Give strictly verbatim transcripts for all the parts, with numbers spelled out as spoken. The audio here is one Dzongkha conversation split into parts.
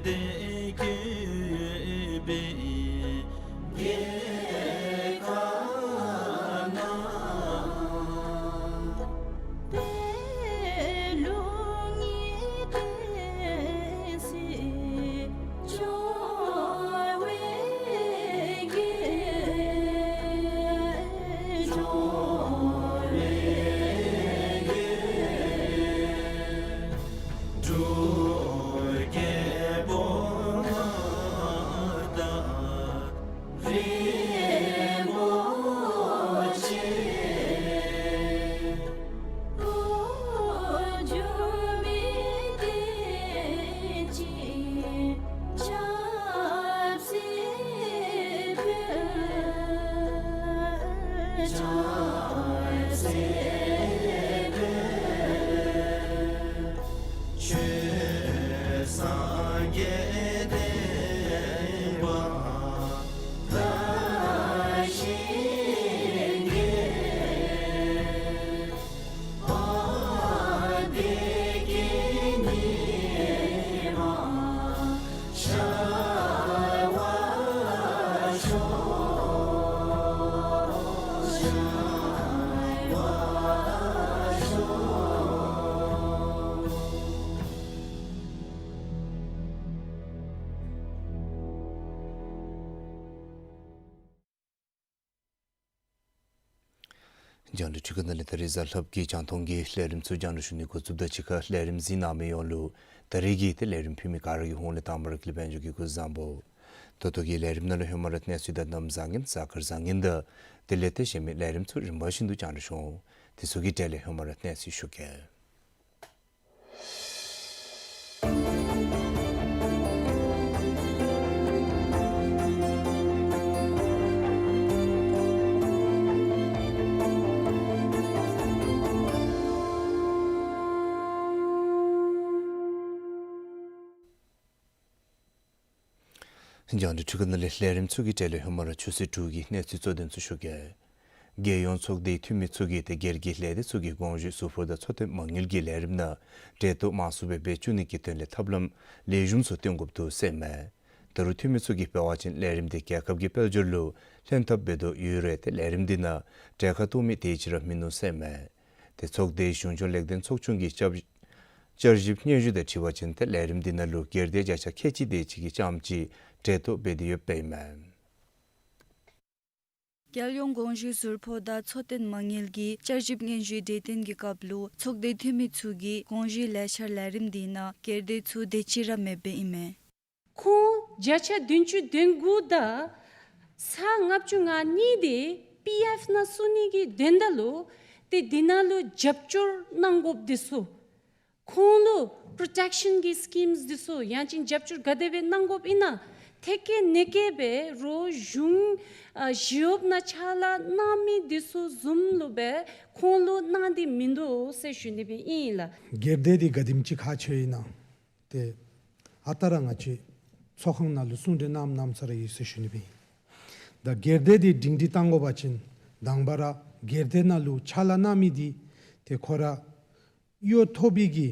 དེ་གི་བེ་གེ་ཁ་ན་པེ་ལུ་ཉི་ཏེ་སི་ཅོ་བེ་གེ་ཅོ་བེ་གེ། རྒྱང་བསྒྲགས་ཁྲི་ཀ་ནང་ལས་ད་རེས་གཟའ་ལྷགཔ་གི་རྒྱང་མཐོང་གི་ལས་རིམ་ཚུ་རྒྱང་བསྒྲགས་ཞུ་ནི་འགོ་བཙུགས་དོ། ཅིག་ཁར་ལས་རིམ་གཟིགས་གནང་མི་ཡོངས་ལུ་ད་རེས་ཀྱི་ཏེ་ལས་རིམ་ཕུལ་མི་ག་ར་གི་ཧོངས་ལས་དང་པ་ར་ཀུན་ལེགས་དཔལ་འབྱོར་གྱིས་སྐུ་གཟུགས་བཟང་པོ། ད་ལྟོ་གི་ལས་རིམ་ནང་ལུ་ཧེ་མ་ར་གནས་ཚུལ་དང་གནམ་བཟང་ངན་གཟའ་སྐར་བཟང་ངན་དང་དེ་ལས་ཏེ་གཞན་མི་ལས་རིམ་ཚུ་རིམ་པ་བཞིན་དུ་རྒྱང་བསྒྲགས་ཞུ་འོང་། དེ་ཚུ་གི་གྲས་ལས་ཧེ་མ་ར་གནས་ཚུལ་ཞུ་གེ། རྒྱང་བསྒྲགས་ཁྲི་ཀ་ནང་ལས་ལས་རིམ་ཚུ་གི་གྲས་ལས་ཧེ་མ་ར་ཆུ་ཚོད་དྲུག་གི་གནས་ཚུལ་གཙོ་དོན་ཚུ་ཞུ་གེ། རྒྱལ་ཡོངས་ཚོགས་སྡེའི་འཐུས་མི་ཚུ་གིས་ཏེ་སྒེར་གྱི་ལས་སྡེ་ཚུ་གི་དགོངས་ཞུ་ཟུར་ཕོག་དང་འཚོ་རྟེན་མ་དངུལ་གྱི་ལས་རིམ་ནང་འབྲེལ་གཏོགས་མང་སུ་སྦེ་འབད་བཅུག་ནི་གི་དོན་ལས་ཐབས་ལམ་ལེགས་ཤོམ་ཚུ་སྟོན་དགོཔ་འདུག་ཟེར་མས། ད་རུང་འཐུས་མི་ཚུ་གིས་འབད་བ་ཅིན་ལས་རིམ་འདི་རྒྱལ་ཁབ་ཀྱི་དཔལ་འབྱོར་ལུ་ལྷན་ཐབས་འབད་དོ་ཡོད་རུང་ཏེ་ལས་རིམ་འདི་ནང་གྲལ་ཁར་གཏོགས་མི་དེ་ཅིག་ར་མིན་ནུག་ཟེར་མས། ཏེ་ཚོགས་སྡེའི་གཞུང་སྐྱོང་ལེགས་ལྡན་ཚོགས་ཆུང་གི་བསྐྱར་བསྐྱར་ཞིབ་སྙན་ཞུ་དང་འཁྲིལ་བ་ཅིན་ཏེ་ལས་རིམ་འདི་ནང་ལུ་སྒེར་སྡེ་བརྒྱ་ཆ་ཁལ་གཅིག་དེ་ཅིག་གིས་རྐྱངམ་གཅིག་འབྲེལ་གཏོགས་འབད་དེ་ཡོདཔ་ཨིན་མས། རྒྱལ་ཡོངས་དགོངས་ཞུའི་ཟུར་ཕོག་དང་འཚོ་རྟེན་མ་དངུལ་གྱི་བསྐྱར་ཞིབ་སྙན་ཞུའི་གྲོས་བསྟུན་གྱི་སྐབས་ལུ་ཚོགས་སྡེའི་འཐུས་མི་ཚུ་གིས་དགོངས་ཞུའི་ལས་འཆར་ལས་རིམ་འདི་ནང་སྒེར་སྡེ་ཚུ་དེ་ཅིག་ར་མེདཔ་ཨིན་མས། ཁོང་བརྒྱ་ཆ་བདུན་ཅུ་དོན་དགུ་དང་ས་ལྔ་བཅུ་ང་གཉིས་དེ་པི་ཨེཕ་ནང་བཙུགས་ནི་གི་དོན་དག་ལུ་ཏེ་འདི་ནང་ལུ་རྒྱབ་སྐྱོར་གནང་དགོཔ་འདི་ཚུ་ཁོང་ལུ་པྲོ་ཊེཀ་ཤཱན་གྱི་སི་ཀིམས་འདི་ཚུ་ཡང་ཅིན་རྒྱབ་སྐྱོར་ག་དེ་སྦེ་གནང་དགོཔ་ཨིན་ན་ཐད་ཀར་ནེ་ཀར་སྦེ་རོགས་གཞུང་ཨ་ཞི་གཡོགཔ་ནང་ཕྱག་ལཱ་གནང་མི་འདི་ཚུ་བཟུམ་ལུ་སྦེ་ཁོང་ལུ་གནང་སྟེ་མིན་འདུག་ཟེར་ཞུ་ནི་སྦེ་ཨིན་ལགས། སྒེར་སྡེ་འདི་ག་དེམ་ཅིག་ཁག་ཆེཝ་ཨིན་ན། ཏེ་ཨ་རྟག་ར་ང་བཅས་ཚོགས་ཁང་ནང་ལུ་གསུང་གྲོས་གནངམ་གནངམ་ས་ར་ཡོད་ཟེར་ཞུ་ནི་སྦེ་ཨིན། ད་སྒེར་སྡེ་འདི་སྒྲིང་སྒྲི་བཏང་དགོ་པ་ཅིན་དང་པ་ར་སྒེར་སྡེ་ནང་ལུ་ཕྱག་ལཱ་གནང་མི་འདི་ཏེ་ཁོ་ར་གཡོག་ཐོབ་པའི་གི་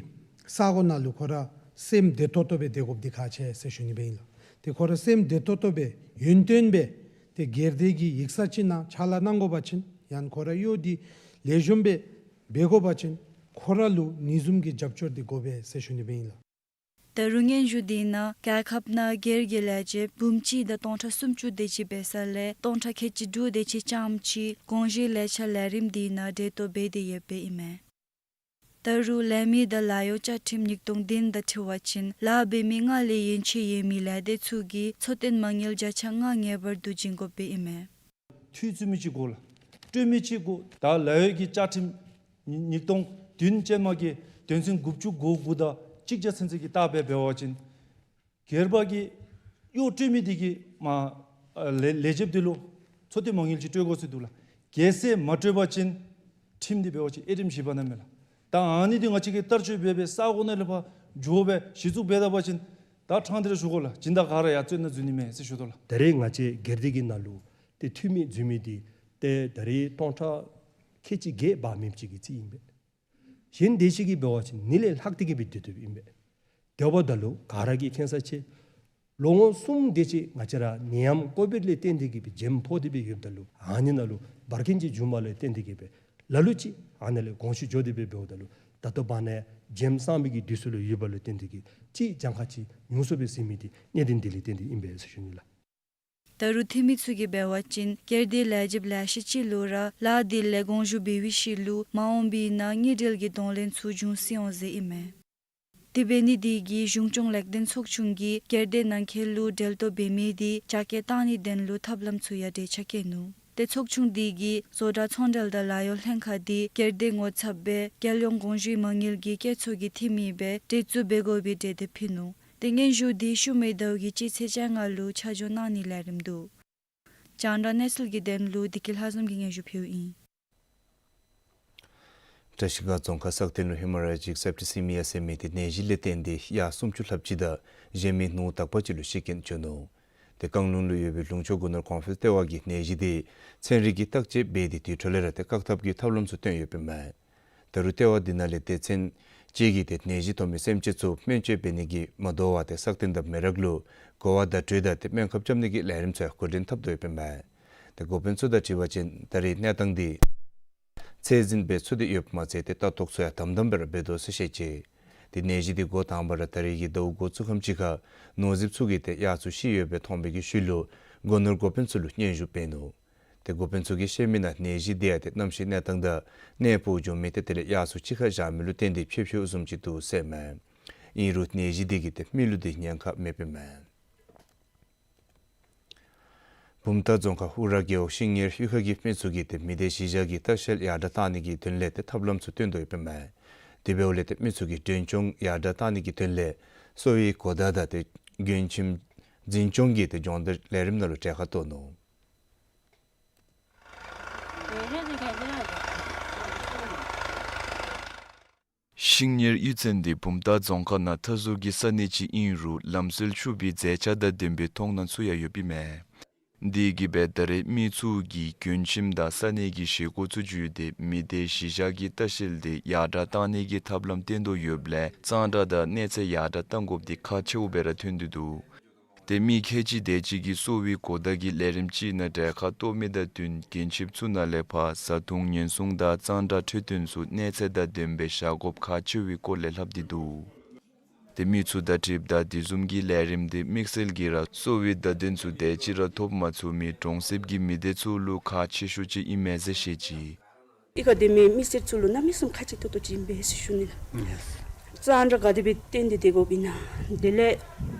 ས་གོ་ནང་ལུ་ཁོ་ར་སེམས་བདེ་ཏོག་ཏོ་སྦེ་སྡོད་དགོཔ་འདི་ཁག་ཆེ་ཟེར་ཞུ་ནི་སྦེ་ཨིན་ལགས། ཏེ་ཁོ་ར་སེམས་བདེ་ཏོག་ཏོ་སྦེ་ཡོན་ཏན་སྦེ་ཏེ་སྒེར་སྡེ་གི་ཡིག་ཚང་ཅིག་ནང་ཕྱག་ལཱ་གནང་དགོ་པ་ཅིན་ཡང་ཁོ་ར་གཡོག་འདི་ལེགས་ཤོམ་སྦེ་འབད་དགོ་པ་ཅིན་ཁོ་ར་ལུ་ཨ་ནི་བཟུམ་གྱི་རྒྱབ་སྐྱོར་འདི་དགོ་པས་ཟེར་ཞུ་ནི་སྦེ་ཨིན་ལགས། ད་རུང་སྙན་ཞུ་འདི་ནང་རྒྱལ་ཁབ་ནང་སྒེར་གྱི་ལས་བྱེདཔ་འབུམ་གཅིག་དང་སྟོང་ཕྲག་སུམ་ཅུ་དེ་ཅིག་འབད་ས་ལས་སྟོང་ཕྲག་ཁལ་གཅིག་དྲུག་དེ་ཅིག་རྐྱངམ་གཅིག་དགོངས་ཞུའི་ལས་འཆར་ལས་རིམ་འདི་ནང་འབྲེལ་གཏོགས་འབད་དེ་ཡོདཔ་ཨིན་མས། ད་རུང་ལས་མི་དང་ལཱ་གཡོག་བཅའ་ཁྲིམས་ཉིས་སྟོང་བདུན་དང་འཁྲིལ་བ་ཅིན་ལཱ་འབད་མི་ལྔ་ལས་ཡན་ཆད་ཡོད་མི་ལས་སྡེ་ཚུ་གིས་འཚོ་རྟེན་མ་དངུལ་བརྒྱ་ཆ་ལྔ་ངེས་པར་དུ་བྱིན་དགོཔ་ཨིན་མས། འཐུས་བཙུགས་མི་ཅིག་དགོ་ལགས། སྤྲོད་མི་ཅིག་དགོ། ད་ལཱ་གཡོག་གི་བཅའ་ཁྲིམས་ཉིས་ཉིས་སྟོང་བདུན་ཅན་མ་གི་དོན་ཚན་དགུ་བཅུ་གོ་དགུ་དང་གཅིག་བརྒྱ་ཚུན་ཚོད་ཀྱི་ལྟ་བ་འབད་བ་ཅིན་སྒེར་པ་གིས་གཡོག་སྤྲོད་མི་དེ་གིས་མ་ཨ་ལས་ལས་བྱེདཔ་དེ་ལུ་འཚོ་རྟེན་མ་དངུལ་ཅིག་སྤྲོད་དགོ་ཟེར་འདུག་ལགས། གལ་སྲིད་མ་སྤྲོད་པ་ཅིན་ཁྲིམས་འདི་འབད་བ་ཅིན་དབྱེ་རིམ་བཞི་པ་ནང་མས་ལགས། ད་ཨ་ནི་འདི་ང་བཅས་ཀྱིས་བསྟར་སྤྱོད་འབད་སྦེ་ས་གོ་ནང་ལས་ཕར་འགྱོ་སྦེ་གཞི་བཙུགས་འབད་ད་པ་ཅིན་ད་ཕྲང་སྟེ་ར་ཞུ་དགོ་ལགས། སྦྱིན་བདག་ག་ར་ཡ་བཙོན་ནང་འཛུལ་ནི་མས་ཟེར་ཞུ་དོ་ལགས། ད་རེས་ང་བཅས་སྒེར་སྡེ་གི་ནང་ལུ་ཏེ་འཐུས་མི་འཛུལ་མི་འདི་ཏེ་ད་རེས་སྟོང་ཕྲག་ཁལ་གཅིག་བརྒྱད་འབད་མི་ཅིག་གི་རྩིས་ཨིན་པས། གཞན་དེ་ཅིག་གིས་འབད་བ་ཅིན་ཨ་ནི་ལས་ལྷག་སྟེ་གི་སྦེ་སྡོད་སྡོདཔ་ཨིན་པས། དེ་འབདཝ་ད་ལུ་ག་ར་གིས་མཁྱེན་ས་ཅིག་ ལོ་ངོ་གསུམ་དེ་ཅིག་ང་བཅས་ར་ནད་ཡམས་ཀོ་བིཌ་ལས་བརྟེན་ཏེ་གིས་སྦེ་བྱེམ་ཕོག་སྟེ་སྦེ་ཡོདཔ་ད་ལུ་ཨ་ནི་ནང་ལུ་འབར་གིན་ཅིག་བྱུངམ་ལས་བརྟེན་ཏེ་གིས་སྦེ་ལ་ལུ་ཅིག་ཨ་ནཱ་ལས་དགོངས་ཞུ་འགྱོ་སྟེ་སྦེ་འབདཝ་ད་ལུ་ད་ལྟོ་བར་ན་བྱེམ་སངས་མི་གི་དུས་ཚོད་ལུ་ཡོདཔ་ལུ་བརྟེན་ཏེ་གིས་ཅིག་གྱངས་ཁ་ཅིག་ཉུང་སུ་སྦེ་ཟད་མི་འདི་གནད་དོན་འདི་ལས་བརྟེན་ཏེ་ཨིན་པས་ཟེར་ཞུ་ནི་ལགས། ད་རུང་འཐུས་མི་ཚུ་གིས་འབད་བ་ཅིན་སྒེར་སྡེ་ལས་བྱེདཔ་ལེ་ཤ་ཅིག་ལུ་ར་ལཱ་འདི་ལས་དགོངས་ཞུ་འབད་བའི་ཤུལ་ལུ་མ་འོངས་པའི་ནང་དངུལ་འབྲེལ་གྱི་གདོང་ལེན་ཚུ་འབྱུང་སྲིད་འོང་ཟེར་ཨིན་མས། དེ་འབད་ནི་འདི་གིས་གཞུང་སྐྱོང་ལེགས་ལྡན་ཚོགས་ཆུང་གིས་སྒེར་སྡེ་ནང་འཁོད་ལུ་འབྲེལ་གཏོགས་འབད་མི་འདི་རྒྱ་སྐྱེད་བཏང་ནིའི་དོན་ལུ་ཐབས་ལམ་ཚུ་ཡང་གྲོས་ཆ་བཀོད་ནུག། ཏེ་ཚོགས་ཆུང་འདི་གིས་བཟོ་གྲྭ་ཚོང་འབྲེལ་དང་ལཱ་གཡོག་ལྷན་ཁག་འདི་སྒེར་སྡེ་ངོ་ཚབ་སྦེ་རྒྱལ་ཡོངས་གོང་ཞུའི་མ་དངུལ་གྱི་སྐྱེད་ཚོར་གྱི་འཐུས་མི་སྦེ་གྲོས་བསྡུར་འབད་དགོ་པའི་གྲོས་འདེབས་ཕུལ་ནུག། ཏེ་སྙན་ཞུ་འདི་ཤུལ་མའི་ཟླཝ་གི་སྤྱི་ཚེས་བཅོ་ལྔ་ལུ་ཆ་འཇོག་གནང་ནིའི་ལས་རིམ་འདུག། རྒྱང་བསྒྲགས་གནས་ཚུལ་གྱི་དོན་ལུ་བདེ་སྐྱིད་ལྷ་འཛོམས་ཀྱིས་སྙན་ཞུ་ཕུལཝ་ཨིན། བཀྲ་ཤིས་སྒང་རྫོང་ཁག་སག་སྟེང་ལུ་ཧེ་མ་ར་ཇིག་སེབ་ཊི་སི་མི་ཡ་ཟེར་མི་འདི་ནད་གཞི་ལས་བརྟེན་ཏེ་དབྱར་སུམ་ཅུ་ལྷགཔ་ཅིག་དང་གཞན་མི་ནུབ་མོ་དག་པ་ཅིག་ལུ་ཤི་རྐྱེན་བྱུང་ནུག། ཏེ་བཀང་ལུང་ལུ་ཡོད་པའི་ལུང་ཕྱོགས་སྒོ་ནོར་གོང་འཕེལ་ལྟེ་བ་གིས་ནད་གཞི་འདི་ཚན་རིག་གི་བརྟག་དཔྱད་འབད་དེ་དེ་འཕྲོ་ལས་ར་ཏེ་བཀག་ཐབས་ཀྱི་ཐབས་ལམ་ཚུ་བཏོན་ཡོདཔ་ཨིན་མས། ད་རུང་ལྟེ་བ་འདི་ནང་ལས་སྡེ་ཚན་ཅིག་གིས་ཏེ་ནད་གཞི་ཐོབ་མི་སེམས་ཅན་ཚུ་སྨན་བཅོས་འབད་ནི་གིས་མ་དོ་བར་ཏེ་སག་སྟེང་དང་མེ་རག་ལུ་གོ་བ་བརྡ་སྤྲོད་དང་ཏེ་སྨན་ཁབ་རྐྱབ་ནི་གི་ལས་རིམ་ཚུ་ཡང་འགོ་འདྲེན་འཐབ་དོ་ཡོདཔ་ཨིན་མས། ཏེ་འགོ་དཔོན་ཚུ་དང་འཁྲིལ་བ་ཅིན་ད་རེས་གནས་སྟངས་འདི་ཚད་འཛིན་འབད་ཚུགས་ཏེ་ཡོདཔ་མ་ཚད་ཏེ་ལྟ་རྟོག་ཚུ་ཡང་དམ་དམ་སྦེ་ར་འབད་དོ་ཟེར་བཤད་ཅི། ཏེ་ནད་གཞི་འདི་འགོ་དང་པ་ར་ད་རེས་ཀྱི་ཟླཝ་འགོ་བཙུགས་ཁམས་ཅིག་ཁར་ནོར་རྫིཔ་ཚུ་གིས་ཏེ་གཡག་ཚུ་ཤི་ཡོདཔ་སྦེ་མཐོང་བའི་གི་ཤུལ་ལུ་སྒོ་ནོར་འགོ་དཔོན་ཚུ་ལུ་སྙན་ཞུ་འབད་ནུག། ཏེ་འགོ་དཔོན་ཚུ་གིས་བཤད་མི་ནང་ནད་གཞི་འདི་ཡང་ཏེ་གནམ་གཤིས་གནས་སྟངས་དང་གནས་སྤོ་འགྱོ་མི་ཏེ་དེ་ལས་གཡག་ཚུ་གཅིག་ཁར་བཞག་མི་ལུ་བརྟེན་ཏེ་འཕེལ་འཕེལཝ་བཟུམ་ཅིག་འདུག་ཟེར་མས། ཨིན་རུང་ནད་གཞི་འདི་གིས་ཏེ་མི་ལུ་འདི་ཉེན་ཁ་མེདཔ་ཨིན་མས། བུམ་ཐང་རྫོང་ཁག་ཨུ་ར་རྒེད་འོག་ཤིང་ཉེར་གཡུས་ཁ་གི་མི་ཚུ་གིས་ཏེ་མི་སྡེ་གཞིས་ཆགས་ཀྱི་ལྟ་བཤལ་ཡར་དྲག་གཏང་ནི་གི་དོན་ལས་ཏེ་ཐབས་ལམ་ཚུ་བཏོན་དོ་ཡོདཔ་ཨིན་མས། དེ་འབདཝ་ལས་ཏེ་མི་ཚུ་གིས་མགྲོན་སྐྱོང་ཡར་དྲག་གཏང་ནི་གི་དོན་ལས་གསོ་བའི་གོ་བརྡ་དང་ཏེ་མགྲོན་ཁྱིམ་འཛིན་སྐྱོང་གི་ཏེ་སྦྱོང་བརྡར་ལས་རིམ་ནང་ལུ་གྲལ་ཁར་གཏོགས་ནུག། ཤིང་ཉེར་གཡུས་ཚན་འདི་བུམ་ཐང་རྫོང་ཁག་ནང་མཐའ་ཟུར་གྱི་ས་གནས་ཅིག་ཨིན་རུང་ལམ་སྲོལ་ཕྱུག་པའི་མཛེས་ཆ་དང་ལྡན་པའི་མཐོང་སྣང་ཚུ་ཡང་ཡོདཔ་ཨིན་མས། དེ་གིས་སྦེ་ད་རེས་མི་ཚུ་གིས་མགྲོན་ཁྱིམ་དང་ས་གནས་ཀྱི་བཞེས་སྒོ་ཚུ་བརྒྱུད་དེ་མི་སྡེ་གཞིས་ཆགས་ཀྱི་ལྟ་བཤལ་འདི་ཡར་དྲག་གཏང་ནི་གི་ཐབས་ལམ་བཏོན་དོ་ཡོདཔ་ལས་གཙང་སྦྲ་དང་གནས་ཚད་ཡར་དྲག་གཏང་དགོཔ་འདི་ཁག་ཆེཝ་སྦེ་ར་ཐོན་ཏེ་འདུག། ཏེ་མི་ཁལ་གཅིག་དེ་ཅིག་གིས་གསོ་བའི་གོ་བརྡ་གི་ལས་རིམ་ཅིག་ནང་གྲལ་ཁར་གཏོགས་མི་དང་བསྟུན་མགྲོན་ཁྱིམ་ཚུ་ནང་ལས་ཕར་བཟའ་འཐུང་ཉེན་སྲུང་དང་གཙང་སྦྲ་འཕྲོད་བསྟེན་ཚུ་གནས་ཚད་དང་ལྡནམ་སྦེ་བཞག་དགོཔ་ཁག་ཆེ་བའི་སྐོར་ལས་ལྷབ་སྟེ་འདུག། ཏེ་མི་ཚུ་དང་འཁྲིལཝ་ད་དེ་བཟུམ་གྱི་ལས་རིམ་འདི་དམིགས་བསལ་གྱིས་ར་གསོ་བའི་བརྡ་དོན་ཚུ་དེ་ཅིག་ར་ཐོབ་མ་ཚུགས་མི་གྲོང་གསེབ་ཀྱི་མི་སྡེ་ཚུ་ལུ་ཁག་ཆེ་ཤོས་ཅིག་ཨིན་མས་ཟེར་བཤད་ཅི། གཡུས་ཁར་སྡོད་མི་མི་སེར་ཚུ་ལུ་གནམ་མེད་ས་མེད་ཁག་ཆེ་ཏོག་ཏོ་ཅིག་ཨིན་པས་ཟེར་ཞུ་ནི་ལགས། གཙང་སྦྲ་ག་དེ་སྦེ་བསྟེན་ཏེ་སྡོད་དགོཔ་ཨིན་ན། དེ་ལས་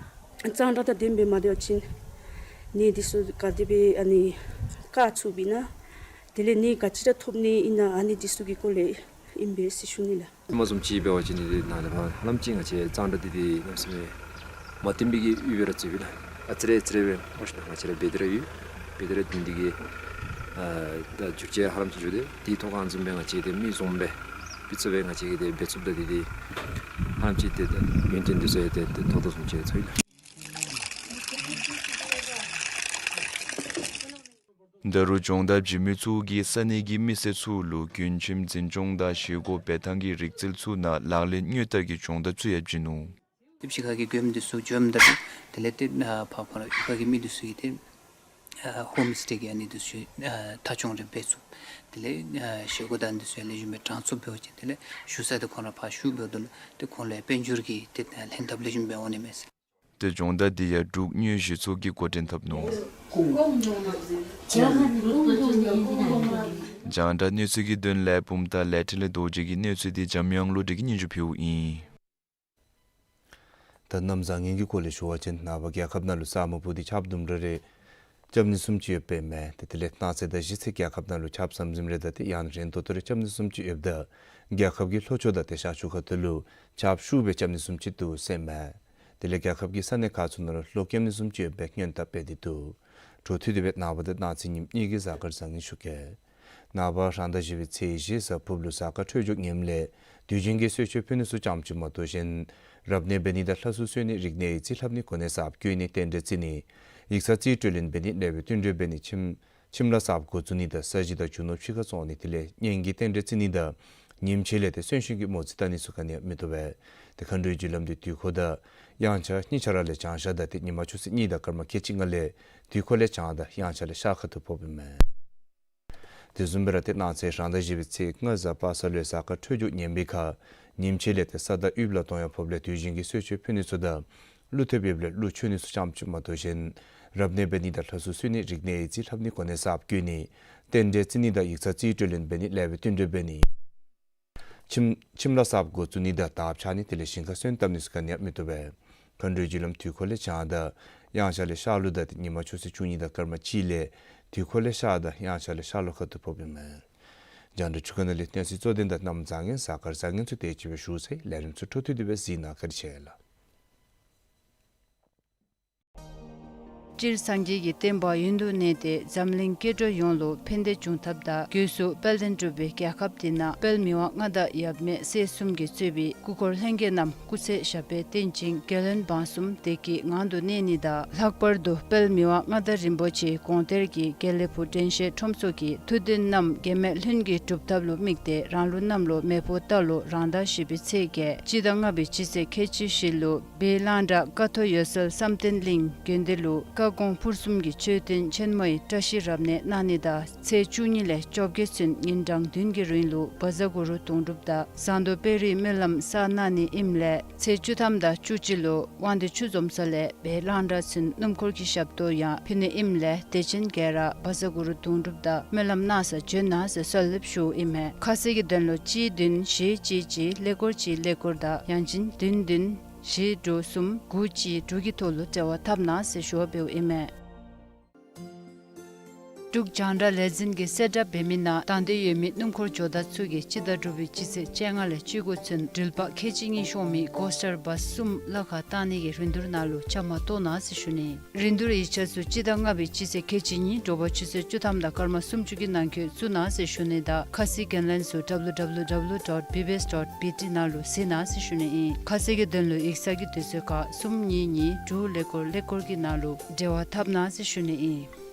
གཙང་སྦྲ་དང་ལྡནམ་སྦེ་མ་སྡོད་པ་ཅིན་ནད་འདི་ཚུ་ག་དེ་སྦེ་ཨ་ནི་བཀག་ཚུགསཔ་ཨིན་ན། དེ་ལས་ནད་ག་ཅི་ར་ཐོབ་ནི་ཨིན་ན་ཨ་ནི་འདི་ཚུ་གི་སྐོར་ལས་ཨིན་པས་ཟེར་ཞུ་ནི་ལགས། ཧེ་མ་བཟུམ་ཅིག་འབད་བ་ཅིན་ནི་ནཱ་ལས་ཕར་ཧ་ལམ་ཅིག་ང་བཅས་གཙང་སྦྲ་འདི་འདི་གནམ་མེད་ས་མེད་མ་བརྟན་པའི་གི་གཡུས་སྦེ་ར་བརྩིཝ་ཨིན་ལགས། ཨ་ཙི་རེ་ཨ་ཙི་རེ་སྦེ་ཨོ་ཤི་ན་ང་བཅས་ར་འབད་དེ་ར་ཡོད། འབད་དེ་ར་འདི་འདི་གིས་ཨ་ད་འགྱུར་བཅོས་ཧ་ལམ་ཅིག་འགྱོ་སྟེ་དེའི་ཐོག་ཁར་བཟུམ་སྦེ་ང་བཅས་ཏེ་མི་བཟུམ་སྦེ་སྤུས་ཚད་སྦེ་ང་བཅས་ཀྱིས་ཏེ་འབད་ཚུགསཔ་ད་འདི་འདི་ཧ་ལམ་ཅིག་ཏེ་ཏེ་ཡུན་བརྟན་འདི་ཚུ་ཡང་ཏེ་ཏེ་ཐོབ་དོ་བཟུམ་ཅིག་ཚོར་ཡི་ལགས། ད་རུང་སྦྱོང་བརྡར་བྱིན་མི་ཚུ་གིས་ས་གནས་ཀྱི་མི་སེར་ཚུ་ལུ་མགྲོན་ཁྱིམ་འཛིན་སྐྱོང་དང་བཞེས་སྒོ་འབད་ཐངས་ཀྱི་རིག་རྩལ་ཚུ་ནང་ལག་ལེན་དངོས་བསྟར་གྱི་སྦྱོང་བརྡར་ཚུ་ཡང་བྱིན་ནུག། ཏེ་གཞིས་ཁ་གི་མགྱོནམ་འདི་ཚུ་འགྱོཝ་ད་དེ་ལས་ཏེ་ཨ་ཕར་ཁོང་ར་གཡུས་ཁ་གི་མི་འདི་ཚུ་གིས་ཏེ་ཨ་ཧོམ་སི་ཊེ་གི་ཨ་ནི་འདི་ཚུ་ཨ་ཐ་སྦྱོང་རེ་འབད་ཚུགས། དེ་ལས་ཨ་བཞེས་སྒོ་དང་འདི་ཚུ་ཡང་ལེགས་ཤོམ་སྦེ་དྲང་ཚུགསཔ་འབད་བ་ཅིན་དེ་ལས་བཞུགས་ས་འདི་ཁོང་ར་ཕར་བཞུགས་འབདཝ་ད་ལུ་ཏེ་ཁོང་ལུ་ཡང་དཔལ་འབྱོར་གྱི་ཏེ་ལྷན་ཐབས་ལེགས་ཤོམ་སྦེ་འོང་ནི་མས་ཟེར། ཏེ་སྦྱོང་བརྡར་འདི་ཡང་འབྲུག་དངོས་གཞི་ཚོགས་ཀྱིས་འགོ་འདྲེན་འཐབ་ནུག། རྒྱང་བསྒྲགས་གནས་ཚུལ་གྱི་དོན་ལས་བུམ་ཐང་ལས་འཕྲིན་ལས་རྡོ་རྗེ་གི་གནས་ཚུལ་འདི་འཇམ་དབྱངས་བློ་གྲོས་ཀྱིས་སྙན་ཞུ་ཕུལཝ་ཨིན། ད་གནམ་བཟང་ངན་གྱི་སྐོར་ལས་ཞུ་བ་ཅིན་ནངས་པ་རྒྱལ་ཁབ་ནང་ལུ་ས་སྨུག་སྤུབས་ཏེ་ཆརཔ་དུམ་གྲ་རེ་རྐྱབ་ནི་བཟུམ་ཅིག་ཡོདཔ་ཨིན་མས། ཏེ་དེ་ལས་གནངས་ཚེ་དང་གཞེས་ཚེ་རྒྱལ་ཁབ་ནང་ལུ་ཆརཔ་ཟམ་ཟིམ་རེ་དང་ཏེ་ཡང་རན་ཏོག་ཏོ་རེ་རྐྱབ་ནི་བཟུམ་ཅིག་ཡོདཔ་ད་རྒྱལ་ཁབ་ཀྱི་ལྷོ་ཕྱོགས་དང་ཏེ་ཤར་ཕྱོགས་ཁ་ཐུག་ལུ་ཆརཔ་ཤུགས་སྦེ་རྐྱབ་ནི་བཟུམ་ཅིག་འདུག་ཟེར་མས། དེ་ལས་རྒྱལ་ཁབ་ཀྱི་ས་གནས་ཁག་ཚུ་ནང་ལུ་གློག་སྐྱེམ་ནི་བཟུམ་ཅིག་ཡོད་པའི་སྔོན་དཔག་འབད་དེ་འདུག། འཕྲོ་མཐུད་དེ་སྦེ་ནངས་པ་དང་གནངས་ཚེ་ཉིནམ་གཉིས་ཀྱི་གཟའ་སྐར་བཟང་ངན་ཞུ་གེ། ནངས་པ་རང་ཟླ་བཞི་པའི་ཚེས་བཞི་གཟའ་ཕུརཔ་ལུ་གཟའ་སྐར་འཕྲོད་སྦྱོར་ངནམ་ལས་དུས་རྒྱུན་གྱི་གསོལ་མཆོད་ཕུལ་ནི་ཚུ་ཙམ་ཅིག་མ་གཏོགས་གཞན་རབ་གནས་འབད་ནི་དང་ལྷ་གསོལ་གསོལ་ནི་རིག་གནས་ཡིག་རྩིས་ལྷབ་ནི་གོ་གནས་གསརཔ་བསྐོ་ནི་རྟེན་འབྲེལ་བརྩི་ནི་ཡིག་ཚང་རྩིས་སྤྲོད་ལེན་འབད་ནི་གནས་སྦེ་བསྟུན་གྲོས་འབད་ནི་ཁྱིམ་ཁྱིམ་ལཱ་གསརཔ་འགོ་བཙུགས་ནི་དང་ས་གཞི་དང་རྒྱུ་ནོར་ཕྱི་ཁར་བཙོང་ནི་དེ་ལས་གཉེན་གྱི་རྟེན་འབྲེལ་བརྩི་ནི་དང་ཉིནམ་ཕྱེད་ལས་ཏེ་གསོན་གཤིན་གྱི་མོ་རྩིས་བལྟ་ནི་ཚུ་ག་ནི་ཡང་མི་བཏུབ་པས། ཏེ་མཁའ་འགྲོའི་རྒྱུ་ལམ་འདི་དུས་འཁོར་དང་ དབྱངས་འཆར་གཉིས་ཆ་ར་ལས་བྱང་ཤར་ད་ཏེ་ཉིན་མ་ཆུ་ཚོད་གཉིས་དང་སྐར་མ་ཁལ་གཅིག་ལྔ་ལས་དུས་འཁོར་ལས་བྱང་ད་དབྱངས་འཆར་ལས་ཤར་ཁ་ཐུག་ཕོགཔ་ཨིན་མས། དེ་བཟུམ་སྦེ་ར་ཏེ་གནངས་ཚེ་རང་ཟླ་བཞི་པའི་ཚེས་ལྔ་གཟའ་པ་སངས་ལོའི་གཟའ་སྐར་འཕྲོད་སྦྱོར་ངན་པའི་ཁར་ཉིནམ་ཕྱེད་ལས་ཏེ་ས་བདག་དབུལ་ལ་གཏོང་ཡང་ཕོགཔ་ལས་དུས་གཞན་གྱི་གསོལ་མཆོད་ཕུལ་ནི་ཚུ་དང་གླུ་ཐེབས་ཡོདཔ་ལས་གླུ་མཆོད་ནི་ཚུ་རྐྱངམ་ཅིག་མ་གཏོགས་གཞན་རབ་གནས་འབད་ནི་དང་ལྷ་གསོལ་གསོལ་ནི་རིག་གནས་ཡིག་རྩིས་ལྷབ་ནི་གོ་གནས་གསརཔ་བསྐོ་ནི་རྟེན་འབྲེལ་བརྩི་ནི་དང་ཡིག་ཚང་རྩིས་སྤྲོད་ལེན་འབད་ནི་ལེགས་པའི་བསྟུན་གྲོས་འབད་ནི་ཁྱིམ་ཁྱིམ་ལཱ་གསརཔ་འགོ་བཙུགས་ནི་དང་དར་འཕྱར་ནི་དེ་ལས་ཞིང་ཁ་སོན་བཏབ་ནི་ཚུ་ག་ནི་ཡང་མི་བཏུབ་པས། མཁའ་འགྲོའི་རྒྱུ་ལམ་དུས་འཁོར་ལས་བྱང་ད་དབྱངས་འཆར་ལས་ཤར་ལུགས་ད་ཏེ་ཉིན་མ་ཆུ་ཚོད་བཅུ་གཉིས་དང་སྐར་མ་གཅིག་ལས་དུས་འཁོར་ལས་ཤར་ད་དབྱངས་འཆར་ལས་ཤར་ལྷོ་ཁ་ཐུག་ཕོགཔ་ཨིན་མས། རྒྱང་བསྒྲགས་ཆུ་ཁ་ནང་ལས་བསྟན་སྲིད་གཙོ་བསྟན་དང་གནམ་བཟང་ངན་གཟའ་སྐར་བཟང་ངན་ཚུ་དེ་ཅིག་སྦེ་ཞུ་ཚེ་ལས་རིམ་ཚུ་འཕྲོ་མཐུད་དེ་སྦེ་གཟིགས་གནང་། བཀའ་དྲིན་ཆེ་ལགས། སྤྱིར་སངས་རྒྱས་ཀྱི་བསྟན་པ་ཡུན་དུ་གནས་ཏེ་འཛམ་གླིང་སྐྱེ་འགྲོ་ཡོངས་ལུ་ཕན་བདེ་འབྱུང་ཐབས་དང་སྒོས་སུ་དཔལ་ལྡན་འབྲུག་པའི་རྒྱལ་ཁབ་འདི་ནང་དཔལ་མི་དབང་མངའ་བདག་ཡབ་མེས་སྲས་གསུམ་གྱིས་གཙོས་པའི་སྐུ་འཁོར་ལྷན་རྒྱས་རྣམས་སྐུ་ཚེ་ཞབས་པད་བརྟན་ཅིང་རྒྱལ་བློན་འབངས་གསུམ་བདེ་སྐྱིད་ངང་དུ་གནས་ནི་དང་ལྷག་པར་དུ་དཔལ་མི་དབང་མངའ་བདག་རིན་པོ་ཆེའི་དགོངས་གཏེར་གྱི་དགེ་ལེགས་ཕུག་དྲན་ཤེས་ཁྲོམ་ཚོགས་ཀྱི་ཐུགས་འདུན་རྣམས་གེགས་མེད་ལྷུན་གྱིས་གྲུབ་ཐབས་ལུ་དམིགས་ཏེ་རང་ལུགས་གནམ་ལོ་མེ་ཕོ་རྟ་ལོ་རང་ཟླ་བཞི་པའི་ཚེས་བརྒྱད་སྤྱི་ཟླ་ལྔ་པའི་སྤྱི་ཚེས་ཁལ་གཅིག་བཞི་ལུ་སྦས་གླང་བྲག་ཀ་ཐོག་འོད་གསལ་བསམ་གཏན་གླིང་དགོན་སྡེ་ལུ་བཀའ་དགོངས་ཕུར་གསུམ་གྱི་མཆོད་རྟེན་ཆེན་མོའི་བཀྲ་ཤིས་རབ་གནས་གནང་ནི་དང་ཚེས་བཅུ་གཉིས་ལས་བཅོ་བརྒྱད་ཚུན་ཉིན་གྲངས་བདུན་གྱི་རིང་ལུ་བཛྲ་གུ་རུ་དུང་སྒྲུབ་དང་ཟངས་མདོག་དཔལ་རིའི་སྨོན་ལམ་བསགས་གནང་ནི་ཨིནམ་ལས་ཚེས་བཅུ་ཐམ་དང་བཅུ་གཅིག་ལུ་དབང་འདུས་ཆུ་འཛོམས་ས་ལས་སྦས་གླང་བྲག་ཚུན་སྣུམ་འཁོར་གྱི་ཞབས་ཏོག་ཡང་ཕུལ་ནི་ཨིནམ་ལས་དད་ཅན་ག་ར་བཛྲ་གུ་རུ་དུང་སྒྲུབ་དང་སྨོན་ལམ་གནང་ས་བྱོན་གནང་ཟེར་གསོལ་འདེབས་ཞུཝ་ཨིན་མས། ཁ་གསལ་གྱི་དོན་ལུ་གཅིག་བདུན་བཞི་གཅིག་གཅིག་ཀླད་ཀོར་གཅིག་ཀླད་ཀོར་དང་ཡང་ཅིན་བདུན་བདུན་བཞི་དྲུག་གསུམ་དགུ་གཅིག་དྲུག་གི་ཐོག་ལུ་འབྲེལ་བ་འཐབ་གནང་ཟེར་ཞུ་བ་འབདཝ་ཨིན་མས། འབྲུག་རྒྱང་བསྒྲགས་ལས་འཛིན་གྱིས་གསལ་བསྒྲགས་འབད་མི་ནང་དང་འདོད་ཡོད་མི་སྣུམ་འཁོར་ཇོ་བདག་ཚུ་གིས་སྤྱི་ཟླ་དྲུག་པའི་སྤྱི་ཚེས་བཅོ་ལྔ་ལས་བཅུ་དགུ་ཚུན་འགྲུལ་པ་ཁལ་གཅིག་གཉིས་ཤོང་མི་གོ་སི་ཊར་བཱསི་གསུམ་གླ་ཁར་བཏང་ནི་གི་རིན་བསྡུར་ནང་ལུ་བཅའ་མར་གཏོགས་གནང་ཟེར་ཞུ་ནི། རིན་བསྡུར་ཡིག་ཆ་ཚུ་སྤྱི་ཟླ་ལྔ་པའི་སྤྱི་ཚེས་ཁལ་གཅིག་གཉིས་དྲོ་པ་ཆུ་ཚོད་བཅུ་ཐམ་དང་སྐར་མ་སུམ་ཅུ་གི་ནང་འཁོད་བཙུགས་གནང་ཟེར་ཞུ་ནི་དང་ཁ་གསལ་གྱི་ལན་ཚུ་ཌབ་ལུ་ཌབ་ལུ་ཌབ་ལུ་ཌོཊ་བི་བི་ཨེསི་ཌོཊ་བི་ཊི་ནང་ལུ་གཟིགས་གནང་ཟེར་ཞུ་ནི་ཨིན། ཁ་གསལ་གྱི་དོན་ལུ་ཡིག་ཚང་གི་དུས་ཚོད་ཁར་གསུམ་གཉིས་གཉིས་དྲུག་ཀླད་ཀོར་ཀླད་ཀོར་གྱི་ནང་ལུ་འབྲེལ་བ་འཐབ་གནང་ཟེར་ཞུ་ནི་ཨིན།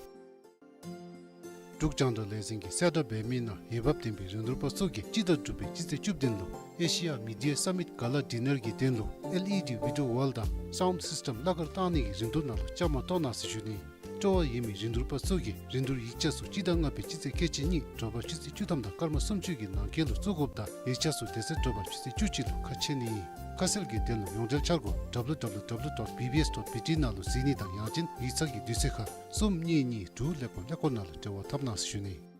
འབྲུག་རྒྱང་བསྒྲགས་ལས་འཛིན་གྱིས་གསལ་བསྒྲགས་འབད་མི་ནང་འོས་འབབ་ལྡན་པའི་རིན་བསྡུར་པ་ཚུ་གིས་སྤྱི་ཟླ་དྲུག་པའི་སྤྱི་ཚེས་བཅུ་བདུན་ལུ་ཨེ་ཤི་ཡ་མི་ཌི་ཡ་སམ་མིཊ་ག་ལ་ཌི་ནར་གྱི་དོན་ལུ་ཨེལ་ཨི་ཌི་བི་ཌི་ཡོ་ཝཱལ་དང་སའུནཌ་སིསི་ཊེམ་གླ་ཁར་བཏང་ནི་གི་རིན་བསྡུར་ནང་ལུ་བཅའ་མར་གཏོགས་གནང་ཟེར་ཞུ་ནི། སྤྲོ་བ་ཡོད་མི་རིན་བསྡུར་པ་ཚུ་གིས་རིན་བསྡུར་ཡིག་ཆ་ཚུ་སྤྱི་ཟླ་ལྔ་པའི་སྤྱི་ཚེས་ཁལ་གཅིག་གཉིས་དྲོ་པ་ཆུ་ཚོད་བཅུ་ཐམ་དང་སྐར་མ་སུམ་ཅུ་གི་ནང་འཁོད་ལུ་བཙུགས་དགོཔ་དང་ཡིག་ཆ་ཚུ་དེ་ཚེ་དྲོ་པ་ཆུ་ཚོད་བཅུ་གཅིག་ལུ་ཁ་ཕྱེ་ནི་ཨིན། ཁ་གསལ་གྱི་དོན་ལུ་ཡོངས་འབྲེལ་འཆར་སྒོ་ཌབ་ལུ་ཌབ་ལུ་ཌབ་ལུ་ཌོཊ་བི་བི་ཨེསི་ཌོཊ་བི་ཊི་ནང་ལུ་གཟིགས་ནི་དང་ཡང་ཅིན་ཡིག་ཚང་གི་དུས་ཚོད་ཁར་གསུམ་གཉིས་གཉིས་དྲུག་ཀླད་ཀོར་ཀླད་ཀོར་ནང་ལུ་འབྲེལ་བ་འཐབ་གནང་ཟེར་ཞུ་ནི།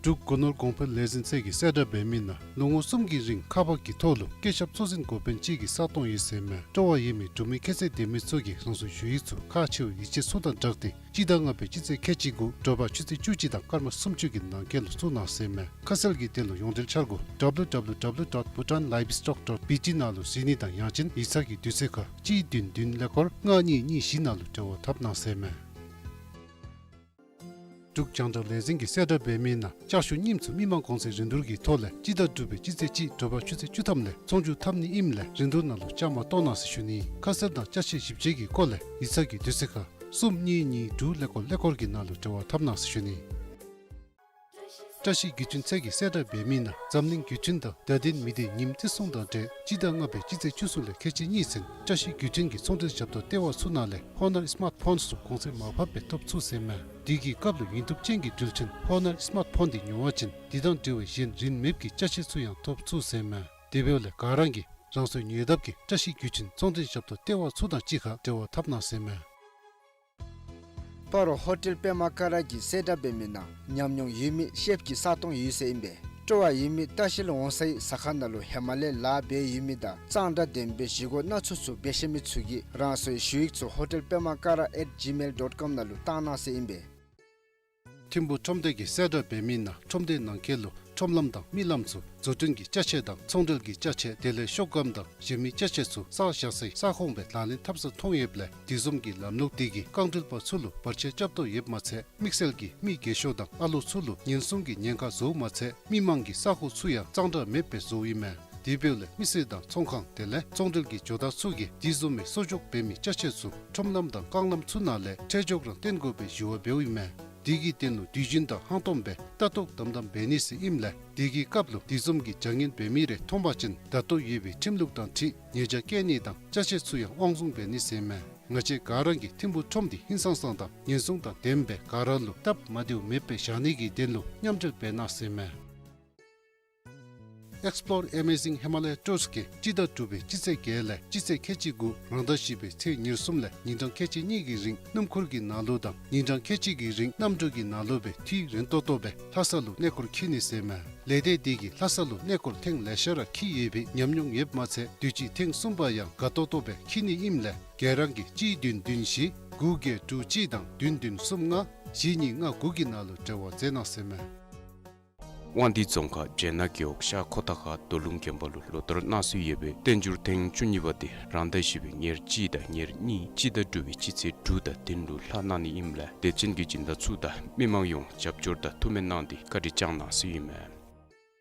འབྲུག་སྒོ་ནོར་གོང་འཕེལ་ལས་འཛིན་ཚད་ཀྱིས་གསལ་བསྒྲགས་འབད་མི་ནང་ལོ་ངོ་གསུམ་གྱི་རིང་ཁག་འབག་གི་ཐོག་ལུ་སྐྱེད་ཞབས་གཙོ་འཛིན་འགོ་དཔོན་གཅིག་གི་ས་སྟོང་ཡོད་ཟེར་མས། སྤྲོ་བ་ཡོད་མི་འབྲུག་མི་ཁྱད་ཚད་ལྡན་མི་ཚུ་གིས་རང་སོའི་ཞུ་ཡིག་ཚུ་ཁག་ཆེ་བའི་ཡིག་ཆ་ཚུ་དང་སྦྲགས་ཏེ་སྤྱི་ཟླ་ལྔ་པའི་སྤྱི་ཚེས་ཁལ་གཅིག་དགུ་དྲོ་པ་ཆུ་ཚོད་བཅུ་གཅིག་དང་སྐར་མ་སུམ་ཅུ་གི་ནང་འཁོད་ལུ་བཙུགས་གནང་ཟེར་མས། ཁ་གསལ་གྱི་དོན་ལུ་ཡོངས་འབྲེལ་འཆར་སྒོ་ཌབ་ལུ་ཌབ་ལུ་ཌབ་ལུ་ཌོཊ་བྷུ་ཊཱན་ལའིབ་སི་ཊོག་ཌོཊ་བི་ཊི་ནང་ལུ་གཟིགས་ནི་དང་ཡང་ཅིན་ཡིག་ཚང་གི་དུས་ཚོད་ཁར་གཅིག་བདུན་བདུན་ཀླད་ཀོར་ལྔ་གཉིས་གཉིས་བཞི་ནང་ལུ་འབྲེལ་བ་འཐབ་གནང་ཟེར་མས། འབྲུག་རྒྱང་བསྒྲགས་ལས་འཛིན་གྱིས་གསལ་བསྒྲགས་འབད་མི་ནང་ལྕགས་ཞུ་རྙིངམ་ཚུ་མི་མང་གོང་ཚད་རིན་བསྡུར་གྱི་ཐོག་ལས་སྤྱི་ཟླ་དྲུག་པའི་སྤྱི་ཚེས་གཅིག་དྲོ་པ་ཆུ་ཚོད་བཅུ་ཐམ་ལས་ཚོང་བསྒྱུར་འཐབ་ནི་ཨིནམ་ལས་རིན་བསྡུར་ནང་ལུ་བཅའ་མར་གཏོགས་གནང་ཟེར་ཞུ་ནི། ཁ་གསལ་དང་ཅ་ཆས་ཞིབ་དཔྱད་ཀྱི་སྐོར་ལས་ཡིག་ཚང་གི་དུས་ཚོད་ཁར་གསུམ་གཉིས་གཉིས་དྲུག་ཀླད་ཀོར་ཀླད་ཀོར་གྱི་ནང་ལུ་འབྲེལ་བ་འཐབ་གནང་ཟེར་ཞུ་ནི། བཀྲ་ཤིས་བརྒྱུད་འཕྲིན་ཚད་ཀྱིས་གསལ་བསྒྲགས་འབད་མི་ནང་འཛམ་གླིང་བརྒྱུད་འཕྲིན་དང་བརྡ་དོན་མི་སྡེ་ཉིནམ་བརྩི་སྲུང་དང་འབྲེལ་སྤྱི་ཟླ་ལྔ་པའི་སྤྱི་ཚེས་བཅུ་གསུམ་ལས་ཁལ་གཅིག་གཉིས་ཚུན་བཀྲ་ཤིས་བརྒྱུད་འཕྲིན་གྱི་ཚོང་འབྲེལ་ཞབས་ཏོག་ལྟེ་བ་ཚུ་ནང་ལས་ཧོ་ནར་སི་མཱཊ་ཕོནསི་ཚུ་གོང་ཚད་མར་ཕབ་སྦེ་ཐོབ་ཚུགས་ཟེར་མས། དེ་གི་སྐབས་ལུ་ཡུན་བསྡུབ་ཅན་གྱི་འགྲུལ་ཆེན་ཧོ་ནར་སི་མཱཊ་ཕོན་འདི་ཉོ་བ་ཅིན་དེ་དང་འབྲེལ་བའི་གཞན་རིན་མེདཔ་གི་ཅ་ཆས་ཚུ་ཡང་ཐོབ་ཚུགས་ཟེར་མས། དེ་འབདཝ་ལས་ག་ར་གིས་རང་སོའི་ཉོ་ཐབས་ཀྱི་བཀྲ་ཤིས་བརྒྱུད་འཕྲིན་ཚོང་འབྲེལ་ཞབས་ཏོག་ལྟེ་བ་ཚུ་དང་གཅིག་ཁར་འབྲེལ་བ་འཐབ་གནང་ཟེར་མས། སྤ་རོ་ཧོ་ཊེལ་པདྨ་ཀ་ར་གིས་གསལ་བསྒྲགས་འབད་མི་ནང་ཉམས་མྱོང་ཡོད་མི་ཤེཕ་ཀྱི་ས་སྟོང་ཡོད་ཟེར་ཨིན་པས། སྤྲོ་བ་ཡོད་མི་ལྟ་བཤལ་འོང་སའི་ཟ་ཁང་ནང་ལུ་ཧེ་མ་ལས་ལཱ་འབད་ཡོད་མི་དང་གཙང་སྦྲ་ལྡན་པའི་བཞེས་སྒོ་སྣ་ཚོགས་ཚུ་འབད་ཤེས་མི་ཚུ་གིས་རང་སོའི་ཞུ་ཡིག་ཚུ་ཧོ་ཊེལ་པདྨ་ཀ་ར་ཨེཊ་ཇི་མེལ་ཌོཊ་ཀོམ་ནང་ལུ་བཏང་གནང་ཟེར་ཨིན་པས། ཐིམ་ཕུག་ཁྲོམ་སྡེ་གིས་གསལ་བསྒྲགས་འབད་མི་ནང་ཁྲོམ་སྡེ་ནང་འཁོད་ལུ་ཁྲོམ་ལམ་དང་མི་ལམ་ཚུ་བཟོ་སྐྲུན་གྱི་ཅ་ཆས་དང་ཚོང་འབྲེལ་གྱི་ཅ་ཆས་དེ་ལས་ཤོག་སྒམ་དང་གཞན་མི་ཅ་ཆས་ཚུ་བསགས་བཞག་སའི་ས་ཁོངས་སྦེ་ལག་ལེན་འཐབ་ས་མཐོང་ཡོདཔ་ལས་དེ་བཟུམ་གྱི་ལམ་ལུགས་དེ་གིས་རྐང་འདྲུད་པ་ཚུ་ལུ་བར་ཆད་རྐྱབ་དོ་ཡོདཔ་མ་ཚད་དམིགས་བསལ་གྱིས་མི་རྒས་ཤོས་དང་ཨ་ལོ་ཚུ་ལུ་ཉེན་སྲུང་གི་ཉེན་ཁ་བཟོཝ་མ་ཚད་མི་མང་གི་ས་ཁོངས་ཚུ་ཡང་གཙང་སྦྲ་མེདཔ་སྦེ་བཟོཝ་ཨིན་མས། དེ་འབདཝ་ལས་མི་སེར་དང་ཚོང་ཁང་དེ་ལས་ཚོང་འབྲེལ་གྱི་ཇོ་བདག་ཚུ་གིས་དེ་བཟུམ་མའི་གསོག་འཇོག་འབད་མི་ཅ་ཆས་ཚུ་ཁྲོམ་ལམ་དང་རྐང་ལམ་ཚུ་ནང་ལས་ཁྲལ་འཇོག་རང་བཏོན་དགོ་པའི་ཞུ་བ་འབདཝ་ཨིན་མས། དེ་གི་དོན་ལུ་དུས་རྒྱུན་དང་ཧང་སྟོང་སྦེ་ལྟ་རྟོག་དམ་དམ་འབད་ནི་ཟེར་ཨིནམ་ལས་དེ་གི་སྐབས་ལུ་དེ་བཟུམ་གྱི་བྱ་ངན་འབད་མི་རེ་མཐོང་པ་ཅིན་ད་ལྟོ་ཡོད་པའི་ཁྲིམས་ལུགས་དང་འཁྲིལ་ཉེས་བྱ་བཀལ་ནི་དང་ཅ་ཆས་ཚུ་ཡང་དབང་བཟུང་འབད་ནི་ཟེར་མས། ང་བཅས་ག་ར་གིས་ཐིམ་ཕུག་ཁྲོམ་འདི་ཧིང་སངས་སངས་དང་ཉེན་སྲུང་དང་ལྡནམ་སྦེ་ག་ར་ལུ་སྟབས་མ་བདེཝ་མེདཔ་སྦེ་བཞག་ནི་གི་དོན་ལུ་མཉམ་འབྲེལ་འབད་གནང་ཟེར་མས། Explore Amazing Himalaya Tours གིས་སྤྱི་ཟླ་དྲུག་པའི་སྤྱི་ཚེས་བརྒྱད་ལས་སྤྱི་ཚེས་ཁལ་གཅིག་དགུ་རང་ཟླ་བཞི་པའི་ཚེས་ཉེར་གསུམ་ལས་ཉིན་གྲངས་ཁལ་གཅིག་གཉིས་ཀྱི་རིང་སྣུམ་འཁོར་གྱི་ནང་ལུ་དང་ཉིན་གྲངས་ཁལ་གཅིག་གི་རིང་གནམ་གྲུ་གི་ནང་ལུ་སྦེ་དུས་རན་ཏོག་ཏོ་སྦེ་ལྷ་ས་ལུ་གནས་སྐོར་འཁྱིད་ནི་ཟེར་མས། ལས་སྡེ་འདི་གིས་ལྷ་ས་ལུ་གནས་སྐོར་ཐེངས་ལེ་ཤ་ར་འཁྱིད་ཡོད་པའི་ཉམས་མྱོང་ཡོདཔ་མ་ཚད་དུས་ཅི་ཐེངས་གསུམ་པ་ཡང་དགའ་ཏོག་ཏོ་སྦེ་འཁྱིད་ནི་ཨིནམ་ལས་ག་ར་གིས་གཅིག་བདུན་བདུན་བཞི་དགུ་བརྒྱད་དྲུག་གཅིག་དང་བདུན་བདུན་གསུམ་ལྔ་བཞི་གཉིས་ལྔ་དགུ་གི་ནང་ལུ་འབྲེལ་བ་མཛད་གནང་ཟེར་མས། དབང་འདུས་རྫོང་ཁག་བྱེ་ནག་རྒེད་འོག་ཤར་ཁོ་ཐང་ཁ་རྡོ་ལུང་དགོན་པ་ལུ་ལོ་ལྟར་གནང་སྲོལ་ཡོད་པའི་བསྟན་འགྱུར་ཐེངས་བཅུ་གཉིས་པ་དེ་རང་ཟླ་བཞི་པའི་ཉེར་གཅིག་དང་ཉེར་གཉིས་སྤྱི་ཟླ་དྲུག་པའི་སྤྱི་ཚེས་དྲུག་དང་བདུན་ལུ་ལྷག་གནང་ནི་ཨིནམ་ལས་དེབ་ཆེན་གྱི་སྦྱིན་བདག་ཚུ་དང་མི་མང་ཡོངས་རྒྱབ་སྐྱོར་དང་ཐུགས་སྨོན་གནང་སྟེ་བཀའ་དྲིན་བསྐྱངས་གནང་ཟེར་ཨིན་མས།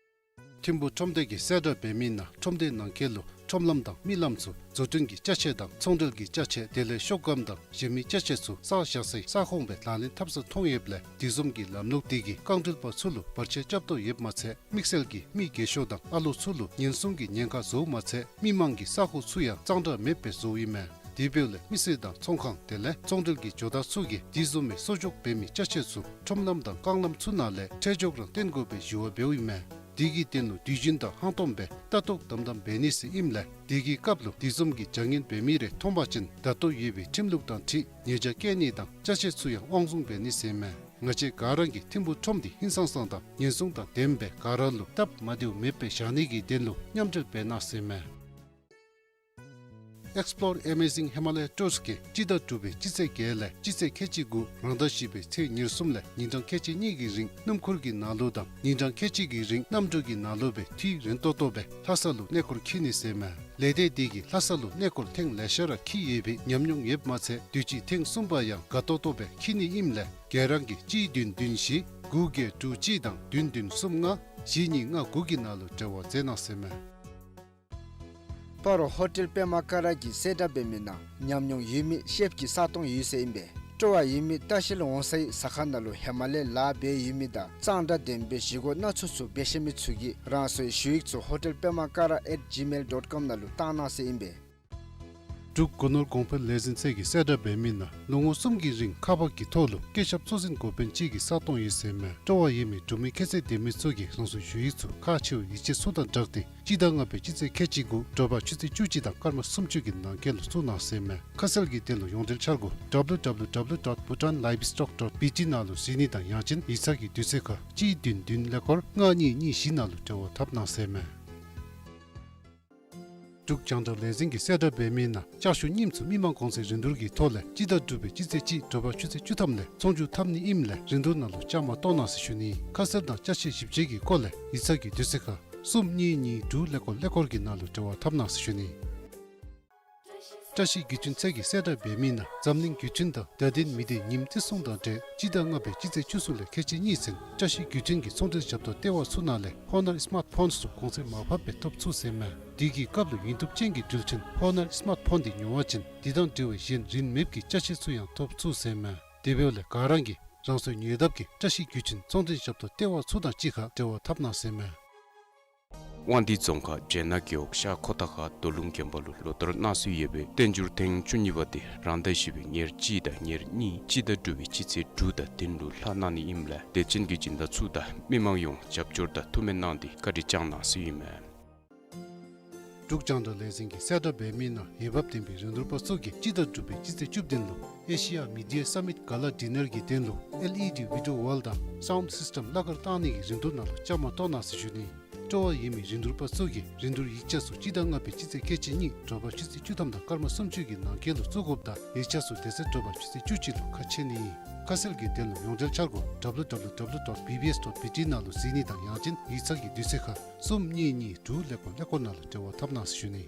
ཐིམ་ཕུག་ཁྲོམ་སྡེ་གིས་གསལ་བསྒྲགས་འབད་མི་ནང་ཁྲོམ་སྡེ་ནང་འཁོད་ལུ་ཁྲོམ་ལམ་དང་མི་ལམ་ཚུ་བཟོ་སྐྲུན་གྱི་ཅ་ཆས་དང་ཚོང་འབྲེལ་གྱི་ཅ་ཆས་དེ་ལས་ཤོག་སྒམ་དང་གཞན་མི་ཅ་ཆས་ཚུ་བསགས་བཞག་སའི་ས་ཁོངས་སྦེ་ལག་ལེན་འཐབ་ས་མཐོང་ཡོདཔ་ལས་དེ་བཟུམ་གྱི་ལམ་ལུགས་དེ་གིས་རྐང་འདྲུད་པ་ཚུ་ལུ་བར་ཆད་རྐྱབ་དོ་ཡོདཔ་མ་ཚད་དམིགས་བསལ་གྱིས་མི་རྒས་ཤོས་དང་ཨ་ལོ་ཚུ་ལུ་ཉེན་སྲུང་གི་ཉེན་ཁ་བཟོཝ་མ་ཚད་མི་མང་གི་ས་ཁོངས་ཚུ་ཡང་གཙང་སྦྲ་མེདཔ་སྦེ་བཟོཝ་ཨིན་མས། དེ་འབདཝ་ལས་མི་སེར་དང་ཚོང་ཁང་དེ་ལས་ཚོང་འབྲེལ་གྱི་ཇོ་བདག་ཚུ་གིས་དེ་བཟུམ་མའི་གསོག་འཇོག་འབད་མི་ཅ་ཆས་ཚུ་ཁྲོམ་ལམ་དང་རྐང་ལམ་ཚུ་ནང་ལས་ཁྲལ་འཇོག་རང་བཏོན་དགོ་པའི་ཞུ་བ་འབདཝ་ཨིན་མས། དེ་གི་དོན་ལུ་དུས་རྒྱུན་དང་ཧང་སྟོང་སྦེ་ལྟ་རྟོག་དམ་དམ་འབད་ནི་ཟེར་ཨིནམ་ལས་དེ་གི་སྐབས་ལུ་དེ་བཟུམ་གྱི་བྱ་ངན་འབད་མི་རེ་མཐོང་པ་ཅིན་ད་ལྟོ་ཡོད་པའི་ཁྲིམས་ལུགས་དང་འཁྲིལ་ཉེས་བྱ་བཀལ་ནི་དང་ཅ་ཆས་ཚུ་ཡང་དབང་བཟུང་འབད་ནི་ཟེར་མས། ང་བཅས་ག་ར་གིས་ཐིམ་ཕུག་ཁྲོམ་འདི་ཧིང་སངས་སངས་དང་ཉེན་སྲུང་དང་ལྡནམ་སྦེ་ག་ར་ལུ་སྟབས་མ་བདེཝ་མེདཔ་སྦེ་བཞག་ནི་གི་དོན་ལུ་མཉམ་འབྲེལ་འབད་གནང་ཟེར་མས། Explore Amazing Himalaya Tours གིས་སྤྱི་ཟླ་དྲུག་པའི་སྤྱི་ཚེས་བརྒྱད་ལས་སྤྱི་ཚེས་ཁལ་གཅིག་དགུ་རང་ཟླ་བཞི་པའི་ཚེས་ཉེར་གསུམ་ལས་ཉིན་གྲངས་ཁལ་གཅིག་གཉིས་ཀྱི་རིང་སྣུམ་འཁོར་གྱི་ནང་ལུ་དང་ཉིན་གྲངས་ཁལ་གཅིག་གི་རིང་གནམ་གྲུ་གི་ནང་ལུ་སྦེ་དུས་རན་ཏོག་ཏོ་སྦེ་ལྷ་ས་ལུ་གནས་སྐོར་འཁྱིད་ནི་ཟེར་མས། ལས་སྡེ་འདི་གིས་ལྷ་ས་ལུ་གནས་སྐོར་ཐེངས་ལེ་ཤ་ར་འཁྱིད་ཡོད་པའི་ཉམས་མྱོང་ཡོདཔ་མ་ཚད་དུས་ཅི་ཐེངས་གསུམ་པ་ཡང་དགའ་ཏོག་ཏོ་སྦེ་འཁྱིད་ནི་ཨིནམ་ལས་ག་ར་གིས་གཅིག་བདུན་བདུན་བཞི་དགུ་བརྒྱད་དྲུག་གཅིག་དང་བདུན་བདུན་གསུམ་ལྔ་བཞི་གཉིས་ལྔ་དགུ་གི་ནང་ལུ་འབྲེལ་བ་མཛད་གནང་ཟེར་མས། སྤ་རོ་ཧོ་ཊེལ་པདྨ་ཀ་ར་གིས་གསལ་བསྒྲགས་འབད་མི་ནང་ཉམས་མྱོང་ཡོད་མི་ཤེཕ་གི་ས་སྟོང་ཡོད་ཟེར་ཨིན་པས། སྤྲོ་བ་ཡོད་མི་ལྟ་བཤལ་འོང་སའི་ཟ་ཁང་ནང་ལུ་ཧེ་མ་ལས་ལཱ་འབད་ཡོད་མི་དང་གཙང་སྦྲ་ལྡནམ་སྦེ་བཞེས་སྒོ་སྣ་ཚོགས་ཚུ་འབད་ཤེས་མི་ཚུ་གིས་རང་སོའི་ཞུ་ཡིག་ཚུ་ཧོ་ཊེལ་པདྨ་ཀ་ར་at gmail dot com ནང་ལུ་བཏང་གནང་ཟེར་ཨིན་པས། འབྲུག་སྒོ་ནོར་གོང་འཕེལ་ལས་འཛིན་ཚད་ཀྱིས་གསལ་བསྒྲགས་འབད་མི་ནང་ལོ་ངོ་གསུམ་གྱི་རིང་ཁག་འབག་གི་ཐོག་ལུ་སྐྱེས་ཞབས་གཙོ་འཛིན་འགོ་དཔོན་ཅིག་གི་ས་སྟོང་ཡོད་ཟེར་མས། སྤྲོ་བ་ཡོད་མི་འབྲུག་མི་ཁྱད་ཚད་ལྡན་མི་ཚུ་གིས་རང་སོའི་ཞུ་ཡིག་ཚུ་ཁག་ཆེ་བའི་ཡིག་ཆ་ཚུ་དང་སྦྲགས་ཏེ་སྤྱི་ཟླ་ལྔ་པའི་སྤྱི་ཚེས་ཁལ་གཅིག་དགུ་དྲོ་པ་ཆུ་ཚོད་བཅུ་གཅིག་དང་སྐར་མ་སུམ་ཅུ་གི་ནང་འཁོད་ལུ་བཙུགས་གནང་ཟེར་མས། ཁ་གསལ་གྱི་དོན་ལུ་ཡོངས་འབྲེལ་འཆར་སྒོ་www dot bhutanlivestock dot bt ནང་ལུ་གཟིགས་ནི་དང་ཡང་ཅིན་ཡིག་ཚང་གི་དུས་ཚོད་ཁར་གཅིག་བདུན་བདུན་ཀླད་ཀོར་ལྔ་གཉིས་གཉིས་བཞི་ནང་ལུ་འབྲེལ་བ་འཐབ་གནང་ཟེར་མས། འབྲུག་རྒྱང་བསྒྲགས་ལས་འཛིན་གྱིས་གསལ་བསྒྲགས་འབད་མི་ནང་ལྕགས་ཞུ་རྙིངམ་ཚུ་མི་མང་གོང་ཚད་རིན་བསྡུར་གྱི་ཐོག་ལས་སྤྱི་ཟླ་དྲུག་པའི་སྤྱི་ཚེས་གཅིག་དྲོ་པ་ཆུ་ཚོད་བཅུ་ཐམ་ལས་ཚོང་བསྒྱུར་འཐབ་ནི་ཨིནམ་ལས་རིན་བསྡུར་ནང་ལུ་བཅའ་མར་གཏོགས་གནང་ཟེར་ཞུ་ནི། ཁ་གསལ་དང་ཅ་ཆས་ཞིབ་དཔྱད་ཀྱི་སྐོར་ལས་ཡིག་ཚང་གི་དུས་ཚོད་ཁར་གསུམ་གཉིས་གཉིས་དྲུག་ཀླད་ཀོར་ཀླད་ཀོར་གྱི་ནང་ལུ་འབྲེལ་བ་འཐབ་གནང་ཟེར་ཞུ་ནི། བཀྲ་ཤིས་བརྒྱུད་འཕྲིན་ཚད་ཀྱིས་གསལ་བསྒྲགས་འབད་མི་ནང་འཛམ་གླིང་བརྒྱུད་འཕྲིན་དང་བརྡ་དོན་མི་སྡེ་ཉིནམ་བརྩི་སྲུང་དང་འབྲེལ་སྤྱི་ཟླ་ལྔ་པའི་སྤྱི་ཚེས་བཅུ་གསུམ་ལས་ཁལ་གཅིག་གཉིས་ཚུན་བཀྲ་ཤིས་བརྒྱུད་འཕྲིན་གྱི་ཚོང་འབྲེལ་ཞབས་ཏོག་ལྟེ་བ་ཚུ་ནང་ལས་ཧོ་ནར་སི་མཱརཊ་ཕོནསི་ཚུ་གོང་ཚད་མར་ཕབ་སྦེ་ཐོབ་ཚུགས་ཟེར་མས། དེ་གི་སྐབས་ལུ་ཡུན་ཐུབ་ཅན་གྱི་འགྲུལ་འཕྲིན་ཧོ་ནར་སི་མཱརཊ་ཕོན་འདི་ཉོ་བ་ཅིན་དེ་དང་འབྲེལ་བའི་གཞན་རིན་མེདཔ་གི་ཅ་ཆས་ཚུ་ཡང་ཐོབ་ཚུགས་ཟེར་མས། དེ་འབདཝ་ལས་ག་ར་གིས་རང་སོའི་ཉེ་འདབས་ཀྱི་བཀྲ་ཤིས་བརྒྱུད་འཕྲིན་ཚོང་འབྲེལ་ཞབས་ཏོག་ལྟེ་བ་ཚུ་དང་གཅིག་ཁར་འབྲེལ་བ་འཐབ་གནང་ཟེར་མས། དབང་འདུས་རྫོང་ཁག་བྱེ་ནག་རྒེད་འོག་ཤར་ཁོ་ཐང་ཁ་རྡོ་ལུང་དགོན་པ་ལུ་ལོ་ལྟར་གནང་སྲོལ་ཡོད་པའི་བསྟན་འགྱུར་ཐེངས་བཅུ་གཉིས་པ་དེ་རང་ཟླ་བཞི་པའི་ཉེར་གཅིག་དང་ཉེར་གཉིས་སྤྱི་ཟླ་དྲུག་པའི་སྤྱི་ཚེས་དྲུག་དང་བདུན་ལུ་ལྷག་གནང་ནི་ཨིནམ་ལས་དད་ཅན་གྱི་སྦྱིན་བདག་ཚུ་དང་མི་མང་ཡོངས་རྒྱབ་སྐྱོར་དང་ཐུགས་སྨོན་གནང་སྟེ་བཀའ་དྲིན་བསྐྱངས་གནང་ཟེར་ཨིན་མས། འབྲུག་རྒྱང་བསྒྲགས་ལས་འཛིན་གྱིས་གསལ་བསྒྲགས་འབད་མི་ནང་འོས་འབབ་ལྡན་པའི་རིན་བསྡུར་པ་ཚུ་གིས་སྤྱི་ཟླ་དྲུག་པའི་སྤྱི་ཚེས་བཅུ་བདུན་ལུ་ཨེ་ཤི་ཡ་མི་ཌི་ཡ་སམ་མིཊ་ག་ལ་ཌི་ནར་གྱི་དོན་ལུ་ཨེལ་ཨི་ཌི་བི་ཌི་ཡོ་ཝཱལ་དང་སའུནཌ་སིསི་ཊེམ་གླ་གར་བཏང་ནི་གི་རིན་བསྡུར་ནང་ལུ་བཅའ་མར་གཏོགས་གནང་ཟེར་ཞུ་ནི། སྤྲོ་བ་ཡོད་མི་རིན་བསྡུར་པ་ཚུ་གིས་རིན་བསྡུར་ཡིག་ཆ་ཚུ་སྤྱི་ཟླ་ལྔ་པའི་སྤྱི་ཚེས་ཁལ་གཅིག་གཉིས་དྲོ་པ་ཆུ་ཚོད་བཅུ་ཐམ་དང་སྐར་མ་སུམ་ཅུ་གི་ནང་འཁོད་ལུ་བཙུགས་དགོཔ་དང་ཡིག་ཆ་ཚུ་དེ་ཚེ་དྲོ་པ་ཆུ་ཚོད་བཅུ་གཅིག་ལུ་ཁ་ཕྱེ་ནི་ཨིན། ཁ་གསལ་གྱི་དོན་ལུ་ཡོངས་འབྲེལ་འཆར་སྒོ་www dot bbs dot bt ནང་ལུ་གཟིགས་ནི་དང་ཡང་ཅིན་ཡིག་ཚང་གི་དུས་ཚོད་ཁར་གསུམ་གཉིས་གཉིས་དྲུག་ཀླད་ཀོར་ཀླད་ཀོར་ནང་ལུ་འབྲེལ་བ་འཐབ་གནང་ཟེར་ཞུ་ནི།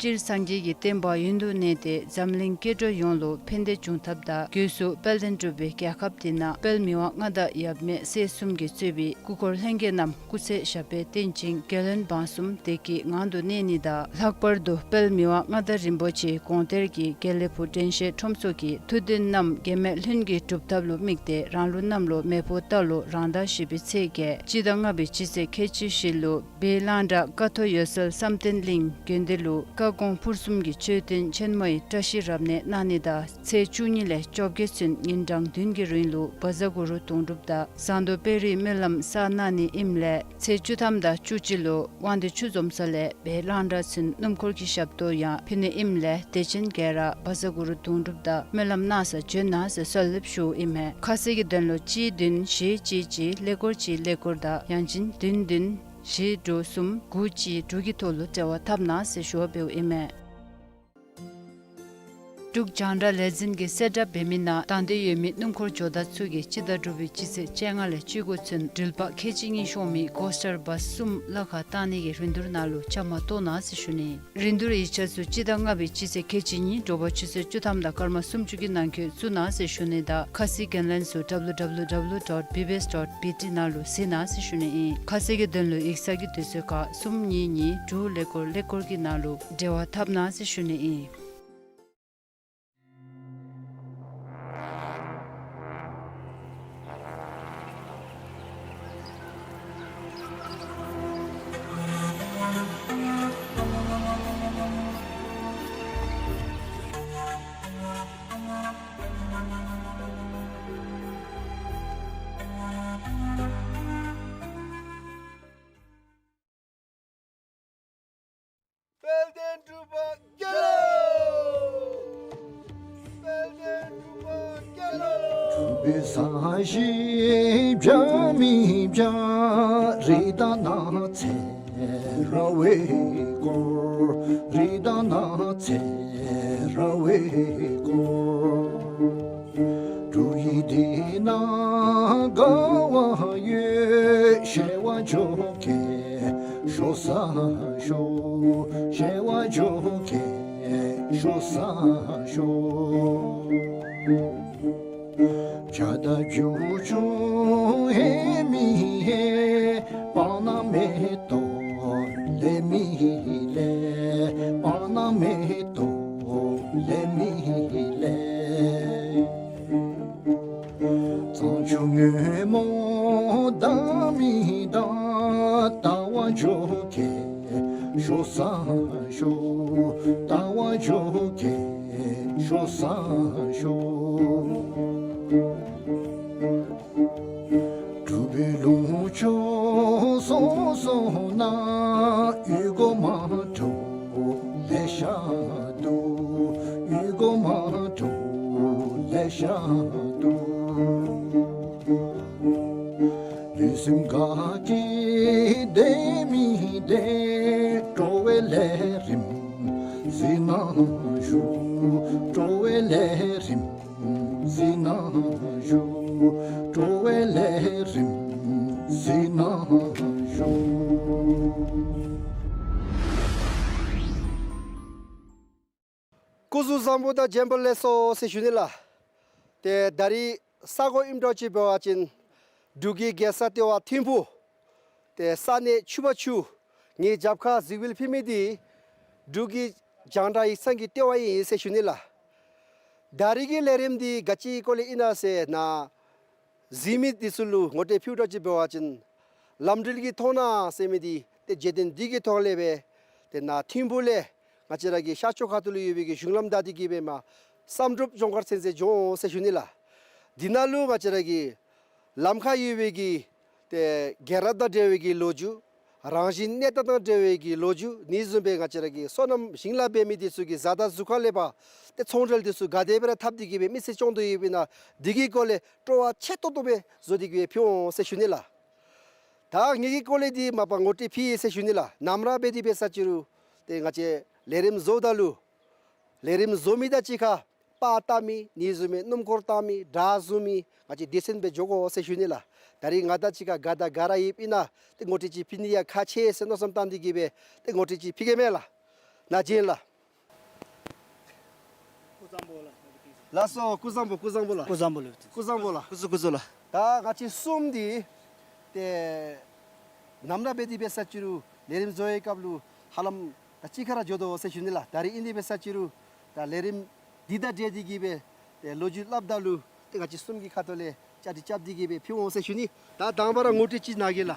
སྤྱིར་སངས་རྒྱས་ཀྱི་བསྟན་པ་ཡུན་དུ་གནས་ཏེ་འཛམ་གླིང་སྐྱེ་འགྲོ་ཡོངས་ལུ་ཕན་བདེ་འབྱུང་ཐབས་དང་། སྒོས་སུ་དཔལ་ལྡན་འབྲུག་པའི་རྒྱལ་ཁབ་འདི་ནང་དཔལ་མི་དབང་མངའ་བདག་ཡབ་མེས་སྲས་གསུམ་གྱིས་གཙོས་པའི་སྐུ་འཁོར་ལྷན་རྒྱས་རྣམས་སྐུ་ཚེ་ཞབས་པད་བརྟན་ཅིང་རྒྱལ་བློན་འབངས་གསུམ་བདེ་སྐྱིད་ངང་དུ་གནས་ནི་དང་། ལྷག་པར་དུ་དཔལ་མི་དབང་མངའ་བདག་རིན་པོ་ཆེའི་དགོངས་གཏེར་གྱི་དགེ་ལེགས་ཕུག་དྲན་ཤེས་ཁྲོམ་ཚོགས་ཀྱི་ཐུགས་འདུན་རྣམས་གེགས་མེད་ལྷུན་གྱིས་གྲུབ་ཐབས་ལུ་དམིགས་ཏེ། རང་ལུགས་གནམ་ལོ་མེ་ཕོ་རྟ་ལོ་རང་ཟླ་བཞི་པའི་ཚེས་བརྒྱད་སྤྱི་ཟླ་ལྔ་པའི་སྤྱི་ཚེས་ཁལ་གཅིག་བཞི་ལུ་སྦས་གླང་བྲག་ཀ་ཐོག་འོད་གསལ་བསམ་གཏན་གླིང་དགོན་སྡེ་ལུ་བཀའ་དགོངས་ཕུར་གསུམ་གྱི་མཆོད་རྟེན་ཆེན་མོའི་བཀྲ་ཤིས་རབ་གནས་གནང་ནི་དང་། ཚེས་བཅུ་གཉིས་ལས་བཅོ་བརྒྱད་ཚུན་ཉིན་གྲངས་བདུན་གྱི་རིང་ལུ་བཛྲ་གུ་རུ་དུང་སྒྲུབ་དང་ཟངས་མདོག་དཔལ་རིའི་སྨོན་ལམ་བསགས་གནང་ནི་ཨིནམ་ལས། ཚེས་བཅུ་ཐམ་དང་བཅུ་གཅིག་ལུ་དབང་འདུས་ཆུ་འཛོམས་ས་ལས་སྦས་གླང་བྲག་ཚུན་སྣུམ་འཁོར་གྱི་ཞབས་ཏོག་ཡང་ཕུལ་ནི་ཨིནམ་ལས། དད་ཅན་ག་ར་བཛྲ་གུ་རུ་དུང་སྒྲུབ་དང་སྨོན་ལམ་གནང་སར་བྱོན་གནང་ཟེར་གསོལ་འདེབས་ཞུཝ་ཨིན་མས། ཁ་གསལ་གྱི་དོན་ལུ་གཅིག་བདུན་བཞི་གཅིག་གཅིག་ཀླད་ཀོར་གཅིག་ཀླད་ཀོར་དང་ཡང་ཅིན་བདུན་བདུན་བཞི་དྲུག་གསུམ་དགུ་གཅིག་དྲུག་གི་ཐོག་ལུ་འབྲེལ་བ་འཐབ་གནང་ཟེར་ཞུ་བ་འབདཝ་ཨིན་མས། འབྲུག་རྒྱང་བསྒྲགས་ལས་འཛིན་གྱིས་གསལ་བསྒྲགས་འབད་མི་ནང་དང་འདོད་ཡོད་མི་སྣུམ་འཁོར་ཇོ་བདག་ཚུ་གིས་སྤྱི་ཟླ་དྲུག་པའི་སྤྱི་ཚེས་བཅོ་ལྔ་ལས་བཅུ་དགུ་ཚུན་འགྲུལ་པ་ཁལ་གཅིག་གཉིས་ཤོང་མི་ཀོ་སི་ཊར་བཱསི་གསུམ་གླ་ཁར་བཏང་ནི་གི་རིན་བསྡུར་ནང་ལུ་བཅའ་མར་གཏོགས་གནང་ཟེར་ཞུ་ནི། རིན་བསྡུར་ཡིག་ཆ་ཚུ་སྤྱི་ཟླ་ལྔ་པའི་སྤྱི་ཚེས་ཁལ་གཅིག་གཉིས་དྲོ་པ་ཆུ་ཚོད་བཅུ་ཐམ་དང་སྐར་མ་སུམ་ཅུ་གི་ནང་འཁོད་བཙུགས་གནང་ཟེར་ཞུ་ནི་དང་། ཁ་གསལ་གྱི་དོན་ལུ་ཌབ་ལུ་ཌབ་ལུ་ཌབ་ལུ་ཌོཊ་བི་བི་ཨེསི་ཌོཊ་བི་ཊི་ནང་ལུ་གཟིགས་གནང་ཟེར་ཞུ་ནི་ཨིན། ཁ་གསལ་གྱི་དོན་ལུ་ཡིག་ཚང་གི་དུས་ཚོད་ཁར་གསུམ་གཉིས་གཉིས་དྲུག་ཀླད་ཀོར་ཀླད་ཀོར་གྱི་ནང་ལུ་འབྲེལ་བ་འཐབ་གནང་ཟེར་ཞུ་ནི་ཨིན། དཔལ་ལྡན་འབྲུག་པ་རྒྱལ་ལོ། དཔལ་ལྡན་འབྲུག་པ་རྒྱལ་ལོ། འབྲུག་པའི་ས་གཞི་བྱ་མི་བྱ། རི་དང་ནགས་ཚལ་ར་བས་བསྐོར། རི་དང་ནགས་ཚལ་ར་བས་བསྐོར། འབྲུག་ཡུལ་འདི་ན་དགའ་བ་ཡོད། བྱེས་པ་འབྱོར་གེ་ཤོ་ས་ཤོ། བྱེས་པ་འབྱོར་གེ་ཤོ་ས་ཤོ། བྱ་དང་བྱིའུ་ཆུང་ཧེ་མི་ཧེ། སྤང་ནགས་མེ་ཏོག་ལེགས་མི་ལེགས། སྤང་ནགས་མེ་ཏོག་ལེགས་མི་ལེགས། གཙང་ཆུ་སྔོན་མོ་དྭངས་མི་དྭངས། ལྟ་བ་འབྱོར་གེ་ཤོ་ས་ཤོ། ལྟ་བ་འབྱོར་གེ་ཤོ་ས་ཤོ། འབྲུག་པའི་ལུང་ཕྱོགས་སོ་སོ་ན། ཡུལ་སྒོ་མང་དྲགས་ལེ་ཤ་འདུག། ཡུལ་སྒོ་མང་དྲགས་ལེ་ཤ་འདུག། ལུས་སེམས་དགའ་སྐྱིད་བདེ་མི་བདེ། སྤྲོ་བའི་ལས་རིམ་གཟིགས་གནང་ཞུ། སྤྲོ་བའི་ལས་རིམ་གཟིགས་གནང་ཞུ། སྤྲོ་བའི་ལས་རིམ་གཟིགས་གནང་ཞུ། སྐུ་གཟུགས་བཟང་པོ་དང་བྱོན་པ་ལེགས་སོ་ཟེར་ཞུ་ནི་ལགས། ཏེ་ད་རིས་ས་གོ་ཨིནམ་འདྲཝ་ཅིག་འབད་བ་ཅིན་འབྲུག་གི་རྒྱལ་ས་ལྟེ་བ་ཐིམ་ཕུག། ཏེ་ས་གནས་ཆུ་བར་ཆུ། ངེའི་རྒྱབ་ཁར་གཟིགས་འབུལ་ཕུལ་མི་འདི་འབྲུག་གི་རྒྱང་བསྒྲགས་ཡིག་ཚང་གི་ལྟེ་བ་ཨིན་ཟེར་ཞུ་ནི་ལགས། ད་རིས་ཀྱི་ལས་རིམ་འདི་ག་ཅིའི་སྐོར་ལས་ཨིན་ན་ཟེར་ན། གཟིགས་མི་འདི་ཚུ་ལུ་ངོ་སྤྲོད་ཕུལཝ་འདྲཝ་ཅིག་འབད་བ་ཅིན་ལམ་འགྲུལ་གྱི་མཐོང་སྣང་ཟེར་མི་འདི་ཏེ་བརྗོད་དོན་འདི་གི་ཐོག་ལས་སྦེ་ཏེ་ནཱ་ཐིམ་ཕུག་ལས་ང་བཅས་ར་གི་ཤར་ཕྱོགས་ཁ་ཐུག་ལུ་ཡོད་པའི་གི་གཞུང་ལམ་བདའ་སྟེ་གི་སྦེ་མར་བསམ་གྲུབ་ལྗོངས་མཁར་ཚུན་ཚོད་འགྱོ་འོང་ཟེར་ཞུ་ནི་ལགས། འདི་ནང་ལུ་ང་བཅས་ར་གི་ལམ་ཁར་ཡོད་པའི་གི་ཏེ་རྒྱལ་རབས་དང་འབྲེལ་བའི་གི་ལོ་རྒྱུས། རང་བཞིན་གནས་སྟངས་དང་འབྲེལ་བའི་གི་ལོ་རྒྱུས། ཨ་ནི་བཟུམ་སྦེ་ང་བཅས་ར་གི་སོ་ནམ་ཞིང་ལཱ་འབད་མི་འདི་ཚུ་གི་བཟའ་ཟླ་གཟུགས་ཁར་ལས་ཕར་ཏེ་ཚོང་འབྲེལ་འདི་ཚུ་ག་དེ་སྦེ་ར་འཐབ་སྟེ་གི་སྦེ་མི་ཚེ་སྐྱོང་དོ་ཡོདཔ་ཨིན་ན་འདི་གི་སྐོར་ལས་སྤྲོ་བ་ཆེ་ཏོག་ཏོ་སྦེ་བཟོ་སྟེ་གི་སྦེ་ཕུལ་འོང་ཟེར་ཞུ་ནི་ལགས། ད་ངེ་གི་སྐོར་ལས་འདི་མ་པ་ངོ་སྤྲོད་ཕུལ་ཡི་ཟེར་ཞུ་ནི་ལགས། ནམ་ར་འབད་དེ་འབད་ས་ཅི་རུང་ཏེ་ང་བཅས་ལས་རིམ་བཟོཝ་ད་ལུ་ལས་རིམ་བཟོ་མི་དང་གཅིག་ཁར་པར་བཏང་མི་ཨ་ནི་བཟུམ་སྦེ་སྣུམ་འཁོར་བཏང་མི་བྲག་བཟུང་མི་ང་བཅས་སྡེ་ཚན་སྦེ་འགྱོ་དགོ་ཟེར་ཞུ་ནི་ལགས། ད་རིས་ང་དང་གཅིག་ཁར་ག་དང་ག་ར་ཡོདཔ་ཨིན་ན་ཏེ་ངོ་སྤྲོད་ཅིག་ཕུལ་ནི་ཡང་ཁག་ཆེ་ཟེར་མནོ་བསམ་བཏང་སྟེ་གི་སྦེ་ཏེ་ངོ་སྤྲོད་ཅིག་ཕུལ་གེ་མས་ལགས། ནཱ་བྱོན་ལགས། ལགས་སོ། སྐུ་གཟུགས་བཟང་པོ། སྐུ་གཟུགས་བཟང་པོ་ལགས། སྐུ་གཟུགས་བཟང་པོ་ལགས། སྐུ་གཟུགས་བཟང་པོ་ལགས། སྐུ་གཟུགས་བཟང་པོ་ལགས། སྐུ་གཟུགས་བཟང་པོ་ལགས། ད་ང་བཅས་གསུམ་འདི་ཏེ་ནམ་ར་འབད་དེ་འབད་ས་ཅི་རུང་ལས་རིམ་བཟོ་བའི་སྐབས་ལུ་ཧ་ལམ་ད་གཅིག་ཁར་ར་འགྱོ་དོ་ཟེར་ཞུ་ནི་ལགས། ད་རིས་ཨིན་དེ་འབད་ས་ཅི་རུང་ད་ལས་རིམ་འདི་དང་འབྲེལ་ཏེ་གིས་སྦེ་ཏེ་ལོ་རྒྱུས་སླབ་ད་ལུ་ཏེ་ང་བཅས་གསུམ་གྱི་ཁ་ཐུག་ལས་བཅའ་སྒྲིག་རྐྱབ་སྟེ་གིས་སྦེ་ཕུལ་འོང་ཟེར་ཞུ་ནི། ད་དང་པ་ར་ངོ་སྤྲོད་ཅིག་གནང་གེ་ལགས།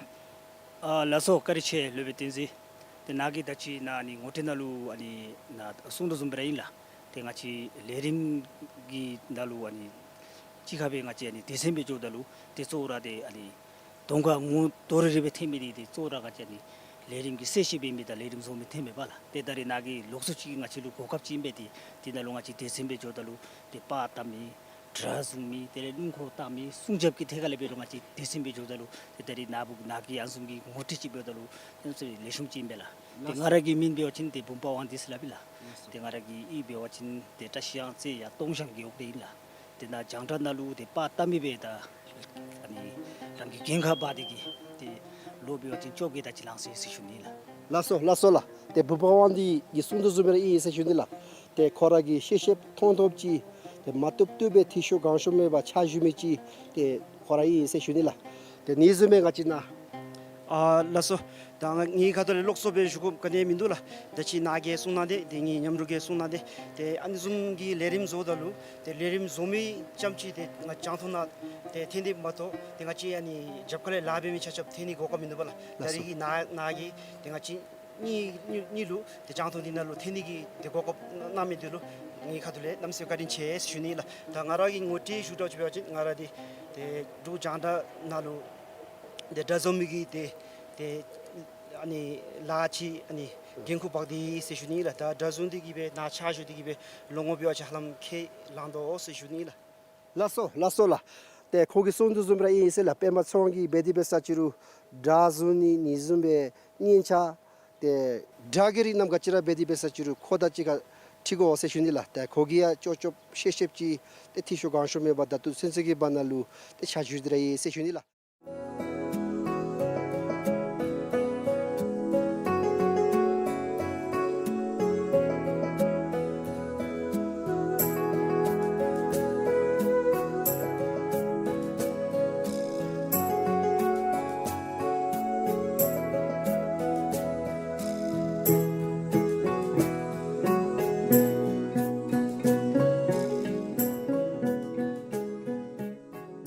ཨ་ལགས་སོ། བཀའ་དྲིན་ཆེ་སློབ་དཔོན་བསྟན་འཛིན། ཏེ་ནཱ་གིས་ད་ཅི་ནཱ་ཨ་ནི་ངོ་སྤྲོད་ནང་ལུ་ཨ་ནི་ནཱ་གསུངས་དོ་བཟུམ་སྦེ་ར་ཨིན་ལགས། ཏེ་ང་བཅས་ལས་རིམ་གྱི་ནང་ལུ་ཨ་ནི་གཅིག་ཁར་སྦེ་ང་བཅས་ཨ་ནི་སྡེ་ཚན་སྦེ་འགྱོཝ་ད་ལུ་ཏེ་གཙོ་བོ་ར་ཏེ་ཨ་ནི་གདོང་ཁར་ངོ་ཏོག་རི་རི་སྦེ་ཐོན་མི་འདི་ཏེ་གཙོ་བོ་ར་ང་བཅས་ཨ་ནི་ལས་རིམ་གྱི་གསལ་བཤད་འབད་མི་དང་ལས་རིམ་བཟོ་མི་ཐོན་མི་པ་ལགས། ཏེ་ད་རིས་ནཱ་གི་ལོགས་སུ་ཅིག་ང་བཅས་ལུ་གོ་སྐབས་ཅིག་ཨིན་པས། ཏེ་དེ་ནང་ལུ་ང་བཅས་སྡེ་ཚན་སྦེ་འགྱོཝ་ད་ལུ་ཏེ་པར་བཏབ་མི་སྒྲ་བཟུང་མི་དེ་ལས་སྣུམ་འཁོར་བཏང་མི་སྲུང་རྒྱབ་ཀྱི་ཐད་ཁར་ལས་འབད་རུང་ང་བཅས་སྡེ་ཚན་སྦེ་འགྱོཝ་ད་ལུ་ཏེ་ད་རིས་ནཱ་བུ་ནཱ་གི་ཨ་ནི་བཟུམ་གྱི་ངོ་སྤྲོད་ཅིག་འབདཝ་ད་ལུ་ཏེ་ལེགས་ཤོམ་ཅིག་ཨིན་པས་ལགས། ཏེ་ང་ར་གི་མིང་འབད་བ་ཅིན་ཏེ་བུམ་པ་དབང་འདུས་ཟེར་སླབ་ཨིན་ལགས། ཏེ་ང་ར་གི་གཡུས་འབད་བ་ཅིན་ཏེ་བཀྲིས་གཡང་རྩེ་ཡ་སྟོང་ཞང་གི་འོག་ཏེ་ཨིན་ལགས། ཏེ་ནཱ་རྒྱང་བསྒྲགས་ནང་ལུ་ཏེ་པར་བཏབ་མི་སྦེ་ད་ཨ་ནི་རང་གི་འགན་ཁར་འབག་སྟེ་གིས་ཏེ་ལོ་འབད་བ་ཅིན་བཅོ་བརྒྱད་དེ་ཅིག་ལང་སོ་ཡི་ཟེར་ཞུ་ནི་ལགས། ལགས་སོ་ལགས་སོ་ལགས། ཏེ་བུམ་པ་དབང་འདུས་ཀྱིས་གསུངས་དོ་བཟུམ་སྦེ་ར་ཨིན་ཟེར་ཞུ་ནི་ལགས། ཏེ་ཁོ་ར་གི་ཤེས་ཤེསཔ་མཐོང་ཐོབ་ཅིག་ཏེ་མ་བཏུབ་བཏུབ་སྦེ་འཐུས་ཤོར་གང་ཤོར་མེད་པར་ཕྱག་ཞུ་མི་ཅིག་ཏེ་ཁོ་ར་ཨིན་ཟེར་ཞུ་ནི་ལགས། ཏེ་ཨ་ནི་བཟུམ་སྦེ་ང་བཅས་ནཱ་ཨ་ལགས་སོ། ད་ང་ངེའི་ཁ་ཐུག་ལས་ལོགས་སུ་སྦེ་ཞུ་དགོཔ་ག་ནི་ཡང་མིན་འདུག་ལགས། ད་ཅི་ནཱ་གིས་གསུངས་གནང་སྟེ་ཏེ་ངེའི་མཉམ་རོགས་ཀྱིས་གསུངས་གནང་སྟེ་ཏེ་ཨ་ནི་བཟུམ་གྱི་ལས་རིམ་བཟོཝ་ད་ལུ་ཏེ་ལས་རིམ་བཟོ་མི་རྐྱངམ་ཅིག་ཏེ་ང་རྒྱང་མཐོང་ནང་ཏེ་འཐོན་ནི་མ་གཏོགས་ཏེ་ང་བཅས་ཨ་ནི་རྒྱབ་ཁ་ལས་ལཱ་འབད་མི་ཆ་ཁྱབ་འཐོན་ནི་གོ་སྐབས་མིན་འདུག་པ་ལགས། ད་ལགས་སོ། རིས་ཀྱི་ནཱ་ནཱ་གིས་ཏེ་ང་བཅས་གཉིས་གཉིས་གཉིས་ལུ་ཏེ་རྒྱང་མཐོང་འདི་ནང་ལུ་འཐོན་ནི་གི་ཏེ་གོ་སྐབས་གནང་མི་འདི་ལུ་ངེའི་ཁ་ཐུག་ལས་གནམ་མེད་ས་མེད་བཀའ་དྲིན་ཆེ་ཞུ་ནི་ལགས། ད་ང་ར་གི་ངོ་སྤྲོད་ཞུ་དགོཔ་ཅིག་འབད་བ་ཅིན་ང་ར་འདི་ཏེ་འབྲུག་རྒྱང་བསྒྲགས་ནང་ལུ་ཏེ་སྒྲ་བཟུང་མི་གི་ཏེ་ཏེ་ཨ་ནི་ལཱ་ཅིག་ཨ་ནི་འགན་ཁུར་འབག་སྟེ་ཟེར་ཞུ་ནི་ལགས། ད་སྒྲ་བཟུང་སྟེ་གིས་སྦེ་ནཱ་ཕྱག་ཞུ་སྟེ་གིས་སྦེ་ལོ་ངོ་འབད་བ་ཅིན་ཧ་ལམ་ཁལ་ལང་དོ་ཟེར་ཞུ་ནི་ལགས། ལགས་སོ་ལགས་སོ་ལགས། ཏེ་ཁོ་གིས་གསུངས་དོ་བཟུམ་ར་ཨིན་ཟེར་ལགས། པདྨ་ཚེ་དབང་གིས་འབད་དེ་འབད་ས་ཅི་རུང་སྒྲ་བཟུང་ནི་ཨ་ནི་བཟུམ་སྦེ་སྙན་ཆ་ཏེ་སྒྲ་གི་རིགས་རྣམས་ག་ཅི་ར་འབད་དེ་འབད་ས་ཅི་རུང་ཁོ་དང་གཅིག་ཁར་འཁྲིལ་དགོ་ཟེར་ཞུ་ནི་ལགས། ཏེ་ཁོ་གིས་ཡང་ཅོག་ཅོག་ཤེས་ཤེསཔ་ཅིག་ཏེ་འཐུས་ཤོར་གང་ཤོར་མེད་པར་ད་ལྟོ་ཚུན་ཚོད་ཀྱི་བར་ན་ལུ་ཏེ་ཕྱག་ཞུ་སྟེ་ར་ཡོད་ཟེར་ཞུ་ནི་ལགས།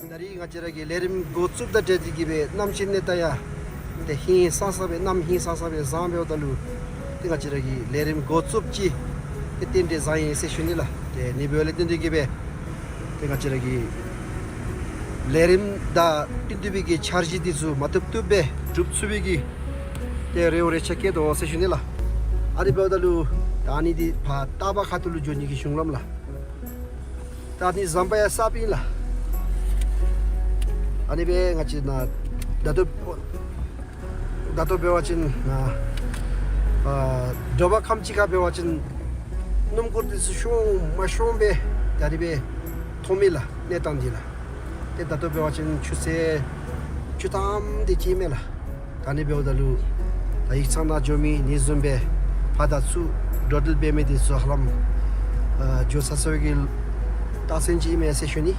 ད་རིས་ང་བཅས་ར་གི་ལས་རིམ་འགོ་བཙུགསཔ་དང་འབྲེལ་ཏེ་གིས་སྦེ་གནམ་གཤིས་གནས་སྟངས་ཡང་ཏེ་ཧིང་སངས་ས་སྦེ་གནམ་ཧིང་སངས་ས་སྦེ་བཟང་འབདཝ་ད་ལུ་ཏེ་ང་བཅས་ར་གི་ལས་རིམ་འགོ་བཙུགསཔ་ཅིག་ཏེ་རྟེན་འབྲེལ་བཟང་ཡི་ཟེར་ཞུ་ནི་ལགས། ཏེ་ཨ་ནི་འབདཝ་ལས་བརྟེན་ཏེ་གིས་སྦེ་ཏེ་ང་བཅས་ར་གི་ལས་རིམ་དང་བསྟུན་ཏེ་སྦེ་གི་འཆར་གཞི་འདི་ཚུ་མ་བཏུབ་བཏུབ་སྦེ་འགྲུབ་ཚུགས་པའི་གི་ཏེ་རེ་བ་རེ་ཆ་བསྐྱེད་དོ་ཟེར་ཞུ་ནི་ལགས། ཨ་ནི་འབདཝ་ད་ལུ་ད་ཨ་ནི་འདི་ཕར་སྟག་པ་ཁ་ཐུག་ལུ་འགྱོ་ནི་གི་གཞུང་ལམ་ལགས། ད་ཨ་ནི་ཟམ་པ་ཡང་གསརཔ་ཨིན་ལགས། ཨ་ནི་སྦེ་ང་བཅས་ནཱ་ད་ལྟོ་ད་ལྟོ་འབད་བ་ཅིན་ནཱ་ཨ་དྲོ་པ་ཁམས་ཅིག་ཁར་འབད་བ་ཅིན་སྣུམ་འཁོར་འདི་ཚུ་ཤོང་མ་ཤོང་སྦེ་ད་རིས་སྦེ་མཐོང་མི་ལགས་གནས་སྟངས་འདི་ལགས། ཏེ་ད་ལྟོ་འབད་བ་ཅིན་ཆུ་ཚོད་བཅུ་ཐམ་དེ་ཅིག་མས་ལགས། ད་ཨ་ནི་འབདཝ་ད་ལུ་ད་ཡིག་ཚང་ནང་འགྱོ་མི་ཨ་ནི་བཟུམ་སྦེ་ཕར་དང་ཚུར་འགྲོ་འགྲུལ་འབད་མི་འདི་ཚུ་ཧ་ལམ་ཨ་འགྱོ་ཚར་ཚར་བའི་གི་རྟགས་མཚན་ཅིག་ཨིན་མས་ཟེར་ཞུ་ནི།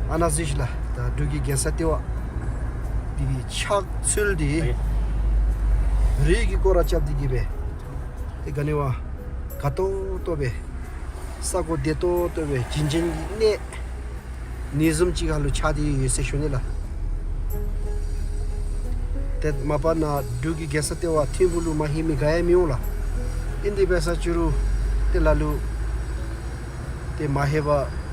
ཨ་ནཱ་ཟེར་ཞུ་ལགས། ད་འབྲུག་གི་རྒྱལ་ས་ལྟེ་བ་འདི་གི་ཆགས་ཚུལ་འདི་རི་གིས་སྐོར་ར་རྐྱབ་སྟེ་གིས་སྦེ་ཏེ་ག་ནི་བ་དགའ་ཏོག་ཏོ་སྦེ་ས་གོ་བདེ་ཏོག་ཏོ་སྦེ་བྱིན་ཅན་གྱི་གནས་ཨ་ནི་བཟུམ་ཅིག་ཁར་ལུ་ཆགས་ཏེ་ཡོད་ཟེར་ཞུ་ནི་ལགས། ཏེ་མ་པ་ནཱ་འབྲུག་གི་རྒྱལ་ས་ལྟེ་བ་ཐིམ་ཕུག་ལུ་མ་ལྷོད་མི་ག་ཡང་མི་འོང་ལགས། ཨིན་དེ་འབད་ས་ཅི་རུང་ཏེ་ལ་ལུ་ཏེ་མ་ལྷོད་པར་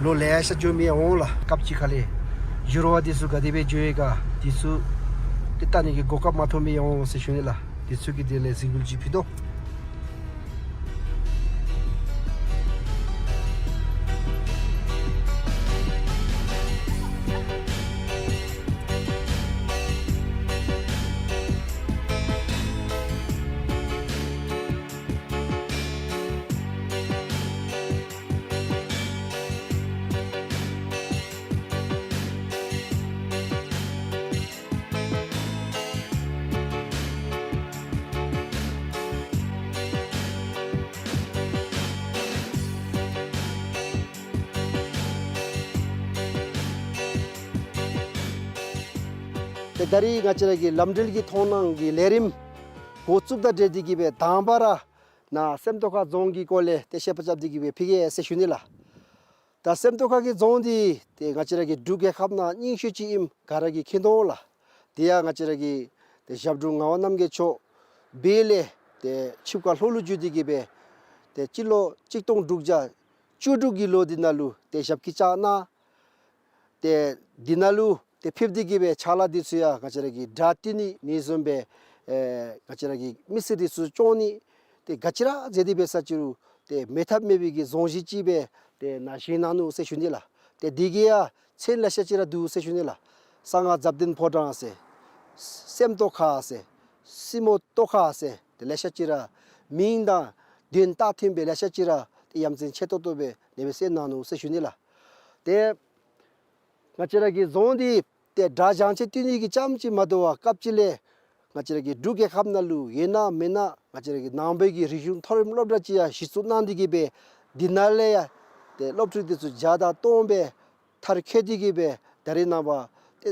ལོག་ལེ་ཤ་འགྱོ་མི་ཡང་འོང་ལགས། སྐབས་ཅིག་ཁ་ལས་འགྱུར་བ་འདི་ཚུ་ག་དེ་སྦེ་འགྱོ་ཡི་ག་འདི་ཚུ་ཏེ་བལྟ་ནི་གི་གོ་སྐབས་མ་ཐོབ་མི་ཡང་འོང་ཟེར་ཞུ་ནི་ལགས། འདི་ཚུ་གི་དོན་ལས་གཟིགས་འབུལ་ཅིག་ཕུལ་དོ། ད་རིས་ང་བཅས་ར་གི་ལམ་འགྲུལ་གྱི་མཐོང་སྣང་གི་ལས་རིམ་འགོ་བཙུགསཔ་དང་འབྲེལ་ཏེ་གི་སྦེ་དང་པ་ར་ནཱ་སེམས་རྟོགས་ཁ་རྫོང་གི་སྐོར་ལས་ཏེ་བཤད་པ་རྐྱབ་སྟེ་གི་སྦེ་ཕུལ་གེ་ཟེར་ཞུ་ནི་ལགས། ད་སེམས་རྟོགས་ཁ་གི་རྫོང་འདི་ཏེ་ང་བཅས་ར་གི་འབྲུག་རྒྱལ་ཁབ་ནང་རྙིང་ཤོས་ཅིག་ཨིནམ་ག་ར་གིས་མཁྱེན་དོ་ལགས། དེ་ཡང་ང་བཅས་ར་གི་ཏེ་ཞབས་དྲུང་ངག་དབང་རྣམ་རྒྱལ་མཆོག་སྦེ་ལས་ཏེ་ཆིབས་ཁ་ལྷོ་ལུ་བསྒྱུར་ཏེ་གི་སྦེ་ཏེ་སྤྱི་ལོ་གཅིག་སྟོང་དྲུག་བརྒྱ་བཅུ་དྲུག་གི་ལོ་འདི་ནང་ལུ་ཏེ་ཞབས་སྐྱིལ་བཅག་གནང་། ཏེ་འདི་ནང་ལུ་ཏེ་ཕེབས་ཏེ་གི་སྦེ་ཕྱག་ལཱ་འདི་ཚུ་ཡང་ང་བཅས་ར་གི་དགྲ་བཏུལ་ནི་ནི་བཟུམ་སྦེ་ཨེ་ང་བཅས་ར་གི་མི་སེར་འདི་ཚུ་སྐྱོང་ནི་ཏེ་ག་ཅི་ར་མཛད་དེ་འབད་ས་ཅི་རུང་ཏེ་མེད་ཐབས་མེད་པའི་གི་རྫོང་གཞི་ཅིག་སྦེ་ཏེ་ནཱ་བཞེངས་གནང་ནུག་ཟེར་ཞུ་ནི་ལགས། ཏེ་འདི་གི་ཡང་མཚན་ལེ་ཤ་ཅིག་ར་འདུག་ཟེར་ཞུ་ནི་ལགས། གསང་སྔགས་ཛབ་དོན་ཕོ་བྲང་ཟེར་སེམས་རྟོགས་ཁ་ཟེར་སྲིན་མོ་རྟོགས་ཁ་ཟེར་ཏེ་ལེ་ཤ་ཅིག་ར་མིང་དང་དོན་དག་མཐུན་པའི་ལེ་ཤ་ཅིག་ར་ཏེ་ཡ་མཚན་ཆེ་ཏོག་ཏོ་སྦེ་ཨ་ནེ་སྦེ་གསན་གནང་ནུག་ཟེར་ཞུ་ནི་ལགས། ཏེ་ང་བཅས་ར་གི་རྫོང་འདི་ཏེ་དགྲ་ཞག་ཆ་བཏུལ་ནི་གི་རྐྱངམ་ཅིག་མ་དོ་བར་སྐབས་ཅིག་ལས་ང་བཅས་ར་གི་འབྲུག་རྒྱལ་ཁབ་ནང་ལུ་ཡོད་ན་མེད་ན་ང་བཅས་ར་གི་ནང་པའི་གི་རིག་གཞུང་མཐོ་རིམ་སློབ་གྲྭ་ཅིག་ཡང་གཞི་བཙུགས་གནང་སྟེ་གི་སྦེ་འདི་ནང་ལས་ཡང་ཏེ་སློབ་ཕྲུག་འདི་ཚུ་བརྒྱ་དང་སྟོང་སྦེ་མཐར་འཁྱོལ་ཏེ་གི་སྦེ་ད་རེས་ནངས་པ་ཏེ་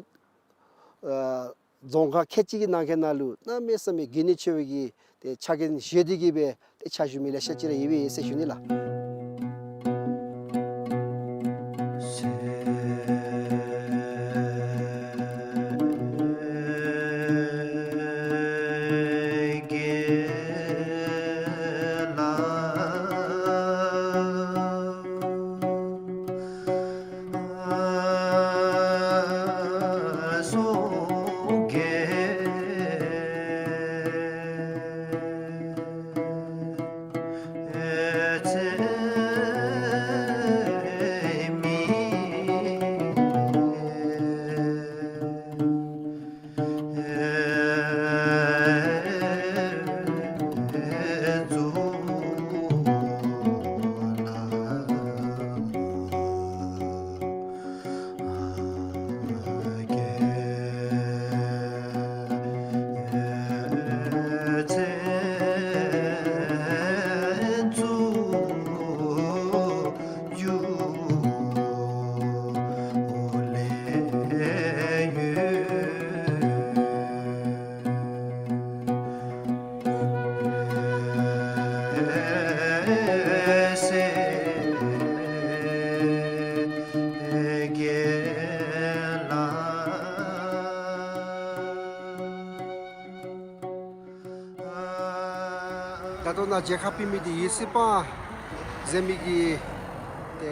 ཨ་རྫོང་ཁག་ཁལ་གཅིག་གི་ནང་འཁོད་ནང་ལུ་གནམ་མེད་ས་མེད་གལ་གནད་ཆེ་བའི་གི་ཏེ་ཕྱག་འགན་བཞེས་ཏེ་གི་སྦེ་ཏེ་ཕྱག་ཞུ་མི་ལེ་ཤ་ཅིག་ར་ཡོད་པས་ཟེར་ཞུ་ནི་ལགས། ད་ལྟོ་ནཱ་མཇལ་ཁ་ཕུལ་མི་འདི་འོད་གསལ་སྤང་ཟེར་མི་གི་ཏེ་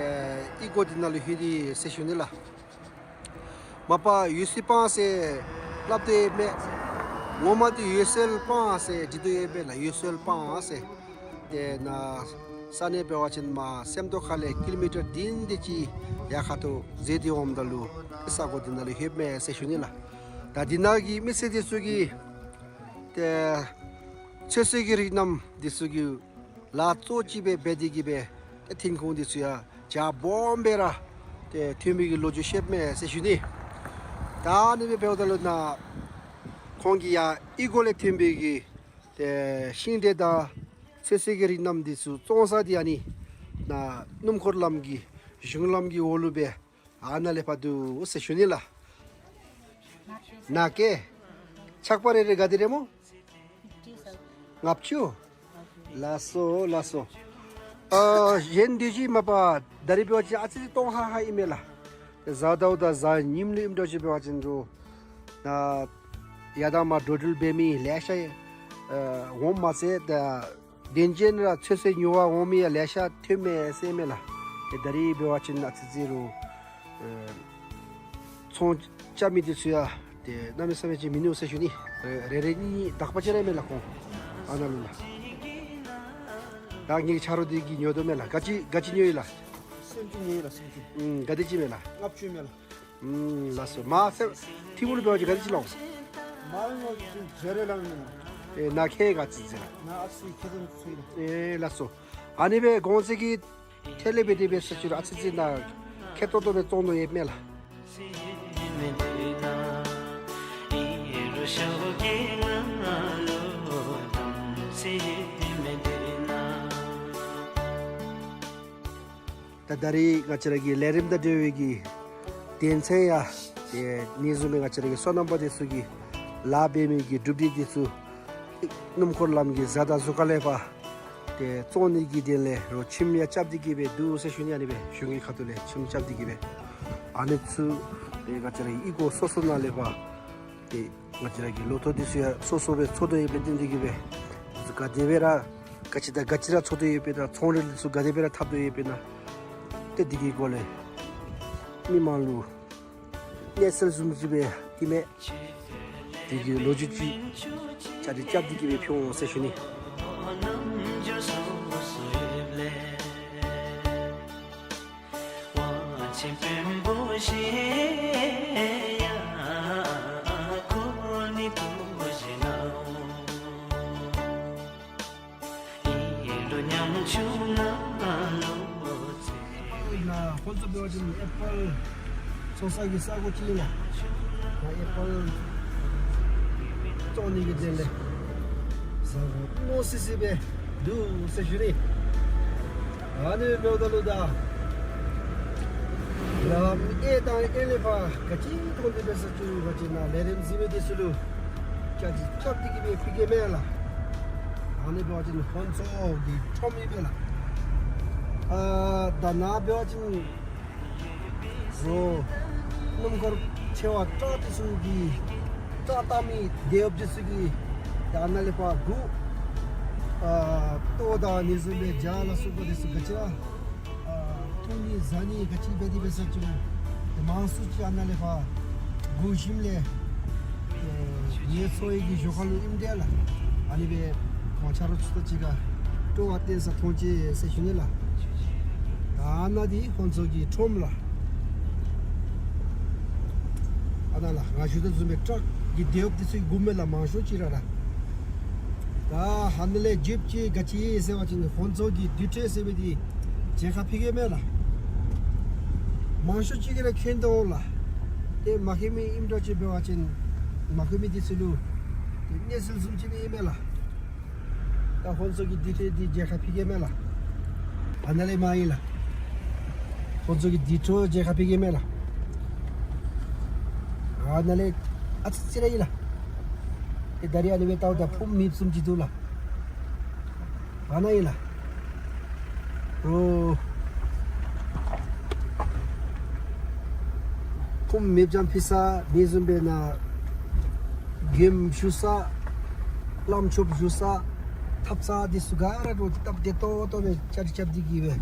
གཡུས་སྒོ་འདི་ནང་ལུ་ལྷོད་དེ་ཟེར་ཞུ་ནི་ལགས། མ་པ་འོད་གསལ་སྤང་ཟེར་སླབ་དོ་ཡོདཔ་མས། ངོ་མ་འདི་འོད་གསལ་སྤང་ཟེར་འབྲི་དོ་ཡོདཔ་མས་ལགས། འོད་གསལ་སྤང་ཟེར། ཏེ་ནཱ་ས་གནས་འབད་བ་ཅིན་མར་སེམས་རྟོགས་ཁ་ལས་ཀི་ལོ་མི་ཊར་བདུན་དེ་ཅིག་ཡར་ཁ་ཐུག་འཛེགས་ཏེ་འོངམ་ད་ལུ་ས་གོ་འདི་ནང་ལུ་ལྷོདཔ་མས་ཟེར་ཞུ་ནི་ལགས། ད་འདི་ནང་གི་མི་སེར་འདི་ཚུ་གིས་ཏེ་ཚོད་བསྲེ་གི་རིགས་རྣམས་འདི་ཚུ་གི་ལཱ་གཙོ་ཅིག་སྦེ་འབད་དེ་གི་སྦེ་ཏེ་ཐོན་ཁུངས་འདི་ཚུ་ཡང་རྒྱ་སྦོམ་སྦེ་ར་ཏེ་ཐོན་མི་གི་ལོ་རྒྱུས་བཤདཔ་མས་ཟེར་ཞུ་ནི། ད་ཨ་ནི་སྦེ་འབདཝ་ད་ལུ་ནཱ་ཁོང་གིས་ཡར་གཡུས་སྒོ་ལས་ཐོན་པའི་གི་ཏེ་ཤིང་འབྲས་དང་ཚོད་བསྲེ་གི་རིགས་རྣམས་འདི་ཚུ་བཙོང་ས་འདི་ཨ་ནི་ནཱ་སྣུམ་འཁོར་ལམ་གྱི་གཞུང་ལམ་གྱི་འོག་ལུ་སྦེ་ཨ་ནཱ་ལས་ཕར་འདུག་ཟེར་ཞུ་ནི་ལགས། ནཱ་ཀེ་ཆག་པ་རེ་རེ་ག་དེ་རེ་སྨོ། ལྔ་བཅུ། ལགས་སོ་ལགས་སོ། ཨ་གཞན་འདི་ཅིག་མ་པ་ད་རིས་འབད་བ་ཅིན་ཨ་ཙི་ཙི་སྟོང་ཧ་ཧ་ཨིན་མས་ལགས། གཟའ་ཟླཝ་དང་གཟའ་ཉིམ་ལུ་ཨིནམ་འདྲཝ་ཅིག་འབད་བ་ཅིན་རུང་ནཱ་ཡར་དང་མར་འགྲོ་འགྲུལ་འབད་མི་ལེ་ཤ་ཨ་འོངམ་མ་ཚད་ད་དེ་ཅིག་ར་ཚོད་བསྲེ་ཉོ་བར་འོང་མི་ཡང་ལེ་ཤ་ཐོནམ་མས་ཟེར་མས་ལགས། ཏེ་ད་རིས་འབད་བ་ཅིན་ཨ་ཙི་ཙི་རུང་ཨེ་ཚོང་རྐྱབ་མི་འདི་ཚུ་ཡང་ཏེ་གནམ་མེད་ས་མེད་ཅིག་མིན་ནུག་ཟེར་ཞུ་ནི། རེ་རེ་གཉིས་གཉིས་དག་པ་ཅིག་ར་མས་ལགས་ཁོང་ཨ་ནཱ་ལུ་ལགས། ད་ངེའི་ཆ་རོགས་འདི་གིས་ཉོ་དོ་མས་ལགས། ག་ཅི་ག་ཅི་ཉོ་ཡི་ལགས། སེམས་ཅན་ཉོ་ཡི་ལགས་སེམས་ཅན། ཨུམ་ག་དེ་ཅིག་མས་ལགས། ལྔ་བཅུ་མས་ལགས། ཨུམ་ལགས་སོ། མར་སེམས་ཐིམ་ཕུག་ལུ་འབད་བ་ཅིན་ག་དེ་ཅིག་ལོང་། མར་ལུ་ཅིག་བརྗེ་རེ་ལང་མས་ལགས། ཨེ་ནཱ་ཁེ་ག་ཅི་ཟེར་ལགས། ནཱ་ཨ་ཙི་ཁེ་ཙམ་ཚུད་ལགས། ཨེ་ལགས་སོ། ཨ་ནི་སྦེ་གོང་ཚད་ཀྱི་ཐད་ལས་འབད་དེ་འབད་ས་ཅི་རུང་ཨ་ཙི་ཙི་ནཱ་ཁེ་ཏོག་ཏོ་སྦེ་བཙོང་དོ་ཡོདཔ་མས་ལགས། ད་ད་རིས་ང་བཅས་ར་གི་ལས་རིམ་དང་འབྲེལ་བའི་གི་དོན་ཚན་ཡང་ ཏེ་ཨ་ནི་བཟུམ་སྦེ་ང་བཅས་ར་གི་སོ་ནམ་པ་འདི་ཚུ་གིས་ལཱ་འབད་མི་གི་གྲུབ་འབྲས་འདི་ཚུ་སྣུམ་འཁོར་ལམ་གྱི་བཟའ་ཟླ་གཟུགས་ཁ་ལས་ཕར་ཏེ་བཙོང་ནི་གི་དོན་ལས་རོགས་ཁྱིམ་ཡང་རྐྱབ་སྟེ་གི་སྦེ་འདུག་ཟེར་ཞུ་ནི། ཨ་ནི་སྦེ་གཞུང་གི་ཁ་ཐུག་ལས་ཁྱིམ་རྐྱབ་སྟེ་གི་སྦེ་ཨ་ནི་ཚུ་ཏེ་ང་བཅས་ར་གི་གཡུས་སྒོ་སོ་སོ་ནང་ལས་ཕར་ཏེ་ང་བཅས་ར་གི་ལོ་ཐོག་འདི་ཚུ་ཡང་སོ་སོ་སྦེ་འཚོ་དོ་ཡོདཔ་ལས་བརྟེན་ཏེ་གི་སྦེ་ག་དེ་སྦེ་ར་ག་ཅི་དང་ག་ཅི་ར་འཚོ་དོ་ཡོདཔ་ཨིན་ན། ཚོང་འབྲེལ་འདི་ཚུ་ག་དེ་སྦེ་ར་འཐབ་དོ་ཡོདཔ་ཨིན་ན། ཏེ་འདི་གི་སྐོར་ལས་མི་མང་ལུ་གནས་ཚུལ་བཟུམ་ཅིག་སྦེ་ཨིན་མས། འདི་གི་ལོ་རྒྱུས་ཅིག་བཅའ་སྒྲིག་རྐྱབ་སྟེ་གི་སྦེ་ཕུལ་འོང་ཟེར་ཞུ་ནི། ཨེ་པཱལ་ནཱ་ཧོན་ཚོ་འབད་བ་ཅིན་ཨེ་པཱལ་བཙོང་ས་གི་ས་གོ་ཅིག་ཨིན་ལགས། ད་ཨེ་པཱལ་བཙོང་ནི་གི་དོན་ལས་ས་གོ་རྣོ་སི་སི་སྦེ་འདུག་ཟེར་ཞུ་ནི། ཨ་ནི་འབདཝ་ད་ལུ་ད་ལམ་གཡས་དང་གཡོན་ལས་ཕར་ག་ཅི་མཐོང་དོ་འབད་ས་ཅིག་འབད་བ་ཅིན་ནཱ་ལས་རིམ་གཟིགས་མི་འདི་ཚུ་ལུ་བཅའ་སྒྲིག་རྐྱབ་སྟེ་གི་སྦེ་ཕུལ་གེ་མས་ལགས། ཨ་ནི་འབད་བ་ཅིན་ཧོན་ཚོ་གི་ཁྲོམ་ཨིན་པས་ལགས། ཨ་ད་ནཱ་འབད་བ་ཅིན་རོགས་སྣུམ་འཁོར་ཆེ་བ་ཊཱག་འདི་ཚུ་གི་ཊཱག་བཏང་མི་དེད་གཡོགཔ་འདི་ཚུ་གིས་ད་ནཱ་ལས་ཕར་གུ་ཨ་ལྟོ་དང་ཨ་ནི་བཟུམ་སྦེ་ཇ་ལ་སོགས་པ་འདི་ཚུ་ག་ཅི་ར་ཨ་འཐུང་ནི་བཟའ་ནི་ག་ཅི་འབད་དེ་འབད་ས་ཅིག་འབད་མང་སུ་ཅིག་ཨ་ནཱ་ལས་ཕར་གུ་ཞིནམ་ལས་ཨེ་ངལ་འཚོ་ནི་གི་ཞོར་ཁ་ལུ་ཨིནམ་འདྲས་ལགས། ཨ་ནི་སྦེ་ང་ཆ་རོགས་ཚུ་དང་གཅིག་ཁར་སྤྲོ་བ་བསྟན་ས་མཐོང་ཅི་ཟེར་ཞུ་ནི་ལགས། ཨ་ནཱ་འདི་ཧོན་ཚོ་གི་ཁྲོམ་ལགས། ཨ་ནཱ་ལགས་ང་ཞུ་དོ་བཟུམ་སྦེ་ཊཱག་གི་དེད་གཡོགཔ་འདི་ཚུ་གིས་སྒུག་མས་ལགས། མང་ཤོས་ཅིག་ར་ར། ད་ཨ་ནཱ་ལས་ཇིཔ་ཅིག་ག་ཅི་ཟེར་བ་ཅིན་ཧོན་ཚོ་གི་དེ་ཏྲེ་ཟེར་མི་འདི་མཇལ་ཁ་ཕུལ་གེ་མས་ལགས། མང་ཤོས་ཅིག་གིས་ར་མཁྱེན་དོ་ལགས། ཏེ་མ་མཁྱེན་མི་ཨིནམ་འདྲས་ཅིག་འབད་བ་ཅིན་མ་མཁྱེན་མི་འདི་ཚུ་ལུ་ཏེ་གནས་ཚུལ་བཟུམ་ཅིག་སྦེ་ཨིན་མས་ལགས། ད་ཧོན་ཚོ་གི་དེ་ཏྲེ་འདི་མཇལ་ཁ་ཕུལ་གེ་མས་ལགས། ཨ་ནཱ་ལས་མར་ཨིན་ལགས། ཧོན་ཚོ་གི་དེ་ཏྲེ་མཇལ་ཁ་ཕུལ་གེ་མས་ལགས། ཨ་ནཱ་ལས་ཨ་ཙི་ཅིག་ར་ཨིན་ལགས། ཏེ་ད་རིས་ཨ་ནི་སྦེ་བལྟཝ་ད་ཕུངམ་མེདཔ་བཟུམ་ཅིག་འདུག་ལགས། ཨ་ནཱ་ཨིན་ལགས། རོགས་ཕུངམ་མེདཔ་རྐྱངམ་ཕུལ་ས་མེདཔ་བཟུམ་སྦེ་ནཱ་གྱོནམ་བཞུགས་ས་བླམ་ཆོསཔ་བཞུགས་ས་ཐབ་ཚང་འདི་ཚུ་ག་ར་རོགས་སྟབས་བདེ་ཏོག་ཏོ་སྦེ་བཅའ་སྒྲིག་རྐྱབ་སྟེ་གི་སྦེ་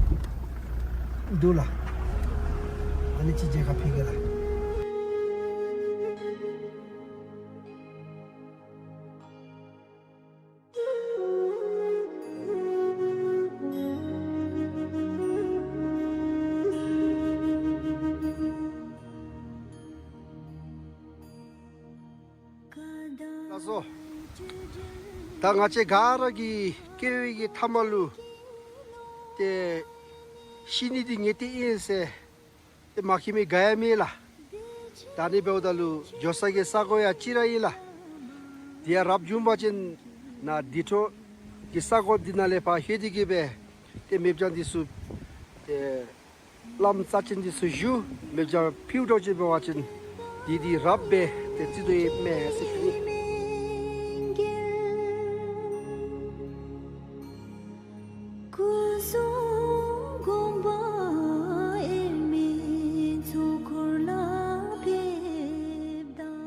འདུག་ལགས། ཨ་ནི་ཅིག་མཇལ་ཁ་ཕུལ་གེ་ལགས། ལགས་སོ། ད་ང་བཅས་ག་ར་གི་སྐྱེ་བའི་གི་ཐ་མ་ལུ་ཏེ་ཤི་ནི་འདི་ངེས་གཏན་ཨིན་ཟེར་ཏེ་མ་མཁྱེན་མི་ག་ཡང་མེད་ལགས། ད་ཨ་ནི་འབདཝ་ད་ལུ་འགྱོ་ས་གི་ས་གོ་ཡང་གཅིག་ར་ཨིན་ལགས། དེ་ཡང་རབ་བྱུང་པ་ཅིན་ནཱ་དེ་ཏྲེ་གི་ས་གོ་འདི་ནང་ལས་ཕར་ལྷོད་དེ་གི་སྦེ་ཏེ་མེ་སྤྱང་འདི་ཚུ་ཏེ་བླམ་རྩ་ཅན་འདི་ཚུ་བཞུགས། མེ་སྤྱང་ཕུལཝ་འདྲཝ་ཅིག་འབད་བ་ཅིན་འདི་འདི་རབ་སྦེ་ཏེ་བརྩི་དོ་ཨིན་མས་ཟེར་ཞུ་ནི། སྐུ་གསུང་དགོངས་པ་དབྱེར་མེད་གཙུག་འཁོར་ལ་ཕེབས་དང་།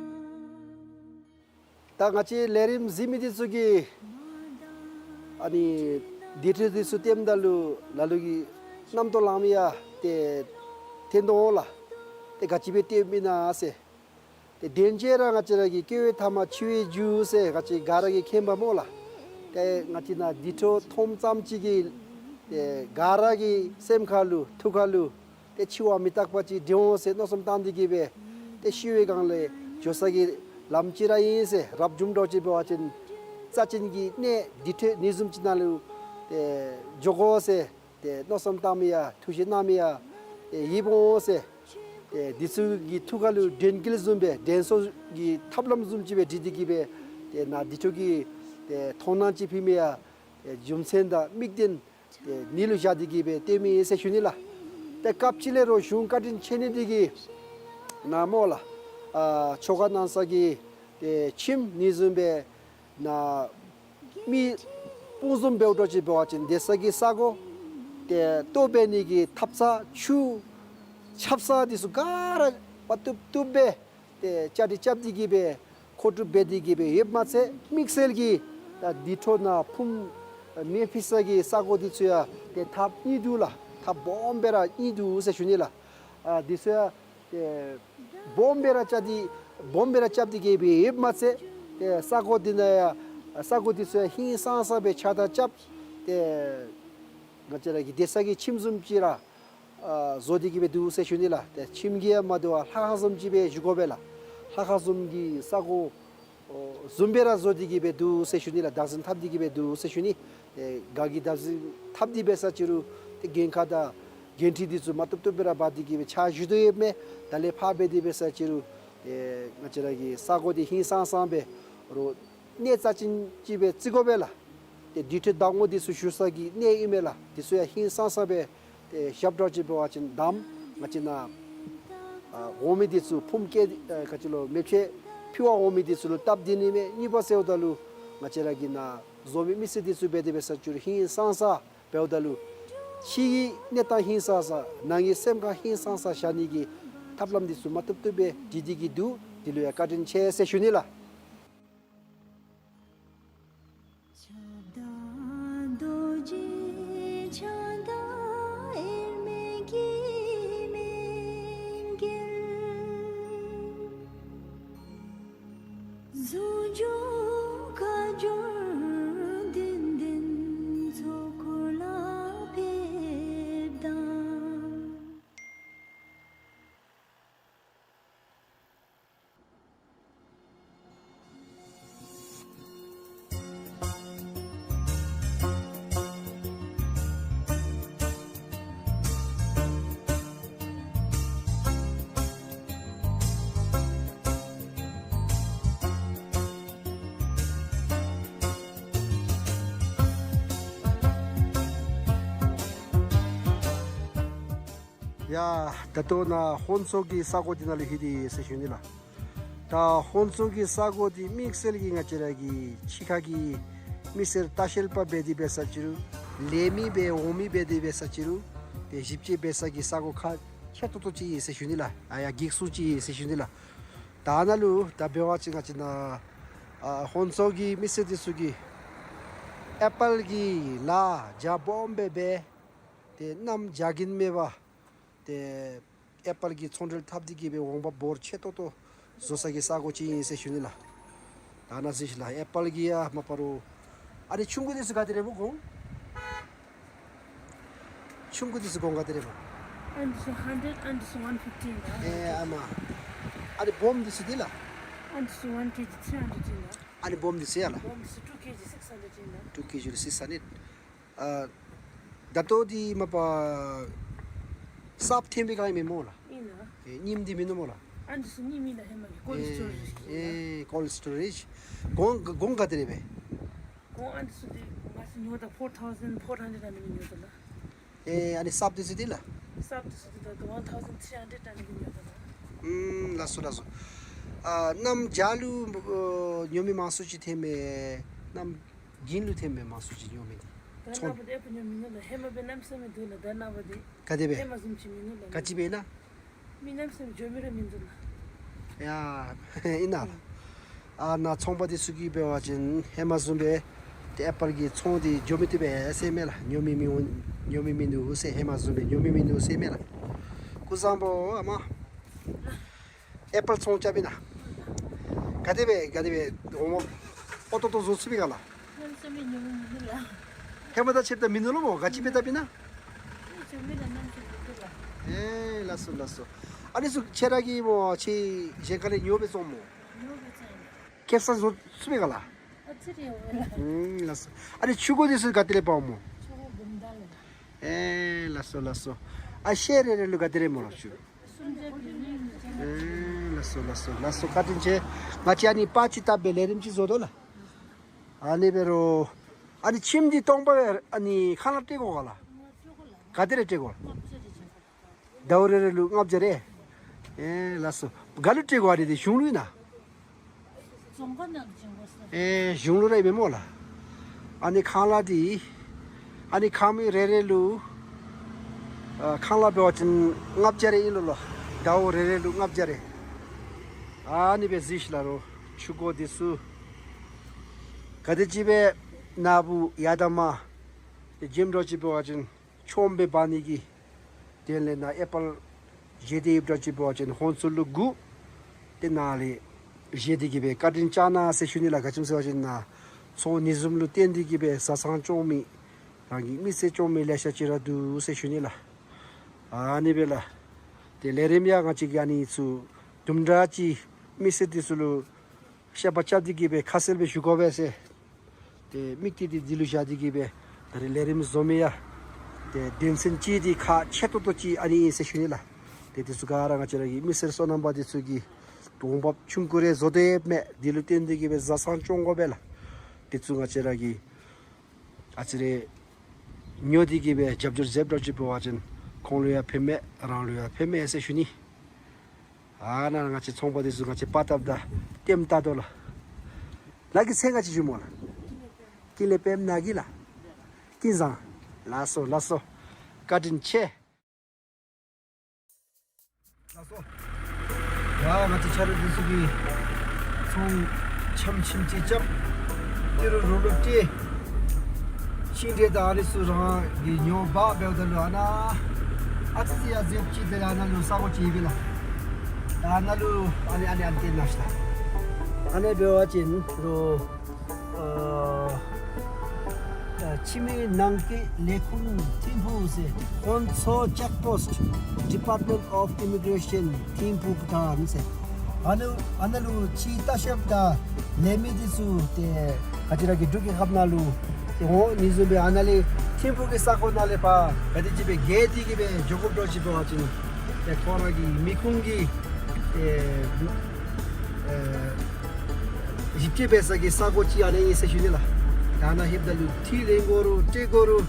ད་ང་བཅས་ལས་རིམ་གཟིགས་མི་འདི་ཚུ་གིས་ཨ་ནི་དེ་ཏྲེ་འདི་ཚུ་སྟོནམ་ད་ལུ་ལ་ལུ་གིས་རྣམ་རྟོག་ལང་མི་ཡང་ཏེ་འཐོན་དོ་འོང་ལགས། ཏེ་ག་ཅི་སྦེ་སྟོནམ་ཨིན་ན་ཟེར། ཏེ་དེན་ཅིག་ར་ང་བཅས་ར་གི་སྐྱེ་བའི་ཐ་མ་འཆི་བའི་རྒྱུ་ཟེར་ང་བཅས་ག་ར་གིས་མཁྱེན་པས་སྨོ་ལགས། ཏེ་ང་བཅས་ནཱ་དེ་ཏྲེ་མཐོངམ་ཙམ་ཅིག་གིས་ཏེ་ག་ར་གི་སེམས་ཁ་ལུ་ཐུགས་ཁ་ལུ་ཏེ་འཆི་བ་མི་རྟག་པ་ཅིག་འདྲེན་འོང་ཟེར་མནོ་བསམ་བཏང་སྟེ་གི་སྦེ་ཏེ་ཤི་བའི་སྒང་ལས་འགྱོ་ས་གི་ལམ་ཅིག་ར་ཨིན་ཟེར། རབ་བྱུང་འདྲཝ་ཅིག་འབད་བ་ཅིན་རྩ་ཅན་གྱི་གནས་དེ་ཏྲེ་ཨ་ནི་བཟུམ་ཅིག་ནང་ལུ་ཏེ་འགྱོ་དགོ་ཟེར་ཏེ་མནོ་བསམ་བཏང་མི་ཡང་ཐུགས་བཞེད་གནང་མི་ཡང་ཏེ་ཡོདཔ་འོང་ཟེར། ཏེ་འདི་ཚུ་གི་ཐུགས་ཁ་ལུ་དྲན་སྐུལ་བཟུམ་སྦེ་དྲན་གསོ་གི་ཐབས་ལམ་བཟུམ་ཅིག་སྦེ་བསྒྲིགས་ཏེ་གི་སྦེ་ཏེ་ནཱ་དེ་ཏྲེ་གི་ཏེ་མཐོང་སྣང་ཅིག་ཕུལ་མི་ཡང་ཏེ་རྒྱུ་མཚན་དང་དམིགས་དོན་ཏེ་ཨ་ནི་ལུ་བཞག་སྟེ་གི་སྦེ་སྟོནམ་ཨིན་ཟེར་ཞུ་ནི་ལགས། ཏེ་སྐབས་ཅིག་ལས་རོགས་གཞུང་བཀའ་དྲིན་ཆེ་ནི་འདི་གིས་ནཱ་སྨོ་ལགས། ཨ་ཆོ་ག་གནང་ས་གི་ཏེ་ཁྱིམ་ཨ་ནི་བཟུམ་སྦེ་ནཱ་མི་སྤུངས་འཛོམས་འབདཝ་འདྲཝ་ཅིག་འབད་བ་ཅིན་སྡོད་ས་གི་ས་གོ་ཏེ་ལྟོ་འབད་ནི་གི་ཐབ་ཚང་ཆུ་ཆབ་གསང་འདི་ཚུ་ག་ར་མ་བཏུབ་བཏུབ་སྦེ་ཏེ་བཅའ་སྒྲིག་རྐྱབ་སྟེ་གི་སྦེ་མཁོ་སྒྲུབ་འབད་དེ་གི་སྦེ་ཡོདཔ་མ་ཚད་དམིགས་བསལ་གྱིས་ད་འདི་འཕྲོ་ནཱ་ཕུངམ་མེ་ཕུ་ས་གི་ས་གོ་འདི་ཚུ་ཡང་ཏེ་ཐབ་གཉིས་འདུག་ལགས། ཐབ་སྦོམ་སྦེ་ར་གཉིས་འདུག་ཟེར་ཞུ་ནི་ལགས། ཨ་འདི་ཚུ་ཡང་ཏེ་སྦོམ་སྦེ་ར་རྐྱབ་སྟེ་སྦོམ་སྦེ་ར་རྐྱབ་སྟེ་གི་སྦེ་ཡོདཔ་མ་ཚད་ཏེ་ས་གོ་འདི་ནང་ཡང་ས་གོ་འདི་ཚུ་ཡང་ཧིང་སངས་ས་སྦེ་ཆགས་ད་རྐྱབ་ཏེ་ང་བཅས་ར་གི་སྡོད་ས་གི་ཁྱིམ་བཟུམ་ཅིག་ར་ཨ་བཟོ་སྟེ་གི་སྦེ་འདུག་ཟེར་ཞུ་ནི་ལགས། ཏེ་ཁྱིམ་གྱི་ཡང་མ་དོ་བར་ལྷ་ཁང་བཟུམ་ཅིག་སྦེ་ཞུ་དགོ་པས་ལགས། ལྷ་ཁང་བཟུམ་གྱི་ས་གོ་བཟུམ་སྦེ་ར་བཟོ་སྟེ་གི་སྦེ་འདུག་ཟེར་ཞུ་ནི་ལགས། བདག་འཛིན་འཐབ་སྟེ་གི་སྦེ་འདུག་ཟེར་ཞུ་ནི། ཨེ་ག་གིས་བདག་འཛིན་འཐབ་སྟེ་འབད་ས་ཅིག་རུང་ཏེ་འགན་ཁག་དང་འགན་འཁྲི་འདི་ཚུ་མ་བཏུབ་བཏུབ་སྦེ་ར་འབག་སྟེ་གི་སྦེ་ཕྱག་ཞུ་དོ་ཡོདཔ་མས། ད་ལས་ཕར་འབད་དེ་འབད་ས་ཅིག་རུང་ཏེ་ང་བཅས་ར་གི་ས་གོ་འདི་ཧིང་སངས་སངས་སྦེ་རོགས་གནས་རྩ་ཅན་ཅིག་སྦེ་བརྩི་དགོ་པས་ལགས། ཏེ་དུས་ཁྲི་ཟླ་ངོ་འདི་ཚུ་བཞུགས་ས་གི་གནས་ཨིན་མས་ལགས། འདི་ཚུ་ཡང་ཧིང་སངས་སངས་སྦེ་ཏེ་ཞབས་ཁྲ་ཅིག་འབད་བ་ཅིན་དམ་ང་བཅས་ནཱ་ཨ་འོང་མི་འདི་ཚུ་ཕུངམ་བཀལ་ཨ་ག་ཅི་ལོ་མེ་ཕུ་ཕུལ་བར་འོང་མི་འདི་ཚུ་ལུ་སྟབས་བདེ་ནི་མས། གཉིས་པ་ཟེརཝ་ད་ལུ་ང་བཅས་ར་གི་ནཱ་བཟོ་མི་མི་སེར་འདི་ཚུ་འབད་དེ་འབད་ས་ཅིག་རུང་ཧིང་སངས་སངས་འབདཝ་ད་ལུ་ཕྱི་གི་གནས་སྟངས་ཧིང་སངས་སངས་ནང་གི་སེམས་ཁར་ཧིང་སངས་སངས་བཞག་ནི་གི་ཐབས་ལམ་འདི་ཚུ་མ་བཏུབ་བཏུབ་སྦེ་བྲིས་ཏེ་གི་འདུག། འདི་ལུ་ཡང་བཀའ་དྲིན་ཆེ་ཟེར་ཞུ་ནི་ལགས། ཡ་ད་ལྟོ་ནཱ་ཧོན་ཚོ་གི་ས་གོ་འདི་ནང་ལུ་ལྷོད་དེ་ཡོད་ཟེར་ཞུ་ནི་ལགས། ད་ཧོན་ཚོ་གི་ས་གོ་འདི་དམིགས་བསལ་གྱིས་ང་བཅས་ར་གི་ཕྱི་ཁ་གི་མི་སེར་ལྟ་བཤལ་པ་འབད་དེ་འབད་ས་ཅིག་རུང་ལས་མི་འབད་འོང་མི་འབད་དེ་འབད་ས་ཅིག་རུང་ཏེ་ཞིབ་དཔྱད་འབད་ས་གི་ས་གོ་ཁག་ཆེ་ཏོག་ཏོ་ཅིག་ཨིན་ཟེར་ཞུ་ནི་ལགས། ཨ་ཡ་གེགས་སུ་ཅིག་ཨིན་ཟེར་ཞུ་ནི་ལགས། ད་ནཱ་ལུ་ད་འབད་བ་ཅིན་ང་བཅས་ནཱ་ཨ་ཧོན་ཚོ་གི་མི་སེར་འདི་ཚུ་གིས་ཨེ་པཱལ་གྱི་ལཱ་རྒྱ་སྦོམ་སྦེ་འབད་ཏེ་གནམ་རྒྱ་གིན་མེད་པར་ཏེ་ཨེ་པཱལ་གྱི་ཚོང་འབྲེལ་འཐབ་སྟེ་གི་སྦེ་འོང་འབབ་འབོར་ཆེ་ཏོག་ཏོ་བཟོ་ས་གི་ས་གོ་ཅིག་ཨིན་ཟེར་ཞུ་ནི་ལགས། ད་ནཱ་གཟིགས་ཤིག་ལགས། ཨེ་པཱལ་གྱི་ཡ་མ་པ་རོ། ཨ་ནི་ཆུང་ཀུ་འདི་ཚུ་ག་དེ་རེ་སྨོ་གོང་། ཆུང་ཀུ་འདི་ཚུ་གོང་ག་དེ་རེ་སྨོ། ཨ་འདི་ཚུ་ཧན་ཌེཌ། ཨ་འདི་ཚུ་ཝན་ཕིཕ་ཊི་ཨིན་ལགས། ཨེ་ཨ་མ། ཨ་ནི་སྦོམ་འདི་ཚུ་འདི་ལགས། ཨ་འདི་ཚུ་ཝན་ཀེ་ཇི་ཐི་རི་ཧན་ཌེཌ་ཨིན་ལགས། ཨ་ནི་སྦོམ་འདི་ཚུ་ཡ་ལགས། སྦོམ་འདི་ཚུ་ཊུ་ཀེ་ཇི་སིགས་ཧན་ཌེཌ་ཨིན་ལགས། ཊུ་ཀེ་ཇི་སིགས་ཧན་ཌེཌ། ཨ་ད་ལྟོ་འདི་མ་པ་གསརཔ་འཐོན་པའི་སྒང་ཨིན་མས་སྨོ་ལགས། ཨིན་ལགས། ཨེ་རྙིངམ་འདི་མིན་ནུག་སྨོ་ལགས། ཨ་འདི་ཚུ་རྙིངམ་ཨིན་ལགས། ཧེ་མ་གི་ཀོལཌ་སི་ཊོ་རེཇ་ཨིན་ལགས། ཨེ་ཀོལཌ་སི་ཊོ་རེཇ། གོང་གོང་ག་དེ་རེ་སྦེ། གོང་ཨ་འདི་ཚུ་འདི་ང་བཅས་ཉོཝ་ད་ཕོར་ཐའུ་ཟེནཌ་ཕོར་ཧན་ཌེཌ་ཨ་ནི་སྦེ་ཉོཝ་ད་ལགས། ཨེ་ཨ་ནི་གསརཔ་འདི་ཚུ་འདི་ལགས། གསརཔ་འདི་ཚུ་འདི་ད་ཝན་ཐའུ་ཟེནཌ་ཐི་རི་ཧན་ཌེཌ་ཨ་ནི་སྦེ་ཉོཝ་ད་ལགས། ཨམ་ལགས་སོ་ལགས་སོ། ཨ་གནམ་བྱཱར་ལུ་ཨ་ཉོ་མི་མང་སུ་ཅིག་ཐོནམ་མས། གནམ་དགུན་ལུ་ཐོནམ་མས་མང་སུ་ཅིག་ཉོ་མི་འདི། ད་ཚོང་ནངས་པ་འདི་ཨེ་པཱལ་ཉོ་མི་ནུག་ལགས། ཧེ་མ་སྦེ་གནམ་མེད་ས་མེད་འདུག་ལགས། ད་ནངས་པ་འདི་ག་དེ་སྦེ། ཧེ་མ་བཟུམ་ཅིག་མིན་ནུག་ལགས། ག་ཅི་སྦེ་ཨིན་ན། མི་གནམ་མེད་ས་མེད་འགྱོ་མི་ར་མིན་འདུག་ལགས། ཡ་ཨིན་ན་ལགས། ཨ་ནཱ་ཚོང་པ་འདི་ཚུ་གིས་འབད་བ་ཅིན་ཧེ་མ་བཟུམ་སྦེ་ཏེ་ཨེ་པཱལ་གྱི་ཚོང་འདི་འགྱོ་མི་བཏུབ་པས་ཟེར་མས་ལགས། ཉོ་མི་མི་འོང་ཉོ་མི་མིན་འདུག་ཟེར། ཧེ་མ་བཟུམ་སྦེ་ཉོ་མི་མིན་འདུག་ཟེར་མས་ལགས། སྐུ་གཟུགས་བཟང་པོ་ཨ་མ། ཨེ་པཱལ་ཚོང་རྐྱབ་ཨིན་ན། ག་དེ་སྦེ་ག་དེ་སྦེ་འོང་སྨོ། ཨོ་ཏོག་ཏོ་བཟོ་ཚུགས་པས་ག་ལགས། གནམ་མེད་ས་མེད་ཉོ་མི་མིན་ནུག་ལགས། ཧེ་མ་དང་ཕྱདཔ་ད་མིན་ནུག་ལོ་སྨོ། ག་ཅི་འབད་དཔ་ཨིན་ན། ཨེ་ལགས་སོ་ལགས་སོ། ཨ་ནི་ཚུ་ཁྱེད་ར་གིས་སྨོ་ཁྱེད་གཞན་ཁ་ལས་ཉོ་སྦེ་བཙོང་སྨོ། ཁེབ་ས་བཟོ་ཚུགས་པས་ག་ལགས། ཨུམ་ལགས་སོ། ཨ་ནི་ཆུ་གོ་འདི་ཚུ་ག་ཏེ་ལས་འབག་སྨོ། ཨེ་ལགས་སོ་ལགས་སོ། ཨ་ཤེལ་རེ་རེ་ལུ་ག་ཏེ་རེ་སྨོ་ལགས་ཆུ། ཨེ་ལགས་སོ་ལགས་སོ་ལགས་སོ། བཀའ་དྲིན་ཆེ། ང་བཅས་ཨ་ནི་པར་ཅིག་བཏབ་སྦེ་ལས་རིམ་ཅིག་བཟོ་དོ་ལགས། ཨ་ནི་འབད་རུང་ཨ་ནི་ཁྱིམ་འདི་སྟོང་པ་ཨ་ནི་ཁ་ནང་སྤྲོད་དགོ་ག་ལགས། ག་ཏེ་རེ་སྤྲོད་དགོ། ཟླཝ་རེ་རེ་ལུ་ལྔ་བརྒྱ་རེ། ཨེ་ལགས་སོ། ག་ལུ་སྤྲོད་དགོ་ཨ་ནི་འདི་གཞུང་ལུ་ཨིན་ན། རྫོང་ཁག་ནང་བྱིན་དགོ་ཟེར། ཨེ་གཞུང་ལུ་ར་ཨིན་མས་སྨོ་ལགས། ཨ་ནི་ཁང་གླ་འདི་ཨ་ནི་ཁང་མིག་རེ་རེ་ལུ་ཨ་ཁང་གླ་འབད་བ་ཅིན་ལྔ་བརྒྱ་རེ་ཨིན་ལོ་ལགས། ཟླཝ་རེ་རེ་ལུ་ལྔ་བརྒྱ་རེ། ཨ་ནི་སྦེ་གཟིགས་ཤིག་ལགས་རོགས། ཆུ་འགོ་འདི་ཚུ་ག་དེ་ཅིག་སྦེ་ནཱ་བུ་ཡར་དང་མར་ཏེ་བྱེམ་འདྲཝ་ཅིག་འབད་བ་ཅིན་ཆོམ་སྦེ་འབག་ནི་གི་དེ་ལས་ནཱ་ཨེ་པཱལ་བཞེས་ཏེ་ཡོདཔ་འདྲཝ་ཅིག་འབད་བ་ཅིན་ཧོན་ཚོད་ལུ་དགུ། ཏེ་ནཱ་ལས་བཞེས་ཏེ་གི་སྦེ་བཀའ་དྲིན་བསྐྱང་གནང་ཟེར་ཞུ་ནི་ལགས། ག་ཅི་སྨོ་ཟེར་བ་ཅིན་ནཱ་ཚོང་ནི་བཟུམ་ལུ་བརྟེན་ཏེ་གི་སྦེ་བཟའ་ཚང་སྐྱོང་མི་རང་གི་མི་སེར་སྐྱོང་མི་ལེ་ཤ་ཅིག་ར་འདུག་ཟེར་ཞུ་ནི་ལགས། ཨ་ནི་སྦེ་ལགས། ཏེ་ལས་རིམ་ཡང་ང་བཅས་ཀྱིས་ཨ་ནི་ཚུ་དུམ་གྲ་ཅིག་མི་སེར་འདི་ཚུ་ལུ་བཤད་པ་རྐྱབ་སྟེ་གི་སྦེ་ཁ་གསལ་སྦེ་ཞུ་དགོ་པས་ཟེར། ཏེ་དམིགས་གཏད་འདི་འདི་ལུ་བཞག་སྟེ་གི་སྦེ་ད་རེས་ལས་རིམ་བཟོ་མི་ཡང་ཏེ་དོན་ཚན་ཅིག་འདི་ཁག་ཆེ་ཏོག་ཏོ་ཅིག་ཨ་ནི་ཨིན་ཟེར་ཞུ་ནི་ལགས། ཏེ་འདི་ཚུ་ག་ར་ང་བཅས་ར་གི་མི་སེར་སོ་ནམ་པ་འདི་ཚུ་གིས་འོང་འབབ་ཆུང་ཀུ་རེ་བཟོ་དོ་ཡོདཔ་མས། འདི་ལུ་བརྟེན་ཏེ་གི་སྦེ་བཟའ་ཚང་སྐྱོང་དགོ་པས་ལགས། འདི་ཚུ་ང་བཅས་ར་གིས་ཨ་ཙི་རེ་ཉོ་སྟེ་གི་སྦེ་རྒྱབ་སྐྱོར་མཛདཔ་འདྲཝ་ཅིག་འབད་བ་ཅིན་ཁོང་ལུ་ཡང་ཕན་མས་རང་ལུ་ཡང་ཕན་མས་ཟེར་ཞུ་ནི། ཨ་ནཱ་ང་བཅས་ཚོང་པ་འདི་ཚུ་ང་བཅས་པར་བཏབ་ད་ལྟདམོ་བལྟ་དོ་ལགས། ལགས་ཀྱི་མཚན་ག་ཅི་ཞུ་སྨོ་ལགས། ཀུན་ལེགས་པདྨ་ནཱ་གི་ལགས། ཀུན་བཟང་། ལགས་སོ་ལགས་སོ། བཀའ་དྲིན་ཆེ། ལགས་སོ། ཡ་ང་བཅས་ཆ་རོགས་འདི་ཚུ་གིས་ཚོང་ཆམ་ཆིམ་ཅིག་རྐྱབ། ཏི་རུ་རུ་ལུ་སྤྲོད། ཤིང་འབྲས་དང་ཨ་ནི་ཚུ་རང་གིས་ཉོ་འབག་འབདཝ་ད་ལུ་ཨ་ནཱ་ཨ་ཙི་ཅིག་ཡར་འཛེགཔ་ཅིག་དེ་ལས་ཨ་ནཱ་ལུ་ས་གོ་ཅིག་ཡོད་པས་ལགས། ད་ཨ་ནཱ་ལུ་ཨ་ནི་ཨ་ནི་ཨ་ནི་སྟོན་གནང་ཤིག་ལགས། ཨ་ནི་འབད་བ་ཅིན་རུ་ཨ་ཨ་ཕྱི་མི་ནང་འཁོད་ལས་ཁུངས་ཐིམ་ཕུག་ཟེར། ཧོན་ཚོ་ཅེཀ་པོསཊ། Department of Immigration ཐིམ་ཕུག་ཐང་ཟེར། ཨ་ནཱ་ཨ་ནཱ་ལུ་ཕྱི་ལྟ་བཤལཔ་དང་ལས་མི་འདི་ཚུ་ཏེ་ང་བཅས་ར་གི་འབྲུག་གི་ཁབ་ནང་ལུ་ཏེ་འོང་ནི་བཟུམ་སྦེ་ཨ་ནཱ་ལས་ཐིམ་ཕུག་གི་ས་གོ་ནང་ལས་ཕར་ག་དེ་ཅིག་སྦེ་བརྒལ་ཏེ་གི་སྦེ་འགྱོ་དགོཔ་འདྲཝ་ཅིག་འབད་བ་ཅིན་ཏེ་ཁོང་ར་གི་མི་ཁུངས་ཀྱི་ཏེ་ཨེ་ཞིབ་དཔྱད་འབད་ས་གི་ས་གོ་ཅིག་ཨ་ནཱ་ཨིན་ཟེར་ཞུ་ནི་ལགས། ད་ཨ་ནཱ་ལྷོདཔ་ད་ལུ་ཁྲལ་ལེན་དགོ་རུང་སྤྲོད་དགོ་རུང་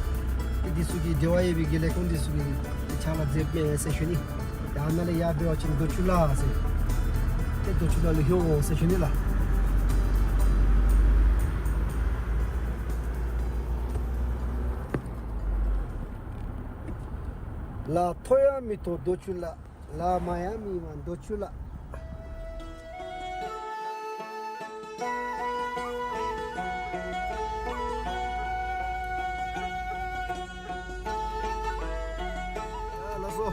འདི་ཚུ་གི་འབྲེལ་བ་ཡོད་པའི་གི་ལས་ཁུངས་འདི་ཚུ་གིས་ཕྱག་ལཱ་མཛདཔ་མས་ཟེར་ཞུ་ནི། ད་ཨ་ནཱ་ལས་ཡར་འབད་བ་ཅིན་རྡོ་ཆུ་ལ་ཟེར། ཏེ་རྡོ་ཆུ་ལ་ལུ་ལྷོད་འོང་ཟེར་ཞུ་ནི་ལགས། ལ་མཐོ་ཡང་མི་མཐོ་རྡོ་ཆུ་ལ། ལ་དམའ་ཡང་མི་དམའ་རྡོ་ཆུ་ལ། ལགས་སོ།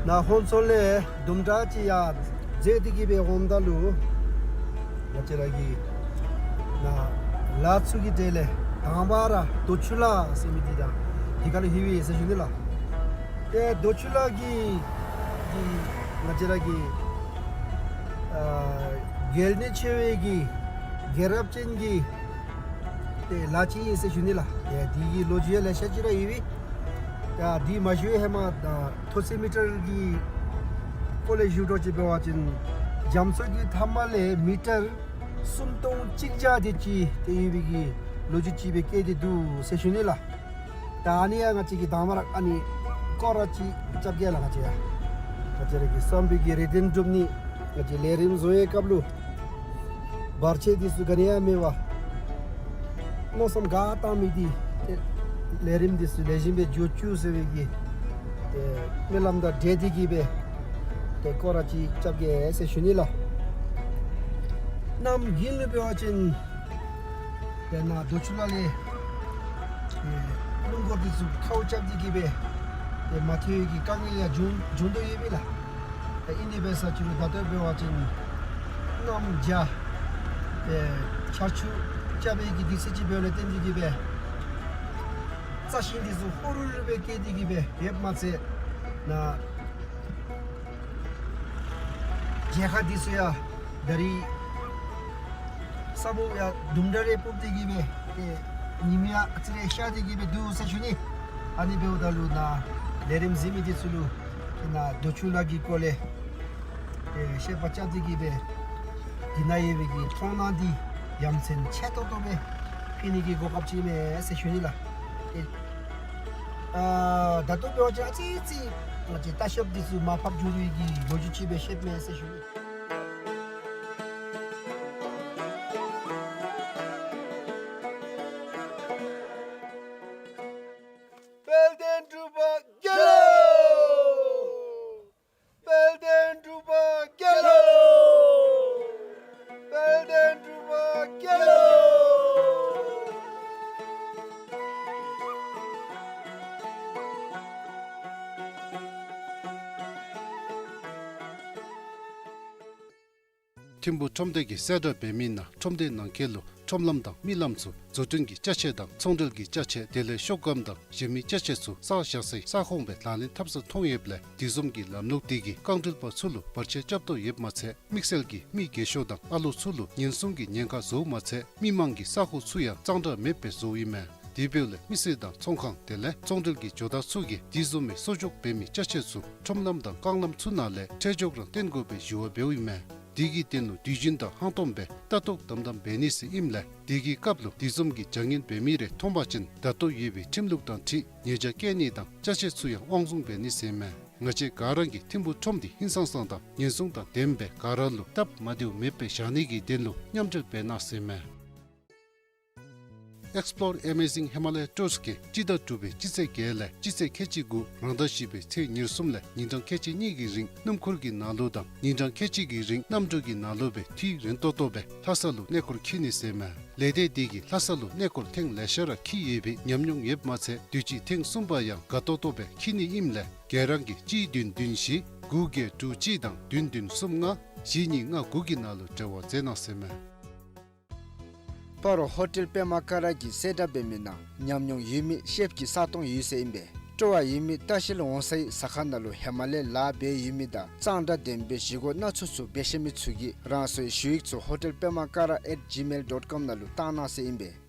ནཱ་ཧོན་ཚོ་ལས་དུམ་གྲ་ཅིག་ཡར་འཛེགས་ཏེ་གི་སྦེ་འོངམ་ད་ལུ་ང་བཅས་ར་གི་ནཱ་ལ་ཚུ་གི་གྲས་ལས་དང་པ་ར་རྡོ་ཆུ་ལ་ཟེར་མི་འདི་ད་འདི་ཁར་ལུ་ལྷོད་པས་ཟེར་ཞུ་ནི་ལགས། ཏེ་རྡོ་ཆུ་ལ་གི་འདི་ང་བཅས་ར་གི་ཨ་གལ་གནད་ཆེ་བའི་གི་རྒྱལ་རབས་ཅན་གྱི་ཏེ་ལ་ཅིག་ཨིན་ཟེར་ཞུ་ནི་ལགས། ཏེ་འདི་གི་ལོ་རྒྱུས་ལེ་ཤ་ཅིག་ར་ཡོད་པས། ད་འདི་མ་ཞུ་བའི་ཧེ་མ་ད་མཐོ་ཚད་མི་ཊར་གྱི་སྐོར་ལས་ཞུ་འདྲཝ་ཅིག་འབད་བ་ཅིན་རྒྱ་མཚོ་གི་མཐའ་མ་ལས་མི་ཊར་སུམ་སྟོང་གཅིག་བརྒྱ་དེ་ཅིག་ཏེ་ཡོད་པའི་གི་ལོ་རྒྱུས་ཅིག་སྦེ་བཀོད་དེ་འདུག་ཟེར་ཞུ་ནི་ལགས། ད་ཨ་ནི་ཡང་ང་བཅས་ཀྱིས་དང་པ་ར་ཨ་ནི་སྐོར་ར་ཅིག་རྐྱབ་གེ་ལགས། ང་བཅས་ཡང་ང་བཅས་ར་གི་བསམ་པའི་གི་རེ་འདུན་སྒྲུབ་ནི། ང་བཅས་ལས་རིམ་བཟོ་བའི་སྐབས་ལུ་བར་ཆད་འདི་ཚུ་ག་ནི་ཡང་མེད་པར་མནོ་བསམ་ག་བཏང་མི་འདི་ལས་རིམ་འདི་ཚུ་ལེགས་ཤོམ་སྦེ་འགྱོ་བཅུག་ཟེར་བའི་གི་ཏེ་སྨོན་ལམ་དང་འབྲེལ་ཏེ་གི་སྦེ་ཏེ་སྐོར་ར་ཅིག་རྐྱབ་གེ་ཟེར་ཞུ་ནི་ལགས། གནམ་དགུན་ལུ་འབད་བ་ཅིན་ཏེ་ནཱ་རྡོ་ཆུ་ལ་ལས་ཏེ་རླུང་འཁོར་འདི་ཚུ་ཁཝ་རྐྱབ་སྟེ་གི་སྦེ་ཏེ་མ་ཐོན་གྱི་དཀའ་ངལ་ཡང་འབྱུང་འབྱུང་དོ་ཡོད་པས་ལགས། ཏེ་ཨིན་ཏེ་འབད་ས་ཅིག་རུང་ད་ལྟོ་འབད་བ་ཅིན་གནམ་བྱཱར་ཏེ་ཆར་ཆུ་རྐྱབ་པའི་གི་དུས་ཚོད་ཅིག་འབདཝ་ལས་བརྟེན་ཏེ་གི་སྦེ་རྩྭ་ཤིང་འདི་ཚུ་ཧོ་རུ་རུ་སྦེ་སྐྱེས་ཏེ་གི་སྦེ་ཡོདཔ་མ་ཚད་ནཱ་མཇལ་ཁ་འདི་ཚུ་ཡང་ད་རིས་ས་སྨུག་ཡང་དུམ་གྲ་རེ་ཕོག་སྟེ་གི་སྦེ་ཏེ་ཉིམ་ཡང་ཨ་ཙི་རེ་ཤར་ཏེ་གི་སྦེ་འདུག་ཟེར་ཞུ་ནི། ཨ་ནི་འབདཝ་ད་ལུ་ནཱ་ལས་རིམ་གཟིགས་མི་འདི་ཚུ་ལུ་ཏེ་ནཱ་རྡོ་ཆུ་ལ་གི་སྐོར་ལས་ཏེ་བཤད་པ་རྐྱབ་སྟེ་གི་སྦེ་འདི་ནང་ཡོད་པའི་གི་མཐོང་སྣང་འདི་ཡ་མཚན་ཆེ་ཏོག་ཏོ་སྦེ་ཕུལ་ནི་གི་གོ་སྐབས་ཅིག་ཨིན་མས་ཟེར་ཞུ་ནི་ལགས། ཏེ་ཨ་ད་ལྟོ་འབད་བ་ཅིན་ཨ་ཙི་ཙི་ ང་བཅས་ལྟ་བཤལཔ་འདི་ཚུ་མར་ཕབ་འགྱོ་རུང་གི་ལོ་རྒྱུས་ཅིག་སྦེ་བཤདཔ་མས་ཟེར་ཞུ་ནི། དཔལ་ལྡན་འབྲུག་པ་རྒྱལ་ལོ། དཔལ་ལྡན་འབྲུག་པ་རྒྱལ་ལོ། དཔལ་ལྡན་འབྲུག་པ་རྒྱལ་ལོ། ཐིམ་ཕུག་ཁྲོམ་སྡེ་གི་གསལ་བསྒྲགས་འབད་མི་ནང་ཁྲོམ་སྡེ་ནང་འཁོད་ལུ་ཁྲོམ་ལམ་དང་མི་ལམ་ཚུ་བཟོ་སྐྲུན་གྱི་ཅ་ཆས་དང་ཚོང་འབྲེལ་གྱི་ཅ་ཆས་དེ་ལས་ཤོག་སྒམ་དང་གཞན་མི་ཅ་ཆས་ཚུ་གསར་བཞག་སའི་ས་ཁོངས་སྦེ་ལག་ལེན་འཐབ་ས་མཐོང་ཡོདཔ་ལས་དེ་བཟུམ་གྱི་ལམ་ལུགས་དེ་གིས་རྐང་འགྲུལ་པ་ཚུ་ལུ་བར་ཆད་རྐྱབ་དོ་ཡོདཔ་མ་ཚད་དམིགས་བསལ་གྱིས་མི་རྒས་ཤོས་དང་ཨ་ལོ་ཚུ་ལུ་ཉེན་སྲུང་གི་ཉེན་ཁ་བཟོཝ་མ་ཚད་མི་མང་གི་ས་ཁོངས་ཚུ་ཡང་གཙང་སྦྲ་མེདཔ་སྦེ་བཟོཝ་ཨིན་མས། དེ་འབདཝ་ལས་མི་སེར་དང་ཚོང་ཁང་དེ་ལས་ཚོང་འབྲེལ་གྱི་ཇོ་བདག་ཚུ་གིས་དེ་བཟུམ་མའི་གསོག་འཇོག་འབད་མི་ཅ་ཆས་ཚུ་ཁྲོམ་ལམ་དང་རྐང་ལམ་ཚུ་ནང་ལས་ཁྲལ་འཇོག་རང་བཏོན་དགོ་པའི་ཞུ་བ་འབདཝ་ཨིན་མས། དེ་གི་དོན་ལུ་དུས་རྒྱུན་དང་ཧང་སྟོང་སྦེ་ལྟ་རྟོག་དམ་དམ་འབད་ནི་ཟེར་ཨིནམ་ལས་དེ་གི་སྐབས་ལུ་དེ་བཟུམ་གྱི་བྱ་ངན་འབད་མི་རེ་མཐོང་པ་ཅིན་ད་ལྟོ་ཡོད་པའི་ཁྲིམས་ལུགས་དང་འཁྲིལ་ཉེས་བྱ་བཀལ་ནི་དང་ཅ་ཆས་ཚུ་ཡང་དབང་བཟུང་འབད་ནི་ཟེར་ཨིན་མས། ང་བཅས་ག་ར་གིས་ཐིམ་ཕུག་ཁྲོམ་འདི་ཧིང་སངས་སངས་དང་ཉེན་སྲུང་དང་ལྡནམ་སྦེ་ག་ར་ལུ་སྟབས་མ་བདེཝ་མེདཔ་སྦེ་བཞག་ནི་གི་དོན་ལུ་མཉམ་འབྲེལ་འབད་གནང་ཟེར་ཨིན་མས། Explore Amazing Himalaya Tours གིས་སྤྱི་ཟླ་དྲུག་པའི་སྤྱི་ཚེས་བརྒྱད་ལས་སྤྱི་ཚེས་ཁལ་གཅིག་དགུ་རང་ཟླ་བཞི་པའི་ཚེས་ཉེར་གསུམ་ལས་ཉིན་གྲངས་ཁལ་གཅིག་གཉིས་ཀྱི་རིང་སྣུམ་འཁོར་གྱི་ནང་ལུ་དང་ཉིན་གྲངས་ཁལ་གཅིག་གི་རིང་གནམ་གྲུ་གི་ནང་ལུ་སྦེ་དུས་རིན་ཏོག་ཏོ་སྦེ་ལྷ་ས་ལུ་གནས་སྐོར་འཁྱིད་ནི་ཟེར་ཨིན་མས། ལས་སྡེ་དེ་གིས་ལྷ་ས་ལུ་གནས་སྐོར་ཐེངས་ལེ་ཤ་ར་འཁྱིད་ཡོད་པའི་ཉམས་མྱོང་ཡོདཔ་མ་ཚད་དུས་ཅི་ཐེངས་གསུམ་པ་ཡང་དགའ་ཏོག་ཏོ་སྦེ་འཁྱིད་ནི་ཨིནམ་ལས་ག་ར་གིས་གཅིག་བདུན་བདུན་བཞི་དགུ་བརྒྱད་དྲུག་གཅིག་དང་བདུན་བདུན་གསུམ་ལྔ་བཞི་གཉིས་ལྔ་དགུ་གི་ནང་ལུ་འབྲེལ་བ་མཛད་གནང་ཟེར་ཨིན་མས། སྤ་རོ་ཧོ་ཊེལ་པདྨ་ཀ་ར་གི་གསལ་བསྒྲགས་འབད་མི་ནང་ཉམས་མྱོང་ཡོད་མི་ཤེཕ་གི་ས་སྟོང་ཡོད་ཟེར་ཨིན་པས། སྤྲོ་བ་ཡོད་མི་ལྟ་བཤལ་འོང་སའི་ཟ་ཁང་ནང་ལུ་ཧེ་མ་ལས་ལཱ་འབད་ཡོད་མི་དང་གཙང་སྦྲ་ལྡནམ་སྦེ་བཞེས་སྒོ་སྣ་ཚོགས་ཚུ་འབད་ཤེས་མི་ཚུ་གིས་རང་སོའི་ཞུ་ཡིག་ཚུ་ཧོ་ཊེལ་པདྨ་ཀ་ར་at gmail dot com ནང་ལུ་བཏང་གནང་ཟེར་ཨིན་པས།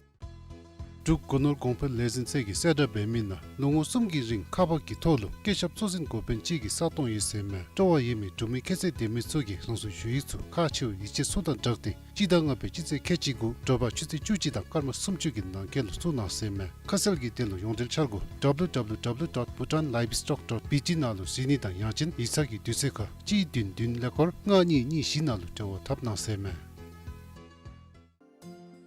འབྲུག་སྒོ་ནོར་གོང་འཕེལ་ལས་འཛིན་ཚད་ཀྱི་གསལ་བསྒྲགས་འབད་མི་ནང་ལོ་ངོ་གསུམ་གྱི་རིང་ཁག་འཕགས་ཀྱི་ཐོག་ལུ་སྐྱེས་ཞབས་གཙོ་འཛིན་འགོ་དཔོན་གཅིག་གི་ས་སྟོང་ཡོད་ཟེར་ཨིན་མས། སྤྲོ་བ་ཡོད་མི་འབྲུག་མི་ཁྱད་ཚད་ལྡན་མི་ཚུ་གིས་རང་སོའི་ཞུ་ཡིག་ཚུ་ཁག་ཆེ་བའི་ཡིག་ཆ་ཚུ་དང་སྦྲགས་ཏེ་སྤྱི་ཟླ་ལྔ་པའི་སྤྱི་ཚེས་ཁལ་གཅིག་དགུ་དྲོ་པ་ཆུ་ཚོད་བཅུ་གཅིག་དང་སྐར་མ་སུམ་ཅུ་གི་ནང་འཁོད་ལུ་བཙུགས་གནང་ཟེར་ཨིན་མས། ཁ་གསལ་གྱི་དོན་ལུ་ཡོངས་འབྲེལ་འཆར་སྒོ་W W W dot bhutan livestock dot B T ནང་ལུ་གཟིགས་ནི་དང་ཡང་ཅིན་ཡིག་ཚང་གི་དུས་ཚོད་ཁར་གཅིག་བདུན་བདུན་ཀླད་ཀོར་ལྔ་གཉིས་གཉིས་བཞི་ནང་ལུ་འབྲེལ་བ་འཐབ་གནང་ཟེར་ཨིན་མས།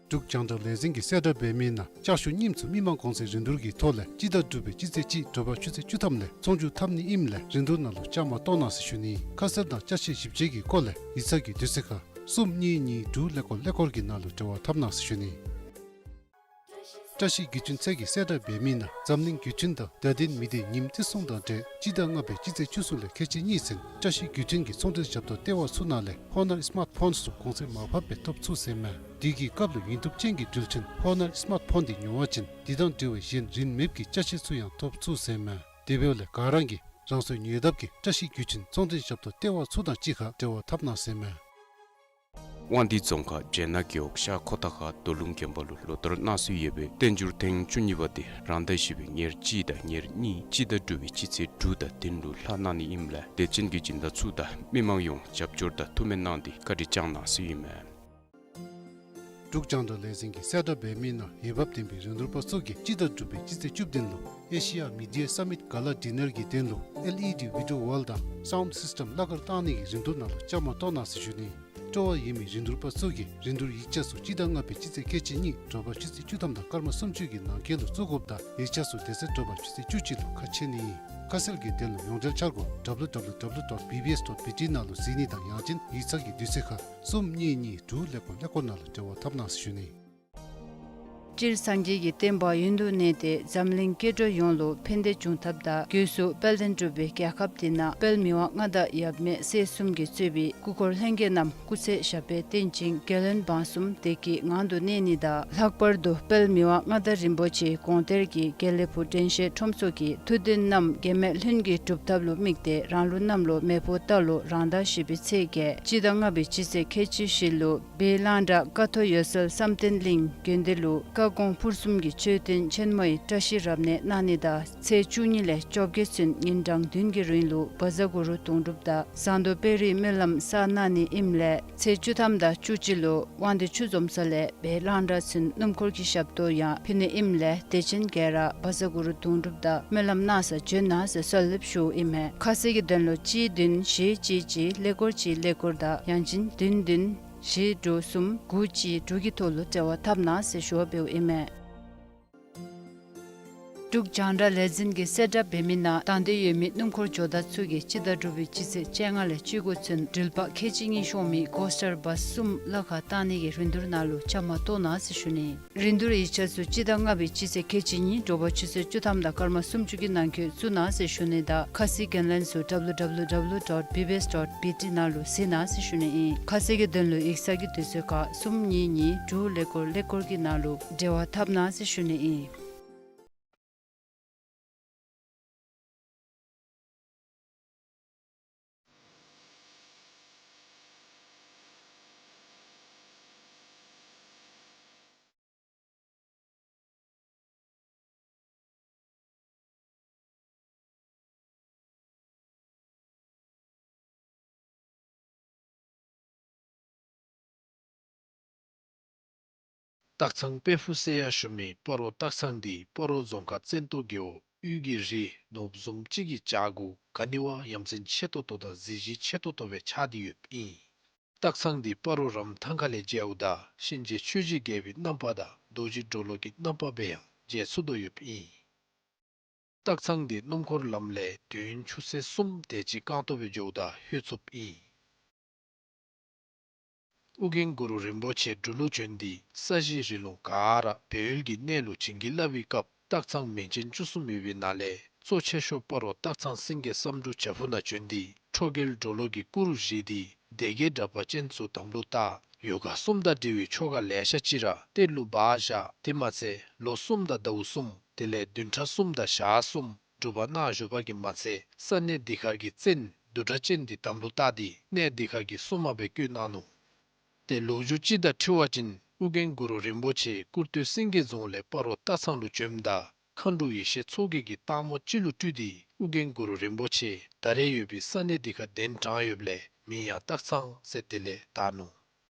འབྲུག་རྒྱང་བསྒྲགས་ལས་འཛིན་གྱི་གསལ་བསྒྲགས་འབད་མི་ནང་ལྕགས་ཞུ་རྙིངམ་ཚུ་མི་མང་གོང་ཚད་རིན་བསྡུར་གྱི་ཐོག་ལས་སྤྱི་ཟླ་དྲུག་པའི་སྤྱི་ཚེས་གཅིག་དྲོ་པ་ཆུ་ཚོད་བཅུ་ཐམ་ལས་ཚོང་བསྒྱུར་འཐབ་ནི་ཨིནམ་ལས་རིན་བསྡུར་ནང་ལུ་བཅའ་མར་གཏོགས་གནང་ཟེར་ཞུ་ནི། ཁ་གསལ་དང་ཅ་ཆས་ཞིབ་དཔྱད་ཀྱི་སྐོར་ལས་ཡིག་ཚང་གི་དུས་ཚོད་ཁར་གསུམ་གཉིས་གཉིས་དྲུག་ཀླད་ཀོར་ཀླད་ཀོར་གྱི་ནང་ལུ་འབྲེལ་བ་འཐབ་གནང་ཟེར་ཞུ་ནི། བཀྲ་ཤིས་བརྒྱུད་འཕྲིན་ཚད་ཀྱི་གསལ་བསྒྲགས་འབད་མི་ནང་འཛམ་གླིང་བརྒྱུད་འཕྲིན་དང་བརྡ་དོན་མི་སྡེའི་ཉིནམ་བརྩི་སྲུང་དང་འབྲེལ་སྤྱི་ཟླ་ལྔ་པའི་སྤྱི་ཚེས་བཅུ་གསུམ་ལས་ཁལ་གཅིག་གཉིས་ཚུན་བཀྲ་ཤིས་བརྒྱུད་འཕྲིན་གྱི་ཚོང་འབྲེལ་ཞབས་ཏོག་ལྟེ་བ་ཚུ་ནང་ལས་ཧོ་ནར་སི་མཱརཊ་ཕོནསི་ཚུ་གོང་ཚད་མར་ཕབ་སྦེ་ཐོབ་ཚུགས་ཟེར་ཨིན་མས། དེ་གི་སྐབས་ལུ་ཡུན་བསྡུབ་ཅན་གྱི་འགྲུལ་འཕྲིན་ཧོ་ནར་སི་མཱརཊ་ཕོན་འདི་ཉོ་བ་ཅིན་དེ་དང་འབྲེལ་བའི་གཞན་རིན་མེད་ཀྱི་ཅ་ཆས་ཚུ་ཡང་ཐོབ་ཚུགས་ཟེར་ཨིན་མས། དེ་འབདཝ་ལས་ག་ར་གིས་རང་སོའི་ཉེ་འདབས་ཀྱི་བཀྲ་ཤིས་བརྒྱུད་འཕྲིན་ཚོང་འབྲེལ་ཞབས་ཏོག་ལྟེ་བ་ཚུ་དང་གཅིག་ཁར་འབྲེལ་བ་འཐབ་གནང་ཟེར་ཨིན་མས། དབང་འདུས་རྫོང་ཁག་སྦྱེད་ནག་རྒེད་འོག་ཤར་ཁོ་ཐང་ཁ་རྡོ་ལུང་དགོན་པ་ལུ་ལོ་ལྟར་གནང་སྲོལ་ཡོད་པའི་བསྟན་འགྱུར་ཐེངས་བཅུ་གཉིས་པ་དེ་རང་ཟླ་བཞི་པའི་ཉེར་གཅིག་དང་ཉེར་གཉིས་སྤྱི་ཟླ་དྲུག་པའི་སྤྱི་ཚེས་དྲུག་དང་བདུན་ལུ་ལྷག་གནང་ནི་ཨིནམ་ལས་དད་ཅན་གྱི་སྦྱིན་བདག་ཚུ་དང་མི་མང་ཡོངས་རྒྱབ་སྐྱོར་དང་ཐུགས་སྨོན་གནང་སྟེ་བཀའ་དྲིན་བསྐྱང་གནང་ཟེར་ཨིན་མས། འབྲུག་རྒྱང་བསྒྲགས་ལས་འཛིན་གྱི་གསལ་བསྒྲགས་འབད་མི་ནང་འོས་འབབ་ལྡན་པའི་རིན་བསྡུར་པ་ཚུ་གིས་སྤྱི་ཟླ་དྲུག་པའི་སྤྱི་ཚེས་བཅུ་བདུན་ལུ་ཨེ་ཤི་ཡ་མི་ཌི་ཡ་སམ་མིཊ་ག་ལ་ཌི་ནར་གྱི་དོན་ལུ་ཨེལ་ཨི་ཌི་བི་ཌི་ཡོ་ཝཱལ་དང་སའུནཌ་སིསི་ཊེམ་གླ་གར་བཏང་ནི་གི་རིན་བསྡུར་ནང་ལུ་བཅའ་མར་གཏོགས་གནང་ཟེར་ཞུ་ནི། སྤྲོ་བ་ཡོད་མི་རིན་བསྡུར་པ་ཚུ་གིས་རིན་བསྡུར་ཡིག་ཆ་ཚུ་སྤྱི་ཟླ་ལྔ་པའི་སྤྱི་ཚེས་ཁལ་གཅིག་གཉིས་དྲོ་པ་ཆུ་ཚོད་བཅུ་ཐམ་དང་སྐར་མ་སུམ་ཅུ་གི་ནང་འཁོད་ལུ་བཙུགས་དགོཔ་དང་ཡིག་ཆ་ཚུ་དེ་ཚེ་དྲོ་པ་ཆུ་ཚོད་བཅུ་གཅིག་ལུ་ཁ་ཕྱེ་ནི་ཨིན། ཁ་གསལ་གྱི་དོན་ལུ་ཡོངས་འབྲེལ་འཆར་སྒོ་W W W dot B B S dot B T ནང་ལུ་གཟིགས་ནི་དང་ཡང་ཅིན་ཡིག་ཚང་གི་དུས་ཚོད་ཁར་གསུམ་གཉིས་གཉིས་དྲུག་ཀླད་ཀོར་ཀླད་ཀོར་ནང་ལུ་འབྲེལ་བ་འཐབ་གནང་ཟེར་ཞུ་ནི། སྤྱིར་སངས་རྒྱས་ཀྱི་བསྟན་པ་ཡུན་དུ་གནས་ཏེ་འཛམ་གླིང་སྐྱེ་འགྲོ་ཡོངས་ལུ་ཕན་བདེ་འབྱུང་ཐབས་དང་སྒོས་སུ་དཔལ་ལྡན་འབྲུག་པའི་རྒྱལ་ཁབ་འདི་ནང་དཔལ་མི་དབང་མངའ་བདག་ཡབ་མེས་སྲས་གསུམ་གྱིས་གཙོས་པའི་སྐུ་འཁོར་ལྷན་རྒྱས་རྣམས་སྐུ་ཚེ་ཞབས་པད་བརྟན་ཅིང་རྒྱལ་བློན་འབངས་གསུམ་བདེ་སྐྱིད་ངང་དུ་གནས་ནི་དང་ལྷག་པར་དུ་དཔལ་མི་དབང་མངའ་བདག་རིན་པོ་ཆེའི་དགོངས་གཏེར་གྱི་དགེ་ལེགས་ཕུག་དྲན་ཤེས་ཁྲོམ་ཚོགས་ཀྱི་ཐུགས་འདུན་རྣམས་འགལ་མེད་ལྷུན་གྱིས་གྲུབ་ཐབས་ལུ་དམིགས་ཏེ་རང་ལུགས་གནམ་ལོ་མེ་ཕོ་རྟ་ལོ་རང་ཟླ་བཞི་པའི་ཚེས་བརྒྱད་སྤྱི་ཟླ་ལྔ་པའི་སྤྱི་ཚེས་ཁལ་གཅིག་བཞི་ལུ་སྦས་གླང་བྲག་ཀ་ཐོག་འོད་གསལ་བསམ་གཏན་གླིང་དགོན་སྡེ་ལུ་ཀ་ ཁ་སྐོང་ཕུར་གསུམ་གྱི་མཆོད་རྟེན་ཆེན་མོའི་བཀྲ་ཤིས་རབ་གནས་གནང་ནི་དང་ཚེས་བཅུ་གཉིས་ལས་བཅོ་བརྒྱད་ཚུན་ཉིན་གྲངས་བདུན་གྱི་རིང་ལུ་བཛྲ་གུ་རུ་དུང་སྒྲུབ་དང་ཟངས་མདོག་དཔལ་རིའི་སྨོན་ལམ་བསགས་གནང་ནི་ཨིནམ་ལས་ཚེས་བཅུ་ཐམ་དང་བཅུ་གཅིག་ལུ་དབང་འདུས་ཆུ་འཛོམས་ས་ལས་སྦེ་གླང་བྲག་ཚུན་སྣུམ་འཁོར་གྱི་ཞབས་ཏོག་ཡང་ཕུལ་ནི་ཨིནམ་ལས་དད་ཅན་ག་ར་བཛྲ་གུ་རུ་དུང་སྒྲུབ་དང་སྨོན་ལམ་གནང་ས་བྱོན་གནང་ཟེར་གསོལ་འདེབས་ཞུཝ་ཨིན་མས། ཁ་གསལ་གྱི་དོན་ལུ་གཅིག་བདུན་བཞི་གཅིག་གཅིག་ཀླད་ཀོར་གཅིག་ཀླད་ཀོར་དང་ཡང་ཅིན་བདུན་བདུན་བཞི་དྲུག་གསུམ་དགུ་གཅིག་དྲུག་གི་ཐོག་ལུ་འབྲེལ་བ་འཐབ་གནང་ཟེར་ཞུ་བ་འབདཝ་ཨིན་མས། འབྲུག་རྒྱང་བསྒྲགས་ལས་འཛིན་གྱིས་གསལ་བསྒྲགས་འབད་མི་ནང་དང་འདོད་ཡོད་མི་སྣུམ་འཁོར་ཇོ་བདག་ཚུ་གིས་སྤྱི་ཟླ་དྲུག་པའི་སྤྱི་ཚེས་བཅོ་ལྔ་ལས་བཅུ་དགུ་ཚུན་འགྲུལ་པ་ཁལ་གཅིག་གཉིས་ཤོང་མི་ཀོ་སི་ཊར་བཱས་གསུམ་གླ་ཁར་བཏང་ནི་གི་རིན་བསྡུར་ནང་ལུ་བཅའ་མར་གཏོགས་གནང་ཟེར་ཞུ་ནི། རིན་བསྡུར་ཡིག་ཆ་ཚུ་སྤྱི་ཟླ་ལྔ་པའི་སྤྱི་ཚེས་ཁལ་གཅིག་གཉིས་དྲོ་པ་ཆུ་ཚོད་བཅུ་ཐམ་དང་སྐར་མ་སུམ་ཅུ་གི་ནང་འཁོད་བཙུགས་གནང་ཟེར་ཞུ་ནི་དང་ཁ་གསལ་གྱི་ལན་ཚུ་W W W dot B B S dot B T ནང་ལུ་གཟིགས་གནང་ཟེར་ཞུ་ནི་ཨིན། ཁ་གསལ་གྱི་དོན་ལུ་ཡིག་ཚང་གི་དུས་ཚོད་ཁར་གསུམ་གཉིས་གཉིས་དྲུག་ཀླད་ཀོར་ཀླད་ཀོར་གྱི་ནང་ལུ་འབྲེལ་བ་འཐབ་གནང་ཟེར་ཞུ་ནི་ཨིན། སྟག་ཚང་དཔལ་ཕུག་ཟེར་ཡང་ཞུ་མི་སྤ་རོ་སྟག་ཚང་འདི་སྤ་རོ་རྫོང་ཁག་བཙན་ཏོ་རྒེད་འོག་དབུས་ཀྱི་རི་ནོར་བུ་བཟུམ་ཅིག་གི་བྱག་གུ་ག་ནི་བ་ཡ་མཚན་ཆེ་ཏོག་ཏོ་དང་གཟི་བརྗིད་ཆེ་ཏོག་ཏོ་སྦེ་ཆགས་ཏེ་ཡོདཔ་ཨིན། སྟག་ཚང་འདི་སྤ་རོ་རམ་ཐང་ཁ་ལས་མཇལཝ་ད་གཤིན་རྗེ་ཆོས་ཀྱི་རྒྱལ་པོའི་རྣམ་པ་དང་རྡོ་རྗེ་གྲོ་ལོད་ཀྱི་རྣམ་པ་སྦེ་ཡང་མཇལ་ཚུགས་དོ་ཡོདཔ་ཨིན། སྟག་ཚང་འདི་སྣུམ་འཁོར་ལམ་ལས་དུས་ཡུན་ཆུ་ཚོད་གསུམ་དེ་ཅིག་རྐང་སྟོང་སྦེ་འགྱོཝ་ད་ལྷོད་ཚུགསཔ་ཨིན། ཨོ་རྒྱན་གུ་རུ་རིན་པོ་ཆེ་འབྲུག་ལུ་བྱོན་ཏེ་ས་གཞི་རི་ལུང་ག་ར་སྦས་ཡུལ་གྱི་གནས་ལུ་བྱིན་གྱིས་བརླབས་པའི་སྐབས་སྟག་ཚང་མིང་ཅན་བཅུ་གསུམ་ཡོད་པའི་ནང་ལས་གཙོ་ཆེ་ཤོས་སྤ་རོ་སྟག་ཚང་སེང་གེ་བསམ་འགྲུབ་བྱག་ཕུག་ནང་བྱོན་ཏེ་ཁྲོ་རྒྱལ་གྲོ་ལོད་ཀྱི་སྐུ་རུ་བཞེངས་ཏེ་སྡེ་བརྒྱད་དྲེགས་པ་ཅན་ཚུ་དམ་ལུ་བཏགས། ཡོ་ག་གསུམ་དང་འབྲེལ་བའི་ཆོ་ག་ལེ་ཤ་ཅིག་ར་གཏེར་ལུ་སྦ་བཞག། དེ་མ་ཚད་ལོ་གསུམ་དང་ཟླཝ་གསུམ་དེ་ལས་བདུན་ཕྲག་གསུམ་དང་ཞག་གསུམ་སྒྲུབ་པ་གནང་བཞུགས་པ་གིས་མ་ཚད་ས་གནས་འདི་ཁར་གྱི་བཙན་བདུད་གྲགས་ཅན་འདི་དམ་ལུ་བཏགས་ཏེ་གནས་འདི་ཁར་གྱི་སྲུང་མ་སྦེ་བསྐོས་གནང་ནུག། ཏེ་ལོ་རྒྱུས་ཅིག་དང་འཁྲིལ་བ་ཅིན་ཨོ་རྒྱན་གུ་རུ་རིན་པོ་ཆེ་སྐུར་སྟོད་སེང་གེ་རྫོང་ལས་སྤ་རོ་སྟག་ཚང་ལུ་བྱོནམ་ད་མཁའ་འགྲོ་ཡེ་ཤེས་མཚོ་རྒྱལ་གྱིས་སྟག་མོ་ཅིག་ལུ་སྤྲུལ་ཏེ་ཨོ་རྒྱན་གུ་རུ་རིན་པོ་ཆེ་ད་རེས་ཡོད་པའི་ས་གནས་འདི་ཁར་གདན་དྲངས་ཡོདཔ་ལས་མིང་ཡང་སྟག་ཚང་ཟེར་དེ་ལས་བཏགས་ནུག།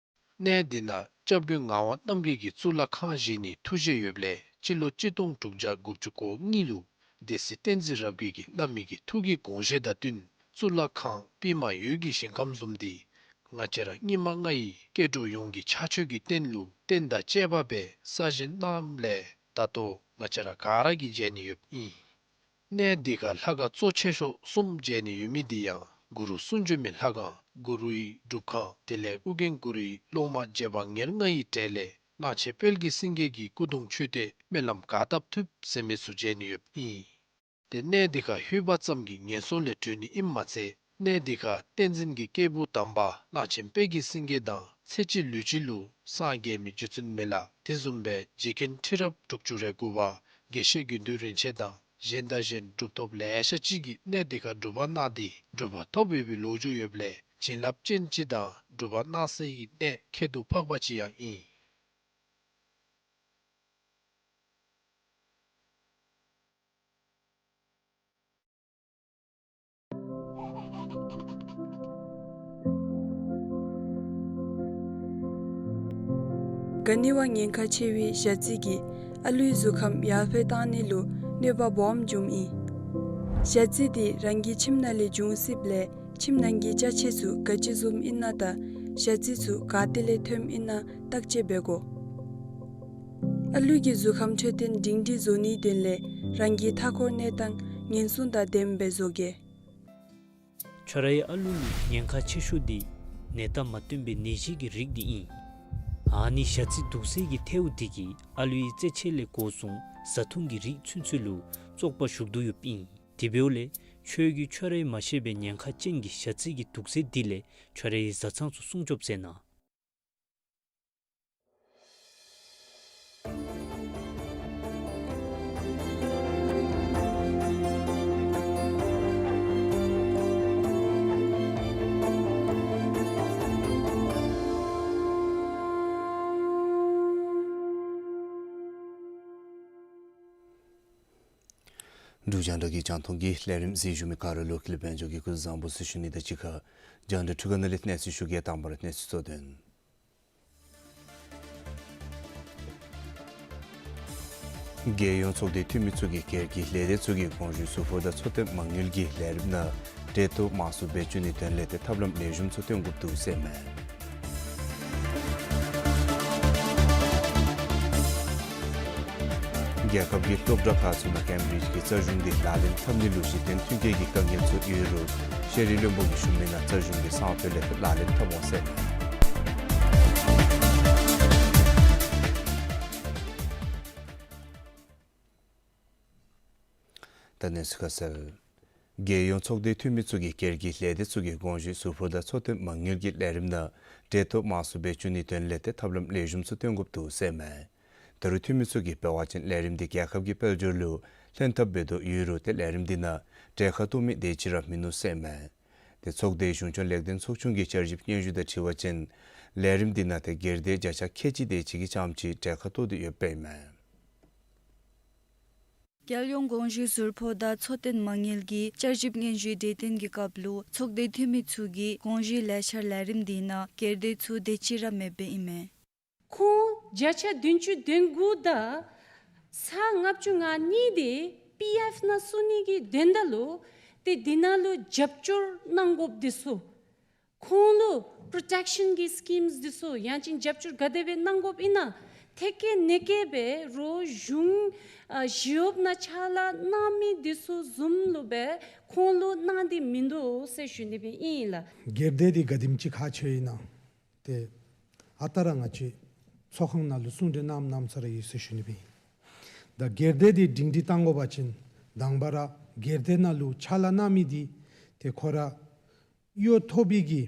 གནས་འདི་ནང་སྐྱབས་མགོན་ངག་དབང་རྣམ་རྒྱལ་གྱིས་གཙུག་ལག་ཁང་བཞེངས་ནིའི་ཐུགས་བཞེད་ཡོདཔ་ལས་སྤྱི་ལོ་གཅིག་སྟོང་དྲུག་བརྒྱ་དགུ་བཅུ་གོ་གཉིས་ལུ་སྡེ་སྲིད་བསྟན་འཛིན་རབ་རྒྱས་ཀྱིས་གནང་མི་གི་ཐུགས་ཀྱི་དགོངས་བཞེད་དང་བསྟུན་གཙུག་ལག་ཁང་པདྨ་འོད་ཀྱི་ཞིང་ཁམས་བཟུམ་འདི་ང་བཅས་ར་སྙིགས་མ་ལྔ་ཡི་སྐྱེ་འགྲོ་ཡོངས་ཀྱི་ཕྱག་མཆོད་ཀྱི་རྟེན་ལུ་རྟེན་དང་བཅས་པ་སྦེ་གསར་བཞེངས་གནངམ་ལས་ད་ལྟོ་ང་བཅས་ར་ག་ར་གིས་མཇལ་ནི་ཡོདཔ་ཨིན། གནས་འདི་ཁར་ལྷ་ཁང་གཙོ་ཆེ་ཤོས་གསུམ་མཇལ་ནི་ཡོད་མི་འདི་ཡང་གུ་རུ་གསུང་བྱོན་མའི་ལྷ་ཁང་གུ་རུའི་སྒྲུབ་ཁང་དེ་ལས་ཨོ་རྒྱན་གུ་རུའི་སློབ་མ་རྗེ་འབངས་ཉེར་ལྔ་ཡི་གྲས་ལས་གླང་ཆེན་དཔལ་གྱི་སེང་གེ་གི་སྐུ་གདུང་མཆོད་རྟེན་སྨོན་ལམ་ག་བཏབ་ཐུབ་ཟེར་མི་ཚུ་མཇལ་ནི་ཡོདཔ་ཨིན། ཏེ་གནས་འདི་ཁར་ལྷོད་པ་ཙམ་གྱིས་ངན་སོང་ལས་གྲོལ་ནི་ཨིནམ་མ་ཚད་གནས་འདི་ཁར་བསྟན་འཛིན་གྱི་སྐྱེས་བུ་དམ་པ་གླང་ཆེན་དཔལ་གྱི་སེང་གེ་དང་ཚེ་གཅིག་ལུས་གཅིག་ལུ་སངས་རྒྱས་མི་རྗེ་བཙུན་མི་ལ་དེ་བཟུམ་སྦེ་རྗེ་མཁན་ཁྲི་རབས་དྲུག་ཅུ་རེ་དགུ་པ་དགེ་བཤེས་དགེ་འདུན་རིན་ཆེན་དང་གཞན་དང་གཞན་གྲུབ་ཐོབ་ལེ་ཤ་ཅིག་གིས་གནས་འདི་ཁར་སྒྲུབ་པ་གནང་སྟེ་གྲུབ་པ་ཐོབ་ཡོད་པའི་ལོ་རྒྱུས་ཡོདཔ་ལས་བྱིན་རླབས་ཅན་ཅིག་དང་སྒྲུབ་པ་གནང་སའི་གནས་ཁྱད་དུ་འཕགས་པ་ཅིག་ཡང་ཨིན། ག་ནི་བ་ཉེན་ཁ་ཆེ་བའི་ཞ་རྩི་གིས་ཨ་ལུའི་གཟུགས་ཁམས་ཡར་འཕེལ་གཏང་ནི་ལུ་གནོད་པ་སྦོམ་འབྱུངམ་ཨིན། ཞ་རྩི་འདི་རང་གི་ཁྱིམ་ནང་ལས་འབྱུང་སྲིདཔ་ལས་ཁྱིམ་ནང་གི་ཅ་ཆས་ཚུ་ག་ཅི་བཟུམ་ཨིན་ན་དང་ཞ་རྩི་ཚུ་ག་ཏེ་ལས་ཐོནམ་ཨིན་ན་བརྟག་དཔྱད་འབད་དགོ། ཨ་ལུ་གི་གཟུགས་ཁམས་འཕྲོད་བསྟེན་སྒྲིང་སྒྲིང་བཟོ་ནིའི་དོན་ལས་རང་གི་མཐའ་འཁོར་གནས་སྟངས་ངན་སོང་དང་ལྡནམ་སྦེ་བཟོ་གེ། ཁྱོད་རའི་ཨ་ལུ་ལུ་ཉེན་ཁ་ཆེ་ཤོས་འདི་ནད་རྟགས་མ་སྟོན་པའི་ནད་གཞི་གི་རིགས་འདི་ཨིན། ཨ་ནི་ཞ་རྩི་དུག་སེལ་གྱི་ཐལཝ་འདི་གིས་ཨ་ལུའི་རྩེད་ཆས་ལས་འགོ་བཟུང་བཟའ་འཐུང་གི་རིགས་ཚུན་ཚོད་ལུ་བཙོག་པ་ཞུགས་དོ་ཡོདཔ་ཨིན། དེ་འབདཝ་ལས་ཁྱོད་ཀྱིས་ཁྱོད་རའི་མ་ཤེས་པའི་ཉེན་ཁ་ཅན་གྱི་ཞ་རྩི་གི་དུག་སེལ་འདི་ལས་ཁྱོད་རའི་བཟའ་ཚང་ཚུ་སྲུང་སྐྱོབ་མཛད་གནང་། འབྲུག་རྒྱང་བསྒྲགས་ཀྱི་རྒྱང་མཐོང་གི་ལས་རིམ་གཟིགས་བཞུགས་མི་ག་ར་ལུ་ཀུན་ལེགས་དཔལ་འབྱོར་གྱི་སྐུ་གཟུགས་བཟང་པོ་ཟེར་ཞུ་ནི་དང་གཅིག་ཁར་རྒྱང་བསྒྲགས་འཕྲུལ་ཁང་ནང་ལས་གནས་ཚུལ་ཞུ་གེ། དང་པ་ར་གནས་ཚུལ་གཙོ་དོན། རྒྱལ་ཡོངས་ཚོགས་སྡེ་འཐུས་མི་ཚུ་གིས་སྒེར་གྱི་ལས་སྡེ་ཚུ་གིས་དགོངས་ཞུའི་ཟུར་ཕོགས་དང་འཚོ་རྟེན་མ་དངུལ་གྱི་ལས་རིམ་ནང་འབྲེལ་གཏོགས་དམངས་སུ་འབད་བཅུག་ནིའི་དོན་ལས་ཏེ་ཐབས་ལམ་ལེགས་ཤོམ་ཚུ་སྟོན་དགོཔ་འདུག་ཟེར་མས། རྒྱལ་ཁབ་ཀྱི་སློབ་གྲྭ་ཁག་ཚུ་ནང་ཀེམ་བྲིཇ་གྱི་རྩ་གཞུང་འདི་ལག་ལེན་འཐབ་ནི་ལུ་གཞི་རྟེན་མཐུན་རྐྱེན་གྱི་དཀའ་ངལ་ཚུ་ཡོད་རུང་ཤེས་རིག་བློན་པོ་གིས་ཞུ་མི་ནང་རྩ་གཞུང་འདི་སང་ཕོད་ལས་ལག་ལེན་འཐབ་འོང་ཟེར་མས། ད་གནས་ཚུལ་ཁ་གསལ། རྒྱལ་ཡོངས་ཚོགས་སྡེ་འཐུས་མི་ཚུ་གིས་སྒེར་གྱི་ལས་སྡེ་ཚུ་གིས་དགོངས་ཞུའི་ཟུར་ཕོགས་དང་འཚོ་རྟེན་མ་དངུལ་གྱི་ལས་རིམ་ནང་འབྲེལ་གཏོགས་དམངས་སུ་འབད་བཅུག་ནིའི་དོན་ལས་ཏེ་ཐབས་ལམ་ལེགས་ཤོམ་ཚུ་སྟོན་དགོཔ་འདུག་ཟེར་མས། ད་རུང་འཐུས་མི་ཚུ་གིས་འབད་བ་ཅིན་ལས་རིམ་འདི་རྒྱལ་ཁབ་ཀྱི་དཔལ་འབྱོར་ལུ་ལྷན་ཐབས་འབད་དོ་ཡོད་རུང་ཏེ་ལས་རིམ་འདི་ནང་གྲལ་ཁར་གཏོགས་མི་དེ་ཅིག་ར་མིན་ནུག་ཟེར་མས། ཏེ་ཚོགས་སྡེ་གཞུང་སྐྱོང་ལེགས་ལྡན་ཚོགས་ཆུང་གི་བསྐྱར་ཞིབ་སྙན་ཞུ་དང་འཁྲིལ་བ་ཅིན་ལས་རིམ་འདི་ནང་ཏེ་སྒེར་སྡེ་བརྒྱ་ཆ་ཁལ་གཅིག་དེ་ཅིག་གིས་རྐྱངམ་ཅིག་གྲལ་ཁར་གཏོགས་ཏེ་ཡོདཔ་ཨིན་མས། རྒྱལ་ཡོངས་དགོངས་ཞུའི་ཟུར་ཕོགས་དང་འཚོ་རྟེན་མ་དངུལ་གྱི་བསྐྱར་ཞིབ་སྙན་ཞུའི་གྲོས་བསྟུན་གྱི་སྐབས་ལུ་ཚོགས་སྡེ་འཐུས་མི་ཚུ་གིས་དགོངས་ཞུའི་ལས་འཆར་ལས་རིམ་འདི་ནང་སྒེར་སྡེ་ཚུ་དེ་ཅིག་ར་མེདཔ་ཨིན་མས། ཁོང་བརྒྱ་ཆ་བདུན་ཅུ་དོན་དགུ་དང་ས་ལྔ་བཅུ་ང་གཉིས་དེ་པི་ཨེཕ་ནང་བཙུགས་ནི་གི་དོན་དག་ལུ་ཏེ་འདི་ནང་ལུ་རྒྱབ་སྐྱོར་གནང་དགོཔ་འདི་ཚུ་ཁོང་ལུ་པྲོ་ཊེཀ་ཤཱན་གྱི་སི་ཀིམས་འདི་ཚུ་ཡང་ཅིན་རྒྱབ་སྐྱོར་ག་དེ་སྦེ་གནང་དགོཔ་ཨིན་ན་ཐད་ཀར་ནེ་ཀར་སྦེ་རོགས་གཞུང་ཨ་ཞི་གཡོགཔ་ནང་ཕྱག་ལཱ་གནང་མི་འདི་ཚུ་བཟུམ་ལུ་སྦེ་ཁོང་ལུ་གནང་སྟེ་མིན་འདུག་ཟེར་ཞུ་ནི་སྦེ་ཨིན་ལགས། སྒེར་སྡེ་འདི་ག་དེམ་ཅིག་ཁག་ཆེཝ་ཨིན་ན་ཏེ་ཨ་རྟག་ར་ང་བཅས་ཚོགས་ཁང་ནང་ལུ་གསུང་གྲོས་གནངམ་གནངམ་ས་ར་ཡོད་ཟེར་ཞུ་ནི་སྦེ་ཨིན། ད་སྒེར་སྡེ་འདི་སྒྲིང་སྒྲི་བཏང་དགོ་པ་ཅིན་དང་པ་ར་སྒེར་སྡེ་ནང་ལུ་ཕྱག་ལཱ་གནང་མི་འདི་ཏེ་ཁོ་ར་གཡོག་ཐོབ་པའི་གི་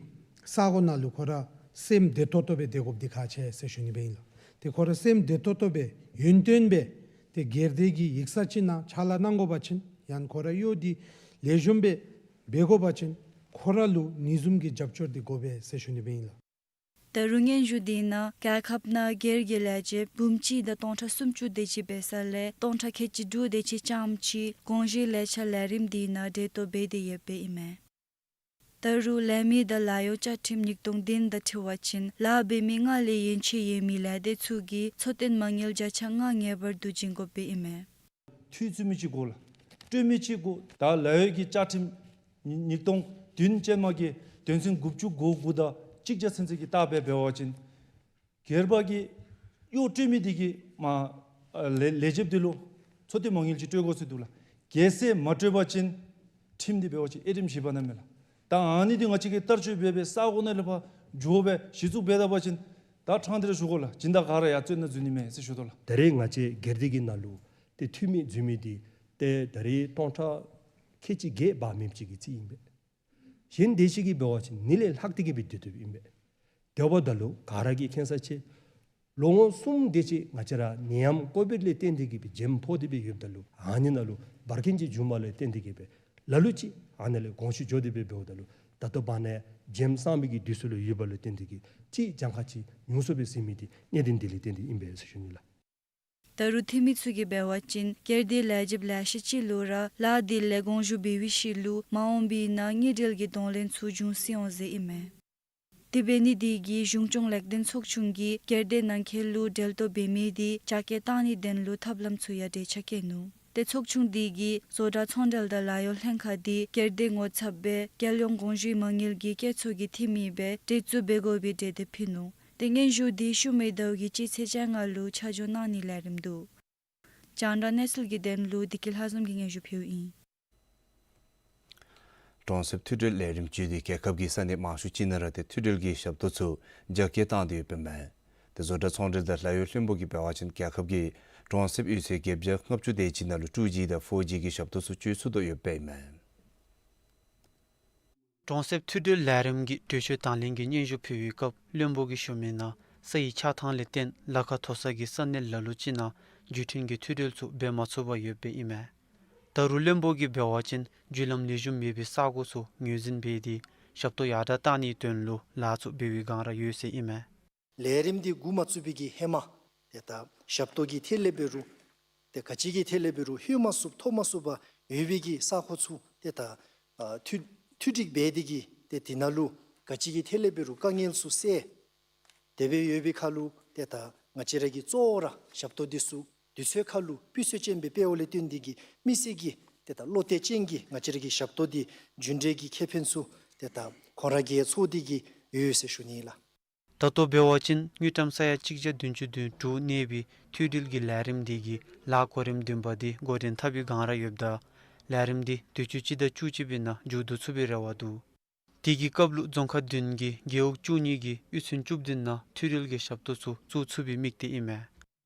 ས་གོ་ནང་ལུ་ཁོ་ར་སེམས་བདེ་ཏོག་ཏོ་སྦེ་སྡོད་དགོཔ་འདི་ཁག་ཆེ་ཟེར་ཞུ་ནི་སྦེ་ཨིན་ལགས། ཏེ་ཁོ་ར་སེམས་བདེ་ཏོག་ཏོ་སྦེ་ཡོན་ཏན་སྦེ་ཏེ་སྒེར་སྡེ་གི་ཡིག་ཚང་ཅིག་ནང་ཕྱག་ལཱ་གནང་དགོ་པ་ཅིན་ཡང་ཁོ་ར་གཡོག་འདི་ལེགས་ཤོམ་སྦེ་འབད་དགོ་པ་ཅིན་ཁོ་ར་ལུ་ནི་བཟུམ་གྱི་རྒྱབ་སྐྱོར་འདི་དགོ་པས་ཟེར་ཞུ་ནི་སྦེ་ཨིན་ལགས། ད་རུང་སྙན་ཞུ་འདི་ནང་རྒྱལ་ཁབ་ནང་སྒེར་གྱི་ལས་བྱེདཔ་འབུམ་གཅིག་དང་སྟོང་ཕྲག་སུམ་ཅུ་དེ་ཅིག་འབད་ས་ལས་སྟོང་ཕྲག་ཁལ་གཅིག་དྲུག་དེ་ཅིག་རྐྱངམ་ཅིག་དགོངས་ཞུའི་ལས་འཆར་ལས་རིམ་འདི་ནང་འབྲེལ་གཏོགས་འབད་དེ་ཡོདཔ་ཨིན་མས། ད་རུང་ལས་མི་དང་ལཱ་གཡོག་བཅའ་ཁྲིམས་ཉིས་སྟོང་བདུན་དང་འཁྲིལ་བ་ཅིན་ལཱ་འབད་མི་ལྔ་ལས་ཡན་ཆད་ཡོད་མི་ལས་སྡེ་ཚུ་གིས་འཚོ་རྟེན་མ་དངུལ་བརྒྱ་ཆ་ལྔ་ངེས་པར་དུ་བྱིན་དགོཔ་ཨིན་མས། འཐུས་བཙུགས་མི་ཅིག་དགོ་ལགས། སྤྲོད་མི་ཅིག་དགོ། ད་ལཱ་གཡོག་གི་བཅའ་ཁྲིམས་ཉིས་ཉིས་སྟོང་བདུན་ཅན་མ་གི་དོན་ཚན་དགུ་བཅུ་གོ་དགུ་དང་གཅིག་བརྒྱ་ཚུན་ཚོད་ཀྱི་ལྟ་སྦེ་འབད་བ་ཅིན་སྒེར་པ་གིས་གཡོག་སྤྲོད་མི་འདི་གིས་མ་ཨ་ལས་ལས་བྱེདཔ་འདི་ལུ་འཚོ་རྟེན་མ་དངུལ་ཅིག་སྤྲོད་དགོ་ཟེར་འདུག་ལགས། གལ་སྲིད་མ་སྤྲོད་པ་ཅིན་ཁྲིམས་འདི་འབད་བ་ཅིན་དབྱེ་རིམ་བཞི་པ་ནང་མས་ལགས། ད་ཨ་ནི་འདི་ང་བཅས་ཀྱིས་བསྟར་སྤྱོད་འབད་སྦེ་ས་གོ་ནང་ལས་ཕར་འགྱོ་སྦེ་གཞི་བཙུགས་འབད་ད་པ་ཅིན་ད་ཕྲང་སྟེ་ར་ཞུ་དགོ་ལགས། སྦྱིན་བདག་ག་ར་ཡར་བཙུགས་ན་འཛུལ་ནི་མས་ཟེར་ཞུ་དོ་ལགས། ད་རེས་ང་བཅས་སྒེར་སྡེ་གི་ནང་ལུ་ཏེ་འཐུས་མི་འཛུལ་མི་འདི་ཏེ་ད་རེས་སྟོང་ཕྲག་ཁལ་གཅིག་བརྒྱད་འབག་མི་ཅིག་གི་རྩིས་ཨིན་པས། གཞན་དེ་ཅིག་གིས་འབད་བ་ཅིན་ནི་ལས་ལྷག་སྟེ་གི་སྦེ་སྡོད་སྡོདཔ་ཨིན་པས། དེ་འབདཝ་ད་ལུ་ག་ར་གིས་མཁྱེན་ས་ཅིག་ལོ་ངོ་གསུམ་དེ་ཅིག་ང་བཅས་ར་ནད་ཡམས་ཀོ་བིཌ་ལས་བརྟེན་ཏེ་གི་སྦེ་འཇམ་ཕོག་སྟེ་སྦེ་ཡོདཔ་ད་ལུ་ཨ་ནི་ནང་ལུ་འབར་གྱི་ཅིག་བྱུངམ་ལས་བརྟེན་ཏེ་གི་སྦེ་ལ་ལུ་ཅིག་ཨ་ནི་ལས་དགོངས་ཞུ་འགྱོ་སྟེ་སྦེ་འབདཝ་ད་ལུ་ད་ལྟོ་བར་ན་འཇམ་སངས་མི་གི་དུས་སུ་ལུ་ཡོདཔ་ལས་བརྟེན་ཏེ་གི་ཅིག་གྱངས་ཁ་ཅིག་ཉུང་སུ་སྦེ་ཟིན་མི་འདི་གནད་དོན་འདི་ལས་བརྟེན་ཏེ་ཨིན་པས་ཟེར་ཞུ་ནི་ལགས། ད་རུང་འཐུས་མི་ཚུ་གིས་འབད་བ་ཅིན་སྒེར་སྡེ་ལས་བྱེདཔ་ལེ་ཤ་ཅིག་ལུ་ར་ལཱ་འདི་ལས་དགོངས་ཞུ་འབད་བའི་ཤུལ་ལུ་མ་འོངས་པའི་ནང་དངུལ་འབྲེལ་གྱི་གདོང་ལེན་ཚུ་འབྱུང་སྲིད་འོང་ཟེར་ཨིན་མས། དེ་འབད་ནི་དེ་གིས་གཞུང་སྐྱོང་ལེགས་ལྡན་ཚོགས་ཆུང་གིས་སྒེར་སྡེ་ནང་འཁོད་ལུ་འབྲེལ་གཏོགས་འབད་མི་འདི་རྒྱ་སྐྱེད་བཏང་ནིའི་དོན་ལུ་ཐབས་ལམ་ཚུ་ཡང་གྲོས་འཆར་བཀོད་ནུག། ཏེ་ཚོགས་ཆུང་འདི་གིས་བཟོ་གྲྭ་ཚོང་འབྲེལ་དང་ལཱ་གཡོག་ལྷན་ཁག་འདི་སྒེར་སྡེ་ངོ་ཚབ་སྦེ་རྒྱལ་ཡོངས་དགོངས་ཞུའི་མ་དངུལ་གྱི་བཀོད་ཚོགས་ཀྱི་འཐུས་མི་སྦེ་གྲོས་བསྡུར་འབད་དགོ་པའི་གྲོས་འདེབས་ཕུལ་ནུག། ཏེ་སྙན་ཞུ་འདི་ཤུལ་མའི་ཟླཝ་གི་སྤྱི་ཚེས་བཅོ་ལྔ་ལུ་ཆ་འཇོག་གནང་ནིའི་ལས་རིམ་འདུག། རྒྱང་བསྒྲགས་གནས་ཚུལ་གྱི་དོན་ལུ་བདེ་སྐྱིད་ལྷ་འཛོམས་ཀྱིས་སྙན་ཞུ་ཕུལཝ་ཨིན། གྲོང་གསེབ་མཐུད་སྦྲེལ་ལས་རིམ་བརྒྱུད་དེ་རྒྱལ་ཁབ་ཀྱི་ས་གནས་མང་ཤོས་ཅིག་ནང་ར་ཏེ་མཐུད་སྦྲེལ་གྱི་ཞབས་ཏོག་ཚུ་རྒྱ་སྐྱེད་བཏང་སྟེ་ཡོདཔ་ཨིན་མས། ཏེ་བཟོ་གྲྭ་ཚོང་འབྲེལ་དང་ལཱ་གཡོག་བློན་པོ་གིས་འབད་བ་ཅིན་རྒྱལ་ཁབ་ཀྱི་གྲོང་གསེབ་ཡུལ་ཚོ་བརྒྱད་བརྒྱ་ལྔ་བཅུ་དེ་ཅིག་ནང་ལུ་ཊུ་ཇི་དང་ཕོར་ཇི་གི་ཞབས་ཏོག་ཚུ་སྤྱོད་ཚུགས་དོ་ཡོདཔ་ཨིན་མས། གྲོང་གསེབ་མཐུད་སྦྲེལ་ལས་རིམ་གྱི་གྲོས་ཆོད་དང་ལེན་གྱི་སྙན་ཞུ་ཕུལ་བའི་སྐབས་བློན་པོ་གིས་ཞུ་མི་ནང་ས་ཡི་ཆགས་ཐངས་ལས་བརྟེན་ལ་ཁ་མཐོ་ས་གི་ས་གནས་ལ་ལུ་ཅིག་ནང་བརྒྱུད་འཕྲིན་གྱི་མཐུད་སྦྲེལ་ཚུ་འབད་མ་ཚུགས་པར་ཡོདཔ་ཨིན་མས། ད་རུང་བློན་པོ་གིས་འབད་བ་ཅིན་བརྒྱུད་ལམ་ལེགས་ཤོམ་མེད་པའི་ས་གོ་ཚུ་ངོས་འཛིན་འབད་དེ་ཞབས་ཏོག་ཡར་དྲག་བཏང་ནིའི་དོན་ལུ་ལཱ་ཚུ་འབད་བའི་སྒང་ར་ཡོད་ཟེར་ཨིན་མས། ལས་རིམ་འདི་འགོ་མ་བཙུགས་པའི་གི་ཧེ་མ་ཏེ་ད་ཞབས་ཏོག་གི་ཐད་ལས་འབད་རུང་ཏེ་ག་ཅི་གི་ཐད་ལས་འབད་རུང་ལྷོད་མ་ཚུགསཔ་ཐོབ་མ་ཚུགསཔ་ ཡོད་པའི་གི་ས་ཁོངས་ཚུ་ཏེ་ད་ཨ་མཐུད་མཐུད་སྒྲིག་འབད་དེ་གིས་ཏེ་དེ་ནང་ལུ་ག་ཅི་གི་ཐད་ལས་འབད་རུང་དཀའ་ངལ་ཚུ་བསལ། དེ་སྦེ་ཡོད་པའི་ཁར་ལུ་ཏེ་ད་ང་བཅས་ར་གིས་གཙོ་བོ་ར་ཞབས་ཏོག་འདི་ཚུ་དུས་ཚོད་ཁར་ལུ་སྤུས་ཚད་ཅན་སྦེ་འབད་བ་ལས་བརྟེན་ཏེ་གིས་མི་སེར་གྱིས་ཏེ་ད་བློ་གཏད་ཅན་གྱི་ང་བཅས་ར་གི་ཞབས་ཏོག་འདི་རྒྱུན་འབྲས་ཀྱི་ཁེ་ཕན་ཚུ་ཏེ་ད་ཁོང་ར་གིས་ཚོར་ཏེ་གིས་ཡོད་ཟེར་ཞུ་ནི་ལགས། ད་ལྟོ་འབད་བ་ཅིན་དངུལ་ཀྲམ་ས་ཡ་གཅིག་བརྒྱ་བདུན་ཅུ་དོན་དྲུག་གནས་པའི་མཐུད་འབྲེལ་གྱི་ལས་རིམ་འདི་གི་ལཱ་གོ་རིམ་བདུན་པ་འདི་འགོ་འདྲེན་འཐབ་པའི་བསྒང་ར་ཡོདཔ་ད་ལས་རིམ་འདི་དུས་ཅི་སྤྱི་ཟླ་བཅུ་གཅིག་པའི་ནང་མཇུག་བསྡུ་ཚུགས་པའི་རེ་བ་འདུག། དེ་གི་སྐབས་ལུ་རྫོང་ཁག་བདུན་གྱི་རྒེད་འོག་བཅུ་གཉིས་ཀྱི་གཡུས་ཚན་བཅུ་བདུན་ནང་མཐུད་འབྲེལ་གྱི་ཞབས་ཏོག་ཚུ་བཙུགས་ཚུགས་པའི་དམིགས་གཏད་ཨིན་མས།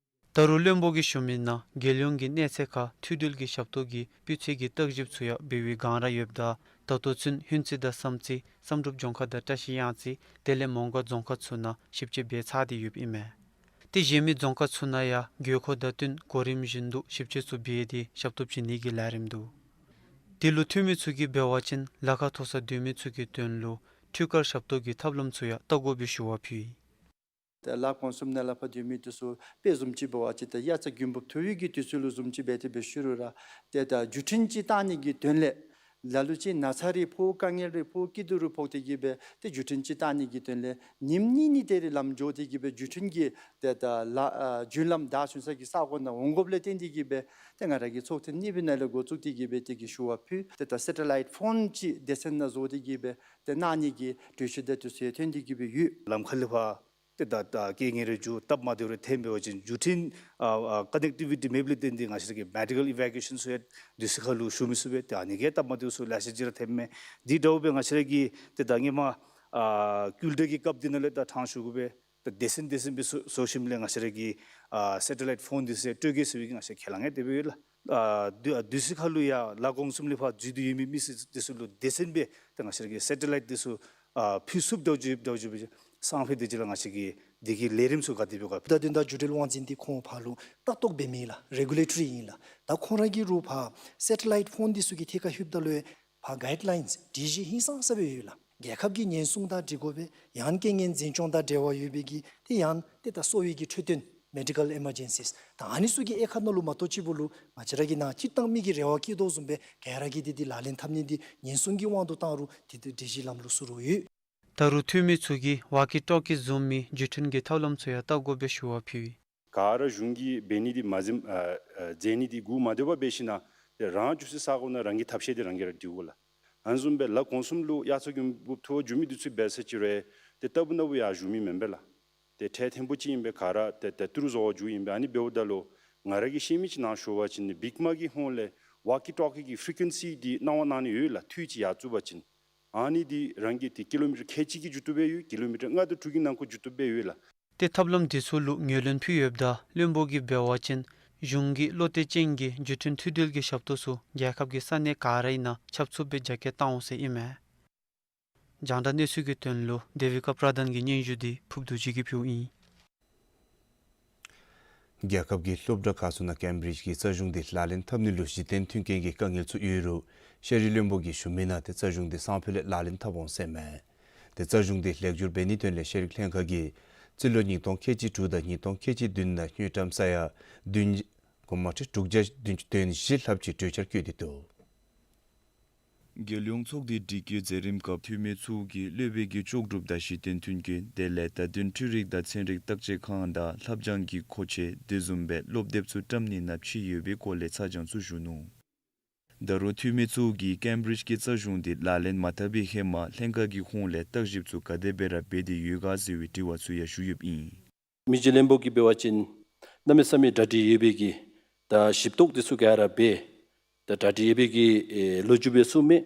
ད་རུང་བློན་པོ་གིས་ཞུ་མི་ནང་རྒྱལ་ཡོངས་ཀྱི་གནས་ཚད་ཁར་མཐུད་འབྲེལ་གྱི་ཞབས་ཏོག་གི་སྤུས་ཚད་ཀྱི་བརྟག་ཞིབ་ཚུ་ཡང་འབད་བའི་བསྒང་ར་ཡོདཔ་ད་ད་ལྟོ་ཚུན་ཧུན་རྩེ་དང་བསམ་རྩེ་བསམ་གྲུབ་ལྗོངས་མཁར་དང་བཀྲ་ཤིས་གཡང་རྩེ་དེ་ལས་མོང་སྒར་རྫོང་ཁག་ཚུ་ནང་ཞིབ་དཔྱད་འབད་ཚར་ཏེ་ཡོདཔ་ཨིན་མས། ཏེ་གཞན་མི་རྫོང་ཁག་ཚུ་ནང་ཡང་དགོས་མཁོ་དང་བསྟུན་གོ་རིམ་བཞིན་དུ་ཞིབ་དཔྱད་ཚུ་འབད་དེ་ཞབས་ཏོག་བྱིན་ནི་གི་ལས་རིམ་འདུག། དེ་ལུ་འཐུས་མི་ཚུ་གིས་འབད་བ་ཅིན་ལཱ་ཁག་མཐོ་ས་སྡོད་མི་ཚུ་གི་དོན་ལུ་འཕྲུལ་དཀར་ཞབས་ཏོག་གི་ཐབས་ལམ་ཚུ་ཡང་བལྟ་དགོ་པའི་ཞུ་བ་ཕུལ་ཡི། ཏེ་ལཱ་གོང་གསུམ་ནང་ལས་ཕར་སྡོད་མི་དེ་ཚུ་དཔེ་བཟུམ་ཅིག་འབད་བ་ཅིན་ཏེ་དབྱར་རྩྭ་དགུན་འབུབ་ཐོབ་པའི་གི་དུས་ཚོད་ལུ་བཟུམ་ཅིག་འབད་དེ་འབད་ཞུ་རུང་ར་ཏེ་ད་བརྒྱུད་འཕྲིན་ཅིག་བཏང་ནི་གི་དོན་ལས་ལ་ལུ་ཅིག་ན་ཚ་རེ་ཕོག་དཀའ་ངལ་རེ་ཕོག་སྐྱིད་སྡུག་རེ་ཕོག་སྟེ་གིས་སྦེ་ཏེ་བརྒྱུད་འཕྲིན་ཅིག་བཏང་ནི་གི་དོན་ལས་ཉིནམ་གཉིས་གཉིས་དེ་རེ་ལམ་འགྱོ་སྟེ་གིས་སྦེ་བརྒྱུད་འཕྲིན་གྱི་ཏེ་ད་ལཱ་ཨ་བརྒྱུད་ལམ་བདའ་ཚུན་ཚོད་ཀྱི་ས་གོ་ནང་འོང་དགོཔ་ལས་བརྟེན་ཏེ་གིས་སྦེ་ཏེ་ང་ར་གིས་ཚོགས་ཐེངས་གཉིས་པའི་ནང་ལས་འགོ་བཙུགས་ཏེ་གིས་སྦེ་དེ་གི་ཞུ་བ་ཕུལ། ཏེ་ད་སེ་ཊ་ལའིཊ་ཕོན་ཅིག་སྡེ་ཚན་ནང་བཟོ་སྟེ་གིས་སྦེ་ཏེ་གནང་ནི་གི་གྲོས་ཆོད་དེ་ཚུ་ཡང་ཐོན་ཏེ་གིས་སྦེ་ཡོད། ལམ་ཁ་ལས་ཕར་ཏེ་ད་ད་རྐྱེན་ངན་རེ་འགྱོ་སྟབས་མ་བདེཝ་རེ་ཐོན་འབད་བ་ཅིན་བརྒྱུད་འཕྲིན་ཨ་ཨ་ཀ་ནེག་ཊི་བི་ཊི་མེདཔ་ལས་བརྟེན་ཏེ་ང་བཅས་ར་གི་མེ་ཌི་ཀལ་ཨི་ཝེ་ཀུ་ཨེ་ཤཱན་ཚུ་ཡང་དུས་ཚོད་ཁར་ལུ་ཞུ་མི་ཚུགས་པས། ཏེ་ཨ་ནི་གིས་སྟབས་མ་བདེཝ་ཚུ་ལེ་ཤ་ཅིག་ར་ཐོནམ་མས། དེ་འདྲཝ་སྦེ་ང་བཅས་ར་གི་ཏེ་ད་སྔོན་མ་ཨ་ཀུན་བཏུས་ཀྱི་སྐབས་འདི་ནང་ལས་ད་ཕྲང་ཞུ་དགོ་པས། ད་སྡེ་ཚན་སྡེ་ཚན་སྦེ་བཟོ་བཟོ་ཞིནམ་ལས་ང་བཅས་ར་གི་ཨ་སེ་ཊ་ལའིཊ་ཕོན་འདི་ཚུ་སྤྲོད་གེ་ཟེར་བའི་གི་ང་བཅས་ཁས་བླངས་ཡང་དེ་སྦེ་ཡོད་ལགས། ཨ་དུས་ཨ་དུས་ཚོད་ཁར་ལུ་ཡང་ལཱ་གོང་གསུམ་ལས་ཕར་འཛུལ་ཏེ་ཡོད་མི་མི་སེར་འདི་ཚུ་ལུ་སྡེ་ཚན་སྦེ་ད་ང་བཅས་ར་གི་སེ་ཊ་ལའིཊ་འདི་ཚུ་ཨ་ཕུལ་ཚུགསཔ་འདྲཝ་ཅིག་འདྲཝ་ཅིག་སྦེ་སང་ཕོད་དེ་ཅིག་ལུ་ང་བཅས་ཀྱིས་དེ་གི་ལས་རིམ་ཚུ་ག་དེ་སྦེ་ག་བརྡ་དོན་དང་འགྱུར་འགྲོས་དབང་འཛིན་འདི་ཁོང་ཕར་ལུ་ལྟ་རྟོག་འབད་མི་ལགས། རེ་གུ་ལེ་ཊ་རི་ཨིན་ལགས། ད་ཁོང་ར་གིས་རུང་ཕར་སེ་ཊ་ལའིཊ་ཕོན་འདི་ཚུ་གི་ཐད་ཁར་ལྷོདཔ་ད་ལུ་ཕར་གའིཌ་ལའིནསི་སྒྲིག་གཞི་ཧིང་སངས་ས་སྦེ་ཡོད་ལགས། རྒྱལ་ཁབ་ཀྱི་ཉེན་སྲུང་དང་འབྲེལ་དགོ་པས། ཡང་རྐྱེན་ངན་འཛིན་སྐྱོང་དང་འབྲེལ་བ་ཡོད་པའི་གི་ཏེ་ཡང་ཏེ་ད་གསོ་བའི་གི་འཕྲོད་བསྟེན་མེ་ཌི་ཀལ་ཨི་མར་ཇེན་སིས་ད་ཨ་ནི་ཚུ་གི་དབྱེ་ཁག་ནང་ལུ་མ་གཏོགས་གཅིག་པོ་ལུ་ང་བཅས་ར་གིས་ནཱ་སྤྱིར་བཏང་མི་གིས་རེ་བ་བསྐྱེད་དོ་བཟུམ་སྦེ་ག་ར་གིས་དེ་འདི་ལག་ལེན་འཐབ་ནི་འདི་ཉེན་སྲུང་གི་དབང་དུ་བཏང་རུང་དེ་འདི་སྒྲིག་གཞི་ལམ་ལུགས་ཚུ་ར་ཡོད། ད་རུང་འཐུས་མི་ཚུ་གིས་ཝོག་ཀི་ཊོག་ཀི་བཟུམ་མའི་བརྒྱུད་འཕྲིན་གྱི་ཐབས་ལམ་ཚུ་ཡང་བལྟ་དགོ་པའི་ཞུ་བ་ཕུལ། ག་ར་གཞུང་གིས་འབད་ནི་འདི་མ་འཛེམ་ཨ་ཨ་མཛད་ནི་འདི་མགུ་མ་འདོད་པར་འབད་ཞིན་ན་ཏེ་རང་འགྱོ་སའི་ས་གོ་ནང་རང་གི་ཐབས་ཤེས་འདི་རང་གིས་ར་སྒྲིག་དགོ་ལགས། ཨ་ནི་བཟུམ་སྦེ་ལཱ་གོང་གསུམ་ལུ་དབྱར་རྩྭ་དགུན་འབུབ་ཐོབ་འགྱོ་མི་འདི་ཚུ་འབད་ས་ཅིག་རུང་ཏེ་ལྟ་བུ་ན་བུ་ཡར་བཞུགས་མི་མེན་པས་ལགས། ཏེ་འཕྲལ་ཐེངས་པོ་ཅིག་ཨིན་པས། ག་ར་ཏེ་ཏེ་ཏི་རུ་བཟོ་བར་འགྱོཝ་ཨིན་པས། ཨ་ནི་འབདཝ་ད་ལུ་ང་ར་གིས་ཤེས་མི་ཅིག་ནང་ཞུ་བ་ཅིན་བིག་མ་གི་ཧོངས་ལས་ཝོག་ཀི་ཊོག་ཀི་གི་ཕི་རི་ཀུ་ཨེན་སི་འདི་གནང་བ་གནང་ནི་ཡོད་ལགས། འཐུས་ཅིག་ཡར་བཙུགས་པ་ཅིན་ཨ་ནི་འདི་རང་གི་ཏེ་ཀི་ལོ་མི་ཊར་ཁལ་གཅིག་གི་མཇུག་ཏུ་སྦེ་ཡོད། ཀི་ལོ་མི་ཊར་ལྔ་དང་དྲུག་གི་ནང་འཁོད་མཇུག་ཏུ་སྦེ་ཡོད་ལགས། ཏེ་ཐབས་ལམ་འདི་ཚུ་ལུ་ངོས་ལེན་ཕུལ་ཡོདཔ་ད་བློན་པོ་གིས་འབད་བ་ཅིན་གཞུང་གིས་བློ་གཏད་ཅན་གྱི་བརྒྱུད་འཕྲིན་མཐུད་འབྲེལ་གྱི་ཞབས་ཏོག་ཚུ་རྒྱལ་ཁབ་ཀྱི་ས་གནས་ག་རའི་ནང་ཁྱབ་ཚུགསཔ་སྦེ་རྒྱ་སྐྱེད་བཏང་འོང་ཟེར་ཨིན་མས། རྒྱང་བསྒྲགས་གནས་ཚུལ་གྱི་དོན་ལུ་དེ་བི་ཀ་པྲ་དཱན་གྱི་སྙན་ཞུ་འདི་ཕུབ་རྡོ་རྗེ་གིས་ཕུལཝ་ཨིན། རྒྱལ་ཁབ་ཀྱི་སློབ་གྲྭ་ཁག་ཚུ་ནང་ཀེམ་བི་རིཇ་གྱི་རྩ་གཞུང་འདི་ལག་ལེན་འཐབ་ནི་ལུ་གཞི་རྟེན་མཐུན་རྐྱེན་གྱི་དཀའ་ངལ་ཚུ་ཡོད་རུང་ཤེས་རིག་བློན་པོ་གིས་ཞུ་མི་ནང་ཏེ་རྩ་གཞུང་འདི་སང་ཕོད་ལས་ལག་ལེན་འཐབ་འོང་ཟེར་མས། ཏེ་རྩ་གཞུང་འདི་ལེགས་བསྒྱུར་འབད་ནིའི་དོན་ལས་ཤེས་རིག་ལྷན་ཁག་གིས་རྩིས་ལོ་ཉིས་སྟོང་ཁལ་གཅིག་དྲུག་དང་ཉིས་སྟོང་ཁལ་གཅིག་བདུན་ནང་དངུལ་ཀྲམ་ས་ཡ་བདུན་གོ་མ་ཁྲི་དྲུག་བརྒྱ་བདུན་ཅུ་དོན་བཞི་ལྷགཔ་ཅིག་གྲོས་འཆར་བཀོད་དེ་འདུག། རྒྱལ་ཡོངས་ཚོགས་སྡེའི་སྒྲིག་བཀོད་མཛད་རིམ་སྐབས་འཐུས་མི་ཚུ་གིས་སློབ་དཔོན་གྱི་ལྕོགས་གྲུབ་དང་གཞི་རྟེན་མཐུན་རྐྱེན་དེ་ལས་རྩ་དོན་འཕྲུལ་རིག་དང་ཚན་རིག་བརྟག་དཔྱད་ཁང་དང་ལྷབ་སྦྱང་གི་མཁོ་ཆས་དེ་བཟུམ་སྦེ་སློབ་དེབ་ཚུ་བཀྲམ་ནི་ནང་ཕྱེ་ཡོད་པའི་སྐོར་ལས་ཚ་གྱང་ཚུ་ཞུ་ནུག། ད་རུང་འཐུས་མི་ཚུ་གིས་ཀེམ་བི་རིཇ་གྱི་རྩ་གཞུང་འདི་ལག་ལེན་མ་འཐབ་པའི་ཧེ་མ་ལྷན་ཁག་གི་ཧོངས་ལས་བརྟག་ཞིབ་ཚུ་ག་དེ་སྦེ་ར་འབད་དེ་ཡོད་ག་ཟེར་བའི་དྲི་བ་ཚུ་ཡང་ཞུ་ཡོདཔ་ཨིན། མི་རྗེ་བློན་པོ་གིས་འབད་བ་ཅིན་གནམ་མེད་ས་མེད་གྲ་སྒྲིག་ཡོད་པའི་གི་ད་ཞིབ་རྟོག་དེ་ཚུ་ག་ར་འབད་ད་གྲ་སྒྲིག་ཡོད་པའི་གི་ཨེ་ལོ་རྒྱུས་སྦེ་གསུངམ་མས།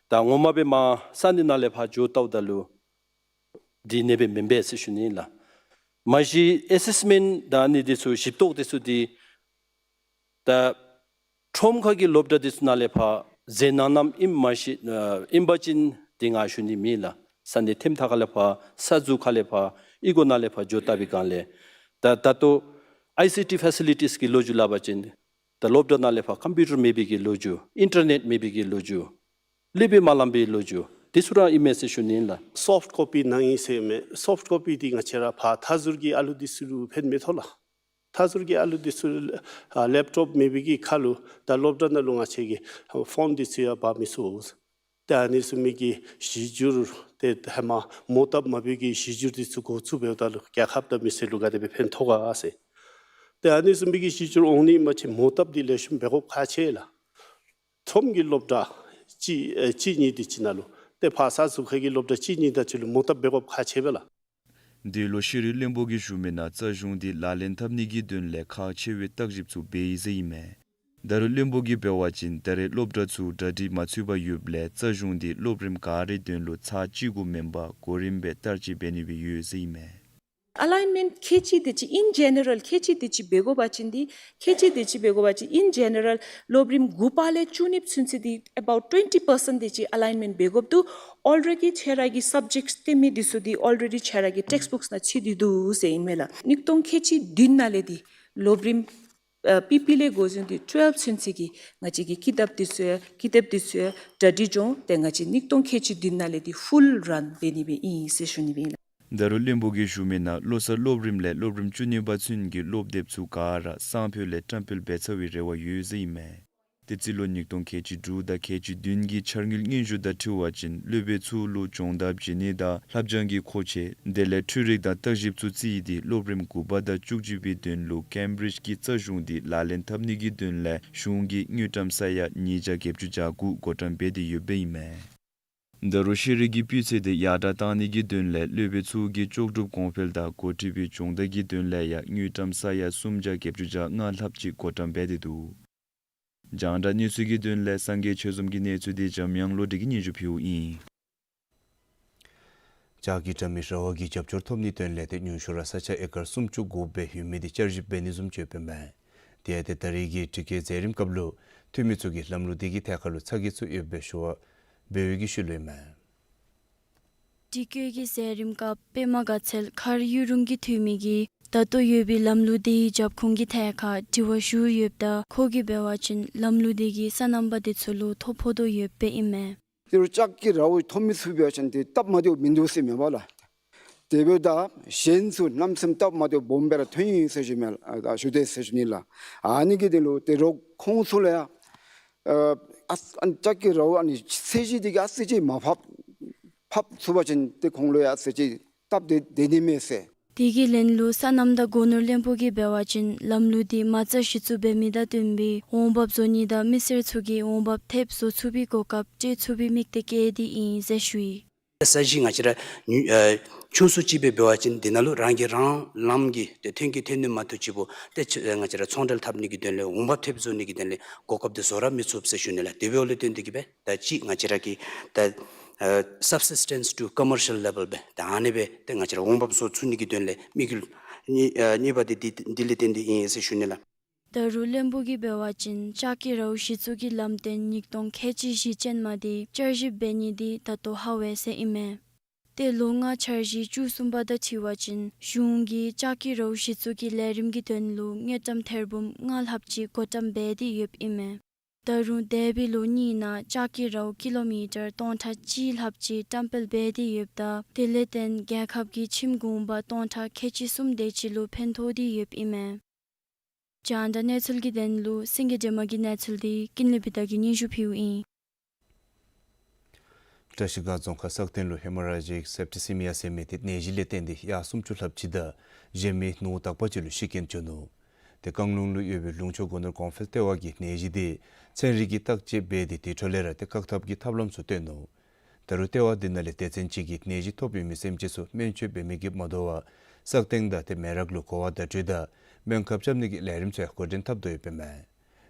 ད་ངོ་མ་སྦེ་མར་ས་གནས་ནང་ལས་ཕར་འགྱོ་བལྟཝ་ད་ལུ་འདི་ཨ་ནེ་སྦེ་མེན་པས་ཟེར་ཞུ་ནི་ལགས། མ་གཞི་ཨེ་སེསི་མེནཊ་དང་ཨ་ནི་དེ་ཚུ་ཞིབ་རྟོག་དེ་ཚུ་འདི་ད་ཁྲོམ་ཁ་གི་སློབ་གྲྭ་དེ་ཚུ་ནང་ལས་ཕར་མཛད་གནང་གནངམ་ཨིནམ་མ་གཞི་ཨ་ཨིན་པ་ཅིན་དེ་ང་ཞུ་ནི་མེད་ལགས། ས་གནས་ཐེམ་ཐག་ཁ་ལས་ཕར་ས་ཟུར་ཁ་ལས་ཕར་ཨི་ཁོ་ནང་ལས་ཕར་འགྱོ་བལྟ་བའི་སྒང་ལས་ད་ད་ལྟོ་ཨའི་སི་ཊི་ཕེ་སི་ལི་ཊིས་ཀྱི་ལོ་རྒྱུས་སླབ་པ་ཅིན་ད་སློབ་གྲྭ་ནང་ལས་ཕར་ཀམ་པིའུ་ཊར་མེད་པའི་གི་ལོ་རྒྱུས་ཨིན་ཊར་ནེཊ་མེད་པའི་གི་ལོ་རྒྱུས་གློག་སྦེ་མ་ལངམ་པའི་ལོ་རྒྱུས་དེ་ཚུ་ར་ཨིན་མས་ཟེར་ཞུ་ནི་ལགས། སོཕཊ་ཀོ་པི་ནང་ཨིན་ཟེར་མས། སོཕཊ་ཀོ་པི་འདི་ང་བཅས་ར་ཕར་མཐའ་ཟུར་གྱི་ཨ་ལུ་དེ་ཚུ་ལུ་ཕན་མི་ཐོགས་ལགས། མཐའ་ཟུར་གྱི་ཨ་ལུ་འདི་ཚུ་ཨ་ལེབ་ཊོབ་མེད་པའི་གི་ཁར་ལུ་ད་སློབ་གྲྭ་ནང་ལུ་ང་བཅས་ཀྱིས་ཕོན་འདི་ཚུ་ཡང་འབག་མི་ཚུགས། ཏེ་ཨ་ནི་བཟུམ་མའི་གི་གཞི་འགྱུར་ཏེ་ཧེ་མ་མོ་བཏབ་མ་པའི་གི་གཞི་འགྱུར་འདི་ཚུ་འགོ་བཙུགས་འབདཝ་ད་ལུ་རྒྱལ་ཁབ་དང་མི་སེར་ལུ་ག་དེ་སྦེ་ཕན་ཐོགས་ག་ཟེར། ཏེ་ཨ་ནི་བཟུམ་མའི་གི་གཞི་འགྱུར་འོང་ནི་མ་ཚད་མོ་བཏབ་འདི་ལེགས་ཤོམ་འབད་དགོཔ་ཁག་ཆེ་ལགས། ཁྲོམ་གྱི་སློབ་གྲྭ་གཅིག་ཨེ་གཅིག་གཉིས་འདི་ཅིག་ནང་ལུ་ཏེ་ཕར་ས་ཟུར་ཁ་གི་སློབ་གྲྭ་གཅིག་གཉིས་དང་གཅིག་ལུ་མོ་བཏབ་འབད་དགོཔ་ཁག་ཆེ་བས་ལགས། འདི་ལོ་ཤེས་རིག་བློན་པོ་གིས་ཞུ་མི་ནང་རྩ་གཞུང་འདི་ལག་ལེན་འཐབ་ནི་གི་དོན་ལས་ཁག་ཆེ་བའི་བརྟག་ཞིབ་ཚུ་འབད་ཡི་ཟེར་ཨིན་མས། ད་རུང་བློན་པོ་གིས་འབད་བ་ཅིན་ད་རེས་སློབ་གྲྭ་ཚུ་གྲ་སྒྲིག་མ་ཚུད་པར་ཡོདཔ་ལས་རྩ་གཞུང་འདི་སློབ་རིམ་ག་རའི་དོན་ལུ་ཚར་གཅིག་གུ་མེན་པར་གོ་རིམ་སྦེ་བསྟར་སྤྱོད་འབད་ནི་སྦེ་ཡོད་ཟེར་ཨིན་མས། ཨ་ལའིན་མེནཊ་ཁལ་གཅིག་དེ་ཅིག་in general ཁལ་གཅིག་དེ་ཅིག་འབད་དགོ་པ་ཅིན་འདི་ཁལ་གཅིག་དེ་ཅིག་འབད་དགོ་པ་ཅིན་in general སློབ་རིམ་དགུ་པ་ལས་བཅུ་གཉིས་ཚུན་ཚོད་འདི་about twenty percent དེ་ཅིག་ཨ་ལའིན་མེནཊ་འབད་དགོཔ་འདུག། ཨོལ་རེ་ཌི་ཁྱེད་ར་གི་སབ་ཇེཀཊ་སྟོན་མི་འདི་ཚུ་འདི་ཨོལ་རེ་ཌི་ཁྱེད་ར་གི་ཊེགསཊ་བུཀསི་ནང་ཚུད་དེ་འདུག་ཟེར་ཨིན་མས་ལགས། གཉིས་སྟོང་ཁལ་གཅིག་བདུན་ནང་ལས་འདི་སློབ་རིམ་ཨ་པི་པི་ལས་འགོ་བཟུང་སྟེ་ཊུ་ཝེལབ་ཚུན་ཚོད་ཀྱི་ང་བཅས་ཀྱི་ཀི་དེབ་འདི་ཚུ་ཡང་ཀི་དེབ་འདི་ཚུ་ཡང་གྲ་སྒྲིག་བྱུང་སྟེ་ང་བཅས་གཉིས་སྟོང་ཁལ་གཅིག་བདུན་ནང་ལས་འདི་ཕུལ་རཱན་འབད་ནི་སྦེ་ཨིན་ཟེར་ཞུ་ནི་སྦེ་ཨིན་ལགས། ད་རུང་བློན་པོ་གིས་ཞུ་མི་ནང་བློ་གསར་སློབ་རིམ་ལས་སློབ་རིམ་བཅུ་གཉིས་པ་ཚུན་གྱི་སློབ་དེབ་ཚུ་ག་ར་སང་ཕོད་ལས་བཀྲམ་སྤེལ་འབད་ཚར་བའི་རེ་བ་ཡོད་ཟེར་ཨིན་མས། དེ་རྩིས་ལོ་གཉིས་སྟོང་ཁལ་གཅིག་དྲུག་དང་ཁལ་གཅིག་བདུན་གྱི་འཆར་དངུལ་སྙན་ཞུ་དང་འཁྲིལ་བ་ཅིན་སློབ་དཔོན་ཚུ་ལུ་སྦྱོང་བརྡར་བྱིན་ནི་དང་ལྷབ་སྦྱང་གི་མཁོ་ཆས་དེ་ལས་འཕྲུལ་རིག་དང་བརྟག་ཞིབ་ཚུ་བརྩིས་ཏེ་སློབ་རིམ་དགུ་པ་དང་བཅུ་གཅིག་པའི་དོན་ལུ་ཀེམ་བི་རིཇ་གྱི་རྩ་གཞུང་འདི་ལག་ལེན་འཐབ་ནི་གི་དོན་ལས་གཞུང་གིས་དངུལ་ཀྲམ་ས་ཡ་ཉིས་བརྒྱ་བརྒྱད་ཅུ་གྱ་དགུ་བགོ་བཀྲམ་འབད་དེ་ཡོདཔ་ཨིན་མས། ད་རུང་ཤེས་རིག་གི་སྤུས་ཚད་དེ་ཡར་དྲག་བཏང་ནི་གི་དོན་ལས་སློབ་དཔོན་ཚུ་གི་ལྕོགས་གྲུབ་གོང་འཕེལ་དང་འགོ་ཁྲིད་པའི་སྦྱོང་བརྡར་གྱི་དོན་ལས་ཡང་དངུལ་ཀྲམ་ས་ཡ་སུམ་བརྒྱ་བརྒྱད་ཅུ་གྱ་ལྔ་ལྷགཔ་ཅིག་བགོ་བཀྲམ་འབད་དེ་འདུག། རྒྱང་བསྒྲགས་གནས་ཚུལ་གྱི་དོན་ལས་སངས་རྒྱས་ཆོས་འཛོམས་ཀྱི་གནས་ཚུལ་འདི་འཇམ་དབྱངས་བློ་གྲོས་ཀྱིས་སྙན་ཞུ་ཕུལཝ་ཨིན། ལྕགས་ཀྱི་དྲ་མིག་ར་བ་གིས་རྒྱབ་སྐྱོར་ཐོབ་ནིའི་དོན་ལས་ཏེ་ཉུང་ཤོས་ར་ས་ཆ་ཨེ་ཀར་སུམ་ཅུ་དགུ་སྦེ་ཡོད་མི་འདི་བསྐྱར་ཞིབ་འབད་ནི་བཟུམ་ཅིག་ཡོདཔ་ཨིན་མས། དེ་ཡང་ཏེ་ད་རེས་ཀྱི་དྲི་བཀོད་མཛད་རིམ་སྐབས་ལུ་འཐུས་མི་ཚུ་གིས་ལམ་ལུགས་འདི་གི་ཐད་ཁར་ལུ་ཚ་གྱང་ཚུ་ཡོདཔ་སྦེ་ཞུ་བ་འབད་བའི་གི་ཤུལ་ལུ་ཨིན་མས། དྲི་བཀོད་ཀྱི་མཛད་རིམ་སྐབས་པདྨ་དགའ་ཚལ་མཁར་གཡུ་རུང་གི་འཐུས་མི་གིས་ད་ལྟོ་ཡོད་པའི་ལམ་ལུགས་འདི་གི་རྒྱབ་ཁུངས་ཀྱི་ཐད་ཁར་དྲི་བ་ཞུ་ཡོདཔ་ད་ཁོ་གིས་འབད་བ་ཅིན་ལམ་ལུགས་འདི་གི་སོ་ནམ་པ་འདི་ཚུ་ལུ་ཐོ་ཕོག་དོ་ཡོདཔ་ཨིན་མས། དེ་རུ་ལྕགས་ཀྱི་ར་བ་ཐོན་མི་ཚུ་འབད་བ་ཅིན་ཏེ་སྟབས་མ་བདེཝ་མིན་འདུག་ཟེར་མེན་པ་ལགས། དེ་འབདཝ་ད་གཞན་ཚུ་གནམ་མེད་ས་མེད་སྟབས་མ་བདེཝ་སྦོམ་སྦེ་ར་ཐོན་ཡི་ཟེར་ཞུ་མི་ཨ་ཞུ་དེས་ཟེར་ཞུ་ནི་ལགས། ཨ་ནི་གི་དོན་ལུ་ཏེ་རོགས་ཁོང་ཚུ་ལུ་ཡང་ཨ་ཨ་ལྕགས་ཀྱི་ར་བ་ཨ་ནི་ཚད་གཞི་འདི་གིས་ཨ་ཙི་ཅིག་མར་ཕབ་ཕབ་ཚུགས་པ་ཅིན་ཏེ་ཁོང་ལུ་ཡང་ཨ་ཙི་ཅིག་སྟབས་བདེ་བདེ་ནི་མས་ཟེར། དེ་གི་ལན་ལུ་སོ་ནམ་དང་སྒོ་ནོར་བློན་པོ་གིས་འབད་བ་ཅིན་ལམ་ལུགས་འདི་མ་རྩ་གཞི་བཙུགས་འབད་མི་དང་བསྟུན་པའི་འོང་འབབ་བཟོ་ནི་དང་མི་སེར་ཚུ་གི་འོང་འབབ་ཐེབས་བཟོ་ཚུགས་པའི་གོ་སྐབས་སྤྲོད་ཚུགས་པའི་དམིགས་གཏད་བསྐྱེད་དེ་ཨིན་ཟེར་ཞུ་ཡི། ས་གཞི་ང་བཅས་ར་ཨ་ཆུང་སུ་ཅིག་སྦེ་འབད་བ་ཅིན་དེ་ནང་ལུ་རང་གིས་རང་ལམ་གྱི་ཏེ་ཐོན་སྐྱེད་ཐོན་ནི་མ་གཏོགས་ཅིག་པོ་ཏེ་ཆ་ང་བཅས་ར་ཚོང་འབྲེལ་འཐབ་ནི་གི་དོན་ལས་འོང་འབབ་ཐེབས་བཟོ་ནི་གི་དོན་ལས་གོ་སྐབས་འདི་བཟོ་ར་མི་ཚུགས་ཟེར་ཞུ་ནི་ལགས། དེ་འབདཝ་ལས་བརྟེན་ཏེ་གིས་སྦེ་ད་ཅི་ང་བཅས་ར་གི་ད་ཨ་subsistence to commercial level སྦེ་ད་ཨ་ནི་སྦེ་ཏེ་ང་བཅས་ར་འོང་འབབ་བཟོ་ཚུགས་ནི་གི་དོན་ལས་དམིགས་ཡུལ་གཉིས་ཨ་གཉིས་པ་འདི་འདི་འདི་ལས་བརྟེན་ཏེ་ཨིན་ཟེར་ཞུ་ནི་ལགས། ད་རུང་བློན་པོ་གིས་འབད་བ་ཅིན་ལྕགས་ཀྱི་ར་བ་གཞི་བཙུགས་ཀྱི་ལམ་སྟོན་གཉིས་སྟོང་ཁལ་གཅིག་བཞི་ཅན་མ་འདི་བསྐྱར་ཞིབ་འབད་ནི་འདི་ད་ལྟོ་ཧ་བས་ཟེར་ཨིན་མས། ཏེ་ལོ་ལྔ་འཆར་གཞི་བཅུ་གསུམ་པ་དང་འཁྲིལ་བ་ཅིན་གཞུང་གིས་ལྕགས་ཀྱི་ར་བ་གཞི་བཙུགས་ཀྱི་ལས་རིམ་གྱི་དོན་ལུ་དངུལ་ཀྲམ་ཐེར་འབུམ་ལྔ་ལྷགཔ་ཅིག་བགོ་བཀྲམ་འབད་དེ་ཡོདཔ་ཨིན་མས། ད་རུང་འདས་པའི་ལོ་གཉིས་ནང་ལྕགས་ཀྱི་ར་བ་ཀི་ལོ་མི་ཊར་སྟོང་ཕྲག་གཅིག་ལྷགཔ་ཅིག་བཀྲམ་སྤེལ་འབད་དེ་ཡོདཔ་ད་དེ་ལས་བརྟེན་རྒྱལ་ཁབ་ཀྱི་ཁྱིམ་གུང་པ་སྟོང་ཕྲག་ཁལ་གཅིག་གསུམ་དེ་ཅིག་ལུ་ཕན་ཐོགས་ཏེ་ཡོདཔ་ཨིན་མས། རྒྱང་བསྒྲགས་གནས་ཚུལ་གྱི་དོན་ལུ་སེང་གེ་སྒྲོལ་མ་གི་གནས་ཚུལ་འདི་ཀུན་ལེགས་བི་དྷ་གིས་སྙན་ཞུ་ཕུལཝ་ཨིན། བཀྲིས་སྒང་རྫོང་ཁག་སག་སྟེང་ལུ་ཧེ་མོ་རེ་ཇིག་སེབ་ཊི་སི་མི་ཡ་ཟེར་མི་འདི་ནད་གཞི་ལས་བརྟེན་ཏེ་གཡག་སུམ་ཅུ་ལྷགཔ་ཅིག་དང་གཞན་མི་ནོར་བུ་དག་པ་ཅིག་ལུ་ཤི་རྐྱེན་བྱུང་ནུག། ཏེ་བཀང་ལུང་ལུ་ཡོད་པའི་ལུང་ཕྱོགས་སྒོ་ནོར་གོང་འཕེལ་ལྟེ་བ་གིས་ནད་གཞི་འདི་ཚན་རིག་གི་བརྟག་དཔྱད་འབད་དེ་དེ་འཕྲོ་ལས་ར་ཏེ་བཀག་ཐབས་ཀྱི་ཐབས་ལམ་ཚུ་བཏོན་ནུག། ད་རུང་ལྟེ་བ་འདི་ནང་ལས་སྡེ་ཚན་ཅིག་གིས་ནད་གཞི་ཐོབ་ཡོད་མི་སེམས་ཅན་ཚུ་སྨན་བཅོས་འབད་མི་གིས་མ་དོ་བར་སག་སྟེང་དང་ཏེ་མེ་རག་ལུ་གོ་བ་བརྡ་སྤྲོད་དང་སྨན་ཁབ་རྐྱབ་ནི་གི་ལས་རིམ་ཚུ་ཡང་འགོ་འདྲེན་འཐབ་དོ་ཡོདཔ་ཨིན་མས།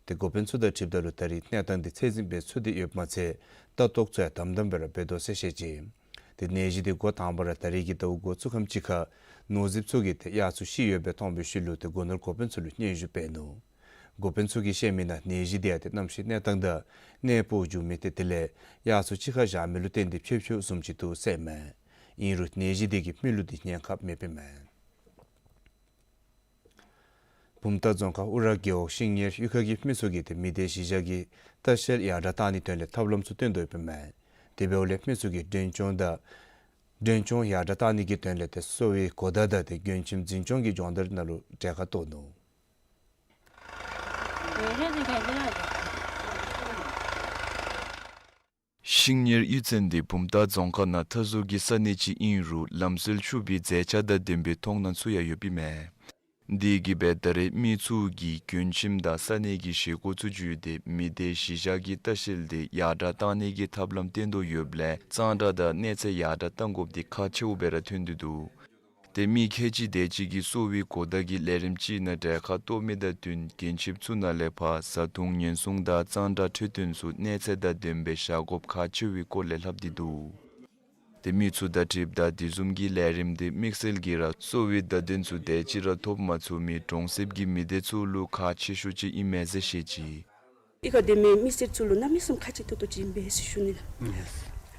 ཏེ་འགོ་དཔོན་ཚུ་དང་འཁྲིལཝ་ད་ལུ་ད་རེས་གནས་སྟངས་འདི་ཚད་འཛིན་འབད་ཚུགས་ཏེ་ཡོདཔ་མ་ཚད་ལྟ་རྟོག་ཚུ་ཡང་དམ་དམ་སྦེ་ར་འབད་དོ་ཟེར་བཤད་ཅི། ཏེ་ནད་གཞི་འདི་འགོ་དང་པ་ར་ད་རེས་ཀྱི་ཟླཝ་འགོ་བཙུགས་ཁམས་ཅིག་ཁར་ནོར་རྫིཔ་ཚུ་གིས་ཏེ་གཡག་ཚུ་ཤི་ཡོདཔ་སྦེ་མཐོང་བའི་ཤུལ་ལུ་ཏེ་སྒོ་ནོར་འགོ་དཔོན་ཚུ་ལུ་སྙན་ཞུ་འབད་ནུག། འགོ་དཔོན་ཚུ་གིས་བཤད་མི་ནང་ནད་གཞི་འདི་ཡང་ཏེ་གནམ་གཤིས་གནས་སྟངས་དང་གནས་སྤོ་འགྱོ་མི་ཏེ་དེ་ལས་གཡག་ཚུ་གཅིག་ཁར་བཞག་མི་ལུ་བརྟེན་ཏེ་ཕྱིན་ཕྱིན་བཟུམ་ཅིག་འདུག་ཟེར་མས། ཨིན་རུང་ནད་གཞི་འདི་གི་མི་ལུ་འདི་ཉེན་ཁ་མེདཔ་ཨིན་མས། བུམ་ཐང་རྫོང་ཁག་ཨུ་ར་རྒེད་འོག་ཤིང་ཉལ་གཡུས་ཁ་གི་མི་ཚུ་གིས་ཏེ་མི་སྡེ་བཞི་ཆ་གི་ལྟ་བཤལ་ཡར་དྲག་བཏང་ནིའི་དོན་ལས་ཐབས་ལམ་ཚུ་བཏོན་དོ་ཡོདཔ་ཨིན་མས། དེ་འབདཝ་ལས་མི་ཚུ་གིས་མགྲོན་སྐྱོང་དང་མགྲོན་སྐྱོང་ཡར་དྲག་བཏང་ནི་གི་དོན་ལས་ཏེ་གསོ་བའི་གོ་བརྡ་དང་ཏེ་མགྱོན་ཁྱིམ་འཛིན་སྐྱོང་གི་སྦྱོང་བརྡར་ནང་ལུ་གྲལ་ཁར་གཏོགས་ནུག། ཤིང་ཉེར་གཡུས་ཚན་འདི་བུམ་ཐང་རྫོང་ཁག་ནང་མཐའ་ཟུར་གྱི་ས་གནས་ཅིག་ཨིན་རུང་ལམ་སྲོལ་ཕྱུག་པའི་མཛེས་ཆ་དང་ལྡན་པའི་མཐོང་སྣང་ཚུ་ཡང་ཡོདཔ་ཨིན་མས། དེ་གིས་འབད་ད་རེས་མི་ཚུ་གིས་མགྱོན་ཁྱིམ་དང་ས་གནས་ཀྱི་བཞེས་སྒོ་ཚུ་བརྒྱུད་དེ་མི་སྡེ་གཞིས་ཆགས་ཀྱི་ལྟ་བཤལ་འདི་ཡར་དྲག་གཏང་ནི་གི་ཐབས་ལམ་བཏོན་དོ་ཡོདཔ་ལས་གཙང་སྦྲ་དང་གནས་ཚད་ཡར་དྲག་གཏང་དགོཔ་འདི་ཁག་ཆེཝ་སྦེ་ར་ཐོན་ཏེ་འདུག། ཏེ་མི་ཁལ་གཅིག་དེ་ཅིག་གིས་གསོ་བའི་གོ་བརྡ་གི་ལས་རིམ་ཅིག་ནང་གྲལ་ཁར་གཏོགས་མི་དང་བསྟུན་མགྱོན་ཁྱིམ་ཚུ་ནང་ལས་ཕར་བཟའ་འཐུང་ཉེན་སྲུང་དང་གཙང་སྦྲ་འཕྲོད་བསྟེན་ཚུ་གནས་ཚད་དང་ལྡནམ་སྦེ་བཞག་དགོཔ་ཁག་ཆེ་བའི་སྐོར་ལས་ལྷབ་སྟེ་འདུག། ཏེ་མི་ཚུ་བརྡ་འཕྲིན་དང་དེ་བཟུམ་གྱི་ལས་རིམ་འདི་དམིགས་བསལ་གྱིས་ར་གསོ་བའི་བརྡ་དོན་ཚུ་དེ་ཅིག་ར་ཐོབ་མ་ཚུགས་མི་གྲོང་གསེབ་ཀྱི་མི་སྡེ་ཚུ་ལུ་ཁག་ཆེ་ཤོས་ཅིག་ཨིན་མས་ཟེར་བཤད་ཅི། ཨི་ཁར་སྡོད་མི་མི་སེར་ཚུ་ལུ་གནམ་མེད་ས་མེད་ཁག་ཆེ་ཏོག་ཏོ་ཅིག་ཨིན་པས་ཟེར་ཞུ་ནི་ལགས།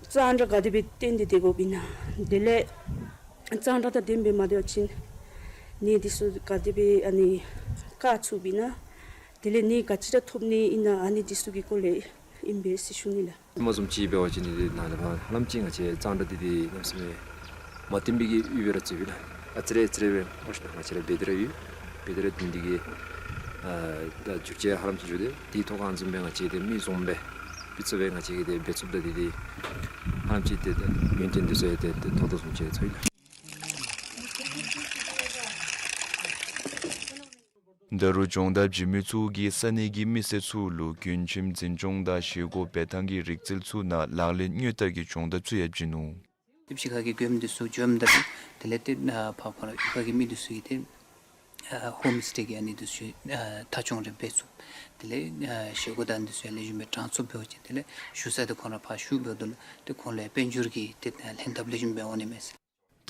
གཙང་སྦྲ་ག་དེ་སྦེ་བསྟེན་ཏེ་སྡོད་དགོཔ་ཨིན་ན། དེ་ལས་གཙང་སྦྲ་དང་ལྡནམ་སྦེ་མ་སྡོད་པ་ཅིན་ནད་འདི་ཚུ་ག་དེ་སྦེ་ཨ་ནི་བཀག་ཚུགསཔ་ཨིན་ན། དེ་ལས་ནད་ག་ཅི་ར་ཐོབ་ནི་ཨིན་ན། ཨ་ནི་འདི་ཚུ་གི་སྐོར་ལས་ཨིན་པས་ཟེར་ཞུ་ནི་ལགས། ཧེ་མ་བཟུམ་ཅིག་འབད་བ་ཅིན་འདི་ནང་ལས་ཕར་ཧ་ལམ་ཅིག་ང་བཅས་གཙང་སྦྲ་འདི་འདི་གནམ་མེད་ས་མེད་མ་བརྟན་པའི་གི་ཡུལ་སྦེ་ར་བརྩིཝ་ཨིན་ལགས། ཨ་ཙི་རེ་ཨ་ཙི་རེ་སྦེ་ཨོ་ཤི་ད་ང་བཅས་ར་འབད་དེ་ར་ཡོད། འབད་དེ་ར་འདི་འདི་གིས་ཨ་ད་འགྱུར་བཅོས་ཧ་ལམ་ཅིག་འགྱོ་སྟེ་དེའི་ཐོག་ཁར་བཟུམ་སྦེ་ང་བཅས་འདི་མི་བཟུམ་སྦེ་སྤུས་ཚད་སྦེ་ང་བཅས་ཀྱིས་འདི་འབད་ཚུགསཔ་ད་འདི་འདི་ཧ་ལམ་ཅིག་འདི་འདི་ཡུན་བརྟན་འདི་ཚུ་ཡང་འདི་འདི་ཐོབ་དོ་བཟུམ་ཅིག་ཚོར་ཡི་ལགས། ད་རུང་སྦྱོང་བརྡར་བྱིན་མི་ཚུ་གིས་ས་གནས་ཀྱི་མི་སེར་ཚུ་ལུ་མགྱོན་ཁྱིམ་འཛིན་སྐྱོང་དང་བཞེས་སྒོ་འབད་ཐངས་ཀྱི་རིག་རྩལ་ཚུ་ནང་ལག་ལེན་དངོས་བསྟར་གྱི་སྦྱོང་བརྡར་ཚུ་ཡང་བྱིན་ནུག། ཏེ་གཞིས་ཁ་གི་མགྱོནམ་འདི་ཚུ་འགྱོཝ་ད་དེ་ལས་ཏེ་ཨ་ཕར་ཁོང་ར་གཞིས་ཁ་གི་མི་འདི་ཚུ་གིས་ཏེ་ཨ་ཧོམ་སི་ཊེ་གི་ཨ་ནི་འདི་ཚུ་ཨ་ཐ་སྐྱོང་རེ་འབད་ཚུགས། དེ་ལས་ཨ་བཞེས་སྒོ་དང་འདི་ཚུ་ཡང་ལེགས་ཤོམ་སྦེ་དྲང་ཚུགསཔ་འབད་བ་ཅིན་དེ་ལས་བཞུགས་ས་འདི་ཁོང་ར་ཕར་བཞུགས་འབདཝ་ད་ལུ་ཏེ་ཁོང་ལུ་དཔལ་འབྱོར་གྱི་ཏེ་ལྷན་ཐབས་ལེགས་ཤོམ་སྦེ་འོང་ནི་མས་ཟེར།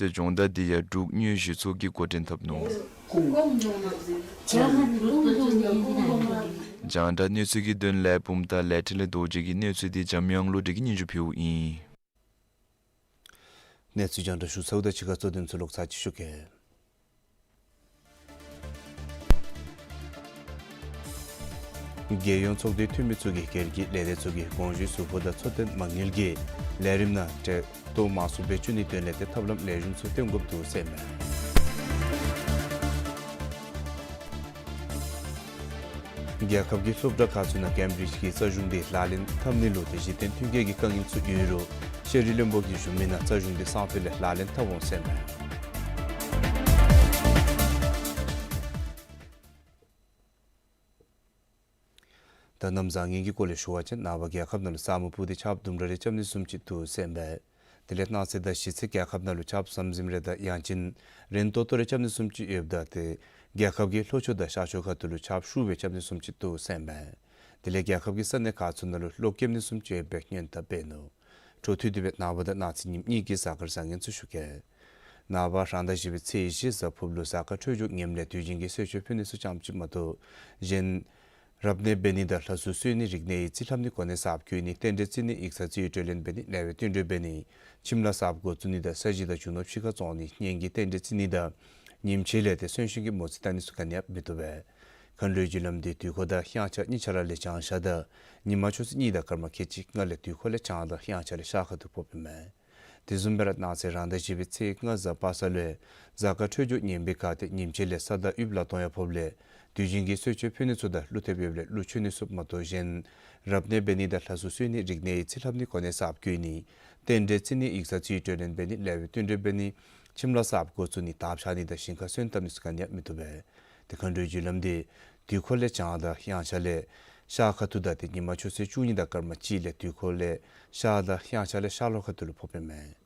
ཏེ་སྦྱོང་བརྡར་འདི་ཡང་འབྲུག་དངོས་གཞི་ཚོགས་ཀྱིས་འགོ་འདྲེན་འཐབ་ནུག། རྒྱང་བསྒྲགས་གནས་ཚུལ་གྱི་དོན་ལས་བུམ་ཐང་ལས་འཕྲིན་ལས་རྡོ་རྗེ་གི་གནས་ཚུལ་འདི་འཇམ་དབྱངས་བློ་གྲོས་ཀྱིས་སྙན་ཞུ་ཕུལཝ་ཨིན། གནས་ཚུལ་རྒྱང་བསྒྲགས་ཞུ་ཚརཝ་ད་ཕྱི་ཁར་གཙོ་དོན་ཚུ་ལོག་ཚར་ཅིག་ཞུ་གེ། རྒྱལ་ཡོངས་ཚོགས་སྡེའི་འཐུས་མི་ཚུ་གིས་སྒེར་གྱི་ལས་སྡེ་ཚུ་གི་དགོངས་ཞུའི་ཟུར་ཕོགས་དང་འཚོ་རྟེན་མ་དངུལ་གྱི་ལས་རིམ་ནང་ཏེ་གཏོགས་མང་སུ་སྦེ་བཅུག་ནིའི་དོན་ལས་ཏེ་ཐབས་ལམ་ལེགས་ཤོམ་ཚུ་བཏོན་དགོཔ་འདུག་ཟེར་མས། རྒྱལ་ཁབ་ཀྱི་སློབ་གྲྭ་ཁག་ཚུ་ནང་ཀེམ་བི་རིཇ་གྱི་རྩ་གཞུང་འདི་ལག་ལེན་འཐབ་ནི་ལུ་ཏེ་གཞི་རྟེན་མཐུན་རྐྱེན་གྱི་དཀའ་ངལ་ཚུ་ཡོད་རུང་ཤེས་རིག་བློན་པོ་གིས་ཞུ་མི་ནང་རྩ་གཞུང་འདི་སང་ཕོད་ལས་ལག་ལེན་འཐབ་འོང་ཟེར་མས། ད་གནམ་བཟང་ངན་གྱི་སྐོར་ལས་ཞུ་བ་ཅིན་ནངས་པ་རྒྱལ་ཁབ་ནང་ལུ་ས་སྨུག་སྤུབས་ཏེ་ཆརཔ་དུམ་གྲ་རེ་རྐྱབ་ནི་བཟུམ་ཅིག་འདུག་ཟེར་མས། དེ་ལས་གནངས་ཚེ་དང་གཞེས་ཚེ་རྒྱལ་ཁབ་ནང་ལུ་ཆརཔ་ཟམ་ཟིམ་རེ་དང་ཡང་ཅིན་རན་ཏོག་ཏོ་རེ་རྐྱབ་ནི་བཟུམ་ཅིག་ཡོདཔ་ད་ཏེ་རྒྱལ་ཁབ་ཀྱི་ལྷོ་ཕྱོགས་དང་ཤར་ཕྱོགས་ཁ་ཐུག་ལུ་ཆརཔ་ཤུགས་སྦེ་རྐྱབ་ནི་བཟུམ་ཅིག་འདུག་ཟེར་མས། དེ་ལས་རྒྱལ་ཁབ་ཀྱི་ས་གནས་ཁག་ཚུ་ནང་ལུ་གློག་ཀེམ་ནི་བཟུམ་ཅིག་ཡོད་པའི་སྔོན་བརྡ་འབད་ནུག། འཕྲོ་མཐུད་དེ་སྦེ་ནངས་པ་དང་གནངས་ཚེ་ཉིནམ་གཉིས་ཀྱི་གཟའ་སྐར་བཟང་ངན་ཚུ་ཞུ་གེ། ནངས་པ་རང་ཟླ་བཞི་པའི་ཚེས་བཞི་གཟའ་ཕུརཔ་ལུ་གཟའ་སྐར་འཕྲོད་སྦྱོར་ངནམ་ལས་དུས་རྒྱུན་གྱི་གསོལ་མཆོད་ཕུལ་ནི་ཚུ་ཙམ་ཅིག་མ་གཏོགས་གཞན་རབ་གནས་འབད་ནི་དང་ལྷ་གསོལ་གསོལ་ནི་རིག་གནས་ཡིག་རྩིས་ལྷབ་ནི་གོ་གནས་གསརཔ་བཀོད་ནི་རྟེན་འབྲེལ་བརྩི་ནི་ཡིག་ཚང་རྩིས་ཡིག་སྤྲོད་ལེན་འབད་ནི་ལེགས་པའི་བསྟུན་གྲོས་འབད་ནི་ཁྱིམ་ལཱ་གསརཔ་འགོ་བཙུགས་ནི་དང་ས་གཞི་དང་རྒྱུ་ནོར་ཕྱི་ཁར་བཙོང་ནི་གཉེན་གྱི་རྟེན་འབྲེལ་བརྩི་ནི་དང་ཉིནམ་གཅིག་ལས་ཏེ་གསོན་གཤིན་གྱི་མོ་རྩིས་བལྟ་ནི་ཚུ་ག་ནི་ཡང་མི་བཏུབ་པས། མཁའ་འགྲོའི་རྒྱུ་ལམ་འདི་དུས་འཁོར་དང་དབྱངས་འཆར་གཉིས་ཆ་ར་ལས་བྱང་ཤར་དང་ཉི་མ་ཆུ་ཚོད་གཉིས་དང་སྐར་མ་ཁལ་གཅིག་ལྔ་ལས་དུས་འཁོར་ལས་བྱང་དང་དབྱངས་འཆར་ལས་ཤར་ཁ་ཐུག་ཕོགཔ་ཨིན་མས། དེ་བཟུམ་སྦེ་ར་གནངས་ཚེ་རང་ཟླ་བཞི་པའི་ཚེས་ལྔ་གཟའ་པ་སངས་ལུ་གཟའ་སྐར་འཕྲོད་སྦྱོར་ངན་པའི་ཁར་ཏེ་ཉིནམ་གཅིག་ལས་ས་བདག་དབུལ་ལ་གཏོང་ཡ་ཕོགཔ་ལས་དུས་རྒྱུན་གྱི་གསོལ་མཆོད་ཕུལ་ནི་ཚུ་དང་ཀླུ་ཐེབས་ཡོདཔ་ལས་ཀླུ་མཆོད་ནི་ཚུ་མ་གཏོགས་གཞན་རབ་གནས་འབད་ནི་དང་ལྷ་གསོལ་གསོལ་ནི་རིག་གནས་ཡིག་རྩིས་ལྷབ་ནི་གོ་གནས་གསརཔ་བཀོད་ནི་རྟེན་འབྲེལ་བརྩི་ནི་ཡིག་ཚང་རྩིས་ཡིག་སྤྲོད་ལེན་འབད་ནི་ལེགས་པའི་བསྟུན་གྲོས་འབད་ནི་ཁྱིམ་ལཱ་གསརཔ་འགོ་བཙུགས་ནི་དར་འཕྱར་ནི་དང་ཞིང་ཁ་སོན་བཏབ་ནི་ཚུ་ག་ནི་ཡང་མི་བཏུབ་པས། ཏེ་མཁའ་འགྲོའི་རྒྱུ་ལམ་འདི་དུས་འཁོར་ལས་བྱང་དང་དབྱངས་འཆར་ལས་ཤར་ཁ་ཐུག་དང་ཏེ་ཉི་མ་ཆུ་ཚོད་བཅུ་གཉིས་དང་སྐར་མ་གཅིག་ལས་དུས་འཁོར་ལས་ཤར་དང་དབྱངས་འཆར་ལས་ཤར་ལྷོ་ཁ་ཐུག་ལུ་ཕོགཔ་ཨིན་མས།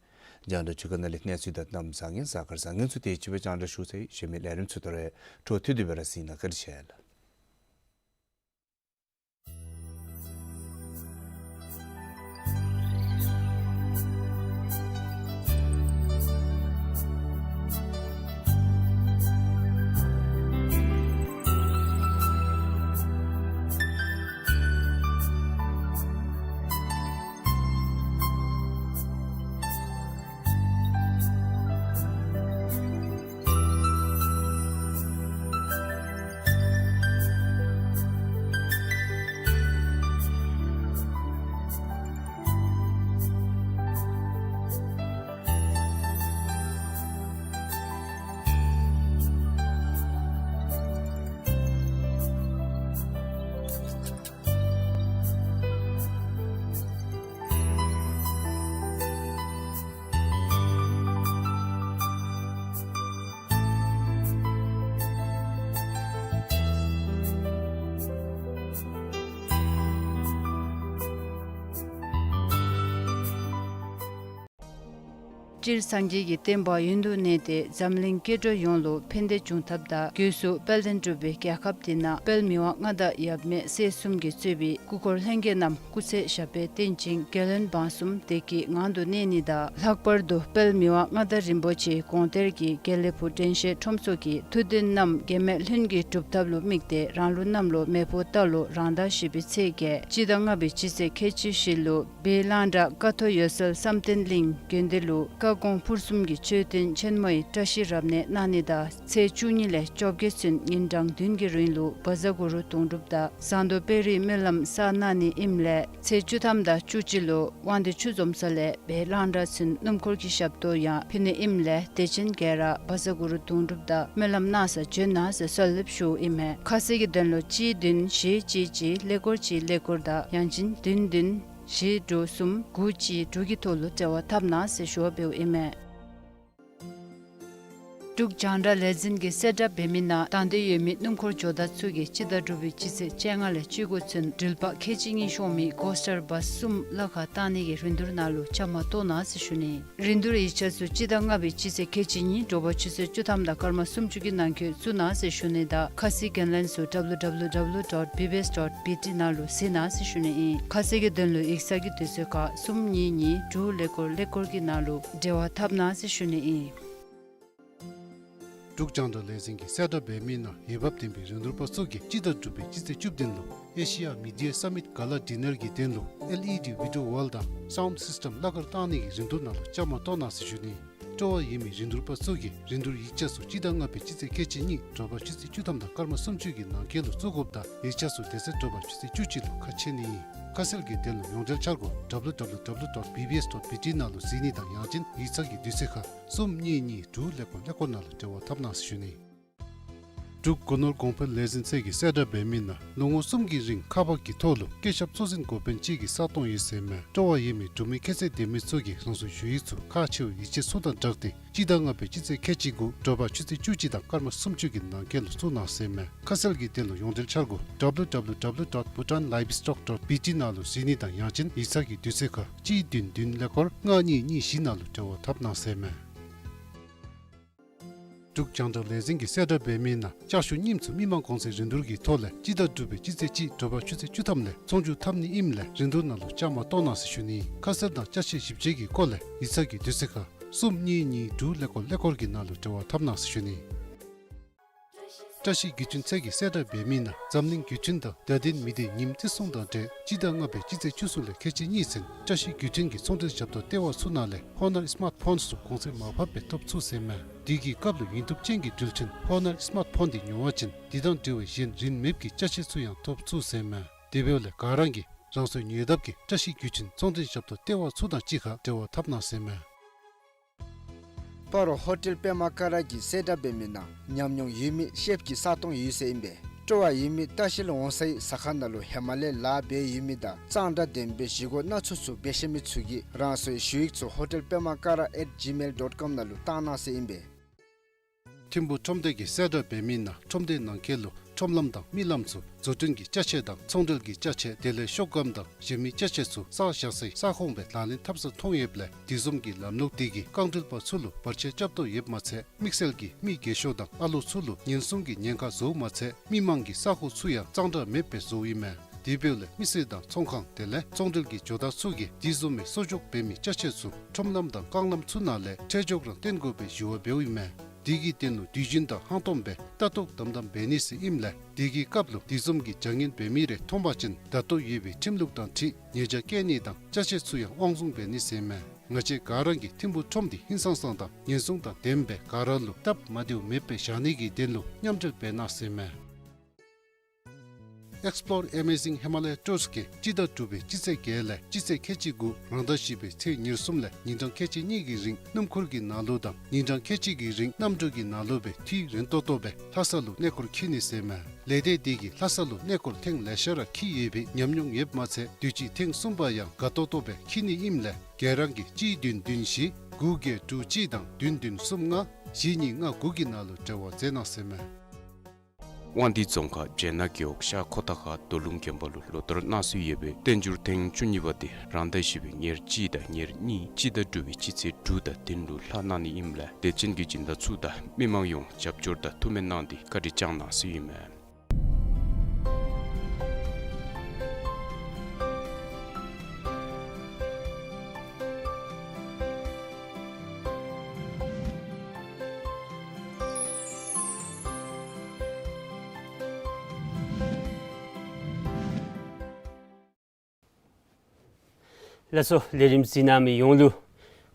རྒྱང་བསྒྲགས་ཆུ་ཁ་ནང་ལས་གནས་ཚུལ་དང་གནམ་བཟང་ངན་གཟའ་སྐར་བཟང་ངན་ཚུ་དེ་ཅིག་སྦེ་རྒྱང་བསྒྲགས་ཞུ་ཚར་ཡི། གཞན་མི་ལས་རིམ་ཚུ་དོ་རུང་འཕྲོ་མཐུད་དེ་སྦེ་ར་གཟིགས་གནང་། བཀའ་དྲིན་ཆེ་ལགས། སྤྲུལ་སངས་རྒྱས་ཀྱི་བསྟན་པ་ཡུན་དུ་གནས་ཏེ་འཛམ་གླིང་སྐྱེ་འགྲོ་ཡོངས་ལུ་ཕན་བདེ་འབྱུང་ཐབས་དང་། སྒོས་སུ་དཔལ་ལྡན་འབྲུག་པའི་རྒྱལ་ཁབ་འདི་ནང་དཔལ་མི་དབང་མངའ་བདག་ཡབ་མེས་སྲས་གསུམ་གྱིས་གཙོས་པའི་སྐུ་འཁོར་ལྷན་རྒྱས་རྣམས་སྐུ་ཚེ་ཞབས་པད་བརྟན་ཅིང་རྒྱལ་བློན་འབངས་གསུམ་བདེ་སྐྱིད་ངང་དུ་གནས་ནི་དང་། ལྷག་པར་དུ་དཔལ་མི་དབང་མངའ་བདག་རིན་པོ་ཆེའི་དགོངས་གཏེར་གྱི་དགེ་ལེགས་ཕུག་དྲན་ཤེས་ཁྲོམ་ཚོགས་ཀྱི་ཐུགས་འདུན་རྣམས་འགལ་མེད་ལྷུན་གྱིས་གྲུབ་ཐབས་ལུ་དམིགས་ཏེ་རང་ལུགས་གནམ་ལོ་མེ་ཕོ་རྟ་ལོ་རང་ཟླ་བཞི་པའི་ཚེས་བརྒྱད་སྤྱི་ཟླ་ལྔ་པའི་སྤྱི་ཚེས་ཁལ་གཅིག་བཞི་ལུ་སྦིས་གླང་བྲག་ཀ་ཐོག་འོད་གསལ་བསམ་གཏན་གླིང་དགོན་སྡེ་ལུ་བཀའ་དགོངས་ཕུར་གསུམ་གྱི་མཆོད་རྟེན་ཆེན་མོའི་བཀྲ་ཤིས་རབ་གནས་གནང་ནི་དང་། ཚེས་བཅུ་གཉིས་ལས་བཅོ་བརྒྱད་ཚུན་ཉིན་གྲངས་བདུན་གྱི་རིང་ལུ་བཛྲ་གུ་རུ་དུང་སྒྲུབ་དང་ཟངས་མདོག་དཔལ་རིའི་སྨོན་ལམ་བསགས་གནང་ནི་ཨིནམ་ལས། ཚེས་བཅུ་ཐམ་དང་བཅུ་གཅིག་ལུ་དབང་འདུས་ཆུ་འཛོམས་ས་ལས་སྦིས་གླང་བྲག་ཚུན་སྣུམ་འཁོར་གྱི་ཞབས་ཏོག་ཡང་ཕུལ་ནི་ཨིནམ་ལས་དད་ཅན་ག་ར་བཛྲ་གུ་རུ་དུང་སྒྲུབ་དང་སྨོན་ལམ་གནང་སར་བྱོན་གནང་ཟེར་གསོལ་འདེབས་ཞུཝ་ཨིན་མས། ཁ་གསལ་གྱི་དོན་ལུ་གཅིག་བདུན་བཞི་གཅིག་གཅིག་ཀླད་ཀོར་གཅིག་ཀླད་ཀོར་དང་ཡང་ཅིན་བདུན་བདུན་བཞི་དྲུག་གསུམ་དགུ་གཅིག་དྲུག་གི་ཐོག་ལུ་འབྲེལ་བ་འཐབ་གནང་ཟེར་ཞུ་བ་འབདཝ་ཨིན་མས། འབྲུག་རྒྱང་བསྒྲགས་ལས་འཛིན་གྱིས་གསལ་བསྒྲགས་འབད་མི་ནང་དང་འདོད་ཡོད་མི་སྣུམ་འཁོར་ཇོ་བདག་ཚུ་གིས་སྤྱི་ཟླ་དྲུག་པའི་སྤྱི་ཚེས་བཅོ་ལྔ་ལས་བཅུ་དགུ་ཚུན་འགྲུལ་པ་ཁལ་གཅིག་གཉིས་ཤོང་མི་Coaster Bus གསུམ་གླ་ཁར་བཏང་ནི་གི་རིན་བསྡུར་ནང་ལུ་བཅའ་མར་གཏོགས་གནང་ཟེར་ཞུ་ནི། རིན་བསྡུར་ཡིག་ཆ་ཚུ་སྤྱི་ཟླ་ལྔ་པའི་སྤྱི་ཚེས་ཁལ་གཅིག་གཉིས་དྲོ་པ་ཆུ་ཚོད་བཅུ་ཐམ་དང་སྐར་མ་སུམ་ཅུ་གི་ནང་འཁོད་བཙུགས་གནང་ཟེར་ཞུ་ནི་དང་། ཁ་གསལ་གྱི་དོན་ལུ་www dot bbs dot bt ནང་ལུ་གཟིགས་གནང་ཟེར་ཞུ་ནི་ཨིན། ཁ་གསལ་གྱི་དོན་ལུ་ཡིག་ཚང་གི་དུས་ཚོད་ཁར་གསུམ་གཉིས་གཉིས་དྲུག་ཀླད་ཀོར་ཀླད་ཀོར་གྱི་ནང་ལུ་འབྲེལ་བ་འཐབ་གནང་ཟེར་ཞུ་ནི་ཨིན། འབྲུག་རྒྱང་བསྒྲགས་ལས་འཛིན་གྱིས་གསལ་བསྒྲགས་འབད་མི་ནང་འོས་འབབ་ལྡན་པའི་རིན་བསྡུར་པ་ཚུ་གིས་སྤྱི་ཟླ་དྲུག་པའི་སྤྱི་ཚེས་བཅུ་བདུན་ལུ་Asia Media Summit Gala Dinner གྱི་དོན་ལུ་LED video wall དང་sound system གླ་ཁར་བཏང་ནི་གི་རིན་བསྡུར་ནང་ལུ་བཅའ་མར་གཏོགས་གནང་ཟེར་ཞུ་ནི། སྤྲོ་བ་ཡོད་མི་རིན་བསྡུར་པ་ཚུ་གིས་རིན་བསྡུར་ཡིག་ཆ་ཚུ་སྤྱི་ཟླ་ལྔ་པའི་སྤྱི་ཚེས་ཁལ་གཅིག་གཉིས་དྲོ་པ་ཆུ་ཚོད་བཅུ་ཐམ་དང་སྐར་མ་སུམ་ཅུ་གི་ནང་འཁོད་ལུ་བཙུགས་དགོཔ་དང་ཡིག་ཆ་ཚུ་དེ་ཚེ་དྲོ་པ་ཆུ་ཚོད་བཅུ་གཅིག་ལུ་ཁ་ཕྱེ་ནི་ཨིན། ཁ་གསལ་གྱི་དོན་ལུ་ཡོངས་འབྲེལ་འཆར་སྒོ་www dot bbs dot bt ནང་ལུ་གཟིགས་ནི་དང་ཡང་ཅིན་ཡིག་ཚང་གི་དུས་ཚོད་ཁར་གསུམ་གཉིས་གཉིས་དྲུག་ཀླད་ཀོར་ཀླད་ཀོར་ནང་ལུ་འབྲེལ་བ་འཐབ་གནང་ཟེར་ཞུ་ནི། འབྲུག་སྒོ་ནོར་གོང་འཕེལ་ལས་འཛིན་ཚད་ཀྱིས་གསལ་བསྒྲགས་འབད་མི་ནང་ལོ་ངོ་གསུམ་གྱི་རིང་ཁག་འབག་གི་ཐོག་ལུ་བཀོད་ཁྱབ་གཙོ་འཛིན་འགོ་དཔོན་གཅིག་གི་ས་སྟོང་ཡོད་ཟེར་མས། སྤྲོ་བ་ཡོད་མི་འབྲུག་མི་ཁྱད་ཚད་ལྡན་མི་ཚུ་གིས་རང་སོའི་ཞུ་ཡིག་ཚུ་ཁག་ཆེ་བའི་ཡིག་ཆ་ཚུ་དང་སྦྲགས་ཏེ་སྤྱི་ཟླ་ལྔ་པའི་སྤྱི་ཚེས་ཁལ་གཅིག་དགུ་དྲོ་པ་ཆུ་ཚོད་བཅུ་གཅིག་དང་སྐར་མ་སུམ་ཅུ་གི་ནང་འཁོད་ལུ་བཙུགས་གནང་ཟེར་མས། ཁ་གསལ་གྱི་དོན་ལུ་ཡོངས་འབྲེལ་འཆར་སྒོ་www dot bhutanlivestock dot bt ནང་ལུ་གཟིགས་ནི་དང་ཡང་ཅིན་ཡིག་ཚང་གི་དུས་ཚོད་ཁར་གཅིག་བདུན་བདུན་ཀླད་ཀོར་ལྔ་གཉིས་གཉིས་བཞི་ནང་ལུ་འབྲེལ་བ་འཐབ་གནང་ཟེར་མས། འབྲུག་རྒྱང་བསྒྲགས་ལས་འཛིན་གྱིས་གསལ་བསྒྲགས་འབད་མི་ནང་ལྕགས་ཞུ་རྙིངམ་ཚུ་མི་མང་གོང་ཚད་རིན་བསྡུར་གྱི་ཐོག་ལས་སྤྱི་ཟླ་དྲུག་པའི་སྤྱི་ཚེས་གཅིག་དྲོ་པ་ཆུ་ཚོད་བཅུ་ཐམ་ལས་ཚོང་བསྒྱུར་འཐབ་ནི་ཨིནམ་ལས་རིན་བསྡུར་ནང་ལུ་བཅའ་མར་གཏོགས་གནང་ཟེར་ཞུ་ནི། ཁ་གསལ་དང་ཅ་ཆས་ཞིབ་དཔྱད་ཀྱི་སྐོར་ལས་ཡིག་ཚང་གི་དུས་ཚོད་ཁར་གསུམ་གཉིས་གཉིས་དྲུག་ཀླད་ཀོར་ཀླད་ཀོར་གྱི་ནང་ལུ་འབྲེལ་བ་འཐབ་གནང་ཟེར་ཞུ་ནི། བཀྲ་ཤིས་བརྒྱུད་འཕྲིན་ཚད་ཀྱིས་གསལ་བསྒྲགས་འབད་མི་ནང་འཛམ་གླིང་བརྒྱུད་འཕྲིན་དང་བརྡ་དོན་མི་སྡེ་ཉིནམ་བརྩི་སྲུང་དང་འབྲེལ་སྤྱི་ཟླ་ལྔ་པའི་སྤྱི་ཚེས་བཅུ་གསུམ་ལས་ཁལ་གཅིག་གཉིས་ཚུན་བཀྲ་ཤིས་བརྒྱུད་འཕྲིན་གྱི་ཚོང་འབྲེལ་ཞབས་ཏོག་ལྟེ་བ་ཚུ་ནང་ལས་Honor Smart Phones ཚུ་གོང་ཚད་མར་ཕབ་སྦེ་ཐོབ་ཚུགས་ཟེར་མས། དུས་ཀྱི་སྐབས་ལུ་ཡིན་ཐུབ་ཅན་གྱི་འགྲུལ་འཕྲིན་Honor Smart Phone འདི་ཉོ་བ་ཅིན་འདི་དང་འབྲེལ་བའི་གཞན་རིན་མེདཔ་གི་ཅ་ཆས་ཚུ་ཡང་ཐོབ་ཚུགས་ཟེར་མས། དེ་འབདཝ་ལས་ག་ར་གིས་རང་སོའི་ཉེ་འདབས་ཀྱི་བཀྲ་ཤིས་བརྒྱུད་འཕྲིན་ཚོང་འབྲེལ་ཞབས་ཏོག་ལྟེ་བ་ཚུ་དང་གཅིག་ཁར་འབྲེལ་བ་འཐབ་གནང་ཟེར་མས། སྤ་རོ་ཧོ་ཊེལ་པདྨ་ཀ་ར་གིས་གསལ་བསྒྲགས་འབད་མི་ནང་ཉམས་མྱོང་ཡོད་མི་ཤེཕ་ཀྱི་ས་སྟོང་ཡོད་ཟེར་ཨིན་པས། སྤྲོ་བ་ཡོད་མི་ལྟ་བཤལ་འོང་སའི་ཟ་ཁང་ནང་ལུ་ཧེ་མ་ལས་ལཱ་འབད་ཡོད་མི་དང་གཙང་སྦྲ་ལྡན་པའི་བཞེས་སྒོ་སྣ་ཚོགས་ཚུ་འབད་ཤེས་མི་ཚུ་གིས་རང་སོའི་ཞུ་ཡིག་ཚུ་hotel pema kara at gmail dot com ནང་ལུ་བཏང་གནང་ཟེར་ཨིན་པས། ཐིམ་ཕུག་ཁྲོམ་སྡེ་གིས་གསལ་བསྒྲགས་འབད་མི་ནང་ཁྲོམ་སྡེ་ནང་འཁོད་ལུ་ཁྲོམ་ལམ་དང་མི་ལམ་ཚུ་བཟོ་སྐྲུན་གྱི་ཅ་ཆས་དང་ཚོང་འབྲེལ་གྱི་ཅ་ཆས་དེ་ལས་ཤོག་སྒམ་དང་གཞན་མི་ཅ་ཆས་ཚུ་བསགས་བཞག་སའི་ས་ཁོངས་སྦེ་ལག་ལེན་འཐབ་ས་མཐོང་ཡོདཔ་ལས་དེ་བཟུམ་གྱི་ལམ་ལུགས་དེ་གིས་རྐང་འགྲུལ་པ་ཚུ་ལུ་བར་ཆད་རྐྱབ་དོ་ཡོདཔ་མ་ཚད་དམིགས་བསལ་གྱིས་མི་རྒས་ཤོས་དང་ཨ་ལོ་ཚུ་ལུ་ཉེན་སྲུང་གི་ཉེན་ཁ་བཟོཝ་མ་ཚད་མི་མང་གི་ས་ཁོངས་ཚུ་ཡང་གཙང་སྦྲ་མེདཔ་སྦེ་བཟོཝ་ཨིན་མས། དེ་འབདཝ་ལས་མི་སེར་དང་ཚོང་ཁང་དེ་ལས་ཚོང་འབྲེལ་གྱི་ཇོ་བདག་ཚུ་གིས་དེ་བཟུམ་མའི་གསོག་འཇོག་འབད་མི་ཅ་ཆས་ཚུ་ཁྲོམ་ལམ་དང་རྐང་ལམ་ཚུ་ནང་ལས་ཁྲལ་འཇོག་རང་བཏོན་དགོ་པའི་ཞུ་བ་འབདཝ་ཨིན་མས། དེ་གི་དོན་ལུ་དུས་རྒྱུན་དང་ཧང་སྟོང་སྦེ་ལྟ་རྟོག་དམ་དམ་འབད་ནི་ཟེར་ཨིནམ་ལས་དེ་གི་སྐབས་ལུ་དེ་བཟུམ་གྱི་བྱ་ངན་འབད་མི་རེ་མཐོང་པ་ཅིན་ད་ལྟོ་ཡོད་པའི་ཁྲིམས་ལུགས་དང་འཁྲིལ་ཉེས་བྱ་བཀལ་ནི་དང་ཅ་ཆས་ཚུ་ཡང་དབང་བཟུང་འབད་ནི་ཟེར་མས། ང་བཅས་ག་ར་གིས་ཐིམ་ཕུག་ཁྲོམ་འདི་ཧིང་སངས་ས་དང་ཉེན་སྲུང་དང་ལྡནམ་སྦེ་ག་ར་ལུ་སྟབས་མ་བདེཝ་མེདཔ་སྦེ་བཞག་ནི་གི་དོན་ལུ་མཉམ་འབྲེལ་འབད་གནང་ཟེར་མས། Explore Amazing Himalaya Tours གིས་སྤྱི་ཟླ་དྲུག་པའི་སྤྱི་ཚེས་བརྒྱད་ལས་སྤྱི་ཚེས་ཁལ་གཅིག་དགུ་རང་ཟླ་བཞི་པའི་ཚེས་ཉེར་གསུམ་ལས་ཉིན་གྲངས་ཁལ་གཅིག་གཉིས་ཀྱི་རིང་སྣུམ་འཁོར་གྱི་ནང་ལུ་དང་ཉིན་གྲངས་ཁལ་གཅིག་གི་རིང་གནམ་གྲུ་གི་ནང་ལུ་སྦེ་དུས་རན་ཏོག་ཏོ་སྦེ་ལྷ་ས་ལུ་གནས་སྐོར་འཁྱིད་ནི་ཟེར་མས། ལས་སྡེ་འདི་གིས་ལྷ་ས་ལུ་གནས་སྐོར་ཐེངས་ལེ་ཤ་ར་འཁྱིད་ཡོད་པའི་ཉམས་མྱོང་ཡོདཔ་མ་ཚད་དུས་ཅི་ཐེངས་གསུམ་པ་ཡང་དགའ་ཏོག་ཏོ་སྦེ་འཁྱིད་ནི་ཨིནམ་ལས་ག་ར་གིས་གཅིག་བདུན་བདུན་བཞི་དགུ་བརྒྱད་དྲུག་གཅིག་དང་བདུན་བདུན་གསུམ་ལྔ་བཞི་གཉིས་ལྔ་དགུ་གི་ནང་ལུ་འབྲེལ་བ་མཛད་གནང་ཟེར་མས། དབང་འདུས་རྫོང་ཁག་བྱེ་ནག་རྒེད་འོག་ཤར་ཁོ་ཐང་ཁ་རྡོ་ལུང་དགོན་པ་ལུ་ལོ་ལྟར་གནང་སྲོལ་ཡོད་པའི་བསྟན་འགྱུར་ཐེངས་བཅུ་གཉིས་པ་དེ་རང་ཟླ་བཞི་པའི་ཉེར་གཅིག་དང་ཉེར་གཉིས་སྤྱི་ཟླ་དྲུག་པའི་སྤྱི་ཚེས་དྲུག་དང་བདུན་ལུ་ལྷག་གནང་ནི་ཨིནམ་ལས་དད་ཅན་གྱི་སྦྱིན་བདག་ཚུ་དང་མི་མང་ཡོངས་རྒྱབ་སྐྱོར་དང་ཐུགས་སྨོན་གནང་སྟེ་བཀའ་དྲིན་བསྐྱང་གནང་ཟེར་ཨིན་མས། ལགས་སོ། ལས་རིམ་གཟིགས་གནང་མི་ཡོངས་ལུ་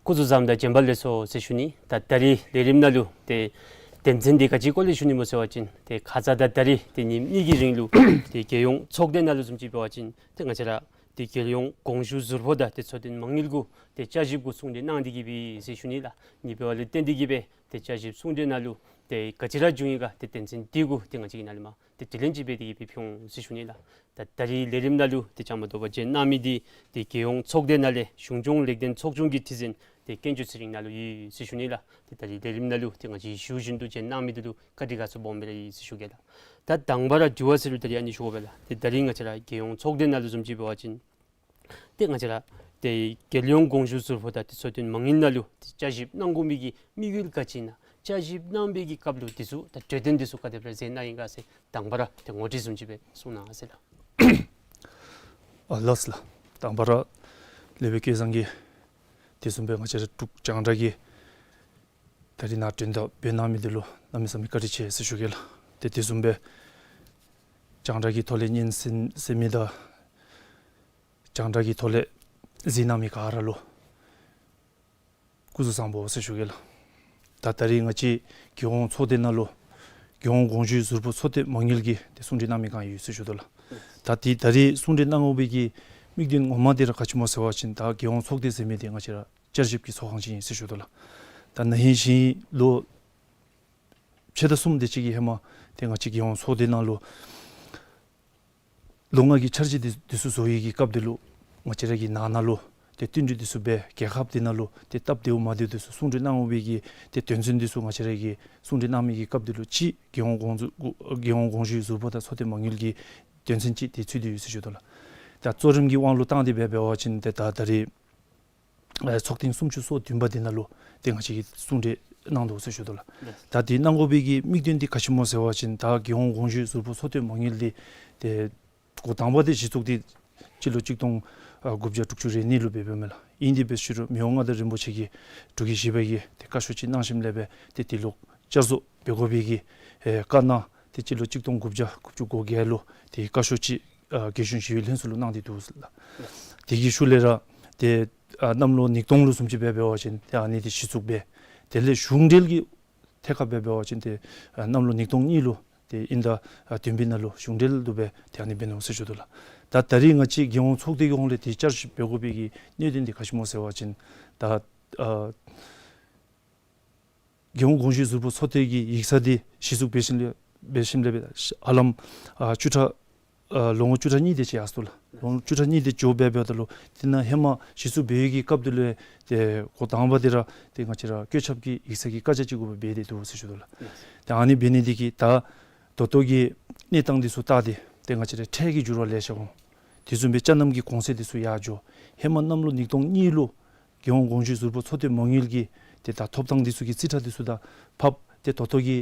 སྐུ་གཟུགས་བཟང་དང་བྱོན་པ་ལེགས་སོ་ཟེར་ཞུ་ནི། ད་ད་རིས་ལས་རིམ་ནང་ལུ་ཏེ་དོན་ཚན་འདི་ག་ཅིའི་སྐོར་ལས་ཞུ་ནི་སྨོ་ཟེར་བ་ཅིན་ཏེ་ཁ་ཙ་ད་ད་རིས་ཏེ་ཉིནམ་གཉིས་ཀྱི་རིང་ལུ་ཏེ་རྒྱལ་ཡོངས་ཚོགས་སྡེ་ནང་ལུ་བཟུམ་ཅིག་འབད་བ་ཅིན་ཏེ་ང་བཅས་ར་ཏེ་རྒྱལ་ཡོངས་དགོངས་ཞུ་ཟུར་པོ་དང་ཏེ་ཚོགས་དཔོན་མ་དངུལ་གུ་ཏེ་བསྐྱར་ཞིབ་གུ་གསུང་གྲོས་གནང་སྟེ་གི་སྦེ་ཟེར་ཞུ་ནི་ལགས། ཨིན་པའི་ལུ་བརྟེན་ཏེ་གི་སྦེ་ཏེ་བསྐྱར་ཞིབ་གསུང་གྲོས་ནང་ལུ་ཏེ་ག་ཅི་ར་བྱུང་ཡི་ག་ཏེ་དོན་ཚན་འདི་གུ་ཏེ་ང་བཅས་ཀྱིས་ནཱ་ལས་མར་ཏེ་དྲི་ལན་ཅིག་འབད་དེ་གི་སྦེ་ཕུལ་འོང་ཟེར་ཞུ་ནི་ལགས། ད་ད་རིས་ལས་རིམ་ནང་ལུ་ཏེ་བཅའ་མར་གཏོགས་པར་བྱོན་གནང་མི་འདི་ཏེ་རྒྱལ་ཡོངས་ཚོགས་སྡེ་ནང་ལས་གཞུང་སྐྱོང་ལེགས་ལྡན་ཚོགས་ཆུང་གི་ཁྲི་འཛིན་ཏེ་དཀོན་མཆོག་ཚེ་རིང་ནཱ་ལུ་ཡོད་ཟེར་ཞུ་ནི་ལགས། ཏེ་ད་རིས་ལས་རིམ་ནང་ལུ་ཏེ་ང་བཅས་ཞུ་བཞིན་དུ་བྱོན་གནང་མི་འདི་ལུ་བཀའ་དྲིན་དགའ་ཚོར་སྦོམ་སྦེ་ར་ཡོད་ཟེར་ཞུ་གེ་ལགས། ད་དང་པ་ར་དྲི་བ་ཟེར་རུང་ད་རིས་ཨ་ནི་ཞུ་དགོ་པས་ལགས། ཏེ་ད་རིས་ང་བཅས་ར་རྒྱལ་ཡོངས་ཚོགས་སྡེ་ནང་ལུ་བཟུམ་ཅིག་འབད་བ་ཅིན་ཏེ་ང་བཅས་ར་ཏེ་རྒྱལ་ཡོངས་དགོངས་ཞུ་ཟུར་པོ་དང་ཏེ་ཚོགས་དཔོན་མ་དངུལ་ནང་ལུ་ཏེ་བསྐྱར་ཞིབ་གནང་དགོ་མི་གི་དམིགས་ཡུལ་ག་ཅི་ཨིན་ན། བསྐྱར་ཞིབ་གནང་བའི་གི་སྐབས་ལུ་འདི་ཚུ་ད་གྲོས་དོན་འདི་ཚུ་ག་དེ་སྦེ་ར་མཛད་གནང་ཡི་ག་ཟེར་དང་པ་ར་ཏེ་ངོ་སྤྲོད་བཟུམ་ཅིག་སྦེ་གསུང་གནང་ཟེར་ལགས། ཨ་ལགས་ལགས། དང་པ་ར་ལེགས་པའི་སྐལ་བཟང་གིས་དེ་བཟུམ་སྦེ་ང་བཅས་ར་འབྲུག་རྒྱང་བསྒྲགས་ཀྱི་ད་རིས་ནཱ་དྲན་དང་འབད་གནང་མི་འདི་ལུ་གནམ་མེད་ས་མེད་བཀའ་དྲིན་ཆེ་ཟེར་ཞུ་གེ་ལགས། ཏེ་དེ་བཟུམ་སྦེ་རྒྱང་བསྒྲགས་ཀྱི་ཐོག་ལས་སྙན་གསན་གསན་མི་དང་རྒྱང་བསྒྲགས་ཀྱི་ཐོག་ལས་གཟིགས་གནང་མི་ག་ར་ལུ་སྐུ་གཟུགས་བཟང་པོ་ཟེར་ཞུ་གེ་ལགས། ད་ད་རིས་ང་བཅས་རྒྱལ་ཡོངས་ཚོགས་སྡེ་ནང་ལུ་རྒྱལ་ཡོངས་དགོངས་ཞུའི་ཟུར་པོ་ཚོགས་གཏད་མ་དངུལ་གྱི་ཏེ་གསུང་གྲོས་གནང་མི་གང་ཡོད་ཟེར་ཞུ་དོ་ལགས། ད་ཏེ་ད་རིས་གསུང་གྲོས་གནང་དགོ་པའི་གི་དམིགས་དོན་ངོ་མ་འདི་ར་ག་ཅི་སྨོ་ཟེར་བ་ཅིན་ད་རྒྱལ་ཡོངས་ཚོགས་སྡེ་ཟེར་མི་འདི་ང་བཅས་ར་བསྐྱར་ཞིབ་ཀྱི་ཚོགས་ཁང་ཅིག་ཨིན་ཟེར་ཞུ་དོ་ལགས། ད་ན་ཧིང་གཞེས་ནིང་ལོ་ཕྱེད་དང་གསུམ་དེ་ཅིག་གི་ཧེ་མ་ཏེ་ང་བཅས་རྒྱལ་ཡོངས་ཚོགས་སྡེ་ནང་ལུ་ལོ་ལྔ་གི་འཆར་གཞི་འདི་འདི་ཚུ་བཟོ་བའི་གི་སྐབས་འདི་ལུ་ང་བཅས་ར་གི་ནང་ན་ལུ་ཏེ་བསྟུན་གྲོས་འདི་ཚུ་འབད་རྒྱལ་ཁབ་འདི་ནང་ལུ་ཏེ་སྟབས་བདེཝ་མ་བདེཝ་འདི་ཚུ་གསུང་གྲོས་གནང་དགོ་པའི་གི་ཏེ་དོན་ཚན་འདི་ཚུ་ང་བཅས་ར་གི་གསུང་གྲོས་གནང་མི་གི་སྐབས་འདི་ལུ་གཅིག་རྒྱལ་ཡོངས་དགོངས་རྒྱལ་ཡོངས་དགོངས་ཞུའི་ཟུར་པོ་དང་ཚོགས་གཏད་མ་དངུལ་གྱི་དོན་ཚན་གཅིག་ཏེ་ཚུད་དེ་ཡོད་ཟེར་ཞུ་དོ་ལགས། ད་གཙོ་རིམ་གྱི་དབང་ལུ་བཏང་སྟེ་འབད་འབད་བ་ཅིན་ཏེ་ད་ད་རིས་ཨེ་ཚོགས་ཐེངས་སུམ་ཅུ་སོ་བདུན་པ་འདི་ནང་ལུ་ཏེ་ང་བཅས་ཀྱིས་གསུང་གྲོས་གནང་དོ་ཟེར་ཞུ་དོ་ལགས། ལགས། ད་འདི་གནང་དགོ་པའི་གི་དམིགས་དོན་འདི་ག་ཅི་སྨོ་ཟེར་བ་ཅིན་ད་རྒྱལ་ཡོངས་དགོངས་ཞུའི་ཟུར་པོ་ཚོགས་གཏད་མ་དངུལ་འདི་ཏེ་འགོ་དང་པ་འདི་གཞི་བཙུགས་འདི་སྤྱི་ལོ་གཅིག་སྟོང་ཨ་དགུ་བརྒྱ་དྲུག་ཅུ་རེ་གཉིས་ལུ་འབད་འབདཝ་མས་ལགས། ཨིན་དེ་འབད་ཞུ་རུང་མི་དབང་མངའ་བདག་རིན་པོ་ཆེ་གིས་འབྲུག་རྒྱལ་བཞི་པ་གིས་ཏེ་བཀའ་ཤོག་ཅིག་གནང་ཞིནམ་ལས་འབད་ཏེ་འདི་ལུ་བསྐྱར་བཟོ་འབད་དགོ་པའི་གི་ཨེ་བཀའ་གནང་ཏེ་སྤྱི་ལོ་གཅིག་སྟོང་དགུ་བརྒྱ་དགུ་བཅུ་གོ་བརྒྱད་ལུ་ཏེ་བཀའ་ཤོག་ཅིག་ཨ་རྒྱལ་གཞུང་ཞི་གཡོག་ལྷན་ཚོགས་ལུ་གནང་སྟེ་འདུག་ཟེར་ལགས། དེ་གི་ཤུལ་ལས་ར་ཏེ་ཨ་གནམ་ལོ་ཉིས་སྟོང་ལུ་བཟུམ་ཅིག་འབད་འབད་བ་ཅིན་ཏེ་ཨ་ནི་འདི་གཞི་བཙུགས་འབད། དེ་ལས་གཞུང་འབྲེལ་གྱི་ཐད་ཁར་འབད་འབད་བ་ཅིན་ཏེ་ཨ་གནམ་ལོ་ཉིས་སྟོང་གཉིས་ལུ་ཏེ་དབྱིན་ཟླ་ཨ་བདུན་པའི་ནང་ལུ་གཞུང་འབྲེལ་དུ་འབད་ཏེ་ཨ་ནི་འབད་ནུག་ཟེར་ཞུ་དོ་ལགས། ད་ད་རིས་ང་བཅས་རྒྱལ་ཡོངས་ཚོགས་སྡེ་གི་ཧོངས་ལས་ཏེ་བསྐྱར་ཞིབ་འབད་དགོ་པའི་གི་གནད་དོན་འདི་ག་ཅི་སྨོ་ཟེར་བ་ཅིན་ད་ཨ་རྒྱལ་ཡོངས་དགོངས་ཞུའི་ཟུར་པོ་ཚོགས་སྡེ་གི་ཡིག་ཚང་འདི་གཞི་བཙུགས་འབད་ཞིནམ་ལས་འབད་ཞིནམ་ལས་འབད་ཧ་ལམ་ཨ་བཅུ་ཕྲག་ཨ་ལོ་ངོ་བཅུ་ཕྲག་གཉིས་དེ་ཅིག་ཡར་སོ་ལགས། ལོ་ངོ་བཅུ་ཕྲག་གཉིས་དེ་འགྱོ་འབད་འབདཝ་ད་ལུ་དེ་ནང་ཧེ་མ་གཞི་བཙུགས་འབད་བའི་གི་སྐབས་དེ་ལུ་ཏེ་འགོ་དང་པ་འདི་ར་ཏེ་ང་བཅས་ར་བཀོད་ཁྱབ་ཀྱི་ཡིག་ཚང་གི་བཀའ་རྒྱ་ཅིག་གུ་འབད་དེ་འདུག་ཟེར་ཞུ་དོ་ལགས། ཏེ་ཨ་ནི་འབད་ནི་འདི་གིས་ད་ད་ལྟོ་གི་གནས་སྟངས་འདི་ཚུ་བལྟ་སྟེ་ཏེ་ང་བཅས་ར་ཁྲལ་གྱི་འགྱུར་བ་ལེ་ཤ་འོང་། དེ་བཟུམ་སྦེ་ཅ་རྣམ་གྱི་གོང་ཚད་འདི་ཚུ་ཡར་འགྱོ། ཧེ་མ་གནམ་ལོ་ཉིས་སྟོང་གཉིས་ལུ་རྒྱལ་ཡོངས་དགོངས་ཞུའི་ཟུར་པོ་ཚོགས་སྡེ་མ་དངུལ་གྱི་ཏེ་ད་ཐོབ་ཐང་འདི་ཚུ་གི་རྩིས་ཁྲ་འདི་ཚུ་དང་ཕབ་སྟེ་ད་ལྟོ་གི་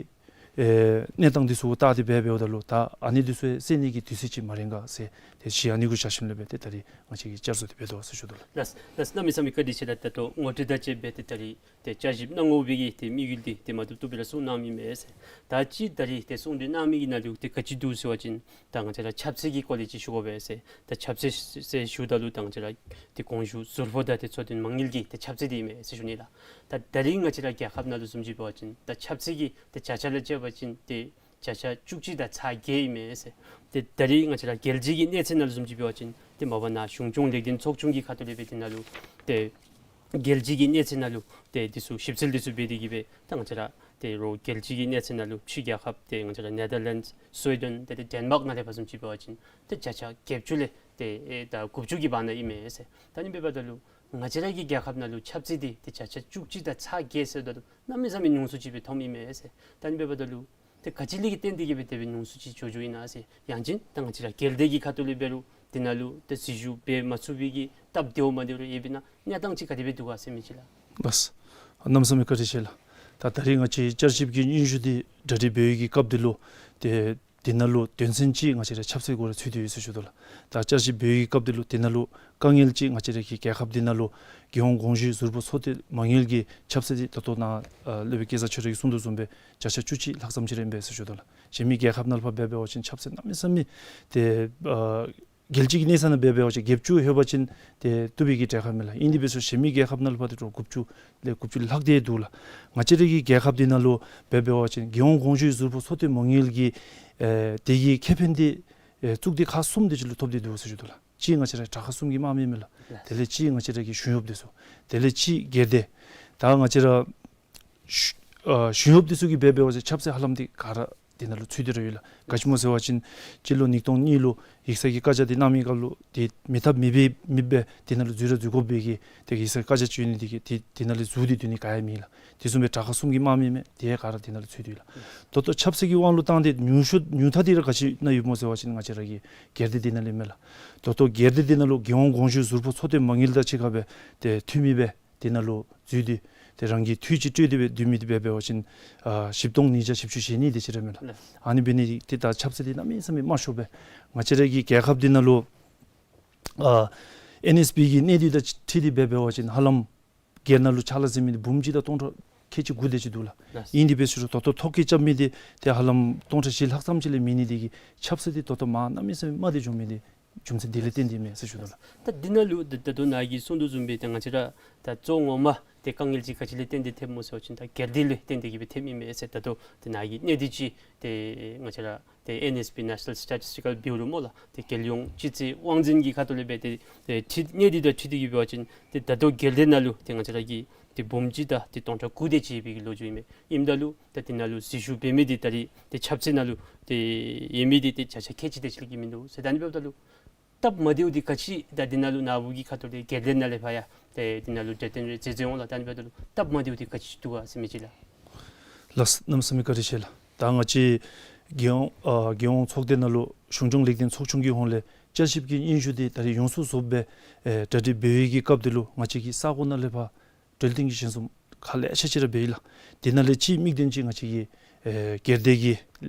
ཨེ་གནས་སྟངས་འདི་ཚུ་བལྟ་སྟེ་འབད་འབདཝ་ད་ལུ་ད་ཨ་ནི་འདི་ཚུ་སེལ་ནི་གི་དུས་ཚོད་ཅིག་མ་རན་ག་ཟེར་ཏེ་གཞི་ཨ་ནི་གུ་བཞག་ཞིནམ་ལས་འབད་ཏེ་ད་རིས་ང་བཅས་ཀྱིས་བསྐྱར་བཟོ་འདི་འབད་དོ་ཟེར་ཞུ་དོ་ལགས། ལགས་ལགས། གནམ་མེད་ས་མེད་བཀའ་དྲིན་ཆེ་ལགས། ད་ལྟོ་ངོ་སྤྲོད་དང་བཅས་འབད་ཏེ་ད་རིས་ཏེ་བསྐྱར་ཞིབ་གནང་དགོ་པའི་གི་ཏེ་དམིགས་ཡུལ་འདི་ཏེ་མ་བཏུབ་བཏུབ་སྦེ་ར་གསུང་གནངམ་ཨིན་མས་ཟེར། ད་ཅི་ད་རིས་ཏེ་གསུང་གྲོས་གནང་མི་གི་ནང་ལུ་ཏེ་ག་ཅི་འདུག་ཟེར་བ་ཅིན་ད་ང་བཅས་ར་ཁྱབ་ཚད་ཀྱི་སྐོར་ལས་ཅིག་ཞུ་དགོ་པས་ཟེར། ད་ཁྱབ་ཚད་ཟེར་ཞུཝ་ད་ལུ་ད་ང་བཅས་ར་ཏེ་དགོངས་ཞུ་ཟུར་པོ་དང་ཏེ་ཚོགས་དཔོན་མ་དངུལ་གྱི་ཏེ་ཁྱབ་ཚད་འདི་ཨིན་མས་ཟེར་ཞུ་ནི་ལགས། ད་ད་རིས་ང་བཅས་ར་རྒྱལ་ཁབ་ནང་ལུ་བཟུམ་ཅིག་འབད་བ་ཅིན་ད་ཁྱབ་ཚད་ཀྱི་ཏེ་བརྒྱ་ཆ་ལས་བཅད་པ་ཅིན་ཏེ་བརྒྱ་ཆ་བཅུ་གཅིག་དང་ཚག་བརྒྱད་ཨིན་མས་ཟེར། ཏེ་ད་རིས་ང་བཅས་ར་རྒྱལ་སྤྱི་གི་གནས་ཚད་ནང་ལུ་བཟུམ་ཅིག་འབད་བ་ཅིན་ཏེ་མ་པ་ནཱ་གཞུང་སྐྱོང་ལེགས་ལྡན་ཚོགས་ཆུང་གི་ཁ་ཐུག་ལས་འབད་དེ་ནང་ལུ་ཏེ་རྒྱལ་སྤྱི་གི་གནས་ཚད་ནང་ལུ་ཏེ་འདི་ཚུ་ཞིབ་འཚོལ་འདི་ཚུ་འབད་དེ་གི་སྦེ་ད་ང་བཅས་ར་ཏེ་རོགས་རྒྱལ་སྤྱི་གི་གནས་ཚད་ནང་ལུ་ཕྱི་རྒྱལ་ཁབ་ཏེ་ང་བཅས་ར་ནེ་དར་ལེནཌསི་སུའི་ཌེན་ཏེ་ཏེ་ཌེན་མཱརཀ་ནང་ལས་ཕར་བཟུམ་ཅིག་འབད་བ་ཅིན་ཏེ་བརྒྱ་ཆ་བརྒྱད་ཅུ་ལས་ཏེ་ཨེ་ད་དགུ་བཅུ་གི་བར་ན་ཨིན་མས་ཟེར། ད་ཨ་ནི་འབདཝ་ད་ལུ་ང་བཅས་ར་གི་རྒྱལ་ཁབ་ནང་ལུ་ཁྱབ་ཚད་འདི་ཏེ་བརྒྱ་ཆ་བཅུ་གཅིག་དང་ཚག་བརྒྱད་ཟེརཝ་ད་ལུ་གནམ་མེད་ས་མེད་ཉུང་སུ་ཅིག་སྦེ་མཐོངམ་ཨིན་མས་ཟེར། ད་ཨ་ནི་འབདཝ་ད་ལུ་ ཏེ་ག་ཅི་ལས་ཀྱི་བརྟེན་ཏེ་གི་སྦེ་དེ་སྦེ་ཉུང་སུ་ཅིག་འགྱོ་འགྱོཝ་ཨིན་ན་ཟེར། ཡང་ཅིན་ད་ང་བཅས་ར་སྒེར་སྡེ་གི་ཁ་ཐུག་ལས་འབད་རུང་དེ་ནང་ལུ་ཏེ་འཛུལ་ཞུགས་འབད་མ་ཚུགས་པའི་གི་སྟབས་བདེཝ་མ་བདེཝ་རེ་ཡོདཔ་ཨིན་ན་གནས་སྟངས་ཅིག་ག་དེ་སྦེ་འདུག་ག་ཟེར་མི་ཅིག་ལགས། ལགས། གནམ་མེད་ས་མེད་བཀའ་དྲིན་ཆེ་ལགས། ད་ད་རིས་ང་བཅས་བསྐྱར་ཞིབ་ཀྱི་སྙན་ཞུ་འདི་གྲ་སྒྲིག་འབད་བའི་གི་སྐབས་འདི་ལུ་ཏེ་དེ་ནང་ལུ་དོན་ཚན་གཅིག་ང་བཅས་ར་ཆབ་སྲིད་སྐོར་ར་ཚུད་དེ་ཡོད་ཟེར་ཞུ་དོ་ལགས། ད་བསྐྱར་ཞིབ་འབད་བའི་གི་སྐབས་འདི་ལུ་དེ་ནང་ལུ་དཀའ་ངལ་གཅིག་ང་བཅས་ར་གི་རྒྱལ་ཁབ་འདི་ནང་ལུ་རྒྱལ་ཡོངས་དགོངས་ཞུའི་ཟུར་ཕོག་ཚོགས་སྡེ་མ་དངུལ་གྱི་ཆབ་སྲིད་འདི་ད་ལྟོ་ནཱ་ཨ་སློབ་དཔོན་སྐལ་བཟང་ཆོས་གྲགས་ཀྱིས་གསུང་དོ་བཟུམ་སྦེ་བརྒྱ་ཆ་བཅུ་གཅིག་ལྷག་ཙམ་ཅིག་ར་ཨིན་པས་ཟེར་ཞུ་དོ་ལགས། གཞན་མི་རྒྱལ་ཁབ་ནང་ལུ་ཕར་འབད་འབད་བ་ཅིན་ཆབ་སྲིད་གནམ་མེད་ས་མེད་ཏེ་ཨ་རྒྱལ་སྤྱི་གི་གནས་ས་ནང་འབད་འབད་བ་ཅིན་བརྒྱད་ཅུ་ལྷོད་པ་ཅིན་ཏེ་བཏུབ་པའི་གི་གྲལ་ཁར་མས་ལགས། ཨིན་དེ་འབད་ས་གཞན་མི་རྒྱལ་ཁབ་ནང་ལུ་ཕར་ཏེ་དྲུག་དགུ་བཅུ་ལས་ལྷག་སྟེ་འདུག་ལགས། ང་བཅས་ར་གི་རྒྱལ་ཁབ་འདི་ནང་ལུ་འབད་འབད་བ་ཅིན་རྒྱལ་ཡོངས་དགོངས་ཞུའི་ཟུར་ཕོག་ཚོགས་སྡེ་མ་དངུལ་གྱི་ཨེ་དེ་གི་ཁེ་ཕན་འདི་ཨེ་གཙུག་སྡེ་ཁག་གསུམ་དེ་ཅིག་ལུ་ཐོབ་སྟེ་འདུག་ཟེར་ཞུ་དོ་ལགས། གཅིག་ང་བཅས་ར་དྲག་ཁག་གསུམ་གྱི་དམངས་མི་མས་ལགས། ལགས། དེ་ལས་གཅིག་ང་བཅས་ར་གི་གཞུང་གཡོགཔ་འདི་ཚུ། དེ་ལས་གཅིག་སྒེར་སྡེ། ད་ང་བཅས་ར་གཞུ་ཨ་གཞུང་གཡོགཔ་འདི་ཚུ་གིས་འབད་འབད་བ་ཅིན་ཆབ་སྲིད་ཧ་ལམ་འདི་ག་ར་དེ་ནང་ལུ་ཚུད་དེ་ར་ཡོད་ལགས། ག་ཅི་སྨོ་ཟེར་བ་ཅིན་སྤྱི་ལོ་ཉིས་སྟོང་གཉིས་ལུ་ཡིག་ཚང་གི་བཀའ་རྒྱ་འདི་གནང་མི་སྐབས་ལུ་ཏེ་མི་ཐབས་མེད་པའི་མེདཔ་སྦེ་དེ་ནང་ལུ་འཛུལ་ར་འཛུལ་དགོ་པའི་གི་ཏེ་ཡིག་ཚང་བཀའ་རྒྱ་ཅིག་ཡོད་ནི་དེ་གིས་ཏེ་དེ་ནང་ལས་འཛུལ་ཏེ་སྡོད་ནི་ག་ཡང་མེད་ལགས། དེ་བཟུམ་སྦེ་དྲག་ཁག་གསུམ་གྱི་དམངས་མི་མས། དེ་ག་ར་དེ་ནང་ལུ་ཚུད་དེ་ཡོད་ལགས། ད་ལྟོ་ཆབ་སྲིད་ཀྱི་དབང་ལུ་བཏང་སྟེ་ཉུང་ཤོས་ཉུང་མཐའ་འདི་ར་ག་ཅི་ནང་ཡོདཔ་སྨོ་ཟེར་བ་ཅིན་ང་བཅས་ར་གི་སྒེར་སྡེ་འདི་ནང་ལས་མས་ལགས། ད་ལྟོ་སྒེར་སྡེ་འདི་ནང་ལུ་རྒྱལ་ཡོངས་དགོངས་ཞུའི་ཟུར་ཕོག་ཚོགས་སྡེ་མ་དངུལ་དང་གཅིག་ཁར་སྦེ་ཏེ་འཐུས་མི་སྦེ་དེ་ནང་ལུ་འཛུལ་ཏེ་ཏེ་རང་གི་འཐུས་ཅིག་སྤྲོད་དེ་སྦེ་སྡོད་མི་འདི་འབད་འབད་བ་ཅིན་ཨ་བཞི་སྟོང་ཉིས་བརྒྱ་བཞི་བཅུ་ཞེ་གཉིས་དེ་ཅིག་ར་མས་ལགས། ལགས། ཨ་ནི་འབད་ནི་འདི་ཏེ་ད་ཆབ་སྲིད་འདི་གནམ་མེད་ས་མེད་དམའ་ཤོས་སྦེ་ང་བཅས་ར་གི་རྒྱལ་ཁབ་འདི་ནང་ལུ་ཨ་ཨེན་ཨེསི་པི་གི་གནས་སྡུད་དང་འཁྲིལ་ཏེ་འབད་འབད་བ་ཅིན་ཧ་ལམ་སྒེར་ནང་ལུ་ཕྱག་ལཱ་མཛད་མི་འདི་འབུམ་གཅིག་དང་སྟོང་ཕྲག་ཁལ་གཅིག་དགུ་དེ་ཅིག་འདུག་ལགས། ལགས། ཨིན་དེ་འབད་ས་ཅིག་རུང་ད་ལྟོ་ཐོ་བཀོད་རྐྱབ་མི་འདི་ཏེ་ཧ་ལམ་སྟོང་ཕྲག་བཞི་ལྷག་ཙམ་ཅིག་ལས་མེད་ནི་འདི་གིས་ཆབ་སྲིད་འདི་ད་ལྟོ་མར་གནམ་མེད་ས་མེད་དམའ་སྟེ་འགྱོ་མི་འདི་རྒྱུ་མཚན་འདི་ལས་བརྟེན་ཏེ་མས་ཟེར་ཞུ་དོ་ལགས། ད་འདི་ནང་ལུ་ད་ད་ལྟོ་ནཱ་གིས་གསུང་དོ་བཟུམ་སྦེ་ད་ང་བཅས་ར་ད་གཙོ་ངོ་མ་ཏེ་དཀའ་ངལ་ཅིག་ག་ཅི་ལས་བརྟེན་ཏེ་ཐེབས་སྨོ་ཟེར་བ་ཅིན་ད་སྒེར་སྡེ་ལུ་བརྟེན་ཏེ་གི་སྦེ་ཐེབས་ཨིན་མས་ཟེར། ད་ལྟོ་ཏེ་ནཱ་གིས་གནས་སྡུད་ཅིག་ཏེ་ང་བཅས་ར་ཏེ་ཨེན་ཨེསི་པི་National Statistical Bureau སྨོ་ལགས། ཏེ་རྒྱལ་ཡོངས་སྤྱི་ཚེས་དབང་འཛིན་གྱི་ཁ་ཐུག་ལས་འབད་དེ་ཏེ་འཁྲིལ་གནས་སྡུད་དང་འཁྲིལ་ཏེ་གི་འབད་བ་ཅིན་ཏེ་ད་ལྟོ་སྒེར་སྡེ་ནང་ལུ་ཏེ་ང་བཅས་ར་གི་ཏེ་འབུམ་གཅིག་དང་ཏེ་སྟོང་ཕྲག་དགུ་དེ་ཅིག་ཡོད་པའི་གི་ལོ་རྒྱུས་ཨིན་མས། ཨིནམ་ད་ལུ་ད་དེ་ནང་ལུ་འཛུལ་ཞུགས་འབད་མི་འདི་ད་རེས་ཏེ་ཆབ་སྲིད་ནང་ལུ་ཏེ་ཡོད་མི་འདི་ཏེ་བརྒྱ་ཆ་ཁལ་གཅིག་དེ་ཅིག་ལས་བརྒལ་མིན་འདུག་ཟེར། ད་ཨ་ནི་འབདཝ་ད་ལུ་སྟབས་མ་བདེཝ་འདི་ག་ཅི་ད་འདི་ནང་ལུ་ནཱ་བུ་གི་ཁ་ཐུག་ལས་སྒེར་སྡེ་ནང་ལས་ཕར་ཡང་ཏེ་འདི་ནང་ལུ་གྲོས་བསྟུན་རེ་མཛད་མཛདཔ་འོང་ལགས། ད་ཨ་ནི་འབདཝ་ད་ལུ་སྟབས་མ་བདེཝ་འདི་ག་ཅི་འདུག་ག་ཟེར་མི་ཅིག་ལགས། ལགས། གནམ་མེད་ས་མེད་བཀའ་དྲིན་ཆེ་ལགས། ད་ང་བཅས་རྒྱལ་ཡོངས་ཨ་རྒྱལ་ཡོངས་ཚོགས་སྡེ་ནང་ལུ་གཞུང་སྐྱོང་ལེགས་ལྡན་ཚོགས་ཆུང་གི་ཧོངས་ལས་བསྐྱར་ཞིབ་ཀྱི་སྙན་ཞུ་འདི་ད་རེས་ཡོངས་སུ་རྫོགསཔ་སྦེ་ཨེ་གྲ་སྒྲིག་འབད་བའི་གི་སྐབས་འདི་ལུ་ང་བཅས་ཀྱི་ས་གོ་ནང་ལས་ཕར་གྲོས་བསྟུན་གྱི་ཞལ་འཛོམས་ཁག་ལེ་ཤ་ཅིག་ར་འབད་ཡི་ལགས། དེ་ནང་ལས་གཅིག་དམིགས་དོན་ཅིག་ང་བཅས་ཀྱི་ཨེ་སྒེར་སྡེ་གི་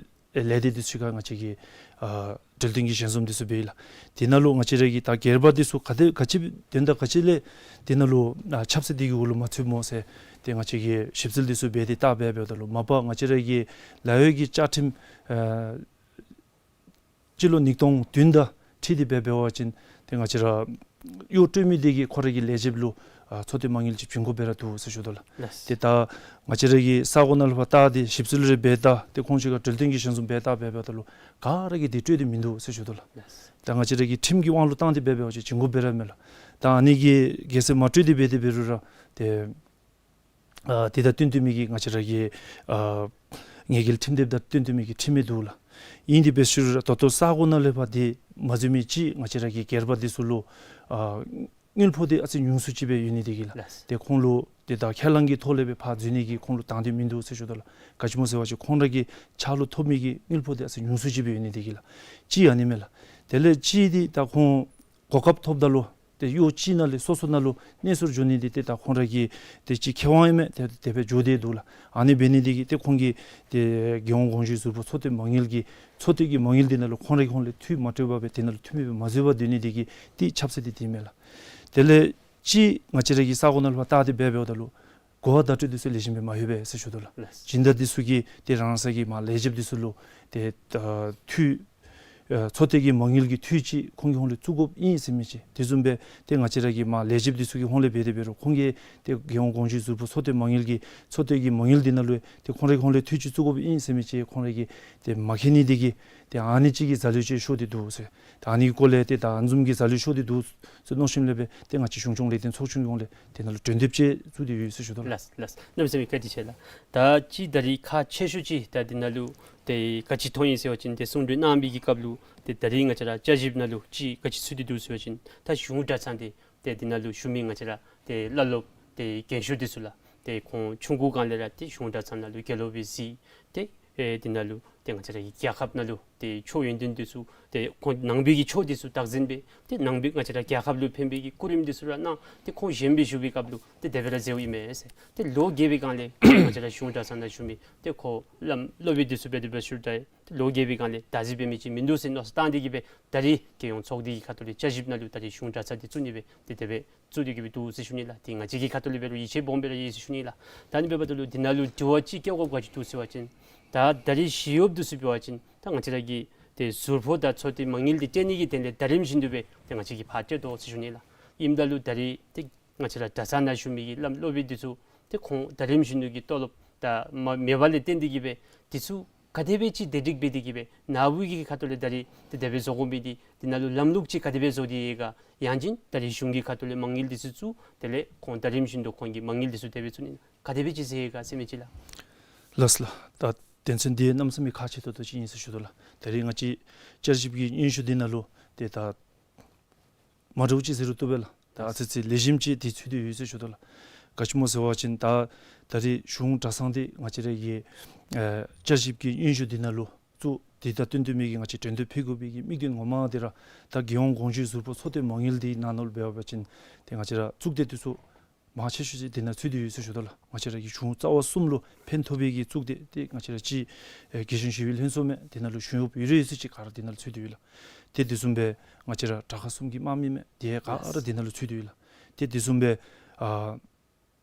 ཨེ་ལས་སྡེ་འདི་ཚུ་ཁར་ང་བཅས་ཀྱིས་ཨ་གྲོས་བསྟུན་གྱི་ཞལ་འཛོམས་འདི་ཚུ་འབད་ཡི་ལགས། དེ་ནང་ལུ་ང་བཅས་ར་གི་ད་སྒེར་པ་འདི་ཚུ་ག་དེ་ག་ཅི་དོན་དག་ག་ཅི་ལས་དེ་ནང་ལུ་ཨ་ཆབ་སྲིད་འདི་གི་འོག་ལུ་མ་ཚུདཔ་སྨོ་ཟེར་ཏེ་ང་བཅས་ཀྱིས་ཞིབ་འཚོལ་འདི་ཚུ་འབད་དེ་བལྟ་འབད་འབདཝ་ད་ལུ་མ་པ་ང་བཅས་ར་གི་ལཱ་གཡོག་གི་བཅའ་ཁྲིམས་ཨ་སྤྱི་ལོ་ཉིས་སྟོང་བདུན་དང་འཁྲིལ་ཏེ་འབད་འབད་བ་ཅིན་ཏེ་ང་བཅས་ར་གཡོག་སྤྲོད་མི་འདི་གིས་ཁོ་ར་གི་ལས་བྱེདཔ་ལུ་ཨ་ཚོགས་སྡེ་མ་དངུལ་ཅིག་བྱིན་དགོཔ་སྦེ་ར་འདུག་ཟེར་ཞུ་དོ་ལགས། ལགས། ཏེ་ད་ང་བཅས་ར་གི་ས་གོ་ནང་ལུ་ཕར་བལྟ་སྟེ་ཞིབ་འཚོལ་རེ་འབད་ད་ཏེ་ཁོང་ཅིག་ཁར་གྲོས་བསྟུན་གྱི་ཞལ་འཛོམས་འབད་ད་འབད་འབདཝ་ད་ལུ་ག་ར་གིས་འདི་སྤྲོད་དེ་མིན་འདུག་ཟེར་ཞུ་དོ་ལགས། ལགས། ད་ང་བཅས་ར་གི་ཁྲིམས་ཀྱི་དབང་ལུ་བཏང་སྟེ་འབད་འབད་བ་ཅིན་བྱིན་དགོཔ་སྦེ་ར་མས་ལགས། ད་ཨ་ནི་གི་གལ་སྲིད་མ་སྤྲོད་དེ་འབད་དེ་འབད་རུང་ར་ཏེ་ཨ་དེ་དང་བསྟུན་ཏེ་མི་གི་ང་བཅས་ར་གི་ཨ་ངེས་འགེལ་ཁྲིམས་དེབ་དང་བསྟུན་ཏེ་མི་གི་ཁྲིམས་ཡང་འདུག་ལགས། ཨིན་དེ་འབད་ས་ཅིག་རུང་ད་ལྟོ་ས་གོ་ནང་ལས་ཕར་འདི་མ་འཛུལ་མི་ཅིག་ང་བཅས་ར་གི་སྒེར་པ་འདི་ཚུ་ལུ་ཨ་དངུལ་ཕོགས་འདི་ཨ་ཙི་ཉུང་སུ་ཅིག་སྦེ་ཡོད་ནི་འདི་གིས་ལགས། ལགས། ཏེ་ཁོང་ལུ་ཏེ་ད་ཁས་བླངས་ཀྱི་ཐོག་ལས་སྦེ་ཕར་འཛུལ་ནི་གི་ཁོང་ལུ་དང་འདོད་མིན་འདུག་ཟེར་ཞུ་དོ་ལགས། ག་ཅི་སྨོ་ཟེར་བ་ཅིན་ཁོང་ར་གི་ཕྱག་ལུ་ཐོབ་མི་གི་དངུལ་ཕོགས་འདི་ཨ་ཙི་ཉུང་སུ་ཅིག་སྦེ་ཡོད་ནི་འདི་གིས་ལགས། གཅིག་ཨ་ནི་མས་ལགས། དེ་ལས་གཅིག་འདི་ད་ཁོང་གོ་སྐབས་ཐོབ་ད་ལུ་ཏེ་གཡོག་གཅིག་ནང་ལས་སོ་སོ་ནང་ལུ་གནས་སོར་འགྱོ་ནི་འདི་ཏེ་ད་ཁོང་ར་གི་ཏེ་གཅིག་ཁེ་དབང་ཨིན་མས། ཏེ་དེ་སྦེ་འགྱོ་སྟེ་འདུག་ལགས། ཨ་ནི་འབད་ནི་འདི་གིས་ཏེ་ཁོང་གིས་ཏེ་རྒྱལ་ཡོངས་དགོངས་ཞུའི་ཟུར་ཕོག་ཚོགས་སྡེ་མ་དངུལ་གྱི་ཚོགས་སྡེ་གི་མ་དངུལ་འདི་ནང་ལུ་ཁོང་ར་གི་ཧོངས་ལས་འཐུས་མ་སྤྲོད་པར་སྦེ་དེ་ནང་ལུ་འཐུས་མི་སྦེ་མ་འཛུལ་བར་སྡོད་ནི་འདི་གིས་ཏེ་ཆབ་སྲིད་འདི་དེ་མས་ལགས། དེ་ལས་གཅིག་ང་བཅས་ར་གི་ས་གོ་ནང་ལུ་ཕར་བལྟ་སྟེ་འབད་འབདཝ་ད་ལུ་གོ་བ་བརྡ་སྤྲོད་འདི་ཚུ་ལེགས་ཤོམ་སྦེ་མ་ལྷོད་པས་ཟེར་ཞུ་དོ་ལགས། ལགས། སྦྱིན་བདག་འདི་ཚུ་གིས་ཏེ་རང་སོའི་གི་མར་ལས་བྱེདཔ་འདི་ཚུ་ལུ་ཏེ་ཨ་འཐུས་ཨ་ཚོགས་སྡེ་གི་མ་དངུལ་གྱི་འཐུས་ཅིག་ཁོང་གི་ཧོངས་ལས་བཙུགས་དགོཔ་ཨིན་ཟེར་མི་ཅིག། དེ་བཟུམ་སྦེ་ཏེ་ང་བཅས་ར་གི་མར་ལས་བྱེདཔ་འདི་ཚུ་གི་ཧོངས་ལས་འབད་དེ་འབད་རུང་ཁོང་གིས་ཏེ་རྒྱལ་ཡོངས་དགོངས་ཞུའི་ཟུར་ཕོག་ཚོགས་སྡེ་མ་དངུལ་གྱི་ཚོགས་སྡེ་གི་མ་དངུལ་འདི་ནང་ལུ་ཏེ་ཁོང་ར་གི་ཧོངས་ལས་འཐུས་ཅིག་བཙུགས་དགོཔ་ཨིན་ཟེར་མི་ཅིག་ཁོང་ར་གིས་ཏེ་མ་མཁྱེན་ནི་འདི་གིས་ཏེ་ཨ་ནི་ཅིག་གི་ཟ་ལུགས་ཅིག་ཤོར་ཏེ་འདུག་ཟེར། ད་ཨ་ནི་སྐོར་ལས་ཏེ་ད་ཨ་ནི་བཟུམ་གྱི་ཟ་ལུགས་ཤོར་ཏེ་འདུག་ཟེར་མནོ་ཞིནམ་ལས་སྦེ་ཏེ་ང་བཅས་གཞུང་སྐྱོང་ལེགས་ལྡན་ཚོགས་ཆུང་གི་ཧོངས་ལས་དེ་ནང་ལུ་གྲོས་འདེབས་ཅིག་བཙུགས་ཏེ་ཡོད་ཟེར་ཞུ་དོ་ལགས། ལགས་ལགས། གནམ་མེད་ས་མེད་བཀའ་དྲིན་ཆེ་ལགས། ད་ཅི་ད་རིས་ཁག་ཆེ་ཤོས་ཅིག་ད་འདི་ནང་ལུ་ཏེ་ག་ཅི་མཐོང་ཡི་ཟེར་བ་ཅིན་ཏེ་གསུང་གྲོས་གནང་བའི་གི་སྐབས་ལུ་ཏེ་ད་རིས་ང་བཅས་ར་བསྐྱར་ཞིབ་ནང་ལུ་ཅིག་ག་ཅི་ཚུད་དེ་འདུག་ཟེར་བ་ཅིན་ད་གཞུང་གྲྭ་ཚང་འདི་ཏེ་འདི་ནང་ལུ་བཞུགས་མི་ང་བཅས་ར་ཏེ་བླ་སློབ་ཏེ་རྒན་ཤོས་འདི་ཚུ་ལགས། ཏེ་ཁོང་ཆུང་ཀུའི་སྒང་ལས་ར་ཏེ་གཞུང་གྲྭ་ཚང་ནང་ལུ་དགེ་སློབ་སྦེ་གཟིགས་ཏེ་ ཏེ་འདི་ནང་ལུ་ཏེ་ང་བཅས་ར་གི་རྒྱལ་ཁབ་ནང་ལུ་ཏེ་ཆོས་ཡོན་ཏན་འདི་ཚུ་ཏེ་ཁོང་ནང་པའི་གི་ཆོས་འདི་ཚུ་བདག་འཛིན་འབད་ཏེ་ནང་པའི་ང་བཅས་ར་རྒྱལ་ཁབ་ལུ་ཕན་པའི་གི་སྐུ་རིམ་འདི་ཚུ་ར་གནང་། ཏེ་ཁོང་བཞེངས་སྦེ་བཞུགས་པའི་སྐབས་ལུ་ཏེ་དེ་སྦེ་ར་མཛདཔ་ཨིན་མས་ཟེར། ཏེ་ལོ་རྒས་པའི་སྒང་ལས་ང་བཅས་ར་གཞུང་གྲྭ་ཚང་ནང་བཞུགས་མི་ཏེ་ཁོ་བླམ་སློབ་དཔོན་འདི་ཚུ་འབད་དེ་འབད་ཞུཝ་ད་ཏེ་ལོ་རྒས་པའི་སྒང་ལས་བདག་འཛིན་འབད་མི་ཅིག་མིན་འདུག་ཟེར་མནོ་བསམ་བཏང་སྟེ་གིས་སྦེ་ད་རིས་རྒྱལ་ཡོངས་ཚོགས་སྡེ་གི་ཁ་ཐུག་ལས་བསྐྱར་ཞིབ་ནང་ལུ་ད་རིས་གཞུང་གྲྭ་ཚང་འདི་བཙུགས་ནི་སྦེ་ཏེ་དེ་སྦེ་བཙུགས་ཏེ་གིས་སྦེ་འདུག་ཟེར་ཞུ་ནི་ལགས། ཏེ་ང་བཅས་ཀྱི་ཁ་ཐུག་ལས་འབད་རུང་ཡིད་ཆེས་སྦོམ་སྦེ་ར་ཡོད་ཟེར་ཞུ་ནི་ལགས། ད་ཨ་ནི་འབདཝ་ད་ལུ་འདི་ནང་ལུ་དྲི་བ་ཅིག་བཀོད་དགོཔ་ག་ཅི་འདུག་ཟེར་བ་ཅིན་ད་ད་རིས་ཞི་གཡོགཔ་འདི་ཚུ་འབད་བ་ཅིན་ད་ང་བཅས་ར་གི་ཏེ་ཟུར་ཕོགས་དང་ཚོད་ལྟའི་མ་དངུལ་འདི་སྤྲོད་ནི་གི་དོན་ལས་ཟླ་རིམ་བཞིན་དུ་སྦེ་ཏེ་ང་བཅས་ཀྱིས་ཕར་སྤྲོད་དོ་ཟེར་ཞུ་ནི་ལགས། ཨིནམ་ད་ལུ་ད་རིས་ཏེ་ང་བཅས་ར་གྲྭ་ཚང་ནང་བཞུགས་མི་གི་བླམ་སློབ་དཔོན་འདི་ཚུ་ཏེ་ཁོང་ཟླ་རིམ་བཞིན་དུ་གི་ཏོ་ལོབ་ད་མ་མེདཔ་ལས་བརྟེན་ཏེ་གིས་སྦེ་འདི་ཚུ་ག་དེ་སྦེ་ཅིག་བདེ་སྒྲིག་འབད་དེ་གིས་སྦེ་ནཱ་བུ་གི་ཁ་ཐུག་ལས་ད་རིས་ཏེ་དེ་སྦེ་བཟོ་དགོ་མི་འདི་འདི་ནང་ལུ་ལམ་ལུགས་ཅིག་ག་དེ་སྦེ་བཟོ་སྟེ་ཡོད་ག། ཡང་ཅིན་ད་རིས་གཞུང་གི་ཁ་ཐུག་ལས་མ་དངུལ་འདི་ཚུ་བཙུགས་དེ་ལས་ཁོང་ཟླ་རིམ་བཞིན་དུ་ཁོང་གི་མ་དངུལ་འདི་ཚུ་དེ་སྦེ་བཙུགས་ནི་ག་དེ་སྦེ་ཅིག་ཟེར་ཡོད་ག་ཟེར་མི་ཅིག་ལགས། ལགས་ལགས། ད་དོན་ཚན་འདི་གནམ་མེད་ས་མེད་ཁག་ཆེ་ཏོག་ཏོ་ཅིག་ཨིན་ཟེར་ཞུ་དོ་ལགས། ད་རིས་ང་བཅས་བསྐྱར་ཞིབ་ཀྱི་སྙན་ཞུ་འདི་ནང་ལུ་ཏེ་ད་མ་འདྲཝ་ཅིག་ཟེར་རུང་བཏུབ་པས་ལགས། ད་ཨ་ཙི་ཙི་ལེགས་ཤོམ་ཅིག་འདི་ཚུད་དེ་ཡོད་ཟེར་ཞུ་དོ་ལགས། ག་ཅི་སྨོ་ཟེར་བ་ཅིན་ད་ད་རིས་གཞུང་གྲྭ་ཚང་འདི་ང་བཅས་ར་གི་ཨེ་བསྐྱར་ཞིབ་ཀྱི་སྙན་ཞུ་འདི་ནང་ལུ་བཙུགས་ཏེ་ད་བཏོན་བཏོན་མི་གི་ང་བཅས་གྲོས་འདེབས་ཕུལ་དགོ་པའི་གི་དམིགས་དོན་ངོ་མ་འདི་ར་ད་རྒྱལ་ཡོངས་གོང་ཞུས་ཟུར་ཕོགས་ཚོད་ལྟའི་མ་དངུལ་འདི་ནང་ལུ་འབད་བ་ཅིན་ཏེ་ང་བཅས་ར་གཙུག་སྡེ་འདི་ཚུ་མང་ཆེ་ཤོས་ཅིག་འདི་ནང་ཚུད་དེ་ཡོད་ཟེར་ཞུ་དོ་ལགས། ང་བཅས་ར་གི་གཞུང་རྩ་བ་གསུམ་ལུ་ཕན་ཐོགས་པའི་གི་གཙུག་སྡེ་ཏེ་ང་བཅས་ར་ཅིག་ཨེ་རྒྱལ་གཞུང་ཞི་བའི་ལྷན་ཚོགས་མས། འདི་ནང་ལུ་གཞུང་གཡོགཔ་ཡོད་རེ་ཡོད་ཚད་ཅིག་ག་ར་འདི་ནང་ལུ་ཚུད་དེ་ཡོད་ལགས། ཏེ་དེ་བཟུམ་སྦེ་ང་བཅས་ར་དྲག་ཁག་གསུམ་གྱི་དམག་མི་མས། དེ་ག་ར་འདི་ནང་ལུ་ཚུད་དེ་ཡོད་ལགས། ཏེ་དེ་བཟུམ་སྦེ་ཨ་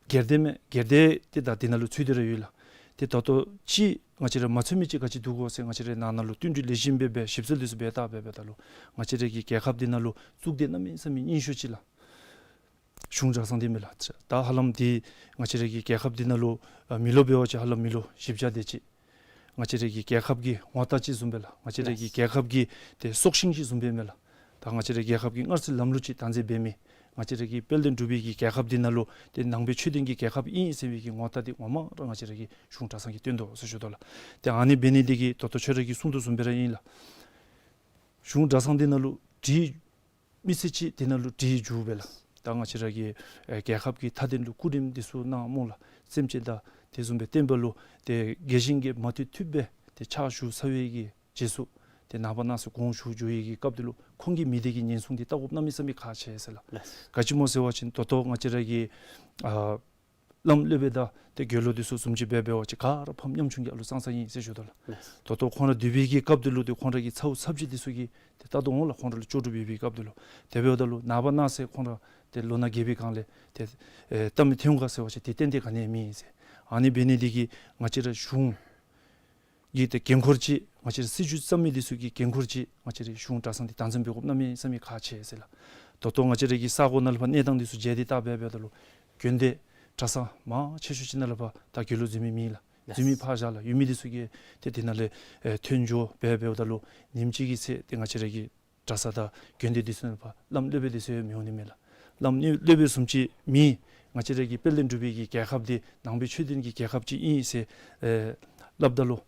སྒེར་སྡེ་མས། སྒེར་སྡེ་ཏེ་ད་འདི་ནང་ལུ་ཚུད་དེ་ར་ཡོད་ལགས། ཏེ་ད་ལྟོ་ཅིག་ང་བཅས་ར་མ་ཚུད་མི་ཅིག་ག་ཅི་འདུག་གོ་ཟེར་ང་བཅས་ར་ནང་ན་ལུ་བསྟུན་གྲོས་ལེགས་ཤོམ་སྦེ་འབད་ཞིབ་འཚོལ་འདི་ཚུ་འབད་བལྟ་འབད་འབདཝ་ད་ལུ་ང་བཅས་ར་གི་རྒྱལ་ཁབ་འདི་ནང་ལུ་གཙུག་སྡེ་གནམ་མེད་ས་མེད་རྙིང་ཤོས་ཅིག་ལགས། གཞུང་གྲྭ་ཚང་འདི་མས་ལགས། ད་ཧ་ལམ་འདི་ང་བཅས་ར་གི་རྒྱལ་ཁབ་འདི་ནང་ལུ་ཨ་མི་ལོ་འབད་བ་ཅིན་ཧ་ལམ་མི་ལོ་བཞི་བརྒྱ་དེ་ཅིག། ང་བཅས་ར་གི་རྒྱལ་ཁབ་ཀྱི་ངོ་རྟགས་ཅིག་བཟུམ་སྦེ་ལགས། ང་བཅས་ར་གི་རྒྱལ་ཁབ་ཀྱི་ཏེ་སྲོག་ཤིང་ཅིག་བཟུམ་སྦེ་མས་ལགས། ད་ང་བཅས་ར་རྒྱལ་ཁབ་ཀྱི་སྔར་སྲོལ་ལམ་ལུགས་ཅིག་བདག་འཛིན་འབད་མི་ང་བཅས་ར་གི་དཔལ་ལྡན་འབྲུག་པའི་གི་རྒྱལ་ཁབ་འདི་ནང་ལུ་ཏེ་ནང་པའི་ཆོས་ལྡན་གྱི་རྒྱལ་ཁབ་ཨིན་ཟེར་བའི་གི་ངོ་རྟགས་འདི་ངོ་མ་ར་ང་བཅས་ར་གི་གཞུང་གྲྭ་ཚང་གིས་སྟོན་དོ་ཟེར་ཞུ་དོ་ལགས། ཏེ་ཨ་ནི་འབད་ནི་འདི་གིས་ད་ལྟོ་ཁྱོད་ར་གིས་གསུངས་དོ་བཟུམ་སྦེ་ར་ཨིན་ལགས། གཞུང་གྲྭ་ཚང་འདི་ནང་ལུ་འདྲིས་མི་ཚེ་གཅིག་འདི་ནང་ལུ་འདྲིས་འགྱོ་བས་ལགས། ད་ང་བཅས་ར་གི་ཨེ་རྒྱལ་ཁབ་ཀྱི་མཐའ་དོན་ལུ་སྐུ་རིམ་འདི་ཚུ་གནང་སྨོ་ལགས། སེམས་ཅན་དང་དེ་བཟུམ་སྦེ་བསྟན་པ་ལུ་ཏེ་རྒྱས་ཤིང་རྒྱས་མ་མཐུད་མཐུདཔ་སྦེ་ཏེ་ཕྱག་ཞུ་ཚར་བའི་གི་རྗེས་སུ་ཏེ་ནངས་པ་གནངས་ཚེ་དགོངས་ཞུ་འགྱོ་བའི་གི་སྐབས་འདི་ལུ་ཁོང་གི་མི་སྡེ་གི་ཉེན་སྲུང་འདི་བལྟ་དགོཔ་གནམ་མེད་ས་མེད་ཁག་ཆེ་ཟེར་ལགས། ལགས། ག་ཅི་སྨོ་ཟེར་བ་ཅིན་ད་ལྟོ་ང་བཅས་ར་གི་ཨ་བླམ་སློབ་དཔོན་དང་ཏེ་དགེ་སློང་འདི་ཚུ་བཟུམ་ཅིག་འབད་འབད་བ་ཅིན་ག་ར་ཕམ་ཉམ་ཆུང་གི་ཨ་ལོ་ཙང་ཙང་ཨིན་ཟེར་ཞུ་དོ་ལགས། ལགས། ད་ལྟོ་ཁོང་ར་སྡོད་པའི་གི་སྐབས་འདི་ལུ་ཏེ་ཁོང་ར་གི་ཚ་བོ་ཚབ་ཅིག་འདི་ཚུ་གིས་ཏེ་ལྟ་དོ་འོང་ལགས། ཁོང་ར་ལུ་ལྕོགས་གྲུབ་ཡོད་པའི་སྐབས་འདི་ལུ། དེ་འབདཝ་ད་ལུ་ནངས་པ་གནངས་ཚེ་ཁོང་ར་ཏེ་ལོ་ན་རྒས་པའི་སྒང་ལས་ཏེ་ཨེ་ལྟ་མི་ཐོན་ག་ཟེར་བ་ཅིན་ཏེ་ཏན་ཏན་ག་ནི་ཡང་མེད་ཟེར། ཨ་ནི་འབད་ནི་འདི་གིས་ང་བཅས་ར་གཞུང་གི་ཏེ་འགན་ཁུར་ཅིག་ང་བཅས་ར་སྲིད་བྱུས་བརྩམ་མི་འདི་ཚུ་གི་འགན་ཁུར་ཅིག་ང་བཅས་ར་གཞུང་གྲྭ་ཚང་འདི་བདག་འཛིན་འབད་དགོཔ་གནམ་མེད་ས་མེད་ཁག་ཆེ་ཟེར་ལགས། ད་ལྟོ་ང་བཅས་ར་གི་ས་གོ་ནང་ལུ་ཕར་གནས་སྟངས་འདི་ཚུ་མཇལ་ཏེ་བལྟ་འབད་འབདཝ་ད་ལུ་དགོན་སྡེ་གྲྭ་ཚང་མང་ཆེ་ཤོས་ཅིག་ནང་ལུ་ཕར་ད་དགེ་སློང་འཛུལ་མི་མེད་ལགས། ལགས། འཛུལ་མི་ཕར་བཞག་ལགས། ཡོད་མི་འདི་ཚུ་གིས་ཏེ་དེ་ནང་ལས་ཨེ་ཐོན་འགྱོ་འབད་འབདཝ་ད་ལུ་ཉིནམ་གཅིག་གི་ཚེ་ཏེ་ང་བཅས་ར་གི་གྲྭ་ཚང་དང་དགོན་སྡེ་འདི་ཚུ་ནང་ལུ་ཕར་བླམ་སློབ་དཔོན་འདི་ཚུ་ཡང་མི་འོང་ནི་མས་ལགས། བླམ་སློབ་དཔོན་བཟུམ་ཅིག་མེད། ང་བཅས་ར་གི་དཔལ་ལྡན་འབྲུག་པའི་གི་རྒྱལ་ཁབ་འདི་ནང་པའི་ཆོས་ལྡན་གྱི་རྒྱལ་ཁབ་ཅིག་ཨིན་ཟེར་ཨེ་སླབ་ད་ལུ་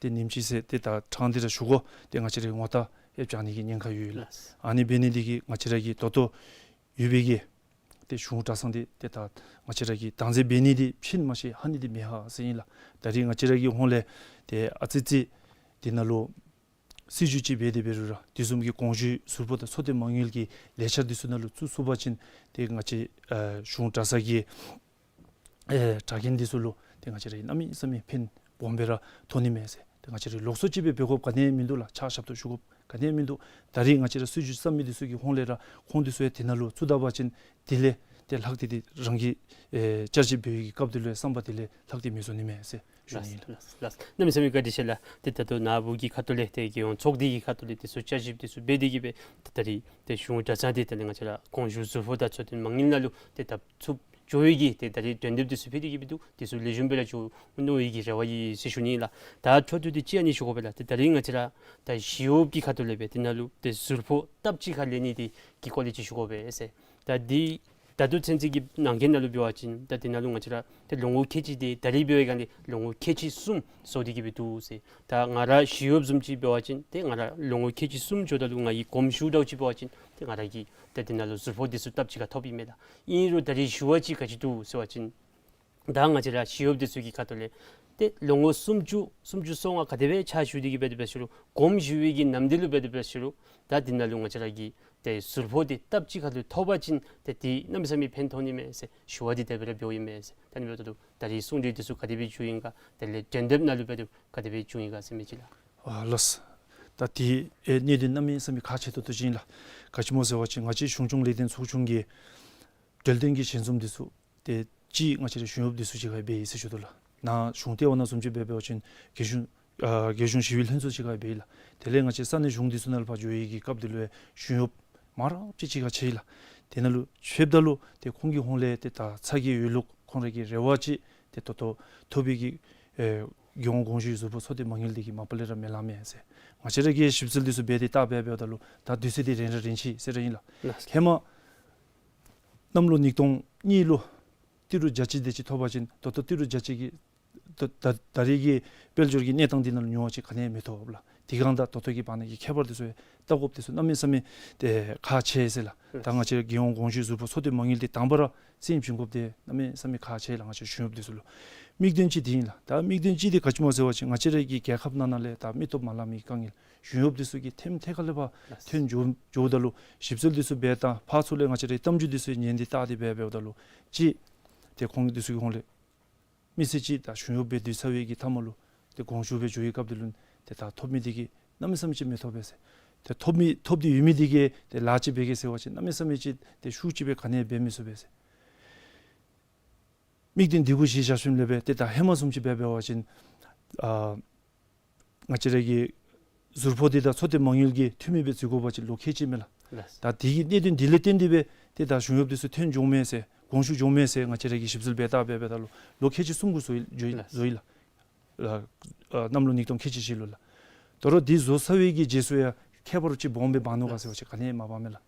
ཏེ་ཉིནམ་གཅིག་ཚེ་ཏེ་ད་ཕྲང་སྟེ་ར་བཞུགས་དགོ། ཏེ་ང་བཅས་ར་གི་ངོ་རྟགས་ཡང་བྱང་ནི་གི་ཉེན་ཁ་ཡོད་ལགས། ལགས། ཨ་ནི་འབད་ནི་འདི་གིས་ང་བཅས་ར་གི་ད་ལྟོ་ཡོད་པའི་གི་ཏེ་གཞུང་གྲྭ་ཚང་འདི་ཏེ་ད་ང་བཅས་ར་གིས་བདག་འཛིན་འབད་ནི་འདི་ཕྱིན་མ་ཤེས་ཧ་ནི་འདི་མེད་ཧ་ཟེར་ཨིན་ལགས། ད་རིས་ང་བཅས་ར་གི་ཧོངས་ལས་ཏེ་ཨ་ཙི་ཙི་འདི་ནང་ལུ་སྲིད་བྱུས་ཅིག་འབད་དེ་འབད་རུང་ར་དེ་བཟུམ་གྱི་གོང་ཞུས་ཟུར་ཕོགས་དང་ཚོད་ལྟའི་མ་དངུལ་གྱི་ལས་འཆར་འདི་ཚུ་ནང་ལུ་བཙུགས་ཚུགས་པ་ཅིན་ཏེ་ང་བཅས་ཨེ་གཞུང་གྲྭ་ཚང་གི་ཨེ་གྲྭ་རྒན་འདི་ཚུ་ལུ་ཏེ་ང་བཅས་ར་གནམ་མེད་ས་མེད་ཕན་སྦོམ་སྦེ་ར་ཐོགས་ནི་མས་ཟེར། ཏེ་ང་བཅས་ར་ལོགས་སུ་ཅིག་སྦེ་འབད་དགོཔ་ག་ནི་ཡང་མིན་འདུག་ལགས། ཕྱག་ཞབས་ཏོག་ཞུ་དགོཔ་ག་ནི་ཡང་མིན་འདུག། ད་རིས་ང་བཅས་ར་སྲིད་བྱུས་བརྩམ་མི་འདི་ཚུ་གི་ཧོངས་ལས་ར་ཁོང་འདི་ཚུ་ཡང་དེ་ནང་ལུ་བཙུགས་ད་པ་ཅིན་དེ་ལས་ཏེ་ལྷག་སྟེ་ཏེ་རང་གི་ཨེ་བསྐྱར་ཞིབ་འབད་བའི་གི་སྐབས་འདི་ལུ་ཡང་བསམ་པ་དེ་ལས་ལྷག་སྟེ་མི་བཟོ་ནི་མས་ཟེར་ཞུ་ནི་ཨིན་ལགས། ལགས་ལགས། གནམ་མེད་ས་མེད་བཀའ་དྲིན་ཆེ་ལགས། ཏེ་ད་ལྟོ་ནཱ་བུ་གི་ཁ་ཐུག་ལས་ཏེ་རྒྱལ་ཡོངས་ཚོགས་སྡེ་གི་ཁ་ཐུག་ལས་ཏེ་ཚུར་བསྐྱར་ཞིབ་འདི་ཚུ་འབད་དེ་གིས་སྦེ་ཏེ་ད་རིས་ཏེ་གཞུང་གྲྭ་ཚང་འདི་ད་ནི་ང་བཅས་ར་གོང་ཞུས་ཟུར་ཕོགས་དང་ཚོད་ལྟའི་མ་དངུལ་ནང་ལུ་ཏེ་ད་ཚུར་འགྱོ་བའི་གི་ཏེ་ད་རིས་གྲོས་འདེབས་འདི་ཚུ་ཕུལ་ཏེ་གིས་སྦེ་འདུག། འདི་ཚུ་ལེགས་ཤོམ་སྦེ་ར་འགྱོ་འོང་ནི་གི་རེ་བ་ཡོད་ཟེར་ཞུ་ནི་ལགས། ད་འཕྲོ་མཐུད་དེ་ཅིག་ཨ་ནི་ཞུ་དགོ་པས་ལགས། ཏེ་ད་རིས་ང་བཅས་ར་ད་ཞི་གཡོགཔ་གི་ཁ་ཐུག་ལས་སྦེ་དེ་ནང་ལུ་ཏེ་ཟུར་ཕོགས་ལྟབ་ཅིག་ཁར་ལེན་ནི་འདི་གི་སྐོར་ལས་ཅིག་ཞུ་དགོ་པས་ཟེར། ད་འདི་ད་ལྟོ་ཚུན་ཚོད་ཀྱི་ནང་འཁོད་ནང་ལུ་འབད་བ་ཅིན་ད་དེ་ནང་ལུ་ང་བཅས་ར་ཏེ་ལོ་ངོ་ཁལ་གཅིག་འདི་ད་རིས་འབད་བའི་སྒང་ལས་ལོ་ངོ་ཁལ་གཅིག་གསུམ་བཟོ་སྟེ་གིས་སྦེ་འདུག་ཟེར། ད་ང་ར་ཞི་གཡོགཔ་བཟུམ་ཅིག་འབད་བ་ཅིན་ཏེ་ང་ར་ལོ་ངོ་ཁལ་གཅིག་གསུམ་འགྱོཝ་ད་ལུ་ང་གི་གོམས་ཤུགས་འདྲཝ་ཅིག་འབད་བ་ཅིན་ཏེ་ང་ར་གིས་ད་དེ་ནང་ལུ་ཟུར་ཕོགས་འདི་ཚུ་ལྟབ་ཅིག་ཁར་ཐོབ་ཨིན་མས་ལགས། ཨིན་རུང་ད་རིས་ཞུ་བ་ཅིག་ག་ཅི་འདུག་ཟེར་བ་ཅིན་ད་ང་བཅས་ར་ཞི་གཡོགཔ་འདི་ཚུ་གི་ཁ་ཐུག་ལས་ ཏེ་ལོ་ངོ་སུམ་ཅུ་སུམ་ཅུ་སོ་ལྔ་ག་དེ་སྦེ་ཕྱག་ཞུ་སྟེ་གི་འབད་དེ་འབད་ཞུ་རུང་གོམས་ཞུ་བའི་གི་ནམ་དུས་ལུ་འབད་དེ་འབད་ཞུ་རུང་ད་འདི་ནང་ལུ་ང་བཅས་ར་གི་ཏེ་ཟུར་ཕོག་འདི་སྟབས་ཅིག་ཁར་ལུ་ཐོབ་པ་ཅིན་ཏེ་འདི་གནམ་མེད་ས་མེད་ཕན་ཐོགས་ནི་མས་ཟེར་ཞུ་བ་འདི་དེ་སྦེ་ར་འབདཝ་ཨིན་མས་ཟེར། ད་ནི་འབདཝ་ད་ལུ་ད་རིས་གསུང་གྲོས་འདི་ཚུ་ག་དེ་སྦེ་བྱུང་ཡི་ག་དེ་ལས་དོན་དེབ་ནང་ལུ་འབད་དེ་ག་དེ་སྦེ་བྱུང་ཡི་ག་ཟེར་མི་ཅིག་ལགས། ཨ་ལགས། ད་འདི་ཨེ་གནད་དོན་གནམ་མེད་ས་མེད་ཁག་ཆེ་ཏོག་ཏོ་ཅིག་ཨིན་ལགས། ག་ཅི་སྨོ་ཟེར་བ་ཅིན་ང་བཅས་གཞུང་སྐྱོང་ལས་དོན་ཚོགས་ཆུང་གི་གྲོས་དོན་གྱི་ཞལ་འཛོམས་འདི་ཚུ་ཏེ་གཅིག་ང་བཅས་ར་གཞུང་གཡོགཔ་འདི་ཚུ་གཅིག་ཁར་འབད་ཡི་ཟེར་ཞུ་དོ་ལགས། ནཱ་གཞུང་ལྟེ་བ་ནང་བཟུམ་ཅིག་འབད་འབད་བ་ཅིན་རྒྱལ་གཞུང་ཨ་རྒྱལ་གཞུང་ཞི་བའི་ལྷན་ཚོགས་གཅིག་ཁར་འབད་ཡི་ལགས། དེ་ལས་ང་བཅས་ས་གནས་གཞུང་འདི་ཚུ་ནང་ལུ་ཕར་འགྱོ་བའི་གི་སྐབས་འདི་ལུ་ཡང་གཞུང་གཡོགཔ་མང་རབས་ཅིག་གཅིག་ཁར་ཕྱད་ཡི་ལགས། དེ་ནང་ལུ་ཕྱདཔ་ད་ལུ་ཏེ་ཁོང་གི་ཧོངས་ལས་ཏེ་ད་ཚ་གྱང་ཡོད་ལུགས་ཁོང་ར་གི་རེ་བ་ཅིག་ཏེ་ད་ལྟོ་ཐོབ་པའི་གི་ཨེ་རྒྱལ་ཡོངས་དགོངས་ཞུའི་ཟུར་ཕོག་ཚོགས་སྡེ་མ་དངུལ་འདི་གིས་མ་པ་ལས་ར་མི་ལང་མས་ཟེར། ང་བཅས་ར་གིས་ཞིབ་འཚོལ་འདི་ཚུ་འབད་དེ་བལྟ་འབད་འབདཝ་ད་ལུ་ད་དུས་ཚོད་འདི་རན་ར་རན་ཅི་ཟེར་ར་ཨིན་ལགས། ལགས། ཧེ་མ་གནམ་ལོ་ཉིས་སྟོང་གཉིས་ལུ་ཏི་རུ་བརྒྱ་ཅིག་དེ་ཅིག་ཐོབ་པ་ཅིན་ད་ལྟོ་ཏི་རུ་བརྒྱ་ཅིག་གི་ད་ད་ད་རེས་ཀྱི་དཔལ་འབྱོར་གྱི་གནས་སྟངས་འདི་ནང་ལུ་ཉོ་བ་ཅིན་ག་ནི་ཡང་མི་ཐོབ་ལགས། དེ་སྒང་དང་ད་ལྟོ་གི་བར་ན་གི་ཁྱད་པར་འདི་ཚུ་ཡང་བལྟ་དགོཔ་འདི་ཚུ་གནམ་མེད་ས་མེད་ཏེ་ཁག་ཆེ་ཟེར་ལགས། ད་ང་བཅས་རྒྱལ་ཡོངས་དགོངས་ཞུའི་ཟུར་ཕོག་ཚོགས་སྡེ་མ་དངུལ་འདི་དང་པ་ར་སེམས་བྱིན་དགོཔ་འདི་གནམ་མེད་ས་མེད་ཁག་ཆེ་ལགས། ང་བཅས་གཞུང་གཡོགཔ་འདི་ཚུ་ལུ་དམིགས་དོན་ཅིག་འདི་ཨིན་ལགས། ད་དམིགས་དོན་ཅིག་འདི་ག་ཅི་སྨོ་ཟེར་བ་ཅིན་ང་བཅས་ར་གི་རྒྱལ་ཁབ་ནང་ན་ལས་ད་མི་སྟོབས་མ་ལང་མི་དཀའ་ངལ་གཞུང་གཡོགཔ་འདི་ཚུ་གིས་ཐེམ་ཐེ་ཁ་ལས་ཕར་ཐོན་འགྱོ་འགྱོཝ་ད་ལུ་ཞིབ་འཚོལ་འདི་ཚུ་འབད་དང་ཕར་ཚུར་ལས་ང་བཅས་ར་གི་གཏམ་རྒྱུད་འདི་ཚུ་ཉན་ཏེ་བལྟ་སྟེ་འབད་འབདཝ་ད་ལུ་གཅིག་ཏེ་ཁོང་འདི་ཚུ་གི་ཧོངས་ལས་མི་སེར་ཅིག་ད་གཞུང་གཡོགཔ་སྦེ་སྡོད་ཚར་བའི་གི་མཐའ་མ་ལུ་ཏེ་དགོངས་ཞུ་སྦེ་འགྱོ་བའི་སྐབས་འདི་ལུ་ཏེ་ད་ཐོབ་མི་འདི་གིས་གནམ་མེད་ས་མེད་ཅིག་མི་ཐོབ་པས་ཟེར། ཏེ་ཐོབ་མི་ཐོབ་སྟེ་ཡོད་མི་འདི་གིས་ཏེ་ལཱ་ཅིག་འབད་གེ་ཟེར་བ་ཅིན་གནམ་མེད་ས་མེད་ཅིག་ཏེ་ཤུགས་ཅིག་སྦེ་ག་ནི་ཡང་འབད་མི་ཚུགས་པས་ཟེར། དམིགས་དོན་འདི་གུ་གཞི་བཞག་ཞིནམ་ལས་སྦེ་ཏེ་ད་ཧེ་མ་བཟུམ་ཅིག་འབད་འབད་བ་ཅིན་ཨ་ང་བཅས་ར་གི་ཟུར་ཕོག་འདི་དང་ཚོགས་སྡེ་མ་དངུལ་གྱི་འཐུས་མི་སྦེ་འཛུལ་དགོ་པ་ཅིན་ལོ་ཁལ་གཅིག་མས་ལགས། ལགས། ད་དེ་གི་གནད་དོན་འདི་ལས་བརྟེན་ཏེ་སྦེ་ཏེ་ད་གཞུང་གཡོགཔ་འདི་ཚུ་ཐོན་འགྱོཝ་མས་ཟེར་དགོངས་ཞུ་འགྱོཝ་མས་ཟེར་ང་བཅས་ར་གིས་ཞིབ་འཚོལ་འབད་བལྟ་འབད་འབདཝ་ད་ལུ་ལོ་ཁལ་གཅིག་གསུམ་གུ་བཟོ་ཡི་བཟོ་ཡི་ལགས། བཟོ་ཡི་ལགས། ཨ་ཨ་གནམ་ལོ་ཉིས་སྟོང་ཁལ་གཅིག་བཞི་ལུ་ལགས། དོ་རུང་འདི་བཟོ་ཚར་བའི་གི་རྗེས་སུ་ཡང་ཁྱད་པར་ཅིག་སྦོམ་སྦེ་འབག་ནུག་ག་ཟེར་བ་ཅིན་ག་ནི་ཡང་མ་འབག་མས་ལགས།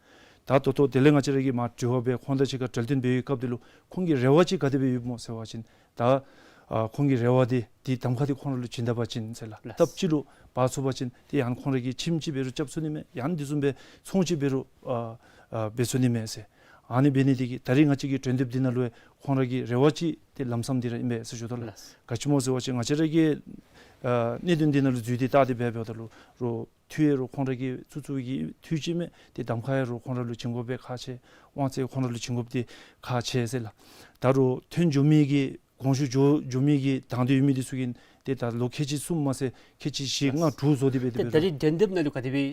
ད་ད་ལྟོ་དེ་ལས་ང་བཅས་ར་གིས་མར་དྲི་བ་འབད་ཁོང་དང་གཅིག་ཁར་གྲོས་བསྟུན་འབད་བའི་སྐབས་འདི་ལུ་ཁོང་གི་རེ་བ་ཅིག་ག་དེ་སྦེ་ཡོདཔ་སྨོ་ཟེར་བ་ཅིན་ད་ཨ་ཁོང་གི་རེ་བ་འདི་འདི་གདམ་ཁ་འདི་ཁོང་ར་ལུ་བྱིན་ད་པ་ཅིན་ཟེར་ལགས། ལགས། སྟབས་གཅིག་ལུ་འབག་ཚུགས་པ་ཅིན་ཏེ་ཡང་ཁོང་ར་གིས་ཁྱིམ་ཅིག་འབད་རུང་རྐྱབ་ཚུགས་ནི་མས། ཡང་འདི་བཟུམ་སྦེ་ཚོང་ཅིག་འབད་རུང་ཨ་ཨ་འབད་ཚུགས་ནི་མས་ཟེར། ཨ་ནི་འབད་ནི་འདི་གིས་ད་རིས་ང་བཅས་ཀྱི་གྲོས་འདེབས་འདི་ནང་ལུ་ཡང་ཁོང་ར་གི་རེ་བ་ཅིག་ཏེ་ལམ་སང་འདི་ར་ཨིན་པས་ཟེར་ཞུ་དོ་ལགས། ལགས། ག་ཅི་སྨོ་ཟེར་བ་ཅིན་ང་བཅས་ར་གི་ཨ་གནད་དོན་འདི་ནང་ལུ་འཛུལ་ཏེ་བལྟ་སྟེ་འབད་འབདཝ་ད་ལུ་རོགས་འཐུས་ཡང་རོགས་ཁོང་ར་གིས་ཚུར་ཚུར་གྱིས་འཐུས་ཅི་མས། ཏེ་གདམ་ཁ་ཡང་རོགས་ཁོང་ར་ལུ་བྱིན་དགོཔ་སྦེ་ཁག་ཆེ། དབང་ཚད་ཁོང་ར་ལུ་བྱིན་དགོཔ་འདི་ཁག་ཆེ་ཟེར་ལགས། ད་རོགས་ཐོན་འགྱོ་མི་གི་དགོངས་ཞུ་འགྱོ་འགྱོ་མི་གི་དང་འདོད་ཡོད་མི་འདི་ཚུ་གིས་ཏེ་ད་ལོ་ཁལ་གཅིག་གསུམ་མ་ཚད་ཁལ་གཅིག་བཞི་ལྔ་དྲུག་བཟོ་སྟེ་འབད་དེ་ཏེ་འབད་ད་རུང་རིས་གྲོས་འདེབས་ནང་ལུ་ག་དེ་སྦེ་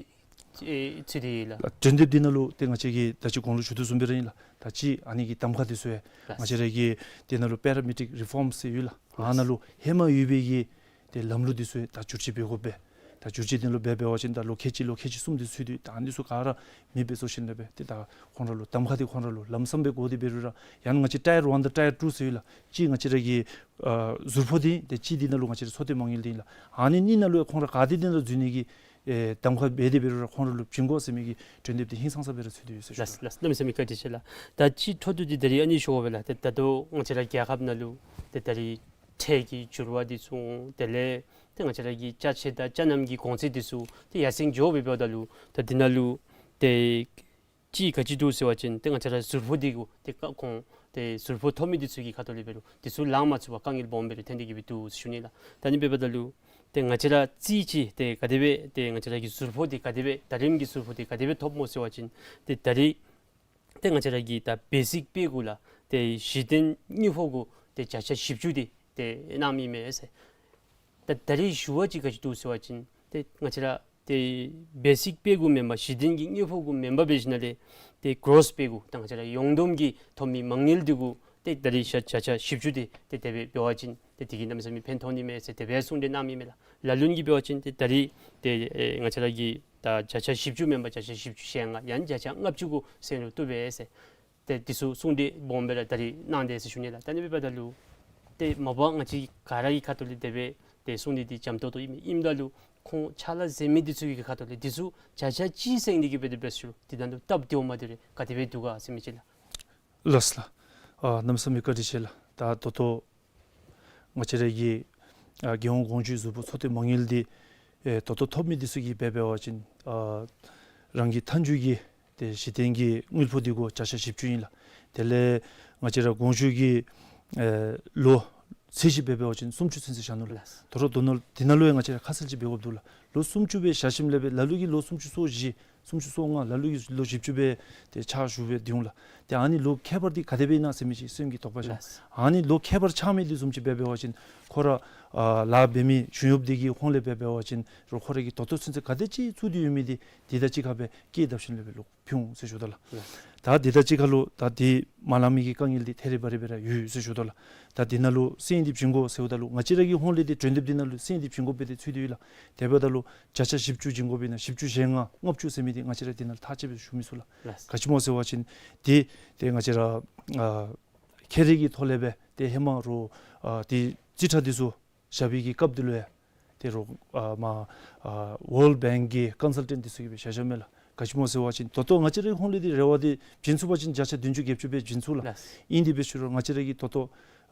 ཨེ་ཚུད་དེ་ཡོད་ལགས། གྲོས་འདེབས་འདི་ནང་ལུ་ཏེ་ང་བཅས་ཀྱིས་ད་ཅི་གོང་ལུ་ཞུ་དོ་བཟུམ་སྦེ་ར་ཨིན་ལགས། ད་ཅི་ཨ་ནི་གི་གདམ་ཁ་འདི་ཚུ་ཡང་ལགས། ང་བཅས་ར་གི་འདི་ནང་ལུ་པེ་ར་མི་ཊིག་རི་ཕོམ་ཟེར་ཡོད་ལགས། ཨ་ནཱ་ལུ་ཧེ་མ་ཡོད་པའི་གི་ཏེ་ལམ་ལུགས་འདི་ཚུ་ཡང་ད་བསྒྱུར་བཅོས་འབད་དགོ་པས། ད་བསྒྱུར་བཅོས་འདི་ལུ་འབད་འབད་བ་ཅིན་ད་ལོ་ཁལ་གཅིག་ལོ་ཁལ་གཅིག་གསུམ་འདི་ཚུད་དེ་ད་ཨ་ནི་ཚུ་ག་ར་མེདཔ་བཟོ་ཞིནམ་ལས་སྦེ་ཏེ་ད་ཁོང་ར་ལུ་གདམ་ཁ་འདི་ཁོང་ར་ལུ་ལམ་སང་སྦེ་བསྒོར་ཏེ་འབད་རུང་ར་ཡང་ང་བཅས་ཊའེར་ཝན་དང་ཊའེར་ཊུ་ཟེར་ཡོད་ལགས། གཅིག་ང་བཅས་ར་གི་ཨ་ཟུར་ཕོག་འདི་ཏེ་གཅིག་འདི་ནང་ལུ་ང་བཅས་ར་ཚོགས་སྡེ་མ་དངུལ་འདི་ཨིན་ལགས། ཨ་ནི་གཉིས་ནང་ལུ་ཡང་ཁོང་ར་ག་ཏེ་འདི་ནང་འཛུལ་ནི་གི་ཨེ་གདམ་ཁ་འབད་དེ་འབད་རུང་ར་ཁོང་ར་ལུ་བྱིན་དགོ་ཟེར་མི་གི་གྲོས་འདེབས་འདི་ཧིང་སངས་ས་སྦེ་ར་ཚུད་དེ་ཡོད་ཟེར་ཞུ། ལགས་ལགས། གནམ་མེད་ས་མེད་བཀའ་དྲིན་ཆེ་ལགས། ད་ཅི་འཕྲོ་མཐུད་དེ་ད་རིས་ཨ་ནི་ཞུ་དགོ་པས་ལགས། ཏེ་ད་ལྟོ་ང་བཅས་ར་རྒྱལ་ཁབ་ནང་ལུ་ཏེ་ད་རིས་ཁྲལ་གྱི་འགྱུར་བ་འདི་ཚུ་དེ་ལས་ཏེ་ང་བཅས་ར་གི་ཅ་ཆས་དང་ཅ་རྣམ་གྱི་གོང་ཚད་འདི་ཚུ་ཏེ་ཡར་སེང་འགྱོ་སྦེ་འབདཝ་ད་ལུ་ད་འདི་ནང་ལུ་ཏེ་ཅིག་ག་ཅི་འདུག་ཟེར་བ་ཅིན་ཏེ་ང་བཅས་ར་ཟུར་ཕོག་འདི་གུ་ཏེ་ཁོང་ཏེ་ཟུར་ཕོག་ཐོབ་མི་འདི་ཚུ་གི་ཁ་ཐུག་ལས་འབད་རུང་འདི་ཚུ་ལང་མ་ཚུགས་པར་དཀའ་ངལ་སྦོམ་སྦེ་ར་ཐོན་ཏེ་གི་སྦེ་འདུག་ཟེར་ཞུ་ནི་ལགས། ད་ཨ་ནི་འབདཝ་ད་ལུ་ཏེ་ང་བཅས་ར་རྩིས་ཅིག་ཏེ་ག་དེ་སྦེ་ཏེ་ང་བཅས་ར་གི་ཟུར་ཕོག་འདི་ག་དེ་སྦེ་ད་རིས་ཀྱི་ཟུར་ཕོག་འདི་ག་དེ་སྦེ་ཐོབ་སྨོ་ཟེར་བ་ཅིན་ཏེ་ད་རིས་ཏེ་ང་བཅས་ར་གི་ད་བེ་སིཀ་པེ་གུ་ལགས་ཏེ་གཞི་རྟེན་དངུལ་ཕོགས་གུ་ཏེ་བརྒྱ་ཆ་བཞི་བཅུ་འདི་ཏེ་གནངམ་ཨིན་མས་ཟེར། ད་ད་རིས་ཞུ་བ་ཅིག་ག་ཅི་འདུག་ཟེར་བ་ཅིན་ཏེ་ང་བཅས་ར་ཏེ་བེ་སིཀ་པེ་གུ་མེན་པར་གཞི་རྟེན་གྱི་དངུལ་ཕོགས་གུ་མེན་པར་འབད་ཞིནམ་ལས་ཏེ་གོ་རོསི་པེ་གུ་ད་ང་བཅས་ར་ཡོངས་བསྡོམས་ཀྱི་ཐོབ་མི་མ་དངུལ་འདི་གུ་ཏེ་ད་རིས་བརྒྱ་ཆ་བཞི་བཅུ་འདི་ཏེ་དེ་སྦེ་འབད་བ་ཅིན་ཏེ་དེ་གིས་གནམ་མེད་ས་མེད་ཕན་ཐོགས་ནི་མས་ཟེར་དེ་སྦེ་གསུང་གྲོས་གནངམ་ཨིན་མས་ལགས། ལ་ལུ་གིས་འབད་བ་ཅིན་ཏེ་ད་རིས་ཏེ་ཨེ་ང་བཅས་ར་གི་ད་བརྒྱ་ཆ་བཞི་བཅུ་མེན་པར་བརྒྱ་ཆ་བཞི་བཅུ་ཞེ་ལྔ་ཡང་བརྒྱ་ཆ་ལྔ་བཅུ་གུ་སེང་རུང་བཏུབ་པས་ཟེར། ཏེ་འདི་ཚུ་གསུང་གྲོས་སྦོམ་སྦེ་ར་ད་རིས་གནང་དེས་ཟེར་ཞུ་ནི་ལགས། ད་ཨ་ནི་འབདཝ་ད་ལུ་ཏེ་མ་པ་ང་བཅས་ག་ར་གི་ཁ་ཐུག་ལས་དེ་སྦེ་ཏེ་གསུང་གྲོས་འདི་འཇམ་ཏོང་ཏོ་ཨིན་མས། ཨིནམ་ད་ལུ་ཁོང་ཕྱག་ལཱ་མཛད་མི་འདི་ཚུ་གི་ཁ་ཐུག་ལས་འདི་ཚུ་བརྒྱ་ཆ་གཅིག་སེང་ནི་གི་འབད་དེ་འབད་ཞུ་རུང་འདི་ནང་ལུ་སྟབས་བདེཝ་མས། དེ་རེ་ག་དེ་སྦེ་འདུག་ག་ཟེར་མི་ཅིག་ལགས། ལགས་ལགས། ཨ་གནམ་མེད་ས་མེད་བཀའ་དྲིན་ཆེ་ལགས། ད་ད་ལྟོ་ང་བཅས་ར་གི་ཨ་རྒྱལ་ཡོངས་དགོངས་ཞུའི་ཟུར་ཕོག་ཚོགས་སྡེ་མ་དངུལ་འདི་ཨེ་ད་ལྟོ་ཐོབ་མི་འདི་ཚུ་གིས་འབད་འབད་བ་ཅིན་ཨ་རང་གི་མཐའ་མཇུག་གི་ཏེ་གཞི་རྟེན་གྱི་དངུལ་ཕོགས་འདི་གུ་བརྒྱ་ཆ་བཞི་བཅུ་ཨིན་ལགས། དེ་ལས་ང་བཅས་ར་དགོངས་ཞུ་གི་ཨེ་ལོ་ ཚད་གཞི་སྦེ་འབད་བ་ཅིན་སུམ་ཅུ་ཚུན་ཚོད་བཞག་ནུག་ལགས། ལགས། དོ་རུང་དོ་ནང་འདི་ནང་ལུ་ཡང་ང་བཅས་ར་ཁ་གསལ་ཅིག་འབད་དགོཔ་འདུག་ལགས། ལོ་སུམ་ཅུ་སྦེ་བཞག་ཞིནམ་ལས་སྦེ་ལ་ལུ་གིས་ལོ་སུམ་ཅུ་སོ་བཞི་སུམ་ཅུ་སོ་ལྔ་ལ་ལུ་གིས་ལོ་བཞི་བཅུ་སྦེ་ཏེ་ཕྱག་ཞུ་སྦེ་སྡོད་འོང་ལགས། ཏེ་ཨ་ནི་ལོ་ཁྱད་པར་འདི་ག་དེ་སྦེ་ཨིན་ན་ཟེར་མི་ཅིག་སེམས་ཀྱི་དོགས་པ་ཤར། ལགས། ཨ་ནི་ལོ་ཁྱད་པར་ཆགས་མི་འདི་བཟུམ་ཅིག་སྦེ་འབད་བ་ཅིན་ཁོ་ར་ཨ་ལཱ་འབད་མི་གཞུང་གཡོགཔ་འདི་གི་ཧོངས་ལས་སྦེ་འབད་བ་ཅིན་རོགས་ཁོ་ར་གིས་ད་ལྟོ་ཚུན་ཚོད་ག་དེ་ཅིག་བཙུགས་ཏེ་ཡོད་མི་འདི་འདི་དང་གཅིག་ཁར་སྦེ་སྐད་བརྡབ་ཞིནམ་ལས་སྦེ་ལོག་ཕུལ་འོང་ཟེར་ཞུ་དོ་ལགས། ལགས། ད་འདི་དང་གཅིག་ཁར་ལུ་ད་འདི་མ་ལང་མི་གི་དཀའ་ངལ་འདི་ཐད་རི་བ་རི་སྦེ་ར་ཡོད་ཟེར་ཞུ་དོ་ལགས། ད་འདི་ནང་ལུ་སེམས་འདི་བྱིན་དགོ་ཟེརཝ་ད་ལུ་ང་བཅས་ར་གི་ཧོངས་ལས་འདི་གྲོས་འདེབས་འདི་ནང་ལུ་སེམས་འདི་བྱིན་དགོ་པའི་འདི་ཚུད་དེ་ཡོད་ལགས། དེ་འབདཝ་ད་ལུ་བརྒྱ་ཆ་བཞི་བཅུ་བྱིན་དགོཔ་ཨིན་ན་བཞི་བཅུ་ཞེ་ལྔ་ལྔ་བཅུ་ཟེར་མི་འདི་ང་བཅས་ར་འདི་ནང་ལུ་ཐག་བཅད་སྦེ་ཞུ་མི་ཚུགས་ལགས། ལགས། ག་ཅི་སྨོ་ཟེར་བ་ཅིན་འདི་ཏེ་ང་བཅས་ར་ཨ་ཁེ་རེ་གི་ཐོག་ལས་སྦེ་ཏེ་ཧེ་མ་རོགས་ཨ་ཏེ་རྩིས་ཁྲ་འདི་ཚུ་བཞག་པའི་གི་སྐབས་འདི་ལུ་ཡང་ཏེ་རོགས་ཨ་མ་ཨ་ཝཱལཌ་བེངཀ་གི་ཀོན་སཱལ་ཊེནཊ་འདི་ཚུ་གིས་སྦེ་བཞག་བཞགཔ་མས་ལགས། ག་ཅི་སྨོ་ཟེར་བ་ཅིན་ད་ལྟོ་ང་བཅས་རའི་ཧོངས་ལས་འདི་རེ་བ་འདི་བྱིན་ཚུགས་པ་ཅིན་བརྒྱ་ཆ་བདུན་ཅུ་བརྒྱད་ཅུ་སྦེ་བྱིན་ཚུགས་ལགས། ལགས། ཨིན་དེ་སྦེ་ཞུ་རུང་ང་བཅས་ར་གིས་ད་ལྟོ་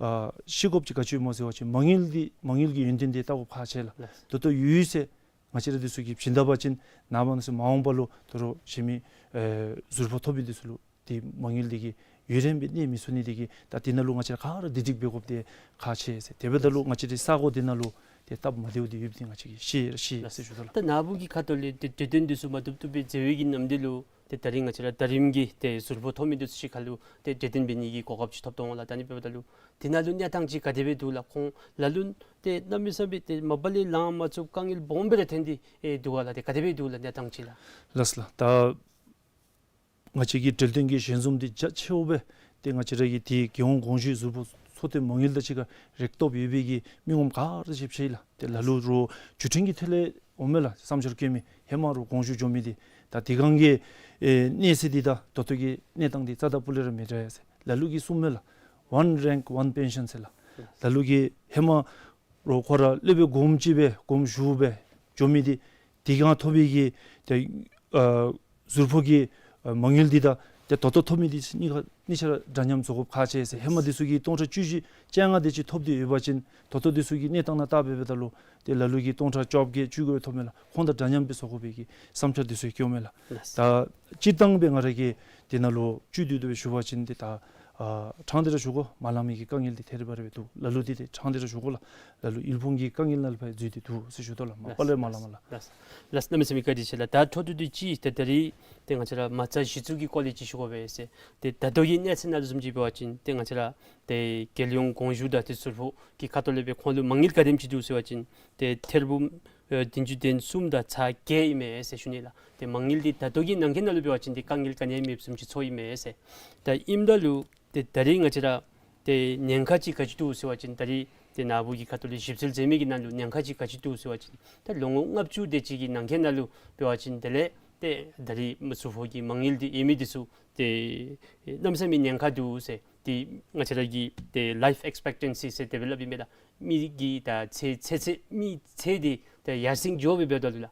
ཨ་ཤེས་དགོཔ་ཅིག་ག་ཅི་སྨོ་ཟེར་བ་ཅིན་མ་དངུལ་འདི་མ་དངུལ་གྱི་ཡོན་ཏན་འདི་བལྟ་དགོཔ་ཁག་ཆེ་ལགས། ལགས། ད་ལྟོ་ཡོད་ཡོད་ཟེར་ང་བཅས་ར་འདི་ཚུ་གིས་བྱིན་ད་པ་ཅིན་ནངས་པ་གནངས་ཚེ་མ་འོངས་པ་ལུ་ད་རུང་གཞན་མི་ཨེ་ཟུར་ཕོག་ཐོབ་མི་འདི་ཚུ་ལུ་ཏེ་མ་དངུལ་འདི་གིས་ཡུན་རིངམོ་སྦེ་གནས་མི་ཚུགས་ནི་འདི་གིས་ད་འདི་ནང་ལུ་ང་བཅས་ར་ག་ར་བདེ་སྒྲིག་འབད་དགོཔ་འདི་ཁག་ཆེ་ཟེར། དེ་འབདཝ་ད་ལུ་ང་བཅས་རའི་ས་གོ་འདི་ནང་ལུ་ཏེ་སྟབས་མ་བདེཝ་འདི་ཡོདཔ་འདི་ང་བཅས་ཀྱིས་ཤེས་ར་ཤེས་ཟེར་ཞུ་དོ་ལགས། ད་ནཱ་བུ་གི་ཁ་ཐུག་ལས་ཏེ་གྲོས་དོན་འདི་ཚུ་མ་བཏུབ་བཏུབ་སྦེ་མཛད་པའི་གི་ནམ་དུས་ལུ་ཏེ་ད་རིས་ང་བཅས་ར་ད་རིས་ཀྱི་ཏེ་ཟུར་ཕོག་ཐོབ་མི་འདི་ཚུ་ཅིག་ཁར་ལུ་ཏེ་གྲོས་དོན་འབད་ནི་གི་གོ་སྐབས་ཅིག་ཐོབ་དོ་འོང་ལགས། ད་ཨ་ནི་འབདཝ་ད་ལུ་འདི་ནང་ལུ་གནས་སྟངས་ཅིག་ག་དེ་སྦེ་འདུག་ལགས། ཁོང་ལ་ལུ་ཏེ་གནམ་མེད་ས་མེད་ཏེ་མ་པ་ལས་ལང་མ་ཚུགས་དཀའ་ངལ་སྦོམ་སྦེ་ར་ཐོན་ཏེ་ཨེ་འདུག་ག་ལགས། ཏེ་ག་དེ་སྦེ་འདུག་ལགས་གནས་སྟངས་ཅིག་ལགས། ལགས་ལགས། ད་ང་བཅས་ཀྱི་འབྲེལ་ཐོགས་ཀྱི་ཞལ་འཛོམས་འདི་རྒྱ་ཆེཝ་སྦེ་ཏེ་ང་བཅས་ར་གི་ཏེ་རྒྱལ་ཡོངས་གོང་ཞུས་ཟུར་ཕོགས་ཚོགས་སྡེ་མ་དངུལ་དང་གཅིག་ཁར་རེག་ཐོག་ཡོད་པའི་གི་མི་ངོམ་ག་ར་ཞིབ་ཆ་ཡི་ལགས། ཏེ་ལ་ལུ་རོགས་བརྒྱུད་འཕྲིན་གྱི་ཐད་ལས་འོང་མས་ལགས། བསམ་འཆར་བཀོད་མི་ཧེ་མ་རོགས་གོང་ཞུ་འགྱོ་མི་འདི་ད་དེ་སྒང་གི་ཨེ་གནས་ཚད་འདི་དང་ད་ལྟོ་གི་གནས་སྟངས་འདི་རྩ་དང་སྤུ་ལས་ར་མི་འདྲ་ཡ་ཟེར། ལ་ལུ་གིས་གསུངམ་མས་ལགས། One rank, one pension ཟེར་ལགས། ལ་ལུ་གིས་ཧེ་མ་རོགས་ཁོ་ར་སློབ་དཔོན་གོངམ་ཅིག་སྦེ་གོངམ་ཞུ་སྦེ་འགྱོ་མི་འདི་དེ་སྒང་ཐོབ་པའི་གི་ཏེ་ཨ་ཟུར་ཕོགས་ཀྱི་ཨ་མ་དངུལ་འདི་དང་ཏེ་ད་ལྟོ་ཐོབ་མི་འདི་གཉིས་ཀ་གཉིས་ཆ་ར་འདྲ་མཉམ་བཟོ་དགོཔ་ཁག་ཆེ་ཟེར། ཧེ་མ་འདི་ཚུ་གིས་སྟོང་ཕྲག་བཅུ་བཞི་བཅོ་ལྔ་དེ་ཅིག་ཐོབ་སྟེ་ཡོད་པ་ཅིན་ད་ལྟོ་འདི་ཚུ་གི་གནས་སྟངས་ནང་བལྟ་འབད་འབདཝ་ད་ལུ་ཏེ་ལ་ལུ་གིས་སྟོང་ཕྲག་བཅོ་བརྒྱད་བཅུ་དགུ་ཐོབ་མས་ལགས། ཁོང་དང་འདྲ་མཉམ་སྦེ་བཟོ་དགོ་པའི་གི་བསམ་འཆར་འདི་ཚུ་བཀོདཔ་མས་ལགས། ལགས། ད་སྤྱིར་བཏང་སྦེ་ང་ར་གིས་འདི་ནང་ལུ་བཅུད་བསྡུས་ཏེ་སྦེ་ཞུ་བ་ཅིན་འདི་ད་ཨ་དྲང་སྟེ་ར་ཞུ་དགོ། མ་ལང་མི་གི་དཀའ་ངལ་འདི་ཐད་རི་བ་རི་སྦེ་འདུག། ལ་ལུ་འདི་ཏེ་དྲང་སྟེ་ར་ཞུ་དགོ་ལགས། ལ་ལུ་དབུལ་ཕོངས་ཀྱི་དཀའ་ངལ་ནང་ལུ་ཕར་འཛུལ་ཏེ་འདུག་ཟེར་ཞུ་དོ་ལགས། མ་པ་ལས་མ་ལང་མས་ལགས། ལགས། ལགས། གནམ་མེད་ས་མེད་བཀའ་དྲིན་ཆེ་ལགས། ད་འཕྲོ་མཐུད་དེ་ཅིག་ཏེ་ད་རིས་ཏེ་ང་བཅས་ར་མ་རྩ་གཞི་བཙུགས་ཀྱི་སྐོར་ལས་ཅིག་ཞུ་དགོ་པས་ཟེར། ཏེ་ད་ལྟོ་གི་གནས་ཚད་ནང་ལུ་བཟུམ་ཅིག་འབད་བ་ཅིན་ཏེ་ང་བཅས་ར་ཏེ་རྒྱལ་ཡོངས་གོང་ཞུ་དང་ཏེ་ཟུར་ཕོགས་ཀྱི་ཁ་ཐུག་ལས་སྦེ་ཁོང་ལུ་མ་དངུལ་ག་དེམ་ཅིག་འདུག་ཟེར་བ་ཅིན་ཏེ་ཐེར་འབུམ་ཨེ་བདུན་ཅུ་དོན་གསུམ་དང་ཚག་བརྒྱད་ཨིན་མས་ཟེར་ཞུ་ནི་ལགས། ཏེ་མ་དངུལ་འདི་ད་ལྟོ་གི་ནང་འཁོད་ནང་ལུ་འབད་བ་ཅིན་ཏེ་དཀའ་ངལ་ག་ནི་ཡང་མེདཔ་བཟུམ་ཅིག་ཚོར་ཨིན་མས་ཟེར། ད་ཨིནམ་ད་ལུ་ཏེ་ད་རིས་ང་བཅས་ར་ཏེ་ཉེན་ཁ་ཅིག་ག་ཅི་འདུག་ཟེར་བ་ཅིན་ད་རིས་ཏེ་ནཱ་བུ་གི་ཁ་ཐུག་ལས་ཞིབ་འཚོལ་མཛད་མི་གི་ནང་ལུ་ཉེན་ཁ་ཅིག་ག་ཅི་འདུག་ཟེར་བ་ཅིན་ད་ལོ་ངོ་ལྔ་བཅུ་དེ་ཅིག་གི་ནང་འཁོད་ནང་ལུ་འབད་བ་ཅིན་དེ་ལས་ཏེ་ད་རིས་མ་ཟུར་ཕོགས་ཀྱི་མ་དངུལ་འདི་ཡོད་མི་འདི་ཚུ་ཏེ་གནམ་མེད་ས་མེད་ཉེན་ཁ་འདུག་ཟེར། ཏེ་ང་བཅས་ར་གི་ཏེ་ལའིཕ་ཨེགསི་པེག་ཊེན་སི་ཟེར་དེ་སྦེ་སླབ་ཨིན་མས་ལགས། མི་གི་ད་ཚེ་ཚེ་ཚད་མི་ཚེ་འདི་ད་ཡར་སེང་འགྱོ་སྦེ་འབདཝ་ད་ལུ་ལགས།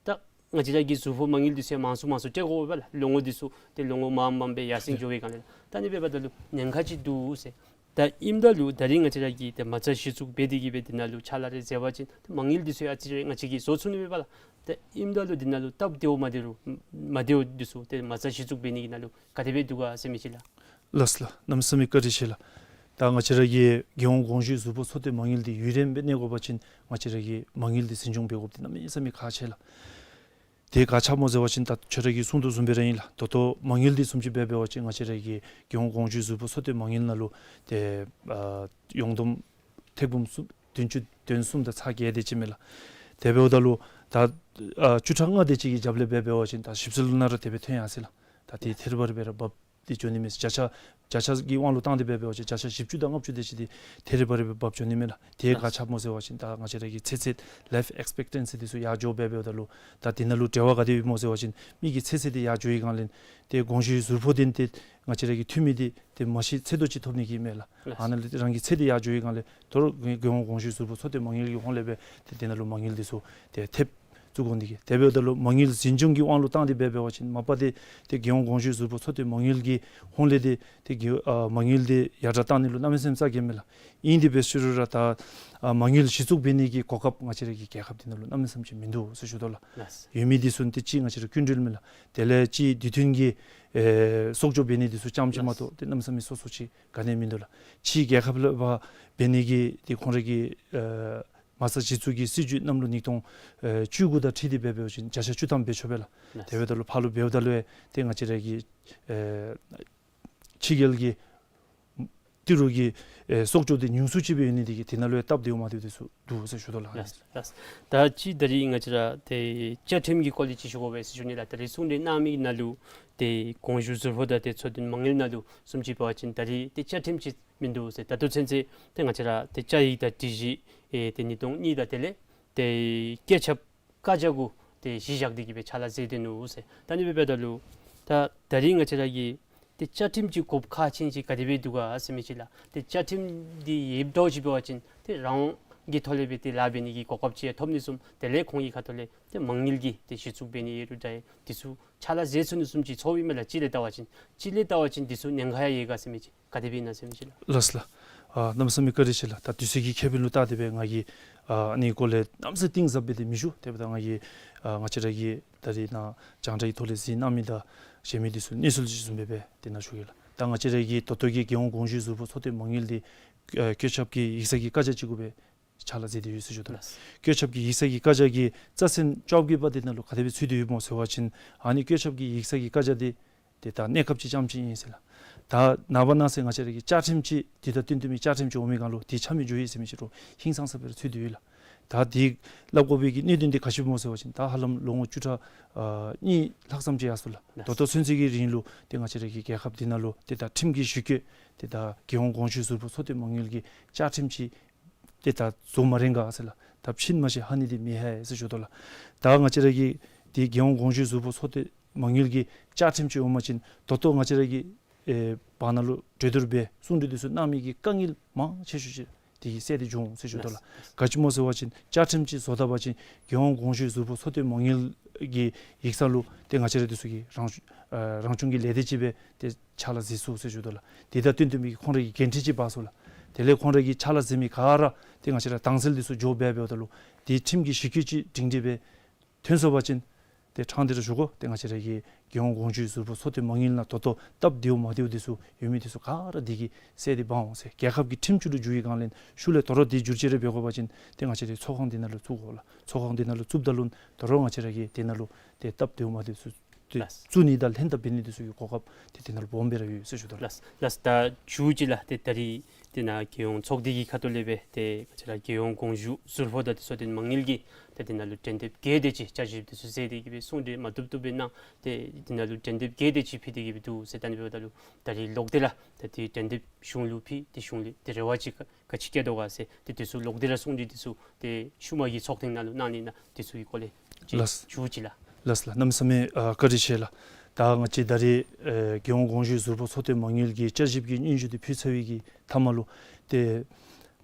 ད་ང་བཅས་ར་གི་ཟུར་ཕོགས་མ་དངུལ་འདི་ཚུ་ཡང་མང་སུ་མང་སུ་སྤྲོད་དགོ་པས་ལགས། ལོ་ངོ་འདི་ཚུ་ཏེ་ལོ་ངོ་མངམ་མངམ་སྦེ་ཡར་སེང་འགྱོ་བའི་སྒང་ལས་ད་ཨ་ནི་འབདཝ་ད་ལུ་ཉེན་ཁ་ཅིག་འདུག་ཟེར། ད་ཨིནམ་ད་ལུ་ད་རིས་ང་བཅས་ར་གིས་ཏེ་མ་རྩ་གཞི་བཙུགས་འབད་དེ་གིས་སྦེ་འདི་ནང་ལུ་ཕྱག་ལཱ་རེ་མཛད་པ་ཅིན་ཏེ་མ་དངུལ་འདི་ཚུ་ཡང་ཨ་ཙི་རེ་ང་བཅས་ཀྱིས་བཟོ་ཚུགས་ནི་མས་པ་ལགས། ད་ཨིནམ་ད་ལུ་འདི་ནང་ལུ་སྟབས་བདེཝ་མ་བདེ་རུང་མ་བདེཝ་འདི་ཚུ་ཏེ་མ་རྩ་གཞི་བཙུགས་འབད་ནི་གི་ནང་ལུ་ག་དེ་སྦེ་འདུག་ག་ཟེར་མི་ཅིག་ལགས། ལགས་ལགས། གནམ་མེད་ས་མེད་བཀའ་དྲིན་ཆེ་ལགས། ད་ང་བཅས་ར་གི་རྒྱལ་ཡོངས་གོང་ཞུས་ཟུར་ཕོགས་ཚོགས་སྡེ་མ་དངུལ་འདི་ཡུན་རིངམོ་སྦེ་གནས་དགོ་པ་ཅིན་ང་བཅས་ར་གིས་མ་དངུལ་འདི་འཛིན་སྐྱོང་འབད་དགོཔ་འདི་གནམ་མེད་ས་མེད་ཁག་ཆེ་ལགས། དེ་ག་ཅི་སྨོ་ཟེར་བ་ཅིན་ད་ཁྱོད་ར་གིས་གསུང་དོ་བཟུམ་སྦེ་ར་ཨིན་ལགས། ད་ལྟོ་མ་དངུལ་འདི་བཟུམ་ཅིག་སྦེ་འབད་བ་ཅིན་ང་བཅས་ར་གི་རྒྱལ་ཡོངས་གོང་ཞུས་ཟུར་ཕོགས་ཚོགས་སྡེ་མ་དངུལ་ནང་ལུ་ཏེ་ཨ་ཡོངས་བསྡོམས་ཐེར་འབུམ་གསུམ་བདུན་ཅུ་དོན་གསུམ་དང་ཚག་བརྒྱད་དེ་ཅིག་མས་ལགས། དེ་འབདཝ་ད་ལུ་ད་ཨ་བཅུ་ཕྲག་ལྔ་དེ་ཅིག་གི་རྒྱབ་ལས་སྦེ་འབད་བ་ཅིན་ད་ཞིབ་འཚོལ་ནང་ར་དེ་སྦེ་ཐོན་ཡར་སོ་ཡི་ལགས། ད་དེ་ཐེར་བ་རི་སྦེ་ར་འབབ་སྟེ་འགྱོ་ནི་མས། བརྒྱ་ཆ་བརྒྱ་ཆ་གི་དབང་ལུ་བཏང་སྟེ་སྦེ་འབད་བ་ཅིན་བརྒྱ་ཆ་བཞི་བཅུ་དང་ལྔ་བཅུ་དེ་ཅིག་འདི་ཐེར་བ་རི་སྦེ་འབབ་འགྱོ་ནི་མས་ལགས། དེ་ག་ཅི་སྨོ་ཟེར་བ་ཅིན་ད་ང་བཅས་ར་གི་ཚེ་ཚད་ལའིཕ་ཨེགསི་པེག་ཊེན་སི་འདི་ཚུ་ཡར་འགྱོ་སྦེ་འབདཝ་ད་ལུ་ད་འདི་ནང་ལུ་འབྲེལ་བ་ག་དེ་ཡོདཔ་སྨོ་ཟེར་བ་ཅིན་མི་གི་ཚེ་ཚད་འདི་ཡར་འགྱོ་བའི་སྒང་ལས་ཏེ་གོང་ཞུས་ཟུར་ཕོགས་འདི་ཏེ་ང་བཅས་ར་གི་འཐུས་མི་འདི་ཏེ་མ་གཞི་ཚད་མཐོ་ཅིག་ཐོབ་ནི་གི་མས་ལགས། ལགས། ཨ་ནཱ་ལས་རང་གི་ཚད་འདི་ཡར་འགྱོ་བའི་སྒང་ལས་ད་རུང་རྒྱལ་ཡོངས་གོང་ཞུས་ཟུར་ཕོགས་ཚོགས་སྡེ་མ་དངུལ་གྱི་ཧོངས་ལས་སྦེ་ཏེ་འདི་ནང་ལུ་མ་དངུལ་འདི་ཚུ་ཏེ་ཐེབས་ བཙུགས་འོང་དེ་གིས། དེ་འབདཝ་ད་ལུ་མ་དངུལ་འཛིན་སྐྱོང་གི་དབང་ལུ་བཏང་སྟེ་འབད་འབད་བ་ཅིན་མ་པ་དེ་ཏེ་རྒྱལ་ཡོངས་དགོངས་ཞུའི་ཟུར་ཕོགས་ཚོགས་སྡེ་མ་དངུལ་གྱི་ཧོང་ལས་ཏེ་ཏེ་རྒྱལ་ཨ་མ་དངུལ་དེ་ཡར་དྲག་བཏང་ནི་ལུ་གནམ་མེད་ས་མེད་རྩ་འགེངས་མས་ལགས། ཨིན་དེ་འབད་ཞུ་རུང་ར་ད་ཨ་མ་དངུལ་གཞི་བཙུགས་འབད་ནི་གི་གོ་སྐབས་ང་བཅས་ར་གི་རྒྱལ་ཁབ་འདི་ནང་ལུ་གནམ་མེད་ས་མེད་ཅིག་མིན་འདུག་ཟེར་ཞུ་དོ་ལགས། ལགས། ཡོད་མི་འདི་ཚུ་ཏེ་གཅིག་ང་བཅས་ར་སྐྱིན་འགྲུལ་མས་ལགས། དེ་ལས་གཅིག་དུས་མཐུན་གྱི་ཨེ་གསོག་འཇོག་འབད་ནི་འདི་ཚུ་ཙམ་ཅིག་མ་གཏོགས་ཏེ་གནམ་མེད་ས་མེད་སོ་སོ་ཅིག་ག་ནི་མིན་འདུག་ལགས། ཕྱི་རྒྱལ་ཁབ་ལས་ཕར་འབད་ནི་གི་ཏེ་ཁོང་ར་གི་ཨེ་མ་རྩ་གཞི་བཙུགས་ཀྱི་སྲིད་བྱུས་གནམ་ལོ་ཉིས་སྟོང་ཨེ་བཅུ་དགུ་དང་འཁྲིལ་ཏེ་འབད་འབད་བ་ཅིན་བརྒྱ་ཆ་བཅུ་ཐམ་འབད་ཆོག་པས་ལགས། ལགས། དེ་འབདཝ་ད་ལུ་ཕར་ལུ་འབདཝ་ད་ལུ་ཨེ་ཏེ་ང་བཅས་ར་གི་ཨེ་ཕྱི་རྒྱལ་གྱི་ཏི་རུ་གི་ཨེ་གསོག་འཇོག་དེ་ཉུང་སུ་ཅིག་སྦེ་ཡོད་ནི་དེ་གིས་དེ་ནང་ལུ་ཡང་སྟབས་བདེཝ་མ་བདེཝ་དེ་ཚུ་འདུག་ཟེར་ཞུ་དོ་ལགས། ལགས་ལགས། ད་ཅི་ད་རིས་ང་བཅས་ར་ཏེ་བཅའ་ཁྲིམས་ཀྱི་སྐོར་ལས་ཅིག་ཞུ་དགོ་པས་ཟེར་ཞུ་ནི་ལགས། ད་རིས་གསུང་གྲོས་གནང་མི་ནང་ལུ་ཏེ་དགོངས་ཞུ་ཟུར་ཕོགས་དང་ཏེ་ཚོགས་འདུ་མ་དངུལ་ནང་ལུ་བཟུམ་ཅིག་འབད་བ་ཅིན་ད་རིས་ཏེ་བཅའ་ཁྲིམས་ཅིག་མིན་འདུག་ཟེར། ད་ལྟོ་ཚུན་ཚོད་ཏེ་ང་བཅས་ར་ཏེ་བཅའ་ཡིག་དང་སྒྲིག་གཞི་ཨེ་ཏེ་ཉིས་སྟོང་གཉིས་དང་དེ་ལས་ཏེ་བཀོད་ཁྱབ་བཀའ་རྒྱ་གུ་ཏེ་གཞི་བཞག་སྟེ་གི་སྦེ་ཕྱག་ལཱ་མཛད་དེ་ནུག་ཟེར། ད་ནི་འབདཝ་ད་ལུ་ད་ད་རིས་ང་བཅས་ར་གི་ཏེ་བཅའ་ཁྲིམས་ཀྱི་དགོཔ་ཁག་ཆེན་ཅིག་ག་དེ་སྦེ་འདུག་ག་ཟེར་མི་ཅིག་ལགས། ཏེ་བཅའ་ཁྲིམས་འདི་ཡོདཔ་འདྲཝ་ཅིག་འབད་བ་ཅིན་ཏེ་རང་དབང་གི་ཐོག་ལས་སྦེ་ཏེ་ལཱ་འབད་ནི་གི་གོ་སྐབས་ཅིག་ཡང་ཐོབ་ནི་བཟུམ། དེ་ལས་ཁོང་གི་ཁ་ཐུག་ལས་ཏེ་མ་དངུལ་གྱི་ཏེ་གཞི་བཙུགས་འབད་ནི་ཡོད་རུང་འདྲ་ཡང་འདི་ཚུ་ཕྱག་ལཱ་མཛད་ཚུགས་ནི་བཟུམ་ཅིག་ཚོརཝ་ཨིན་མས་ལགས། ཅིག་ལས་བལྟ་བ་ཅིན་ཅིག་ལས་བལྟ་བ་ཅིན་འདི་ཚུ་ཉེན་ཁ་ཡང་ཡོད་ག་ཟེར་མི་ཅིག་ག་དེ་སྦེ་ཨིན་ན་ཟེར་མི་ཅིག་ལགས། ལགས་ལགས། ཨ་གནམ་མེད་ས་མེད་བཀའ་དྲིན་ཆེ་ལགས། ད་དུས་ཚོད་ཀྱི་ཁེ་ཕན་ལུ་བལྟ་སྟེ་སྦེ་ང་གིས་ཨ་ཨ་ནི་སྐོར་ལས་གནམ་མེད་ས་མེད་གཏིང་ཟབ་སྦེ་ཏེ་མི་ཞུ། དེ་འབདཝ་ད་ང་གིས་ཨ་ང་བཅས་ར་གི་ད་རིས་ནཱ་རྒྱང་བསྒྲགས་ཀྱི་ཐོག་ལས་གཟིགས་གནང་མི་དང་གཞན་མི་འདི་ཚུ་གནས་ཚུལ་ཅིག་བཟུམ་སྦེ་སྦེ་ཏེ་ནཱ་ཞུ་གེ་ལགས། ད་ང་བཅས་ར་གི་ད་ལྟོ་གི་རྒྱལ་ཡོངས་དགོངས་ཞུའི་ཟུར་ཕོགས་ཚོགས་སྡེ་མ་དངུལ་འདི་ཨ་བཀོད་ཁྱབ་ཀྱི་ཡིག་ཚང་གི་བཀའ་རྒྱ་ཅིག་གུ་སྦེ་ཕྱག་ལཱ་མཛད་དེ་ཡོད་ཟེར་ཞུ་དོ་ལགས། ལགས། བཀོད་ཁྱབ་ཀྱི་ཡིག་ཚང་གི་བཀའ་རྒྱ་གི་རྩ་ཚན་བཅོ་བརྒྱད་པ་དེ་ནང་ལུ་ག་དེ་སྦེ་ཚུད་དེ་ཡོདཔ་སྨོ་ཟེར་བ་ཅིན་ཨ་ནི་བཀོད་ཁྱབ་ཀྱི་ཡིག་ཚང་གི་བཀའ་རྒྱ་དེ་ཏེ་ད་གནས་སྐབས་ཅིག་རྐྱངམ་ཅིག་ཨིན་ཟེར་ལགས། ད་ནངས་པ་གནངས་ཚེ་ང་བཅས་ར་གི་བཅའ་ཁྲིམས་ཅིག་དེ་དང་བསྟུན་བསྟུན་མི་བཅའ་ཁྲིམས་ཅིག་འོང་མི་སྒང་ལུ་དེ་ཆ་མེད་འགྱོ་ཡི་ཟེར་མི་ཅིག་རུང་ཧིང་སངས་ས་སྦེ་ར་ཚུད་དེ་ཡོད་ལགས། ད་དེ་སླབ་དགོ་པའི་གི་གནད་དོན་དེ་ག་ཅི་སྨོ་ཟེར་བ་ཅིན་ད་ཧ་ལམ་ལོ་ངོ་བཅུ་ཕྲག་ཨ་གཉིས་ལྷག་ཙམ་ཅིག་ཡར་སོང་ལགས། ད་ལྟོ་ཚུན་ཚོད་ཀྱི་རིང་ལུ་ཏེ་ང་བཅས་ར་གི་རྒྱལ་ཁབ་འདི་ནང་ལུ་ཏེ་ད་ཁྲིམས་ཀྱི་གཞི་བཀོད་ཏེ་ད་རྒྱལ་ཡོངས་དགོངས་ཞུའི་ཟུར་ཕོགས་ཚོགས་སྡེ་མ་དངུལ་གྱི་བཅའ་ཁྲིམས་ཅིག་ཏེ་ད་བཟོ་མ་རན་ག་ཟེར་ལགས། ད་ཕྱིན་མ་ཤེས་ཧ་ནི་འདི་མི་ཧ་ཟེར་ཞུ་དོ་ལགས། ད་ང་བཅས་ར་གི་ཏེ་རྒྱལ་ཡོངས་དགོངས་ཞུའི་ཟུར་ཕོགས་ཚོགས་སྡེ་མ་དངུལ་གྱི་བཅའ་ཁྲིམས་ཅིག་འོང་པ་ཅིན་ད་ལྟོ་ང་བཅས་ར་གི་ཨེ་བར་ན་ལུ་གྲོས་བསྡུར་འབད་གསུང་གྲོས་འདི་ཚུ་གནང་མི་གི་དཀའ་ངལ་མང་ཆེ་ཤོས་ཅིག་དེ་གིས་སེལ་ཏེ་འགྱོ་འོང་ཟེར་ཞུ་དོ་ལགས། ལགས། ག་ཅི་སྨོ་ཟེར་བ་ཅིན་བཅའ་ཁྲིམས་ཅིག་བཟོ་ད་པ་ཅིན་རྒྱལ་ཡོངས་དགོངས་ཞུའི་ཟུར་ཕོགས་ཚོགས་སྡེ་མ་དངུལ་གྱི་ཡིག་ཚང་ལུ་ཏེ་ང་བཅས་ར་འདི་ཚུ་གིས་རང་ཨ་རང་སྐྱོང་གི་ལས་སྡེ་ཅིག་སྦེ་ཏེ་ཕྱག་ལཱ་མཛད་ཚུགས་ཟེར་ཞུ་དོ་ལགས། དེ་དང་བསྟུན་བསྟུན་མི་གི་ཁོང་ར་གི་འགན་འཁྲི་ཅིག་འབག་ཚུགས་ལགས། དེ་ལས་ཁོང་ར་གིས་ཕྱག་ལཱ་མཛད་མི་ག་ར་ཏེ་ང་བཅས་ར་དྭངས་གསལ་འདི་ཚུ་འགྱོ་འབད་འབདཝ་ད་ལུ་ཏེ་ཁྲིམས་ཀྱི་གཞི་བཀོད་ཅིག་སྒྲིང་སྒྲི་སྦེ་ཐོན་སོང་པ་ཅིན་ཏེ་ཕྲང་སྟེ་ར་ཞུ་དགོ། ཏེ་ང་བཅས་ར་གི་རྒྱལ་ཡོངས་དགོངས་ཞུའི་ཟུར་ཕོགས་ཚོགས་སྡེ་མ་དངུལ་ནང་ད་ལྟོ་སྟབས་བདེཝ་མ་བདེཝ་འདི་ཚུ་ཡོད་མི་འདི་ཚུ་ག་ར་དེ་གིས་སེལ་ཏེ་འབག་འོང་ཟེར། རྒྱལ་ཁབ་ཀྱི་ཁྲིམས་བཅུད་ལུ་འགྱུར་བའི་སྒང་ལས་ཤུལ་ལས་དོ་རུང་དེ་བསྒྱུར་བཅོས་རེ་འབད་དགོ་པ་ཅིན་ཏེ་ང་བཅས་ར་ཚོགས་ཁང་འདི་ནང་ལུ་བཙུགས་དགོ་ལགས། ཚོགས་ཁང་འདི་ནང་ལུ་བཙུགསཔ་ད་ལུ་དོ་རུང་ང་བཅས་ར་གིས་དེ་ནང་ལུ་ཏེ་སྟབས་བདེཝ་མ་བདེཝ་ཚུ་ཏེ་ལགས། བཙུགས་ནི་དང་ལྷན་ཐབས་འབད་ནི་འདི་ཚུ་གི་གོ་སྐབས་ཏེ་དེ་ནང་ལུ་སྦོམ་སྦེ་ར་ཡོད་ཟེར་ཞུ་དོ་ལགས། ལགས་ལགས། ད་མཇུག་ཅིག་ལགས། ཏེ་ད་རིས་ཏེ་ནཱ་རྒྱལ་ཡོངས་ཚོགས་སྡེ་གི་ཁ་ཐུག་ལས་སྦེ་ཏེ་ང་བཅས་ར་རྒྱལ་ཡོངས་དགོངས་ཞུ་ཟུར་ཕོགས་དང་ཏེ་ཚོགས་སྡེ་མ་དངུལ་གྱི་ཏེ་དེ་ནང་ལུ་གྲོས་འདེབས་བརྒྱད་དེ་ཅིག་བསྐྱར་ཞིབ་འདི་ཚུ་མཛད་དེ་གི་སྦེ་གསུང་གྲོས་མ་བཏུབ་བཏུབ་སྦེ་གནང་སྟེ་དེ་ནང་ལུ་གྲོས་འདེབས་བརྒྱད་དེ་ཅིག་ཕུལ་ཏེ་གི་སྦེ་འདུག་ཟེར། ད་ནི་འབདཝ་ད་ལུ་ད་རིས་ལོག་སྟེ་ར་ད་ཏེ་གྲོས་འདེབས་གཞུང་ལུ་ཕུལ་ཏེ་གཞུང་ལས་ཏེ་རེ་བ་ཅིག་ག་ག་ཅི་བསྐྱེད་དོ་ག་ཟེར་ཏེ་དེ་ཚུ་ལོག་སྟེ་ར་གསུང་གྲོས་འདི་ཚུ་ཏེ་ཤུལ་མ་གི་ཚོགས་ཐེངས་ནང་ལུ་གནང་ནི་ཨིན་ན་དེ་ཚུ་གི་སྐོར་ལས་ཅིག་ལགས། མཇུག་ཅིག་ལགས། ལགས་ལགས། གནམ་མེད་ས་མེད་ཨ་བཀའ་དྲིན་ཆེ་ལགས། ད་ང་བཅས་ད་རིས་ཨེ་རྒྱལ་ཡོངས་དགོངས་ཞུའི་ཟུར་ཕོགས་ཚོགས་སྡེ་མ་དངུལ་གྱི་བསྐྱར་ཞིབ་ཀྱི་སྙན་ཞུ་འདི་ཕུལ་ཚར་བའི་གི་མཐའ་མ་ལུ་ཏེ་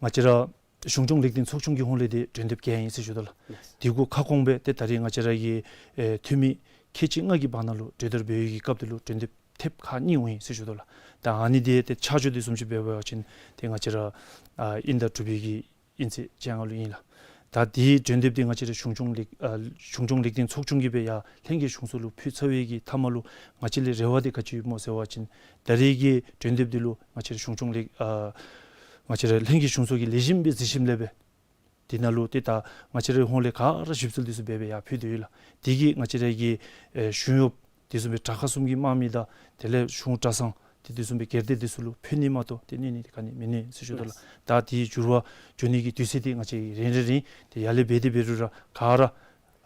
ང་བཅས་ར་གཞུང་སྐྱོང་ལེགས་ལྡན་ཚོགས་ཆུང་གི་ཧོངས་ལས་ཏེ་གྲོས་འདེབས་བརྒྱད་ཨིན་ཟེར་ཞུ་དོ་ལགས། ལགས། དེ་གུ་ཁ་སྐོང་སྦེ་ཏེ་ད་རིས་ང་བཅས་ར་གི་ཨེ་འཐུས་མི་ཁལ་གཅིག་ལྔ་གི་བར་ན་ལུ་གྲོས་བསྡུར་འབད་བའི་གི་སྐབས་དེ་ལུ་གྲོས་འདེབས་ཐེབས་ཁག་གཉིས་འོང་ཡི་ཟེར་ཞུ་དོ་ལགས། ད་ཨ་ནི་འདི་ཏེ་ཆ་འཇོག་འདི་བཟུམ་ཅིག་འབད་བ་ཅིན་ཏེ་ང་བཅས་ར་ཨ་དབྱིན་ཟླ་དྲུག་པའི་གི་དབྱིན་ཚེས་བཅོ་ལྔ་ལུ་ཨིན་ལགས། ད་དེའི་གྲོས་འདེབས་འདི་ང་བཅས་ར་གཞུང་སྐྱོང་ལེགས་ཨ་གཞུང་སྐྱོང་ལེགས་ལྡན་ཚོགས་ཆུང་གིས་སྦེ་ཡར་ལྷན་རྒྱས་གཞུང་ཚོགས་ལུ་ཕུལ་ཚར་བའི་གི་མཐའ་མ་ལུ་ང་བཅས་ལས་རེ་བ་འདི་ག་ཅི་ཡོདཔ་སྨོ་ཟེར་བ་ཅིན་ད་རིས་ཀྱི་གྲོས་འདེབས་འདི་ལུ་ང་བཅས་ར་གཞུང་སྐྱོང་ལེགས་ཨ་ང་བཅས་ར་ལྷན་རྒྱས་གཞུང་ཚོགས་ཀྱི་ལེགས་ཤོམ་སྦེ་གཟིགས་ཞིནམ་ལས་སྦེ་དེ་ནང་ལུ་ཏེ་ད་ང་བཅས་རའི་ཧོངས་ལས་ག་ར་ཞིབ་འཚོལ་འདི་ཚུ་འབད་སྦེ་ཡར་ཕུལ་ཏེ་ཡོད་ལགས། དེ་གིས་ང་བཅས་ར་གི་ཨེ་གཞུང་གཡོགཔ་དེ་བཟུམ་སྦེ་དྲག་ཁག་གསུམ་གྱི་དམག་མི་དང་དེ་ལས་གཞུང་གྲྭ་ཚང་དེ་དེ་བཟུམ་སྦེ་སྒེར་སྡེ་དེ་ཚུ་ལུ་ཕུལ་ནི་མ་གཏོགས་ཏེ་གནོད་ནི་དེ་ག་ནི་མི་གནོད་ཟེར་ཞུ་དོ་ལགས། ལགས། ད་དེའི་འགྱུར་བ་འགྱོ་ནི་གི་དུས་ཚོད་དེ་ང་བཅས་རིང་རིང་རིང་ཏེ་ཡར་ལས་འབད་དེ་འབད་རུང་ར་ག་ར་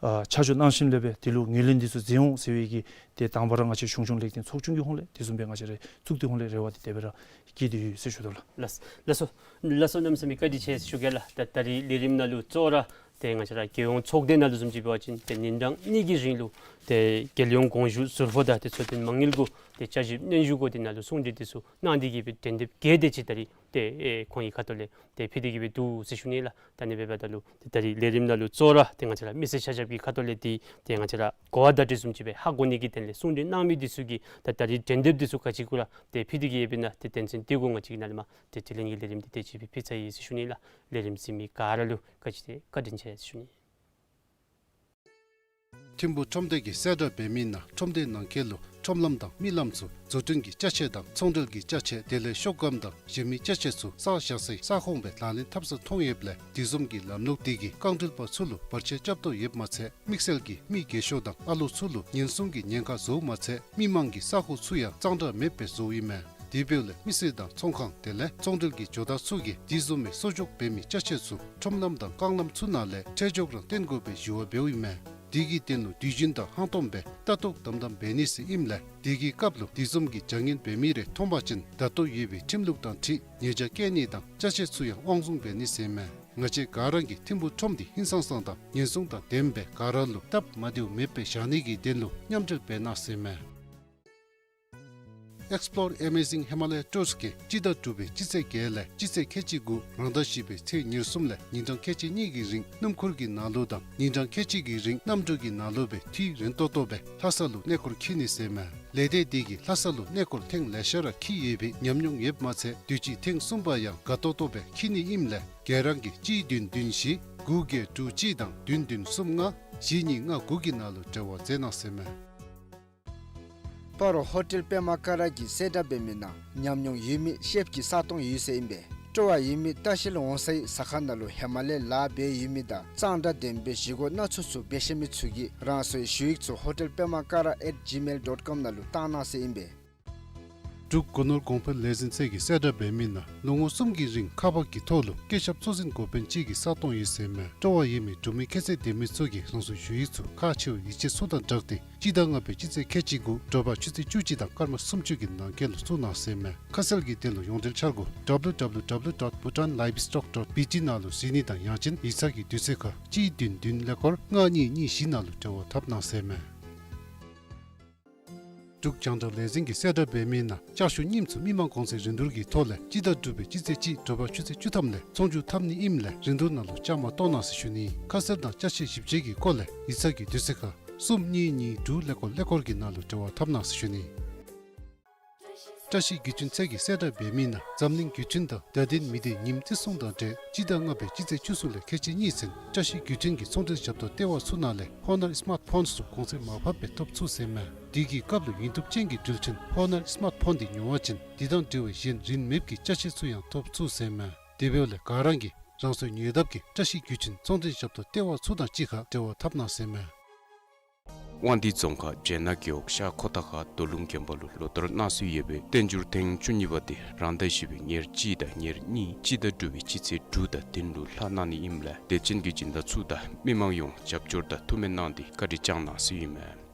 ཨ་ཆ་འཇོག་གནང་ཞིནམ་ལས་སྦེ་དེ་ལུ་ངོས་ལེན་འདི་ཚུ་མཛད་འོང་ཟེར་བའི་གི་ཏེ་དང་པ་ར་ང་བཅས་གཞུང་སྐྱོང་ལེགས་ལྡན་ཚོགས་ཆུང་གི་ཧོངས་ལས་དེ་བཟུམ་སྦེ་ང་བཅས་ར་གཙུག་སྡེ་ཧོངས་ལས་རེ་བ་འདི་དེ་སྦེ་ར་བསྐྱེད་དེ་ཡོད་ཟེར་ཞུ་དོ་ལགས། ལགས་ལགས་སོ། ལགས་སོ། གནམ་མེད་ས་མེད་བཀའ་དྲིན་ཆེ་ཞུ་གེ་ལགས། ད་ད་རིས་ལས་རིམ་ནང་ལུ་གཙོ་བོ་ར་ ཏེ་ང་བཅས་ར་རྒྱལ་ཡོངས་ཚོགས་སྡེ་ནང་ལུ་བཟུམ་ཅིག་འབད་བ་ཅིན་ཏེ་ཉིན་གྲངས་གཉིས་ཀྱི་རིང་ལུ་ཏེ་རྒྱལ་ཡོངས་དགོངས་ཞུ་ཟུར་ཕོགས་དང་ཏེ་ཚོགས་ཐེངས་མ་དངུལ་གུ་ཏེ་བསྐྱར་ཞིབ་སྙན་ཞུ་གུ་དེ་ནང་ལུ་གསུང་གྲོས་དེ་ཚུ་གནང་སྟེ་གིས་སྦེ་དྲན་འདེབས་གལ་ཏེ་ཅིག་ད་རིས་ཏེ་ཨེ་ཁོང་གི་ཁ་ཐུག་ལས་ཏེ་ཕུལ་ཏེ་གིས་སྦེ་འདུག་ཟེར་ཞུ་ནི་ལགས། ད་ནི་འབདཝ་ད་ལུ་ཏེ་ད་རིས་ལས་རིམ་ནང་ལུ་གཙོ་བོ་ར་ཏེ་ང་བཅས་ར་མི་སེར་ཆ་ཁྱབ་ཀྱི་ཁ་ཐུག་ལས་ཏེ་ཏེ་ང་བཅས་ར་གོ་བ་བརྡ་སྤྲོད་བཟུམ་ཅིག་སྦེ་ཧ་གོ་ནི་གི་དོན་ལས་གསུང་གྲོས་གནང་མི་དེ་ཚུ་གི་ད་ད་རིས་དྲན་འདེབས་དེ་ཚུ་ག་ཅི་གུ་ར་ཏེ་ཕུལ་ཏེ་གིས་ཡོདཔ་ཨིན་ན་ཏེ་དོན་ཚན་དེ་གུ་ང་བཅས་ཀྱིས་ནཱ་ལས་མར་ཏེ་དྲི་ལན་གྱི་ལས་རིམ་འདི་དེ་ཅིག་སྦེ་ཕུལ་ཚར་ཡི་ཟེར་ཞུ་ནི་ལགས། ལས་རིམ་གཟིགས་མི་ག་ར་ལུ་བཀའ་དྲིན་ཆེ་བཀའ་དྲིན་ཆེ་ཟེར་ཞུ་ནི། ཐིམ་ཕུ་ཁྲོམ་སྡེ་གིས་གསལ་བསྒྲགས་འབད་མི་ནང་ཁྲོམ་སྡེ་ནང་འཁོད་ལུ་ཁྲོམ་ལམ་དང་མི་ལམ་ཚུ་བཟོ་སྐྲུན་གྱི་ཅ་ཆས་དང་ཚོང་འབྲེལ་གྱི་ཅ་ཆས་དེ་ལས་ཤོག་སྒམ་དང་གཞན་མི་ཅ་ཆས་ཚུ་ས་བཞག་སའི་ས་ཁོངས་སྦེ་ལག་ལེན་འཐབ་ས་མཐོང་ཡོདཔ་ལས་དེ་བཟུམ་གྱི་ལམ་ལུགས་དེ་གིས་རྐང་འདྲེན་པ་ཚུ་ལུ་བར་ཆད་རྐྱབ་དོ་ཡོདཔ་མ་ཚད་དམིགས་བསལ་གྱིས་མི་རྒས་ཤོས་དང་ཨ་ལོ་ཚུ་ལུ་ཉེན་སྲུང་གི་ཉེན་ཁ་བཟོཝ་མ་ཚད་མི་མང་གི་ས་ཁོངས་ཚུ་ཡང་གཙང་སྦྲ་མེདཔ་སྦེ་བཟོཝ་ཨིན་མས། དེ་འབདཝ་ལས་མི་སེར་དང་ཚོང་ཁང་དེ་ལས་ཚོང་འབྲེལ་གྱི་ཇོ་བདག་ཚུ་གིས་དེ་བཟུམ་མའི་གསོག་འཇོག་འབད་མི་ཅ་ཆས་ཚུ་ཁྲོམ་ལམ་དང་རྐང་ལམ་ཚུ་ནང་ལས་ཁྲལ་འཇོག་རང་བཏོན་དགོ་པའི་ཞུ་བ་འབདཝ་ཨིན་མས། དེ་གི་དོན་ལུ་དུས་རྒྱུན་དང་ཧང་སྟོང་སྦེ་ལྟ་རྟོག་དམ་དམ་འབད་ནི་ཟེར་ཨིནམ་ལས་དེ་གི་སྐབས་ལུ་དེ་བཟུམ་གྱི་བྱ་ངན་འབད་མི་རེ་མཐོང་པ་ཅིན་ད་ལྟོ་ཡོད་པའི་ཁྲིམས་ལུགས་དང་འཁྲིལ་ཉེས་བྱ་བཀལ་ནི་དང་ཅ་ཆས་ཚུ་ཡང་དབང་བཟུང་འབད་ནི་ཟེར་ཨིན་མས། ང་བཅས་ག་ར་གིས་ཐིམ་ཕུ་ཁྲོམ་འདི་ཧིང་སངས་ས་དང་ཉེན་སྲུང་དང་ལྡནམ་སྦེ་ག་ར་ལུ་སྟབས་མ་བདེཝ་མེདཔ་སྦེ་བཞག་ནི་གི་དོན་ལུ་མཉམ་འབྲེལ་འབད་གནང་ཟེར་ཨིན་མས། Explore Amazing Himalaya Tours གིས་སྤྱི་ཟླ་དྲུག་པའི་སྤྱི་ཚེས་བརྒྱད་ལས་སྤྱི་ཚེས་ཁལ་གཅིག་དགུ་རང་ཟླ་བཞི་པའི་ཚེས་ཉེར་གསུམ་ལས་ཉིན་གྲངས་ཁལ་གཅིག་གཉིས་ཀྱི་རིང་སྣུམ་འཁོར་གྱི་ནང་ལུ་དང་ཉིན་གྲངས་ཁལ་གཅིག་གི་རིང་གནམ་གྲུ་གི་ནང་ལུ་སྦེ་དུས་རན་ཏོག་ཏོ་སྦེ་ལྷ་ས་ལུ་གནས་སྐོར་འཁྱིད་ནི་ཟེར་ཨིན་མས། ལས་སྡེ་འདི་གིས་ལྷ་ས་ལུ་གནས་སྐོར་ཐེངས་ལེ་ཤ་ར་འཁྱིད་ཡོད་པའི་ཉམས་མྱོང་ཡོདཔ་མ་ཚད་དུས་ཅི་ཐེངས་གསུམ་པ་ཡང་དགའ་ཏོག་ཏོ་སྦེ་འཁྱིད་ནི་ཨིནམ་ལས་ག་ར་གིས་གཅིག་བདུན་བདུན་བཞི་དགུ་བརྒྱད་དྲུག་གཅིག་དང་བདུན་བདུན་གསུམ་ལྔ་བཞི་གཉིས་ལྔ་དགུ་གི་ནང་ལུ་འབྲེལ་བ་མཛད་གནང་ཟེར་ཨིན་མས། སྤ་རོ་ཧོ་ཊེལ་པདྨ་ཀ་ར་གིས་གསལ་བསྒྲགས་འབད་མི་ནང་ཉམས་མྱོང་ཡོད་མི་ཤེཕ་གི་ས་སྟོང་ཡོད་ཟེར་ཨིན་པས། སྤྲོ་བ་ཡོད་མི་ལྟ་བཤལ་འོང་སའི་ཟ་ཁང་ནང་ལུ་ཧེ་མ་ལས་ལཱ་འབད་ཡོད་མི་དང་གཙང་སྦྲ་ལྡནམ་སྦེ་བཞེས་སྒོ་སྣ་ཚོགས་ཚུ་འབད་ཤེས་མི་ཚུ་གིས་རང་སོའི་ཞུ་ཡིག་ཚུ་ཧོ་ཊེལ་པདྨ་ཀ་ར་at gmail dot com ནང་ལུ་བཏང་གནང་ཟེར་ཨིན་པས། འབྲུག་སྒོ་ནོར་གོང་འཕེལ་ལས་འཛིན་ཚད་ཀྱིས་གསལ་བསྒྲགས་འབད་མི་ནང་ལོ་ངོ་གསུམ་གྱི་རིང་ཁག་འབག་གི་ཐོག་ལུ་སྐྱེད་ཞབས་གཙོ་འཛིན་འགོ་དཔོན་གཅིག་གི་ས་སྟོང་ཡོད་ཟེར་ཨིན་མས། སྤྲོ་བ་ཡོད་མི་འབྲུག་མི་ཁྱད་ཚད་ལྡན་མི་ཚུ་གིས་རང་སོའི་ཞུ་ཡིག་ཚུ་ཁག་ཆེ་བའི་ཡིག་ཆ་ཚུ་དང་སྦྲགས་ཏེ་སྤྱི་ཟླ་ལྔ་པའི་སྤྱི་ཚེས་ཁལ་གཅིག་དགུ་དྲོ་པ་ཆུ་ཚོད་བཅུ་གཅིག་དང་སྐར་མ་སུམ་ཅུ་གི་ནང་འཁོད་ལུ་བཙུགས་གནང་ཟེར་ཨིན་མས། ཁ་གསལ་གྱི་དོན་ལུ་ཡོངས་འབྲེལ་འཆར་སྒོ་W W W dot bhutan livestock dot B T ནང་ལུ་གཟིགས་ནི་དང་ཡང་ཅིན་ཡིག་ཚང་གི་དུས་ཚོད་ཁར་གཅིག་བདུན་བདུན་ཀླད་ཀོར་ལྔ་གཉིས་གཉིས་བཞི་ནང་ལུ་འབྲེལ་བ་འཐབ་གནང་ཟེར་ཨིན་མས། འབྲུག་རྒྱང་བསྒྲགས་ལས་འཛིན་གྱིས་གསལ་བསྒྲགས་འབད་མི་ནང་ལྕགས་ཞུ་རྙིངམ་ཚུ་མི་མང་གོང་ཚད་རིན་བསྡུར་གྱི་ཐོག་ལས་སྤྱི་ཟླ་དྲུག་པའི་སྤྱི་ཚེས་གཅིག་དྲོ་པ་ཆུ་ཚོད་བཅུ་ཐམ་ལས་ཚོང་བསྒྱུར་འཐབ་ནི་ཨིནམ་ལས་རིན་བསྡུར་ནང་ལུ་བཅའ་མར་གཏོགས་གནང་ཟེར་ཞུ་ནི། ཁ་གསལ་དང་ཅ་ཆས་ཞིབ་དཔྱད་ཀྱི་སྐོར་ལས་ཡིག་ཚང་གི་དུས་ཚོད་ཁར་གསུམ་གཉིས་གཉིས་དྲུག་ཀླད་ཀོར་ཀླད་ཀོར་གྱི་ནང་ལུ་འབྲེལ་བ་འཐབ་གནང་ཟེར་ཞུ་ནི། བཀྲ་ཤིས་བརྒྱུད་འཕྲིན་ཚད་ཀྱིས་གསལ་བསྒྲགས་འབད་མི་ནང་འཛམ་གླིང་བརྒྱུད་འཕྲིན་དང་བརྡ་དོན་མི་སྡེ་ཉིནམ་བརྩི་སྲུང་དང་འབྲེལ་སྤྱི་ཟླ་ལྔ་པའི་སྤྱི་ཚེས་བཅུ་གསུམ་ལས་ཁལ་གཅིག་གཉིས་ཚུན་བཀྲ་ཤིས་བརྒྱུད་འཕྲིན་གྱི་ཚོང་འབྲེལ་ཞབས་ཏོག་ལྟེ་བ་ཚུ་ནང་ལས་ཧོ་ནར་སི་མཱརཊ་ཕོནསི་ཚུ་གོང་ཚད་མར་ཕབ་སྦེ་ཐོབ་ཚུགས་ཟེར་ཨིན་མས། དེ་གི་སྐབས་ལུ་ཡིན་ཐུབ་ཅན་གྱི་འགྲུལ་འཕྲིན་ཧོ་ནར་སི་མཱརཊ་ཕོན་འདི་ཉོ་བ་ཅིན་དེ་དང་འབྲེལ་བའི་གཞན་རིན་མེདཔ་གི་ཅ་ཆས་ཚུ་ཡང་ཐོབ་ཚུགས་ཟེར་ཨིན་མས། དེ་འབདཝ་ལས་ག་ར་གིས་རང་སོའི་ཉེ་འདབས་ཀྱི་བཀྲ་ཤིས་བརྒྱུད་འཕྲིན་ཚོང་འབྲེལ་ཞབས་ཏོག་ལྟེ་བ་ཚུ་དང་གཅིག་ཁར་འབྲེལ་བ་འཐབ་གནང་ཟེར་ཨིན་མས། དབང་འདུས་རྫོང་ཁག་བྱེ་ནག་རྒེད་འོག་ཤར་ཁོ་ཐང་ཁ་རྡོ་ལུང་དགོན་པ་ལུ་ལོ་ལྟར་གནང་སྲོལ་ཡོད་པའི་བསྟན་འགྱུར་ཐེངས་བཅུ་གཉིས་པ་དེ་རང་ཟླ་བཞི་པའི་ཉེར་གཅིག་དང་ཉེར་གཉིས་སྤྱི་ཟླ་དྲུག་པའི་སྤྱི་ཚེས་དྲུག་དང་བདུན་ལུ་ལྷག་གནང་ནི་ཨིནམ་ལས་དད་ཅན་གྱི་སྦྱིན་བདག་ཚུ་དང་མི་མང་ཡོངས་རྒྱབ་སྐྱོར་དང་ཐུགས་སྨོན་གནང་སྟེ་བཀའ་དྲིན་བསྐྱངས་གནང་ཟེར་ཨིན་མས།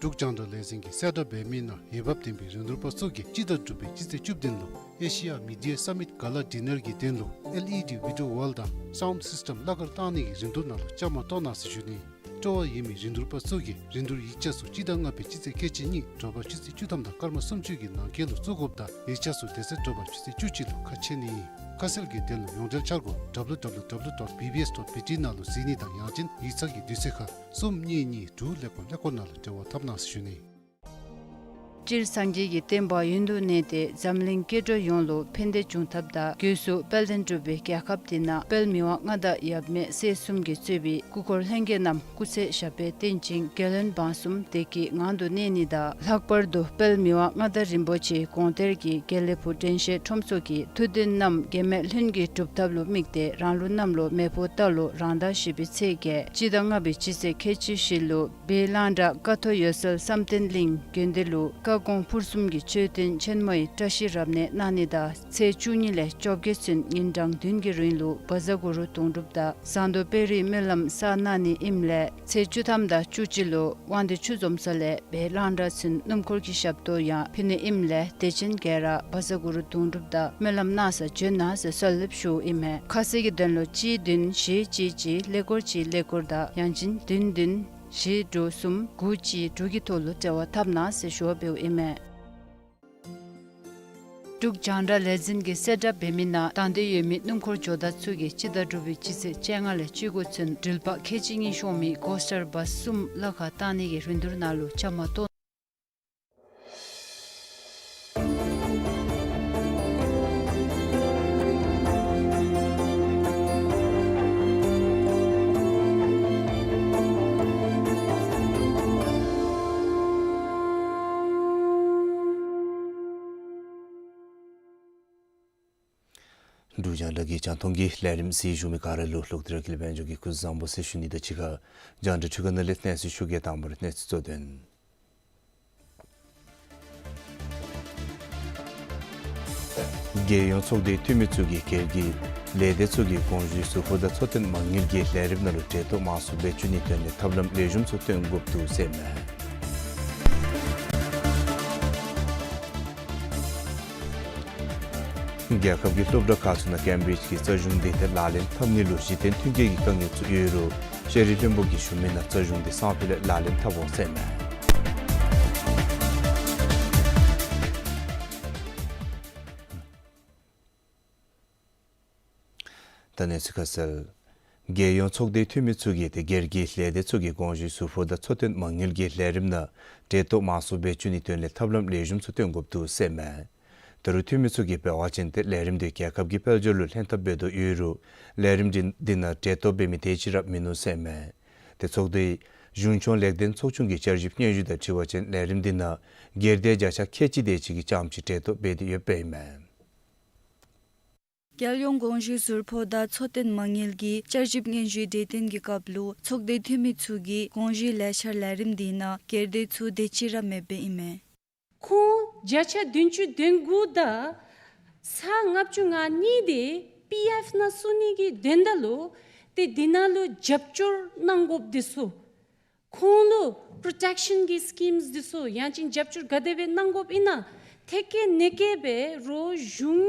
འབྲུག་རྒྱང་བསྒྲགས་ལས་འཛིན་གྱིས་གསལ་བསྒྲགས་འབད་མི་ནང་འོས་འབབ་ལྡན་པའི་རིན་བསྡུར་པ་ཚུ་གིས་སྤྱི་ཟླ་དྲུག་པའི་སྤྱི་ཚེས་བཅུ་བདུན་ལུ་ཨེ་ཤི་ཡ་མི་ཌི་ཡ་སམ་མིཊ་ག་ལ་ཌི་ནར་གྱི་དོན་ལུ་ཨེལ་ཨི་ཌི་བི་ཌི་ཡོ་ཝཱལ་དང་སའུནཌ་སིསི་ཊེམ་གླ་གར་བཏང་ནི་གི་རིན་བསྡུར་ནང་ལུ་བཅའ་མར་གཏོགས་གནང་ཟེར་ཞུ་ནི། སྤྲོ་བ་ཡོད་མི་རིན་བསྡུར་པ་ཚུ་གིས་རིན་བསྡུར་ཡིག་ཆ་ཚུ་སྤྱི་ཟླ་ལྔ་པའི་སྤྱི་ཚེས་ཁལ་གཅིག་གཉིས་དྲོ་པ་ཆུ་ཚོད་བཅུ་ཐམ་དང་སྐར་མ་སུམ་ཅུ་གི་ནང་འཁོད་ལུ་བཙུགས་དགོཔ་དང་ཡིག་ཆ་ཚུ་དེ་ཚེ་དྲོ་པ་ཆུ་ཚོད་བཅུ་གཅིག་ལུ་ཁ་ཕྱེ་ནི་ཨིན། ཁ་གསལ་གྱི་དོན་ལུ་ཡོངས་འབྲེལ་འཆར་སྒོ་W W W dot B B S dot B T ནང་ལུ་གཟིགས་ནི་དང་ཡང་ཅིན་ཡིག་ཚང་གི་དུས་ཚོད་ཁར་གསུམ་གཉིས་གཉིས་དྲུག་ཀླད་ཀོར་ཀླད་ཀོར་ནང་ལུ་འབྲེལ་བ་འཐབ་གནང་ཟེར་ཞུ་ནི། སྤྱིར་སངས་རྒྱས་ཀྱི་བསྟན་པ་ཡུན་དུ་གནས་ཏེ་འཛམ་གླིང་སྐྱེ་འགྲོ་ཡོངས་ལུ་ཕན་བདེ་འབྱུང་ཐབས་དང་སྒོས་སུ་དཔལ་ལྡན་འབྲུག་པའི་རྒྱལ་ཁབ་འདི་ནང་དཔལ་མི་དབང་མངའ་བདག་ཡབ་མེས་སྲས་གསུམ་གྱིས་གཙོས་པའི་སྐུ་འཁོར་ལྷན་རྒྱས་རྣམས་སྐུ་ཚེ་ཞབས་པད་བརྟན་ཅིང་རྒྱལ་བློན་འབངས་གསུམ་བདེ་སྐྱིད་ངང་དུ་གནས་ནི་དང་། ལྷག་པར་དུ་དཔལ་མི་དབང་མངའ་བདག་རིན་པོ་ཆེའི་དགོངས་གཏེར་གྱི་དགེ་ལེགས་ཕུག་དྲན་ཤེས་ཁྲོམ་ཚོགས་ཀྱི་ཐུགས་འདུན་རྣམས་གེགས་མེད་ལྷུན་གྱིས་གྲུབ་ཐབས་ལུ་དམིགས་ཏེ་རང་ལུགས་གནམ་ལོ་མེ་ཕོ་རྟ་ལོ་རང་ཟླ་བཞི་པའི་ཚེས་བརྒྱད་སྤྱི་ཟླ་ལྔ་པའི་སྤྱི་ཚེས་ཁལ་གཅིག་བཞི་ལུ་སྦིས་གླང་བྲག་ཀ་ཐོག་འོད་གསལ་བསམ་གཏན་གླིང་དགོན་སྡེ་ལུ་བཀའ་ ཁ་སྐོང་ཕུར་གསུམ་གྱི་མཆོད་རྟེན་ཆེན་མོ་ཡི་བཀྲ་ཤིས་རབ་གནས་གནང་ནི་དང་ཚེས་བཅུ་གཉིས་ལས་བཅོ་བརྒྱད་ཚུན་ཉིན་གྲངས་བདུན་གྱི་རིང་ལུ་བཛྲ་གུ་རུ་དུང་སྒྲུབ་དང་ཟངས་མདོག་དཔལ་རིའི་སྨོན་ལམ་བསགས་གནང་ནི་ཨིནམ་ལས་ཚེས་བཅུ་ཐམ་དང་བཅུ་གཅིག་ལུ་དབང་འདུས་ཆུ་འཛོམས་ས་ལས་སྦེ་གླང་བྲག་ཚུན་སྣུམ་འཁོར་གྱི་ཞབས་ཏོག་ཡང་ཕུལ་ནི་ཨིནམ་ལས་དད་ཅན་ག་ར་བཛྲ་གུ་རུ་དུང་སྒྲུབ་དང་སྨོན་ལམ་གནང་སར་བྱོན་གནང་ཟེར་གསོལ་འདེབས་ཞུཝ་ཨིན་མས། ཁ་གསལ་གྱི་དོན་ལུ་གཅིག་བདུན་བཞི་གཅིག་གཅིག་ཀླད་ཀོར་གཅིག་ཀླད་ཀོར་དང་ཡང་ཅིན་བདུན་བདུན་བཞི་དྲུག་གསུམ་དགུ་གཅིག་དྲུག་གི་ཐོག་ལུ་འབྲེལ་བ་འཐབ་གནང་ཟེར་ཞུ་བ་འབདཝ་ཨིན་མས། འབྲུག་རྒྱང་བསྒྲགས་ལས་འཛིན་གྱིས་གསལ་བསྒྲགས་འབད་མི་ནང་དང་འདོད་ཡོད་མི་སྣུམ་འཁོར་ཇོ་བདག་ཚུ་གིས་སྤྱི་ཟླ་དྲུག་པའི་སྤྱི་ཚེས་བཅོ་ལྔ་ལས་བཅུ་དགུ་ཚུན་འགྲུལ་པ་ཁལ་གཅིག་གཉིས་ཤོང་མི་ཀོ་སི་ཊར་བཱསི་གསུམ་གླ་ཁར་བཏང་ནི་གི་རིན་བསྡུར་ནང་ལུ་བཅའ་མར་གཏོགས། འབྲུག་རྒྱང་བསྒྲགས་ཀྱི་རྒྱང་མཐོང་གི་ལས་རིམ་གཟིགས་བཞུགས་མི་ག་ར་ལུ་ལྷག་སྟེ་ར་ཀུན་ལེགས་དཔལ་འབྱོར་གྱི་སྐུ་གཟུགས་བཟང་པོ་ཟེར་ཞུ་ནི་དང་གཅིག་ཁར་རྒྱང་བསྒྲགས་འཕྲུལ་ཁང་ནང་ལས་གནས་ཚུལ་ཞུ་གེ། དང་པ་ར་གནས་ཚུལ་གཙོ་དོན། རྒྱལ་ཡོངས་ཚོགས་སྡེའི་འཐུས་མི་ཚུ་གིས་སྒེར་གྱི་ལས་སྡེ་ཚུ་གི་དགོངས་ཞུའི་ཟུར་ཕོགས་དང་འཚོ་རྟེན་མ་དངུལ་གྱི་ལས་རིམ་ནང་ལུ་འབྲེལ་གཏོགས་མང་སུ་འབད་བཅུག་ནིའི་དོན་ལས་ཐབས་ལམ་ལེགས་ཤོམ་ཚུ་སྟོན་དགོཔ་འདུག་ཟེར་མས། རྒྱལ་ཁབ་ཀྱི་སློབ་གྲྭ་ཁག་ཚུ་ནང་ཀེམ་བིརིཇ་གྱི་རྩ་གཞུང་འདི་ཏེ་ལག་ལེན་འཐབ་ནི་ལུ་གཞི་རྟེན་མཐུན་རྐྱེན་གྱི་དཀའ་ངལ་ཚུ་ཡོད་རུང་ཤེས་རིག་བློན་པོ་གིས་ཞུ་མི་ནང་རྩ་གཞུང་འདི་སང་ཕོད་ལས་ལག་ལེན་འཐབ་འོང་ཟེར་མས། ད་གནས་ཚུལ་ཁ་གསལ། རྒྱལ་ཡོངས་ཚོགས་སྡེའི་འཐུས་མི་ཚུ་གིས་ཏེ་སྒེར་གྱི་ལས་སྡེ་ཚུ་གི་དགོངས་ཞུའི་ཟུར་ཕོགས་དང་འཚོ་རྟེན་མ་དངུལ་གྱི་ལས་རིམ་ནང་འབྲེལ་གཏོགས་མང་སུ་འབད་བཅུག་ནིའི་དོན་ལས་ཐབས་ལམ་ལེགས་ཤོམ་ཚུ་སྟོན་དགོཔ་འདུག་ཟེར་མས། ད་རུང་འཐུས་མི་ཚུ་གིས་འབད་བ་ཅིན་ཏེ་ལས་རིམ་འདི་རྒྱལ་ཁབ་ཀྱི་དཔལ་འབྱོར་ལུ་ལྷན་ཐབས་འབད་དོ་ཡོད་རུང་ལས་རིམ་འདི་འདི་ནང་འབྲེལ་གཏོགས་འབད་མི་དེ་ཅིག་ར་མིན་ནུག་ཟེར་མས། ཏེ་ཚོགས་སྡེའི་གཞུང་སྐྱོང་ལེགས་ལྡན་ཚོགས་ཆུང་གི་བསྐྱར་ཞིབ་སྙན་ཞུ་དང་འཁྲིལ་བ་ཅིན་ལས་རིམ་འདི་ནང་སྒེར་སྡེ་བརྒྱ་ཆ་ཁལ་གཅིག་དེ་ཅིག་གིས་རྐྱངམ་ཅིག་འབྲེལ་གཏོགས་འབད་དེ་ཡོདཔ་ཨིན་མས། རྒྱལ་ཡོངས་དགོངས་ཞུའི་ཟུར་ཕོགས་དང་འཚོ་རྟེན་མ་དངུལ་གྱི་བསྐྱར་ཞིབ་སྙན་ཞུའི་གྲོས་བསྟུན་གྱི་སྐབས་ལུ་ཚོགས་སྡེའི་འཐུས་མི་ཚུ་གིས་དགོངས་ཞུའི་ལས་འཆར་ལས་རིམ་འདི་ནང་སྒེར་སྡེ་ཚུ་དེ་ཅིག་ར་མེདཔ་ཨིན་མས། ཁོང་བརྒྱ་ཆ་བདུན་ཅུ་དོན་དགུ་དང་ས་ལྔ་བཅུ་ང་གཉིས་དེ་པི་ཨེཕ་ནང་བཙུགས་ནི་གི་དོན་དག་ལུ་ཏེ་འདི་ནང་ལུ་རྒྱབ་སྐྱོར་གནང་དགོཔ་འདི་ཚུ་ཁོང་ལུ་པྲོ་ཊེཀ་ཤཱན་གྱི་སི་ཀིམས་འདི་ཚུ་ཡང་ཅིན་རྒྱབ་སྐྱོར་ག་དེ་སྦེ་གནང་དགོཔ་ཨིན་ན་ཐད་ཀར་ནེ་ཀར་སྦེ་རོགས་གཞུང་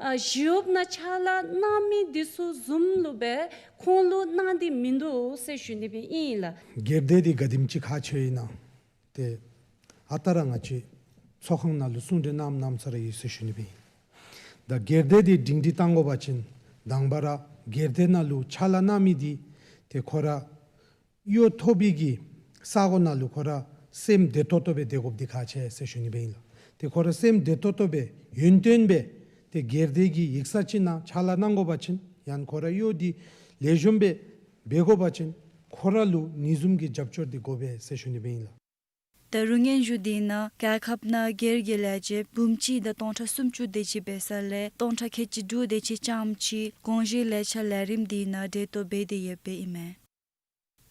ཨ་ཞི་གཡོགཔ་ནང་ཕྱག་ལཱ་གནང་མི་འདི་ཚུ་བཟུམ་ལུ་སྦེ་ཁོང་ལུ་གནང་སྟེ་མིན་འདུག་ཟེར་ཞུ་ནི་སྦེ་ཨིན་ལགས། སྒེར་སྡེ་འདི་ག་དེམ་ཅིག་ཁག་ཆེཝ་ཨིན་ན་ཏེ་ཨ་རྟག་ར་ང་བཅས་ཚོགས་ཁང་ནང་ལུ་གསུང་གྲོས་གནངམ་གནངམ་ས་ར་ཡོད་ཟེར་ཞུ་ནི་སྦེ་ཨིན། ད་སྒེར་སྡེ་འདི་སྒྲིང་སྒྲི་བཏང་དགོ་པ་ཅིན་དང་པ་ར་སྒེར་སྡེ་ནང་ལུ་ཕྱག་ལཱ་གནང་མི་འདི་ཏེ་ཁོ་ར་གཡོག་ཐོབ་པའི་གི་ས་གོ་ནང་ལུ་ཁོ་ར་སེམས་བདེ་ཏོག་ཏོ་སྦེ་སྡོད་དགོཔ་འདི་ཁག་ཆེ་ཟེར་ཞུ་ནི་སྦེ་ཨིན་ལགས། ཏེ་ཁོ་ར་སེམས་བདེ་ཏོག་ཏོ་སྦེ་ཡོན་ཏན་སྦེ་ཏེ་སྒེར་སྡེ་གི་ཡིག་ཚང་ཅིག་ནང་ཕྱག་ལཱ་གནང་དགོ་པ་ཅིན་ཡང་ཁོ་ར་གཡོག་འདི་ལེགས་ཤོམ་སྦེ་འབད་དགོ་པ་ཅིན་ཁོ་ར་ལུ་ཨ་ནི་བཟུམ་གྱི་རྒྱབ་སྐྱོར་འདི་དགོ་པས་ཟེར་ཞུ་ནི་སྦེ་ཨིན་ལགས། ད་རུང་སྙན་ཞུ་འདི་ནང་རྒྱལ་ཁབ་ནང་སྒེར་གྱི་ལས་བྱེདཔ་འབུམ་གཅིག་དང་སྟོང་ཕྲག་སུམ་ཅུ་དེ་ཅིག་འབད་ས་ལས་སྟོང་ཕྲག་ཁལ་གཅིག་དྲུག་དེ་ཅིག་རྐྱངམ་ཅིག་དགོངས་ཞུའི་ལས་འཆར་ལས་རིམ་འདི་ནང་འབྲེལ་གཏོགས་འབད་དེ་ཡོདཔ་ཨིན་མས།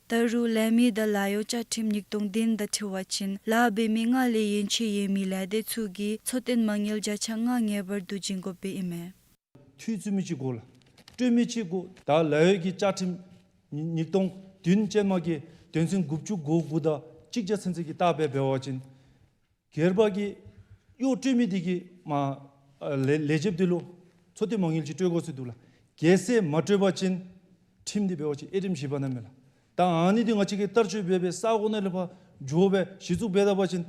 ད་རུང་ལས་མི་དང་ལཱ་གཡོག་བཅའ་ཁྲིམས་ཉིས་སྟོང་བདུན་དང་འཁྲིལ་བ་ཅིན་ལཱ་འབད་མི་ལྔ་ལས་ཡན་ཆད་ཡོད་མི་ལས་སྡེ་ཚུ་གིས་འཚོ་རྟེན་མ་དངུལ་བརྒྱ་ཆ་ལྔ་ངེས་པར་དུ་བྱིན་དགོཔ་ཨིན་མས། འཐུས་ཚུད་མི་ཅིག་དགོ་ལགས། སྤྲོད་མི་ཅིག་དགོ། ད་ལཱ་གཡོག་གི་བཅའ་ཁྲིམས་ཉིས་ཉིས་སྟོང་བདུན་ཅན་མ་གི་དོན་ཚན་དགུ་བཅུ་གོ་དགུ་དང་གཅིག་བརྒྱ་ཚུན་ཚོད་ཀྱི་ལྟ་སྦེ་འབད་བ་ཅིན་སྒེར་པ་གིས་གཡོག་སྤྲོད་མི་འདི་གིས་མ་ཨ་ལས་ལས་བྱེདཔ་འདི་ལུ་འཚོ་རྟེན་མ་དངུལ་ཅིག་སྤྲོད་དགོ་ཟེར་འདུག་ལགས། གལ་སྲིད་མ་སྤྲོད་པ་ཅིན་ཁྲིམས་འདི་འབད་བ་ཅིན་དབྱེ་རིམ་བཞི་པ་ནང་མས་ལགས། ད་ཨ་ནི་འདི་ང་བཅས་ཀྱིས་བསྟར་སྤྱོད་འབད་སྦེ་ས་གོ་ནང་ལས་ཕར་འགྱོ་སྦེ་གཞི་བཙུགས་འབད་ད་པ་ཅིན་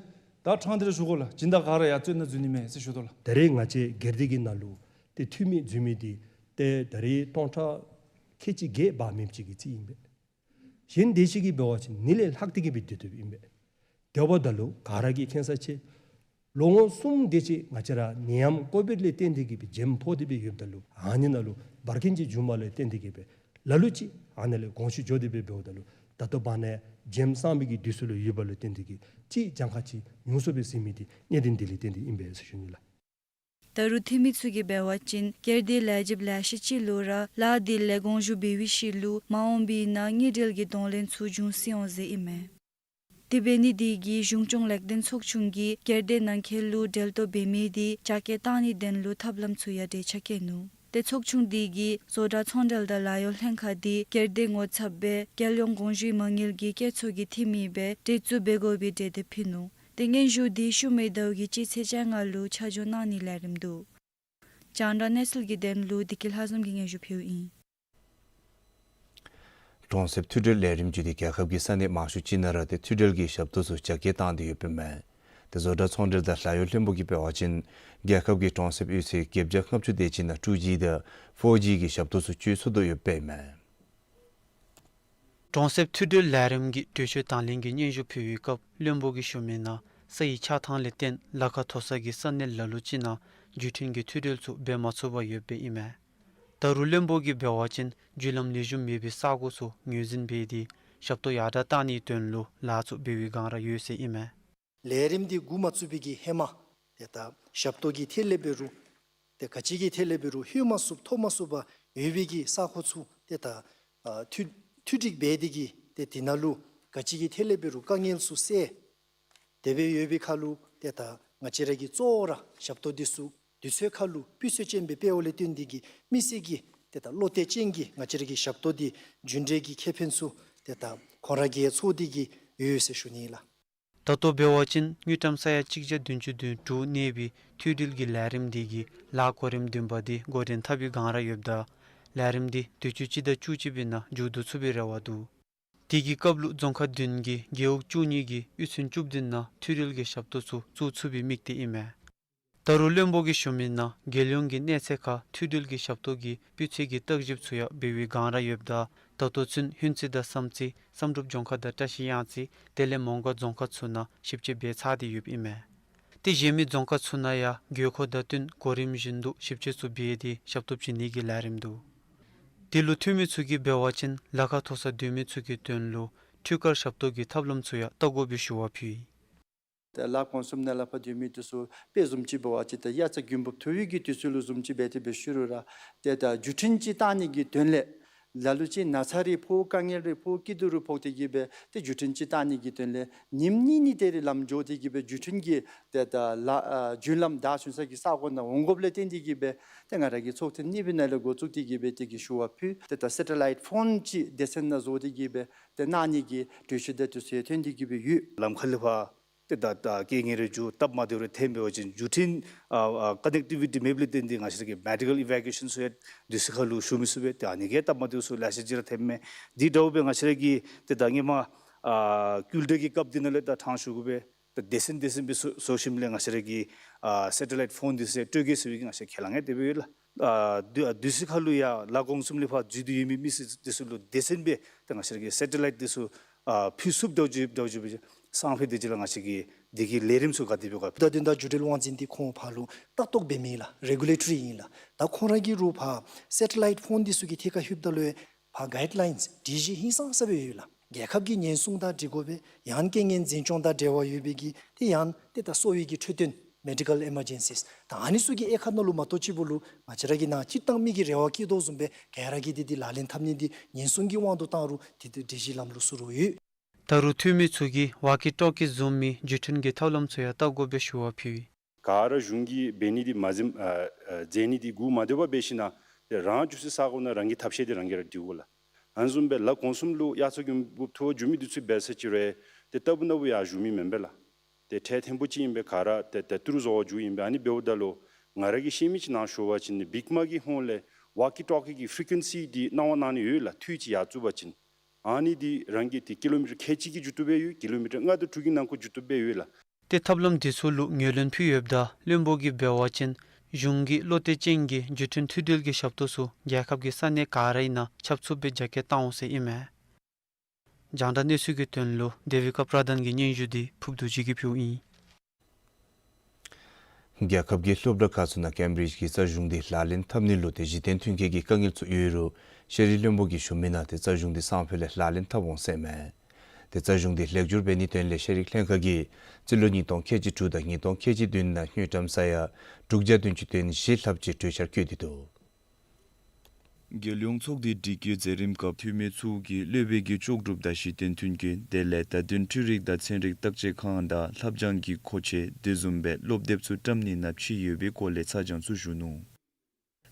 ད་ཕྲང་སྟེ་ར་ཞུ་དགོ་ལགས། སྦྱིན་བདག་ག་ར་ཡ་བཙོན་ནང་འཛུལ་ནི་མས་ཟེར་ཞུ་དོ་ལགས། ད་རེས་ང་བཅས་སྒེར་སྡེ་གི་ནང་ལུ་ཏེ་འཐུས་མི་འཛུལ་མི་འདི་ཏེ་ད་རེས་སྟོང་ཕྲག་ཁལ་གཅིག་བརྒྱད་འབག་མི་ཅིག་གི་རྩིས་ཨིན་པས། གཞན་དེ་ཅིག་གིས་འབད་བ་ཅིན་ཨ་ནི་ལས་ལྷག་སྟེ་གི་སྦེ་སྡོད་སྡོདཔ་ཨིན་པས། དེ་འབདཝ་ད་ལུ་ག་ར་གིས་མཁྱེན་ས་ཅིག་ལོ་ངོ་གསུམ་དེ་ཅིག་ང་བཅས་ར་ནད་ཡམས་ཀོ་བིཌ་ལས་བརྟེན་ཏེ་གི་སྦེ་འཇམ་ཕོག་སྟེ་སྦེ་ཡོདཔ་ད་ལུ་ཨ་ནི་ནང་ལུ་འབར་གྱོང་ཅིག་བྱུངམ་ལས་བརྟེན་ཏེ་གི་སྦེ་ལ་ལུ་ཅིག་ཨ་ནི་ལས་དགོངས་ཞུ་འགྱོ་སྟེ་སྦེ་འབདཝ་ད་ལུ་ད་ལྟོ་བར་ན་འཇམ་སངས་མི་གི་དུས་ཚོད་ལུ་ཡོདཔ་ལས་བརྟེན་ཏེ་གི་ཅིག་གྱངས་ཁ་ཅིག་ཉུང་སུ་སྦེ་ཟིན་མི་འདི་གནད་དོན་འདི་ལས་བརྟེན་ཏེ་ཨིན་པས་ཟེར་ཞུ་ནི་ལགས། ད་རུང་འཐུས་མི་ཚུ་གིས་འབད་བ་ཅིན་སྒེར་སྡེའི་ལས་བྱེདཔ་ལེ་ཤ་ཅིག་ལུ་ར་ལཱ་འདི་ལས་དགོངས་ཞུ་འབད་བའི་ཤུལ་ལུ་མ་འོངས་པའི་ནང་དངུལ་འབྲེལ་གྱི་གདོང་ལེན་ཚུ་འབྱུང་སྲིད་འོང་ཟེར་ཨིན་མས། དེ་འབད་ནི་དེ་གིས་གཞུང་སྐྱོང་ལེགས་ལྡན་ཚོགས་ཆུང་གིས་སྒེར་སྡེ་ནང་འཁོད་ལུ་འབྲེལ་གཏོགས་འབད་མི་དེ་རྒྱ་སྐྱེད་བཏང་ནིའི་དོན་ལུ་ཐབས་ལམ་ཚུ་ཡང་གྲོས་ཆ་བཀོད་ནུག། ཏེ་ཚོགས་ཆུང་དེ་གིས་བཟོ་གྲྭ་ཚོང་འབྲེལ་དང་ལཱ་གཡོག་ལྷན་ཁག་དེ་སྒེར་སྡེ་ངོ་ཚབ་སྦེ་རྒྱལ་ཡོངས་གོང་ཞུའི་མ་དངུལ་གྱི་སྐྱེད་ཚོར་གྱི་འཐུས་མི་སྦེ་གྲོས་བསྡུར་འབད་དགོ་པའི་གྲོས་འདེབས་ཕུལ་ནུག། ཏེ་སྙན་ཞུ་དེ་ཤུལ་མའི་ཟླཝ་གི་སྤྱི་ཚེས་བཅོ་ལྔ་ལུ་ཆ་འཇོག་གནང་ནིའི་ལས་རིམ་འདུག། རྒྱང་བསྒྲགས་གནས་ཚུལ་གྱི་དོན་ལུ་བདེ་སྐྱིད་ལྷ་འཛོམས་ཀྱིས་སྙན་ཞུ་ཕུལཝ་ཨིན། གྲོང་གསེབ་མཐུད་འབྲེལ་ལས་རིམ་བརྒྱུད་དེ་རྒྱལ་ཁབ་ཀྱི་ས་གནས་མང་ཤོས་ཅིག་ནང་ར་ཏེ་མཐུད་འབྲེལ་གྱི་ཞབས་ཏོག་ཚུ་རྒྱ་སྐྱེད་བཏང་སྟེ་ཡོདཔ་ཨིན་མས། ཏེ་བཟོ་གྲྭ་ཚོང་འབྲེལ་དང་ལཱ་གཡོག་ལྷན་པོ་གིས་འབད་བ་ཅིན་རྒྱལ་ཁབ་ཀྱི་གྲོང་གསེབ་ཡོད་ཚད་བརྒྱད་བརྒྱ་ལྔ་བཅུ་དེ་ཅིག་ནང་ཊུ་ཇི་དང་ཕོར་ཇི་གི་ཞབས་ཏོག་ཚུ་སྤྱོད་ཚུགས་དོ་ཡོདཔ་ཨིན་མས། གྲོང་གསེབ་མཐུད་འབྲེལ་ལས་རིམ་གྱི་གྲོས་ཆོད་དང་ལེན་གྱི་སྙན་ཞུ་ཕུལ་བའི་སྐབས་བློན་པོ་གིས་ཞུ་མིའི་ནང་ས་ཡི་ཆགས་ཐངས་ལས་བརྟེན་ལ་ཁ་མཐོ་ས་གི་ས་གནས་ལ་ལུ་ཅིག་ནང་བརྒྱུད་འཕྲིན་གྱི་མཐུད་འབྲེལ་ཚུ་འབད་མ་ཚུགས་པར་ཡོདཔ་ཨིན་མས། ད་རུང་བློན་པོ་གིས་འབད་བ་ཅིན་བརྒྱུད་ལམ་ལེགས་ཤོམ་མེད་པའི་ས་གོ་ཚུ་ངོས་འཛིན་འབད་དེ་ཞབས་ཏོག་ཡར་དྲག་བཏང་ནིའི་དོན་ལུ་ལཱ་ཚུ་འབད་བའི་སྒང་ར་ཡོད་ཟེར་ཨིན་མས། ལས་རིམ་འདི་འགོ་མ་བཙུགས་པའི་གི་ཧེ་མ་ཏེ་ད་ཞབས་ཏོག་གི་ཐད་ལས་འབད་རུང་ཏེ་ག་ཅི་གི་ཐད་ལས་འབད་རུང་ལྷོད་མ་ཚུགསཔ་ཐོབ་མ་ཚུགསཔ་ཡོད་པའི་གི་ས་གོ་ཚུ་ཏེ་ད་ཨ་མཐུད་མཐུད་སྒྲིག་འབད་དེ་གིས་ཏེ་དེ་ནང་ལུ་ག་ཅི་གི་ཐད་ལས་འབད་རུང་དཀའ་ངལ་ཚུ་སེལ། དེ་སྦེ་ཡོད་པའི་ཁར་ལུ་ཏེ་ད་ང་བཅས་ར་གིས་གཙོ་བོ་ར་ཞབས་ཏོག་འདི་ཚུ་དུས་ཚོད་ཁར་ལུ་སྤུས་ཚད་ཅན་སྦེ་སྤེལ་བ་ལས་བརྟེན་ཏེ་གིས་མི་སེར་གྱིས་ཏེ་ད་བློ་གཏད་ཅན་གྱི་ང་བཅས་ར་གི་ཞབས་ཏོག་འདི་རྒྱུན་འབྲས་ཀྱི་ཁེ་ཕན་ཚུ་ཏེ་ད་ཁོང་ར་གིས་ཚོར་ཏེ་གིས་ཡོད་ཟེར་ཞུ་ནི་ལགས། ད་ལྟོ་འབད་བ་ཅིན་དངུལ་ཀྲམ་ས་ཡ་གཅིག་བརྒྱ་བདུན་ཅུ་དོན་དྲུག་གནས་པའི་མཐུད་འབྲེལ་གྱི་ལས་རིམ་འདི་གི་ལཱ་གོ་རིམ་བདུན་པ་འདི་འགོ་འདྲེན་འཐབ་པའི་སྒང་ར་ཡོདཔ་ད་ལས་རིམ་འདི་དུས་ཅི་སྤྱི་ཟླ་བཅུ་གཅིག་པའི་ནང་མཇུག་བསྡུ་ཚུགས་པའི་རེ་བ་འདུག། དེ་གི་སྐབས་ལུ་རྫོང་ཁག་བདུན་གྱི་རྒེད་འོག་བཅུ་གཉིས་ཀྱི་གཡུས་ཚན་བཅུ་བདུན་ནང་མཐུད་འབྲེལ་གྱི་ཞབས་ཏོག་ཚུ་བཙུགས་ཚུགས་པའི་དམིགས་གཏད་ཨིན་མས། ད་རུང་བློན་པོ་གིས་ཞུ་མིའི་ནང་རྒྱལ་ཡོངས་ཀྱི་གནས་ཚད་ཁར་མཐུད་འབྲེལ་གྱི་ཞབས་ཏོག་གི་སྤུས་ཚད་ཀྱི་བརྟག་ཞིབ་ཚུ་ཡང་འབད་བའི་སྒང་ར་ཡོདཔ་ད་ད་ལྟོ་ཚུན་ཧུན་རྩེ་དང་བསམ་རྩེ་བསམ་གྲུབ་ལྗོངས་མཁར་དང་བཀྲ་ཤིས་གཡང་རྩེ་དེ་ལས་མོང་སྒར་རྫོང་ཁག་ཚུ་ནང་ཞིབ་དཔྱད་འབད་ཚར་ཏེ་ཡོདཔ་ཨིན་མས། ཏེ་གཞན་མི་རྫོང་ཁག་ཚུ་ནང་ཡང་དགོས་མཁོ་དང་བསྟུན་གོ་རིམ་བཞིན་དུ་ཞིབ་དཔྱད་ཚུ་འབད་དེ་ཞབས་ཏོག་བྱིན་ནི་གི་ལས་རིམ་འདུག། དེ་ལུ་འཐུས་མི་ཚུ་གིས་འབད་བ་ཅིན་ལ་ཁ་མཐོ་ས་སྡོད་མི་ཚུ་གི་དོན་ལུ་འཕྲུལ་དཀར་ཞབས་ཏོག་གི་ཐབས་ལམ་ཚུ་ཡང་བལྟ་དགོ་པའི་ཞུ་བ་ཕུལ་ཡི། ཏེ་ལ་གོང་གསུམ་ནང་ལས་ཕར་སྡོད་མི་འདི་ཚུ་དཔེ་བཟུམ་ཅིག་འབད་བ་ཅིན་ཏེ་དབྱར་རྩྭ་དགུན་འབུབ་ཐོབ་པའི་གི་དུས་ཚོད་ལུ་བཟུམ་ཅིག་འབད་དེ་འབད་ཞུ་རུང་ར་ཏེ་ད་བརྒྱུད་འཕྲིན་ཅིག་བཏང་ནི་གི་དོན་ལས་ལ་ལུ་ཅིག་ན་ཚ་རེ་ཕོག་དཀའ་ངལ་རེ་ཕོག་སྐྱིད་སྡུག་རེ་ཕོག་སྟེ་གིས་སྦེ་ཏེ་བརྒྱུད་འཕྲིན་ཅིག་བཏང་ནི་གི་དོན་ལས་ཉིནམ་གཉིས་གཉིས་དེ་རེ་ལམ་འགྱོ་སྟེ་གིས་སྦེ་བརྒྱུད་འཕྲིན་གྱི་ཏེ་ད་ལ་ཨ་རྒྱུན་ལམ་བདའ་བྱོན་ས་གི་ས་གོ་ནང་འོང་དགོཔ་ལས་བརྟེན་ཏེ་གིས་སྦེ་ཏེ་ང་ར་གི་ཚོགས་ཐེངས་གཉིས་པའི་ནང་ལས་འགོ་བཙུགས་ཏེ་གིས་སྦེ་དེ་གི་ཞུ་བ་ཕུལ། ཏེ་ད་སེ་ཊེ་ལའིཊ་ཕོན་ཅིག་སྡེ་ཚན་ནང་བཟོ་སྟེ་གིས་སྦེ་ཏེ་གནང་ནི་གི་གྲོས་ཆོད་དེ་དུས་ཚོད་ཐོན་ཏེ་གིས་སྦེ་ཡོད། ལམ་ཁ་ལས་ཕར་ཏེ་ད་ད་རྐྱེན་ངན་རེ་འབྱུང་སྟབས་མ་བདེཝ་རེ་ཐོན་འབད་བ་ཅིན་བརྒྱུད་འཕྲིན་ཨ་ཨ་ཀ་ནེག་ཊི་བི་ཊི་མེདཔ་ལས་བརྟེན་ཏེ་ང་བཅས་ར་གི་མེ་ཌི་ཀལ་ཨི་ཝེ་ཀུ་ཨེ་ཤཱན་ཚུ་ཡང་དུས་ཚོད་ཁར་ལུ་ཞུ་མི་ཚུགས་པས། ཏེ་ཨ་ནི་གིས་སྟབས་མ་བདེཝ་ཚུ་ལེ་ཤ་ཅིག་ར་ཐོནམ་མས། དེ་འདྲཝ་སྦེ་ང་བཅས་ར་གི་ཏེ་ད་སྔོན་མ་ཨ་ཀུན་ཏེ་གི་སྐབས་འདི་ནང་ལས་ད་ཕྲང་ཞུ་དགོ་པས། ད་སྡེ་ཚན་སྡེ་ཚན་སྦེ་བཟོ་བཟོ་ཞིནམ་ལས་ང་བཅས་ར་གི་ཨ་སེ་ཊེ་ལའིཊ་ཕོན་འདི་ཚུ་སྤྲོད་གེ་ཟེར་བའི་གི་ང་བཅས་ཁས་བླངས་ཡང་དེ་སྦེ་ཡོད་ལགས། ཨ་དུས་ཨ་དུས་ཚོད་ཁར་ལུ་ཡང་ལ་གོང་གསུམ་ལས་ཕར་འཛུལ་ཏེ་ཡོད་མི་མི་སེར་འདི་ཚུ་ལུ་སྡེ་ཚན་སྦེ་ཏེ་ང་བཅས་ར་གི་སེ་ཊེ་ལའིཊ་འདི་ཚུ་ཨ་ཕུལ་ཚུགསཔ་འདྲཝ་ཅིག་འདྲཝ་ཅིག་སྦེ་སང་ཕོད་དེ་ཅིག་ལུ་ང་བཅས་ཀྱིས་དེ་གི་ལས་རིམ་ཚུ་ག་དེ་སྦེ་ག་བདག་དོན་དང་འགྲུལ་འཕྲིན་དབང་འཛིན་འདི་ཁོང་ཕར་ལུ་ལྟ་རྟོག་འབད་མི་ལགས་རེ་གུ་ལེ་ཊོ་རི་ཨིན་ལགས། ད་ཁོང་ར་གིས་རུང་ཕར་སེ་ཊེ་ལའིཊ་ཕོན་འདི་ཚུ་གི་ཐད་ཁར་ལྷོདཔ་ད་ལུ་ཕར་གའིཌ་ལའིནསི་སྒྲིག་གཞི་ཧིང་སངས་ས་སྦེ་ཡོད་ལགས། རྒྱལ་ཁབ་ཀྱི་ཉེན་སྲུང་དང་འཁྲིལ་དགོ་པས། ཡང་རྐྱེན་ངན་འཛིན་སྐྱོང་དང་འབྲེལ་བ་ཡོད་པའི་གི་ཏེ་ཡང་ཏེ་ད་གསོ་བའི་གི་འཕྲོད་བསྟེན་མེ་ཌི་ཀལ་ཨི་མར་ཇེན་སིས་ད་ཨ་ནི་ཚུ་གི་དབྱེ་ཁག་ནང་ལུ་མ་གཏོགས་ཅིག་པོ་ལུ་ང་བཅས་ར་གི་ནང་སྤྱིར་བཏང་མི་གིས་རེ་བ་བསྐྱེད་དོ་བཟུམ་སྦེ་ག་ར་གིས་ཏེ་འདི་ལག་ལེན་འཐབ་ནི་འདི་ཉེན་སྲུང་གི་དབང་དུ་བཏང་རུང་ཏེ་ཏེ་སྒྲིག་གཞི་ལམ་ལུགས་ཚུ་ར་ཡོད། ད་རུང་འཐུས་མི་ཚུ་གིས་ཝོ་ཀི་ཊོ་ཀི་བཟུམ་མའི་བརྒྱུད་འཕྲིན་གྱི་ཐབས་ལམ་ཚུ་ཡང་བལྟ་དགོ་པའི་ཞུ་བ་ཕུལ་ཡི། ག་ར་གཞུང་གིས་འབད་ནི་འདི་མ་འཛེམ་ཨ་ཨ་མཛད་ནི་འདི་འགོ་མ་དེ་བར་འབད་ཞིན་ན་ཏེ་རང་བཞུགས་སའི་ས་གོ་ནང་རང་གི་ཐབས་ཤེས་འདི་རང་གིས་ར་སྒྲིག་དགོ་ལགས། ཨ་ནི་བཟུམ་སྦེ་ལ་གོང་གསུམ་ལུ་དབྱར་རྩྭ་དགུན་འབུབ་ཐོབ་པར་འགྱོ་མི་འདི་ཚུ་འབད་ས་ཅིག་རུང་ཏེ་ལྟ་བུ་ན་བུ་ཡར་བཞུགས་མི་མེན་པས་ལགས། ཏེ་འཕྲལ་ཐེངས་པོ་ཅིག་ཨིན་པས། ག་ར་ཏེ་ཏེ་ཏི་རུ་བཟོ་བར་འགྱོཝ་ཨིན་པས། ཨ་ནི་འབདཝ་ད་ལུ་ང་ར་གིས་ཤེས་མི་ཅིག་ནང་ཞུ་བ་ཅིན་ནི་བིག་མ་གི་ཧོངས་ལས་ཝོ་ཀི་ཊོ་ཀི་གི་ཕི་རི་ཀུ་ཨེན་སི་འདི་གནང་བ་གནང་ནི་ཡོད་ལགས། འཐུས་ཅིག་ཡར་བཙུགས་པ་ཅིན་ཨ་ནི་འདི་རང་གི་ཏེ་ཀི་ལོ་མི་ཊར་ཁལ་གཅིག་གི་མཇུག་ཏུ་སྦེ་ཡོད། ཀི་ལོ་མི་ཊར་ལྔ་དང་དྲུག་གི་ནང་འཁོད་མཇུག་ཏུ་སྦེ་ཡོད་ལགས། ཏེ་ཐབས་ལམ་འདི་ཚུ་ལུ་ངོས་ལེན་ཕུལ་ཡོདཔ་ད་བློན་པོ་གིས་འབད་བ་ཅིན་གཞུང་གིས་བློ་གཏད་ཅན་གྱི་བརྒྱུད་འཕྲིན་མཐུད་འབྲེལ་གྱི་ཞབས་ཏོག་ཚུ་རྒྱལ་ཁབ་ཀྱི་ས་གནས་ག་རའི་ནང་ཁྱབ་ཚུགསཔ་སྦེ་རྒྱ་སྐྱེད་བཏང་འོང་ཟེར་ཨིན་མས། རྒྱང་བསྒྲགས་གནས་ཚུལ་གྱི་དོན་ལུ་དེ་བི་ཀ་པྲ་དཱན་གྱི་སྙན་ཞུ་འདི་ཕུརབ་རྡོ་རྗེ་གིས་ཕུལཝ་ཨིན། རྒྱལ་ཁབ་ཀྱི་སློབ་གྲྭ་ཁག་ཚུ་ནང་ཀེམ་བི་རིཇ་གྱི་རྩ་གཞུང་འདི་ལག་ལེན་འཐབ་ནི་ལུ་ཏེ་གཞི་རྟེན་མཐུན་རྐྱེན་གྱི་དཀའ་ངལ་ཚུ་ཡོད་རུང་ཤེས་རིག་བློན་པོ་གིས་ཞུ་མི་ནང་ཏེ་རྩ་གཞུང་འདི་སང་ཕོད་ལས་ལག་ལེན་འཐབ་འོང་ཟེར་མས། ཏེ་རྩ་གཞུང་འདི་ལེགས་བསྒྱུར་འབད་ནིའི་དོན་ལས་ཤེས་རིག་ལྷན་ཁག་གིས་རྩིས་ལོ་ཉིས་སྟོང་ཁལ་གཅིག་དྲུག་དང་ཉིས་སྟོང་ཁལ་གཅིག་བདུན་ནང་དངུལ་ཀྲམ་ས་ཡ་དྲུག་བརྒྱ་བདུན་ཅུ་དོན་བཞི་ལྷགཔ་ཅིག་གྲོས་འཆར་བཀོད་དེ་འདུག། རྒྱལ་ཡོངས་ཚོགས་སྡེའི་སྒྲིག་བཀོད་མཛད་རིམ་སྐབས་འཐུས་མི་ཚུ་གིས་སློབ་དཔོན་གྱི་ལྕོགས་གྲུབ་དང་གཞི་རྟེན་མཐུན་རྐྱེན་དེ་ལས་བརྡ་དོན་འཕྲུལ་རིག་དང་ཚན་རིག་བརྟག་དཔྱད་ཁང་དང་ལྷབ་སྦྱང་གི་མཁོ་ཆས་དེ་བཟུམ་སྦེ་སློབ་དེབ་ཚུ་བཀྲམ་ནི་ནང་ཕྱེ་ཡོད་པའི་སྐོར་ལས་ཚ་གྱང་ཚུ་ཞུ་ནུག།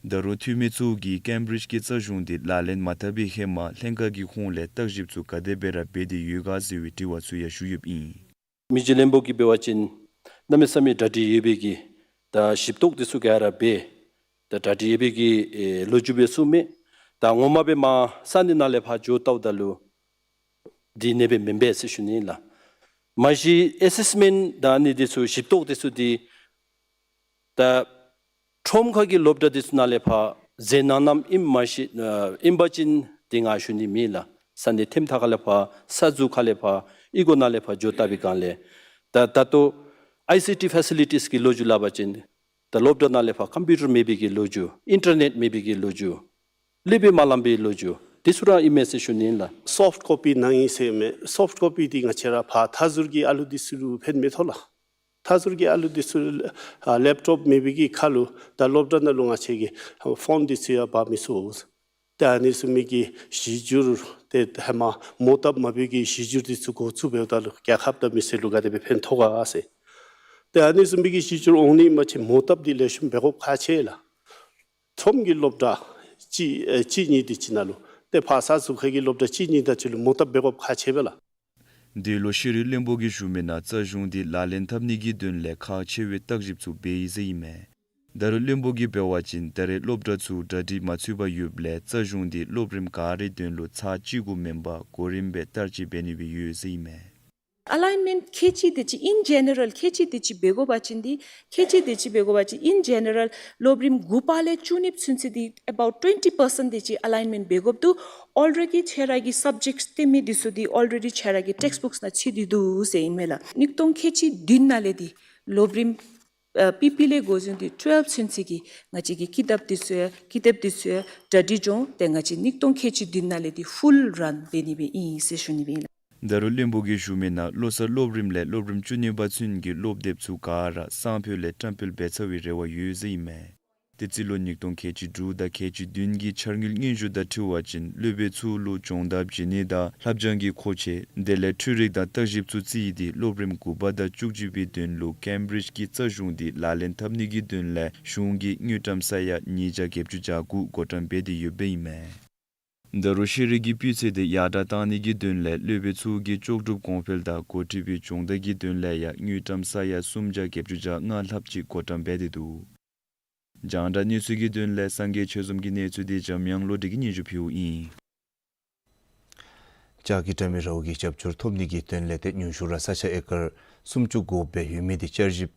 ད་རུང་འཐུས་མི་ཚུ་གིས་ཀེམ་བི་རིཇ་གྱི་རྩ་གཞུང་དེ་ལག་ལེན་མ་འཐབ་པའི་ཧེ་མ་ལྷན་ཁག་གི་ཧོངས་ལས་བརྟག་ཞིབ་ཚུ་ག་དེ་སྦེ་ར་འབད་དེ་ཡོད་ག་ཟེར་བའི་དྲི་བ་ཚུ་ཡང་ཞུ་ཡོདཔ་ཨིན། མི་རྗེ་བློན་པོ་གིས་འབད་བ་ཅིན་གནམ་མེད་ས་མེད་གྲ་སྒྲིག་ཡོད་པའི་གི་ད་ཞིབ་རྟོག་དེ་ཚུ་ག་ར་འབད། ད་གྲ་སྒྲིག་ཡོད་པའི་གི་ཨེ་ལོ་རྒྱུས་སྦེ་གསུངམ་མས། ད་ངོ་མ་སྦེ་མར་ས་གནས་ནང་ལས་ཕར་འགྱོ་བལྟཝ་ད་ལུ་འདི་ཨ་ནེ་སྦེ་མེན་པས་ཟེར་ཞུ་ནི་ལགས། མ་གཞི་ཨེ་སེསི་མེནཊ་ད་ཨ་ནི་དེ་ཚུ་ཞིབ་རྟོག་དེ་ཚུ་འདི་ད་ཁྲོམ་ཁ་གི་སློབ་གྲྭ་དེ་ཚུ་ནང་ལས་ཕར་མཛད་གནང་གནངམ་ཨིནམ་མ་གཞི་ཨ་ཨིན་པ་ཅིན་དེ་ང་ཞུ་ནི་མེད་ལགས། ས་གནས་ཐེམ་ཐག་ཁ་ལས་ཕར་ས་ཟུར་ཁ་ལས་ཕར་ཨི་གོ་ནང་ལས་ཕར་འགྱོ་བལྟ་བའི་སྒང་ལས་ད་ད་ལྟོ་ཨའི་སི་ཊི་ཕེ་སི་ལི་ཊིས་ཀྱི་ལོ་རྒྱུས་སླབ་པ་ཅིན་ད་སློབ་གྲྭ་ནང་ལས་ཕར་ཀམ་པིའུ་ཊར་མེད་པའི་གི་ལོ་རྒྱུས་ཨིན་ཊར་ནེཊ་མེད་པའི་གི་ལོ་རྒྱུས་སློབ་དཔོན་མ་ལངམ་པའི་ལོ་རྒྱུས་དེ་ཚུ་ར་ཨིན་མས་ཟེར་ཞུ་ནི་ལགས། སོཕཊ་ཀོ་པི་གནང་ཡི་ཟེར་མས། སོཕཊ་ཀོ་པི་འདི་ང་བཅས་ར་ཕར་མཐའ་ཟུར་གྱི་ཨ་ལུ་དེ་ཚུ་ལུ་ཕན་མི་ཐོགས་ལགས། མཐའ་ཟུར་གྱི་ཨ་ལུ་དེ་ཚུ་ཨ་ལེཔ་ཊོཔ་མེད་པའི་གི་ཁར་ལུ་ད་སློབ་གྲྭ་ནང་ལུ་ང་བཅས་ཀྱིས་ཕོན་དེ་ཚུ་ཡང་འབག་མི་ཚུགས། ད་ཨ་ནི་བཟུམ་མའི་གི་གཞི་འགྱུར་ཏེ་ཧེ་མ་མོ་བཏབ་མ་པའི་གི་གཞི་འགྱུར་དེ་ཚུ་འགོ་བཙུགས་འབདཝ་ད་ལུ་རྒྱལ་ཁབ་དང་མི་སེར་ལུ་ག་དེ་སྦེ་ཕན་ཐོགས་ག་ཟེར། ཏེ་ཨ་ནི་བཟུམ་མའི་གི་གཞི་འགྱུར་འོང་ནི་ཨིན་པ་ཅིན་མོ་བཏབ་འདི་ལེགས་ཤོམ་འབད་དགོཔ་ཁག་ཆེ་ལགས། ཁྲོམ་གྱི་སློབ་གྲྭ་གཅིག་ཨེ་གཅིག་གཉིས་དེ་ཅིག་ནང་ལུ་ཏེ་ཕར་ས་ཟུར་ཁ་གི་སློབ་གྲྭ་གཅིག་གཉིས་དེ་ཅིག་ལུ་མོ་བཏབ་འབད་དགོཔ་ཁག་ཆེ་བས་ལགས། འདི་ལོ་ཤེས་རིག་བློན་པོ་གིས་ཞུ་མི་ནང་རྩ་གཞུང་འདི་ལག་ལེན་འཐབ་ནི་གི་དོན་ལས་ཁག་ཆེ་བའི་བརྟག་ཞིབ་ཚུ་འབད་ཡི་ཟེར་ཨིན་མས། ད་རུང་བློན་པོ་གིས་འབད་བ་ཅིན་ད་རེས་སློབ་གྲྭ་ཚུ་གྲ་སྒྲིག་མ་ཚུད་པར་ཡོདཔ་ལས་རྩ་གཞུང་འདི་སློབ་རིམ་ག་རེའི་དོན་ལུ་ཚར་གཅིག་གུ་མེན་པར་གོ་རིམ་སྦེ་བསྟར་སྤྱོད་འབད་ནི་སྦེ་ཡོད་ཟེར་ཨིན་མས། ཨ་ལའིན་མེནཊ་ཁལ་གཅིག་དེ་ཅིག་ཨིན་ཇེ་ནེ་རལ་ཁལ་གཅིག་དེ་ཅིག་འབད་དགོ་པ་ཅིན་འདི་ཁལ་གཅིག་དེ་ཅིག་འབད་དགོ་པ་ཅིན་ཨིན་ཇེ་ནེ་རལ་སློབ་རིམ་དགུ་པ་ལས་བཅུ་གཉིས་ཚུན་ཚོད་འདི་ཨེ་བའུཊ་ཊུ་ཝེན་ཊི་པར་སེནཊ་དེ་ཅིག་ཨ་ལའིན་མེནཊ་འབད་དགོཔ་འདུག། ཨོལ་རེ་ཌི་ཁྱེད་ར་གི་སབ་ཇེཀཊ་སྟོན་མི་དེ་ཚུ་འདི་ཨོལ་རེ་ཌི་ཁྱེད་ར་གི་ཊེགསཊ་བུཀསི་ནང་ཚུད་དེ་འདུག་ཟེར་ཨིན་མས་ལགས། ཉིས་སྟོང་ཁལ་གཅིག་བདུན་ནང་ལས་འདི་སློབ་རིམ་ཨ་པི་པི་ལས་འགོ་བཟུང་སྟེ་ཊུ་ཝེལབ་ཚུན་ཚོད་ཀྱི་ང་བཅས་ཀྱི་ཀི་དེབ་དེ་ཚུ་ཡང་ཀི་དེབ་དེ་ཚུ་ཡང་གྲ་སྒྲིག་འགྱོ་སྟེ་ང་བཅས་ཉིས་སྟོང་ཁལ་གཅིག་བདུན་ནང་ལས་འདི་ཕུལ་རན་འབད་ནི་སྦེ་ཨིན་ཟེར་ཞུ་ནི་སྦེ་ཨིན་ལགས། ད་རུང་བློན་པོ་གིས་ཞུ་མི་ནང་བློ་གསར་སློབ་རིམ་ལས་སློབ་རིམ་བཅུ་གཉིས་པ་ཚུན་གྱི་སློབ་དེབ་ཚུ་ག་ར་སང་ཕོད་ལས་བཀྲམ་སྤེལ་འབད་ཚར་བའི་རེ་བ་ཡོད་ཟེར་ཨིན་མས། དེ་རྩིས་ལོ་ཉིས་སྟོང་ཁལ་གཅིག་དྲུག་དང་ཁལ་གཅིག་བདུན་གྱི་འཆར་དངུལ་སྙན་ཞུ་དང་འཁྲིལ་བ་ཅིན་སློབ་དཔོན་ཚུ་ལུ་སྦྱོང་བརྡར་བྱིན་ནི་དང་ལྷབ་སྦྱང་གི་མཁོ་ཆས་དེ་ལས་འཕྲུལ་རིག་དང་བརྟག་ཞིབ་ཚུ་རྩིས་ཏེ་སློབ་རིམ་དགུ་པ་དང་བཅུ་གཅིག་པའི་དོན་ལུ་ཀེམ་བི་རིཇ་གྱི་རྩ་གཞུང་འདི་ལག་ལེན་འཐབ་ནི་གི་དོན་ལས་གཞུང་གིས་དངུལ་ཀྲམ་ས་ཡ་ཉིས་བརྒྱ་བརྒྱད་ཅུ་གྱ་དགུ་བགོ་བཀྲམ་འབད་དེ་ཡོདཔ་ཨིན་མས། ད་རུང་ཤེས་རིག་གི་སྤུས་ཚད་དེ་ཡར་དྲགས་གཏང་ནི་གི་དོན་ལས་སློབ་དཔོན་ཚུ་གི་ལྕོགས་གྲུབ་གོང་འཕེལ་དང་འགོ་ཁྲིད་པའི་སྦྱོང་བརྡར་གྱི་དོན་ལས་ཡང་དངུལ་ཀྲམ་ས་ཡ་སུམ་བརྒྱ་བརྒྱད་ཅུ་གྱ་ལྔ་ལྷགཔ་ཅིག་བགོ་བཀྲམ་འབད་དེ་འདུག། རྒྱང་བསྒྲགས་གནས་ཚུལ་གྱི་དོན་ལས་སངས་རྒྱས་ཆོས་འཛོམས་ཀྱི་གནས་ཚུལ་དེ་འཇམ་དབྱངས་བློ་གྲོས་ཀྱིས་སྙན་ཞུ་ཕུལཝ་ཨིན། ལྕགས་ཀྱི་དྲ་མིག་རཝ་གི་རྒྱབ་སྐྱོར་ཐོབ་ནི་གི་དོན་ལས་ཏེ་ཉུང་ཤོས་ར་ས་ཆ་ཨེ་ཀར་སུམ་ཅུ་སོ་དགུ་སྦེ་ཡོད་མི་དེ་བསྐྱར་ཞིབ་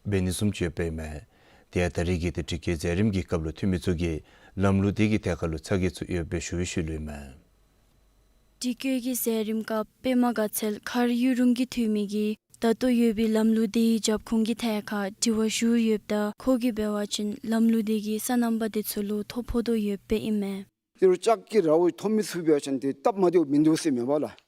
འབད་ནི་བཟུམ་ཅིག་ཡོདཔ་ཨིན་མས། དེ་ཡང་ད་རེས་ཀྱི་ཏེ་སྒྲིག་བཀོད་མཛད་རིམ་གྱི་སྐབས་ལུ་འཐུས་མི་ཚུ་གིས་ལམ་ལུགས་དེ་གི་ཐད་ཁར་ལུ་ཚ་གྱང་ཚུ་ཡོདཔ་སྦེ་ཞུ་བའི་ཤུལ་ལུ་ཨིན་མས། སྒྲིག་བཀོད་ཀྱི་མཛད་རིམ་སྐབས་པདྨ་དགའ་ཚལ་མཁར་གཡུ་རུང་གི་འཐུས་མི་གིས་ད་ལྟོ་ཡོད་པའི་ལམ་ལུགས་དེའི་རྒྱབ་ཁུངས་ཀྱི་ཐད་ཁར་དྲི་བ་ཞུ་ཡོདཔ་ད་ཁོ་གིས་འབད་བ་ཅིན་ལམ་ལུགས་དེ་གིས་སོ་ནམ་པ་དེ་ཚུ་ལུ་ཐོ་ཕོག་དོ་ཡོདཔ་སྦེ་ཨིན་མས། དེ་རུང་ལྕགས་ཀྱི་རཝ་ཐོབ་མི་ཚུ་འབད་བ་ཅིན་ཏེ་སྟབས་མ་བདེཝ་མིན་འདུག་ཟེར་མས་པ་ལགས།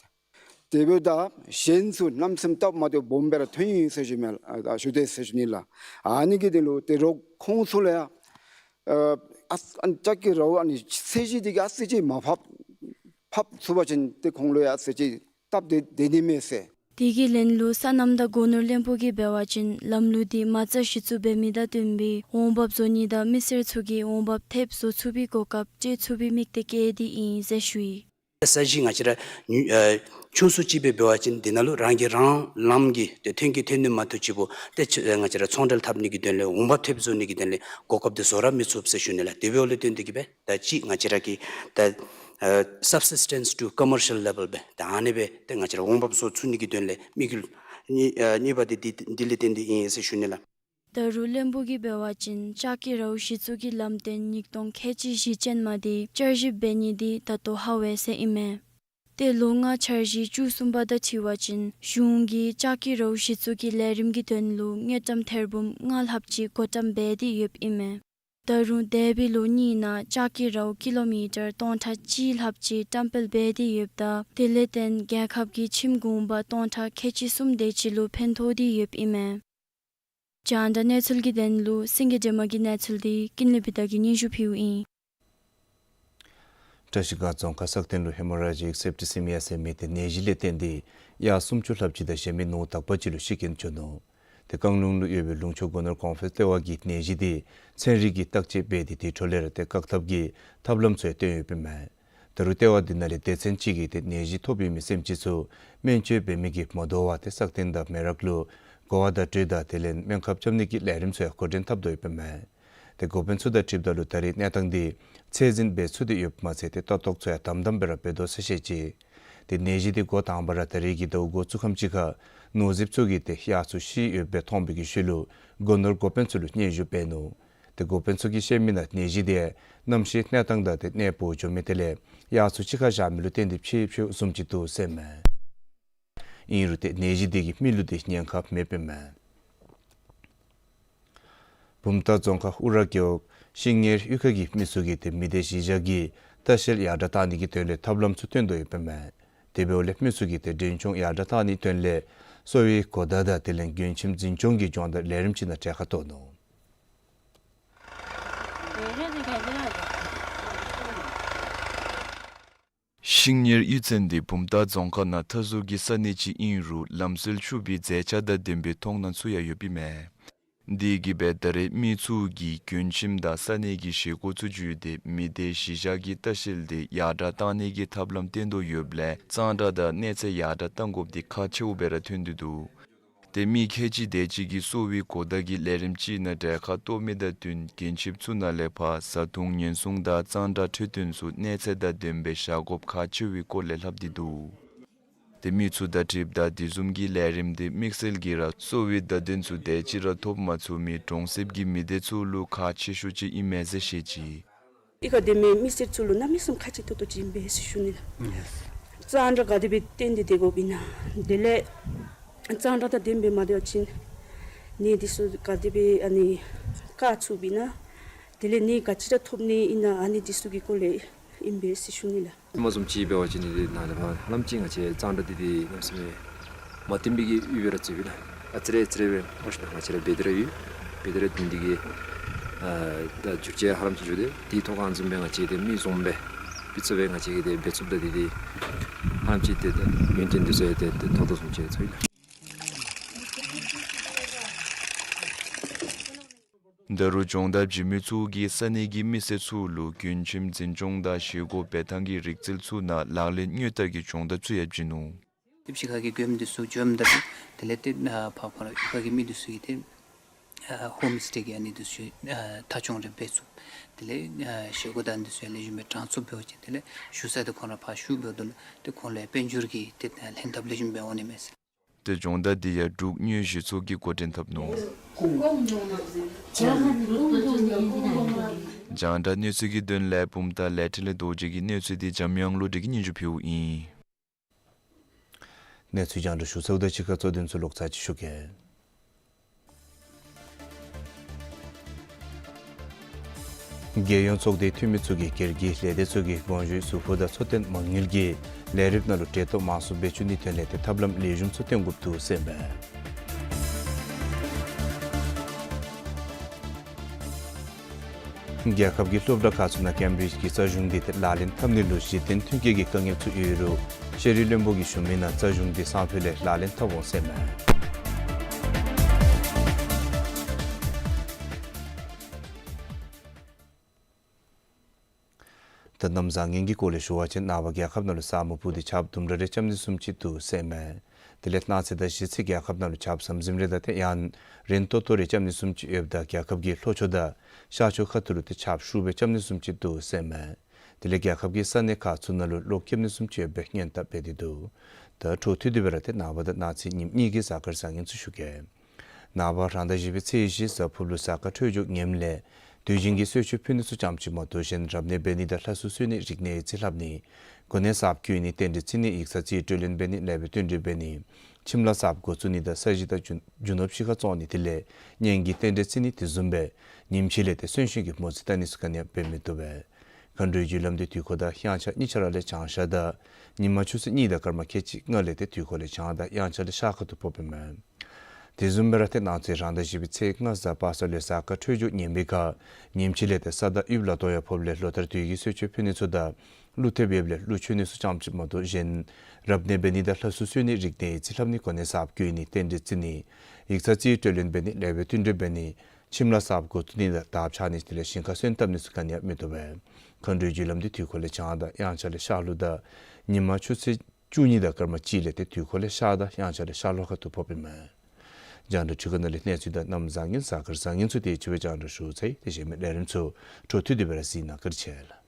དེ་འབདཝ་ད་གཞན་ཚུ་གནམ་མེད་ས་མེད་སྟབས་མ་བདེཝ་སྦོམ་སྦེ་ར་ཐོན་ཡི་ཟེར་ཞུ་མས་ལགས། ཨ་ཞུ་དེས་ཟེར་ཞུ་ནི་ལགས། ཨ་ནི་གི་དོན་ལུ་ཏེ་རོགས་ཁོང་ཚུ་ལུ་ཡང་ཨ་ཨ་ལྕགས་ཀྱི་རཝ་ཨ་ནི་ཚད་གཞི་དེ་གིས་ཨ་ཙི་ཅིག་མར་ཕབ་ཕབ་ཚུགས་པ་ཅིན་ཏེ་ཁོང་ལུ་ཡང་ཨ་ཙི་ཅིག་སྟབས་བདེ་བདེ་ནི་མས་ཟེར། དེ་གི་ལན་ལུ་སོ་ནམ་དང་སྒོ་ནོར་བློན་པོ་གིས་འབད་བ་ཅིན་ལམ་ལུགས་དེ་མ་རྩ་གཞི་བཙུགས་འབད་མི་དང་བསྟུན་པའི་འོང་འབབ་བཟོ་ནི་དང་མི་སེར་ཚུ་གིས་འོང་འབབ་ཐེབས་བཟོ་ཚུགས་པའི་གོ་སྐབས་སྤྲོད་ཚུགས་པའི་དམིགས་གཏད་བསྐྱེད་དེ་ཨིན་ཟེར་ཞུ་ཡི། ས་གཞི་ང་བཅས་ར་ཉུ་ཨ་ཆུང་སུ་ཅིག་སྦེ་འབད་བ་ཅིན་དེ་ནང་ལུ་རང་གིས་རང་ལམ་གྱི་ཏེ་ཐོན་སྐྱེད་ཐོན་ནི་མ་གཏོགས་ཅིག་པོ་ཏེ་ཆ་ཨ་ང་བཅས་ར་ཚོང་འབྲེལ་འཐབ་ནི་གི་དོན་ལས་འོང་འབབ་ཐེབས་བཟོ་ནི་གི་དོན་ལས་གོ་སྐབས་དེ་བཟོ་ར་མི་ཚུགས་ཟེར་ཞུ་ནི་ལགས། དེ་འབདཝ་ལས་བརྟེན་ཏེ་གིས་སྦེ་ད་ཅི་ང་བཅས་ར་གི་ད་ཨ་subsistence to commercial level སྦེ་ད་ཨ་ནི་སྦེ་ཏེ་ང་བཅས་ར་འོང་འབབ་བཟོ་ཚུགས་ནི་གི་དོན་ལས་དམིགས་ཡུལ་གཉིས་ཨ་གཉིས་པ་དེ་འདི་འདི་ལས་བརྟེན་ཏེ་ཨིན་ཟེར་ཞུ་ནི་ལགས། ད་རུང་བློན་པོ་གིས་འབད་བ་ཅིན་ལྕགས་ཀྱི་རཝ་གཞི་བཙུགས་ཀྱི་ལམ་སྟོན་ཉིས་སྟོང་ཁལ་གཅིག་བཞི་ཅན་མ་དེ་བསྐྱར་ཞིབ་འབད་ནི་དེ་ད་ལྟོ་ཧ་བས་ཟེར་ཨིན་མས། ཏེ་ལོ་ལྔ་འཆར་གཞི་བཅུ་གསུམ་པ་དང་འཁྲིལ་བ་ཅིན་གཞུང་གིས་ལྕགས་ཀྱི་རཝ་གཞི་བཙུགས་ཀྱི་ལས་རིམ་གྱི་དོན་ལུ་དངུལ་ཀྲམ་ཐེར་འབུམ་ལྔ་ལྷགཔ་ཅིག་བགོ་བཀྲམ་འབད་དེ་ཡོདཔ་ཨིན་མས། ད་རུང་འདས་པའི་ལོ་གཉིས་ནང་ལྕགས་ཀྱི་རཝ་ཀི་ལོ་མི་ཊར་སྟོང་ཕྲག་གཅིག་ལྷགཔ་ཅིག་བཀྲམ་སྤེལ་འབད་དེ་ཡོདཔ་ད་དེ་ལས་བརྟེན་རྒྱལ་ཁབ་ཀྱི་ཁྱིམ་གུང་པ་སྟོང་ཕྲག་ཁལ་གཅིག་གསུམ་དེ་ཅིག་ལུ་ཕན་ཐོགས་ཏེ་ཡོདཔ་ཨིན་མས། རྒྱང་བསྒྲགས་གནས་ཚུལ་གྱི་དོན་ལུ་སེང་གེ་སྒྲོལ་མ་གི་གནས་ཚུལ་དེ་ཀུན་ལེགས་བི་དྷ་གིས་སྙན་ཞུ་ཕུལཝ་ཨིན། བཀྲིས་སྒང་རྫོང་ཁག་སག་སྟེང་ལུ་ཧེ་མོ་རཱ་ཇིག་སེབ་ཊི་སི་མི་ཡ་ཟེར་མི་དེ་ནད་གཞི་ལས་བརྟེན་ཏེ་གཡག་སུམ་ཅུ་ལྷགཔ་ཅིག་དང་གཞན་མི་ནོར་དག་པ་ཅིག་ལུ་ཤི་རྐྱེན་བྱུང་ནུག། དེ་བཀང་ལུང་ལུ་ཡོད་པའི་ལུང་ཕྱོགས་སྒོ་ནོར་གོང་འཕེལ་ལྟེ་བ་གིས་ནད་གཞི་དེ་ཚན་རིག་གི་བརྟག་དཔྱད་འབད་དེ་དེ་འཕྲོ་ལས་ར་དེ་བཀག་ཐབས་ཀྱི་ཐབས་ལམ་ཚུ་ཡང་བཏོན་ཡོདཔ་ཨིན་མས། ད་རུང་ལྟེ་བ་དེ་ནང་ལས་སྡེ་ཚན་ཅིག་གིས་དེ་ནད་གཞི་ཐོབ་ཡོད་མི་སེམས་ཅན་ཚུ་སྨན་བཅོས་འབད་མི་གིས་མ་དོ་བར་དེ་སག་སྟེང་དང་མེ་རག་ལུ་གོ་བ་བརྡ་སྤྲོད་དང་དེ་ལས་སྨན་ཁབ་རྐྱབ་ནི་གི་ལས་རིམ་ཚུ་ཡང་འགོ་འདྲེན་འཐབ་དོ་ཡོདཔ་ཨིན་མས། དེ་འགོ་དཔོན་ཚུ་དང་འཁྲིལཝ་ད་ལུ་ད་རེས་གནས་སྟངས་དེ་ཚད་འཛིན་འབད་ཚུགས་ཏེ་ཡོདཔ་མ་ཚད་དེ་ལྟ་རྟོག་ཚུ་ཡང་དམ་དམ་སྦེ་ར་འབད་དོ་ཟེར་བཤད་ཅི། དེ་ནད་གཞི་དེ་འགོ་དང་པ་ར་ད་རེས་ཀྱི་ཟླཝ་འགོ་བཙུགས་ཁམས་ཅིག་ཁར་ནོར་རྫིཔ་ཚུ་གིས་དེ་གཡག་ཚུ་ཤི་ཡོདཔ་སྦེ་མཐོང་བའི་གི་ཤུལ་ལུ་སྒོ་ནོར་འགོ་དཔོན་ཚུ་ལུ་སྙན་ཞུ་འབད་ནུག། དེ་འགོ་དཔོན་ཚུ་གིས་བཤད་མི་ནང་ནད་གཞི་དེ་གནམ་གཤིས་གནས་སྟངས་དང་དེ་གནས་སྤོ་འགྱོ་མི་དེ་ལས་གཡག་ཚུ་གཅིག་ཁར་བཞག་མི་ལུ་བརྟེན་ཏེ་ཕྱད་ཕྱདཔ་བཟུམ་ཅིག་འདུག་ཟེར་མས། ཨིན་རུང་དེ་ནད་གཞི་དེ་གིས་མི་ལུ་དེ་ཉེན་ཁ་མེདཔ་ཨིན་མས། བུམ་ཐང་རྫོང་ཁག་ཨུ་ར་རྒེད་འོག་ཤིང་གཉེར་གཡུས་ཁ་གི་མི་ཚུ་གིས་དེ་མི་སྡེ་གཞིས་ཆགས་ཀྱི་ལྟ་བཤལ་ཡར་དྲག་བཏང་ནི་གི་དོན་ལས་ཐབས་ལམ་ཚུ་བཏོན་དོ་ཡོདཔ་ཨིན་མས། དེ་འབདཝ་ལས་མི་ཚུ་གིས་དེ་མགྲོན་ཆུང་ཡར་དྲག་བཏང་ནིའི་དོན་ལས་གསོ་བའི་གོ་བརྡ་དང་དེ་ལས་མགྲོན་ཁྱིམ་འཛིན་སྐྱོང་གི་སྦྱོང་བརྡར་ལས་རིམ་ཅིག་ནང་གྲལ་ཁར་གཏོགས་ནུག། ཤིང་གཉེར་གཡུས་ཚན་འདི་བུམ་ཐང་རྫོང་ཁག་ནང་མཐའ་ཟུར་གྱི་ས་གནས་ཅིག་ཨིན་རུང་ལམ་སྲོལ་ཕྱུག་པའི་མཛེས་ཆ་དང་ལྡན་པའི་མཐོང་སྣང་ཚུ་ཡང་ཡོདཔ་ཨིན་མས། དེ་གིས་སྦེ་ད་རེས་མི་ཚུ་གིས་མགྲོན་ཁྱིམ་དང་ས་གནས་ཀྱི་བཞེས་སྒོ་ཚུ་བརྒྱུད་དེ་མི་སྡེ་གཞིས་ཆགས་ཀྱི་ལྟ་བཤལ་དེ་ཡར་དྲག་བཏང་ནི་གི་ཐབས་ལམ་བཏོན་དོ་ཡོདཔ་ལས་གཙང་སྦྲ་དང་གནས་ཚད་ཡར་དྲག་བཏང་དགོཔ་དེ་ཁག་ཆེཝ་སྦེ་ར་ཐོན་ཏེ་འདུག། དེ་མི་ཁལ་གཅིག་དེ་ཅིག་གིས་གསོ་བའི་གོ་བརྡ་གི་ལས་རིམ་ཅིག་ནང་གྲལ་ཁར་གཏོགས་མི་དང་བསྟུན་མགྲོན་ཁྱིམ་ཚུ་ནང་ལས་ཕར་བཟའ་འཐུང་ཉེན་སྲུང་དང་གཙང་སྦྲ་འཕྲོད་བསྟེན་ཚུ་གནས་ཚད་དང་ལྡནམ་སྦེ་བཞག་དགོཔ་ཁག་ཆེ་བའི་སྐོར་ལས་སླབ་སྟེ་འདུག། དེ་མི་ཚུ་དང་འཁྲིལཝ་ད་དེ་བཟུམ་གྱི་ལས་རིམ་དེ་དམིགས་བསལ་གྱིས་ར་གསོ་བའི་བརྡ་དོན་ཚུ་དེ་ཅིག་ར་ཐོབ་མ་ཚུགས་མི་གྲོང་གསེབ་ཀྱི་མི་སྡེ་ཚུ་ལུ་ཁག་ཆེ་ཤོས་ཅིག་ཨིན་མས་ཟེར་བཤད་ཅི། གཡུས་ཁར་སྡོད་མི་མི་སེར་ཚུ་ལུ་གནམ་མེད་ས་མེད་ཁག་ཆེ་ཏོག་ཏོ་ཅིག་ཨིན་པས་ཟེར་ཞུ་ནི་ལགས། གཙང་སྦྲ་ག་དེ་སྦེ་བསྟེན་ཏེ་སྡོད་དགོཔ་ཨིན་ན། དེ་ལས་གཙང་སྦྲ་དང་ལྡནམ་སྦེ་མ་སྡོད་པ་ཅིན་ནད་འདི་ཚུ་ག་དེ་སྦེ་ཨ་ནི་བཀག་ཚུགསཔ་ཨིན་ན། དེ་ལས་ནད་ག་ཅི་ར་ཐོབ་ནི་ཨིན་ན་ཨ་ནི་འདི་ཚུ་གི་སྐོར་ལས་ཨིན་པས་ཟེར་ཞུ་ནི་ལགས། ཧེ་མ་བཟུམ་ཅིག་འབད་བ་ཅིན་ནི་ནཱ་ལས་ཕར་ཧ་ལམ་ཅིག་ང་བཅས་གཙང་སྦྲ་འདི་འདི་གནམ་མེད་ས་མེད་མ་བརྟན་པའི་གི་ཡུལ་སྦེ་ར་བརྩིཝ་ཨིན་ལགས། ཨ་ཙི་རེ་ཨ་ཙི་རེ་སྦེ་ཨོ་ཤི་ན་ང་བཅས་ར་འབད་དེ་ར་ཡོད། འབད་དེ་ར་འདི་འདི་གིས་ཨ་ད་འགྱུར་བཅོས་ཧ་ལམ་ཅིག་འགྱོ་སྟེ་དེའི་ཐོག་ཁར་བཟུམ་སྦེ་ང་བཅས་དེ་མི་བཟུམ་སྦེ་སྤུས་ཚད་སྦེ་ང་བཅས་ཀྱིས་དེ་འབད་ཚུགསཔ་ད་འདི་འདི་ཧ་ལམ་ཅིག་དེ་ད་ཡུན་བརྟན་འདི་ཚུ་ཡང་དེ་དེ་ཐོབ་དོ་བཟུམ་ཅིག་ཚོར་ཡི་ལགས། ད་རུང་སྦྱོང་བརྡར་བྱིན་མི་ཚུ་གིས་ས་གནས་ཀྱི་མི་སེར་ཚུ་ལུ་མགྲོན་ཁྱིམ་འཛིན་སྐྱོང་དང་བཞེས་སྒོ་འབད་ཐངས་ཀྱི་རིག་རྩལ་ཚུ་ནང་ལག་ལེན་དངོས་བསྟར་གྱི་སྦྱོང་བརྡར་ཚུ་ཡང་བྱིན་ནུག། དེ་ཕྱི་ཁ་གི་མགྱོནམ་འདི་ཚུ་འགྱོཝ་ད་དེ་ལས་དེ་ཨ་ཕར་ཁོང་ར་གཡུས་ཁ་གི་མི་འདི་ཚུ་གིས་དེ་ཨ་ཧོམ་སི་ཊེ་གི་ཨ་ནི་འདི་ཚུ་ཨ་ཐ་སྐྱོང་རེ་འབད་ཚུགས། དེ་ལས་ཨ་བཞེས་སྒོ་དང་འདི་ཚུ་ཡང་ལེགས་ཤོམ་སྦེ་དྲང་ཚུགསཔ་འབད་བ་ཅིན་དེ་ལས་བཞུགས་ས་དེ་ཁོང་ར་ཕར་བཞུགས་འབདཝ་ད་ལུ་དེ་ཁོང་ལུ་དཔལ་འབྱོར་གྱི་དེ་ལྷན་ཐབས་ལེགས་ཤོམ་སྦེ་འོང་ནི་མས་ཟེར། དེ་སྦྱོང་བརྡར་འདི་ཡང་འབྲུག་དངོས་གཞི་ཚོགས་ཀྱིས་འགོ་འདྲེན་འཐབ་ནུག། རྒྱང་བསྒྲགས་གནས་ཚུལ་གྱི་དོན་ལས་བུམ་ཐང་ལས་འཕྲིན་ལས་རྡོ་རྗེ་གིས་གནས་ཚུལ་འདི་འཇམ་དབྱངས་བློ་གྲོས་ཀྱིས་སྙན་ཞུ་ཕུལཝ་ཨིན། གནས་ཚུལ་རྒྱང་བསྒྲགས་ཞུ་ཚརཝ་དང་གཅིག་ཁར་གཙོ་དོན་ཚུ་ལོག་ཚར་ཅིག་ཞུ་གེ། རྒྱལ་ཡོངས་ཚོགས་སྡེའི་འཐུས་མི་ཚུ་གིས་སྒེར་གྱི་ལས་སྡེ་ཚུ་གི་དགོངས་ཞུའི་གཟུགས་པོ་དང་འཚོ་རྟེན་མ་དངུལ་གྱིས་ལས་རིམ་ནང་ལུ་གྲལ་གཏོགས་མང་སུ་འབད་བཅུག་ནིའི་དོན་ལས་ཏེ་ཐབས་ལམ་ལེགས་ཤོམ་ཚུ་བཏོན་དགོཔ་འདུག་ཟེར་ཨིན་པས། རྒྱལ་ཁབ་ཀྱི་སློབ་གྲྭ་ཁག་ཚུ་ནང་ཀེམ་བིརིཇ་གྱི་རྩ་གཞུང་འདི་ཏེ་ལག་ལེན་འཐབ་ནི་ལུ་གཞི་རྟེན་མཐུན་རྐྱེན་གྱི་དཀའ་ངལ་ཚུ་ཡོད་རུང་ཤེས་རིག་བློན་པོ་གིས་ཞུ་མི་ནང་རྩ་གཞུང་འདི་སང་ཕོད་ལས་ལག་ལེན་འཐབ་འོང་ཟེར་ཨིན་མས། ད་གནམ་བཟང་ངན་གྱི་སྐོར་ལས་ཞུ་བ་ཅིན་ནངས་པ་རྒྱལ་ཁབ་ནང་ལུ་ས་སྨུག་སྤུབས་ཏེ་ཆརཔ་དུམ་གྲ་རེ་རྐྱབ་ནི་བཟུམ་ཅིག་འདུག་ཟེར་ཨིན་མས། དེ་ལས་གནངས་ཚེ་དང་གཞེས་ཚེ་རྒྱལ་ཁབ་ནང་ལུ་ཆརཔ་ཟམ་ཟིམ་རེ་དང་ཏེ་ཡང་རན་ཏོག་ཏོ་རེ་རྐྱབ་ནི་བཟུམ་ཅིག་ཡོདཔ་ད་རྒྱལ་ཁབ་ཀྱི་ལྷོ་ཕྱོགས་དང་ཤར་ཕྱོགས་ཁ་ཐུག་ལུ་ཏེ་ཆརཔ་ཤུགས་སྦེ་རྐྱབ་ནི་བཟུམ་ཅིག་འདུག་ཟེར་ཨིན་མས། དེ་ལས་རྒྱལ་ཁབ་ཀྱི་ས་གནས་ཁག་ཚུ་ནང་ལུ་གློག་ཁེབས་ནི་བཟུམ་ཅིག་ཡོདཔ་སྦེ་སྔོན་དཔག་འབད་དེ་འདུག། ད་འཕྲོ་མཐུད་དེ་སྦེ་ར་ཏེ་ནངས་པ་དང་གནངས་ཚེ་ཉིནམ་གཉིས་ཀྱི་གཟའ་སྐར་བཟང་ངན་ཚུ་ཞུ་གེ། ནངས་པ་རང་ཟླ་བཞི་པའི་ཚེས་བཞི་གཟའ་ཕུར་བུ་ལུ་གཟའ་སྐར་འཕྲོད་སྦྱོར་ངནམ་ལས་དུས་རྒྱུན་གྱི་གསོལ་མཆོད་ཕུལ་ནི་ཚུ་ཙམ་ཅིག་མ་གཏོགས་གཞན་རབ་གནས་འབད་ནི་དང་ལྷ་གསོལ་གསོལ་ནི་རིག་གནས་ཡིག་རྩིས་ལྷབ་ནི་གོ་གནས་གསརཔ་བསྐོ་ནི་རྟེན་འབྲེལ་བརྩི་ནི་ཡིག་ཚང་རྩིས་སྤྲོད་ལེན་འབད་ནི་ལེགས་པའི་བསྟུན་གྲོས་འབད་ནི་ཁྱིམ་ལཱ་གསརཔ་འགོ་བཙུགས་ནི་དང་ས་གཞི་དང་རྒྱུ་རྒྱུ་ནོར་ཕྱི་ཁར་བཙོང་ནི་དེ་ལས་གཉེན་གྱི་རྟེན་འབྲེལ་བརྩི་ནི་དེ་བཟུམ་སྦེ་ཉིནམ་གཅིག་ལས་ཏེ་གསོན་གཤིན་གྱི་མོ་རྩིས་བལྟ་ནི་ཚུ་ག་ནི་ཡང་འབད་མི་བཏུབ་པས། མཁའ་འགྲོའི་རྒྱུ་ལམ་འདི་དུས་འཁོར་དང་དབྱངས་འཆར་གཉིས་ཆ་ར་ལས་བྱང་ཤར་དང་ཉིན་མ་ཆུ་ཚོད་གཉིས་དང་སྐར་མ་ཁལ་གཅིག་ལྔ་ལས་ཏེ་དུས་འཁོར་ལས་བྱང་དང་དབྱངས་འཆར་ལས་ཤར་ཁ་ཐུག་ཕོགཔ་ཨིན་མས། དེ་བཟུམ་སྦེ་ར་ཏེ་གནངས་ཚེ་རང་ཟླ་བཞི་པའི་ཚེས་ལྔ་གཟའ་པ་སངས་ལུ་གཟའ་སྐར་འཕྲོད་སྦྱོར་ངན་པའི་ཁར་ཉིནམ་གཅིག་ལས་ཏེ་ས་དང་དབུགས་ལ་གཏོང་ཡང་ཕོགཔ་ལས་ལོ་ལྟར་དུས་ཀྱི་གསོལ་མཆོད་ཕུལ་ནི་ཚུ་དང་ གླུ་ཐེབས་ཡོདཔ་ལས་གླུ་ཆུ་ནི་ཚུ་རྐྱངམ་ཅིག་མ་གཏོགས་གཞན་རབ་གནས་འབད་ནི་དང་ལྷ་གསོལ་གསོལ་ནི་རིག་གནས་རྩིས་ལྷབ་ནི་གོ་གནས་གསརཔ་བསྐོ་ནི་རྟེན་འབྲེལ་བརྩི་ནི་ཡིག་ཚང་རྩིས་སྤྲོད་ལེན་འབད་ནི་ལེགས་པའི་བསྟུན་གྲོས་འབད་ནི་ཁྱིམ་ལཱ་གསརཔ་འགོ་བཙུགས་ནི་དང་དར་ཕྱར་ནི་དེ་ལས་ཞིང་ཁ་སོན་བཏབ་ནི་ཚུ་ག་ནི་ཡང་མི་བཏུབ་པས། མཁའ་འགྲོའི་རྒྱུ་ལམ་འདི་དུས་འཁོར་ལས་བྱང་དང་དབྱངས་འཆར་ལས་ཤར་ལྷོ་དང་ཉི་མ་ཆུ་ཚོད་བཅུ་གཉིས་དང་སྐར་མ་གཅིག་ལས་ཏེ་དུས་འཁོར་ལས་ཤར་དང་དབྱངས་འཆར་ལས་ཤར་ལྷོ་ཁ་ཐུག་ཕོགཔ་ཨིན་མས། རྒྱང་བསྒྲགས་འཕྲུལ་ཁང་ནང་ལས་གནས་ཚུལ་དང་གནམ་བཟང་ངན་གཟའ་སྐར་བཟང་ངན་ཚུ་དེ་ཅིག་སྦེ་རྒྱང་བསྒྲགས་ཞུ་ཚར་ཡི། དེ་གཞན་མི་ལས་རིམ་ཚུ་འཕྲོ་མཐུད་དེ་སྦེ་ར་གཟིགས་གནང་བཀའ་དྲིན་ཆེ་ལགས།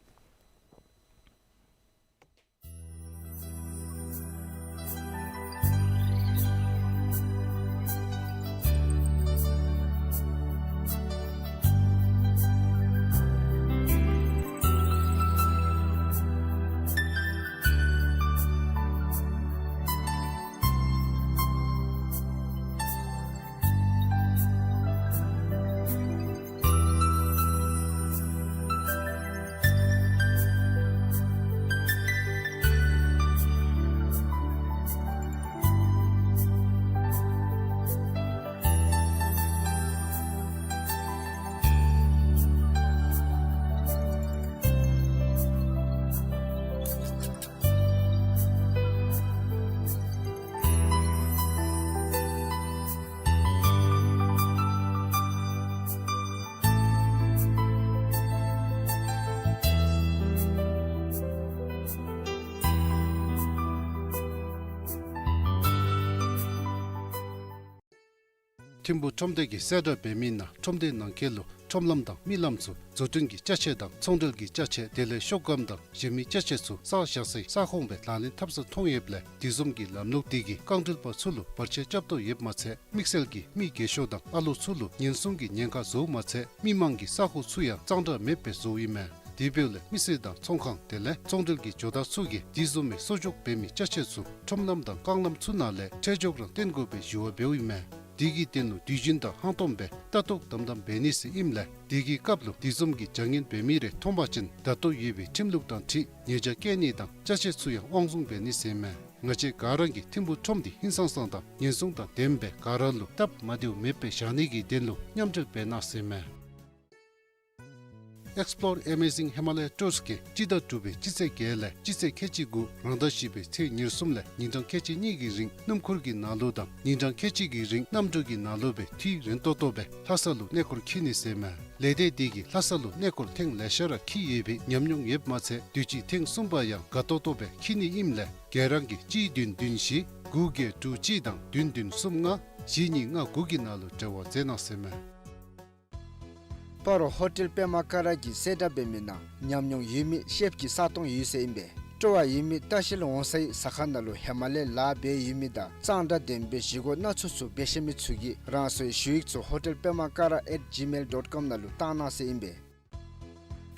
ཐིམ་ཕུག་ཁྲོམ་སྡེ་གིས་གསལ་བསྒྲགས་འབད་མི་ནང་ཁྲོམ་སྡེ་ནང་འཁོད་ལུ་ཁྲོམ་ལམ་དང་མི་ལམ་ཚུ་བཟོ་སྐྲུན་གྱི་ཅ་ཆས་དང་ཚོང་འབྲེལ་གྱི་ཅ་ཆས་དེ་ལས་ཤོག་སྒམ་དང་གཞན་མི་ཅ་ཆས་ཚུ་བསགས་བཞག་སའི་ས་ཁོངས་སྦེ་ལག་ལེན་འཐབ་སར་མཐོང་ཡོདཔ་ལས་དེ་བཟུམ་གྱི་ལམ་ལུགས་དེ་གིས་རྐང་འདྲུལ་པ་ཚུ་ལུ་བར་ཆད་རྐྱབ་དོ་ཡོདཔ་མ་ཚད་དམིགས་བསལ་གྱིས་མི་རྒས་ཤོས་དང་ཨ་ལོ་ཚུ་ལུ་ཉེན་སྲུང་གི་ཉེན་ཁ་བཟོཝ་མ་ཚད་མི་མང་གི་ས་ཁོངས་ཚུ་ཡང་གཙང་སྦྲ་མེདཔ་སྦེ་བཟོཝ་ཨིན་མས། དེ་འབདཝ་ལས་མི་སེར་དང་ཚོང་ཁང་དེ་ལས་ཚོང་འབྲེལ་གྱི་ཇོ་བདག་ཚུ་གིས་དེ་བཟུམ་མའི་གསོག་འཇོག་འབད་མི་ཅ་ཆས་ཚུ་ཁྲོམ་ལམ་དང་རྐང་ལམ་ཚུ་ནང་ལས་ཁྲལ་འཇོག་རང་བཏོན་དགོ་པའི་ཞུ་བ་འབདཝ་ཨིན་མས། དེ་གི་དོན་ལུ་དུས་རྒྱུན་དང་ཧང་སྟོང་སྦེ་ལྟ་རྟོག་དམ་དམ་འབད་ནི་ཟེར་ཨིནམ་ལས་དེ་གི་སྐབས་ལུ་དེ་བཟུམ་གྱི་བྱ་ངན་འབད་མི་རེ་མཐོང་པ་ཅིན་ད་ལྟོ་ཡོད་པའི་ཁྲིམས་ལུགས་དང་འཁྲིལ་ཉེས་བྱ་བཀལ་ནི་དང་ཅ་ཆས་ཚུ་ཡང་དབང་བཟུང་འབད་ནི་ཟེར་ཨིན་མས། ང་བཅས་ག་ར་གིས་ཐིམ་ཕུག་ཁྲོམ་འདི་ཧིང་སངས་སངས་དང་ཉེན་སྲུང་དང་ལྡནམ་སྦེ་ག་ར་ལུ་སྟབས་མ་བདེཝ་མེདཔ་སྦེ་བཞག་ནི་གི་དོན་ལུ་མཉམ་འབྲེལ་འབད་གནང་ཟེར་ཨིན་མས། Explore Amazing Himalaya Tours གིས་སྤྱི་ཟླ་དྲུག་པའི་སྤྱི་ཚེས་བརྒྱད་ལས་སྤྱི་ཚེས་ཁལ་གཅིག་དགུ་རང་ཟླ་བཞི་པའི་ཚེས་ཉེར་གསུམ་ལས་ཉིན་གྲངས་ཁལ་གཅིག་གཉིས་ཀྱི་རིང་སྣུམ་འཁོར་གྱི་ནང་ལུ་དང་ཉིན་གྲངས་ཁལ་གཅིག་གི་རིང་གནམ་གྲུ་གི་ནང་ལུ་སྦེ་འཐུས་རན་ཏོག་ཏོ་སྦེ་ལྷ་ས་ལུ་གནས་སྐོར་འཁྱིད་ནི་ཟེར་ཨིན་མས། ལས་སྡེ་དེ་གིས་ལྷ་ས་ལུ་གནས་སྐོར་ཐེངས་ལེ་ཤ་ར་འཁྱིད་ཡོད་པའི་ཉམས་མྱོང་ཡོདཔ་མ་ཚད་དུས་ཅི་ཐེངས་གསུམ་པ་ཡང་དགའ་ཏོག་ཏོ་སྦེ་འཁྱིད་ནི་ཨིནམ་ལས་ག་ར་གིས་གཅིག་བདུན་བདུན་བཞི་དགུ་བརྒྱད་དྲུག་གཅིག་དང་བདུན་བདུན་གསུམ་ལྔ་བཞི་གཉིས་ལྔ་དགུ་གི་ནང་ལུ་འབྲེལ་བ་མཛད་གནང་ཟེར་ཨིན་མས། སྤ་རོ་ཧོ་ཊེལ་པདྨ་ཀ་ར་གིས་གསལ་བསྒྲགས་འབད་མི་ནང་ཉམས་མྱོང་ཡོད་མི་ཤེཕ་ཅིག་ས་སྟོང་ཡོད་ཟེར་ཨིན་པས། སྤྲོ་བ་ཡོད་མི་ལྟ་བཤལ་འོང་སའི་ཟ་ཁང་ནང་ལུ་ཧེ་མ་ལས་ལཱ་འབད་ཡོད་མི་དང་གཙང་སྦྲ་ལྡན་པའི་བཞེས་སྒོ་སྣ་ཚོགས་ཚུ་འབད་ཤེས་མི་ཚུ་གིས་རང་སོའི་ཞུ་ཡིག་ཚུ་ཧོ་ཊེལ་པདྨ་ཀ་ར་at gmail dot com ནང་ལུ་བཏང་གནང་ཟེར་ཨིན་པས།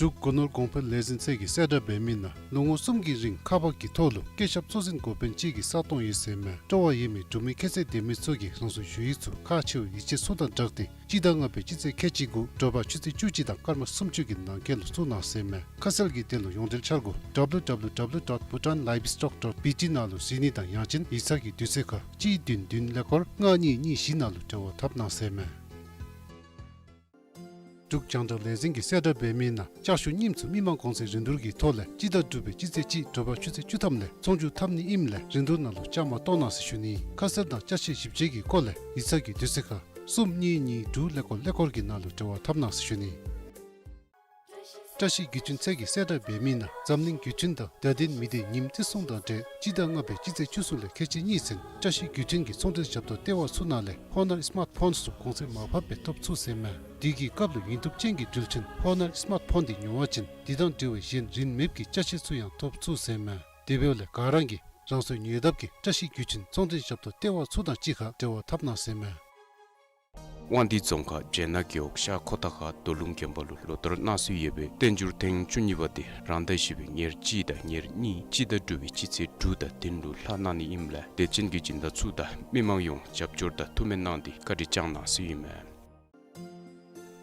འབྲུག་སྒོ་ནོར་གོང་འཕེལ་ལས་འཛིན་ཚད་ཀྱིས་གསལ་བསྒྲགས་འབད་མི་ནང་ལོ་ངོ་གསུམ་གྱི་རིང་ཁག་འབག་གི་ཐོག་ལུ་བཀོད་ཁྱབ་གཙོ་འཛིན་འགོ་དཔོན་ཅིག་གི་ས་སྟོང་ཡོད་ཟེར་ཨིན་མས། སྤྲོ་བ་ཡོད་མི་འབྲུག་མི་ཁྱད་ཚད་ལྡན་མི་ཚུ་གིས་རང་སོའི་ཞུ་ཡིག་ཚུ་ཁག་ཆེ་བའི་ཡིག་ཆ་ཚུ་དང་སྦྲགས་ཏེ་སྤྱི་ཟླ་ལྔ་པའི་སྤྱི་ཚེས་ཁལ་གཅིག་དགུ་དྲོ་པ་ཆུ་ཚོད་བཅུ་གཅིག་དང་སྐར་མ་སུམ་ཅུ་གི་ནང་འཁོད་ལུ་བཙུགས་གནང་ཟེར་ཨིན་མས། ཁ་གསལ་གྱི་དོན་ལུ་ཡོངས་འབྲེལ་འཆར་སྒོ་www dot bhutanlivestock dot bt ནང་ལུ་གཟིགས་ནི་དང་ཡང་ཅིན་ཡིག་ཚང་གི་དུས་ཚོད་ཁར་གཅིག་བདུན་བདུན་ཀླད་ཀོར་ལྔ་གཉིས་གཉིས་བཞི་ནང་ལུ་འབྲེལ་བ་འཐབ་གནང་ཟེར་ཨིན་མས། འབྲུག་རྒྱང་བསྒྲགས་ལས་འཛིན་གྱིས་གསལ་བསྒྲགས་འབད་མི་ནང་ལྕགས་ཞུ་རྙིངམ་ཚུ་མི་མང་གོང་ཚད་རིན་བསྡུར་གྱི་ཐོག་ལས་སྤྱི་ཟླ་དྲུག་པའི་སྤྱི་ཚེས་གཅིག་དྲོ་པ་ཆུ་ཚོད་བཅུ་ཐམ་ལས་ཚོང་བསྒྱུར་འཐབ་ནི་ཨིནམ་ལས་རིན་བསྡུར་ནང་ལུ་བཅའ་མར་གཏོགས་གནང་ཟེར་ཞུ་ནི། ཁ་གསལ་དང་ཅ་ཆས་ཞིབ་དཔྱད་ཀྱི་སྐོར་ལས་ཡིག་ཚང་གི་དུས་ཚོད་ཁར་གསུམ་གཉིས་གཉིས་དྲུག་ཀླད་ཀོར་ཀླད་ཀོར་གྱི་ནང་ལུ་འབྲེལ་བ་འཐབ་གནང་ཟེར་ཞུ་ནི། བཀྲ་ཤིས་བརྒྱུད་འཕྲིན་ཚད་ཀྱིས་གསལ་བསྒྲགས་འབད་མི་ནང་འཛམ་གླིང་བརྒྱུད་འཕྲིན་དང་བརྡ་དོན་མི་སྡེ་ཉིནམ་བརྩི་སྲུང་དང་འབྲེལ་སྤྱི་ཟླ་ལྔ་པའི་སྤྱི་ཚེས་བཅུ་གསུམ་ལས་ཁལ་གཅིག་གཉིས་ཚུན་བཀྲ་ཤིས་བརྒྱུད་འཕྲིན་གྱི་ཚོང་འབྲེལ་ཞབས་ཏོག་ལྟེ་བ་ཚུ་ནང་ལས་ཧོ་ནར་སི་མཱརཊ་ཕོནསི་ཚུ་གོང་ཚད་མར་ཕབ་སྦེ་ཐོབ་ཚུགས་ཟེར་ཨིན་མས། དེ་གི་སྐབས་ལུ་ཡིན་ཐུབ་ཅན་གྱི་འགྲུལ་ཆེན་ཧོ་ནར་སི་མཱརཊ་ཕོན་འདི་ཉོ་བ་ཅིན་དེ་དང་འབྲེལ་བའི་གཞན་རིན་མེདཔ་གི་ཅ་ཆས་ཚུ་ཡང་ཐོབ་ཚུགས་ཟེར་ཨིན་མས། དེ་འབདཝ་ལས་ག་ར་གིས་རང་སོའི་ཉེ་འདབས་ཀྱི་བཀྲ་ཤིས་བརྒྱུད་འཕྲིན་ཚོང་འབྲེལ་ཞབས་ཏོག་ལྟེ་བ་ཚུ་དང་གཅིག་ཁར་འབྲེལ་བ་འཐབ་གནང་ཟེར་ཨིན་མས། དབང་འདུས་རྫོང་ཁག་སྦྱེད་ནག་རྒེད་འོག་ཤར་ཁོ་ཐང་ཁ་རྡོ་ལུང་དགོན་པ་ལུ་ལོ་ལྟར་གནང་སྲོལ་ཡོད་པའི་བསྟན་འགྱུར་ཐེངས་བཅུ་གཉིས་པ་དེ་རང་ཟླ་བཞི་པའི་ཉེར་གཅིག་དང་ཉེར་གཉིས་སྤྱི་ཟླ་དྲུག་པའི་སྤྱི་ཚེས་དྲུག་དང་བདུན་ལུ་ལྷག་གནང་ནི་ཨིནམ་ལས་དད་ཅན་གྱི་སྦྱིན་བདག་ཚུ་དང་མི་མང་ཡོངས་རྒྱབ་སྐྱོར་དང་ཐུགས་སྨོན་གནང་སྟེ་བཀའ་དྲིན་བསྐྱང་གནང་ཟེར་ཨིན་མས།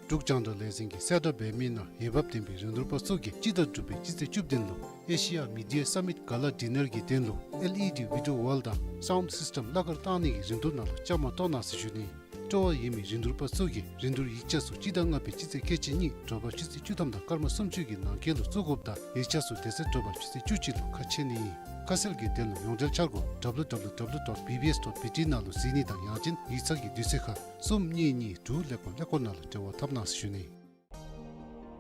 འབྲུག་རྒྱང་བསྒྲགས་ལས་འཛིན་གྱིས་གསལ་བསྒྲགས་འབད་མི་ནང་འོས་འབབ་ལྡན་པའི་རིན་བསྡུར་པ་ཚུ་གིས་སྤྱི་ཟླ་དྲུག་པའི་སྤྱི་ཚེས་བཅུ་བདུན་ལུ་ཨེ་ཤི་ཡ་མི་ཌི་ཡ་སམ་མིཊ་ག་ལ་ཌི་ནར་གྱི་དོན་ལུ་ཨེལ་ཨི་ཌི་བི་ཌི་ཡོ་ཝཱལ་དང་སའུནཌ་སིསི་ཊེམ་གླ་གར་བཏང་ནི་གི་རིན་བསྡུར་ནང་ལུ་བཅའ་མར་གཏོགས་གནང་ཟེར་ཞུ་ནི། སྤྲོ་བ་ཡོད་མི་རིན་བསྡུར་པ་ཚུ་གིས་རིན་བསྡུར་ཡིག་ཆ་ཚུ་སྤྱི་ཟླ་ལྔ་པའི་སྤྱི་ཚེས་ཁལ་གཅིག་གཉིས་དྲོ་པ་ཆུ་ཚོད་བཅུ་ཐམ་དང་སྐར་མ་སུམ་ཅུ་གི་ནང་འཁོད་ལུ་བཙུགས་དགོཔ་དང་ཡིག་ཆ་ཚུ་དེ་ཚེ་དྲོ་པ་ཆུ་ཚོད་བཅུ་གཅིག་ལུ་ཁ་ཕྱེ་ནི་ཨིན། ཁ་གསལ་གྱི་དོན་ལུ་ཡོངས་འབྲེལ་འཆར་སྒོ་W W W dot B B S dot B T ནང་ལུ་གཟིགས་ནི་དང་ཡང་ཅིན་ཡིག་ཚང་གི་དུས་ཚོད་ཁར་གསུམ་གཉིས་གཉིས་དྲུག་ཀླད་ཀོར་ཀླད་ཀོར་ནང་ལུ་འབྲེལ་བ་འཐབ་གནང་ཟེར་ཞུ་ནི།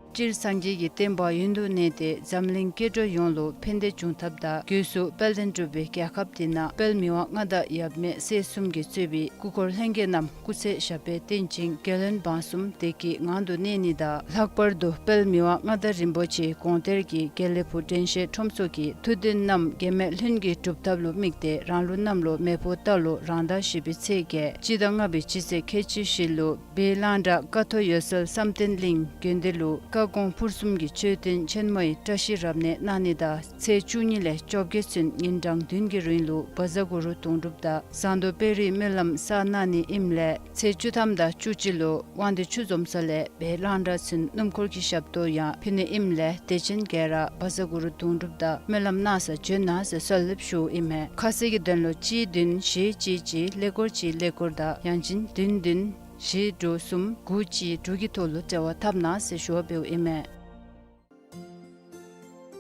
སྤྱིར་སངས་རྒྱས་ཀྱི་བསྟན་པ་ཡུན་དུ་གནས་ཏེ་འཛམ་གླིང་སྐྱེ་འགྲོ་ཡོངས་ལུ་ཕན་བདེ་འབྱུང་ཐབས་དང་སྒོས་སུ་དཔལ་ལྡན་འབྲུག་པའི་རྒྱལ་ཁབ་འདི་ནང་དཔལ་མི་དབང་མངའ་བདག་ཡབ་མེས་སྲས་གསུམ་གྱིས་གཙོས་པའི་སྐུ་འཁོར་ལྷན་རྒྱས་རྣམས་སྐུ་ཚེ་ཞབས་པད་བརྟན་ཅིང་རྒྱལ་བློན་འབངས་གསུམ་བདེ་སྐྱིད་ངང་དུ་གནས་ནི་དང་ལྷག་པར་དུ་དཔལ་མི་དབང་མངའ་བདག་རིན་པོ་ཆེའི་དགོངས་གཏེར་གྱི་དགེ་ལེགས་ཕུག་དྲན་ཤེས་ཁྲོམ་ཚོགས་ཀྱི་ཐུགས་འདུན་རྣམས་གེགས་མེད་ལྷུན་གྱིས་གྲུབ་ཐབས་ལུ་དམིགས་ཏེ་རང་ལུགས་གནམ་ལོ་མེ་ཕོ་རྟ་ལོ་རང་ཟླ་བཞི་པའི་ཚེས་བརྒྱད་སྤྱི་ཟླ་ལྔ་པའི་སྤྱི་ཚེས་ཁལ་གཅིག་བཞི་ལུ་སྦས་གླང་བྲག་ཀཿཐོག་འོད་གསལ་བསམ་གཏན་གླིང་དགོན་སྡེ་ལུ་བཀའ་དགོངས་ཕུར་གསུམ་གྱི་མཆོད་རྟེན་ཆེན་མོའི་བཀྲ་ཤིས་རབ་གནས་གནང་ནི་དང་ཚེས་བཅུ་གཉིས་ལས་བཅོ་བརྒྱད་ཚུན་ཉིན་གྲངས་བདུན་གྱི་རིང་ལུ་བཛྲ་གུ་རུ་དུང་སྒྲུབ་དང་ཟངས་མདོག་དཔལ་རིའི་སྨོན་ལམ་བསགས་གནང་ནི་ཨིནམ་ལས་ཚེས་བཅུ་ཐམ་དང་བཅུ་གཅིག་ལུ་དབང་འདུས་ཆུ་འཛོམས་ས་ལས་སྦས་གླང་བྲག་ཚུན་སྣུམ་འཁོར་གྱི་ཞབས་ཏོག་ཡང་ཕུལ་ནི་ཨིནམ་ལས་དད་ཅན་ག་ར་བཛྲ་གུ་རུ་དུང་སྒྲུབ་དང་སྨོན་ལམ་གནང་ས་བྱོན་གནང་ཟེར་གསོལ་འདེབས་ཞུཝ་ཨིན་མས། ཁ་གསལ་གྱི་དོན་ལུ་གཅིག་བདུན་བཞི་གཅིག་གཅིག་ཀླད་ཀོར་གཅིག་ཀླད་ཀོར་དང་ཡང་ཅིན་བདུན་བདུན་བཞི་དྲུག་གསུམ་དགུ་གཅིག་དྲུག་གི་ཐོག་ལུ་འབྲེལ་བ་འཐབ་གནང་ཟེར་ཞུ་བ་འབདཝ་ཨིན་མས།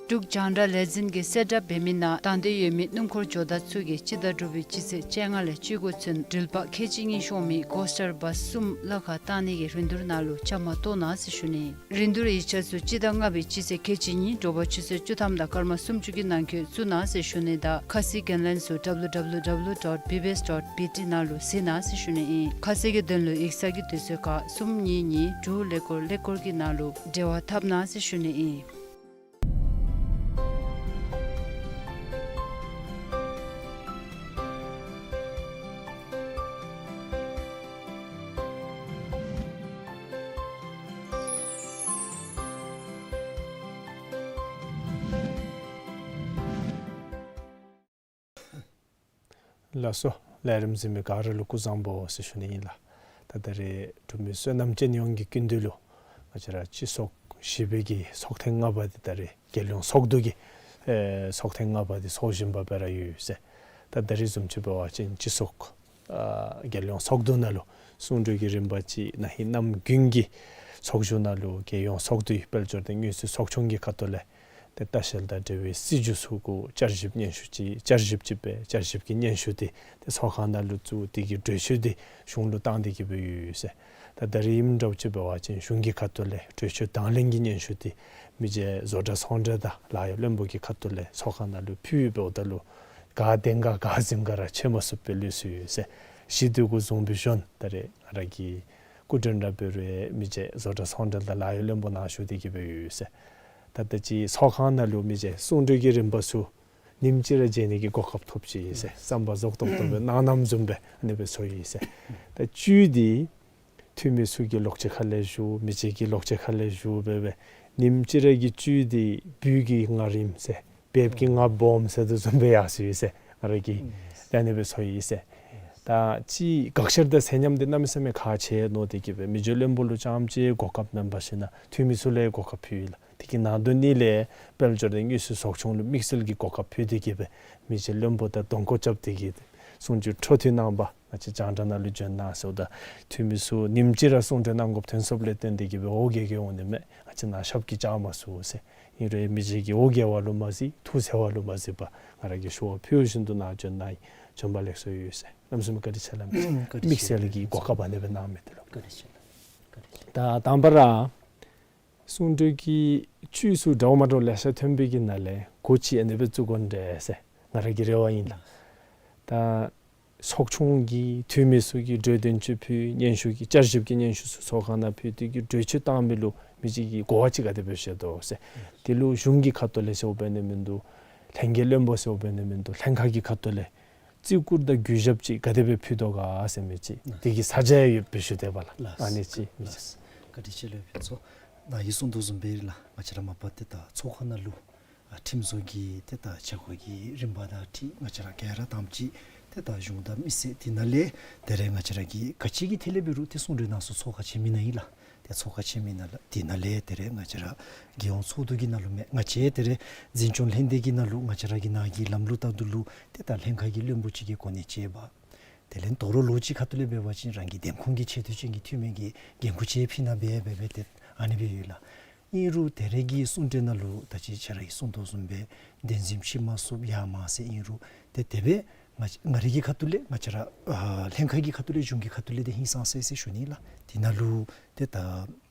འབྲུག་རྒྱང་བསྒྲགས་ལས་འཛིན་གྱིས་གསལ་བསྒྲགས་འབད་མི་ནང་དང་འདོད་ཡོད་མི་སྣུམ་འཁོར་ཇོ་བདག་ཚུ་གིས་སྤྱི་ཟླ་དྲུག་པའི་སྤྱི་ཚེས་བཅོ་ལྔ་ལས་བཅུ་དགུ་ཚུན་འགྲུལ་པ་ཁལ་གཅིག་གཉིས་ཤོང་མི་ཀོ་སི་ཊར་བཱསི་གསུམ་གླ་ཁར་བཏང་ནི་གི་རིན་བསྡུར་ནང་ལུ་བཅའ་མར་གཏོགས་གནང་ཟེར་ཞུ་ནི། རིན་བསྡུར་ཡིག་ཆ་ཚུ་སྤྱི་ཟླ་ལྔ་པའི་སྤྱི་ཚེས་ཁལ་གཅིག་གཉིས་དྲོ་པ་ཆུ་ཚོད་བཅུ་ཐམ་དང་སྐར་མ་སུམ་ཅུ་གི་ནང་འཁོད་བཙུགས་གནང་ཟེར་ཞུ་ནི་དང་ཁ་གསལ་གྱི་དོན་ལུ་W W W dot B B S dot B T ནང་ལུ་གཟིགས་གནང་ཟེར་ཞུ་ནི་ཨིན། ཁ་གསལ་གྱི་དོན་ལུ་ཡིག་ཚང་གི་དུས་ཚོད་ཁར་གསུམ་གཉིས་གཉིས་དྲུག་ཀླད་ཀོར་ཀླད་ཀོར་གྱི་ནང་ལུ་འབྲེལ་བ་འཐབ་གནང་ཟེར་ཞུ་ནི་ཨིན། ལགས་སོ། ལས་རིམ་གཟིགས་མི་ག་ར་ལུ་སྐུ་གཟུགས་བཟང་པོ་ཟེར་ཞུ་ནི་ཨིན་ལགས། ད་ད་རེས་འབྲུག་མི་བསོད་ནམས་ཅན་ཡོངས་ཀྱི་སྐུ་མདུན་ལུ་ང་བཅས་ར་སྤྱི་ཚོགས་བཞི་པའི་གི་ཚོགས་ཐེངས་ལྔ་པ་འདི་ད་རེས་རྒྱལ་ཡོངས་ཚོགས་འདུ་གི་ཨེ་ཚོགས་ཐེངས་ལྔ་པ་འདི་ཚོགས་བཞིན་པ་སྦེ་ར་ཡོད་ཟེར། ད་ད་རེས་བཟུམ་ཅིག་འབད་བ་ཅིན་སྤྱི་ཚོགས་ཨ་རྒྱལ་ཡོངས་ཚོགས་འདུ་ནང་ལུ་གསུང་གྲོས་ཀྱི་རིམ་པ་ཅིག་ན་ཧིང་གནམ་དགུན་གྱི་ཚོགས་བཞུགས་ནང་ལུ་རྒྱལ་ཡོངས་ཚོགས་འདུའི་དཔལ་འབྱོར་དང་དངུལ་རྩིས་ཚོགས་ཆུང་གི་ཁ་ཐུག་ལས་ཏེ་ལྟ་བཤལ་དང་འབྲེལ་བའི་སྲིད་བྱུས་ཚུ་གུ་བསྐྱར་ཞིབ་སྙན་ཞུ་ཅིག་བསྐྱར་ཞིབ་ཅིག་འབད། བསྐྱར་ཞིབ་ཀྱི་སྙན་ཞུ་འདི་ཏེ་ཚོགས་ཁང་ནང་ལུ་བཙུགས་ཏེ་གི་གྲོས་ཆོད་འདི་གཞུང་ལུ་བཏང་སྟེ་གི་སྦེ་ཡོད་ཟེར། ད་ད་རེས་ཨིནམ་འདྲཝ་ཅིག་འབད་བ་ཅིན་གཞུང་གི་ཁ་ཐུག་ལས་གྲོས་ཆོད་དང་ལེན་གྱི་སྙན་ཞུ་འདི་མི་རྗེ་བཟོ་གྲྭ་ཚོང་འབྲེལ་དང་ལཱ་གཡོག་བློན་པོ་གི་ཁ་ཐུག་ལས་ཚོགས་ཁང་ནང་ལུ་ཕུལ་ཡོདཔ་ད་ལུ་ག་བདེན་ག་ག་འཛིན་ག་ར་འཆད་མ་ཚུགསཔ་སྦེ་ལུས་སོ་ཡི་ཟེར། ཞི་དུལ་གྱི་བཟུམ་སྦེ་བཞོན་ད་རེས་ང་ར་གི་སྐུ་མགྲོན་ར་འབད་རུང་མི་རྗེ་བཟོ་གྲྭ་ཚོང་འབྲེལ་དང་ལཱ་གཡོག་བློན་པོ་ནཱ་བཞུགས་ཏེ་གི་སྦེ་ཡོད་ཟེར། ད་ད་ཅི་ཚོགས་ཁང་ནང་ལུ་མི་རྗེ་གསུང་གྲོས་ཀྱི་རིམ་པ་ཚུ་ཉིནམ་གཅིག་ར་མཇལ་ནི་གི་གོ་སྐབས་ཐོབ་ཅི་ཟེར། བསམ་པ་རྫོགས་ཏོག་ཏོ་སྦེ་གནང་གནངམ་བཟུམ་སྦེ་ཨ་ནི་སྦེ་ཚོར་ཡི་ཟེར། ད་བཅུད་འདི་འཐུས་མི་ཚུ་གི་ལོགས་ཅིག་ཁ་ལས་ཞུ་མི་རྗེ་གི་ལོགས་ཅིག་ཁ་ལས་ཞུ་འབད་སྦེ་ཉིནམ་གཅིག་ར་གི་བཅུད་འདི་སྦུལ་གྱི་རྔ་རིངམ་ཟེར་བེབས་ཀྱི་རྔ་སྦོམ་ཟེར་དོ་བཟུམ་སྦེ་ཡར་སོ་ཡི་ཟེར། ང་ར་གིས་ད་ཨ་ནི་སྦེ་ཚོར་ཡི་ཟེར། ད་ཅི་དགག་བཤེར་དང་ཚད་མཉམ་འདི་གནམ་མེད་ས་མེད་ཁག་ཆེ་མནོ་སྟེ་གི་སྦེ་མི་རྗེ་བློན་པོ་ལུ་རྐྱངམ་ཅིག་གོ་སྐབས་མེན་པར་ཞིན་ན་འཐུས་མི་ཚུ་ལུ་གོ་སྐབས་ཕུལ་ཡི་ལགས། དེ་གི་ནང་དོན་ནི་ལས་དཔལ་འབྱོར་དང་དངུལ་རྩིས་ཚོགས་ཆུང་ལུ་དམིགས་བསལ་གྱི་གོ་སྐབས་ཕུལ་ཏེ་གི་སྦེ་མི་རྗེ་བློན་པོ་དང་གདོང་སྐོར་རྐྱབ་སྟེ་གི་གསུང་ཆོས་འཕྲོ་མཐུད་གནང་བར་ང་བཅས་རྒྱང་བསྒྲགས་ནང་ལུ་བྱོན་གནང་ཟེརཝ་ད་འཐུས་མི་ཚུ་ཉིནམ་གཅིག་ར་གསུང་གྲོས་གནང་དགོཔ་ཐོན་སོཔ་ལས་བརྟེན་ཏེ་གི་སྦེ་འོ་བརྒྱལ་བརྒྱལཝ་འོང་ནི་མས། ང་བཅས་ནཱ་ཞབས་ཀྱིས་བཅགས་མ་ཚུགས་ཟེར། ཨིན་རུང་མི་རྗེ་གིས་འོ་བརྒྱལ་བ་ལུ་མ་གཟིགས་ཐུགས་འཚེར་བ་ལུ་མ་གཟིགས་པར་ང་ར་གིས་ཞུ་བ་ཕུལ་བཞིན་དུ་ནཱ་བྱོན་གནང་ཡི། བྱོན་པ་ལེགས་སོ་ཡོད་ཟེར། གནམ་མེད་ས་མེད་བཀའ་དྲིན་ཆེ་ལགས། ཨུམ་བཀའ་དྲིན་ཆེ་ལགས། དམིགས་བསལ་གྱི་གོ་སྐབས་ཨ་ནི་སྦེ་གནང་མི་འདི་ལུ། བཀའ་དྲིན་ཆེ་ལགས། བཀའ་དྲིན་ཆེ་ལགས། ད་དང་པ་ར་གསུང་གྲོས་ཀྱི་བཅུད་ཚུ་འདྲཝ་མ་འདྲཝ་ལེ་ཤ་ཐོན་པའི་གི་ནང་ལས་འགོ་ཅིག་ཨ་ནི་སྦེ་བཙུགས་དགོ་འདྲས་ཟེར་ང་ར་གི་རེ་བ་ཨིན་ལགས། ད་ཚོགས་ཆུང་གི་འཐུས་མི་ཚུ་གིས་གྲོས་དོན་ཅིག་ཕུལ་སྙན་ཞུ་གི་བསྐྱར་ཞིབ་ཀྱི་སྙན་ཞུ་ཚུ་ཚོགས་ཁང་ནང་ཕུལ་ཏེ་གི་གྲོས་ཆོད་བཏང་མི་ལུ་མི་རྗེ་གིས་གོ་བ་ཅིག་ག་དེ་སྦེ་བཞེས་དོ་ཟེར། དེ་ལུ་གཞུང་གི་ཁ་ཐུག་ལས་ཟེརཝ་འབད་ནི་མིན་འདུག་ལྷན་རྒྱས་བློན་པོ་ཟེརཝ་འབད་ནི་མིན་འདུག་ལྷན་ཁག་གི་ཁ་ཐུག་ལས་བརྩི་བཀུར་དང་གུས་ཞབས་ཅིག་ག་དེ་སྦེ་ཕུལ་དོ་ག་ཟེར་མི་ཅིག་དེ་གི་ས་ཆ་ཡང་ཡོདཔ་སྦེ་ཞུ་དེས་པ་ལགས། ལགས། ཨ་ནི་ཅིག་མི་ཅིག། ལགས། བཀའ་དྲིན་ཆེ་ལགས་ཕུན་ཚོགས། ནཱ་གིས་གསུང་དོ་བཟུམ་སྦེ་ར་ལགས། ང་བཅས་ར་མ་པ་ཏེ་ད་ཚོགས་ཁང་ནང་ལུ་ཨ་ཁྲིམས་བཟོ་གི་ཏེ་ད་བྱ་སྒོ་གི་རིམ་པ་དང་འཁྲིལ་ང་བཅས་ར་ག་ར་དང་པ་ཅིག་ཏེ་ད་གཞུང་དང་མི་སེར་དེ་ནང་ལས་ད་རེས་ང་བཅས་ར་གིས་ག་ཅི་གི་ཐད་ལས་འབད་རུང་ཏེ་གསུང་གྲོས་གནང་ས་ཚོགས་ཁང་ཆེན་མོའི་ནང་ཨིན་ལགས། ཏེ་ཚོགས་ཁང་ཆེན་མོའི་ནང་ལས་དེ་ནང་ལས་ད་རེས་ང་བཅས་ར་རྒྱལ་ཡོངས་ཚོགས་འདུ་གི་ནང་ལུ་མེན། ང་བཅས་ད་རེས་འཛིན་སྐྱོང་ལྷན་སྡེ་གི་ནང་ལུ་ང་བཅས་ར་གི་ནང་གི་ལམ་ལུགས་ལྟར་དུ་ལུ་ཏེ་ད་ལྷན་ཁག་གི་བློན་པོ་ཅིག་གི་གོ་གནས་ཅིག་འབག་དེ་ལས་དོ་རུང་ལོ་གཅིག་ཁ་ཐུག་ལས་འབད་བ་ཅིན་རང་གི་འདེམས་ཁོངས་ཀྱི་ཆེ་མཐོ་ཅན་གྱི་འཐུས་མི་གི་འགན་ཁུར་ཅིག་ཕུལ་གནང་སྦེ་འབད་སྦེ་ཏེ་ཨ་ནི་སྦེ་ཡོད་ལགས། ཨིན་རུང་ད་རེས་ཀྱི་གསུང་གྲོས་ནང་ལུ་ད་ཅི་ཁྱེད་ར་གིས་གསུང་དོ་བཟུམ་སྦེ་གདན་འཛིན་ཕྱེ་མ་ཚུགས་ཡར་མར་ཟེར་ཨིན་རུང་ཏེ་དེ་སྦེ་ང་ང་རའི་གི་ཁ་ཐུག་ལས་ང་བཅས་ར་ཨ་ལྷན་ཁག་གི་ཁ་ཐུག་ལས་གཞུང་གི་ཁ་ཐུག་ལས་ཏེ་ཧིང་སངས་ས་ཡི་ཟེར་ཞུ་ནི་ལགས། དེ་ནང་ལུ་ཏེ་ད་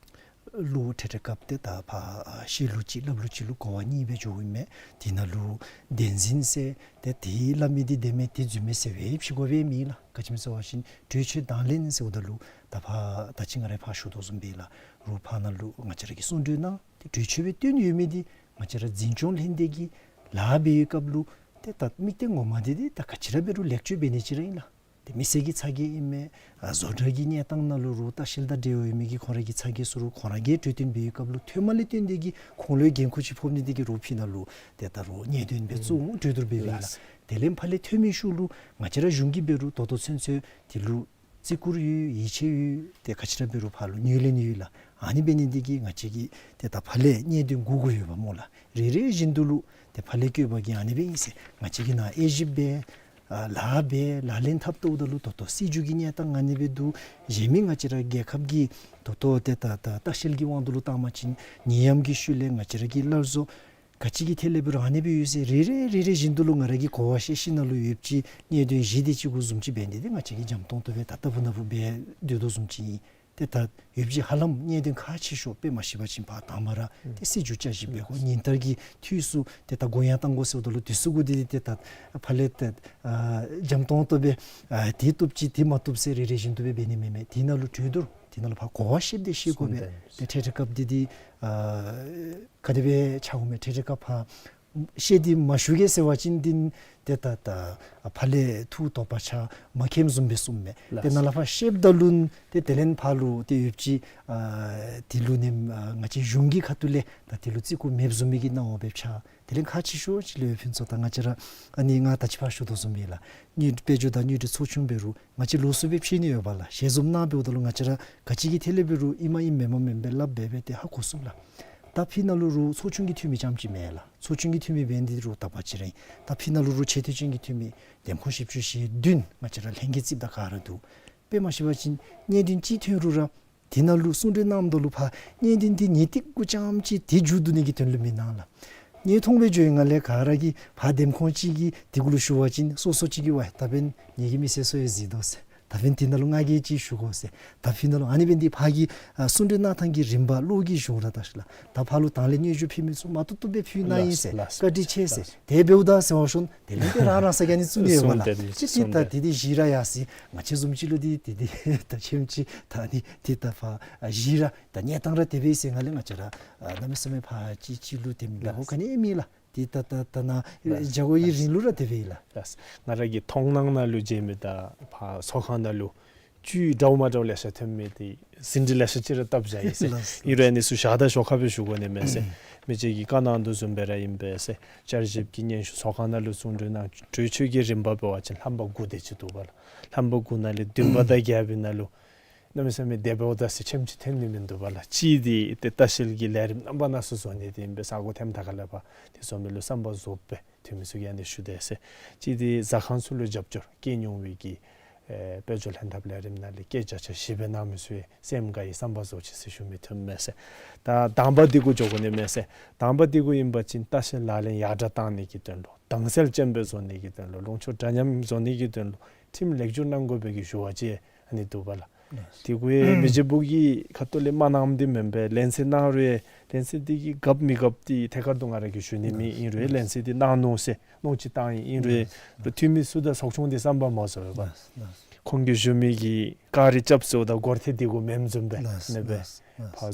ལོ་ཐེངས་ཐེངས་སྐབས་ཏེ་ད་ཕར་བཤད་ལུགས་ཅིག་སླབ་ལུགས་ཅིག་ལུ་གོ་བ་གཉིས་སྦེ་འགྱོཝ་ཨིན་མས། དེ་ནང་ལུ་གདན་འཛིན་ཟེར་ཏེ་དེ་སླབ་མི་འདི་བདེན་མས་དེ་རྫུན་མས་ཟེར་བའི་ཕྱི་གོ་སྦེ་མེན་ལགས། ག་ཅི་སྨོ་ཟེར་བ་ཅིན་གྲོས་ཆོད་དང་ལེན་ཟེརཝ་ད་ལུ་ད་ཕར་ད་ཅི་ང་ར་ཕར་ཞུ་དོ་བཟུམ་སྦེ་ལགས། རོགས་ཕར་ནང་ལུ་ང་བཅས་ར་གི་གསུང་གྲོས་ནང་ཏེ་གྲོས་ཆོད་སྦེ་བཏོན་ཡོད་མི་འདི་ང་བཅས་ར་འཛིན་སྐྱོང་ལྷན་སྡེ་གི་ལཱ་འབད་བའི་སྐབས་ལུ་ཏེ་ད་དམིགས་གཏད་ངོ་མ་འདི་ཏེ་ད་ག་ཅི་ར་འབད་རུང་ལེགས་བཅོས་འབད་ནི་ཅིག་ར་ཨིན་ལགས། ཏེ་མི་སེར་གྱི་ཚ་གྱང་ཨིན་མས། ཨ་བཟོ་གྲྭ་གི་གནས་སྟངས་ནང་ལུ་རོགས་ལྟ་བཤལ་དང་འབྲེལ་བ་ཡོད་མི་གི་ཁོང་ར་གི་ཚ་གྱང་ཚུ་རོགས་ཁོང་ར་གིས་གྲོས་བསྟུན་འབད་བའི་སྐབས་ལུ་ཐོག་མ་ལས་བཏོན་ཏེ་གི་ཁོང་ལུ་འགན་ཁུར་ཅིག་ཕོག་ནི་འདི་གིས་རོགས་ཕི་ནང་ལུ་ཏེ་ད་རོགས་གནད་དོན་སྦེ་བཙུགས་འོང་གྲོས་བསྡུར་འབད་བའི་ལགས། དེ་ལས་ཕར་ལས་ཐོན་མི་ཤུལ་ལུ་ང་བཅས་ར་གཞུང་གིས་འབད་རུང་ད་ལྟོ་ཚུན་ཚོད་དེ་ལུ་བརྩི་བཀུར་ཡོད་ཡིད་ཆེས་ཡོད་ཏེ་ག་ཅི་ར་འབད་རུང་ཕར་ལུ་ངོས་ལེན་ཡོད་ལགས། ཨ་ནི་འབད་ནི་འདི་གིས་ང་བཅས་ཀྱིས་ཏེ་ད་ཕར་ལས་གནད་དོན་སྒུག་དགོ་ཡོདཔ་སྨོ་ལགས། རེ་རེ་བཞིན་དུ་ལུ་ཏེ་ཕར་ལས་བཀོད་པ་གིས་ཨ་ནི་སྦེ་ཨིན་ཟེར་ང་བཅས་ཀྱིས་ནཱ་དབྱེ་ཞིབ་འབད་ཨ་ལཱ་འབད་ལག་ལེན་འཐབ་བལྟཝ་ད་ལུ་ད་ལྟོ་སྲིད་བྱུས་ཀྱི་གནས་སྟངས་ཨ་ནི་སྦེ་འདུག། གཞན་མི་ང་བཅས་ར་རྒྱལ་ཁབ་ཀྱི་ད་ལྟོ་ཏེ་ད་ད་ལྟ་བཤལ་གྱི་དབང་དུ་ལུ་བཏང་བ་ཅིན་ནད་ཡམས་ཀྱི་ཤུལ་ལས་ང་བཅས་ར་གི་སླར་གསོ་ག་ཅི་གི་ཐད་ལས་འབད་རུང་ཨ་ནི་སྦེ་ཡོད་ཟེར་རེ་རེ་རེ་རེ་བཞིན་དུ་ལུ་ང་ར་གིས་གོ་བ་བཤད་ཞིནམ་ལས་ཡོདཔ་ཅིག་གནད་དོན་བཞི་དེ་ཅིག་གུ་བཟུམ་ཅིག་འབད་ནི་འདི་ང་བཅས་ཀྱིས་འཇམ་ཏོང་ཏོ་སྦེ་ད་ལྟ་བུ་ན་བུ་འབད་སྡོད་དོ་བཟུམ་ཅིག་ཨིན། ཏེ་ད་ཡོདཔ་ཅིག་ཧ་ལམ་གནད་དོན་ཁག་ཆེ་ཤོས་དཔེ་མ་ཤེས་པ་ཅིན་ཕར་དང་པ་ར་ཏེ་སྲིད་བྱུས་བསྐྱར་ཞིབ་འབད་དགོ། ཉིན་ལྟར་གྱི་འཐུས་སུ་ཏེ་ད་གུ་ཡངས་བཏང་དགོ་ཟེརཝ་ད་ལུ་དུས་ཚོད་གུ་འདི་ཏེ་ད་ཕར་ལས་ཏེ་ཨ་འཇམ་ཏོང་ཏོ་སྦེ་ཨ་དེ་བཏུབ་ཅི་དེ་མ་བཏུབ་ཟེར་རེ་རེ་བཞིན་དུ་སྦེ་འབད་ནི་མེན་མས། དེ་ནང་ལུ་གྲོས་བསྡུར་དེ་ནང་ལུ་ཕར་གོ་བ་བཤདཔ་དེ་ཤེས་དགོ་པས། ཏེ་ཐད་རི་སྐབས་འདི་འདི་ཨ་ག་དེ་སྦེ་ཆ་འོང་མས། ཐད་རི་སྐབས་ཕར་བཤད་དེ་མ་ཞུ་གེ་ཟེར་བ་ཅིན་འདི་ཏེ་ད་ད་ཕར་ལས་ཐུགས་དོགས་པ་ཆགས་མ་མཁྱེནམ་བཟུམ་སྦེ་གསུངམ་མས། ཏེ་ནཱ་ལས་ཕར་བཤདཔ་ད་ལུ་ཏེ་དེ་ལས་ཕར་ལུ་ཏེ་ཡོདཔ་ཅིག་ཨ་དེ་ལུ་ནི་ཨ་ང་བཅས་གཞུང་གི་ཁ་ཐུག་ལས་ད་དེ་ལུ་བརྩི་བཀུར་མེདཔ་བཟུམ་མའི་གི་སྣང་བ་སྦེ་ཆགས། དེ་ལས་ཁག་ཆེ་ཤོས་ཅིག་ལས་ཕུན་ཚོགས་ད་ང་བཅས་ར་ཨ་ནི་ང་ད་ཅི་ཕར་ཞུ་དོ་བཟུམ་སྦེ་ལགས། དངུལ་དཔལ་འབྱོར་དང་དངུལ་འབྲེལ་ཚོགས་ཆུང་འབད་རུང་ང་བཅས་ལོགས་སུ་སྦེ་ཕྱེ་ནི་ཡོད་པ་ལགས། ཞལ་འཛོམས་ནང་འབདཝ་ད་ལུ་ང་བཅས་ར་ག་ཅི་གི་ཐད་ལས་འབད་རུང་ཨིན་མ་ཨིན་མེན་མ་མེན་སྦེ་སླབ་འབད་སྦེ་ཏེ་ཧ་གོ་ཚུགས་ལགས། ད་ཕི་ནང་ལུ་རོགས་ཚོགས་ཆུང་གི་འཐུས་མི་རྐྱངམ་ཅིག་མེན་ལགས། ཚོགས་ཆུང་གི་འཐུས་མི་འབད་ནི་འདི་རོགས་དག་པ་ཅིག་ར་ཨིན། ད་ཕི་ནང་ལུ་རོགས་ཆེ་མཐོ་ཅན་གྱི་འཐུས་མི་འདེམས་ཁོངས་བཞི་བཅུ་ཞེ་བདུན་ང་བཅས་ར་ལྷན་རྒྱས་རྩིསཔ་དང་ག་ར་འདུག། དཔེ་མ་ཤེས་པ་ཅིན་གནད་དོན་ཅིག་ཐོན་རུང་ར་དེ་ནང་ལུ་གསུང་གྲོས་གནངམ་ད་ལུ་ཕར་གནད་དོན་འདི་ངེས་ཏིག་གུ་རྐྱངམ་ཅིག་དེ་མཇུག་བསྡུ་ནི་གི་དོན་ལུ་མི་གནང་ལགས། ངེ་མཐོང་སྦེ་འགྱོ་ཡི། ང་ལས་ག་ར་གིས་ཕར་འདེམས་ཁོངས་ཅིག་གི་དེ་གུ་ལུ་ཞུ་བ་ཅིན་སོ་སོ་ཅིག་གིས་ཝའེ་ད་འབདན་ངེ་གི་མི་སེར་ཚུ་ཡང་གཟིགས་དོ་ཟེར། ད་འབདན་དེ་ནང་ལུ་ང་གིས་ཅིག་ཞུ་དགོ་ཟེར། ད་ཕི་ནང་ལུ་ཨ་ནི་འབདན་འདི་ཕར་གྱི་ཨ་གསུང་གྲོས་གནང་ཐངས་ཀྱི་རིམ་པ་ལོག་གི་བྱུང་ར་ད་ཤི་ལགས། ད་ཕར་ལུ་དང་ལས་སྙན་ཞུ་ཕུལ་མི་ཚུ་མ་བཏུབ་བཏུབ་སྦེ་ཕུལ་གནང་ཡི་ཟེར། ལགས་སོ། བཀའ་དྲིན་ཆེ་ཟེར། ལགས་སོ། དེ་འབདཝ་ད་ཟེར་བ་ཤོན་དེ་ལས་ཏེ་རང་རང་ས་ག་ནི་བཙུགས་ནི་ཡོད་པ་ལགས། གསུང་དེ་ཅིག་ཏེ་ད་གསུང་དེ་དེ་བཞི་ར་ཡར་སོ་ཡི། ང་བཅས་བཟུམ་ཅིག་ལུ་འདི་དེ་དེ་ད་ཆེམ་ཅིག་ད་ནི་དེ་ད་ཕར་ཨ་བཞི་ར་ད་གནས་སྟངས་ར་དེ་སྦེ་ཟེར་ང་ལས་ང་བཅས་ར་ཨ་གནམ་མེད་ས་མེད་ཕར་ཅིག་ཅིག་ལུ་དེ་མི་ལགས། ལགས་སོ། ཧོ་ག་ནི་ཨིན་མི་ལགས། དེ་ད་ད་ད་ནཱ་ལགས་སོ། རྒྱ་གོ་ཡི་ལགས་སོ། རིང་ལུ་ར་དེ་སྦེ་ཨིན་ལགས། ལགས་སོ། ང་ར་གི་མཐོང་སྣང་ནང་ལུ་མཇལ་མི་དང་ཕར་ཚོགས་ཁང་ནང་ལུ་བཅུད་འདྲཝ་མ་འདྲཝ་ལེ་ཤ་ཐོན་མི་འདི་ཟིན་བྲིས་ལེ་ཤ་ཅིག་ར་བཏབ་བཞག་ཡི་ཟེར། ལགས་སོ། ཨིན་རུང་ཨ་ནི་ཚུ་ཞག་དང་ཞོར་ཁ་སྦེ་ཞུ་དགོ་ནི་མས་ཟེར། མི་རྗེ་གིས་བཀའ་གནང་དོ་བཟུམ་སྦེ་ར་ཨིན་པས་ཟེར། བསྐྱར་ཞིབ་ཀྱི་སྙན་ཞུ་ཚོགས་ཁང་ནང་ལུ་གསུང་གྲོས་གནང་། གྲོས་ཆོད་ཀྱི་རིམ་པ་འབད་བ་ཅིན་ལྷམ་པ་དགུ་དེ་ཅིག་འདུག་པ་ལགས། ལྷམ་པ་དགུ་ནང་ལས་བདུན་པ་དང་བརྒྱད་པའི་ནང་ལུ་གནམ་མེད་ས་མེད་དེ་འབདཝ་ད་ཟེར་ཆེམ་ཅིག་ཐོན་ནི་མིན་འདུག་པ་ལགས། གཅིག་འདི་ཏེ་ལྟ་བཤལ་གྱི་ལས་རིམ་རྣམ་པ་སྣ་ཚོགས་བཟོ་ནི་འདི་ཨིན་པས། ས་གོ་ཐེམ་ཐ་ཁ་ལས་ཕར་དེ་བཟོ་མི་ལུ་བསམ་པ་རྫོགསཔ་སྦེ་ཐོན་མི་ཚུ་གིས་ཨ་ནི་ཞུ་དེས་ཟེར། གཅིག་འདི་ཟ་ཁང་ཚུ་ལུ་རྒྱབ་སྐྱོར་བསྐྱལ་མྱོང་བའི་གི་ཨེ་དཔལ་འབྱོར་ལྷན་ཐབས་ལས་རིམ་ནང་ལས་བསྐྱལ་བརྒྱ་ཆ་བཞི་སྦེ་གནང་མི་ཚུ་ཡང་སེམས་དགའ་ཡི། བསམ་པ་རྫོགས་ཅི་ཟེར་ཞུ་མི་ཐོན་མས་ཟེར། ད་དང་པ་འདི་གུ་འགྱོ་དགོ་ནི་མས་ཟེར། དང་པ་འདི་གུ་ཨིན་པ་ཅིན་ལྟ་བཤལ་ལག་ལེན་ཡར་དྲག་བཏང་ནི་གི་དོན་ལུ་དྭངས་གསལ་ཅན་སྦེ་བཟོ་ནི་གི་དོན་ལུ་ལུང་ཕྱོགས་འདྲ་མཉམ་བཟོ་ནི་གི་དོན་ལུ་ཁྲིམས་ལེགས་བསྒྱུར་གནང་དགོ་པའི་གི་ཞུ་བ་ཅིག་ཨ་ནི་འདུག་པ་ལགས། ལགས། དེ་གུ་ཡང་མི་རྗེ་བུ་གི་ཁ་ཐུག་ལས་མ་གནངམ་འདི་མེན་པས། ལན་གསལ་གནང་རུང་ཡང་ལན་གསལ་འདི་གིས་དགའཝ་མི་དགའཝ་འདི་ཐད་ཀར་དུ་ང་ར་གིས་ཞུ་ནི་མེད། ཨིན་རུང་ཡང་ལན་གསལ་འདི་གནང་ནུག་ཟེར་གནང་ཅི་བཏང་ཡི། ཨིན་རུང་ཡང་འཐུས་མི་ཚུ་དང་ཚོགས་ཆུང་འདི་བསམ་པ་མ་རྫོགས་པས། ལགས་ལགས། ཁོང་གིས་ཞུ་མི་གི་བཀའ་དྲིན་རྐྱབ་ཟེརཝ་ད་སྒོར་ཐེངས་འདི་གུ་མེནམ་བཟུམ་སྦེ་ལགས་ནི་སྦེ་ལགས་ལགས། ཕར་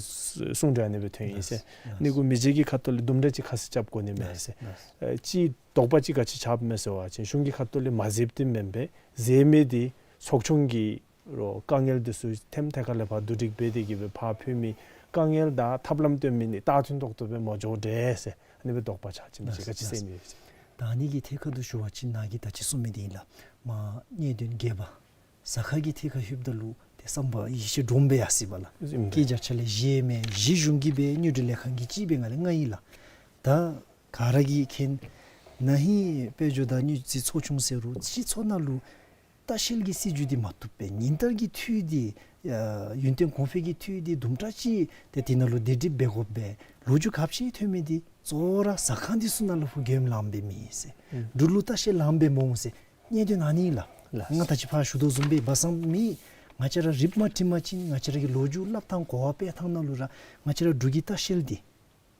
གསུང་གྲོས་ཨ་ནི་སྦེ་ཐོན་ཡི་ཟེར། ལགས་ལགས། ཨ་ནི་གུ་མི་རྗེ་གི་ཁ་ཐུག་ལས་དུམ་གྲ་ཅིག་ཁ་གསལ་རྐྱབ་དགོ་ནི་མས་ཟེར། ལགས་ལགས། ཨེ་གཅིག་དོགས་པ་ཅིག་ག་ཅི་ཆགསཔ་མས་ཟེར་བ་ཅིན་གཞུང་གི་ཁ་ཐུག་ལས་མ་མཛདཔ་འདི་མེན་པས། མཛད་མི་འདི་ཚོགས་ཆུང་གིས་རོགས་དཀའ་ངལ་འདི་ཚུ་ཐེམ་ཐད་ཁ་ལས་ཕར་བསྡུ་སྒྲིག་འབད་དེ་གི་སྦེ་ཕར་ཕུལ་མི་དཀའ་ངལ་དང་ཐབས་ལམ་སྟོན་མི་འདི་རྟག་མཐུན་ཏོག་ཏོ་སྦེ་མ་འགྱོ་དེས་ཟེར། ཨ་ནི་སྦེ་དོགས་པ་ཆགས་ཅི་མི་ཅིག་ག་ཅི་ཟེར་མི་ཡོད་ཟེར། ད་ཨ་ནི་གི་ཐད་ཁར་དུ་ཞུ་བ་ཅིན་ནཱ་གིས་ད་ཅི་གསུངས་མི་འདི་ཨིན་ལགས། མ་གནད་དོན་བརྒྱད་པ། ཟ་ཁང་གི་ཐད་ཁར་ལྷོདཔ་ད་ལུ་ཏེ་བསམ་པ་ཡིད་ཆེས་འདྲོངམ་སྦེ་ཡར་སོ་ཡི་པ་ལགས། ཨིན་པས། སྐྱེད་བརྒྱ་ཆ་ལས་བཞི་མས། བཞི་གཞུང་གིས་འབད་དངུལ་འབྲེལ་ལས་ཁང་གིས་གཅིག་འབད་ང་ལས་ལྔ་ཨིན་ལགས། ད་ག་ར་གིས་མཁྱེན། ན་ཧིང་དཔལ་འབྱོར་དང་དངུལ་རྩིས་ཚོགས་ཆུང་ཟེར་རུང་སྤྱི་ཚོགས་ནང་ལུ་ ལྟ་བཤལ་གྱི་སྲིད་བྱུས་འདི་མ་བཏུབ་པས། ཉིན་ལྟར་གྱི་འཐུས་འདི་ཨ་ཡུན་བརྟན་གོང་འཕེལ་གྱི་འཐུས་འདི་དུམ་གྲ་ཅིག་ཏེ་དེ་ནང་ལུ་སྡེབ་སྒྲིག་འབད་དགོ་པས། ལོ་རྒྱུས་ག་ཅི་ཐོན་མི་འདི་གཙོ་བོ་ར་ཟ་ཁང་འདི་ཚུ་ནང་ལུ་ཕར་མགྱོནམ་ལངམ་སྦེ་མེད་ཟེར། ཨུམ། འབྲུག་ལུ་ལྟ་བཤལ་ལངམ་སྦེ་མི་འོང་ཟེར། གནད་དོན་ཨ་ནི་ལགས། ལགས། ང་ད་ཅི་ཕར་ཞུ་དོ་བཟུམ་སྦེ་སྦ་གསང་མི་ང་བཅས་ར་རིགཔ་མ་འཁྲིལ་བ་ཅིན་ང་བཅས་ར་གི་ལོ་རྒྱུས་སླབ་ཐངས་གོ་བ་སྤེལ་ཐངས་ནང་ལུ་ར་ང་བཅས་ར་འབྲུག་གི་ལྟ་བཤལ་འདི་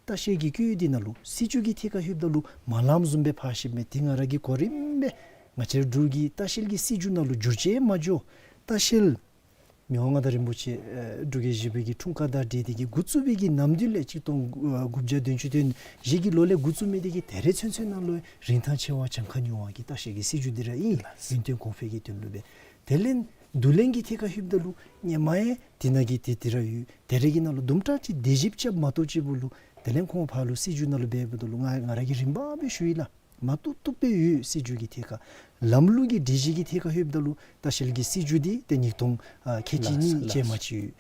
ལྟ་བཤལ་གྱི་བཀོད་འདི་ནང་ལུ་སྲིད་བྱུས་ཀྱི་ཐད་ཁར་ལྷོདཔ་ད་ལུ་མ་ལངམ་བཟུམ་སྦེ་ཕར་ཤེསཔ་མས། དེ་ང་ར་གིས་གོ་རིམ་སྦེ་ང་བཅས་ར་འབྲུག་གི་ལྟ་བཤལ་གྱི་སྲིད་བྱུས་ནང་ལུ་འགྱུར་བཅོས་མ་འགྱོ། ལྟ་བཤལ་མི་དབང་མངའ་བདག་རིན་པོ་ཆེ་ཨེ་འབྲུག་རྒྱལ་བཞི་པའི་གི་འཁྲུངས་སྐར་དང་འབྲེལ་ཏེ་གི་འགོ་བཙུགས་པའི་གི་ནམ་དུས་ལས་གཅིག་སྟོང་དགུ་བརྒྱ་བདུན་ཅུ་དོན་བཞི་གི་ལོ་ལས་འགོ་བཙུགས་མི་དེ་གིས་ད་རེས་ཚུན་ཚོད་ནང་ལུ་རིན་ཐང་ཆེ་བ་གྱངས་ཁ་ཉུང་བ་གི་ལྟ་བཤལ་གྱི་སྲིད་བྱུས་འདི་ར་ཨིན། ལགས། ཡུན་བརྟན་གོང་འཕེལ་གྱི་དོན་ལུ་སྦེ། དེ་ལས་བསྡུ་ལེན་གྱི་ཐད་ཁར་ལྷོདཔ་ད་ལུ་ཧེ་མ་ཡང་དེ་ནང་གི་དེ་དེ་ར་ཡོད། དེ་ར་གི་ནང་ལུ་དུམ་གྲ་ཅིག་དེ་ཞིབ་རྐྱབ་མ་གཏོགས་ཅིག་པོ་ལུ་དེ་ལས་ཁོང་ཕར་ལུ་སྲིད་བྱུས་ནང་ལུ་འབདཝ་ད་ལུ་ང་ང་ར་གིས་རིམ་པ་སྦེ་ཞུ་ཡི་ལགས། མ་བཏུབ་བཏུབ་སྦེ་ཡོད། སྲིད་བྱུས་ཀྱི་ཐད་ཁར། ལམ་ལུགས་ཀྱི་སྒྲིག་གཞི་གི་ཐད་ཁར་ལྷོདཔ་ད་ལུ་ལྟ་བཤལ་གྱི་སྲིད་བྱུས་འདི་ཏེ་ཉིས་སྟོང་ཨ་ཁལ་གཅིག་གཉིས་ལགས་ཅན་མ་ཅིག་ཡོད།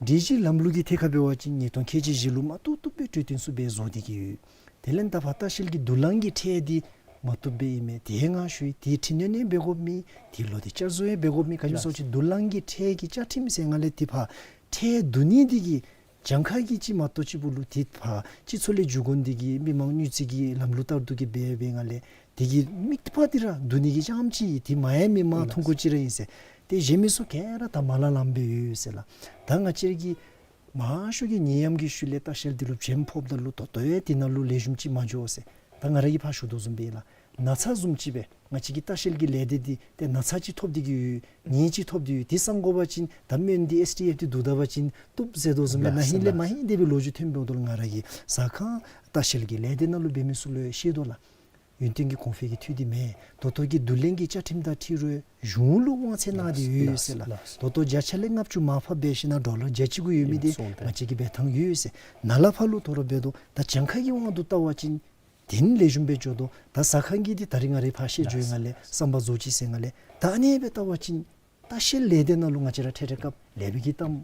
སྒྲིག་གཞི་ལམ་ལུགས་ཀྱི་ཐད་ཁར་འབད་བ་ཅིན་ཉིས་སྟོང་ཁལ་གཅིག་བཞི་ལུ་མ་བཏུབ་བཏུབ་སྦེ་གྲོས་བསྟུན་ཚུ་འབད་བཟོ་སྟེ་གི་ཡོད། དེ་ལས་ད་ཕར་ལྟ་བཤལ་གྱི་དུ་ལང་གི་ཁྲལ་འདི་མ་བཏུབ་སྦེ་ཨིན་མས། དེ་ཡང་ང་ཞུ་ཡི། དེ་འཕྲི་སྣོན་ཡང་འབད་དགོཔ་མེད། དེ་ལོག་སྟེ་བསྐྱར་བཟོ་ཡང་འབད་དགོཔ་མེད། ག་ཅི་སྨོ་ཟེར་བ་ཅིན་དུ་ལང་གི་ཁྲལ་གྱི་བཅའ་ཁྲིམས་ཟེར་ང་ལས་དེ་ཕར་ཁྲལ་བསྡུ་ནི་འདི་གིས་གྱངས་ཁ་གི་ཅིག་མ་གཏོགས་ཅིག་པོ་ལུ་དེ་ཕར་སྤྱི་ཚོགས་ལས་འགྱོ་དགོ་ནི་འདི་གིས་མི་མང་སྣུད་འཛི་གི་ལམ་ལུགས་ལྟར་དུ་གི་འབད་འབད་ང་ལས་དེ་གི་དམིགས་པ་འདི་ར་བསྡུ་ནི་གི་རྐྱངམ་ཅིག་ཨིན། དེ་མ་ཡང་མི་མང་ཐུང་ཀུ་ཅིག་ར་ཨིན་ཟེར། ཏེ་གཞན་མི་ཚུ་ག་ར་ད་མ་ལང་ལངམ་སྦེ་ཡོད་ཟེར་ལགས། ད་ང་བཅས་ཀྱིས་མང་ཤོས་ཀྱིས་ནད་ཡམས་ཀྱི་ཤུལ་ལས་ལྟ་བཤལ་འདི་ལུ་བྱེམ་ཕོགཔ་ད་ལུ་ད་ལྟོ་ཡང་དེ་ནང་ལུ་ལེགས་ཤོམ་ཅིག་མ་འགྱོ་ཟེར། ད་ང་ར་གིས་ཕར་ཞུ་དོ་བཟུམ་སྦེ་ལགས། ན་ཚ་བཟུམ་ཅིག་སྦེ་ང་བཅས་ཀྱི་ལྟ་བཤལ་གྱི་ལས་སྡེ་འདི་ཏེ་ན་ཚ་ཅིག་ཐོབ་སྟེ་གི་ཡོད། ནད་ཅིག་ཐོབ་སྟེ་ཡོད། དེ་སང་དགོ་པ་ཅིན་ད་སྨན་འདི་ཨེསི་ཊི་ཨེཕ་འདི་བསྡུ་ད་པ་ཅིན་བཏུབ་ཟེར་དོ་བཟུམ་སྦེ་ན་ཧིང་ལས་མ་ཧིང་དེ་སྦེ་ལོ་རྒྱུས་ཐོན་འབདཝ་ད་ལུ་ང་ར་གིས་ཟ་ཁང་ལྟ་བཤལ་གྱི་ལས་སྡེ་ནང་ལུ་འབད་མི་ཚུ་ལུ་ཡང་བཤད་དོ་ལགས། ཡུན་བརྟན་གྱི་གོང་འཕེལ་གྱི་འཐུས་འདི་མེན། ད་ལྟོ་གི་བསྡུ་ལེན་གྱི་བཅའ་ཁྲིམས་དང་འཁྲིལ་རུང་གཞུང་ལུ་དབང་ཚད་གནང་སྟེ་ཡོད་ཟེར་ལགས། ད་ལྟོ་བརྒྱ་ཆ་ལས་ལྔ་བཅུ་མར་ཕབ་འབད་ཞིན་ན་ཌོ་ལར་བརྒྱ་གཅིག་གུ་ཡོད་མི་འདི་ང་བཅས་ཀྱིས་འབད་ཐངས་ཡོད་ཟེར། ནཱ་ལས་ཕར་ལུ་དོ་རུང་འབད་དོ། ད་གྱངས་ཁ་གི་དབང་དུ་བལྟ་བ་ཅིན་དེ་ནི་ལེགས་ཤོམ་སྦེ་འགྱོ་དོ། ད་ཟ་ཁང་གི་འདི་ད་རིས་ང་རའི་ཕར་བཤད་འགྱོ་ཡི་ང་ལས་བསམ་པ་རྫོགས་ཅི་ཟེར་ང་ལས། ད་ཨ་ནི་སྦེ་བལྟ་བ་ཅིན་ལྟ་བཤལ་ལས་སྡེ་ནང་ལུ་ང་བཅས་ར་ཁྲལ་ཁྲལ་སྐབས་ལེགས་པའི་གི་གཏམ་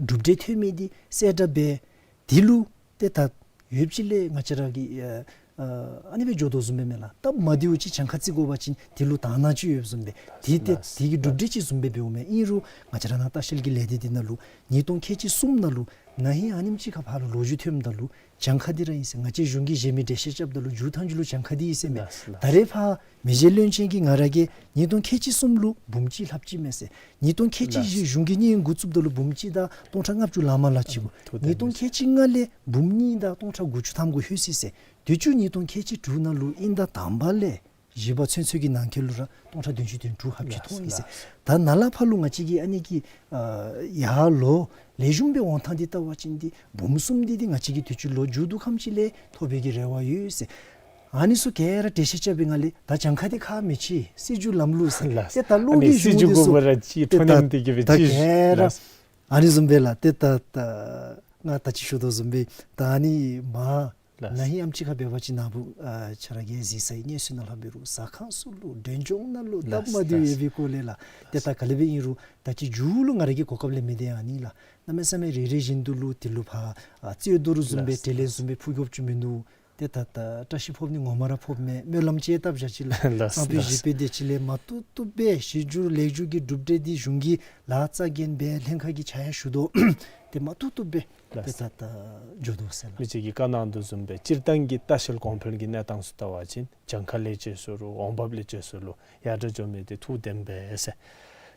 གྲུབ་འབྲས་ཐོན་མི་འདི་གསལ་བསྒྲགས་འབད། དེ་ལུ་ཏེ་ད་ཡོདཔ་ཅིག་ལས་ང་བཅས་ར་གིས་ཨ་ཨ་ཨ་ནི་སྦེ་འགྱོ་དོ་བཟུམ་སྦེ་མས་ལགས། སྟབས་མ་བདེཝ་ཅིག་གྱངས་ཁ་བརྩི་དགོ་པ་ཅིན་དེ་ལུ་དག་སྣང་ཅིག་ཡོདཔ་བཟུམ་སྦེ་དེ་ཏེ་དེ་གི་གྲུབ་འབྲས་ཅིག་བཟུམ་སྦེ་འབདཝ་མས། ཨིན་རུང་ང་བཅས་ར་ནཱ་ལྟ་བཤལ་གྱི་ལས་སྡེ་འདི་ནང་ལུ་ཉིས་སྟོང་ཁལ་གཅིག་གསུམ་ནང་ལུ་ན་ཧིང་ཨ་ནེམ་ཅིག་ཁར་ཕར་ལུ་ལོ་རྒྱུས་ཐོནམ་ད་ལུ་གྱངས་ཁ་འདི་ར་ཨིན་ཟེར་ང་བཅས་གཞུང་གིས་གཞན་མི་འགྲེལ་བཤད་རྐྱབ་ད་ལུ་མཇུག་ཐང་ཅིག་ལུ་གྱངས་ཁ་འདི་ཨིན་ཟེར་མས། ད་རེས་ཕར་མི་རྗེ་བློན་ཆེན་གྱིས་ང་ར་གིས་ཉིས་སྟོང་ཁལ་གཅིག་གསུམ་ལུ་འབུམ་གཅིག་ལྷགཔ་ཅིག་མས་ཟེར། ཉིས་སྟོང་ཁལ་གཅིག་བཞི་གཞུང་གིས་སྙན་འགོ་བཙུགསཔ་ད་ལུ་འབུམ་གཅིག་དང་སྟོང་ཕྲག་ལྔ་བཅུ་ལང་མ་ལང་ཅིག་གུ། ཉིས་སྟོང་ཁལ་གཅིག་ལྔ་ལས་འབུམ་གཉིས་དང་སྟོང་ཕྲག་དགུ་བཅུ་ཐམ་གུ་ལྷོད་ཅི་ཟེར། དུས་ཅི་ཉིས་སྟོང་ཁལ་གཅིག་དྲུག་ནང་ལུ་དབྱིན་ཟླ་དང་པ་ལས་བཞི་པ་ཚུན་ཚོད་ཀྱི་ནང་འཁོད་ལུ་ར་སྟོང་ཕྲག་བདུན་ཅུ་དོན་དྲུག་ལྷགཔ་ཅིག་ཐོན་ཡི་ཟེར། ད་ནཱ་ལས་ཕར་ལུ་ང་བཅས་ཀྱིས་ཨ་ནི་གི་ཨ་ཡར་ལོ་ལེགས་ཤོམ་སྦེ་འོང་ཐངས་འདི་བལྟ་བ་ཅིན་འདི་འབུམ་གསུམ་འདི་འདི་ང་བཅས་ཀྱིས་དུས་ཅི་ལོ་མཇུག་བསྡུ་ཁམས་ཅིག་ལས་ཐོབ་པའི་གི་རེ་བ་ཡོད་ཟེར། ཨ་ནི་ཚུ་ག་ར་འགྲེལ་བཤད་རྐྱབ་པའི་ང་ལས་ད་གྱངས་ཁ་འདི་ཁག་མི་ཆེ། སྲིད་བྱུས་ལམ་ལུགས་ཟེར། ལགས། ཏེ་ད་ལོག་གི་གཞུང་འདི་ཚུ་ཏེ་ད་ད་ག་ར་ཨ་ནི་ཟུམ་སྦེ་ལགས། ཏེ་ད་ད་ང་ད་ཅི་ཞུ་དོ་བཟུམ་སྦེ་ད་ཨ་ནི་མར་ལགས། ན་ཧིང་ཨེམ་ཅིག་ཁར་འབད་བ་ཅིན་ནཱ་བུ་ཨ་ཆ་ར་གིས་གཟིགས་ས་ཡི་གནས་ཚུལ་ནང་ལྷག་འབད་རུང་ཟ་ཁང་ཚུ་ལུ་མགྲོན་སྐྱོང་ནང་ལུ་སྟབས་མ་བདེཝ་ཡོད་པའི་སྐོར་ལས་ལགས། ཏེ་ད་ག་ལས་འབད་ཨིན་རུང་ད་ཅི་མཇུག་ལུ་ང་ར་གིས་གོ་སྐབས་ལེན་མི་འདི་ཨ་ནི་ལགས། གནམ་མེད་ས་མེད་རེ་རེ་བཞིན་དུ་ལུ་དེ་ལུ་ཕར་ཨ་རྩོད་བསྡུར་བཟུམ་སྦེ་ལགས། དེ་ལས་བཟུམ་སྦེ་ཕུགས་རྒྱུད་ཅིག་མིན་འདུག། ཏེ་ད་ད་བཀྲ་ཤིས་ཕབ་ནི་ངོ་མ་ར་ཕབ་མས། སྨོན་ལམ་ཅིག་བཏབ་བཞག་ཅི་ལགས། ལགས། སང་ཕོད་གཞེས་པའི་དེ་ཅིག་ལས་མ་བཏུབ་བཏུབ་སྦེ་གཞི་འགྱུར་ལེགས་འགྱུར་གྱི་གྲུབ་འབྲས་འདི་གཞུང་གིས་ལཱ་རྩ་འགེངས་སྦེ་ལྷན་ཁག་གིས་ཕྱག་ཡར་ཞུ་དོ། ཏེ་མ་བཏུབ་བཏུབ་སྦེ་ཏེ་ལགས། ད་ད་འགྱོ་དོ་ཟེར་ལགས། མི་རྗེ་གིས་བཀའ་གནང་དོ་བཟུམ་སྦེ་སྤྱིར་བཏང་གི་ལྟ་བཤལ་གོང་འཕེལ་གྱི་གནས་སྟངས་ཚུ་བལྟ་བ་ཅིན་གྱངས་ཁ་ལས་བཅད་སོ་རུང་འོང་འབབ་ལས་བཅད་སོ་རུང་ཡར་དྲག་འགྱོ་མི་འདི་ཐུགས་བདེན་པས་ཟེར།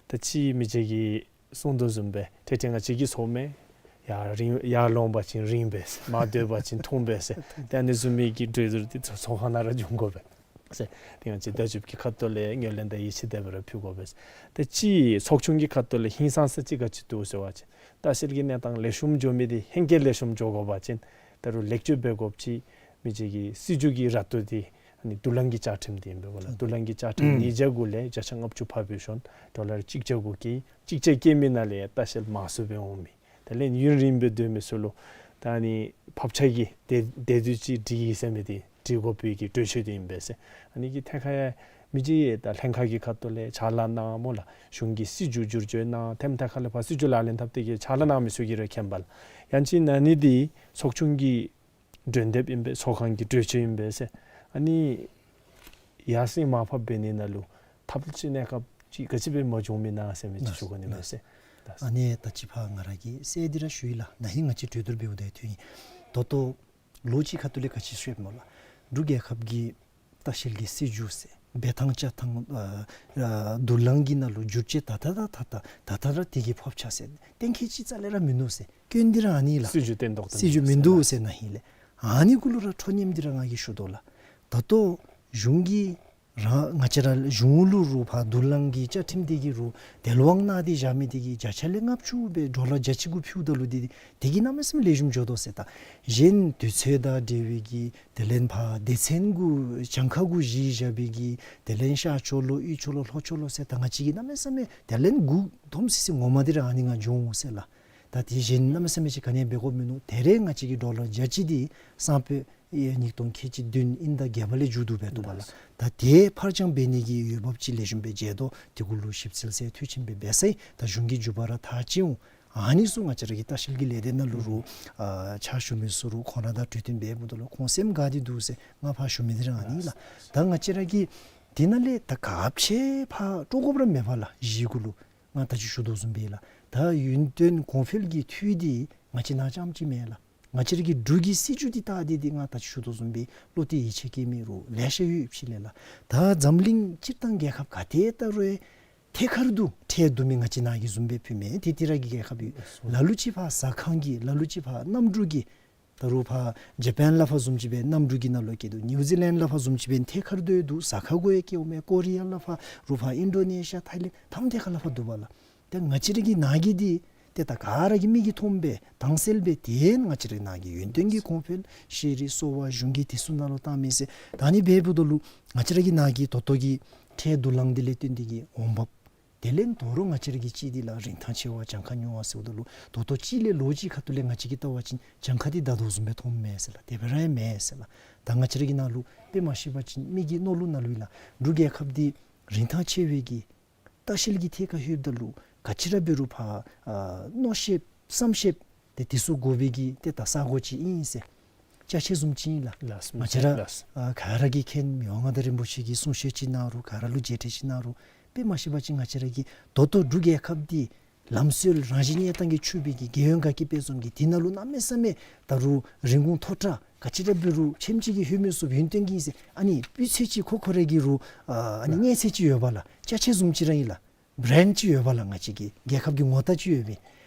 ད་ཅི་མི་རྗེ་གིས་གསུང་དོ་བཟུམ་སྦེ་ཏེ་ཏེ་ང་བཅས་ཀྱིས་ཚོརཝ་མས། ཡར་རིང་ཡར་ལོང་པ་ཅིན་རིང་པས། མར་སྡོད་པ་ཅིན་ཐུང་པས་ཟེར། ཏེ་ཨ་ནི་བཟུམ་མའི་གི་གྲོས་བསྡུར་འདི་ཚོགས་ཚོགས་ཁང་ནང་ར་འབྱུང་དགོ་པས་ཟེར། ཏེ་ང་བཅས་བརྡ་བརྒྱུདཔ་གི་ཁ་ཐུག་ལས་ངོས་ལེན་དང་ཡིད་ཆེས་དེ་སྦེ་ར་ཕུལ་དགོ་པས་ཟེར། ཏེ་ཅིག་ཚོགས་ཆུང་གི་ཁ་ཐུག་ལས་ཧིང་སངས་ས་ཅིག་ག་ཅི་འདུག་ཟེར་བ་ཅིན་ལྟ་བཤལ་གྱི་གནས་སྟངས་ལེགས་ཤོམ་འགྱོ་མི་འདི་ཧེང་སྐལ་ལེགས་ཤོམ་འགྱོ་དགོ་པ་ཅིན་ད་རུང་ལེགས་བཅོས་འབད་དགོཔ་ཅིག་མི་རྗེ་གིས་སྲིད་བྱུས་ཀྱི་ར་སྟོད་འདི་ཨ་ནི་དུ་ལང་གི་བཅའ་ཁྲིམས་འདི་ཨིན་པས་ལགས། དུ་ལང་གི་བཅའ་ཁྲིམས་ཨུམ་ཉིས་བརྒྱ་དགུ་ལས་བརྒྱ་ཆ་ལྔ་བཅུ་ཕབ་འབད་ཞིནམ་ཌོ་ལར་གཅིག་བརྒྱ་གུ་སྐྱེལ། གཅིག་བརྒྱ་སྐྱེལ་མི་ནང་ལས་ལྟ་བཤལ་མང་སུ་སྦེ་འོང་མི། དེ་ལས་ཡུན་རིངམོ་སྦེ་སྡོད་མི་ཚུ་ལུ་ད་ཨ་ནི་ཕབ་ཆག་གི་བདེ་བདེ་སྡུག་ཅིག་སྒྲིག་ཡི་ཟེར་མི་འདི་སྒྲིག་དགོ་པའི་གི་གྲོས་ཆོད་འདི་ཨིན་པས་ཟེར། ཨ་ནི་གི་ཐད་ཁར་ཡང་མི་རྗེ་ད་ལྷན་ཁག་གི་ཁ་ཐུག་ལས་ཕྱག་ལཱ་གནང་སྨོ་ལགས། གཞུང་གི་སྲིད་བྱུས་བསྒྱུར་བཅོས་གནང་ཐེམ་ཐད་ཁ་ལས་ཕར་སྲིད་བྱུས་ལག་ལེན་འཐབ་སྟེ་གི་ཕྱག་ལཱ་གནང་མི་ཚུ་གིས་ར་མཁྱེན་པས་ལགས། ཡང་ཅིན་ཨ་ནི་འདི་ཚོགས་ཆུང་གི་གྲོས་འདེབས་ཨིན་པས། ཚོགས་ཁང་གི་གྲོས་ཆོད་ཨིན་པས་ཟེར། ཨ་ནི་ཡར་སེང་མར་ཕབ་འབད་ནི་ནང་ལུ་ཐབས་ལམ་ཅིག་གནས་སྐབས་ ཅིག་ག་ཅི་སྦེ་མ་བྱུང་མི་ན་ཟེར་མི་ཅིག་ཞུ་དགོ་ནི་མས་ཟེར། ཨ་ནི་ད་ཅི་ཕར་ང་ར་གིས་ཟེར་འདི་ར་ཞུ་ཡི་ལགས། ན་ཧིང་ང་བཅས་གྲོས་བསྡུར་འབདཝ་ད་ཐོན་ཡི། ད་ལྟོ་ལོ་གཅིག་ཁ་ཐུག་ལས་ག་ཅི་ཞུ་ཡི་སྨོ་ལགས། འབྲུག་རྒྱལ་ཁབ་ཀྱི་ལྟ་བཤལ་གྱི་སྲིད་བྱུས་ཟེར་འབད་ཐངས་བྱ་ཐངས་ཨ་ཨ་མདུན་ལམ་གྱི་ནང་ལུ་བསྒྱུར་བཅོས་ད་ད་ད་ད་ད་ད་ད་ར་དེ་གི་ཕོགས་ཆ་ཟེར་གཏན་འཁེལ་ཅིག་རྩ་ལས་ར་མིན་ནུག་ཟེར་སྐྱོན་འདི་ར་ཨ་ནི་ལགས། སྲིད་བྱུས་བརྟན་ཏོག་ཏོ་སྲིད་བྱུས་མིན་འདུག་ཟེར་ན་ཧིང་ལས་ཨ་ནི་གུ་ལུ་ར་ཁྲོ་ཉམས་འདི་ར་ང་གིས་ཞུ་དོ་ལགས། ད་ལྟོ་གཞུང་གིས་རང་ང་བཅས་ར་གཞུང་ལུ་རུང་ཕར་མདུན་ལམ་གྱི་བཅའ་ཁྲིམས་དེ་གི་རུང་དལ་བ་གནང་སྟེ་བཞག་མི་དེ་གིས་བརྒྱ་ཆ་ལས་ལྔ་བཅུ་སྦེ་ཌོ་ལར་བརྒྱ་གཅིག་གུ་ཕུལཝ་ད་ལུ་དེ་དེ་གིས་གནམ་མེད་ས་མེད་ལེགས་ཤོམ་འགྱོ་དོ་ཟེར། ད་གཞན་དུས་ཚོད་དང་འབྲེལ་བའི་གི་དེ་ལས་ཕར་སྡེ་ཚན་གུ་གྱངས་ཁ་གུ་གཞི་བཞག་པའི་གི་དེ་ལས་ཤར་ཕྱོགས་ལུ་དབུས་ཕྱོགས་ལུ་ལྷོ་ཕྱོགས་ལུ་ཟེར་ད་ང་བཅས་ཀྱིས་གནམ་མེད་ས་མེད་དེ་ལས་མགུ་འཐོམ་སི་སི་ངོ་མ་འདི་ར་ཨ་ནི་ང་འགྱོ་འོང་ཟེར་ལགས། ད་དེ་གཞན་གནམ་མེད་ས་མེད་ཅིག་ག་ནི་འབད་དགོཔ་མིན་ནུག། ད་རེས་ང་བཅས་ཀྱི་ཌོ་ལར་བརྒྱ་གཅིག་འདི་སང་ཕོད་ཡེ་ཉིས་སྟོང་ཁལ་གཅིག་བདུན་དབྱིན་ཟླ་བརྒྱད་པ་ལས་མཇུག་བསྡུ་འབད་བཏུབ་པ་ལགས། ད་དེ་ཕར་འགྱངས་འབད་ནི་གི་འོས་འབབ་ཅིག་ལེགས་ཤོམ་སྦེ་མཇལ་དོ། དེ་གུ་ལུ་ཞིབ་འཚོལ་ཟེར་འཐུས་ཆེན་སྦེ་འབད་ས་ཡི། ད་གཞུང་གི་མཇུག་པ་ར་ཐག་བཅད་འོང་། ཨ་ནི་ཚུ་ང་བཅས་ར་གི་ལྟ་བཤལ་གྱི་ལས་སྡེ་ནང་ལུ་རུང་ཨ་ཕྱག་ཞུ་མི་ཚུ་རུང་ཁོང་ར་དང་གྲོས་བསྟུན་འབད་འབདཝ་ད་ལུ་ཁོང་སེམས་དགའ་སྟེ་འདུག་ཟེར་ང་ཕར་ཞུ་མི་འདི་ར་ཨ་ནི་ལགས། ད་ང་བཅས་ར་གིས་དེ་ནང་ལས་ད་ག་ཅི་ཕར་དཀྲོག་དགོཔ་ར་མེད་པ་ལགས། གཞི་གུ་ལུ་ང་ད་ཅི་ཞུ་དོ་བཟུམ་སྦེ་ལགས། ད་ཡུན་བརྟན་གོང་འཕེལ་གྱི་འཐུས་འདི་ང་བཅས་ནང་རྐྱངམ་ཅིག་མེན་ལགས། ང་བཅས་ར་གི་འབྲུག་གི་སྲིད་བྱུས་འདི་ད་འདི་འདི་ང་ད་ཅི་ཞུ་དོ་བཟུམ་སྦེ་བློ་གཏད་ཡིད་ཆེས་བསྐྱེད་མི་རུང་ལེ་ཤ་ཡོད་ཕྱི་ལས་ལགས། ད་འཛམ་གླིང་སྤྱིར་བཏང་རྒྱལ་ཁབ་ག་ཏེ་ལྟ་རུང་ཐད་ཀར་དུ་ཁྲལ་བསྡུ་མི་ང་བཅས་ནང་གི་བཟུམ་སྦེ་ཕུལ་མི་ཏེ་ཏེ་ར་གི་རྒྱལ་ཁབ་ཡོད། ལ་ལུ་ཅིག་ཕར་ཟ་ཁང་གི་ལ་ལུ་ཅིག་ཕར་གནམ་གྲུ་གི་ད་རུང་ཕར་ཇ་པཱན་ལས་ཕར་བཟུམ་ཅིག་སྦེ་གནམ་གྲུ་གི་ནང་ལུ་སྐྱེལ་འདུག། ནིའུ་ཛི་ལེནཌ་ལས་ཕར་བཟུམ་ཅིག་སྦེ་ཐད་ཀར་དུ་འདུག། ཟ་ཁང་གུ་ཡང་སྐྱེལཝ་མས། ཀོ་རི་ཡ་ལས་ཕར་རུང་ཕར་ཨིན་ཌོ་ནེ་ཤི་ཡ་ཐའི་ལེནཌ་ཐམ་ཐད་ཀར་ལས་ཕར་འདུག་པ་ལགས། ཏེ་ང་བཅས་ར་གི་ནང་གི་འདི་ཏེ་ད་ག་ར་གིས་མིག་གིས་མཐོངམ་སྦེ་དྭངས་གསལ་སྦེ་ཏེ་ང་བཅས་ར་ནང་གི་ཡུན་བརྟན་གྱི་གོང་འཕེལ་ཤེས་རིག་གསོ་བ་གཞུང་གིས་དེ་ཚུ་ནང་ལུ་བཏང་མི་ཟེར་ད་ཨ་ནི་འབདཝ་ད་ལུ་ང་བཅས་ར་གི་ནང་གི་ད་ལྟོ་གི་ཁྲལ་བསྡུ་ལེན་འདི་ལས་བརྟེན་ཏེ་གི་འོང་འབབ་དེ་ལས་དོ་རུང་ང་བཅས་ར་གི་སྤྱི་འདི་ལགས་རིན་ཐང་ཆེ་བ་གྱངས་ཁ་ཉུང་བ་ཟེརཝ་ད་ལུ་ད་ལྟོ་སྤྱི་ལས་ལོ་གཅིག་ཁ་ཐུག་ལས་ང་བཅས་ཀྱིས་བལྟ་བ་ཅིན་གྱངས་ཁ་འདི་ད་དོ་བཟུམ་སྦེ་མཐོངམ་མས་ཟེར་ལགས། དེ་སྦེ་ར་ཡང་མེན་ཟེར་ལགས། ད་ང་བཅས་ར་གི་ནང་ལུ་དཔེ་མ་ཤེས་པ་ཅིན་མི་གི་མནོ་ལུགས་ནང་ལུ་ཡང་ལགས་འབྲུག་རྒྱལ་ཁབ་འདི་རིན་ཐང་ཆེ་བའི་གི་ལྟ་བཤལ་གྱི་ཐད་ཁར་ལྷོདཔ་ད་ལུ་ག་ཅི་ར་འབད་རུང་ཕར་ཨ་མནོ་ཤེསཔ་བསམ་ཤེསཔ་ཏེ་དེ་ཚུ་དགོ་པའི་གི་ཏེ་ད་ས་གོ་ཅིག་ཨིན་ཟེར་ཅ་ཆས་བཟུམ་ཅིག་ཨིན་ལགས། ལགས་སོ། ང་བཅས་ར་ལགས་སོ། ཨ་ག་ར་གིས་མཁྱེན་མི་དབང་མངའ་བདག་རིན་པོ་ཆེ་གིས་གསུང་བཤད་ཅིག་གནང་རུང་ག་ར་ལུ་མཇལ་འཕྲད་ཅིག་གནང་རུང་དཔེ་མ་ཤེས་པ་ཅིན་ང་བཅས་ར་གི་ད་ལྟོ་འབྲུག་རྒྱལ་ཁབ་འདི་ལམ་སྲོལ་རང་བཞིན་གནས་སྟངས་ཀྱིས་ཕྱུག་པའི་གི་རྒྱལ་ཡོངས་དགའ་སྐྱིད་དཔལ་འཛོམས་ཀྱི་དེ་ནང་ལུ་གནམ་མེད་ས་མེད་ད་རུང་རིན་གོང་མཐོ་དྲགས་ག་ཅི་ར་འབད་རུང་ཁྱིམ་གཅིག་གི་ལྷོད་མི་ཚུ་ཡུན་བརྟན་གྱི་ཨིན་ཟེར་ཨ་ནི་སྤུས་ཚད་ཅིག་ཁོ་ཁོ་ར་གི་རུང་ཨ་ཨ་ནི་གནས་ཚད་ཅིག་ཡོད་པ་ལགས། ཅ་ཆས་བཟུམ་ཅིག་ར་ཨིན་ལགས། བེ་རེནཌ་ཅིག་ཡོད་པ་ལགས། ང་བཅས་ཀྱི་རྒྱལ་ཁབ་ཀྱི་ངོ་རྟགས་ཅིག་ཡོད་པས།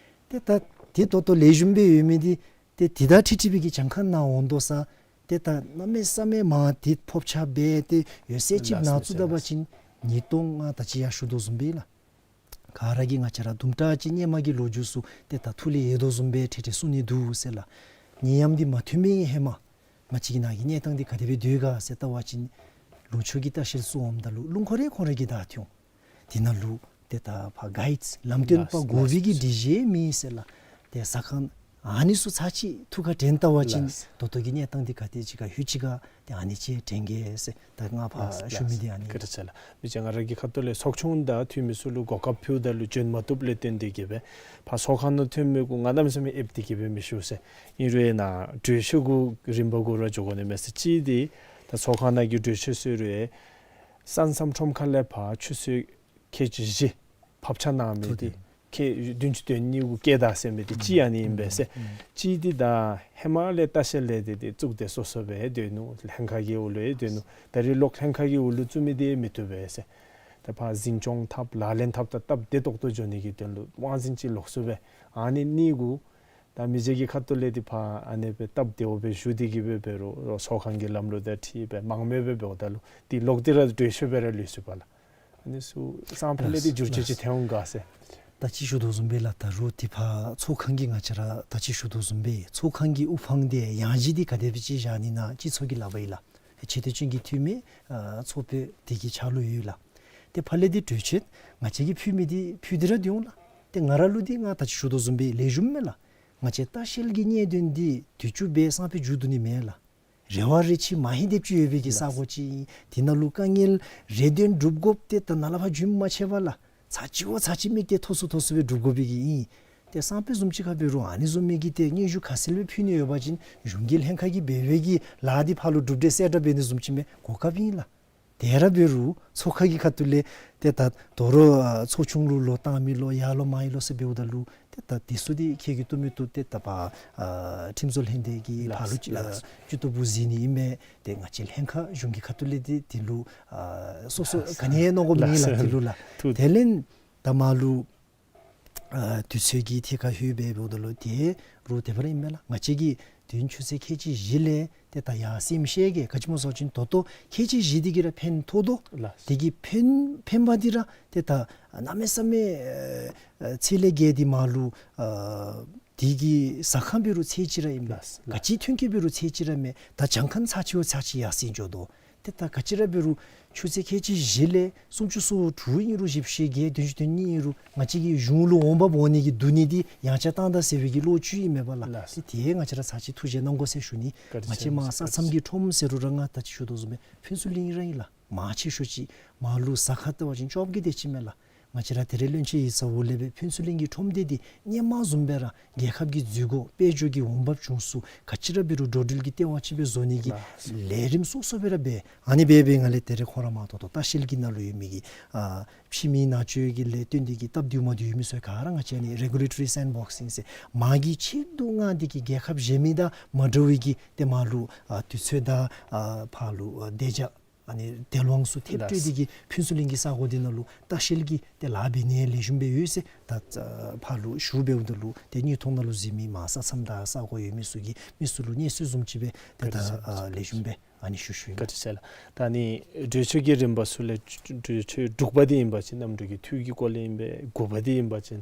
ཏེ་ད་དེ་ད་ལྟོ་ལེགས་ཤོམ་སྦེ་ཡོད་མི་འདི་ཏེ་དེ་དང་འཁྲིལ་འཁྲིལ་བའི་གི་གྱངས་ཁ་ནང་འོང་དོ་ཟེར་ཏེ་ད་གནམ་མེད་ས་མེད་མང་ཏེ་ཕོགས་ཆ་འབད་དེ་ཡོད་ཚད་ཅིག་ནང་བཙུགས་ད་པ་ཅིན་ཉིས་སྟོང་ང་ད་ཅི་ཡང་ཞུ་དོ་བཟུམ་སྦེ་ལགས། ག་ར་གིས་ང་བཅས་ར་དུམ་གྲ་ཅིག་སྔོན་མ་གི་ལོ་རྒྱུས་ཚུ་ཏེ་ད་ཐུགས་ལས་ཡལ་དོ་བཟུམ་སྦེ་ཁྲེ་ཁྲེ་གསུང་ནི་འདུག་ཟེར་ལགས། ནད་ཡམས་འདི་མ་ཐོན་མི་ཧེ་མ་ང་བཅས་ཀྱི་ནང་གི་གནས་སྟངས་འདི་ག་དེ་སྦེ་སྡོད་ག་ཟེར་བལྟ་བ་ཅིན་ལུང་ཕྱོགས་ཀྱི་ལྟ་བཤལ་ཚུ་འོངམ་ད་ལུ་རླུང་འཁོར་རེ་ཁོང་ར་གིས་བདའ་སྟེ་འོང་། དེ་ནང་ལུ་ཏེ་ད་ཕར་གའིཌསི་ལམ་སྟོན་པ་དགོ་པའི་གི་སྒྲིག་གཞི་མེད་ཟེར་ལགས། ཏེ་ཟ་ཁང་ཨ་ནི་ཚུ་ཚར་གཅིག་ཐུགས་ཁར་དྲན་བལྟ་བ་ཅིན་ད་ལྟོ་གི་གནས་སྟངས་འདི་ག་དེ་ཅིག་ག་ལྷོད་ཅི་ག་ཏེ་ཨ་ནི་ཅིག་དྲན་གེ་ཟེར་ད་ང་ཕར་ཞུ་མི་འདི་ཨ་ནི་ཨིན། བཀའ་དྲིན་ཆེ་ལགས། མི་རྗེ་ང་ར་གི་ཁ་ཐུག་ལས་ཚོགས་ཆུང་དང་འཐུས་མི་ཚུ་ལུ་གོ་སྐབས་ཕུལཝ་ད་ལུ་འབྱོན་མ་བཏུབ་ལས་བརྟེན་ཏེ་གི་སྦེ་ཕར་ཚོགས་ཁང་ནང་ཐོན་མི་གུ་ང་གནམ་མེད་ས་མེད་ཨེབ་སྟེ་གི་སྦེ་མི་ཞུ་ཟེར། ཨིན་རུང་ཡང་ན་གྲོས་ཆོད་གུ་རིམ་པ་གུ་ར་འགྱོ་དགོ་ནི་མས་ཟེར། གཅིག་འདི་ད་ཚོགས་ཁང་ནང་གི་གྲོས་ཆོད་ཟེར་རུང་ཡང་ས་མཚམས་ཁྲོམ་ཁ་ལས་ཕར་ཆུ་ཚོད་ཁལ་གཅིག་བཞི་ཕབ་ཆ་གནང་མི་འདི་ཁལ་བདུན་ཅུ་དོན་གཉིས་གུ་བཀལ་ད་ཟེར་མི་འདི་གཅིག་ཨ་ནི་ཨིན་པས་ཟེར། གཅིག་འདི་ད་ཧེ་མ་ལས་ལྟ་བཤལ་ལས་སྡེ་འདི་བཙུགས་ཏེ་སོ་སོ་སྦེ་སྡོད་ནུག། ལྷན་ཁག་གི་འོག་ལུ་སྡོད་ནུག། ད་རིས་ལོག་ལྷན་ཁག་གི་འོག་ལུ་བཙུགས་མི་འདི་མི་བཏུབ་པས་ཟེར། ད་ཕར་འཛིན་སྐྱོང་འཐབ་ལག་ལེན་འཐབ་ད་སྟབས་བདེ་ཏོག་ཏོ་འགྱོ་ནི་གི་དོན་ལུ་དབང་འཛིན་ཅིག་ལོགས་སུ་སྦེ་ཨ་ནི་གཉིས་གུ་ད་མི་རྗེ་གི་ཁ་ཐུག་ལས་འདི་ཕར་ཨ་ནི་སྦེ་སྟབས་བདེཝ་སྦེ་ཞུ་སྟེ་གི་སྦེ་འབད་རུང་ཚོགས་ཁང་གི་ལམ་ལུགས་དང་འཁྲིལ་སྦེ་མང་མོས་སྦེ་འབདཝ་ད་ལུ་འདི་ལོག་སྟེ་ར་གྲོས་ཆོད་སྦེ་ར་ལུས་སོ་པ་ལགས། ཨ་ནི་ཚུ་སང་ཕོད་ལས་འདི་བསྒྱུར་བཅོས་ཅིག་ཐོན་འོང་ག་ཟེར། ད་ཅི་ཞུ་དོ་བཟུམ་སྦེ་ལགས། ད་རུང་འདི་ཕར་ཚོགས་ཁང་གི་ང་བཅས་ར་ད་ཅི་ཞུ་དོ་བཟུམ་སྦེ་ཚོགས་ཁང་གི་དབུ་འཕང་འདི་ཡང་ཅིན་འདི་ག་དེ་སྦེ་ཅིག་བཞག་ནི་ན་སྤྱི་ཚོགས་ཀྱི་ལག་པར་ཨིན་ལགས། ཆེ་བསྟོད་ཅན་གྱི་འཐུས་མི་ཨ་ཚོགས་དཔོན་དེ་གི་ཕྱག་ལུ་ཡོད་ལགས། ཏེ་ཕར་ལས་འདི་གྲོས་ཆོད་ང་བཅས་ཀྱིས་ཕུལ་མི་འདི་ཕུལ་ཏེ་ར་སྡོད་འོང་ལགས། ཏེ་ང་ར་ལུ་འདི་ང་ད་ཅི་ཞུ་དོ་བཟུམ་སྦེ་ལེགས་ཤོམ་མས་ལགས། ང་བཅས་ལྟ་བཤལ་གྱི་གནད་དོན་འདི་དུས་ཅི་སྦེ་སང་ཕོད་མཇུག་བསྡུ་ནི་མེན་ལགས། རེ་བ་རེ་ཆེ་མ་ཧེ་དེབ་ཅིག་ཡོད་པའི་གི་ས་གོ་ཅིག་ཨིན། དེ་ནང་ལུ་དཀའ་ངལ་རེ་འདོན་སྒྲུབ་དགོཔ་འདི་ད་ནཱ་ལས་ཕར་རྒྱུན་མ་ཆད་པར་ལགས། ཚར་གཅིག་བ་ཚར་གཅིག་དམིགས་གཏད་མཐོ་སུ་མཐོ་སུ་སྦེ་སྒྲུབ་དགོ་པའི་གི་ཨིན། ཏེ་སང་ཕོད་བཟུམ་ཅིག་ཁར་འབད་རུང་ཨ་ནི་བཟུམ་མའི་གི་ཏེ་སྙན་ཞུ་ཁ་གསལ་སྦེ་ཕུལ་ནི་ཡོད་པ་ཅིན་གཞུང་གི་ལྷན་ཁག་གིས་འབད་བའི་གི་ལཱ་འདི་ཕར་ལུ་གྲུབ་འབྲས་གསལ་བསྒྲགས་འབད་ནི་བཟུམ་ཅིག་མས། གོ་སྐབས་ཨིན་ལགས། དེ་ར་འབད་རུང་ཚོགས་ཁང་གི་ཁ་ཐུག་ལས་ཏེ་ད་དོ་རུང་ཨ་ཚོགས་ཆུང་ལུ་ལོག་བཏང་མི་ལོ་ཡར་ལོ་མར་ལོ་ཟེར་འབདཝ་ད་ལུ་ཏེ་ད་དེ་ཚུ་འདི་ཁྱེད་ཀྱིས་བཏུབ་མི་བཏུབ་ཏེ་ད་པ་ཨ་ཁྲིམས་བཟོ་ལྷན་སྡེ་གི་ཕར་ལུ་ལགས་ལགས། ཨ་སྤྱི་འཐུས་བུ་གཟིགས་ནི་ཨིན་མས། ཏེ་ང་བཅས་ལྷན་ཁག་གཞུང་གི་ཁ་ཐུག་ལས་འདི་དེ་ལུ་ཨ་སོ་སོ་ལགས་ག་ནི་ཡང་མནོ་དགོཔ་མེད་ལགས། ལགས། དེ་ལུ་ལགས། ཐུགས། དེ་ལས་ད་མར་ལུ་ཨ་དུས་ཚོད་ཀྱི་ཐད་ཁར་ལྷོད་སྦེ་འབདཝ་ད་ལུ་དེ་རུང་དེ་སྦེ་ར་ཨིན་མས་ལགས། ང་བཅས་ཀྱིས་དུས་ཡུན་ཆུ་ཚོད་ཁལ་གཅིག་བཞི་ལས་ཏེ་ད་ཡར་སེམས་ཤེས་གེ། ག་ཅི་སྨོ་ཟེར་བ་ཅིན་ད་ལྟོ་ཁལ་གཅིག་བཞི་འདི་གིས་ར་ཕན་ཐོགས་དོ། ལགས། དེ་གི་ཕན་ཕན་པ་འདི་ར་ཏེ་ད་གནམ་མེད་ས་མེད་ཨ་ཚད་ལས་བརྒལ་ཏེ་མར་ལུ་ཨ་དེ་གི་ཟ་ཁང་འབད་རུང་ཚད་ཅིག་ར་ཨིན་མས། ལགས། ག་ཅི་ཐོན་སྐྱེད་འབད་རུང་ཚད་ཅིག་ར་མས། ད་གྱངས་ཁ་ཚར་ཅིག་བ་ཚར་ཅིག་ཡར་སེང་འགྱོ་དོ། ཏེ་ད་ག་ཅི་ར་འབད་རུང་ཆུ་ཚོད་ཁལ་གཅིག་བཞི་ལས་སུམ་ཅུ་སོ་དྲུག་ཨིན་རུང་བཞི་བཅུ་ཞེ་བརྒྱད་བདུན་ཅུ་དོན་གཉིས་ཨིན་རུང་ང་བཅས་ཀྱི་གཞུང་ལུ་འོང་འབབ་འོང་ནི་གི་བསྡུ་ནི་འདི་ཡང་ཆ་བཏང་ད་ཟེར་བའི་གི་བློ་ཅིག་ཨིན་མས་པ་ལགས། ལགས། ཏེ་དེ་ང་བཅས་ར་ཚར་ཅིག་ཐུགས་རྗེ་གནང་དགོ་ཟེར་ཞུ་ནི། བཀའ་དྲིན་ཆེ། ང་བཅས་མར་ས་མཚམས་ཀྱི་ཁྲོམ་ཟེར་རུང་ར་ང་ད་ཅི་ཞུ་དོ་བཟུམ་སྦེ་ཕུན་ཚོགས་གླིང་ར་ཨིན་ལགས། མང་ཆེ་ཤོས་ཅིག་མར་ལུ་ཟ་ཁང་བལྟ་བ་ཅིན་བཅོ་བརྒྱད་དེ་ཅིག་མས་ལགས། ང་བཅས་ར་ད་རེས་བློན་ཆེན་ཡིག་ཚང་འོག་ལས་སྦེ་ཕུན་ཚོགས་གླིང་གི་ཁྲོམ་སྡེ་འདི་སྔོན་མ་བཟུམ་སྦེ་ར་རྒྱལ་ཁབ་ཀྱི་འཛུལ་སྒོ་དཔལ་འབྱོར་གྱི་འོང་འབབ་བྱུང་ས་ག་ཅི་ར་འབད་རུང་འགྲོ་འགྲུལ་གྱི་ལྟེ་བ་ཅིག་སྦེ་བཟོ་ནི་གི་ལགས། ལས་རིམ་སོ་སོ་སྦེ་ར་འབད། ཨ་ནི་འབད་འབད་ང་ལས་ད་རེས་ཁོང་ར་མ་ཐོག་ཐོག་ལྟ་བཤལ་གྱི་ནང་ལུ་ཡོད་མི་གི་ཨ་ཕྱི་མི་ནང་འཛུལ་གྱི་ལས་དོན་འདི་གི་སྟབས་བདེཝ་མ་བདེཝ་ཡོད་མི་ཚུ་ག་ར་ང་བཅས་ཨ་ནི་regulatory sandboxing ཟེར་མ་གི་ཆེད་དུ་ང་འདི་གི་རྒྱལ་ཁབ་གཞན་མི་དང་མ་འདྲ་བའི་གི་ཏེ་མར་ལུ་ཨ་དུས་ཚོད་དང་ཨ་ཕར་ལུ་ཨ་བདེ་འཇགས་ཨ་ནི་དེ་ལོང་སུ་ཐེབས་སྤྲོད་འདི་གིས་ཕུན་ཚོགས་གླིང་གི་ས་གོ་འདི་ནང་ལུ་ལྟ་བཤལ་གྱི་ཏེ་ལཱ་འབད་ནི་ལེགས་ཤོམ་སྦེ་ཡོད་ཟེར་ད་ཕར་ལུ་ཞུ་འབདཝ་ད་ལུ་ཏེ་དངོས་མཐོང་ནང་ལུ་གཟིགས་མི་མར་ས་མཚམས་དང་ས་གོ་ཡོད་མི་ཚུ་གིས་མི་ཚུ་ལུ་སྙན་སེང་བཟུམ་ཅིག་སྦེ་ཏེ་ད་ཨ་ལེགས་ཤོམ་སྦེ་ཨ་ནི་ཞུ་ཞུ་ཨིན། བཀའ་དྲིན་ཆེ་ལགས། ད་ཨ་ནི་གྲོས་ཆོད་ཀྱི་རིམ་པ་ཚུ་ལས་གྲོས་ཆོད་དྲུག་པ་འདི་ཨིན་པ་ཅིན་གནམ་གྲུ་གི་འཐུས་ཀྱི་སྐོར་ལས་ཨིན་པས། དགུ་པ་འདི་ཨིན་པ་ཅིན་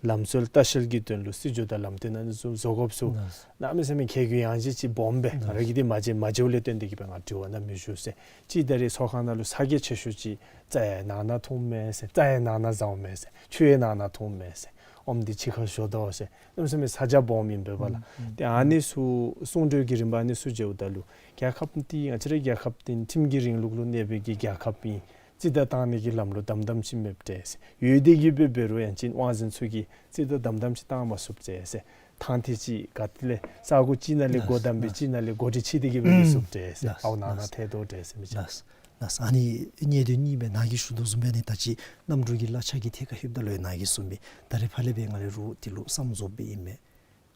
ལམ་སྲོལ་ལྟ་བཤལ་གྱི་དོན་ལུ་སྲིད་བྱུས་དང་ལམ་སྟོན་ཨ་ནི་བཟུམ་བཟོ་དགོཔ་ཚུ་གནམ་མེད་ས་མེད་ཁྱད་གུ་ཡངས་ཅིག་ཅིག་སྦོམ་སྦེ་ང་ར་གིས་འདི་མ་མཇལ་མ་མཇལཝ་ལས་བརྟེན་ཏེ་གིས་སྦེ་ང་དྲི་བ་ནང་མི་ཞུ་ཟེར། ཅིག་ད་རེས་ཚོགས་ཁང་ནང་ལུ་ས་གི་ཆེ་ཤོས་ཅིག་རྩྭ་ཡང་ནང་ན་འཐུངམ་མས་ཟེར། རྩྭ་ཡང་ནང་ན་བཟའཝ་མས་ཟེར། ཆུ་ཡང་ནང་ན་འཐུངམ་མས་ཟེར། ཨོམ་འདི་ཕྱི་ཁར་བཞོ་དོ་ཟེར། གནམ་མེད་ས་མེད་ས་ཆ་སྦོམ་ཨིན་པས་པ་ལགས། ཨུམ། ཏེ་ཨ་ནི་ཚུ་གསུང་གྲོས་ཀྱི་རིམ་པ་ཨ་ནི་ཚུ་མཇལཝ་ད་ལུ་རྒྱལ་ཁབ་འདི་ང་བཅས་རའི་རྒྱལ་ཁབ་འདི་ཁྲིམས་ཀྱི་རིང་ལུགས་ལུ་གནས་པའི་གི་རྒྱལ་ཁབ་ཨིན། རྩིས་ད་བཏང་ནི་གི་ལམ་ལུགས་དམ་དམ་ཅིག་མེདཔ་འདྲས་ཟེར། ཡོད་དེ་གིས་སྦེ་འབད་རུང་ཡང་ཅིན་དབང་འཛིན་ཚུ་གིས་རྩིས་ད་དམ་དམ་ཅིག་བཏང་མ་ཚུགསཔ་འདྲས་ཟེར། ཐང་འདི་ཅིག་ག་ཏེ་ལས་ས་གོ་ཅིག་ནང་ལས་སྒོ་བསྡམས་སྦེ་ཅིག་ནང་ལས་སྒོ་འདི་ཕྱེ་སྟེ་གིས་སྦེ་མི་ཚུགསཔ་འདྲས་ཟེར། ཨའུ་ནང་ན་ཐལ་དོ་འདྲས་ཟེར་མི་ཅིག། ལགས། ལགས། ཨ་ནི་གནད་དོན་གཉིས་སྦེ་ནཱ་གིས་ཞུ་དོ་བཟུམ་སྦེ་ཨ་ནི་ད་ཅི་གནམ་གྲུ་གི་གླ་ཆ་གི་ཐད་ཁར་ལྷོདཔ་ད་ལུ་ཡང་ནཱ་གིས་གསུངས་མི་ད་རེས་ཕར་ལས་སྦེ་ང་རའི་རོགས་འདི་ལུ་བསམ་རྫོགས་སྦེ་ཨིན་མས།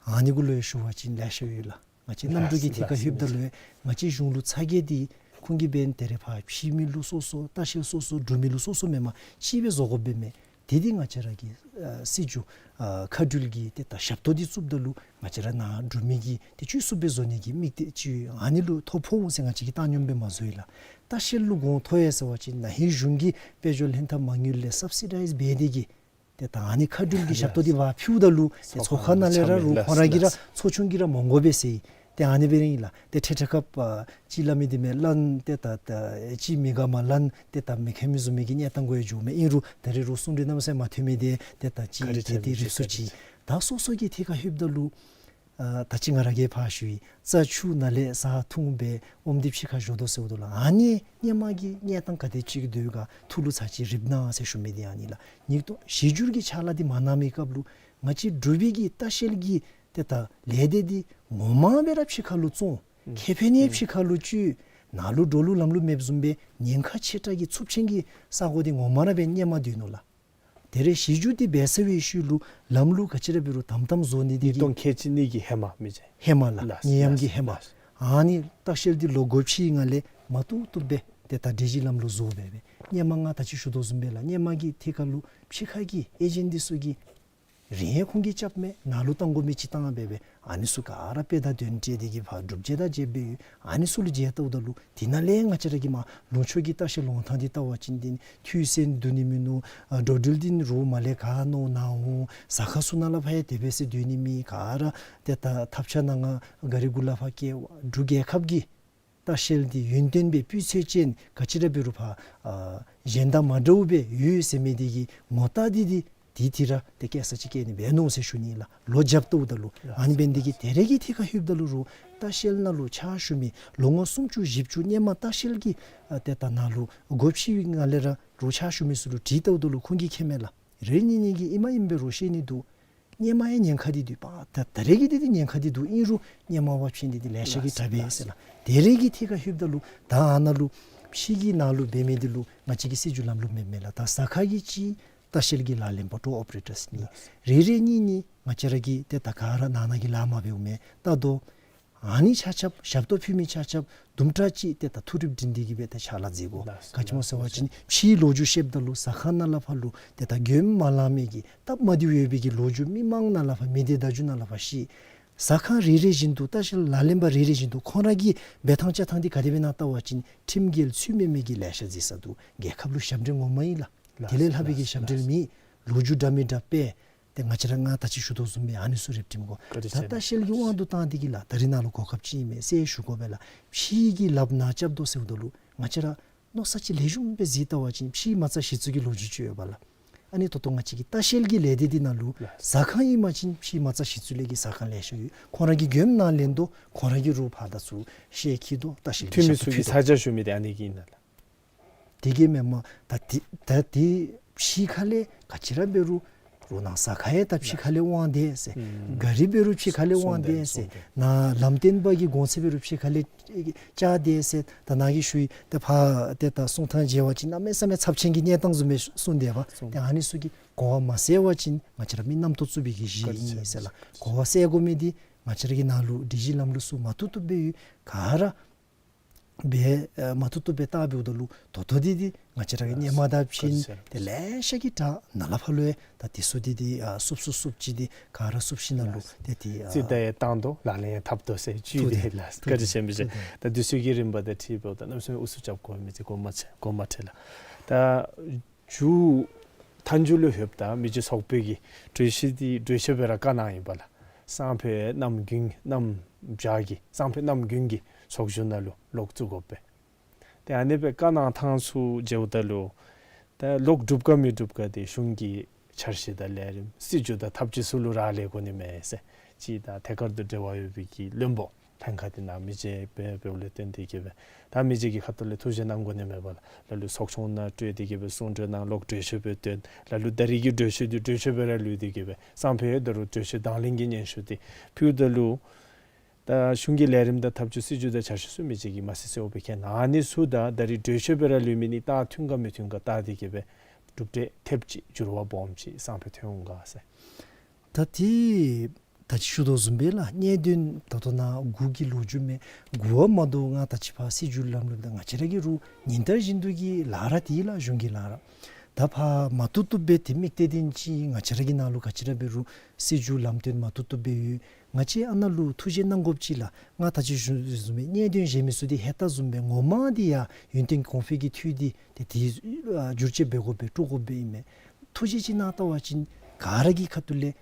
ཨ་ནི་གུ་ལུ་ཡང་ཞུ་བ་ཅིན་ལེ་ཤ་ཡོད་ལགས། ང་བཅས་གནམ་གྲུ་གི་ཐད་ཁར་ལྷོདཔ་ད་ལུ་ཡང་ང་བཅས་གཞུང་ལུ་ཚ་གྱང་འདི་ཁོང་གིས་འབདན་ད་རེས་ཕར་ཕྱི་མི་ལུ་སོ་སོ་ལྟ་བཤལ་སོ་སོ་འབྲུག་མི་ལུ་སོ་སོ་མེན་པར་གཅིག་སྦེ་བཟོ་དགོཔ་སྦེ་མས། དེ་འདི་ང་བཅས་ར་གི་ཨ་སྲིད་བྱུས་ཨ་མཁའ་འགྲུལ་གྱི་ཏེ་ད་ཞབས་ཏོག་འདི་བཙུགསཔ་ད་ལུ་ང་བཅས་ར་ནཱ་འབྲུག་མི་གིས་ཏེ་བཅུད་བསུབ་སྦེ་བཟོ་ནི་གི་དམིགས་གཏད་ཅིག་ཨ་ནི་ལུ་ཐོ་ཕོག་འོང་ཟེར་ང་བཅས་ཀྱིས་བཏང་སྙོམས་སྦེ་མ་བཟོ་ཡི་ལགས། ལྟ་བཤལ་ལུ་གོང་མཐོ་ཡི་ཟེར་བ་ཅིན་ན་ཧིང་གཞུང་གིས་དཔལ་འབྱོར་ལྷན་ཐབས་མ་དངུལ་ལས་སབ་སི་ཌའིཛ་འབད་དེ་གིས་ཏེ་ད་ཨ་ནི་མཁའ་འགྲུལ་གྱི་ཞབས་ཏོག་འདི་ཕར་ཕུལཝ་ད་ལུ་ཏེ་ཚོགས་ཁང་ནང་ལས་ར་རུང་ཁོང་ར་གིས་ར་ཚོགས་ཆུང་གིས་ར་མ་དགོ་པས་ཟེར་ཡི། ཏེ་ཨ་ནི་སྦེ་ར་ཨིན་ལགས། ཏེ་ཁྲེ་ཁྲེ་ཁབ་ཨ་ཅིག་སླབ་མི་འདི་མས་ལན་ཏེ་ད་ད་ཅིག་མི་དགའ་མ་ལན་ཏེ་ད་མི་མཁྱེན་མི་བཟུམ་མའི་གི་གནས་སྟངས་གུ་ཡང་འགྱོཝ་མས། ཨིན་རུང་ད་རེས་རོགས་གསུང་གྲོས་གནམ་མེད་ས་མེད་མ་ཐོན་མི་འདི་ཏེ་ད་ཅིག་ག་རེ་དེ་འདི་རིགས་སུ་ཅིག་ད་སོ་སོ་གི་ཐད་ཁར་ལྷོདཔ་ད་ལུ་ཨ་ད་ཅི་ང་ར་གིས་ཕར་ཞུ་ཡི། རྩྭ་ཆུ་ནང་ལས་ཟ་འཐུང་སྦེ་ཨོམ་འདི་ཕྱི་ཁར་བཞོ་དོ་ཟེརཝ་ད་ལུ་ཨ་ནི་སྔོན་མ་གི་གནས་སྟངས་ག་དེ་ཅིག་སྡོད་ག་ཐུགས་ལུ་ཚར་ཅིག་རིག་གནང་ཟེར་ཞུ་མི་འདི་ཨ་ནི་ལགས། ཉིས་སྟོང་གཞི་འགྱུར་གྱི་ཕྱག་ལཱ་འདི་མ་གནང་མི་སྐབས་ལུ་ང་བཅས་འབྲུག་པའི་གི་ལྟ་བཤལ་གྱི་ཏེ་ད་ལས་སྡེ་འདི་ངོ་མ་སྦེ་ར་ཕྱི་ཁར་ལུ་བཙོང་། ཁེ་ཕན་ཡང་ཕྱི་ཁར་ལུ་སྤྱོད། ནང་ལུ་འགྲོ་ལུགས་ལམ་ལུགས་མེདཔ་བཟུམ་སྦེ་ཉེན་ཁ་ཆེ་དྲགས་ཀྱི་འཚུབ་ཆེན་གྱི་ས་གོ་འདི་ངོ་མ་ར་སྦེ་སྔོན་མ་སྡོད་ནུག་ལགས། ད་རེས་གཞི་འགྱུར་འདི་འབད་ཚར་བའི་ཤུལ་ལུ་ལམ་ལུགས་ག་ཅི་ར་འབད་རུང་དམ་དམ་བཟོ་ནི་འདི་གིས་ཉིས་སྟོང་ཁལ་གཅིག་གཉིས་ཀྱི་ཧེ་མ་མི་ཅིག་ཧེ་མ་ལགས། ལགས། ནད་ཡམས་ཀྱི་ཧེ་མ། ལགས། ཨ་ནི་ལྟ་བཤལ་འདི་ལོག་སྒོ་ཕྱེ་ནི་ལས་མ་བཏུབ་བཏུབ་སྦེ་ཏེ་ད་སྒྲིག་གཞི་ལམ་ལུགས་བཟོ་སྦེ་སྦེ་སྔོན་མ་ང་ད་ཅི་ཞུ་དོ་བཟུམ་སྦེ་ལགས། སྔོན་མ་གི་ཐད་ཁར་ལུ་ཕྱི་ཁ་གི་ཨེ་ཇེནཊ་འདི་ཚུ་གིས་རིན་ཡང་ཁོང་གིས་རྐྱབ་མས། ནང་ལུ་བཏང་དགོ་མི་ཅིག་བཏང་སྦེ་སྦེ་ཨ་ནི་ཚུ་ག་ར་དཔེ་དང་དོན་སྤྲོད་དེ་གིས་ཕར་སྒྲུབ་བྱེད་དང་བཅསཔ་སྦེ་ཡོད། ཨ་ནི་ཚུ་ལུ་མཇལ་བལྟཝ་ད་ལུ་དེ་ནང་ལས་ང་བཅས་ར་གི་མར་ལུང་ཕྱོགས་ཀྱི་ལྟ་བཤལ་ལུང་ཐང་འདི་བལྟ་བ་ཅིན་འདི་འཐུས་ཚད་བསྡུ་ནི་མིན་ནུག། ཨ་འགྲོ་འགྲུལ་འདི་རོགས་མར་ལས་ག་ནང་ནང་འོང་། ཟ་ཁང་ཚུ་ནང་ལས་ཕར་ཡང་དེ་སྦེ་ཟེར་སྡོད་ནི་མེད། ག་ར་ཏེ་ད་ཐབ་ཆ་ནང་ང་ག་རི་གུ་ལས་ཕར་བསྐྱལ། འབྲུག་རྒྱལ་ཁབ་ཀྱི་ལྟ་བཤལ་འདི་ཡུན་བརྟན་སྦེ་སྤུས་ཚད་ཅན་ག་ཅི་ར་འབད་རུང་ཕར་ཨ་གཞན་དང་མ་འདྲཝ་སྦེ་ཡོད་ཟེར་མི་འདི་གི་ངོ་རྟགས་འདི་འདི་དེ་དེ་ར་ཏེ་སྐྱེལ་ས་ཅིག་སྐྱེལ་ནི་འབད་ནུག་ཟེར་ཞུ་ནི་ལགས། ལོག་རྐྱབ་བལྟཝ་ད་ལུ། ཨ་ནི་འབད་ནི་འདི་གིས་ད་རེས་ཀྱི་ཐད་ཁར་ལྷོདཔ་ད་ལུ་རོགས་ལྟ་བཤལ་ནང་ལུ་ཕྱག་ཞུ་མི་ལོ་ངོ་སུམ་ཅུ་བཞི་བཅུ་སྔོན་མ་ལྟ་བཤལ་གྱི་ཨ་ཏེ་ད་ནང་ལུ་སྒོ་ཕྱེ་བའི་སྔ་ལས་ར་རོགས་ཕྱག་ཞུ་མི་ཚུ་ལུ་དྲིས་བལྟཝ་ད་ལུ་ཁོང་གིས་མཁྱེན་མས་ལགས། རེ་གཉིས་གཉིས་ཀྱིས་ཨིན་མ་ཨིན་པའི་རོགས་བཤད་ནི་འདུག། སྔོན་མ་ཡང་ཉེན་ཁ་འདི་འདུག་པ། ད་ད་རེས་ཀྱི་འདི་འདི་ཉེན་ཁ་འདི་འདུག། ཨིན་རུང་སྔོན་མ་བ་ཕྱིན་འདི་འདི་ལེ་ཤ་གིས་དྲག་པས་ཟེར་ལགས། ད་རེས་ཀྱི་ཐད་ཁར་ལྷོདཔ་ད་ལུ་ད་ཨ་ནཱ་ལུ་ ཕྱི་གི་ནང་ལུ་འབད་མི་འདི་ལུ་ང་བཅས་ཀྱི་སྲིད་བྱུས་ལམ་ལུགས་མེདཔ་མས་ལགས། ད་ཟ་ཁང་གི་གཅིག་ལྟ་བཤལ་གྱི་ལག་ལེན་པ་ཊུར་ཨོ་པ་རེ་ཊརསི་གཉིས། རེ་རེ་གཉིས་གཉིས་ང་བཅས་ར་གི་ཏེ་ད་ག་ར་ནང་ན་གི་ལཱ་མ་འབདཝ་མས། ད་ལྟོ་ཨ་ནི་ཆ་ཁྱབ་ཞབས་ཏོག་ཕུལ་མི་ཆ་ཁྱབ་དུམ་གྲ་ཅིག་ཏེ་ད་ཐུགས་རིགཔ་སྒྲིམ་སྟེ་གི་སྦེ་ཏེ་ཕྱག་ལཱ་མཛད་དགོ། ལགས་སོ། ག་ཅི་སྨོ་ཟེར་བ་ཅིན་ཕྱིའི་ལོ་རྒྱུས་བཤདཔ་ད་ལུ་ཟ་ཁང་ནང་ལས་ཕར་ལུ་ཏེ་ད་མགྱོནམ་མ་ལང་མི་གི་སྟབས་མ་བདེཝ་ཡོད་པའི་གི་ལོ་རྒྱུས་མི་མང་ནང་ལས་ཕར་མི་སྡེ་བརྡ་བརྒྱུད་ནང་ལས་ཕར་ཤེས། ཟ་ཁང་རེ་རེ་བཞིན་དུ་ལྟ་བཤལ་ལག་ལེན་པ་རེ་རེ་བཞིན་དུ་ཁོང་ར་གི་འབད་ཐངས་བཅའ་ཐངས་འདི་ག་དེ་སྦེ་ཨིན་ན་བལྟ་བ་ཅིན་ཁྲིམས་འགལ་ཚུལ་མེན་མི་གི་ལེ་ཤ་མཛད་ས་འདུག། རྒྱལ་ཁབ་ལུ་ཞབས་འདྲེན་ངོ་མ་ཨིན་ལགས། ལགས། དེ་ལས་ལྷག་པའི་གི་ཞབས་འདྲེན་མེད། ལོ་རྒྱུས་འདྲ་མི་འདྲ་སྤེལ། ཏེ་ང་བཅས་ར་ང་ད་ཅི་ཞུ་དོ་བཟུམ་སྦེ་ཨ་ནི་ཚུ་རེ་བསྒྲིམ་དགོ། ད་ལྟ་བཤལ་གྱི་དབང་དུ་བཏང་སྟེ་གི་ལགས། ད་རིས་ནཱ་ལུ་གོ་སྐབས་ཅིག་ཨིན་མས་ཟེར་ཞུ་དགོ་པས་ལགས། ཕྱི་གི་ལགཔ་ནང་རྐྱབ་དོ་ཟེརཝ་ད་ལུ་ང་བཅས་ར་མནོ་བསམ་ཅིག་ལེགས་ཤོམ་སྦེ་གཟིགས་བལྟ་བ་ཅིན་ཕྱི་མ་རྩ་གཞི་བཙུགས་ཀྱི་ལོ་རྒྱུས་ཅིག་ཡོད་པས་ལགས། ཨ་ནི་ད་ལྟོ་ང་བཅས་ཀྱི་ལྟ་བཤལ་གྱི་ལས་སྡེ་འདི་ནང་ལུ་ཟ་ཁང་ཨིན་པ་ཅིན་ཕྱི་མ་རྩ་གཞི་བཙུགས་ལས་ཀྱི་ཟ་ཁང་ལེ་ཤ་ཡོད། ཁོང་ར་གིས་མགྱོནམ་ནཱ་ལེན་དོ། ཁོང་ར་གིས་རུང་ཕར་ད་ཚུར་ཤེལ་འཁྱིད་དོ། ལྟ་བཤལ་གྱི་འཐུས་མི་ཞབས་ཏོག་ཚུ་གིས་ཕུལ་དོ། ས་ཆ་ཞུ་མི་འདི་ཨ་ནི་གིས་ཨིན་ན་ལགས། དེ་གིས་མེན་མས། ད་དེ་ད་དེ་ཕྱི་ཁ་ལས་ག་ཅི་ར་འབད་རུང་རོགས་ནང་ཟ་ཁང་ཡང་ད་ཕྱི་ཁ་ལས་དབང་དེས་ཟེར། ཨུམ། ག་རི་འབད་རུང་ཕྱི་ཁ་ལས་དབང་དེས་ཟེར། ནཱ་ལམ་སྟོན་པ་གི་གོང་ཚད་འབད་རུང་ཕྱི་ཁ་ལས་བཅག་དེས་ཟེར། ད་ནཱ་གིས་ཞུ་ཡི། ད་ཕར་ཏེ་ད་གསུང་ཐངས་མཇལ་བ་ཅིན་གནམ་མེད་ས་མེད་ཚབས་ཆེན་གྱི་གནས་སྟངས་བཟུམ་སྦེ་གསུངས་དེས་པ། ཏེ་ཨ་ནི་ཚུ་གིས་གོ་བ་མ་གསལ་བ་ཅིན་ང་བཅས་ར་མི་རྣམ་རྟོག་བཙུགས་པའི་གི་གཞི་ཨིན་ཟེར་ལགས། གོ་བ་གསལ་དགོ་མི་འདི་ང་བཅས་ར་གི་ནང་ལུ་སྒྲིག་གཞི་ལམ་ལུགས་ཚུ་མ་བཏུབ་བཏུབ་སྦེ་ཡོད། ག་ར་སྦེ་ཨ་མ་བཏུབ་བཏུབ་སྦེ་བལྟ་འབདཝ་ད་ལུ་ད་ལྟོ་འདི་འདི་ང་བཅས་ར་གི་སྔོན་མ་དང་ཕྱིན་ཏེ་ལེ་ཤ་གིས་དྲག། ནཱ་ལས་ཕར་ལུ་ཡང་ད་དེ་ཚུ་འདི་འདི་ཨ་བསུབ་བསུབ་བསུབ་ཅི་འདི་ག་ར་བསུབ་ཞིནམ་ལས་ཏེ་འདི་ཨ་རྩིས་ད་ཡང་བཏང་དོ། ལག་ལེན་ཡང་འཐབ་དོ་ཟེར་བཅུད་འདི་ལགས། བཀའ་དྲིན་ཆེ་མི་ཅིག། ད་འདི་ཚུ་གི་རིམ་པ་དང་འཁྲིལ་འབདཝ་ད་གནམ་མེད་ས་མེད་ཨུ་ཚུགས་རྐྱབ་དགོ་མི་འདི་དགོ་མ་ཚད་དགོ་མ་ཚད་ལགས། ད་མཇུག་མཐའ་མཇུག་ལུ་ལྷོདཔ་ད་མི་རྗེ་ཚོགས་དཔོན་གྱིས་གྲོས་གཞི་འདི་གྲོས་ཆོད་སྦེ་ར་བཀའ་གནང་ཡི་པ་ལགས། སང་ཕོད་གནམ་དགུན་གནམ་བྱཱར་གྱི་སང་ཕོད་གནམ་དགུན་གྱི་ཚོགས་བཞུགས་ནང་ལུ་ལོག་བཙུགས་དགོ་པས། ཏེ་ཨ་ནི་སྦེ་བཀའ་གནང་ཐངས་ཚུ་མཇལཝ་ད་ལུ་ད་ལོག་གྲུབ་ག་མི་གྲུབ་ག་འདི་གཞུང་གི་འཆར་གཞི་དང་ལས་རིམ་སྲིད་བྱུས་དང་ཐབས་ཇུས་ཚུ་ལུ་རག་ལས་དགོ་ནི་མས་ཟེར། ཅིག་ད་ཐད་ཀར་དུ་འབྲེལ་བ་ཡོད་པའི་གི་བློན་པོ་ལྷན་ཁག་འདི་ནང་མི་རྗེ་སྦེ་འབདཝ་ལས་བརྟེན་ཏེ་གི་སྦེ་ད་མི་རྗེ་གི་ཁ་ཐུག་ལས་ཐུགས་བཞེད་གནང་དགོ་ནི་མས་པ་ལགས། ལ་ལུ་ཚོགས་ཆུང་ནང་སྤྲོད་དེ་གི་སྦེ་གསུང་གྲོས་གནང་། ལོག་གྲོས་ཆོད་སྦེ་བཏོན། ལ་ལུ་ད་རིས་ཀྱི་གྲོས་ཆོད་འདི་གྲོས་ཆོད་སྦེ་ར་ལུས་ཏེ་གི་སྦེ་སང་ཕོད་ད་རུང་གྲོས་ཆོད་དང་ལེན་གྱི་སྙན་ཞུ་འདི་ཕུལཝ་ད་ལུ་ད་གཞུང་གི་ལས་རིམ་དང་ཐབས་ཇུས་སྲིད་བྱུས་དང་འཆར་གཞི་ཚུ་མི་རྗེ་གིས་མ་གསལ་གསལཝ་སྦེ་མཁྱེན་ནུག། ཨ་ནི་ཚུ་དང་ད་རིས་གྲོས་ཆོད་སྦེ་ར་ལུས་མི་འདི་ད་མཐུན་ག་མི་མཐུན་ག་བལྟ་སྟེ་གི་སྦེ་གྲུབ་འབྲས་ཐེབས་ཅིག་འགྱུར་བ་སྦོམ་ཅིག་སང་ཕོད་ཐོན་འོང་ག་ཟེར། ད་དེ་ད་ཅི་ཞུ་དོ་བཟུམ་སྦེ་ལགས། གནད་དོན་ད་ལྟོ་ནཱ་དགུ་གི་ལོ་རྒྱུས་མས། དགུ་བ་མ་དོ་ང་ད་ཅི་ཕར་སྲིད་བྱུས་ལམ་ལུགས་ད་ང་བཅས་ར་གི་རུང་ཉིན་ལྟར་བཞིན་དུ་གི་ལཱ་ར་དེ་ལགས། གཞུང་གི་ལཱ་ར། ད་ཕར་མ་བཏུབ་བཏུབ་སྦེ་དེ་དམིགས་གཏད་དེ་ཅིག་ང་བཅས་ར་གི་ནང་ལུ་ག་ཅི་ར་འབད་རུང་སྲིད་བྱུས་ལམ་སྟོན་མ་བཏུབ་བཏུབ་སྦེ་ཡོད། ང་བཅས་ཨ་ནཱ་ལུ་ཐུགས་བཞེད་གནང་དགོཔ་ཅིག་ལགས། ང་ད་ཅི་ཞུ་བཟུམ་སྦེ་གནད་དོན་གཞན་མི་ཚུ་འདི་ཧེ་ད་བཟུམ་སྦེ་ངོ་མ་འདི་ཡང་ཡུན་བརྟན་གོང་འཕེལ་གྱི་འཐུས་འདི་ཏེ་དེ་ཨ་བསྒྱུར་བཅོས་འབད་དགོ་པས། དཀྲུག་དགོ་པས་ཨིན་མས། ཐུགས་བཞེད་ཅིག་གནང་བལྟ་བ་ཅིན་ག་ར་གི་ཁ་ཐུག་ལས་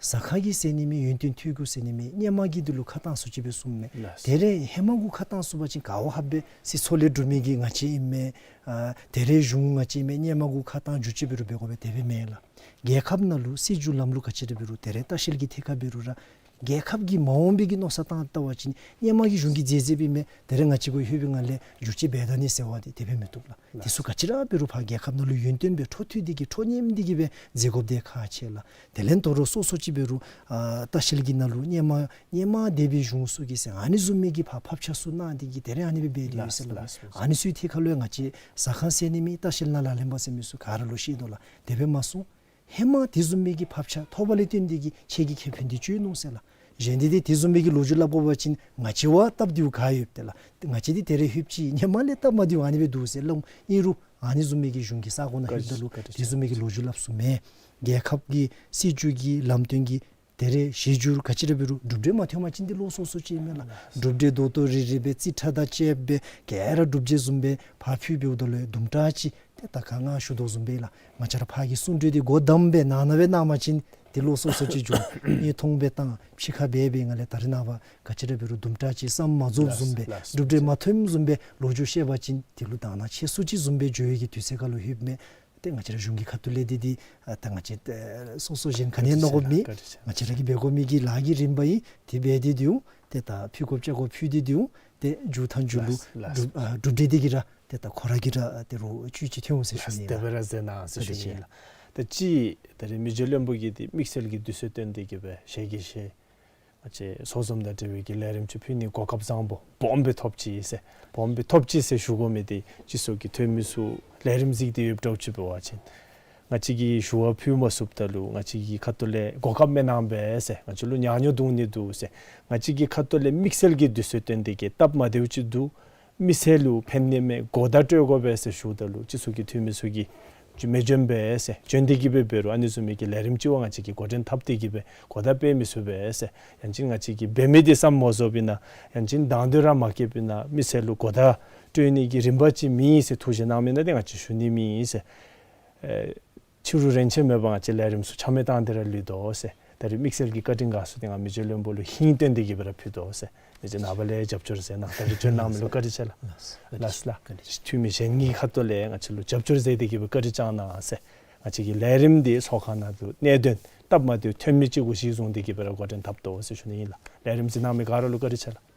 ཟ་ཁང་གི་ཟེར་ནི་མེད། ཡུན་བརྟན་འཐུས་གུ་ཟེར་ནི་མེད། སྔོན་མ་གི་འདི་ལུ་ཁ་གཏང་ཚུགས་ཅི་སྦེ་གསུངམ་མས། ལགས། ད་རེས་ཧེ་མ་གུ་ཁ་གཏང་ཚུགས་པ་ཅིན་ག་བ་ཧ་སྦེ་སྲིད་ཚོགས་ལས་གྲུབ་མི་གི་ང་བཅས་ཨིན་མས། ཨ་ད་རེས་གཞུང་ང་བཅས་ཨིན་མས། སྔོན་མ་གུ་ཁ་གཏང་བསྒྱུར་བཅོས་འབད་རུང་འབད་དགོ་པས། དེ་སྦེ་མེན་ལགས། རྒྱལ་ཁབ་ནང་ལུ་སྲིད་བྱུས་ལམ་ལུགས་ག་ཅི་ར་འབད་རུང་ད་རེས་ལྟ་བཤལ་གྱི་ཐད་ཁར་འབད་རུང་ར་རྒྱལ་ཁབ་ཀྱི་མ་འོངས་པའི་གི་མནོ་བསམ་བཏང་བལྟ་བ་ཅིན་སྔོན་མ་གི་གཞུང་གིས་མཛད་མཛདཔ་ཨིན་མས། ད་རེས་ང་བཅས་གུ་ལྷོད་པའི་སྒང་ལས་བསྒྱུར་བཅོས་འབད་ད་ནི་ཟེར་བ་འདི་དེ་སྦེ་མི་བཏུབ་ལགས། དེ་ཚུ་ག་ཅི་ར་འབད་རུང་ཕར་རྒྱལ་ཁབ་ནང་ལུ་ཡུན་བརྟན་སྦེ་འཕྲོ་མཐུད་དེ་གི་འཕྲོ་མཉམ་དེ་གི་སྦེ་མཛད་དགོཔ་འདི་ཁག་ཆེ་ལགས། དེ་ལས་དོ་རུང་སོ་སོ་ཅིག་འབད་རུང་ཨ་ལྟ་བཤལ་གྱི་ནང་ལུ་སྔོན་མ་སྔོན་མ་འདས་པའི་གཞུང་ཚུ་གིས་ཟེར་ཨ་ནི་བཟུམ་མའི་གི་ཕར་ཕབ་ཆ་ཚུ་གནང་སྟེ་གི་ད་རེས་ཨ་ནི་སྦེ་འབད་དེ་ཡོད་ཟེར་ལགས། ལགས་སོ། ཨ་ནི་ཚུའི་ཐད་ཁར་ལུ་ཡང་ང་བཅས་ཟ་ཁང་ཟེར་ནི་མེད། ལྟ་བཤལ་ནང་ལཱ་ལེན་པ་ཟེར་མི་ཚུ་ག་ར་ལུ་ཤེས་དོ་ལགས། དེ་སྦེ་མ་གསུངས། ཧེ་མ་དེ་བཟུམ་མའི་གི་ཕབ་ཆ་ཐོབ་པ་ལས་བརྟེན་ཏེ་གི་ཁྱེད་ཀྱི་ཁེ་ཕན་འདི་ཅིག་ཨིན་ནུག་ཟེར་ལགས། གཞན་འདི་འདི་དེ་བཟུམ་མའི་གི་ལོ་རྒྱུས་སླབ་དགོ་པ་ཅིན་ང་བཅས་བ་སྟབས་བདེཝ་ག་ཡོདཔ་ཏེ་ལགས། ང་བཅས་འདི་ད་རེས་ལྷོདཔ་ཅིག་སྔོན་མ་ལས་སྟབས་མ་བདེཝ་ཨ་ནི་སྦེ་འདུག་ཟེར་སླབ་ཨིན་རུང་ཨ་ནི་བཟུམ་མའི་གི་གཞུང་གི་ས་གོ་ནང་ལྷོདཔ་ད་ལུ་དེ་བཟུམ་མའི་གི་ལོ་རྒྱུས་སླབ་ས་མེད། རྒྱལ་ཁབ་ཀྱི་སྲིད་བྱུས་ཀྱི་ལམ་སྟོན་གྱི་ད་རེས་གཞི་འགྱུར་ག་ཅི་ར་འབད་རུང་གྲུབ་འབྲས་མ་ཐོན་པ་ཅིན་འདི་ལོགས་སོ་སོ་ཅིག་ཨིན་མས་ལགས། གྲུབ་འབྲས་རྡོག་རྡོག་རིལ་རིལ་སྦེ་རྩིས་ཁྲ་དང་བཅསཔ་སྦེ་ག་ར་གྲུབ་འབྲས་བཟུམ་སྦེ་ཕར་ཕུལ་འབདཝ་ད་ལུ་དུམ་གྲ་ཅིག་ཏེ་ད་ག་ང་ཞུ་དོ་བཟུམ་སྦེ་ལགས། ང་བཅས་ར་ཕར་གྱི་གསུང་གྲོས་འདི་སྒོ་བསྡམས་སྦེ་ནང་ན་སྦེ་གནང་བ་ཅིན་འདི་ལོགས་སོ་སོ་ཅིག་འགྱོ། དངོས་མཐོང་སྦེ་བཏང་ཕྱི་ཁར་འབད་བའི་སྒང་ལས་ད་རེས་ནངས་པ་ག་ཅི་ར་འབད་རུང་དུམ་གྲ་ཅིག་བསམ་མ་རྫོགསཔ་བཟུམ་སྦེ་ལགས་སོ། གྲུབ་འབྲས་མ་ཐོནམ་བཟུམ་སྦེ་ལོ་རྒྱུས་བཤད་པ་ཅིན་འདི་ལུ་དག་སྣང་ཆེ་སུ་ཅིག་བཟུམ་སྦེ་འགྱོ་བའི་གི་དུས་ཚོད་ཁར་ལུ་ལྷོདཔ་མས། ཏེ་ང་བཅས་ར་གཞུང་གི་ཁ་ཐུག་ལས་འདི་འདི་ཨ་ད་ང་བཅས་ཨེ་སོ་སོ་གཞན་ག་ནི་ཡང་མནོ་དགོཔ་མེད། བཀའ་དྲིན་ཆེ་ལགས། ང་བཅས་ར་གིས་འབད་དགོ་མི་གི་ལཱ་གི་རིམ་པ་ཨིན། དེ་འབད་དེ་འདི་འོང་། ཏེ་ད་ཕུལ་དགོཔ་བཅའ་དགོཔ་ཕུལ་དེ་འདི་འོང་། ཏེ་མཇུག་མཐའ་མཇུག་ལུ་ལགས་སོ། གྲུབ་ཨ་གྲུབ་འབྲས་འདི་གིས་ར་ཏེ་ད་ཁོ་ར་གིས་ར་ཏེ་རུང་བཅུད་ཅིག་ཐོན་འོང་ཟེར་ཞུ་ནི་ལགས། དེ་སྦེ་ར་མཛད་གནང་ཟེར་ཞུ་ནི་ལགས། ད་ཅི་ད་རེས་མི་རྗེ་བློན་པོ་གིས་འདི་དམིགས་བསལ་གྱི་དུས་ཚོད་བཏོན་ཏེ་གི་སྦེ་ཞལ་གྱིས་བཞེས། ང་བཅས་ཚོགས་འཛོམས་དང་འབྲེལ་བའི་གི་ལས་རིམ་ཅིག་ཕུལ་ནི་གོ་སྐབས་བཟང་པོ་སྦོམ་སྦེ་ཐོབ་ཅི་ཟེར། སྦོམ་སྦེ་ཐོབ་ཅི་ཟེར་ཞུ་དགོ་མི་འདི་སྤྱི་ཚོགས་ཀྱི་འཐུས་མི་ཚུ་ལས་རིམ་གཟིགས་ཏེ་ཡོདཔ་འདྲཝ་ཅིག་འབད་བ་ཅིན། ང་བཅས་ཀྱིས་ཞུ་བ་ཕུལ་མ་ཚུགསཔ་ད་ལུ་ང་བཅས་ཀྱི་ཁ་ཐུག་ལས་གོ་སྐབས་མེན་ན་སྦེ་ཟེར། ང་བཅས་ལུ་ཉག་ཉོག་འདུག་ནི་འདུག་ཟེར། ང་བཅས་ཀྱི་ཁ་ཐུག་ལས་དམིགས་བསལ་གྱི་དུས་ཚོད་བཏོན་ཏེ་གི་སྟབས་མ་བདེཝ་ཅིག་འདུག། མི་སེར་ལུ་ཕན་ནི་མས། གོ་བརྡ་སྤྲོད་དགོ་པས་ཟེར་ཞུཝ་ད་ལུ་སྤྱི་ཚོགས་ཀྱི་འཐུས་མི་ཚུ་གིས་ཅིག་མི་འབྱོན་པས་ཟེར། འབྱོན་ཏེ་གི་སྦེ་འབད་རུང་ཨ་ནི་བཟུམ་མའི་གི་ལས་རིམ་ཅིག་བ་ང་བཅས་ཀྱིས་འགོ་འདྲེན་འཐབ་སྟེ་གི་སྦེ་གོ་བརྡ་སྤེལ་མི་ཚུགས་པས་ཟེར། ཡང་ཅིན་ང་བཅས་ཀྱིས་འབད་མི་འདི་བསམ་མ་བཟོཝ་ཨིན་ན། ཡང་ཅིན་དང་འདོད་ར་མ་བསྐྱེདཔ་ཨིན་ན། མི་སེར་ལུ་གོ་བརྡ་སྤྲོད་ནི་གི་རིམ་པ་ཅིག་མེད་ཟེར་ཐུགས་བཞེད་གནང་མི་ཨིན་ན་འདི་ང་བཅས་ཞུ་ནི་མེད་ཟེར། ཨེ་ཕྱི་རུ་རན་ཆེ་མེད་པར་ང་བཅས་ལས་རིམ་ཚུ་ཆ་མེད་བཏང་སྟེ་ར་ལུས་དོ་ཟེར། ད་རེས་དམིགས་བསལ་གྱི་བཀའ་དྲིན་དགའ་ཚོར་འདི་ང་མི་རྗེ་བློན་པོ་ལུ་ཧིང་བཏོན་ཏེ་གི་སྦེ་ར་ཕུལ་དོ་ཟེར། མི་རྗེ་ནངས་པ་ལས་རྒྱབ་སྐྱོར་མཛད་གནང་། ད་རེས་བྱོན་གནང་མི་ལུ་བཀའ་དྲིན་ཆེ་ལགས། ལགས་ལགས། ལགས་ལགས། འཐུས་མི་གཞན་གྱི་ཁ་ཐུག་ལས་ང་བཅས་ལུ་རྒྱབ་སྐྱོར་མཛད་དེ་གི་སྦེ་བཀའ་དྲིན་བསྐྱང་གནང་ཟེར། ང་བཅས་ཀྱི་ལས་རིམ་འདི་ཚོགས་ཁང་ནང་དུ་གནད་དོན་སྟབས་མ་བདེཝ་ཐོན་མི་ཅིག་གུ་གཞི་བཟུང་སྟེ་གི་སྦེ་ར་འགོ་འདྲེན་འཐབ་དོ་ཟེར་ཞུ་ནི་ཨིན་ལགས། ལས་རིམ་གཟིགས་གནང་མི་ག་ར་ལུ་བཀའ་དྲིན་ཆེ་ལགས།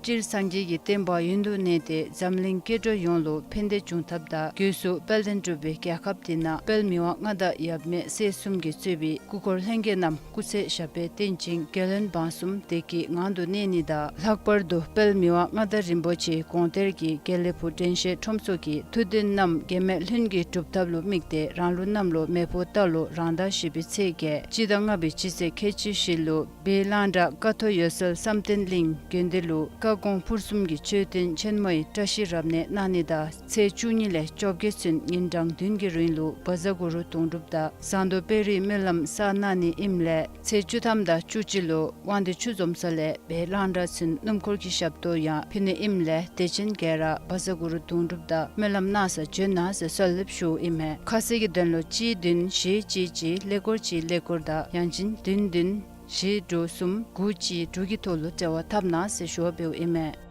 སྤྱིར་སངས་རྒྱས་ཀྱི་བསྟན་པ་ཡུན་དུ་གནས་ཏེ་འཛམ་གླིང་སྐྱེ་འགྲོ་ཡོངས་ལུ་ཕན་བདེ་འབྱུང་ཐབས་དང་། སྒོས་སུ་དཔལ་ལྡན་འབྲུག་པའི་རྒྱལ་ཁབ་འདི་ན་དཔལ་མི་དབང་མངའ་བདག་ཡབ་མེས་སྲས་གསུམ་གྱིས་གཙོས་པའི་སྐུ་འཁོར་ལྷན་རྒྱས་རྣམས་སྐུ་ཚེ་ཞབས་པད་བརྟན་ཅིང་རྒྱལ་བློན་འབངས་གསུམ་བདེ་སྐྱིད་ངང་དུ་གནས་ནི་དང་། ལྷག་པར་དུ་དཔལ་མི་དབང་མངའ་བདག་རིན་པོ་ཆེ་དགོངས་གཏེར་གྱི་དགེ་ལེགས་ཕུག་དྲན་ཤེས་ཁྲོམ་ཚོགས་ཀྱི་ཐུགས་འདུན་རྣམས་གེགས་མེད་ལྷུན་གྱིས་གྲུབ་ཐབས་ལུ་དམིགས་ཏེ་རང་ལུགས་གནམ་ལོ་མེ་ཕོ་རྟ་ལོ་རང་ཟླ་བཞི་པའི་ཚེས་བརྒྱད་སྤྱི་ཟླ་ལྔ་པའི་སྤྱི་ཚེས་ཁལ་གཅིག་བཞི་ལུ་སྦས་གླང་བྲག་ཀ་ཐོག་འོད་གསལ་བསམ་གཏན་གླིང་དགོན་སྡེ་ལུ་བཀའ་དགོངས་ཕུར་གསུམ་གྱི་མཆོད་རྟེན་ཆེན་མོའི་བཀྲ་ཤིས་རབ་གནས་གནང་ནི་དང་། ཚེས་བཅུ་གཉིས་ལས་བཅོ་བརྒྱད་ཚུན་ཉིན་གྲངས་བདུན་གྱི་རིང་ལུ་བཛྲ་གུ་རུ་དུང་སྒྲུབ་དང་ཟངས་མདོག་དཔལ་རིའི་སྨོན་ལམ་བསགས་གནང་ནི་ཨིནམ་ལས། ཚེས་བཅུ་ཐམ་དང་བཅུ་གཅིག་ལུ་དབང་འདུས་ཆུ་འཛོམས་ས་ལས་སྦས་གླང་བྲག་ཚུན་སྣུམ་འཁོར་གྱི་ཞབས་ཏོག་ཡང་ཕུལ་ནི་ཨིནམ་ལས་དད་ཅན་ག་ར་བཛྲ་གུ་རུ་དུང་སྒྲུབ་དང་སྨོན་ལམ་གནང་སར་བྱོན་གནང་ཟེར་གསོལ་འདེབས་ཞུཝ་ཨིན་མས། ཁ་གསལ་གྱི་དོན་ལུ་གཅིག་བདུན་བཞི་གཅིག་གཅིག་ཀླད་ཀོར་གཅིག་ཀླད་ཀོར་དང་ཡང་ཅིན་བདུན་བདུན་བཞི་དྲུག་གསུམ་དགུ་གཅིག་དྲུག་གི་ཐོག་ལུ་འབྲེལ་བ་འཐབ་གནང་ཟེར་ཞུ་བ་འབདཝ་ཨིན་མས།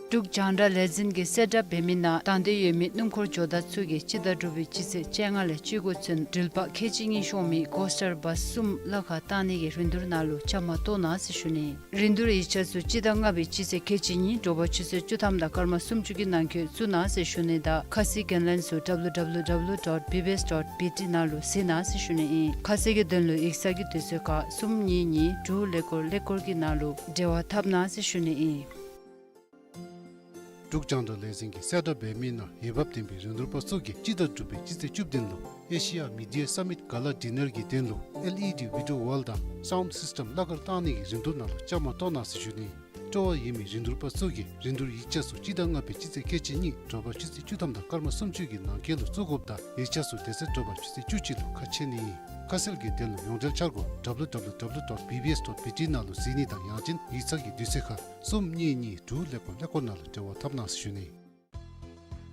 འབྲུག་རྒྱང་བསྒྲགས་ལས་འཛིན་གྱིས་གསལ་བསྒྲགས་འབད་མི་ནང་དང་འདོད་ཡོད་མི་སྣུམ་འཁོར་ཇོ་བདག་ཚུ་གིས་སྤྱི་ཟླ་དྲུག་པའི་སྤྱི་ཚེས་བཅོ་ལྔ་ལས་བཅུ་དགུ་ཚུན་འགྲུལ་པ་ཁལ་གཅིག་གཉིས་ཤོང་མི་གོ་སི་ཊར་བཱསི་གསུམ་གླ་ཁར་བཏང་ནི་གི་རིན་བསྡུར་ནང་ལུ་བཅའ་མར་གཏོགས་གནང་ཟེར་ཞུ་ནི། རིན་བསྡུར་ཡིག་ཆ་ཚུ་སྤྱི་ཟླ་ལྔ་པའི་སྤྱི་ཚེས་ཁལ་གཅིག་གཉིས་དྲོ་པ་ཆུ་ཚོད་བཅུ་ཐམ་དང་སྐར་མ་སུམ་ཅུ་གི་ནང་འཁོད་བཙུགས་གནང་ཟེར་ཞུ་ནི་དང་། ཁ་གསལ་གྱི་དོན་ལན་ཚུ་ཌབ་ལུ་ཌབ་ལུ་ཌབ་ལུ་ཌོཊ་བི་བི་ཨེསི་ཌོཊ་བི་ཊི་ནང་ལུ་གཟིགས་གནང་ཟེར་ཞུ་ནི་ཨིན། ཁ་གསལ་གྱི་དོན་ལུ་ཡིག་ཚང་གི་དུས་ཚོད་ཁར་གསུམ་གཉིས་གཉིས་དྲུག་ཀླད་ཀོར་ཀླད་ཀོར་གྱི་ནང་ལུ་འབྲེལ་བ་འཐབ་གནང་ཟེར་ཞུ་ནི་ཨིན། འབྲུག་རྒྱང་བསྒྲགས་ལས་འཛིན་གྱིས་གསལ་བསྒྲགས་འབད་མི་ནང་འོས་འབབ་ལྡན་པའི་རིན་བསྡུར་པ་ཚུ་གིས་སྤྱི་ཟླ་དྲུག་པའི་སྤྱི་ཚེས་བཅུ་བདུན་ལུ་ཨེ་ཤི་ཡ་མི་ཌི་ཡ་སམ་མིཊ་ག་ལ་ཌི་ནར་གྱི་དོན་ལུ་ཨེལ་ཨི་ཌི་བི་ཌི་ཡོ་ཝཱལ་དང་སའུནཌ་སིསི་ཊེམ་གླ་ཁར་བཏང་ནི་གི་རིན་བསྡུར་ནང་ལུ་བཅའ་མར་གཏོགས་གནང་ཟེར་ཞུ་ནི། སྤྲོ་བ་ཡོད་མི་རིན་བསྡུར་པ་ཚུ་གིས་རིན་བསྡུར་ཡིག་ཆ་ཚུ་སྤྱི་ཟླ་ལྔ་པའི་སྤྱི་ཚེས་ཁལ་གཅིག་གཉིས་དྲོ་པ་ཆུ་ཚོད་བཅུ་ཐམ་དང་སྐར་མ་སུམ་ཅུ་གི་ནང་འཁོད་ལུ་བཙུགས་དགོཔ་དང་ཡིག་ཆ་ཚུ་དེ་ཚེ་དྲོ་པ་ཆུ་ཚོད་བཅུ་གཅིག་ལུ་ཁ་ཕྱེ་ནི་ཨིན། ཁ་གསལ་གྱི་དོན་ལུ་ཡོངས་འབྲེལ་འཆར་སྒོ་ཌབ་ལུ་ཌབ་ལུ་ཌབ་ལུ་ཌོཊ་བི་བི་ཨེསི་ཌོཊ་བི་ཊི་ནང་ལུ་གཟིགས་ནི་དང་ཡང་ཅིན་ཡིག་ཚང་གི་དུས་ཚོད་ཁར་གསུམ་གཉིས་གཉིས་དྲུག་ཀླད་ཀོར་ཀླད་ཀོར་ནང་ལུ་འབྲེལ་བ་འཐབ་གནང་ཟེར་ཞུ་ནི།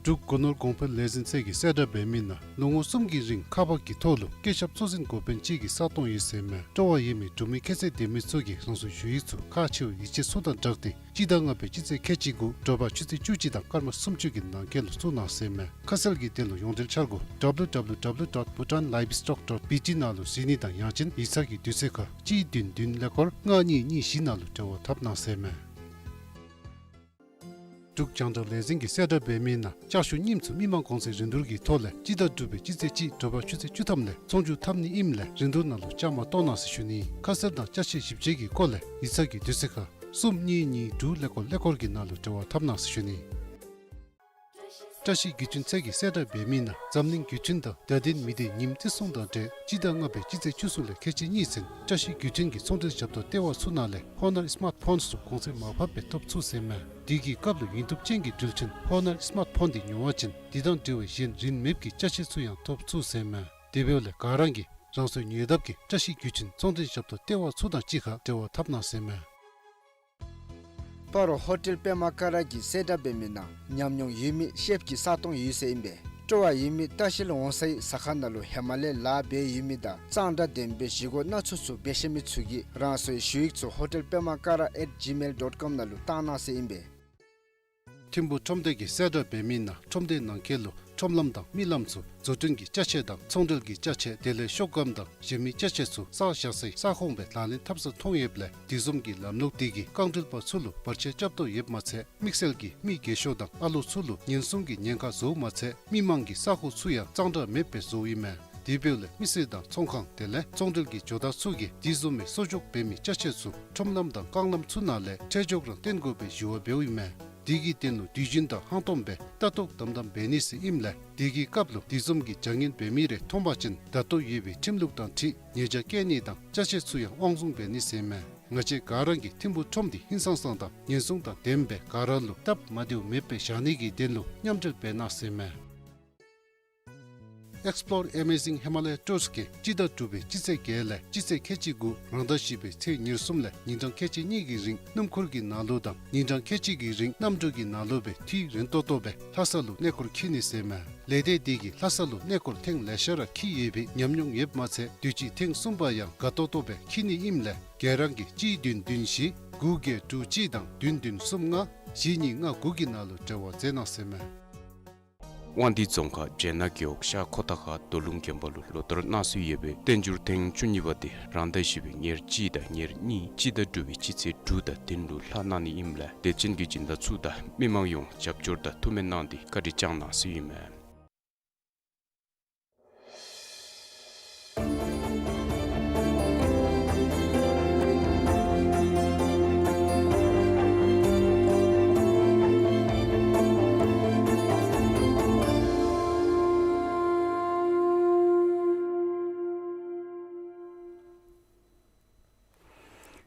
འབྲུག་སྒོ་ནོར་གོང་འཕེལ་ལས་འཛིན་ཚད་ཀྱིས་གསལ་བསྒྲགས་འབད་མི་ནང་ལོ་ངོ་གསུམ་གྱི་རིང་ཁག་འབག་གི་ཐོག་ལུ་སྐྱེས་ཞབས་གཙོ་འཛིན་འགོ་དཔོན་གཅིག་གི་ས་སྟོང་ཡོད་ཟེར་མས། སྤྲོ་བ་ཡོད་མི་འབྲུག་མི་ཁྱད་ཚད་ལྡན་མི་ཚུ་གིས་རང་སོའི་ཞུ་ཡིག་ཚུ་ཁག་ཆེ་བའི་ཡིག་ཆ་ཚུ་དང་སྦྲགས་ཏེ་སྤྱི་ཟླ་ལྔ་པའི་སྤྱི་ཚེས་ཁལ་གཅིག་དགུ་དྲོ་པ་ཆུ་ཚོད་བཅུ་གཅིག་དང་སྐར་མ་སུམ་ཅུ་གི་ནང་འཁོད་ལུ་བཙུགས་གནང་ཟེར་མས། ཁ་གསལ་གྱི་དོན་ལུ་ཡོངས་འབྲེལ་འཆར་སྒོ་ཌབ་ལུ་ཌབ་ལུ་ཌབ་ལུ་ཌོཊ་བྷུ་ཊཱན་ལའི་བི་སི་ཊོག་ཌོཊ་བྷི་ཊི་ནང་ལུ་གཟིགས་ནི་དང་ཡང་ཅིན་ཡིག་ཚང་གི་དུས་ཚོད་ཁར་གཅིག་བདུན་བདུན་ཀླད་ཀོར་ལྔ་གཉིས་གཉིས་བཞི་ནང་ལུ་འབྲེལ་བ་འཐབ་གནང་ཟེར་མས། འབྲུག་རྒྱང་བསྒྲགས་ལས་འཛིན་གྱིས་གསལ་བསྒྲགས་འབད་མི་ནང་ལྕགས་ཞུ་རྙིངམ་ཚུ་མི་མང་གོང་ཚད་རིན་བསྡུར་གྱི་ཐོག་ལས་སྤྱི་ཟླ་དྲུག་པའི་སྤྱི་ཚེས་གཅིག་དྲོ་པ་ཆུ་ཚོད་བཅུ་ཐམ་ལས་ཚོང་བསྒྱུར་འཐབ་ནི་ཨིནམ་ལས་རིན་བསྡུར་ནང་ལུ་བཅའ་མར་གཏོགས་གནང་ཟེར་ཞུ་ནི། ཁ་གསལ་དང་ཅ་ཆས་ཞིབ་དཔྱད་ཀྱི་སྐོར་ལས་ཡིག་ཚང་གི་དུས་ཚོད་ཁར་གསུམ་གཉིས་གཉིས་དྲུག་ཀླད་ཀོར་ཀླད་ཀོར་གྱི་ནང་ལུ་འབྲེལ་བ་འཐབ་གནང་ཟེར་ཞུ་ནི། བཀྲ་ཤིས་བརྒྱུད་འཕྲིན་ཚད་ཀྱིས་གསལ་བསྒྲགས་འབད་མི་ནང་འཛམ་གླིང་བརྒྱུད་འཕྲིན་དང་བརྡ་དོན་མི་སྡེ་ཉིནམ་བརྩི་སྲུང་དང་འབྲེལ་སྤྱི་ཟླ་ལྔ་པའི་སྤྱི་ཚེས་བཅུ་གསུམ་ལས་ཁལ་གཅིག་གཉིས་ཚུན་བཀྲ་ཤིས་བརྒྱུད་འཕྲིན་གྱི་ཚོང་འབྲེལ་ཞབས་ཏོག་ལྟེ་བ་ཚུ་ནང་ལས་ཧོ་ནར་སི་མཱརཊ་ཕོནསི་ཚུ་གོང་ཚད་མར་ཕབ་སྦེ་ཐོབ་ཚུགས་ཟེར་མས། དུས་ཀྱི་སྐབས་ལུ་ཡུན་ཐུབ་ཅན་གྱི་འགྲུལ་འཕྲིན་ཧོ་ནར་སི་མཱརཊ་ཕོན་འདི་ཉོ་བ་ཅིན་འདི་དང་འབྲེལ་བའི་གཞན་རིན་མེད་ཀྱི་ཅ་ཆས་ཚུ་ཡང་ཐོབ་ཚུགས་ཟེར་མས། དེ་འབདཝ་ལས་ག་ར་གིས་རང་སོའི་ཉེ་འདབས་ཀྱི་བཀྲ་ཤིས་བརྒྱུད་འཕྲིན་ཚོང་འབྲེལ་ཞབས་ཏོག་ལྟེ་བ་ཚུ་དང་གཅིག་ཁར་འབྲེལ་བ་འཐབ་གནང་ཟེར་མས། སྤ་རོ་ཧོ་ཊེལ་པདྨ་ཀ་ར་གིས་གསལ་བསྒྲགས་འབད་མི་ནང་ཉམས་མྱོང་ཡོད་མི་ཤེཕ་ཀྱི་ས་སྟོང་ཡོད་ཟེར་ཨིན་པས། སྤྲོ་བ་ཡོད་མི་ལྟ་བཤལ་འོང་སའི་ཟ་ཁང་ནང་ལུ་ཧེ་མ་ལས་ལཱ་འབད་ཡོད་མི་དང་གཙང་སྦྲ་ལྡན་པའི་བཞེས་སྒོ་སྣ་ཚོགས་ཚུ་འབད་ཤེས་མི་ཚུ་གིས་རང་སོའི་ཞུ་ཡིག་ཚུ་ཧོ་ཊེལ་པདྨ་ཀ་ར་ཨེཊ་ཇི་མེལ་ཌོཊ་ཀོམ་ནང་ལུ་བཏང་གནང་ཟེར་ཨིན་པས། ཐིམ་ཕུག་ཁྲོམ་སྡེ་གིས་གསལ་བསྒྲགས་འབད་མི་ནང་ཁྲོམ་སྡེ་ནང་འཁོད་ལུ་ཁྲོམ་ལམ་དང་རྨི་ལམ་ཚུ་བཟོ་སྐྲུན་གྱི་ཅ་ཆས་དང་ཚོང་འབྲེལ་གྱི་ཅ་ཆས་དེ་ལས་ཤོག་སྒམ་དང་གཞན་མི་ཅ་ཆས་ཚུ་བསགས་བཞག་སའི་ས་ཁོངས་སྦེ་ལག་ལེན་འཐབ་སར་མཐོང་ཡོདཔ་ལས་དེ་བཟུམ་གྱི་ལམ་ལུགས་དེ་གིས་རྐང་འགྲུལ་པ་ཚུ་ལུ་བར་ཆད་རྐྱབ་དོ་ཡོདཔ་མ་ཚད་དམིགས་བསལ་གྱིས་མི་རྒས་ཤོས་དང་ཨ་ལོ་ཚུ་ལུ་ཉེན་སྲུང་གི་ཉེན་ཁ་བཟོཝ་མ་ཚད་མི་མང་གི་ས་ཁོངས་ཚུ་ཡང་གཙང་སྦྲ་མེདཔ་སྦེ་བཟོཝ་ཨིན་མས། དེ་འབདཝ་ལས་མི་སེར་དང་ཚོང་ཁང་དེ་ལས་ཚོང་འབྲེལ་གྱི་ཇོ་བདག་ཚུ་གིས་དེ་བཟུམ་མའི་གསོག་འཇོག་འབད་མི་ཅ་ཆས་ཚུ་ཁྲོམ་ལམ་དང་རྐང་ལམ་ཚུ་ནང་ལས་ཁྲལ་འཇོག་རང་བཏོན་དགོ་པའི་ཞུ་བ་འབདཝ་ཨིན་མས། དེ་གི་དོན་ལུ་དུས་རྒྱུན་དང་ཧང་སྟོང་སྦེ་ལྟ་རྟོག་དམ་དམ་འབད་ནི་ཟེར་ཨིནམ་ལས་དེ་གི་སྐབས་ལུ་དེ་བཟུམ་གྱི་བྱ་ངན་འབད་མི་རེ་མཐོང་པ་ཅིན་ད་ལྟོ་ཡོད་པའི་ཁྲིམས་ལུགས་དང་འཁྲིལ་ཉེས་བྱ་བཀལ་ནི་དང་ཅ་ཆས་ཚུ་ཡང་དབང་བཟུང་འབད་ནི་ཟེར་མས། ང་བཅས་ག་ར་གིས་ཐིམ་ཕུག་ཁྲོམ་འདི་ཧིང་སངས་སངས་དང་ཉེན་སྲུང་དང་ལྡནམ་སྦེ་ག་ར་ལུ་སྟབས་མ་བདེཝ་མེདཔ་སྦེ་བཞག་ནི་གི་དོན་ལུ་མཉམ་འབྲེལ་འབད་གནང་ཟེར་མས། Explore Amazing Himalaya Tours གིས་སྤྱི་ཟླ་དྲུག་པའི་སྤྱི་ཚེས་བརྒྱད་ལས་སྤྱི་ཚེས་ཁལ་གཅིག་དགུ་རང་ཟླ་བཞི་པའི་ཚེས་ཉེར་གསུམ་ལས་ཉིན་གྲངས་ཁལ་གཅིག་གཉིས་ཀྱི་རིང་སྣུམ་འཁོར་གྱི་ནང་ལུ་དང་ཉིན་གྲངས་ཁལ་གཅིག་གི་རིང་གནམ་གྲུ་གི་ནང་ལུ་སྦེ་དུས་རན་ཏོག་ཏོ་སྦེ་ལྷ་ས་ལུ་གནས་སྐོར་འཁྱིད་ནི་ཟེར་མས། ལས་སྡེ་འདི་གིས་ལྷ་ས་ལུ་གནས་སྐོར་ཐེངས་ལེ་ཤ་ར་འཁྱིད་ཡོད་པའི་ཉམས་མྱོང་ཡོདཔ་མ་ཚད་དུས་ཅི་ཐེངས་གསུམ་པ་ཡང་དགའ་ཏོག་ཏོ་སྦེ་འཁྱིད་ནི་ཨིནམ་ལས་ག་ར་གིས་གཅིག་བདུན་བདུན་བཞི་དགུ་བརྒྱད་དྲུག་གཅིག་དང་བདུན་བདུན་གསུམ་ལྔ་བཞི་གཉིས་ལྔ་དགུ་གི་ནང་ལུ་འབྲེལ་བ་མཛད་གནང་ཟེར་མས། དབང་འདུས་རྫོང་ཁག་སྦྱེད་ནག་རྒེད་འོག་ཤར་ཁོ་ཐང་ཁ་རྡོ་ལུང་དགོན་པ་ལུ་ལོ་ལྟར་གནང་སྲོལ་ཡོད་པའི་བསྟན་འགྱུར་ཐེངས་བཅུ་གཉིས་པ་དེ་རང་ཟླ་བཞི་པའི་ཉེར་གཅིག་དང་ཉེར་གཉིས་སྤྱི་ཟླ་དྲུག་པའི་སྤྱི་ཚེས་དྲུག་དང་བདུན་ལུ་ལྷག་གནང་ནི་ཨིནམ་ལས་དད་ཅན་གྱི་སྦྱིན་བདག་ཚུ་དང་མི་མང་ཡོངས་རྒྱབ་སྐྱོར་དང་ཐུགས་སྨོན་གནང་སྟེ་བཀའ་དྲིན་བསྐྱངས་གནང་ཟེར་ཨིན་མས།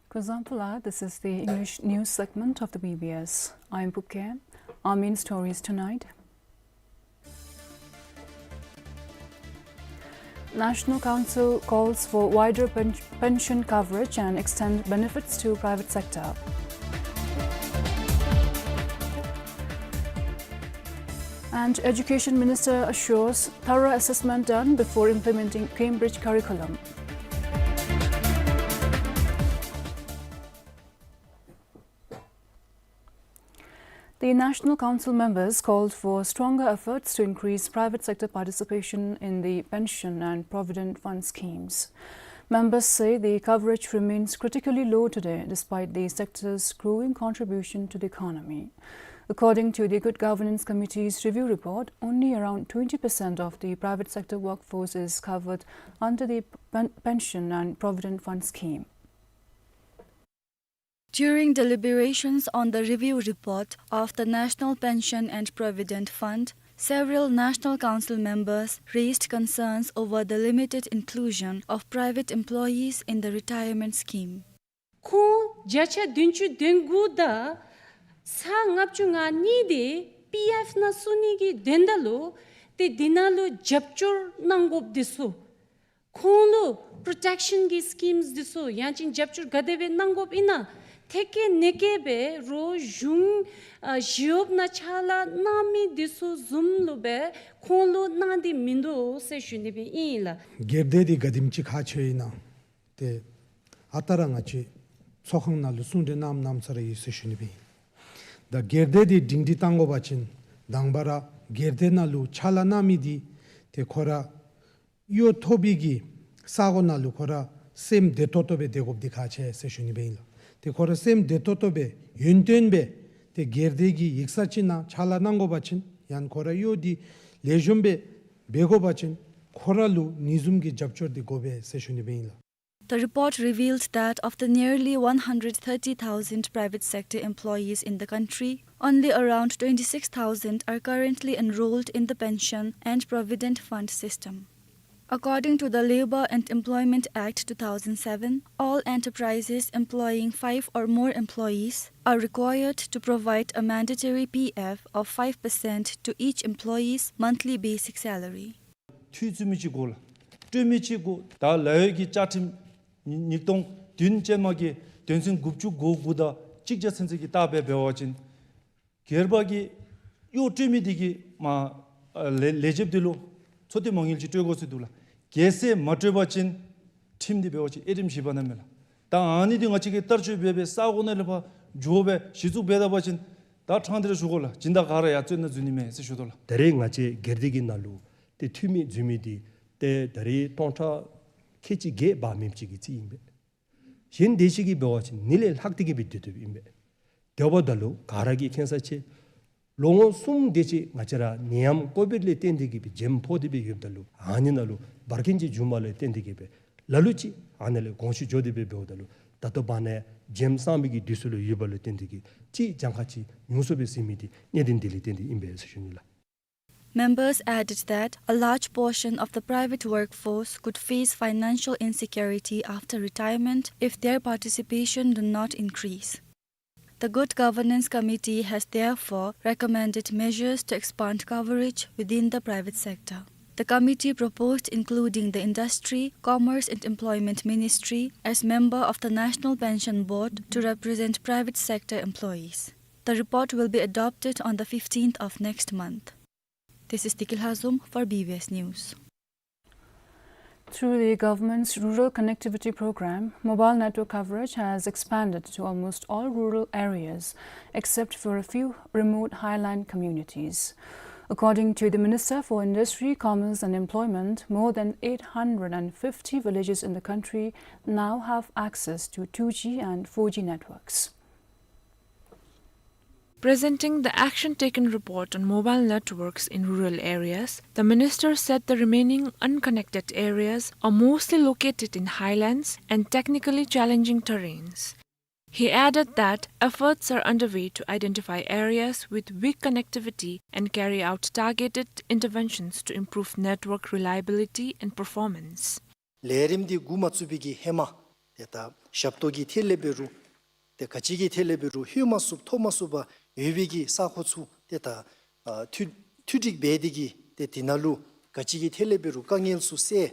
Kuzuzangpo-la, this is the English news segment of the B B S. I'm Puke. Our main stories tonight. National Council calls for wider pen-, pension coverage and extend benefits to private sector. And Education Minister assures thorough assessment done before implementing Cambridge curriculum. The National Council members called for stronger efforts to increase private sector participation in the pension and provident fund schemes. Members say the coverage remains critically low today despite the sector's growing contribution to the economy. According to the Good Governance Committee's review report, only around twenty percent of the private sector workforce is covered under the pen-, pension and provident fund scheme. During deliberations on the review report of the National Pension and Provident Fund, several National Council members raised concerns over the limited inclusion of private employees in the retirement scheme. ཁོང་བརྒྱ་ཆ་བདུན་ཅུ་དོན་དགུ་དང་ས་ལྔ་བཅུ་ང་གཉིས་དེ་པི་ཨེཕ་ནང་བཙུགས་ནི་གི་དོན་དག་ལུ་ཏེ་འདི་ནང་ལུ་རྒྱབ་སྐྱོར་གནང་དགོཔ་འདི་ཚུ་ཁོང་ལུ་པྲོ་ཊེཀ་ཤཱན་གྱི་སི་ཀིམས་འདི་ཚུ་ཡང་ཅིན་རྒྱབ་སྐྱོར་ག་དེ་སྦེ་གནང་དགོཔ་ཨིན་ན་ཐད་ཀར་ནེ་ཀར་སྦེ་རོགས་གཞུང་ཨ་ཞི་གཡོགཔ་ནང་ཕྱག་ལཱ་གནང་མི་འདི་ཚུ་བཟུམ་ལུ་སྦེ་ཁོང་ལུ་གནང་སྟེ་མིན་འདུག་ཟེར་ཞུ་ནི་སྦེ་ཨིན་ལགས། སྒེར་སྡེ་འདི་ག་དེམ་ཅིག་ཁག་ཆེཝ་ཨིན་ན། ཏེ་ཨ་རྟག་ར་ང་བཅས་ཚོགས་ཁང་ནང་ལུ་གསུང་གྲོས་གནངམ་གནངམ་ས་ར་ཡོད་ཟེར་ཞུ་ནི་སྦེ་ཨིན། ད་སྒེར་སྡེ་འདི་སྒྲིང་སྒྲི་བཏང་དགོ་པ་ཅིན་དང་པ་ར་སྒེར་སྡེ་ནང་ལུ་ཕྱག་ལཱ་གནང་མི་འདི་ཏེ་ཁོ་ར་གཡོག་ཐོབ་པའི་གི་ས་གོ་ནང་ལུ་ཁོ་ར་སེམས་བདེ་ཏོག་ཏོ་སྦེ་སྡོད་དགོཔ་འདི་ཁག་ཆེ་ཟེར་ཞུ་ནི་སྦེ་ཨིན་ལགས། ཏེ་ཁོ་ར་སེམས་བདེ་ཏོག་ཏོ་སྦེ་ཡོན་ཏན་སྦེ་ཏེ་སྒེར་སྡེ་གི་ཡིག་ཚང་ཅིག་ནང་ཕྱག་ལཱ་གནང་དགོ་པ་ཅིན་ཡང་ན་ཁོ་ར་གཡོག་འདི་ལེགས་ཤོམ་སྦེ་འབད་དགོ་པ་ཅིན་ཁོ་ར་ལུ་ཨ་ནི་བཟུམ་གྱི་རྒྱབ་སྐྱོར་འདི་དགོ་པས་ཟེར་ཞུ་ནི་སྦེ་ཨིན་ལགས། The report revealed that of the nearly one hundred thirty thousand private sector employees in the country, only around twenty-six thousand are currently enrolled in the pension and provident fund system. According to the Labour and Employment Act two thousand seven, all enterprises employing five or more employees are required to provide a mandatory P F of five percent to each employee's monthly basic salary. འཐུས་བཙུགས་མི་ཅིག་དགོ་ལགས། སྤྲོད་མི་ཅིག་དགོ། ད་ལཱ་གཡོག་གི་བཅའ་ཁྲིམས་ཉིས་སྟོང་བདུན་ཅན་མ་གི་དོན་ཚན་དགུ་བཅུ་གོ་དགུ་དང་གཅིག་བརྒྱ་ཚུན་ཚོད་ཀྱི་ལྟ་སྦེ་འབད་བ་ཅིན་སྒེར་པ་གིས་གཡོག་སྤྲོད་མི་འདི་གིས་མ་ཨ་ལས་ལས་བྱེདཔ་འདི་ལུ་ཚོད་བསྲེ་མ་དངུལ་ཅིག་སྤྲོད་དགོ་ཟེར་འདུག་ལགས། གལ་སྲིད་མ་སྤྲོད་པ་ཅིན་ཁྲིམས་འདི་འབད་བ་ཅིན་དབྱེ་རིམ་བཞི་པ་ནང་མས་ལགས། ད་ཨ་ནི་འདི་ང་བཅས་ཀྱིས་བསྟར་སྤྱོད་འབད་སྦེ་ས་གོ་ནང་ལས་ཕར་འགྱོ་སྦེ་གཞི་བཙུགས་འབད་ད་པ་ཅིན་ད་ཕྲང་སྟེ་ར་ཞུ་དགོ་ལགས། སྦྱིན་བདག་ག་ར་ཡང་བཙོན་ནང་འཛུལ་ནི་མས་ཟེར་ཞུ་དོ་ལགས། ད་རེས་ང་བཅས་སྒེར་སྡེ་གི་ནང་ལུ་ཏེ་འཐུས་མི་འཛུལ་མི་འདི་ཏེ་ད་རེས་སྟོང་ཕྲག་ཁལ་གཅིག་བརྒྱད་འབག་མི་ཅིག་གི་རྩིས་ཨིན་པས། གཞན་དེ་ཅིག་གིས་འབད་བ་ཅིན་ཨ་ནི་ལས་ལྷག་སྟེ་གི་སྦེ་སྡོད་དོ་ཨིན་པས། དེ་འབདཝ་ད་ལུ་ག་ར་གིས་མཁྱེན་ས་ཅིག་ ལོ་ངོ་གསུམ་དེ་ཅིག་ང་བཅས་ར་ནད་ཡམས་ཀོ་བིཌ་ལས་བརྟེན་ཏེ་གིས་སྦེ་འཇམ་ཕོག་སྟེ་སྦེ་ཡོདཔ་ད་ལུ་ཨ་ནི་ནང་ལུ་འབར་གིན་ཅིག་འབྱུངམ་ལས་བརྟེན་ཏེ་གིས་སྦེ་ལ་ལུ་ཅིག་ཨ་ནི་ལས་དགོངས་ཞུ་འགྱོ་སྟེ་སྦེ་འབདཝ་ད་ལུ་ད་ལྟོ་བར་ན་འཇམ་སངས་མི་གི་དུས་ཚོད་ལུ་ཡོདཔ་ལུ་བརྟེན་ཏེ་གིས་ཅིག་གྱངས་ཁ་ཅིག་ཉུང་སུ་སྦེ་ཟིན་མི་འདི་གནད་དོན་འདི་ལས་བརྟེན་ཏེ་ཨིན་པས་ཟེར་ཞུ་ནི་ལགས། Members added that a large portion of the private workforce could face financial insecurity after retirement if their participation do not increase. The Good Governance Committee has therefore recommended measures to expand coverage within the private sector. The committee proposed including the Industry, Commerce and Employment Ministry as member of the National Pension Board to represent private sector employees. The report will be adopted on the fifteenth of next month. This is Tikil Hazum for B B S News. Through the government's rural connectivity program, mobile network coverage has expanded to almost all rural areas, except for a few remote highland communities. According to the Minister for Industry, Commerce and Employment, more than eight hundred and fifty villages in the country now have access to two G and four G networks. Presenting the action taken report on mobile networks in rural areas, the minister said the remaining unconnected areas are mostly located in highlands and technically challenging terrains. He added that efforts are underway to identify areas with weak connectivity and carry out targeted interventions to improve network reliability and performance. ལས་རིམ་འདི་འགོ་མ་བཙུགས་པའི་གི་ཧེ་མ་ཏེ་ད་ཞབས་ཏོག་གི་ཐད་ལས་འབད་རུང་ཏེ་ག་ཅི་གི་ཐད་ལས་འབད་རུང་ལྷོད་མ་ཚུགསཔ་ཐོབ་མ་ཚུགསཔ་ཡོད་པའི་གི་ས་ཁོངས་ཚུ་ཏེ་ད་ཨ་ཐུགས་ཐུགས་འདྲིས་འབད་དེ་གིས་ཏེ་དེ་ནང་ལུ་ག་ཅི་གི་ཐད་ལས་འབད་རུང་དཀའ་ངལ་ཚུ་སེལ།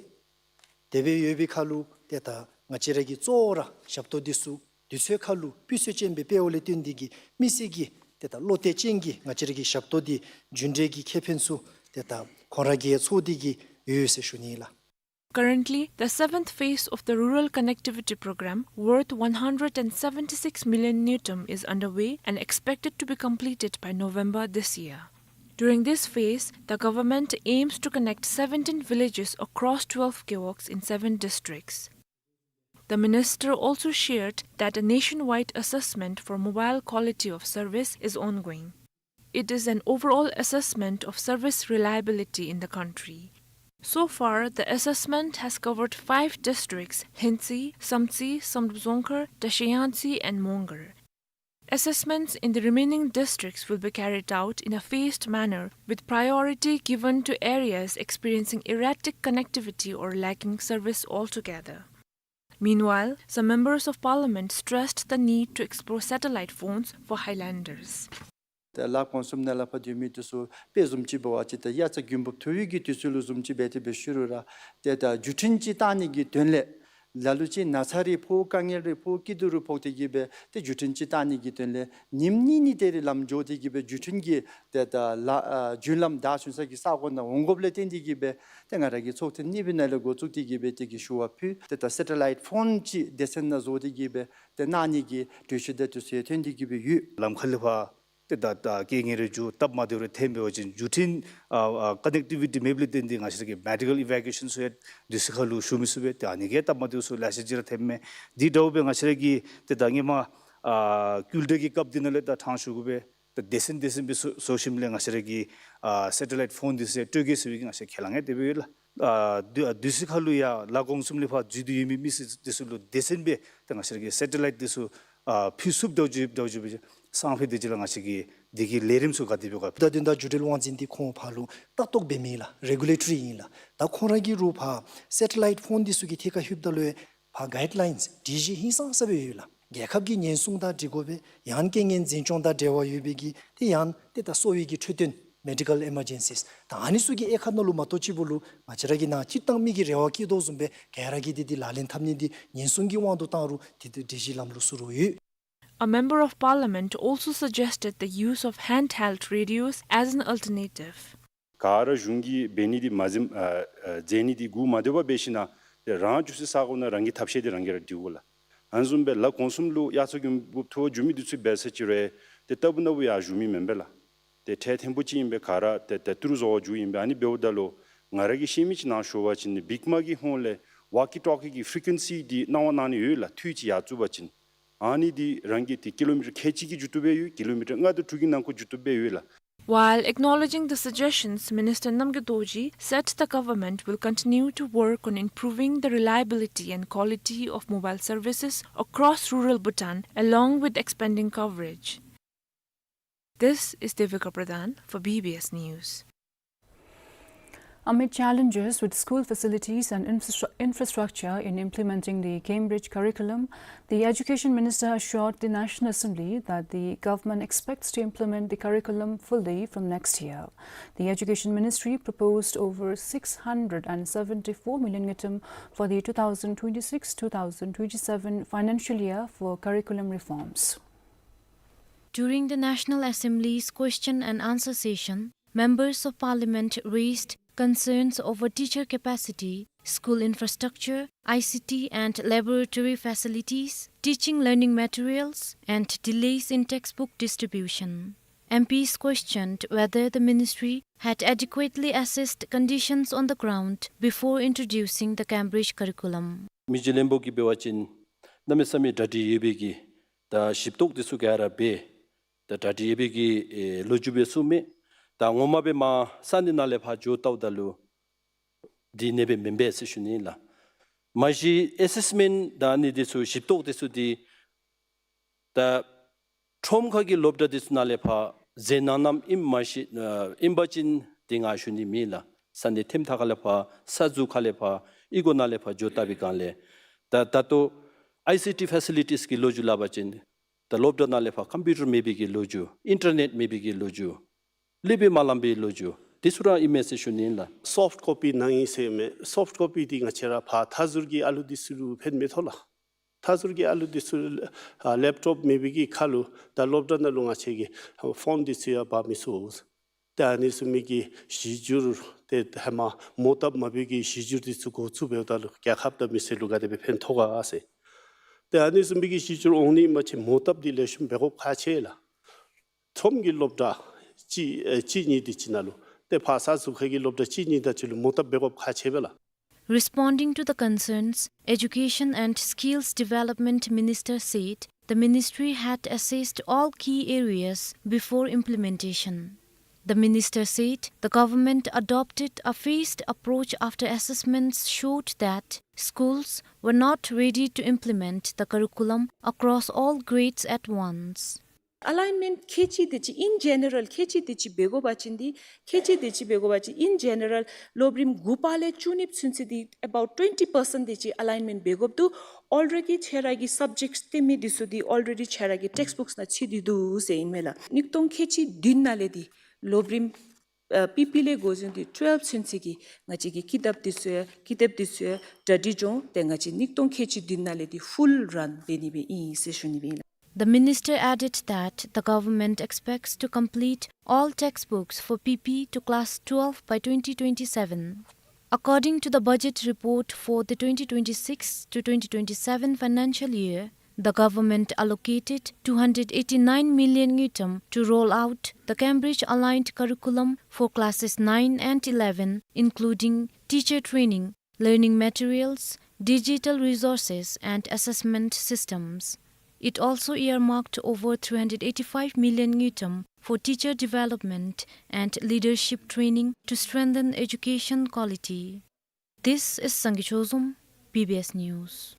དེ་སྦེ་ཡོད་པའི་ཁར་ལུ་ཏེ་ད་ང་བཅས་ར་གིས་གཙོ་བོ་ར་ཞབས་ཏོག་འདི་ཚུ་དུས་ཚོད་ཁར་ལུ་སྤུས་ཚད་ཅན་སྦེ་སྤེལ་བ་ལས་བརྟེན་ཏེ་གིས་མི་སེར་གྱི་ཏེ་ད་བློ་གཏད་ཅན་གྱི་ང་བཅས་ར་གི་ཞབས་ཏོག་འདི་རྒྱུན་འབྲས་ཀྱི་ཁེ་ཕན་ཚུ་ཏེ་ད་ཁོང་ར་གིས་ཚོར་ཏེ་གིས་ཡོད་ཟེར་ཞུ་ནི་ལགས། Currently, the seventh phase of the Rural Connectivity Programme, worth one hundred and seventy-six million ngultrum, is underway and expected to be completed by November this year. During this phase, the government aims to connect seventeen villages across twelve gewogs in seven districts. The minister also shared that a nationwide assessment for mobile quality of service is ongoing. It is an overall assessment of service reliability in the country. So far, the assessment has covered five districts: Lhentsy, Samtse, Samdrup Dzongkhar, Tashe Yangtse, and Mongar. Assessments in the remaining districts will be carried out in a phased manner, with priority given to areas experiencing erratic connectivity or lacking service altogether. Meanwhile, some members of parliament stressed the need to explore satellite phones for highlanders. ཏེ་ལ་གོང་གསུམ་ནང་ལས་ཕར་སྡོད་མི་འདི་ཚུ་དཔེ་བཟུམ་ཅིག་འབད་བ་ཅིན་ཏེ་དབྱར་རྩྭ་དགུན་འབུབ་ཐོབ་པའི་གི་དུས་ཚོད་ལུ་བཟུམ་ཅིག་འབད་དེ་སྦེ་ཞུ་རུང་ར་ཏེ་ད་འགྲུལ་འཕྲིན་ཅིག་བཏང་ནི་གི་དོན་ལས་ལ་ལུ་ཅིག་ན་ཚ་རེ་ཕོག་དཀའ་ངལ་རེ་ཕོག་སྐྱིད་སྡུག་རེ་ཕོག་སྟེ་གིས་སྦེ་ཏེ་འགྲུལ་འཕྲིན་ཅིག་བཏང་ནི་གི་དོན་ལས་ཉིནམ་གཉིས་གཉིས་དེ་རེ་ལམ་འགྱོ་སྟེ་གིས་སྦེ་འགྲུལ་འཕྲིན་གྱི་ཏེ་ད་ལ་ཨ་རྒྱུན་ལམ་བདའ་ཚུགས་ས་གི་ས་གོ་ནང་འོང་དགོཔ་ལས་བརྟེན་ཏེ་གིས་སྦེ་ཏེ་ང་ར་གི་ཚོགས་ཐེངས་གཉིས་པའི་ནང་ལས་འགོ་བཙུགས་ཏེ་གིས་སྦེ་དེ་གི་ཞུ་བ་ཕུལ། ཏེ་ད་སེ་ཊི་ལའིཊ་ཕོན་ཅིག་སྡེ་ཚན་ནང་བཟོ་སྟེ་གིས་སྦེ་ཏེ་གནང་ནི་གི་གྲོས་ཆོད་དེ་ཚུ་ཡང་ཐོན་ཏེ་གིས་སྦེ་ཡོད། ལམ་ཁ་ལས་ཕར་ཏེ་ད་ད་རྐྱེན་ངན་རེ་འགྱོ་སྟབས་མ་བདེཝ་རེ་ཐོན་འབད་བ་ཅིན་འགྲུལ་འཕྲིན་ཨ་ཨ་ཀ་ནེག་ཊི་བི་ཊི་མེདཔ་ལས་བརྟེན་ཏེ་ང་བཅས་ར་གི་མེ་ཌི་ཀལ་ཨི་ཝེ་ཀུ་ཨེ་ཤཱན་ཚུ་ཡང་དུས་ཚོད་ཁར་ལུ་ཞུ་མི་ཚུགས་པས། ཏེ་ཨ་ནི་གིས་སྟབས་མ་བདེཝ་ཚུ་ལེ་ཤ་ཅིག་ར་ཐོནམ་མས། དེ་འདྲཝ་སྦེ་ང་བཅས་ར་གི་ཏེ་ད་སྔོན་མ་ཨ་ཀུལ་འདྲེ་གི་སྐབས་འདི་ནང་ལས་ད་ཕྲང་ཞུ་དགོ་པས། ད་སྡེ་ཚན་སྡེ་ཚན་སྦེ་བཟོ་བཟོ་ཞིནམ་ལས་ང་བཅས་ར་གི་ཨ་སེ་ཊི་ལའིཊ་ཕོན་འདི་ཚུ་སྤྲོད་གེ་ཟེར་བའི་གི་ང་བཅས་ཁས་བླངས་ཡང་དེ་སྦེ་ཡོད་ལགས། ཨ་དུས་དུས་ཚོད་ཁར་ལུ་ཡང་ལ་གོང་གསུམ་ལས་ཕར་འཛུལ་ཏེ་ཡོད་མི་མི་སེར་འདི་ཚུ་ལུ་སྡེ་ཚན་སྦེ་ད་ང་བཅས་ར་གི་སེ་ཊི་ལའིཊ་འདི་ཚུ་ཨ་ཕུལ་ཚུགསཔ་འདྲཝ་ཅིག་འདྲཝ་ཅིག་སྦེ་སང་ཕོད་དེ་ཅིག་ལུ་ང་བཅས་ཀྱི་འདི་གི་ལས་རིམ་ཚུ་ག་དེ་སྦེ་ག་ད་དོན་དག་འགྲུལ་འཕྲིན་དབང་འཛིན་འདི་ཁོང་ཕར་ལུ་ལྟ་རྟོག་འབད་མི་ལགས། རེ་གུ་ལེ་ཊོ་རི་ཨིན་ལགས། ད་ཁོང་ར་གིས་རུང་ཕར་སེ་ཊི་ལའིཊ་ཕོན་འདི་ཚུ་གི་ཐད་ཁར་ལྷོདཔ་ད་ལུ་ཕར་གའིཌ་ལའིནསི་སྒྲིག་གཞི་ཧིང་སངས་ས་སྦེ་ཡོད་ལགས། རྒྱལ་ཁབ་ཀྱི་ཉེན་སྲུང་དང་འཁྲིལ་དགོ་པས། ཡང་རྐྱེན་ངན་འཛིན་སྐྱོང་དང་འབྲེལ་བ་ཡོད་པའི་གི་ཏེ་ཡང་ཏེ་ད་གསོ་བའི་གི་འཕྲོད་བསྟེན་མེ་ཌི་ཀལ་ཨི་མར་ཇེན་སིས་ད་ཨ་ནི་ཚུ་གི་དབྱེ་ཁག་ནང་ལུ་མ་གཏོགས་ཅིག་པོ་ལུ་ང་བཅས་ར་གི་ནང་སྤྱིར་བཏང་མི་གིས་རེ་བ་བསྐྱེད་དོ་བཟུམ་སྦེ་ག་ར་གིས་འདི་འདི་ལག་ལེན་འཐབ་ནི་འདི་ཉེན་སྲུང་གི་དབང་དུ་བཏང་རུང་འདི་འདི་སྒྲིག་གཞི་ལམ་ལུགས་ཚུ་རུང་ཡོད། A member of parliament also suggested the use of handheld radios as an alternative. ག་ར་གཞུང་གིས་འབད་ནི་འདི་མ་འཛེམ་ཨ་ཨ་མཛད་ནི་འདི་འགོ་མ་དེ་བར་འབད་ཞིན་ན་ཏེ་རང་འགྱོ་སའི་ས་གོ་ནང་རང་གི་ཐབས་ཤེས་འདི་རང་གིས་ར་སྒྲིག་དགོ་ལགས། ཨ་ནི་བཟུམ་སྦེ་ལ་གོང་གསུམ་ལུ་དབྱར་རྩྭ་དགུན་འབུབ་ཐོབ་འགྱོ་མི་འདི་ཚུ་འབད་ས་ཅིག་རུང་ཏེ་ལྟ་བུ་ན་བུ་ཡར་བཞུགས་མི་མེན་པས་ལགས། ཏེ་འཕྲལ་ཐེངས་པོ་ཅིག་ཨིན་པས། ག་ར་ཏེ་ཏེ་ཏི་རུ་བཟོ་བར་འགྱོཝ་ཨིན་པས། ཨ་ནི་འབདཝ་ད་ལུ་ང་ར་གིས་ཤེས་མི་ཅིག་ནང་ཞུ་བ་ཅིན་ནི་བིག་མ་གི་ཧོངས་ལས་ཝོག་ཀི་ཊོག་ཀི་གི་ཕི་རི་ཀུ་ཨེན་སི་འདི་གནང་བ་གནང་ནི་ཡོད་ལགས། འཐུས་ཅིག་ཡར་བཙུགས་པ་ཅིན་ཨ་ནི་འདི་རང་གི་ཏེ་ཀི་ལོ་མི་ཊར་ཁལ་གཅིག་གི་མཇུག་ཏུ་སྦེ་ཡོད། ཀི་ལོ་མི་ཊར་ལྔ་དང་དྲུག་གི་ནང་འཁོད་མཇུག་ཏུ་སྦེ་ཡོད་ལགས། While acknowledging the suggestions, Minister Namgay Dorji said the government will continue to work on improving the reliability and quality of mobile services across rural Bhutan, along with expanding coverage. This is Devika Pradhan for B B S News. Amid challenges with school facilities and infrastru-, infrastructure in implementing the Cambridge curriculum, the Education Minister assured the National Assembly that the government expects to implement the curriculum fully from next year. The Education Ministry proposed over six hundred and seventy-four million ngultrum for the two thousand twenty-six two thousand twenty-seven financial year for curriculum reforms. During the National Assembly's question and answer session, members of parliament raised concerns over teacher capacity, school infrastructure, I C T and laboratory facilities, teaching learning materials, and delays in textbook distribution. M Ps questioned whether the ministry had adequately assessed conditions on the ground before introducing the Cambridge curriculum. མི་རྗེ་བློན་པོ་གིས་འབད་བ་ཅིན་གནམ་མེད་ས་མེད་གྲ་སྒྲིག་ཡོད་པའི་གི་ད་ཞིབ་རྟོག་དེ་ཚུ་ག་ར་འབད། ད་གྲ་སྒྲིག་ཡོད་པའི་གི་ཨེ་ལོ་རྒྱུས་འབད་ཚུགས་མས། ད་ངོ་མ་སྦེ་མར་ས་གནས་ནང་ལས་ཕར་འགྱོ་བལྟཝ་ད་ལུ་འདི་ཨ་ནེ་སྦེ་མེན་པས་ཟེར་ཞུ་ནི་ལགས། མ་གཞི་ཨེ་སེསི་མེནཊ་ད་ཨ་ནི་དེ་ཚུ་ཞིབ་རྟོག་དེ་ཚུ་འདི་ད་ཁྲོམ་ཁ་གི་སློབ་གྲྭ་དེ་ཚུ་ནང་ལས་ཕར་མཛད་གནང་གནངམ་ཨིནམ་མ་ཤེས། ཨ་ཨིན་པ་ཅིན་དེ་ང་ཞུ་ནི་མེད་ལགས། ས་གནས་ཐེམ་ཐག་ཁ་ལས་ཕར་ས་ཟུར་ཁ་ལས་ཕར་ཨི་གོ་ནང་ལས་ཕར་འགྱོ་བལྟ་བའི་སྒང་ལས་ད་ད་ལྟོ་ཨའི་སི་ཊི་ཕེ་སི་ལི་ཊིསི་གི་ལོ་རྒྱུས་སླབ་པ་ཅིན་ད་སློབ་གྲྭ་ནང་ལས་ཕར་ཀམ་པིའུ་ཊར་མེད་པའི་གི་ལོ་རྒྱུས། ཨིན་ཊར་ནེཊ་མེད་པའི་གི་ལོ་རྒྱུས། གློག་སྦེ་མ་ལངམ་པའི་ལོ་རྒྱུས། དེ་ཚུ་ར་ཨིན་མས་ཟེར་ཞུ་ནི་ཨིན་ལགས། སོཕཊ་ཀོ་པི་གནང་ཡི་ཟེར་མས། སོཕཊ་ཀོ་པི་འདི་ང་བཅས་ར་ཕར་མཐའ་ཟུར་གྱི་ཨ་ལུ་དེ་ཚུ་ལུ་ཕན་མི་ཐོགས་ལགས། མཐའ་ཟུར་གྱི་ཨ་ལུ་དེ་ཚུ་ཨ་ལེབ་ཊོབ་མེད་པའི་གི་ཁར་ལུ་ད་སློབ་གྲྭ་ནང་ལུ་ང་བཅས་ཀྱིས་ཕོན་དེ་ཚུ་ཡང་འབག་མི་ཚུགས། ཏེ་ཨ་ནི་བཟུམ་མའི་གི་གཞི་འགྱུར་ཏེ་ཧེ་མ་མོ་བཏབ་མ་པའི་གི་གཞི་འགྱུར་དེ་ཚུ་འགོ་བཙུགས་འབདཝ་ད་ལུ་རྒྱལ་ཁབ་དང་མི་སེར་ལུ་ག་དེ་སྦེ་ཕན་ཐོགས་ག་ཟེར། ཏེ་ཨ་ནི་བཟུམ་མའི་གི་གཞི་འགྱུར་འོང་ནི་ཨིན་པ་ཅིན་མོ་བཏབ་འདི་ལེགས་ཤོམ་འབད་དགོཔ་ཁག་ཆེ་ལགས། ཁྲོམ་གྱི་སློབ་གྲྭ་གཅིག་ཨེ་གཅིག་གཉིས་དེ་ཅིག་ནང་ལུ་ཏེ་ཕར་ས་ཟུར་ཁ་གི་སློབ་གྲྭ་གཅིག་གཉིས་དེ་ཅིག་ལུ་མོ་བཏབ་འབད་དགོཔ་ཁག་ཆེ་བས་ལགས། Responding to the concerns, Education and Skills Development Minister said the ministry had assessed all key areas before implementation. The minister said the government adopted a phased approach after assessments showed that schools were not ready to implement the curriculum across all grades at once. ཨ་ལའིན་མེནཊ་ཁལ་གཅིག་དེ་ཅིག་in general ཁལ་གཅིག་དེ་ཅིག་འབད་དགོ་པ་ཅིན་འདི་ཁལ་གཅིག་དེ་ཅིག་འབད་དགོ་པ་ཅིན་in general སློབ་རིམ་དགུ་པ་ལས་བཅུ་གཉིས་ཚུན་ཚོད་འདི་about twenty percent དེ་ཅིག་ཨ་ལའིན་མེནཊ་འབད་དགོཔ་འདུག། ཨོལ་རེ་ཌི་ཁྱེད་ར་གི་སབ་ཇེཀཊསི་སྟོན་མི་དེ་ཚུ་འདི་ཨོལ་རེ་ཌི་ཁྱེད་ར་གི་ཊེགསཊ་བུཀསི་ནང་ཚུད་དེ་འདུག་ཟེར་ཨིན་མས་ལགས། གཉིས་སྟོང་ཁལ་གཅིག་བདུན་ནང་ལས་འདི་སློབ་རིམ་ཨ་པི་པི་ལས་འགོ་བཟུང་སྟེ་ཊུ་ཝེལབ་ཚུན་ཚོད་ཀྱི་ང་བཅས་ཀྱི་ཀི་དེབ་དེ་ཚུ་ཡང་ཀི་དེབ་དེ་ཚུ་ཡང་གྲ་སྒྲིག་འགྱོ་སྟེ་ང་བཅས་གཉིས་སྟོང་ཁལ་གཅིག་བདུན་ནང་ལས་འདི་ཕུལ་རཱན་འབད་ནི་སྦེ་ཨིན་ཟེར་ཞུ་ནི་སྦེ་ཨིན་ལགས། The minister added that the government expects to complete all textbooks for P P to class twelve by twenty twenty-seven. According to the budget report for the twenty twenty-six to twenty twenty-seven financial year, the government allocated two hundred eighty-nine million ngultrum to roll out the Cambridge-aligned curriculum for classes nine and eleven, including teacher training, learning materials, digital resources, and assessment systems. It also earmarked over three hundred eighty-five million ngultrum for teacher development and leadership training to strengthen education quality. This is Sangay Chozom, B B S News.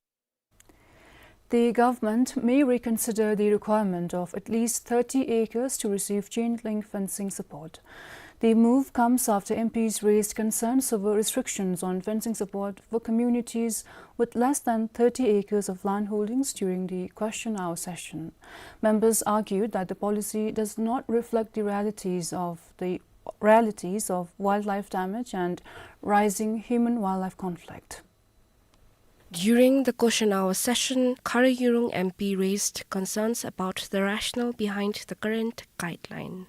The government may reconsider the requirement of at least thirty acres to receive chain link fencing support. The move comes after M Ps raised concerns over restrictions on fencing support for communities with less than thirty acres of land holdings during the question hour session. Members argued that the policy does not reflect the realities of the realities of wildlife damage and rising human-wildlife conflict. During the question hour session, Khara Yurung M P raised concerns about the rationale behind the current guideline.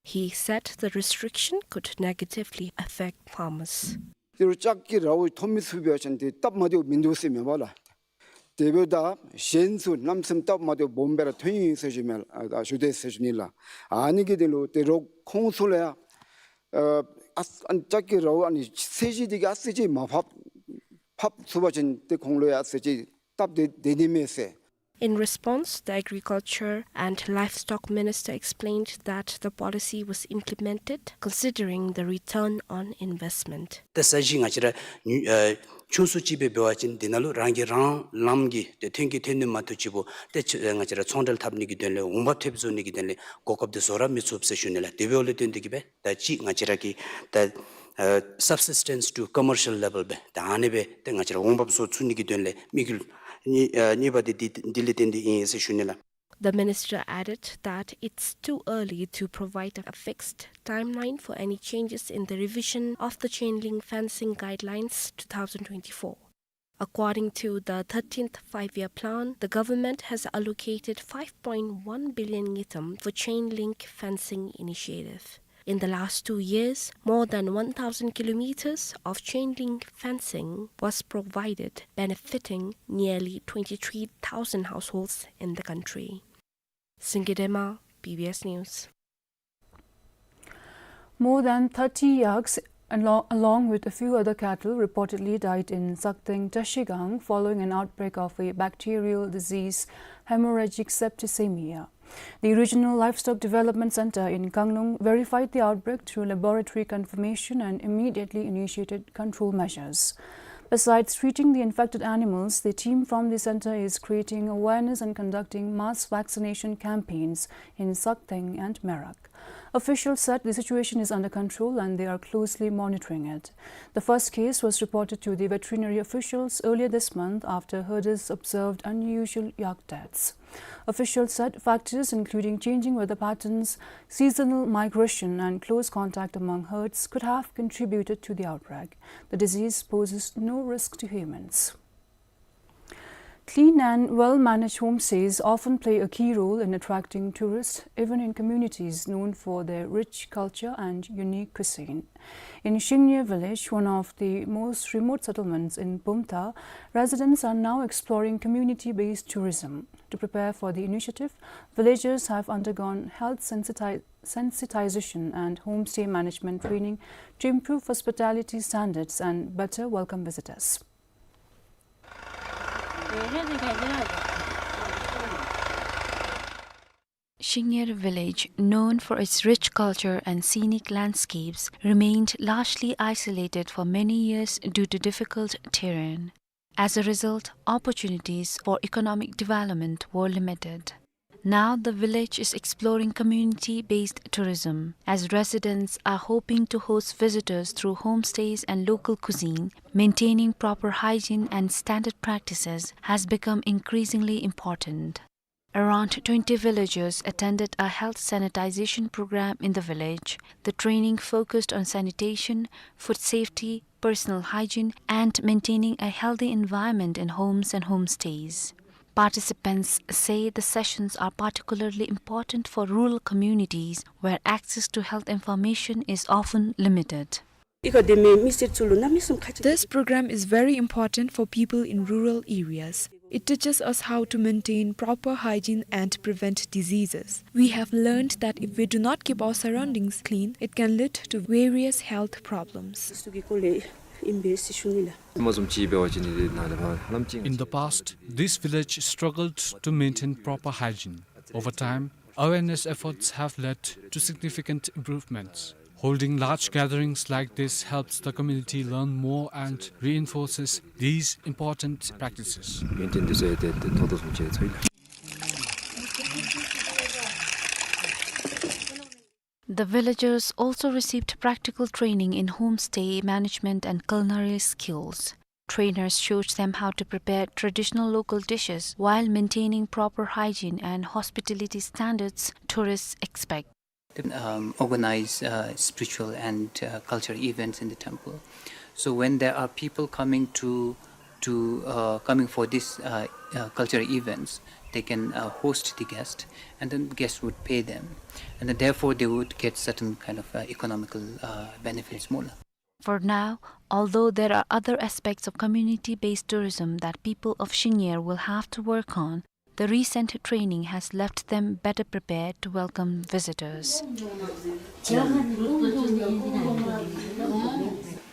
He said the restriction could negatively affect farmers. དེ་རུ་ལྕགས་ཀྱི་རཝ་ཐོན་མི་ཚུ་འབད་བ་ཅིན་དེ་སྟབས་མ་བདེཝ་མིན་འདུག་ཟེར་མས་པ་ལགས། དེ་འབདཝ་ད་གཞན་ཚུ་གནམ་མེད་ས་མེད་སྟབས་མ་བདེཝ་སྦོམ་སྦེ་ར་ཐོན་ཡི་ཟེར་ཞུ་མས་ལགས། ཨ་ཞུ་དེས་ཟེར་ཞུ་ནི་ལགས། ཨ་ནི་གི་དོན་ལུ་དེ་རུ་ཁོང་ཚུ་ལུ་ཡང་ཨ་ཨ་ལྕགས་ཀྱི་རཝ་ཨ་ནི་ཚད་གཞི་དེ་གིས་ཨ་ཙི་ཅིག་མར་ཕབ་ཕབ་ཚུགས་པ་ཅིན་དེ་ཁོང་ལུ་ཡང་ཨ་ཙི་ཅིག་སྟབས་བདེ་བདེ་ནི་མས་ཟེར། In response, the Agriculture and Livestock Minister explained that the policy was implemented considering the return on investment. ད་ས་གཞི་ང་བཅས་ར་ཉུ་ཨ་ཆུང་སུ་ཅིག་སྦེ་འབད་བ་ཅིན་འདི་ནང་ལུ་རང་གིས་རང་ལམ་གྱི་ཏེ་ཐོན་སྐྱེད་ཐོན་ནི་མ་གཏོགས་ཅིག་པོ་ཏེ་ཆ་ང་བཅས་ར་ཚོང་འབྲེལ་འཐབ་ནི་གི་དོན་ལས་འོང་འབབ་ཐེབས་བཟོ་ནི་གི་དོན་ལས་གོ་སྐབས་འདི་བཟོ་ར་མི་ཚུགས་ཟེར་ཞུ་ནི་ལགས། དེ་འབདཝ་ལས་བརྟེན་ཏེ་གིས་སྦེ་ད་ཅི་ང་བཅས་ར་གིས་ད་ཨ་subsistence to commercial level སྦེ་ད་ཨ་ནི་སྦེ་ཏེ་ང་བཅས་ར་འོང་འབབ་བཟོ་ཚུགས་ནི་གི་དོན་ལས་དམིགས་ཡུལ་གཉིས་ཨ་གཉིས་པ་འདི་འདི་འདི་ལས་བརྟེན་ཏེ་ཨིན་ཟེར་ཞུ་ནི་ལགས། The minister added that it's too early to provide a fixed timeline for any changes in the revision of the chain link fencing guidelines two thousand twenty-four. According to the thirteenth Five-Year Plan, the government has allocated five point one billion ngultrum for chain link fencing initiative. In the last two years, more than one thousand kilometers of chain link fencing was provided, benefiting nearly twenty-three thousand households in the country. Singye Dema, B B S News. More than thirty yaks, alo-, along with a few other cattle, reportedly died in Sakteng Tashigang following an outbreak of a bacterial disease, hemorrhagic septicemia. The Regional Livestock Development Centre in Kanglung verified the outbreak through laboratory confirmation and immediately initiated control measures. Besides treating the infected animals, the team from the centre is creating awareness and conducting mass vaccination campaigns in Sakteng and Merak. Officials said the situation is under control and they are closely monitoring it. The first case was reported to the veterinary officials earlier this month after herders observed unusual yak deaths. Officials said factors including changing weather patterns, seasonal migration, and close contact among herds could have contributed to the outbreak. The disease poses no risk to humans. Clean and well-managed homestays often play a key role in attracting tourists, even in communities known for their rich culture and unique cuisine. In Shingnyer village, one of the most remote settlements in Bumthang, residents are now exploring community-based tourism. To prepare for the initiative, villagers have undergone health sensiti-, sensitization and homestay management training to improve hospitality standards and better welcome visitors. Shingnyer village, known for its rich culture and scenic landscapes, remained largely isolated for many years due to difficult terrain. As a result, opportunities for economic development were limited. Now the village is exploring community-based tourism, as residents are hoping to host visitors through homestays and local cuisine. Maintaining proper hygiene and standard practices has become increasingly important. Around twenty villagers attended a health sanitization program in the village. The training focused on sanitation, food safety, personal hygiene, and maintaining a healthy environment in homes and homestays. Participants say the sessions are particularly important for rural communities where access to health information is often limited. This program is very important for people in rural areas. It teaches us how to maintain proper hygiene and prevent diseases. We have learned that if we do not keep our surroundings clean, it can lead to various health problems. In the past, this village struggled to maintain proper hygiene. Over time, awareness efforts have led to significant improvements. Holding large gatherings like this helps the community learn more and reinforces these important practices. The villagers also received practical training in homestay management and culinary skills. Trainers showed them how to prepare traditional local dishes while maintaining proper hygiene and hospitality standards tourists expect. Um, organize, uh, spiritual and, uh, cultural events in the temple. So when there are people coming to, to, uh, coming for these, uh, uh, cultural events, they can, uh, host the guest, and then guests would pay them, and then therefore they would get certain kind of, uh, economical, uh, benefits more. For now, although there are other aspects of community-based tourism that people of Shingnyer will have to work on, the recent training has left them better prepared to welcome visitors.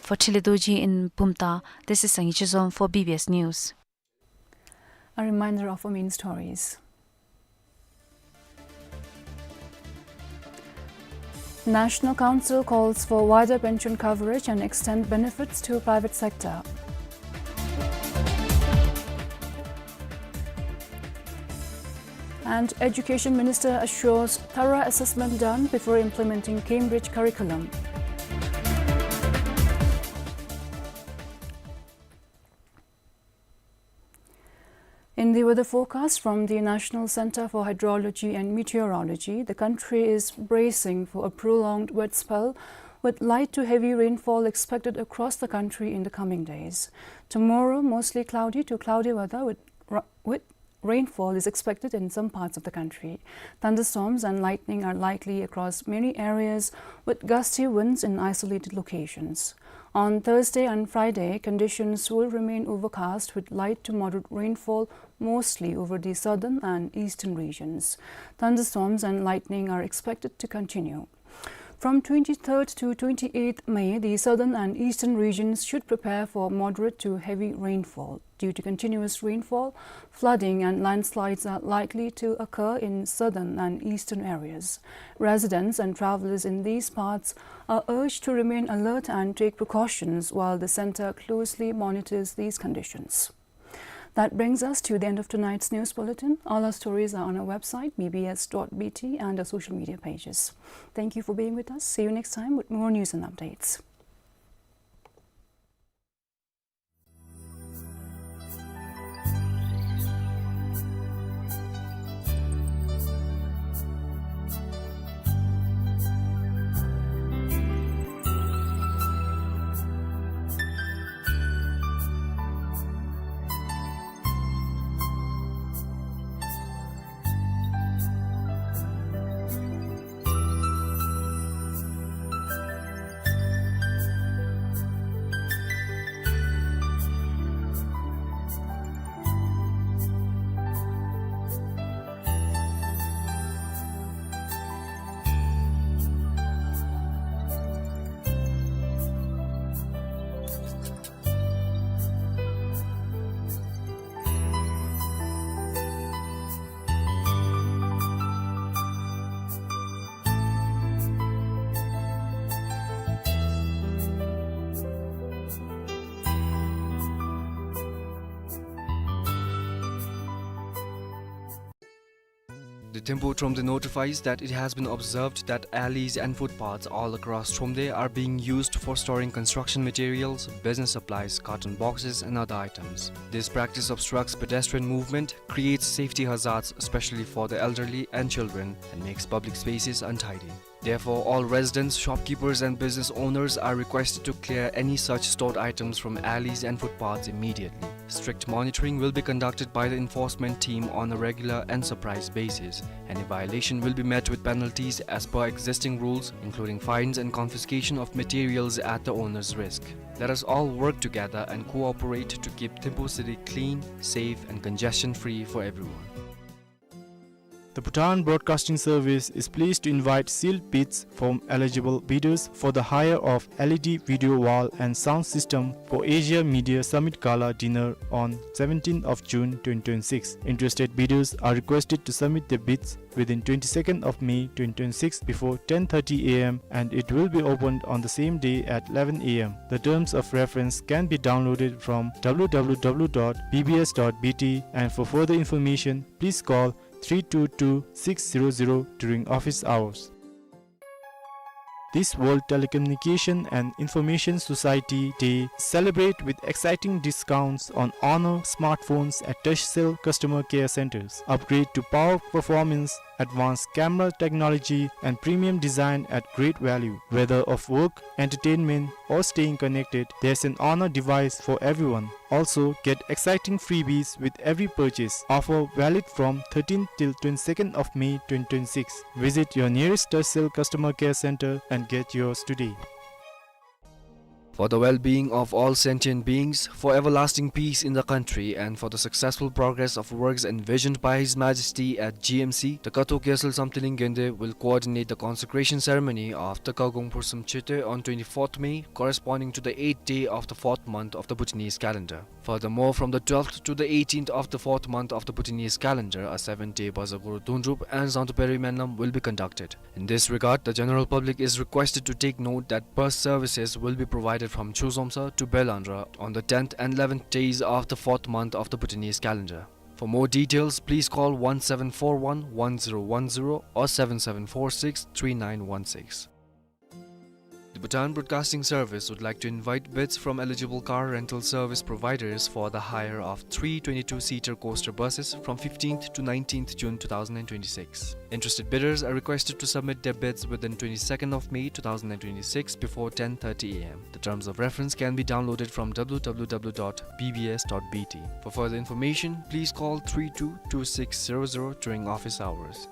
For Tshilidorji in Bumthang, this is Sangay Chizom for B B S News. A reminder of our main stories. National Council calls for wider pension coverage and extend benefits to private sector. And Education Minister assures thorough assessment done before implementing Cambridge curriculum. In the weather forecast from the National Centre for Hydrology and Meteorology, the country is bracing for a prolonged wet spell, with light to heavy rainfall expected across the country in the coming days. Tomorrow, mostly cloudy to cloudy weather with ra-, with rainfall is expected in some parts of the country. Thunderstorms and lightning are likely across many areas, with gusty winds in isolated locations. On Thursday and Friday, conditions will remain overcast with light to moderate rainfall mostly over the southern and eastern regions. Thunderstorms and lightning are expected to continue. From twenty-third to twenty-eighth May, the southern and eastern regions should prepare for moderate to heavy rainfall. Due to continuous rainfall, flooding and landslides are likely to occur in southern and eastern areas. Residents and travelers in these parts are urged to remain alert and take precautions while the centre closely monitors these conditions. That brings us to the end of tonight's news bulletin. All our stories are on our website, B B S dot B T, and our social media pages. Thank you for being with us. See you next time with more news and updates. The Thimphu Thromde notifies that it has been observed that alleys and footpaths all across Thromde are being used for storing construction materials, business supplies, carton boxes, and other items. This practice obstructs pedestrian movement, creates safety hazards, especially for the elderly and children, and makes public spaces untidy. Therefore, all residents, shopkeepers, and business owners are requested to clear any such stored items from alleys and footpaths immediately. Strict monitoring will be conducted by the enforcement team on a regular and surprise basis. Any violation will be met with penalties as per existing rules, including fines and confiscation of materials at the owner's risk. Let us all work together and cooperate to keep Thimphu city clean, safe, and congestion-free for everyone. The Bhutan Broadcasting Service is pleased to invite sealed bids from eligible bidders for the hire of L E D video wall and sound system for Asia Media Summit Gala Dinner on seventeenth of June twenty twenty-six. Interested bidders are requested to submit their bids within twenty-second of May twenty twenty-six before ten thirty A M, and it will be opened on the same day at eleven A M. The terms of reference can be downloaded from W W W dot B B S dot B T, and for further information, please call three two two six zero zero during office hours. This World Telecommunication and Information Society Day celebrate with exciting discounts on Honor smartphones at Toughcell customer care centers. Upgrade to power performance, advanced camera technology, and premium design at great value. Whether of work, entertainment, or staying connected, there's an Honor device for everyone. Also, get exciting freebies with every purchase. Offer valid from thirteenth till twenty-second of May twenty twenty-six. Visit your nearest Toughcell customer care center and get yours today. For the well-being of all sentient beings, for everlasting peace in the country, and for the successful progress of works envisioned by His Majesty at G M C, the Kato Gyaltsel Samthiling Gende will coordinate the consecration ceremony of the Kagong Phursum Chete on twenty-fourth May, corresponding to the eighth day of the fourth month of the Bhutanese calendar. Furthermore, from the twelfth to the eighteenth of the fourth month of the Bhutanese calendar, a seven-day Bazaguru Dundrup and Zangtuperi Menlam will be conducted. In this regard, the general public is requested to take note that bus services will be provided from Chuzomsa to Belandra on the tenth and eleventh days of the fourth month of the Bhutanese calendar. For more details, please call one seven four one one zero one zero or seven seven four six three nine one six. The Bhutan Broadcasting Service would like to invite bids from eligible car rental service providers for the hire of three twenty-two-seater coaster buses from fifteenth to nineteenth June two thousand and twenty-six. Interested bidders are requested to submit their bids within twenty-second of May two thousand and twenty-six before ten thirty A M. The terms of reference can be downloaded from W W W dot B B S dot B T. For further information, please call three two two six zero zero during office hours.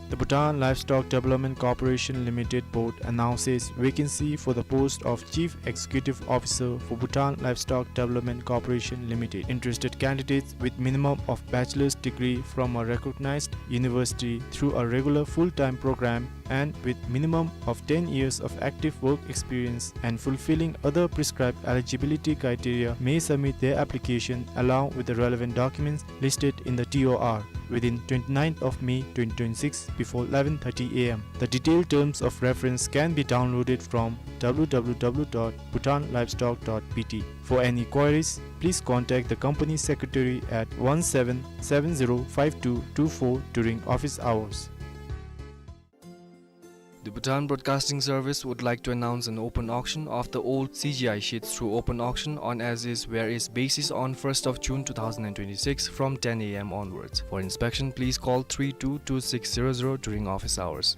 The Bhutan Livestock Development Corporation Limited Board announces vacancy for the post of Chief Executive Officer for Bhutan Livestock Development Corporation Limited. Interested candidates with minimum of bachelor's degree from a recognized university through a regular full-time program and with minimum of ten years of active work experience and fulfilling other prescribed eligibility criteria may submit their application along with the relevant documents listed in the T O R within twenty-ninth of May twenty twenty-six before eleven thirty A M. The detailed terms of reference can be downloaded from W W W dot bhutan livestock dot B T. For any queries, please contact the company secretary at one seven seven zero five two two four during office hours. The Bhutan Broadcasting Service would like to announce an open auction of the old C G I sheets through open auction on as-is where-is basis on first of June two thousand and twenty-six from ten A M onwards. For inspection, please call three two two six zero zero during office hours.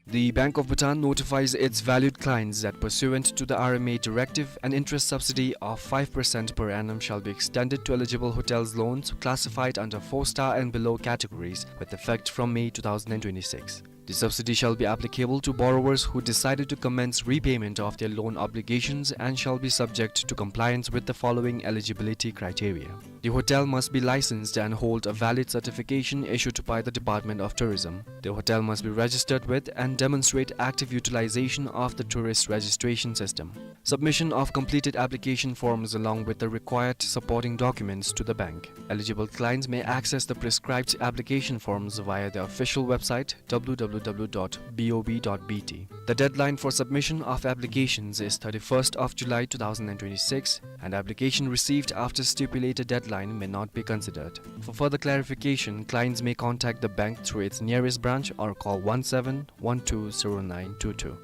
The Bank of Bhutan notifies its valued clients that pursuant to the R M A directive, an interest subsidy of five percent per annum shall be extended to eligible hotels loans classified under four-star and below categories with effect from May two thousand and twenty-six. The subsidy shall be applicable to borrowers who decided to commence repayment of their loan obligations and shall be subject to compliance with the following eligibility criteria. The hotel must be licensed and hold a valid certification issued by the Department of Tourism. The hotel must be registered with and demonstrate active utilization of the tourist registration system. Submission of completed application forms along with the required supporting documents to the bank. Eligible clients may access the prescribed application forms via the official website W W W dot B O B dot B T. The deadline for submission of applications is thirty-first of July two thousand and twenty-six, and application received after stipulated deadline may not be considered. For further clarification, clients may contact the bank through its nearest branch or call one seven one two zero nine two two.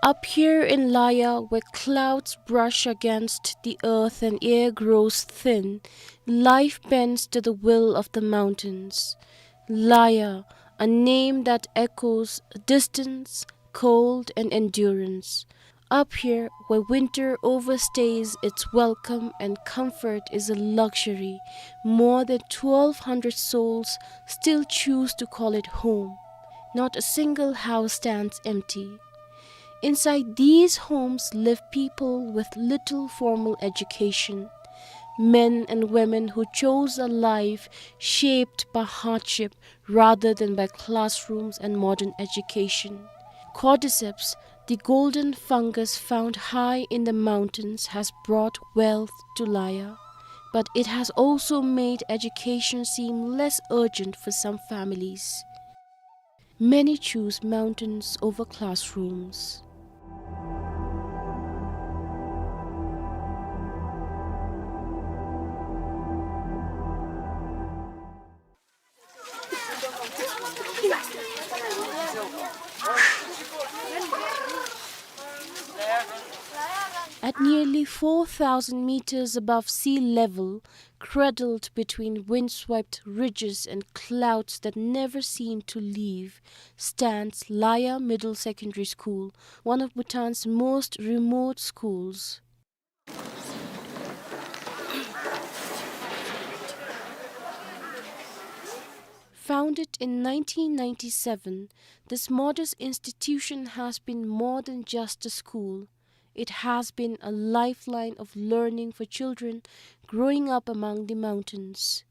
Up here in Laya, where clouds brush against the earth and air grows thin, life bends to the will of the mountains. Laya, a name that echoes distance, cold, and endurance. Up here, where winter overstays its welcome and comfort is a luxury, more than twelve hundred souls still choose to call it home. Not a single house stands empty. Inside these homes live people with little formal education, men and women who chose a life shaped by hardship rather than by classrooms and modern education. Cordyceps, the golden fungus found high in the mountains, has brought wealth to Laya, but it has also made education seem less urgent for some families. Many choose mountains over classrooms. At nearly four thousand meters above sea level, cradled between windswept ridges and clouds that never seem to leave, stands Laya Middle Secondary School, one of Bhutan's most remote schools. Founded in nineteen ninety-seven, this modest institution has been more than just a school. It has been a lifeline of learning for children growing up among the mountains.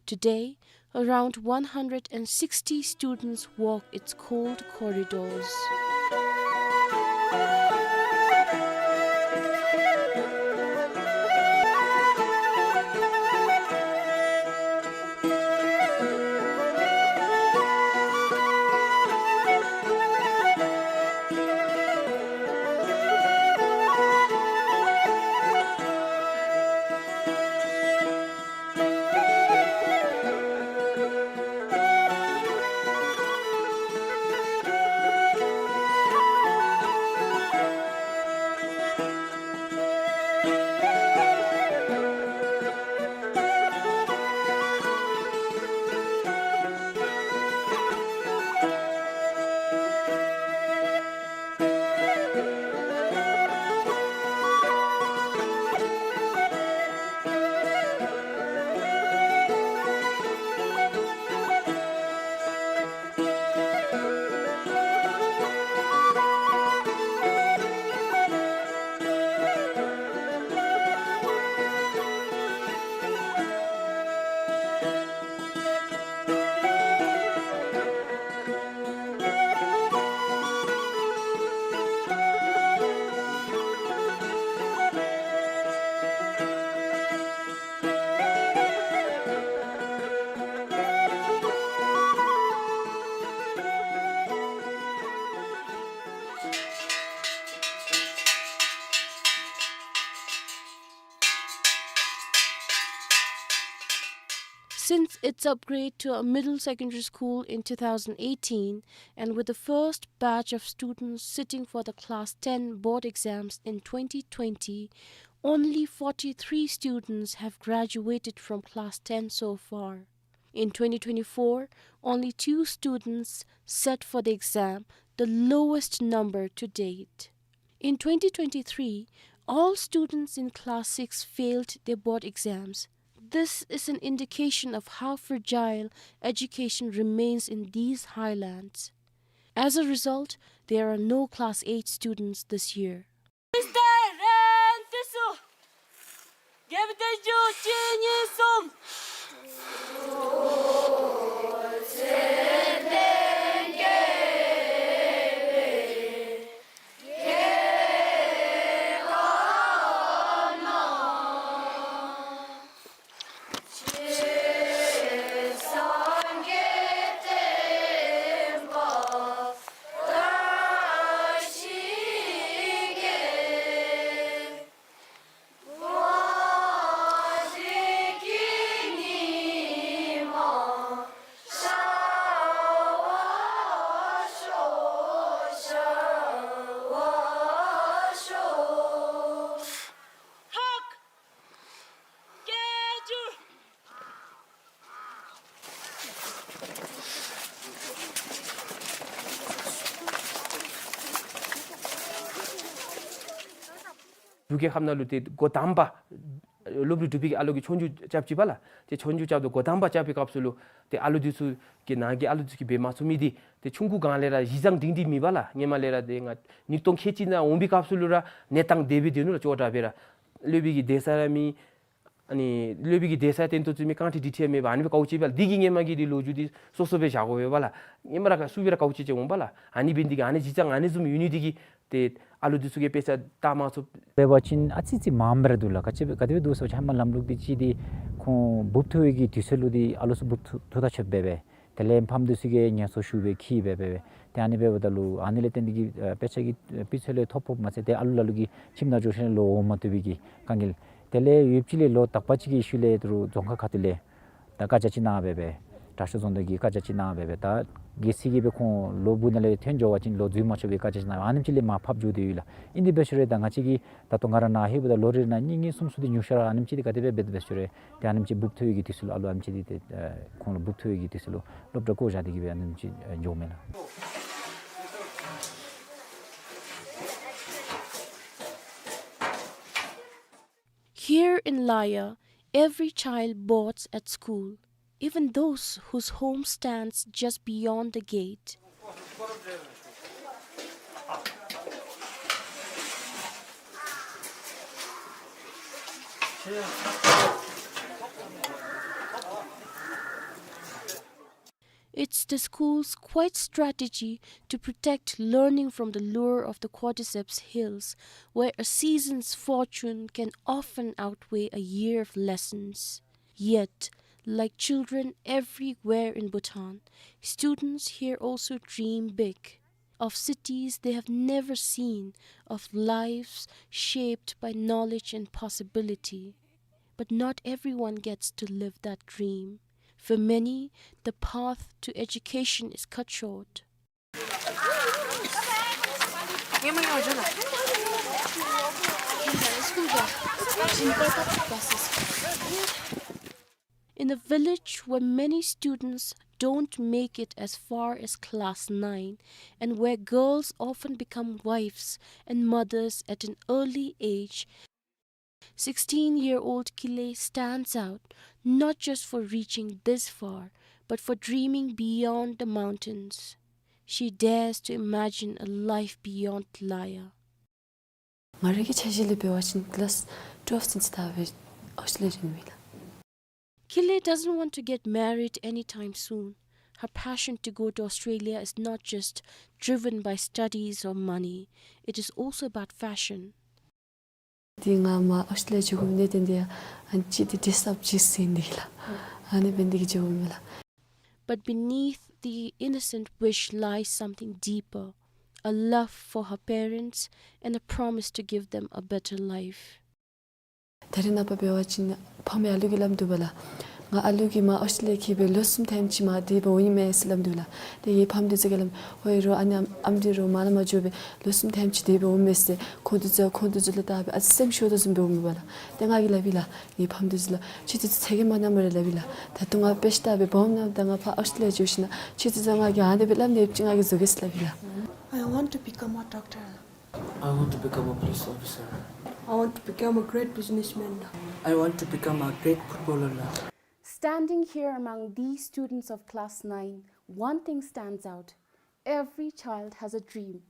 Today, around one hundred and sixty students walk its cold corridors. Since its upgrade to a middle secondary school in two thousand eighteen, and with the first batch of students sitting for the Class ten board exams in twenty twenty, only forty-three students have graduated from Class ten so far. In twenty twenty-four, only two students sat for the exam, the lowest number to date. In twenty twenty-three, all students in Class six failed their board exams. This is an indication of how fragile education remains in these highlands. As a result, there are no Class eight students this year. འབྲུག་རྒྱལ་ཁབ་ནང་ལུ་ཏེ་འགོ་དང་པ་སློབ་རིམ་དྲུག་པའི་གི་ཨ་ལོ་གི་ཆོས་རྒྱུགས་རྐྱབ་ཅི་པ་ལགས། ཏེ་ཆོས་རྒྱུགས་རྐྱབ་དོ་འགོ་དང་པ་རྐྱབ་པའི་སྐབས་སུ་ལུ་ཏེ་ཨ་ལོ་འདི་ཚུ་གི་ནང་གི་ཨ་ལོ་འདི་ཚུ་གིས་འབད་མ་ཚུགས་མི་འདི་ཏེ་ཆུང་ཀུ་སྒང་ལས་ར་གཞི་བཟང་སྒྲིང་སྒྲིང་མེད་པ་ལགས། ཧེ་མ་ལས་ར་ཏེ་ང་ཉིས་སྟོང་ཁལ་གཅིག་ནང་འོང་པའི་སྐབས་སུ་ལུ་ར་གནས་སྟངས་དེ་སྦེ་སྡོད་ནུག་ལགས། ཅོག་འཐདཔ་སྦེ་ར་སློབ་དཔོན་གྱི་གདན་ས་ར་མེད། ཨ་ནི་སློབ་དཔོན་གྱི་གདན་ས་བསྟེན་དོ་བཟུམ་མའི་རྐང་ཁྲི་དྲི་ཁྲི་ཡང་མེད་པར་ཨ་ནི་སྦེ་དཀའཝ་སྤྱད་པས་ལགས། འདི་གིས་ཧེ་མ་གི་འདི་ལོ་རྒྱུས་འདི་སོ་སོ་སྦེ་བཞག་དགོ་པས་ལགས། ཧེ་མ་ར་ག་སུ་སྦེ་ར་དཀའཝ་སྤྱད་སྤྱད་འོང་པས་ལགས། ཨ་ནི་འབད་ནི་འདི་གིས་ཨ་ནི་གཞི་བཟང་ཨ་ནི་བཟུམ་ཡོད་ནི་འདི་གིས་ཏེ་ཨ་ལོ་འདི་ཚུ་གིས་དཔེ་ཆ་བལྟ་མ་ཚུགས། འབད་བ་ཅིན་ཨ་ཙི་ཅིག་མངམ་སྦེ་ར་འདུག་ལགས། ག་ཅི་སྦེ་ག་དེ་སྦེ་འདུག་ཟེར་བ་ཅིན་ཧེ་མ་ལམ་ལུགས་འདི་ཅིག་འདི་ཁོང་འབུབ་ཐོན་གྱི་དུས་ཚོད་ལུ་འདི་ཨ་ལོ་ཚུ་འབུབ་ཐོན་ཐོན་ད་ཆོགཔ་སྦེ་སྦེ། དེ་ལས་ཕམ་འདི་ཚུ་གིས་ངལ་གསོ་ཞུ་སྦེ་འཁྱིད་སྦེ་སྦེ་སྦེ། ཏེ་ཨ་ནི་འབདཝ་ད་ལུ་ཨ་ནི་ལས་བརྟེན་ཏེ་གིས་ཨ་དཔེ་ཆ་གི་ཨ་སྤུས་ཚད་ལས་མཐོ་དཔོ་མ་ཚད་ཏེ་ཨ་ལོ་ལ་ལུ་གིས་ཁྱིམ་ནང་འགྱོ་ཞིནམ་ལས་ལོག་འོང་མ་བཏུབ་པའི་གི་དཀའ་ངལ། དེ་ལས་ཡོདཔ་ཅིག་ལས་ལོ་དག་པ་ཅིག་གི་ཤུལ་ལས་ད་རུང་རྫོང་ཁག་ཁ་ཐུག་ལས་ད་བཀའ་རྒྱ་ཅིག་གནང་སྦེ་སྦེ། དྲག་ཤོས་རྫོང་སྡེ་གིས་བཀའ་རྒྱ་ཅིག་གནང་སྦེ་སྦེ་ད་གལ་སྲིད་ཀྱི་སྦེ་ཁོང་ལོ་དགུ་ནང་ལས་ཐོན་འགྱོ་བ་ཅིན་ལོ་རྫུན་མ་ཆོག་པའི་བཀའ་རྒྱ་ཅིག་གནང་སྦེ་ཨ་ནེམ་ཅིག་ལས་མར་ཕབ་འགྱོ་དོ་ཡོད་ལགས། ཨིན་དེ་འབད་ཞུ་རུང་ད་ང་བཅས་ཀྱིས་ད་ལྟོ་ང་ར་ནཱ་ལྷོདཔ་ད་ལོ་རེ་ནང་གཉིས་གཉིས་གསུམ་གསུམ་དེ་ཉུང་ཤོས་ར་ཨ་ནེམ་ཅིག་དེ་ག་དེ་སྦེ་འབད་དེ་འབད་ཞུ་རུང་ཏེ་ཨ་ནེམ་ཅིག་འབུཔ་ཐོན་ཡོད་ཀྱི་དུས་ཚོད་ལུ་ཨ་ལོ་ཨ་ནེམ་ཅིག་དེ་ཏེ་ཁོང་ལུ་འབུཔ་ཐོན་ཡོད་ཀྱི་དུས་ཚོད་ལུ་སློབ་གྲྭ་བཀོ་བཞག་སྟེ་གི་སྦེ་ཨ་ནེམ་ཅིག་འགྱོཝ་མས་ལགས། Here in Laya, every child boards at school, even those whose home stands just beyond the gate. It's the school's quiet strategy to protect learning from the lure of the Cordyceps Hills, where a season's fortune can often outweigh a year of lessons. Yet, like children everywhere in Bhutan, students here also dream big, of cities they have never seen, of lives shaped by knowledge and possibility. But not everyone gets to live that dream. For many, the path to education is cut short. In a village where many students don't make it as far as class nine, and where girls often become wives and mothers at an early age, sixteen-year-old Kile stands out, not just for reaching this far, but for dreaming beyond the mountains. She dares to imagine a life beyond Laya. ང་རའི་གི་འཆར་གཞི་ལས་འབད་བ་ཅིན་ཀི་ལཱསི་ཊུ་ཝེལབ་ཚུན་ཚོད་བལྟ་སྦེ་ཨོསི་ཊྲེ་ལི་ཡ་འགྱོ་ནི་ཨིན་ལགས། Kile doesn't want to get married anytime soon. Her passion to go to Australia is not just driven by studies or money, it is also about fashion. ཏེ་ང་མར་ཨོསི་ཊྲེ་ལི་ཡ་འགྱོ་དགོ་མི་འདི་ཏེ་ཨ་ནི་ཅིག་ཏེ་ཌེ་རེསི་ཨཔ་ཅིག་ཟེར་ནི་ལགས། ཨ་ནི་འབད་ནི་འདི་གིས་འགྱོཝ་མས་ལགས། But beneath the innocent wish lies something deeper, a love for her parents and a promise to give them a better life. ད་རེས་ནངས་པ་འབད་བ་ཅིན་ཕམ་གྱིས་ཨ་ལུ་གི་སླབ་དོ་བ་ལགས། ང་ཨ་ལུ་གིས་མར་ཨོསི་ཊྲེ་ལི་ཡ་འཁྱིད་སྦེ་ལོ་གསུམ་ཐེངས་ཅིག་མར་དེ་སྦེ་འོང་ནི་མས་ཟེར་སླབ་དོ་ལགས། ཏེ་ངེའི་ཕམ་འདི་ཚུ་གིས་སླབ་ཨོ་ཨེ་རོགས་ཨ་ནི་ཨམ་འདི་རོགས་མར་ལས་མར་འགྱོ་སྦེ་ལོ་གསུམ་ཐེངས་ཅིག་དེ་སྦེ་འོང་མས་ཟེར་ཁོང་འདི་ཚུ་ཁོང་འདི་ཚུ་ལུ་བལྟ་སྦེ་ཨ་ཙི་སེམས་ཤོར་དོ་བཟུམ་སྦེ་འོངམ་མས་པ་ལགས། ཏེ་ང་གིས་སླབ་ཡི་ལགས། ངེའི་ཕམ་འདི་ཚུ་ལུ་ཁྱེད་ཚུ་ཚེ་གི་མ་ནམ་རེ་སླབ་ཡི་ལགས། ད་ལྟོ་ང་དཔེ་ཆ་བལྟ་སྦེ་སྦོམ་ནམ་ད་ང་ཕར་ཨོསི་ཊྲེ་ལི་ཡ་འགྱོ་ཞིནམ་ཁྱེད་ཚུ་ཚུ་ང་གིས་ཨ་ནི་སྦེ་སླབ་ནི་ཡོད་པ་ཅིན་ང་གིས་བཟོ་གེ་ཟེར་སླབ་ཡི་ལགས། I want to become a doctor. I want to become a police officer. I want to become a great businessman. I want to become a great footballer. Standing here among these students of class nine, one thing stands out. Every child has a dream.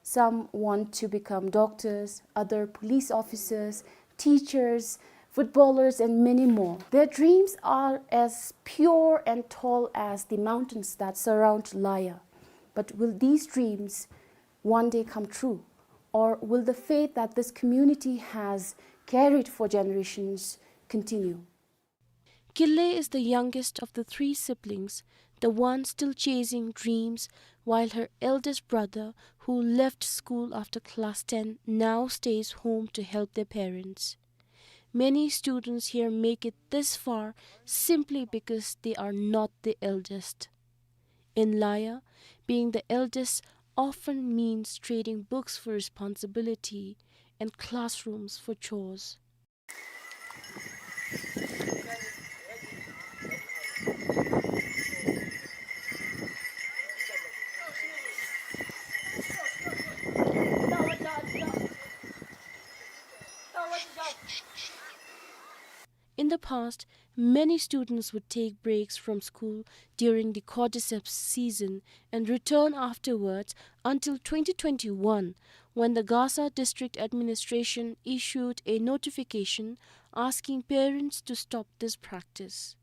Some want to become doctors, other police officers, teachers, footballers, and many more. Their dreams are as pure and tall as the mountains that surround Laya. But will these dreams one day come true? Or will the faith that this community has carried for generations continue? Kile is the youngest of the three siblings, the one still chasing dreams, while her eldest brother, who left school after class ten, now stays home to help their parents. Many students here make it this far simply because they are not the eldest. In Laya, being the eldest often means trading books for responsibility and classrooms for chores. In the past, many students would take breaks from school during the cordyceps season and return afterwards until twenty twenty-one, when the Gasa District Administration issued a notification asking parents to stop this practice.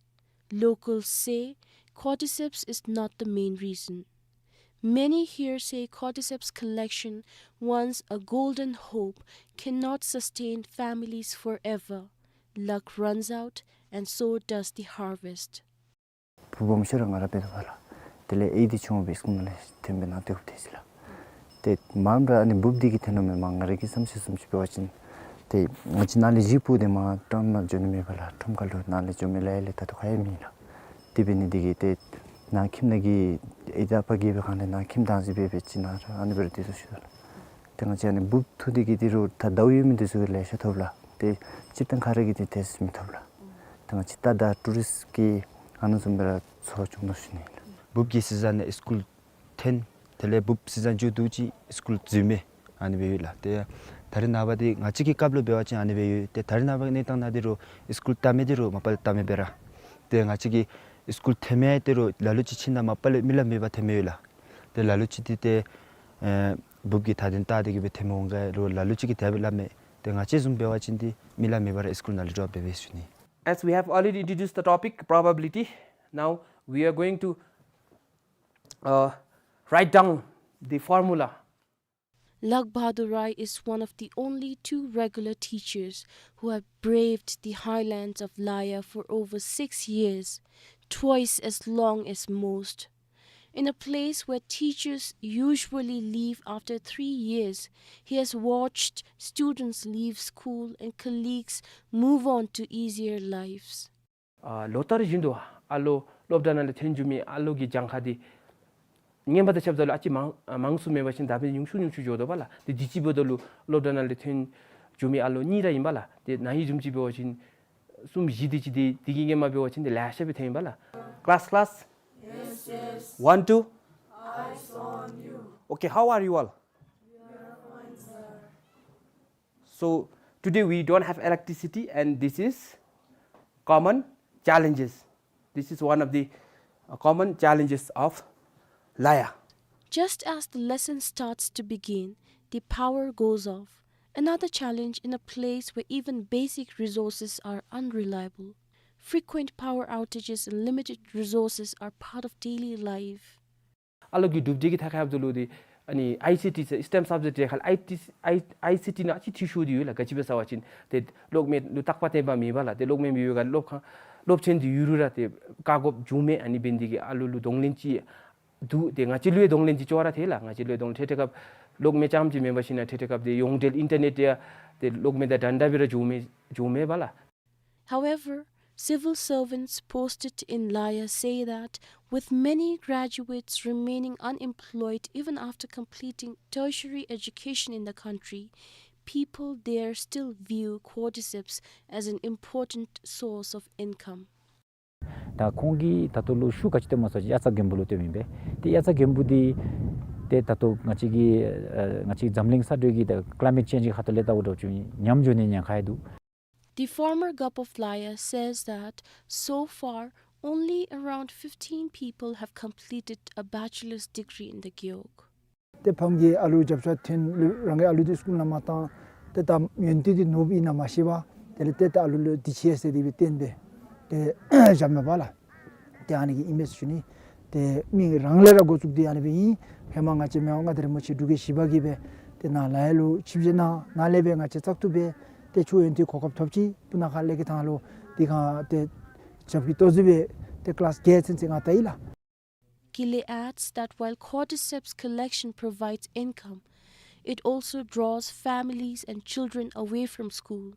Locals say cordyceps is not the main reason. Many here say cordyceps collection, once a golden hope, cannot sustain families forever. Luck runs out, and so does the harvest. བུ་སྦོམ་ཤོས་ར་ང་ར་འབད་དོ་བ་ལགས། དེ་ལས་ཨའི་འདི་ཆུང་བའི་སྐུ་ནང་ལས་ཐོན་སྦེ་ནཱ་སྡོདཔ་དེ་ཅིག་ལགས། ཏེ་མངམ་ར་ཨ་ནི་འབུཔ་འདི་གིས་འཐོན་ནུག་མས། མ་ང་རའི་གི་བསམ་ཤེས་བཟུམ་ཅིག་འབད་བ་ཅིན་ཏེ་ང་བཅས་ནཱ་ལས་གཞིས་སྤོ་སྟེ་མར་ཁྲོམ་ནང་འགྱོ་ནི་མེད་པ་ལགས། ཁྲོམ་ཁ་ལུ་ནཱ་ལས་འགྱོ་མི་ལ་ཡ་ལས་ད་ལྟོ་ག་ཡང་མེད་ལགས། དེ་འབད་ནི་འདི་གིས་ཏེ་ནཱ་ཁྱིམ་ནང་གི་ཨའི་དང་ཨ་པ་གིས་འབད་བའི་སྒང་ལས་ནཱ་ཁྱིམ་བདག་འཛིན་འབད་འབད་ཅིག་ནཱ་ར་ཨ་ནི་སྦེ་ར་སྡོད་དོ་ཞུ་དོ་ལགས། ཏེ་ང་བཅས་ཨ་ནི་འབུབ་འཐུ་སྟེ་གི་འདི་རུ་ད་ཟླཝ་ཡོད་མི་འདི་ཚུ་གིས་ལེ་ཤ་ཐོབ་ལགས། ཏེ་སྤྱིར་བཏང་ག་ར་གིས་འདི་ཏེ་མི་ཐོབ་ལགས། ཏེ་ང་བཅས་ད་ད་ཊུ་རིསཊ་ཀྱིས་ཨ་ནི་བཟུམ་སྦེ་ར་འཚོ་བ་སྐྱོང་དོ་ཞུ་ནི་ལགས། འབུབ་ཀྱི་སི་ཛན་ནང་སི་ཀུལ་འཐོན། དེ་ལས་འབུབ་སི་ཛན་མཇུག་བསྡུ་ཅི་སི་ཀུལ་འཛུལ་མི་ཨ་ནི་སྦེ་ཡོད་ལགས། ཏེ་ད་རེས་ནངས་པ་འདི་ང་བཅས་ཀྱི་སྐབས་ལུ་འབད་བ་ཅིན་ཨ་ནི་སྦེ་ཡོད། ཏེ་ད་རེས་ནངས་པ་གནས་སྟངས་ནང་འདི་རུ་སི་ཀུལ་བལྟ་མི་འདི་རུ་མ་པ་ལས་བལྟ་མི་སྦེ་ར། ཏེ་ང་བཅས་ཀྱི་སི་ཀུལ་འཐོན་མི་འདི་རུ་ལ་ལུ་ཅིག་ཕྱིན་ད་མ་པ་ལས་མི་ལ་མེད་པར་འཐོན་མི་ཡོད་ལགས། ཏེ་ལ་ལུ་ཅིག་འདི་ཏེ་ཨེ་འབུབ་ཀྱི་མཐའ་དོན་བལྟ་སྟེ་གི་སྦེ་འཐོན་མི་འོང་ག་རུང་ལ་ལུ་ཅིག་གིས་དེ་སྦེ་སླབ་མས། ཏེ་ང་བཅས་བཟུམ་འབད་བ་ཅིན་འདི་མི་ལ་མེད་པར་སི་ཀུལ་ནང་ལས་ཌོབ་འབད་འབད་ཞུ་ནི། As we have already introduced the topic probability, now we are going to uh, write down the formula. Lakh Bahadur Rai is one of the only two regular teachers who have braved the highlands of Laya for over six years, twice as long as most. In a place where teachers usually leave after three years, he has watched students leave school and colleagues move on to easier lives. ཨ་ལོ་ལྟར་བཞིན་དུ་ཨ་ལོ་སློབ་གྲྭ་ནང་ལས་འཐོན་འགྱོ་མི་ཨ་ལོ་གི་གྱངས་ཁ་འདི་སྔོན་མ་དང་ཕྱདཔ་ད་ལུ་ཨ་ཙི་མང་ཨ་མང་སུ་མེད་པ་ཅིན་ད་འབདན་ཉུང་སུ་ཉུང་སུ་འགྱོ་དོ་བ་ལགས། ཏེ་དུས་ཅི་འབདཝ་ད་ལུ་སློབ་གྲྭ་ནང་ལས་འཐོན་འགྱོ་མི་ཨ་ལོ་གཉིས་ར་ཨིན་པ་ལགས། ཏེ་ན་ཧིང་བཟུམ་ཅིག་འབད་བ་ཅིན་གསུམ་བཞི་དེ་ཅིག་འདི་འདི་གི་སྔོན་མ་འབད་བ་ཅིན་འདི་ལེ་ཤ་སྦེ་འཐོན་ཨིན་པ་ལགས། Class, class? Yes, yes. One, two? Eyes on you. Okay, how are you all? We are fine, sir. So today we don't have electricity, and this is common challenges. This is one of the uh, common challenges of Laya. Just as the lesson starts to begin, the power goes off. Another challenge in a place where even basic resources are unreliable. Frequent power outages and limited resources are part of daily life. ཨ་ལོ་གི་གྲུབ་འབྲས་ཀྱི་ཐད་ཁར་འབདཝ་ད་ལུ་ཏེ་ཨ་ནི་ཨའི་སི་ཊི་ཟེར་སི་ཊེམ་སབ་ཇེཀཊ་ཟེར་ཁ་ལས་ཨའི་སི་ཊི་ཨའི་ཨའི་སི་ཊི་ནང་ཨ་ཙི་འཐུས་ཤོར་ཏེ་ཡོད་ལགས། ག་ཅི་སྦེ་ཟེར་བ་ཅིན་ཏེ་གློག་མེ་ལུ་རྟག་པ་བརྟེན་པ་མེད་པ་ལགས། ཏེ་གློག་མེ་མེད་པའི་སྒང་སློབ་ཁང་སློབ་ཚན་འདི་ཡུན་རིང་ར་ཏེ་བཀག་དགོཔ་བྱུང་མས། ཨ་ནི་འབད་ནི་འདི་གིས་ཨ་ལོ་ལུ་གདོང་ལེན་ཅིག་འདུག། ཏེ་ང་བཅས་ལུ་ཡང་གདོང་ལེན་ཅིག་ཅོག་ར་འཐད་ལགས། ང་བཅས་ལུ་ཡང་གདོང་ལེན་འཕྲལ་འཕྲལ་སྐབས་གློག་མེ་རྐྱངམ་ཅིག་མེན་པར་ཞིན་ན་འཕྲལ་འཕྲལ་སྐབས་ཏེ་ཡོངས་འབྲེལ་ཨིན་ཊར་ནེཊ་ཡང་ཏེ་གློག་མེ་དང་འདྲན་འདྲ་སྦེ་ར་འགྱོ་མི་འགྱོ་མས་པ་ལགས། However, civil servants posted in Laya say that with many graduates remaining unemployed even after completing tertiary education in the country, people there still view cordyceps as an important source of income. ད་ཁོང་གིས་ད་ལྟོ་ལུ་ཤུགས་ག་ཅི་བཏོནམ་སྨོ་ཟེར་བ་ཅིན་དབྱར་རྩྭ་དགུན་འབུ་ལུ་བཏོནམ་ཨིན་པས། ཏེ་དབྱར་རྩྭ་དགུན་འབུ་འདི་ཏེ་ད་ལྟོ་ང་བཅས་ཀྱི་ཨ་ང་བཅས་འཛམ་གླིང་ས་བགྲོད་ཀྱི་ད་ཀླའི་མེཊ་ཅེནཇ་གི་ཁ་ཐུག་ལས་བལྟཝ་ད་ཅིག་ཉམས་འགྱོ་ནི་ཉེན་ཁ་ཡང་འདུག། The former Gup of Laya says that so far only around fifteen people have completed a bachelor's degree in the Gewog. ཏེ་ཕམ་གྱིས་ཨ་ལུ་རྒྱབ་ཤ་འཐེན་ལུ་རང་གི་ཨ་ལུ་འདི་སི་ཀུལ་ནང་མ་བཏང་། ཏེ་ད་ཡོན་ཏན་འདི་ནོར་བ་ཨིན་ན་མ་ཤེས་པར་དེ་ལས་ཏེ་ད་ཨ་ལུ་ལུ་འདི་ཅིག་ཡོད་ཟེར་དེ་སྦེ་བསྟན་སྦེ་ཏེ་བཞགཔ་མས་པ་ལགས། ཏེ་ཨ་ནི་གི་ཨིན་མས་ཟེར་ཞུ་ནི། ཏེ་མི་རང་ལས་ར་འགོ་བཙུགས་ཏེ་ཨ་ནི་སྦེ་ཨིན། ཧེ་མ་ང་བཅས་མི་དབང་མངའ་བདག་རིན་པོ་ཆེ་འབྲུག་རྒྱལ་བཞི་པ་གིས་སྦེ་ཏེ་ནཱ་ལ་ཡ་ལུ་ཆིབས་བསྒྱུར་གནང་། ནཱ་ལས་སྦེ་ང་བཅས་བཙག་འཐུ་འབད་ཏེ་ཁྱོད་ཡོན་ཏན་གོ་སྐབས་ཐོབ་ཅི། སྤུ་ན་ཁ་ལས་ཀྱི་ཐང་ལུ་འདི་ག་ཏེ་རྒྱབ་ཀྱི་ལྟོ་བཟོ་སྦེ་ཏེ་ཀི་ལཱསི་བརྒྱད་ཚུན་ཚོད་ང་བལྟ་ཡི་ལགས། Kile adds that while cordyceps collection provides income, it also draws families and children away from school.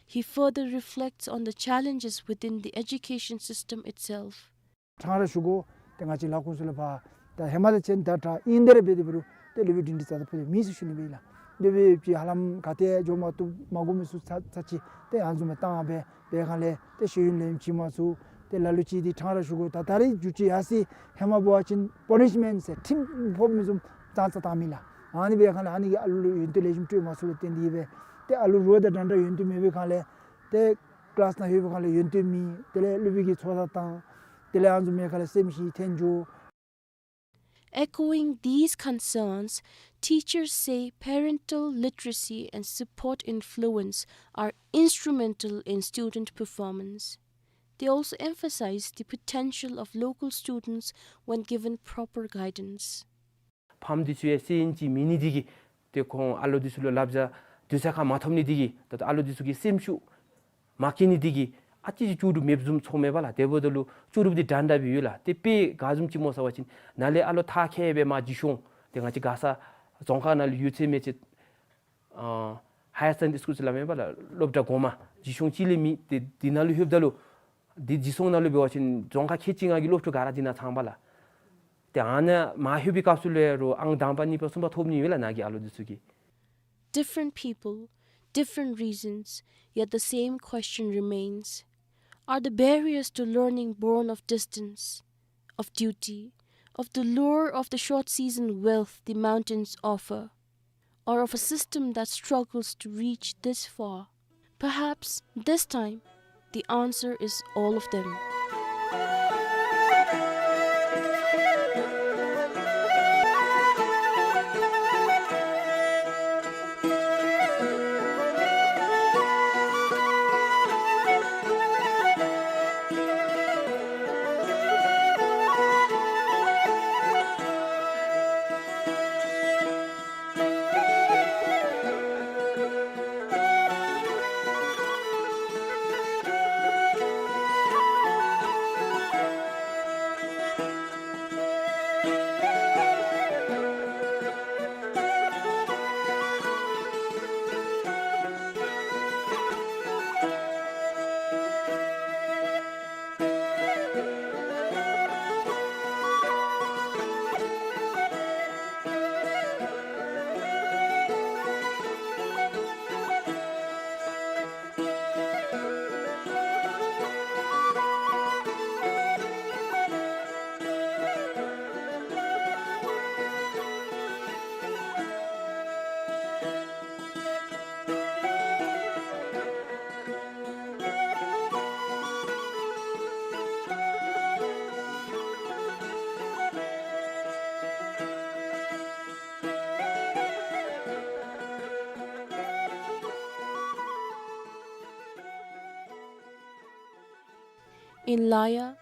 He further reflects on the challenges within the education system itself. ཕྲང་ར་ཞུ་དགོ། ཏེ་ང་བཅས་ལ་ཁོང་ཚུ་ལུ་ཕར་ད་ཧེ་མ་དང་གཅིག་ཁར་ད་ཨིན་དེ་ར་འབད་དེ་འབད་རུང་ཏེ་སློབ་དཔོན་སྒྲིང་སྒྲི་རྩ་དང་ཕུད་དེ་མེད་ཟེར་ཞུ་ནི་སྦེ་ཨིན་ལགས། སློབ་དཔོན་ཅིག་ཧ་ལམ་ག་ཏེ་འགྱོ་མ་བཏུབ་མ་གོ་མི་ཚུ་ཚར་ཚར་ཅིག་ཏེ་ཨ་ནི་བཟུམ་སྦེ་བཏང་སྦེ་འབད་སྒང་ལས་ཏེ་ཤེས་ཡོན་ལེན་བྱིན་མ་ཚུགས། ཏེ་ལ་ལུ་ཅིག་འདི་ཕྲང་ར་ཞུ་དགོ། ད་ད་རེས་འགྱོ་ཅི་ཡར་སོང་ཧེ་མ་འབད་བ་ཅིན་པ་ནིཤ་མེནཊ་ཟེར་ཁྲིམས་ཕོག་མི་བཟུམ་ཙང་ཙང་བཏང་མི་ལགས། ཨ་ནི་འབད་སྒང་ལས་ཨ་ནི་གིས་ཨ་ལུ་ལུ་ཡོན་ཏན་ལེགས་ཤོམ་སྤྲོད་མ་ཚུགསཔ་ལས་བརྟེན་ཏེ་སྦེ་ཏེ་ཨ་ལུ་རོགས་དང་འདྲན་འདྲ་ཡོན་ཏན་མེད་པའི་སྒང་ལས་ཏེ་ཀི་ལཱསི་ནང་ལྷོད་པའི་སྒང་ལས་ཡོན་ཏན་མེད། དེ་ལས་སློབ་དཔོན་གྱིས་ཚོར་བ་བཏང་། དེ་ལས་ཨ་ནི་བཟུམ་མའི་སྒང་ལས་སེམས་ཤི་འཐོན་འགྱོ། Echoing these concerns, teachers say parental literacy and support influence are instrumental in student performance. They also emphasize the potential of local students when given proper guidance. ཕམ་འདི་ཚུ་ཡང་སེམས་ཅན་ཅིག་མེད་ནི་འདི་གིས་ཏེ་ཁོང་ཨ་ལོ་འདི་ཚུ་ལུ་བསླབ་བྱ་དུས་ཚོད་ཁར་མ་ཐོབ་ནི་འདི་གིས་ད་ལྟོ་ཨ་ལོ་འདི་ཚུ་གི་སེམས་ཤུགས་མ་སྐྱེ་ནི་འདི་གིས་ཨ་ཙི་ཅིག་ལྕོགས་གྲུབ་མེདཔ་བཟུམ་ཚོརཝ་མས་པ་ལགས། དེ་འབདཝ་ད་ལུ་ལྕོགས་གྲུབ་འདི་འདྲན་འདྲ་སྦེ་ཡོད་ལགས། ཏེ་དཔེ་ག་བཟུམ་ཅིག་སྨོ་ཟེར་བ་ཅིན་ནཱ་ལས་ཨ་ལོ་མཐར་འཁྱོལ་སྦེ་མར་རྗེས་ཤུལ་ཏེ་ང་བཅས་མགར་ས་རྫོང་ཁག་ནང་ལུ་ཡོད་ཚད་མི་ཅིག་ཨ་ཧའི་ཡར་སེ་ཀེན་ཌ་རི་སི་ཀུལ་ཟེར་སླབ་མས་པ་ལགས། སློབ་གྲྭ་གོང་མ་རྗེས་ཤུལ་གཅིག་ལས་མེད། ཏེ་འདི་ནང་ལུ་ལྷོདཔ་ད་ལུ་ འདི་འཛིན་སྐྱོང་ནང་ལུ་འབད་བ་ཅིན་རྫོང་ཁག་ཁལ་གཅིག་ལྔ་གི་སློབ་ཕྲུག་ག་ར་འདི་ནང་ཚང་པ་ལགས། ཏེ་ཨ་ནཱ་མ་ལྷོད་པའི་སྐབས་སུ་ལུ་ཡང་རུང་ཨང་དང་པ་གཉིས་པ་གསུམ་པ་ཐོབ་ནི་ཡོད་ལགས་ནཱ་གི་ཨ་ལོ་འདི་ཚུ་གིས། Different people, different reasons, yet the same question remains. Are the barriers to learning born of distance, of duty, of the lure of the short season wealth the mountains offer, or of a system that struggles to reach this far? Perhaps this time the answer is all of them. In Laya,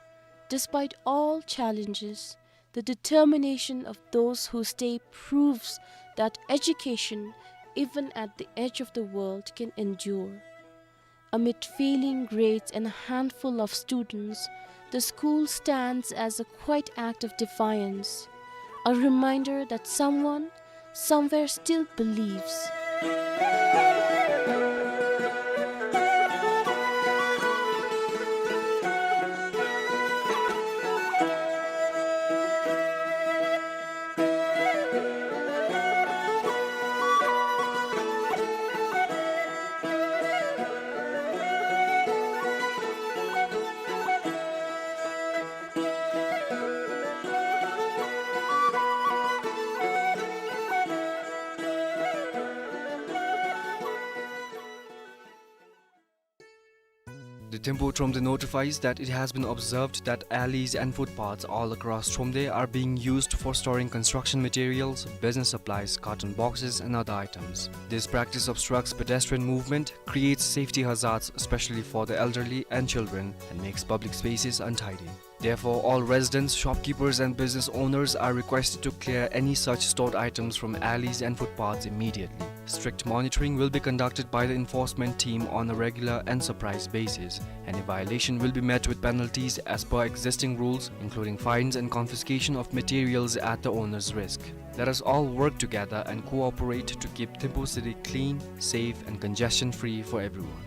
despite all challenges, the determination of those who stay proves that education, even at the edge of the world, can endure. Amid failing grades and a handful of students, the school stands as a quiet act of defiance, a reminder that someone somewhere still believes. The Thimphu Thromde notifies that it has been observed that alleys and footpaths all across Thromde are being used for storing construction materials, business supplies, carton boxes, and other items. This practice obstructs pedestrian movement, creates safety hazards, especially for the elderly and children, and makes public spaces untidy. Therefore, all residents, shopkeepers, and business owners are requested to clear any such stored items from alleys and footpaths immediately. Strict monitoring will be conducted by the enforcement team on a regular and surprise basis. Any violation will be met with penalties as per existing rules, including fines and confiscation of materials at the owner's risk. Let us all work together and cooperate to keep Thimphu city clean, safe, and congestion-free for everyone.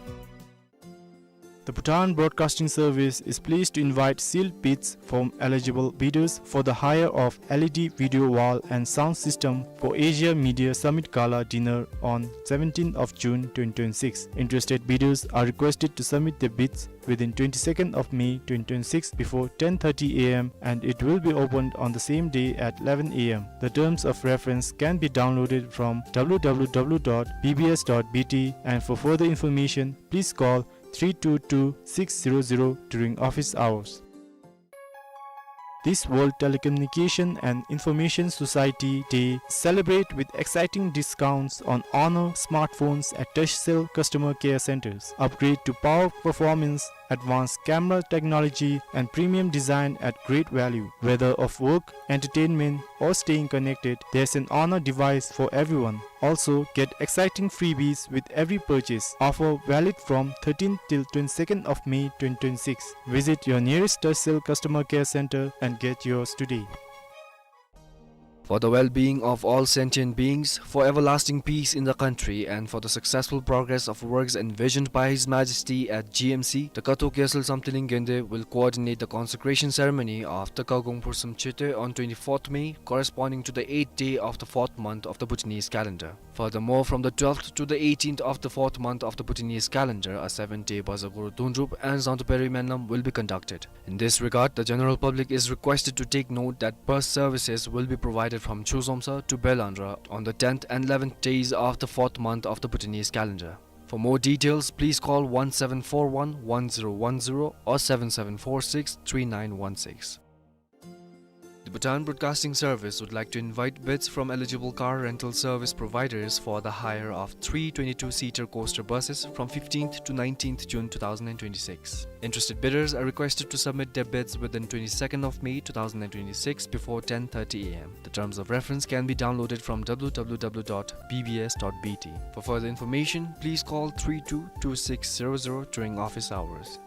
The Bhutan Broadcasting Service is pleased to invite sealed bids from eligible bidders for the hire of L E D video wall and sound system for Asia Media Summit Gala Dinner on seventeenth of June twenty twenty-six. Interested bidders are requested to submit their bids within twenty-second of May twenty twenty-six before ten thirty A M, and it will be opened on the same day at eleven A M. The terms of reference can be downloaded from W W W dot B B S dot B T, and for further information, please call three two two six zero zero during office hours. This World Telecommunication and Information Society Day celebrate with exciting discounts on Honor smartphones at Touchcell customer care centers. Upgrade to power performance, advanced camera technology, and premium design at great value. Whether of work, entertainment, or staying connected, there's an Honor device for everyone. Also, get exciting freebies with every purchase. Offer valid from thirteenth till twenty-second of May twenty twenty-six. Visit your nearest Touchcell customer care center and get yours today. For the well-being of all sentient beings, for everlasting peace in the country, and for the successful progress of works envisioned by His Majesty at G M C, the Kato Gyaltsel Samthiling Gende will coordinate the consecration ceremony of the Kagong Phursum Chete on twenty-fourth May, corresponding to the eighth day of the fourth month of the Bhutanese calendar. Furthermore, from the twelfth to the eighteenth of the fourth month of the Bhutanese calendar, a seven-day Bazaar Guru Dundrup and Zangtu Peri Menlam will be conducted. In this regard, the general public is requested to take note that bus services will be provided from Chuzomsa to Belandra on the tenth and eleventh days of the fourth month of the Bhutanese calendar. For more details, please call one seven four one one zero one zero or seven seven four six three nine one six. The Bhutan Broadcasting Service would like to invite bids from eligible car rental service providers for the hire of three twenty-two-seater coaster buses from fifteenth to nineteenth June two thousand and twenty-six. Interested bidders are requested to submit their bids within twenty-second of May two thousand and twenty-six before ten thirty A M. The terms of reference can be downloaded from W W W dot B B S dot B T. For further information, please call three two two six zero zero during office hours.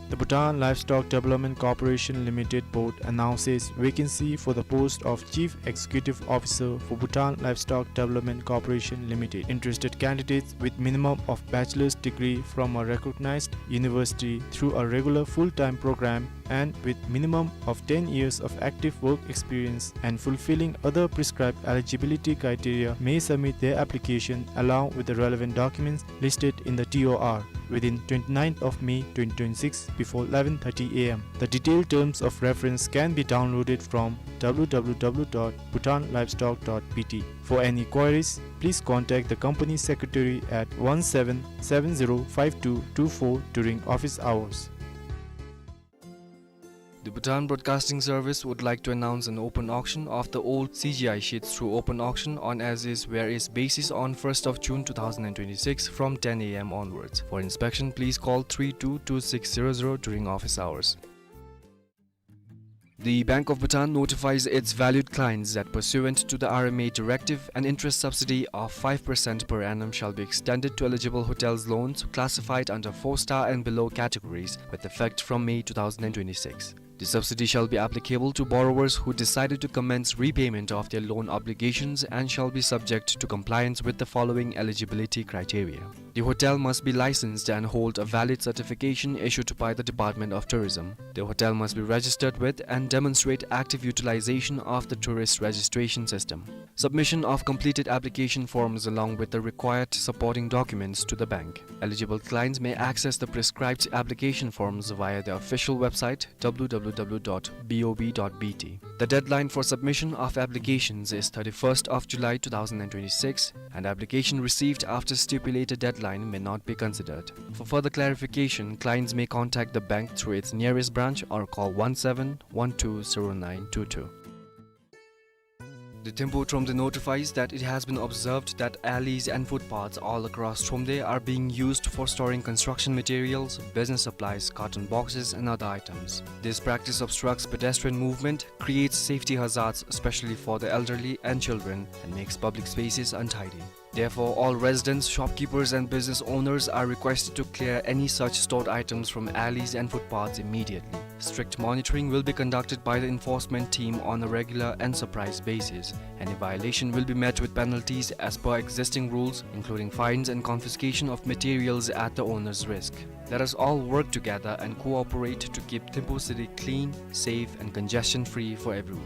The Bhutan Livestock Development Corporation Limited Board announces vacancy for the post of Chief Executive Officer for Bhutan Livestock Development Corporation Limited. Interested candidates with minimum of bachelor's degree from a recognized university through a regular full-time program and with minimum of ten years of active work experience and fulfilling other prescribed eligibility criteria may submit their application along with the relevant documents listed in the T O R within twenty-ninth of May twenty twenty-six before eleven thirty A M. The detailed terms of reference can be downloaded from W W W dot bhutan livestock dot B T. For any queries, please contact the company secretary at one seven seven zero five two two four during office hours. The Bhutan Broadcasting Service would like to announce an open auction of the old C G I sheets through open auction on as-is, where-is basis on first of June two thousand and twenty-six from ten A M onwards. For inspection, please call three two two six zero zero during office hours. The Bank of Bhutan notifies its valued clients that pursuant to the R M A directive, an interest subsidy of five percent per annum shall be extended to eligible hotels loans classified under four-star and below categories with effect from May two thousand and twenty-six. The subsidy shall be applicable to borrowers who decided to commence repayment of their loan obligations and shall be subject to compliance with the following eligibility criteria. The hotel must be licensed and hold a valid certification issued by the Department of Tourism. The hotel must be registered with and demonstrate active utilization of the tourist registration system. Submission of completed application forms along with the required supporting documents to the bank. Eligible clients may access the prescribed application forms via the official website W W W dot B O B dot B T. The deadline for submission of applications is thirty-first of July two thousand and twenty-six, and application received after stipulated deadline may not be considered. For further clarification, clients may contact the bank through its nearest branch or call one seven one two zero nine two two. The Thimphu Thromde notifies that it has been observed that alleys and footpaths all across Thromde are being used for storing construction materials, business supplies, carton boxes, and other items. This practice obstructs pedestrian movement, creates safety hazards, especially for the elderly and children, and makes public spaces untidy. Therefore, all residents, shopkeepers, and business owners are requested to clear any such stored items from alleys and footpaths immediately. Strict monitoring will be conducted by the enforcement team on a regular and surprise basis. Any violation will be met with penalties as per existing rules, including fines and confiscation of materials at the owner's risk. Let us all work together and cooperate to keep Thimphu city clean, safe, and congestion-free for everyone.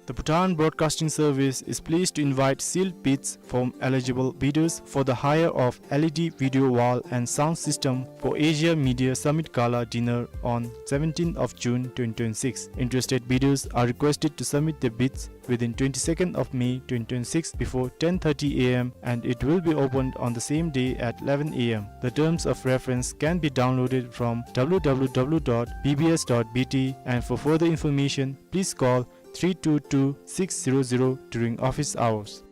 The Bhutan Broadcasting Service is pleased to invite sealed bids from eligible bidders for the hire of L E D video wall and sound system for Asia Media Summit Gala Dinner on seventeenth of June twenty twenty-six. Interested bidders are requested to submit their bids within twenty-second of May twenty twenty-six before ten thirty A M, and it will be opened on the same day at eleven A M. The terms of reference can be downloaded from W W W dot B B S dot B T, and for further information, please call three two two six zero zero during office hours.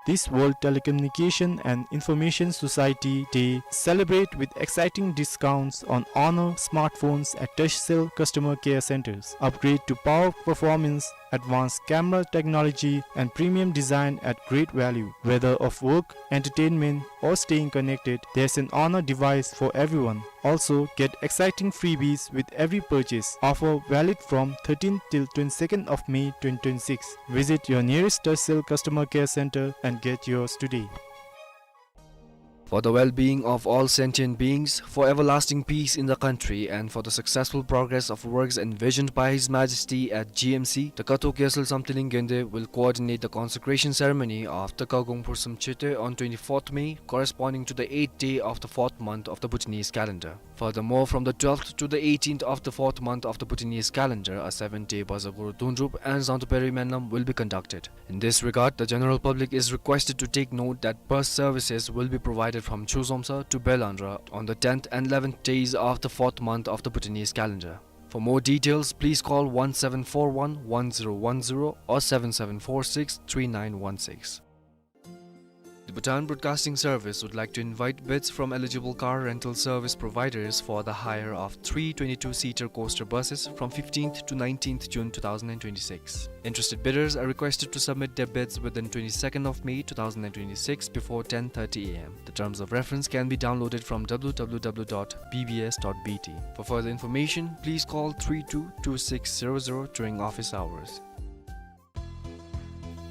This World Telecommunication and Information Society Day celebrate with exciting discounts on Honor smartphones at Touchcell customer care centers. Upgrade to power performance advanced camera technology, and premium design at great value. Whether of work, entertainment, or staying connected, there's an Honor device for everyone. Also, get exciting freebies with every purchase. Offer valid from thirteenth till twenty-second of May twenty twenty-six. Visit your nearest Turcell customer care center and get yours today. For the well-being of all sentient beings, for everlasting peace in the country, and for the successful progress of works envisioned by His Majesty at G M C, the Kato Gyaltsel Samdheling Gende will coordinate the consecration ceremony of the Kagong Phursum Chete on twenty-fourth May, corresponding to the eighth day of the fourth month of the Bhutanese calendar. Furthermore, from the twelfth to the eighteenth of the fourth month of the Bhutanese calendar, a seven-day Baza Guru Dundrup and Zangdo Peri Menlam will be conducted. In this regard, the general public is requested to take note that bus services will be provided from Chuzomsa to Belandra on the tenth and eleventh days of the fourth month of the Bhutanese calendar. For more details, please call one seven four one, one zero one zero or seven seven four six, three nine one six. The Bhutan Broadcasting Service would like to invite bids from eligible car rental service providers for the hire of three twenty-two-seater coaster buses from fifteenth to nineteenth June two thousand and twenty-six. Interested bidders are requested to submit their bids within twenty-second of May two thousand and twenty-six before ten thirty A M. The terms of reference can be downloaded from W W W dot B B S dot B T. For further information, please call three two two six zero zero during office hours.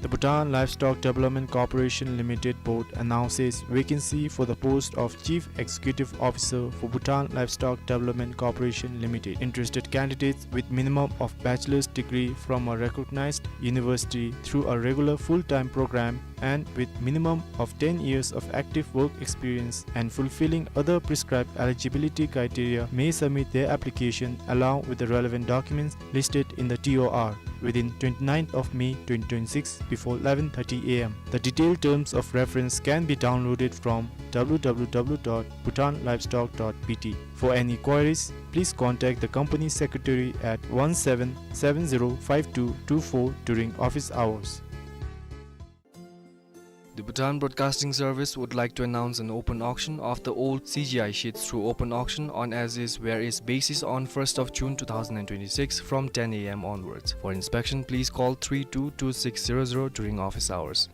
The Bhutan Livestock Development Corporation Limited Board announces vacancy for the post of Chief Executive Officer for Bhutan Livestock Development Corporation Limited. Interested candidates with minimum of bachelor's degree from a recognized university through a regular full-time program and with minimum of ten years of active work experience and fulfilling other prescribed eligibility criteria may submit their application along with the relevant documents listed in the T O R within twenty-ninth of May twenty twenty-six before eleven thirty A M. The detailed terms of reference can be downloaded from W W W dot bhutan livestock dot B T. For any queries, please contact the company secretary at one seven seven zero five two two four during office hours. The Bhutan Broadcasting Service would like to announce an open auction of the old C G I sheets through open auction on as-is, where-is basis on first of June two thousand and twenty-six from ten A M onwards. For inspection, please call three two two six zero zero during office hours.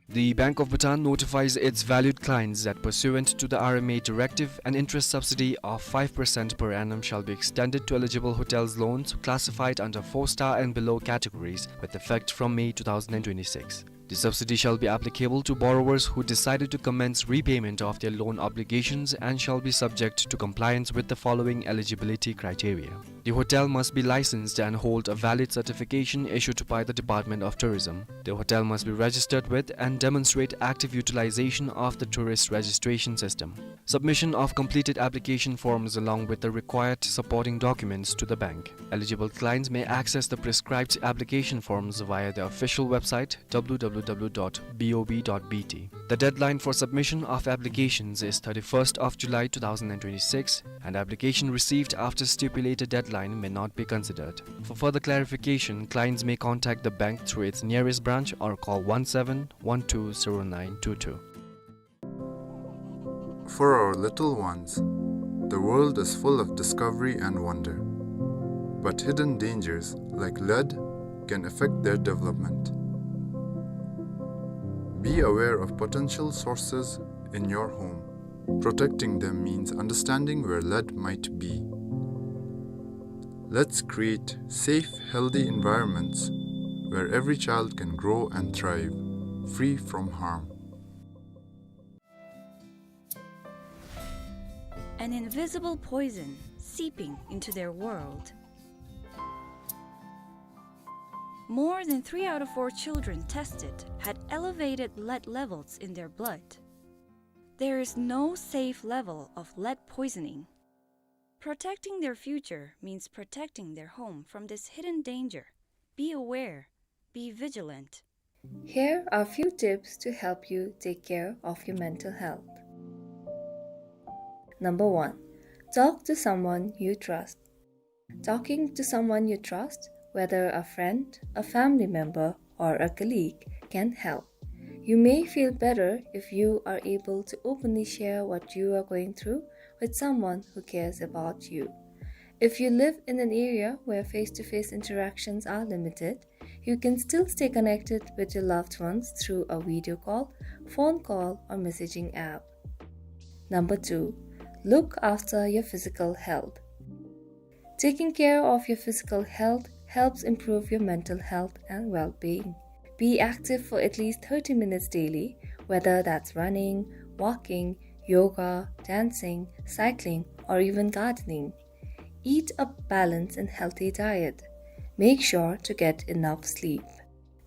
The Bank of Bhutan notifies its valued clients that pursuant to the R M A directive, an interest subsidy of five percent per annum shall be extended to eligible hotels loans classified under four-star and below categories with effect from May two thousand and twenty-six. The subsidy shall be applicable to borrowers who decided to commence repayment of their loan obligations and shall be subject to compliance with the following eligibility criteria. The hotel must be licensed and hold a valid certification issued by the Department of Tourism. The hotel must be registered with and demonstrate active utilization of the tourist registration system. Submission of completed application forms along with the required supporting documents to the bank. Eligible clients may access the prescribed application forms via the official website W W W dot B O B dot B T. The deadline for submission of applications is thirty-first of July two thousand and twenty-six, and application received after stipulated deadline may not be considered. For further clarification, clients may contact the bank through its nearest branch or call one seven one two zero nine two two. For our little ones, the world is full of discovery and wonder. But hidden dangers like lead can affect their development. Be aware of potential sources in your home. Protecting them means understanding where lead might be. Let's create safe, healthy environments where every child can grow and thrive, free from harm. An invisible poison seeping into their world. More than three out of four children tested had elevated lead levels in their blood. There is no safe level of lead poisoning. Protecting their future means protecting their home from this hidden danger. Be aware. Be vigilant. Here are few tips to help you take care of your mental health. Number one, talk to someone you trust. Talking to someone you trust, whether a friend, a family member, or a colleague, can help. You may feel better if you are able to openly share what you are going through with someone who cares about you. If you live in an area where face-to-face interactions are limited, you can still stay connected with your loved ones through a video call, phone call, or messaging app. Number two, look after your physical health. Taking care of your physical health helps improve your mental health and well-being. Be active for at least thirty minutes daily, whether that's running, walking, yoga, dancing, cycling, or even gardening. Eat a balanced and healthy diet. Make sure to get enough sleep.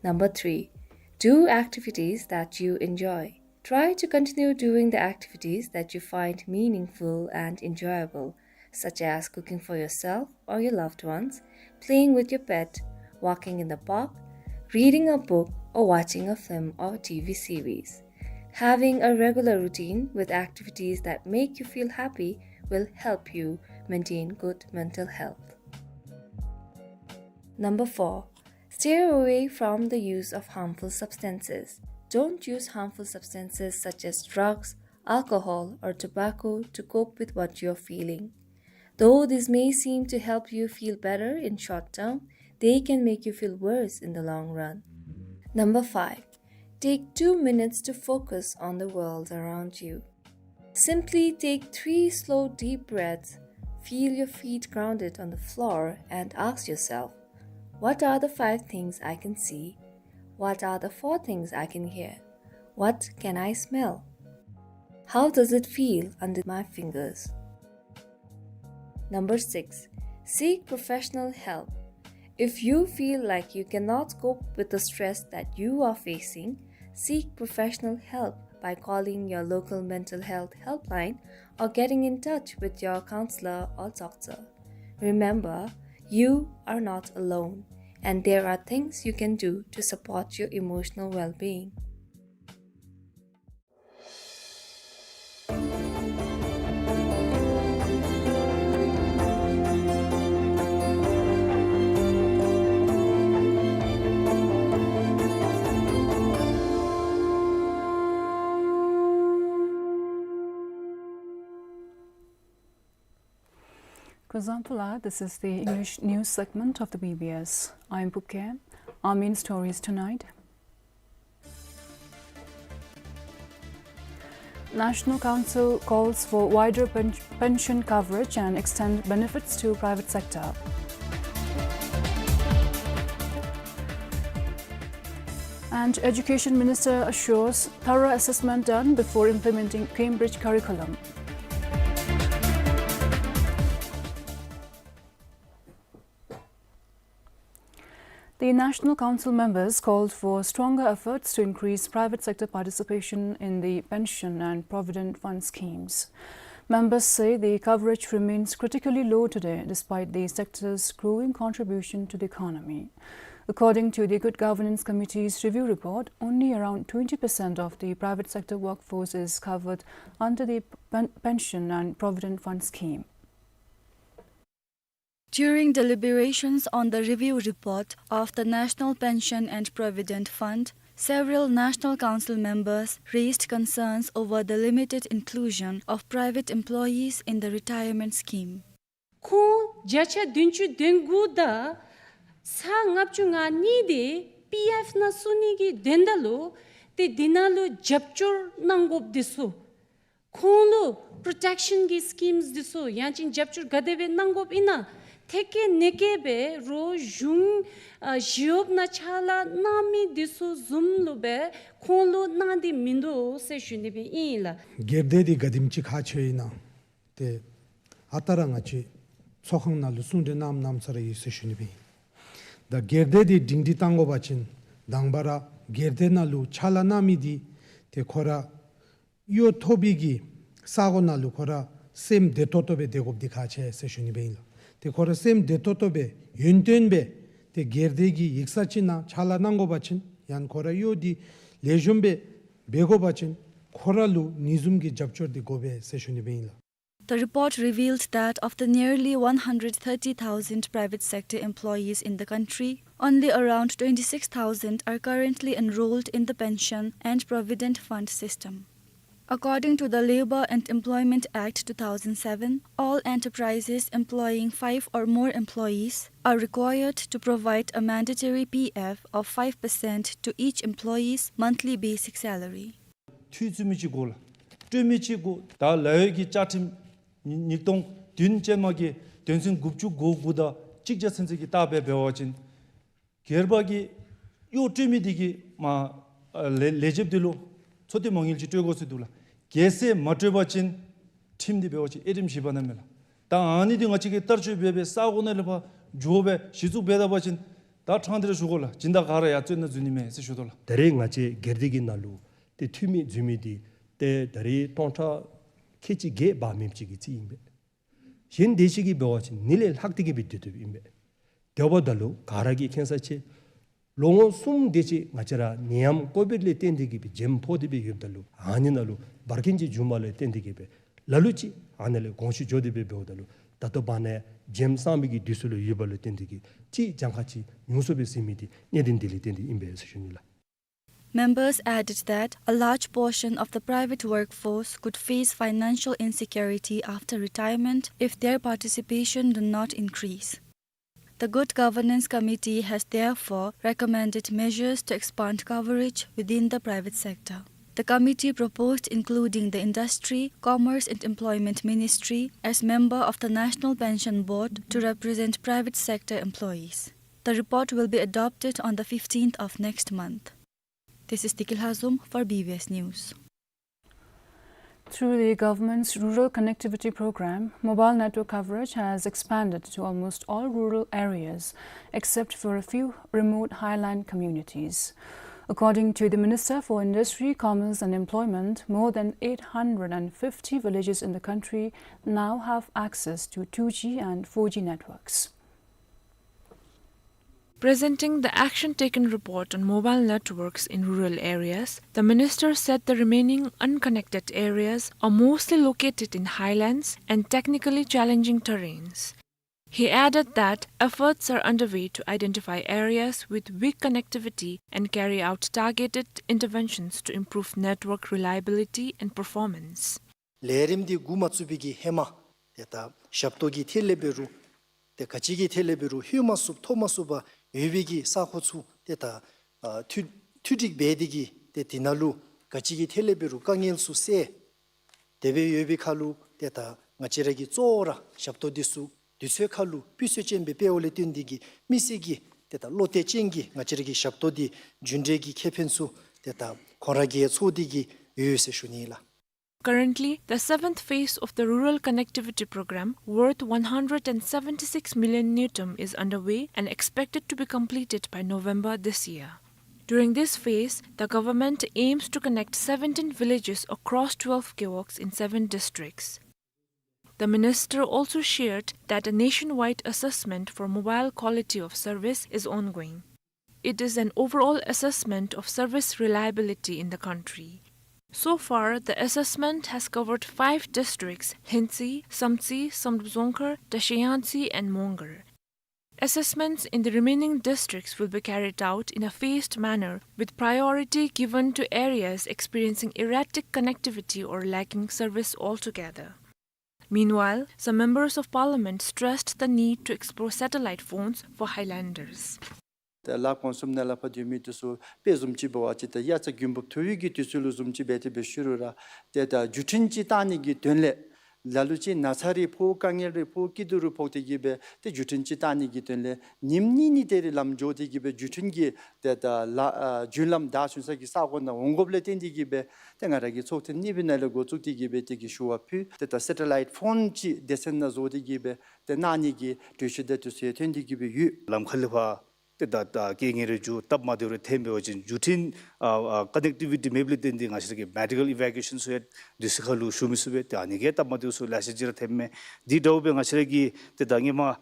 Number three, do activities that you enjoy. Try to continue doing the activities that you find meaningful and enjoyable, such as cooking for yourself or your loved ones, playing with your pet, walking in the park, reading a book, or watching a film or T V series. Having a regular routine with activities that make you feel happy will help you maintain good mental health. Number four, stay away from the use of harmful substances. Don't use harmful substances such as drugs, alcohol, or tobacco to cope with what you're feeling. Though this may seem to help you feel better in short term, they can make you feel worse in the long run. Number five, take two minutes to focus on the world around you. Simply take three slow, deep breaths, feel your feet grounded on the floor, and ask yourself, "What are the five things I can see? What are the four things I can hear? What can I smell? How does it feel under my fingers?" Number six, seek professional help. If you feel like you cannot cope with the stress that you are facing, seek professional help by calling your local mental health helpline or getting in touch with your counselor or doctor. Remember, you are not alone, and there are things you can do to support your emotional well-being. Kuzuzangpo, this is the English news segment of the B B S. I'm Pupke. Our main stories tonight. National Council calls for wider pen-, pension coverage and extend benefits to private sector. And Education Minister assures thorough assessment done before implementing Cambridge curriculum. The National Council members called for stronger efforts to increase private sector participation in the pension and provident fund schemes. Members say the coverage remains critically low today, despite the sector's growing contribution to the economy. According to the Good Governance Committee's review report, only around twenty percent of the private sector workforce is covered under the pen-, pension and provident fund scheme. During deliberations on the review report of the National Pension and Provident Fund, several National Council members raised concerns over the limited inclusion of private employees in the retirement scheme. ཁོང་བརྒྱ་ཆ་བདུན་ཅུ་དོན་དགུ་དང་ས་ལྔ་བཅུ་ང་གཉིས་དེ་པི་ཨེཕ་ནང་བཙུགས་ནི་གི་དོན་དག་ལུ་ཏེ་འདི་ནང་ལུ་རྒྱབ་སྐྱོར་གནང་དགོཔ་འདི་ཚུ། ཁོང་ལུ་པྲོ་ཊེཀ་ཤཱན་གྱི་སི་ཀིམས་འདི་ཚུ་ཡང་ཅིན་རྒྱབ་སྐྱོར་ག་དེ་སྦེ་གནང་དགོཔ་ཨིན་ན་ཐད་ཀེ་ནེ་ཀེ་སྦེ་རོགས་གཞུང་ཨ་ཞི་གཡོགཔ་ནང་ཕྱག་ལཱ་གནང་མི་འདི་ཚུ་བཟུམ་ལུ་སྦེ་ཁོང་ལུ་གནང་སྟེ་མིན་འདུག་ཟེར་ཞུ་ནི་སྦེ་ཨིན་ལགས། སྒེར་སྡེ་འདི་ག་དེམ་ཅིག་ཁག་ཆེ་ཨིན་ན་ཏེ་ཨ་རྟག་ར་ང་བཅས་ཚོགས་ཁང་ནང་ལུ་གསུང་གྲོས་གནངམ་གནངམ་ས་ར་ཡོད་ཟེར་ཞུ་ནི་སྦེ་ཨིན། ད་སྒེར་སྡེ་འདི་སྒྲིང་སྒྲི་བཏང་དགོ་པ་ཅིན་དང་པ་ར་སྒེར་སྡེ་ནང་ལུ་ཕྱག་ལཱ་གནང་མི་འདི་ཏེ་ཁོ་ར་གཡོག་ཐོབ་པའི་གི་ས་གོ་ནང་ལུ་ཁོ་ར་སེམས་བདེ་ཏོག་ཏོ་སྦེ་སྡོད་དགོཔ་འདི་ཁག་ཆེ་ཟེར་ཞུ་ནི་སྦེ་ཨིན་ལགས། ཏེ་ཁོ་ར་སེམས་བདེ་ཏོག་ཏོ་སྦེ་ཡུན་བརྟན་སྦེ་ཏེ་སྒེར་སྡེ་གི་ཡིག་ཚང་ཅིག་ནང་ཕྱག་ལཱ་གནང་དགོ་པ་ཅིན་ཡང་ཁོ་ར་གཡོག་འདི་ལེགས་ཤོམ་སྦེ་འབད་དགོ་པ་ཅིན་ཁོ་ར་ལུ་ཨ་ནི་བཟུམ་གྱི་རྒྱབ་སྐྱོར་འདི་དགོ་པས་ཟེར་ཞུ་ནི་སྦེ་ཨིན་ལགས། The report revealed that of the nearly one hundred thirty thousand private sector employees in the country, only around twenty-six thousand are currently enrolled in the pension and provident fund system. According to the Labour and Employment Act two thousand seven, all enterprises employing five or more employees are required to provide a mandatory P F of five percent to each employee's monthly basic salary. འཐུས་བཙུགས་མི་ཅིག་དགོ་ལགས། སྤྲོད་མི་ཅིག་དགོ། ད་ལཱ་གཡོག་གི་བཅའ་ཁྲིམས་ཉིས་སྟོང་བདུན་ཅན་མ་གི་དོན་ཚན་དགུ་བཅུ་གོ་དགུ་དང་གཅིག་བརྒྱ་ཚུན་ཚོད་ཀྱི་ལྟ་བ་འབད་བ་ཅིན་སྒེར་པ་གིས་གཡོག་སྤྲོད་མི་དེ་གིས་མ་ཨ་ལས་ལས་བྱེདཔ་དེ་ལུ་ཚོད་བསྲེ་མ་དངུལ་ཅིག་སྤྲོད་དགོ་ཟེར་འདུག་ལགས། གལ་སྲིད་མ་སྤྲོད་པ་ཅིན་ཁྲིམས་འདི་འབད་བ་ཅིན་དབྱེ་རིམ་བཞི་པ་ནང་མས་ལགས། ད་ཨ་ནི་འདི་ང་བཅས་ཀྱིས་བསྟར་སྤྱོད་འབད་འབད་ས་གོ་ནང་ལས་ཕར་འགྱོ་སྦེ་གཞི་བཙུགས་འབད་ད་པ་ཅིན་ད་ཕྲང་སྟེ་ར་ཞུ་དགོ་ལགས། སྦྱིན་བདག་ག་ར་ཡང་བཙོན་ནང་འཛུལ་ནི་མས་ཟེར་ཞུ་དོ་ལགས། ད་རེས་ང་བཅས་སྒེར་སྡེ་གི་ནང་ལུ་ཏེ་འཐུས་མི་འཛུལ་མི་འདི་ཏེ་ད་རེས་སྟོང་ཕྲག་ཁལ་གཅིག་བརྒྱད་འབག་མི་ཅིག་གི་རྩིས་ཨིན་པས། གཞན་དེ་ཅིག་གིས་འབད་བ་ཅིན་ཨ་ནི་ལས་ལྷག་སྟེ་གི་སྦེ་སྡོད་དོ་ཨིན་པས། དེ་འབདཝ་ད་ལུ་ག་ར་གིས་མཁྱེན་ས་ཅིག་ལོ་ངོ་གསུམ་དེ་ཅིག་ང་བཅས་ར་ནད་ཡམས་ཀོ་བིཌ་ལས་བརྟེན་ཏེ་གི་སྦེ་འཇམ་ཕོག་སྟེ་སྦེ་ཡོདཔ་ད་ལུ་ཨ་ནི་ནང་ལུ་འབར་གིན་ཅིག་བྱུངམ་ལས་བརྟེན་ཏེ་གི་སྦེ་ལ་ལུ་ཅིག་ཨ་ནི་ལས་གོང་ཞུ་འགྱོ་སྟེ་སྦེ་འབདཝ་ད་ལུ་ད་ལྟོ་བར་ན་འཇམ་སངས་མི་གི་དུས་ཚོད་ལུ་ཡོདཔ་ལས་བརྟེན་ཏེ་གི་ཅིག་གྱངས་ཁ་ཅིག་ཉུང་སུ་སྦེ་ཟིན་མི་འདི་གནད་དོན་འདི་ལས་བརྟེན་ཏེ་ཨིན་པས་ཟེར་ཞུ་ནི་ལགས། Members added that a large portion of the private workforce could face financial insecurity after retirement if their participation do not increase. The Good Governance Committee has therefore recommended measures to expand coverage within the private sector. The committee proposed including the Industry, Commerce and Employment Ministry as member of the National Pension Board to represent private sector employees. The report will be adopted on the fifteenth of next month. This is Tikil Hazum for B B S News. Through the government's rural connectivity program, mobile network coverage has expanded to almost all rural areas, except for a few remote highland communities. According to the Minister for Industry, Commerce and Employment, more than eight hundred and fifty villages in the country now have access to two G and four G networks. Presenting the action taken report on mobile networks in rural areas, the minister said the remaining unconnected areas are mostly located in highlands and technically challenging terrains. He added that efforts are underway to identify areas with weak connectivity and carry out targeted interventions to improve network reliability and performance. ལས་རིམ་འདི་འགོ་མ་བཙུགས་པའི་གི་ཧེ་མ་ཏེ་ད་ཞབས་ཏོག་གི་ཐད་ལས་འབད་རུང་ཏེ་ག་ཅི་གི་ཐད་ལས་འབད་རུང་ལྷོད་མ་ཚུགསཔ་ཐོབ་མ་ཚུགསཔ་ཡོད་པའི་གི་ས་ཁོངས་ཚུ་ཏེ་ད་ཨ་མཐུད་མཐུད་སྒྲིག་འབད་དེ་གི་ཏེ་དེ་ནང་ལུ་ག་ཅི་གི་ཐད་ལས་འབད་རུང་དཀའ་ངལ་ཚུ་སེལ་དེ་སྦེ་ཡོད་པའི་ཁར་ལུ་ཏེ་ད་ང་བཅས་ར་གིས་གཙོ་བོ་ར་ཞབས་ཏོག་འདི་ཚུ་དུས་ཚོད་ཁར་ལུ་སྤུས་ཚད་ཅན་སྦེ་སྤེལ་བ་ལས་བརྟེན་ཏེ་གི་མི་སེར་གྱིས་ཏེ་ད་བློ་གཏད་ཅན་གྱི་ང་བཅས་ར་གི་ཞབས་ཏོག་འདི་རྒྱུན་འབྲས་ཀྱི་ཁེ་ཕན་ཚུ་ཏེ་ད་ཁོང་ར་གིས་ཚོར་ཏེ་གི་ཡོད་ཟེར་ཞུ་ནི་ལགས། Currently, the seventh phase of the Rural Connectivity Program, worth one hundred and seventy-six million ngultrum, is underway and expected to be completed by November this year. During this phase, the government aims to connect seventeen villages across twelve gewogs in seven districts. The minister also shared that a nationwide assessment for mobile quality of service is ongoing. It is an overall assessment of service reliability in the country. So far, the assessment has covered five districts: Lhentsy, Samtse, Samdrup Dzongkhar, Tashe Yangtse, and Mongar. Assessments in the remaining districts will be carried out in a phased manner, with priority given to areas experiencing erratic connectivity or lacking service altogether. Meanwhile, some members of parliament stressed the need to explore satellite phones for highlanders. ཏེ་ལཱ་གོང་གསུམ་ནང་ལས་ཕར་སྡོད་མི་འདི་ཚུ་དཔེ་བཟུམ་ཅིག་འབད་བ་ཅིན་ཏེ་དབྱར་རྩྭ་དགུན་འབུབ་དུས་ཀྱི་དུས་ཚོད་ལུ་བཟུམ་ཅིག་འབད་དེ་འབད་ཞུ་རུང་ར་ཏེ་ད་བརྒྱུད་འཕྲིན་ཅིག་བཏང་ནི་གི་དོན་ལས་ལ་ལུ་ཅིག་ན་ཚ་རེ་ཕོག་དཀའ་ངལ་རེ་ཕོག་སྐྱིད་སྡུག་རེ་ཕོག་སྟེ་གི་སྦེ་ཏེ་བརྒྱུད་འཕྲིན་ཅིག་བཏང་ནི་གི་དོན་ལས་ཉིནམ་གཉིས་གཉིས་དེ་རེ་ལམ་འགྱོ་སྟེ་གི་སྦེ་བརྒྱུད་འཕྲིན་གྱི་ཏེ་ད་ལཱ་ཨ་བརྒྱུད་ལམ་བདའ་བྱོན་ས་གི་ས་གོ་ནང་འོང་དགོཔ་ལས་བརྟེན་ཏེ་གི་སྦེ་ཏེ་ང་ར་གི་ཚོགས་ཐེངས་གཉིས་པའི་ནང་ལས་འགོ་བཙུགས་ཏེ་གི་སྦེ་དེ་གི་ཞུ་བ་ཕུལ། ཏེ་ད་སེ་ཊ་ལའིཊ་ཕོན་ཅིག་སྡེ་ཚན་ནང་བཟོ་སྟེ་གི་སྦེ་ཏེ་གནང་ནི་གི་གྲོས་ཆོད་དེ་ཚུ་ཡང་ཐོན་ཏེ་གི་སྦེ་ཡོད། ལམ་ཁ་ལས་ཕར་ཏེ་ད་ད་རྐྱེན་ངན་རེ་འགྱོ་སྟབས་མ་བདེཝ་རེ་ཐོན་འབད་བ་ཅིན་བརྒྱུད་འཕྲིན་ཨ་ཨ་ཀ་ནེག་ཊི་བི་ཊི་མེདཔ་ལས་བརྟེན་ཏེ་ང་བཅས་ར་གི་མེ་ཌི་ཀལ་ཨི་ཝེ་ཀུ་ཨེ་ཤཱན་ཚུ་ཡང་དུས་ཚོད་ཁར་ལུ་ཞུ་མི་ཚུགས་པས། ཏེ་ཨ་ནི་གིས་སྟབས་མ་བདེཝ་ཚུ་ལེ་ཤ་ཅིག་ར་ཐོནམ་མས། དེ་འདྲཝ་སྦེ་ང་བཅས་ར་གི་ཏེ་ད་སྔོན་མ་ཨ་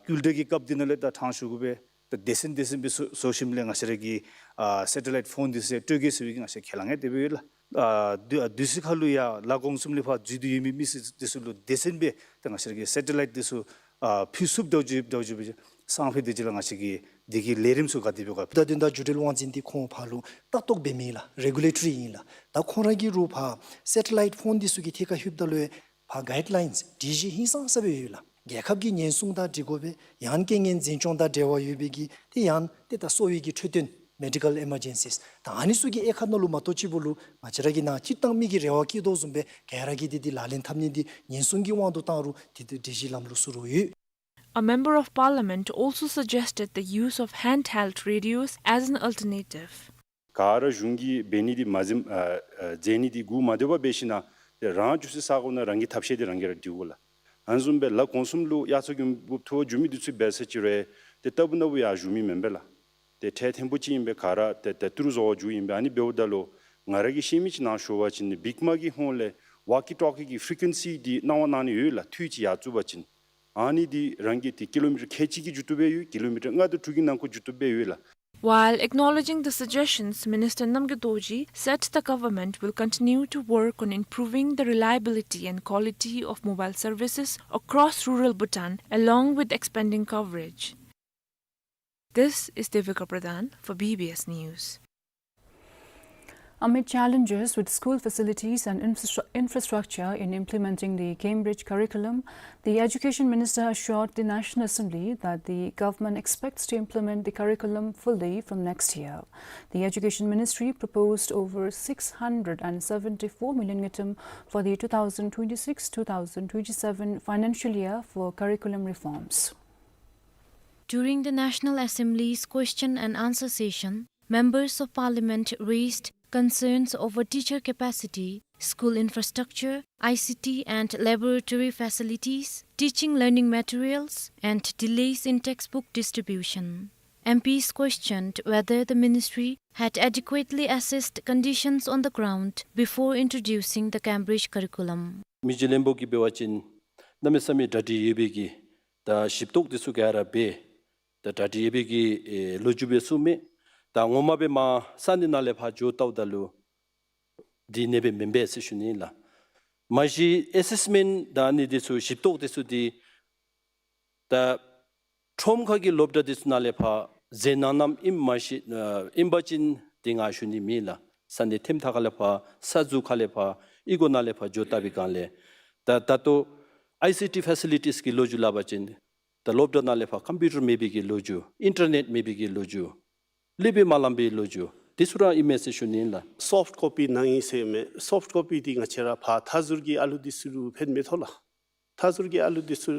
སྐྱེལ་འདྲེན་གྱི་སྐབས་འདི་ནང་ལས་ད་ཕྲང་ཞུ་དགོ་པས། ད་སྡེ་ཚན་སྡེ་ཚན་སྦེ་བཟོ་བཟོ་ཞིནམ་ལས་ང་བཅས་ར་གི་ཨ་སེ་ཊ་ལའིཊ་ཕོན་འདི་ཚུ་སྤྲོད་གེ་ཟེར་བའི་གི་ང་བཅས་ཁས་བླངས་ཏེ་སྦེ་ཡོད་ལགས། ཨ་དུས་ཨ་དུས་ཚོད་ཁར་ལུ་ཡང་ལཱ་གོང་གསུམ་ལས་ཕར་འཛུལ་ཏེ་ཡོད་མི་མི་སེར་འདི་ཚུ་ལུ་སྡེ་ཚན་སྦེ་ཏེ་ང་བཅས་ར་གི་སེ་ཊ་ལའིཊ་འདི་ཚུ་ཨ་ཕུལ་ཚུགསཔ་འདྲཝ་ཅིག་འདྲཝ་ཅིག་སྦེ་སང་ཕོད་དེ་ཅིག་ལུ་ང་བཅས་ཀྱིས་ འདི་གི་ལས་རིམ་ཚུ་ག་དེ་སྦེ་ག་ད་དོན་དག་འགྲུལ་འཕྲིན་དབང་འཛིན་འདི་ཁོང་ཕར་ལུ་ལྟ་རྟོག་འབད་མི་ལགས་རེ་གུ་ལེ་ཊོ་རི་ཨིན་ལགས། ད་ཁོང་ར་གིས་རུང་ཕར་སེ་ཊི་ལའིཊ་ཕོན་འདི་ཚུ་གི་ཐད་ཁར་ལྷོདཔ་ད་ལུ་ཕར་གའིཌ་ལའིནསི་སྒྲིག་གཞི་ཧིང་སངས་ས་སྦེ་ཡོད་ལགས། རྒྱལ་ཁབ་ཀྱི་ཉེན་སྲུང་དང་འབྲེལ་དགོ་པས། ཡང་རྐྱེན་ངན་འཛིན་སྐྱོང་དང་འབྲེལ་བ་ཡོད་པའི་གི་ཏེ་ཡང་ཏེ་ད་གསོ་བའི་གི་འཕྲོད་བསྟེན་མེ་ཌི་ཀལ་ཨི་མར་ཇེན་སིས་ད་ཨ་ནི་ཚུ་གི་དབྱེ་ཁག་ནང་ལུ་མ་གཏོགས་ཅིག་པོ་ལུ་ང་བཅས་ར་གིས་ནཱ་སྤྱིར་བཏང་མི་གིས་རེ་བ་བསྐྱེད་དོ་བཟུམ་སྦེ་ག་ར་གིས་ཏེ་འདི་ལག་ལེན་འཐབ་ནི་འདི་ཉེན་སྲུང་གི་དབང་དུ་བཏང་རུང་ཏེ་འདི་སྒྲིག་གཞི་ལམ་ལུགས་སུ་ར་ཡོད། A member of parliament also suggested the use of handheld radios as an alternative. ག་ར་གཞུང་གིས་འབད་ནི་འདི་མ་འཛེམ་ཨ་ཨ་མཛད་ནི་འདི་གུ་མ་སྡོད་པར་འབད་ཞིན་ན་ཏེ་རང་འགྱོ་སའི་ས་གོ་ནང་རང་གི་ཐབས་ཤེས་འདི་རང་གིས་ར་སྒྲིག་དགོ་ལགས། ཨ་ནི་བཟུམ་སྦེ་ལ་གོང་གསུམ་ལུ་དབྱར་རྩྭ་དགུན་འབུབ་འཐུ་བ་འགྱོ་མི་འདི་ཚུ་འབད་ས་ཅིག་རུང་ཏེ་ལྟ་བུ་ན་བུ་ཡར་བཞུགས་མི་མེན་པས་ལགས། ཏེ་འཕྲལ་ཐེངས་པོ་ཅིག་ཨིན་པས་ག་ར་ཏེ་ཏེ་ཏི་རུ་བཟོ་བར་འགྱོཝ་ཨིན་པས། ཨ་ནི་འབདཝ་ད་ལུ་ང་ར་གིས་ཤེས་མི་ཅིག་ནང་ཞུ་བ་ཅིན་བིག་མ་གི་ཧོངས་ལས་ཝོག་ཀི་ཊོག་ཀི་གི་ཕི་རི་ཀུ་ཨེན་སི་འདི་གནང་བ་གནང་ནི་ཡོད་ལགས། འཐུས་ཅིག་ཡར་བཙུགས་པ་ཅིན་ཨ་ནི་འདི་རང་གི་ཏེ་ཀི་ལོ་མི་ཊར་ཁལ་གཅིག་གི་མཇུག་ཏུ་སྦེ་ཡོད། ཀི་ལོ་མི་ཊར་ལྔ་དང་དྲུག་གི་ནང་འཁོད་མཇུག་ཏུ་སྦེ་ཡོད་ལགས། While acknowledging the suggestions, Minister Namgay Dorji said the government will continue to work on improving the reliability and quality of mobile services across rural Bhutan, along with expanding coverage. This is Devika Pradhan for B B S News. Amid challenges with school facilities and infrastru-, infrastructure in implementing the Cambridge curriculum, the Education Minister assured the National Assembly that the government expects to implement the curriculum fully from next year. The Education Ministry proposed over six hundred and seventy-four million ngultrum for the two thousand twenty-six two thousand twenty-seven financial year for curriculum reforms. During the National Assembly's question and answer session, members of parliament raised concerns over teacher capacity, school infrastructure, I C T and laboratory facilities, teaching learning materials, and delays in textbook distribution. M Ps questioned whether the ministry had adequately assessed conditions on the ground before introducing the Cambridge curriculum. མི་རྗེ་བློན་པོ་གིས་འབད་བ་ཅིན་གནམ་མེད་ས་མེད་གྲ་སྒྲིག་ཡོད་པའི་གི་ད་ཞིབ་རྟོག་འདི་ཚུ་ག་ར་འབད་ད་གྲ་སྒྲིག་ཡོད་པའི་གི་ཨེ་ལོ་རྒྱུས་སྦེ་གསུངས་མས། ད་ངོ་མ་སྦེ་མར་ས་གནས་ནང་ལས་ཕར་འགྱོ་བལྟཝ་ད་ལུ་འདི་ཨ་ནེ་སྦེ་མེན་པས་ཟེར་ཞུ་ནི་ལགས། མ་གཞི་ཨེ་སེསི་མེནཊ་ད་ཨ་ནི་འདི་ཚུ་ཞིབ་རྟོག་འདི་ཚུ་འདི་ད་ཁྲོམ་ཁ་གི་སློབ་གྲྭ་འདི་ཚུ་ནང་ལས་ཕར་མཛད་གནང་གནངམ་ཨིནམ་མ་ཤེས་ཨ་ཨིན་པ་ཅིན་འདི་ང་ཞུ་ནི་མེད་ལགས། ས་གནས་ཐེམ་ཐག་ཁ་ལས་ཕར་ས་ཟུར་ཁ་ལས་ཕར་གཡུས་སྒོ་ནང་ལས་ཕར་འགྱོ་བལྟ་བའི་སྒང་ལས་ད་ད་ལྟོ་ཨའི་སི་ཊི་ཕེ་སི་ལི་ཊིས་ཀྱི་ལོ་རྒྱུས་སླབ་པ་ཅིན་ད་སློབ་གྲྭ་ནང་ལས་ཕར་ཀམ་པིའུ་ཊར་མེད་པའི་གི་ལོ་རྒྱུས་ཨིན་ཊར་ནེཊ་མེད་པའི་གི་ལོ་རྒྱུས་གློག་སྦེ་མ་ལངམ་པའི་ལོ་རྒྱུས་འདི་ཚུ་ར་ཨིན་མས་ཟེར་ཞུ་ནི་ལགས། སོཕཊ་ཀོ་པི་གནང་ཡི་ཟེར་མས། སོཕཊ་ཀོ་པི་འདི་ང་བཅས་ར་ཕར་མཐའ་ཟུར་གྱི་ཨ་ལུ་འདི་ཚུ་ལུ་ཕན་མི་ཐོགས་ལགས། མཐའ་ཟུར་གྱི་ཨ་ལུ་འདི་ཚུ་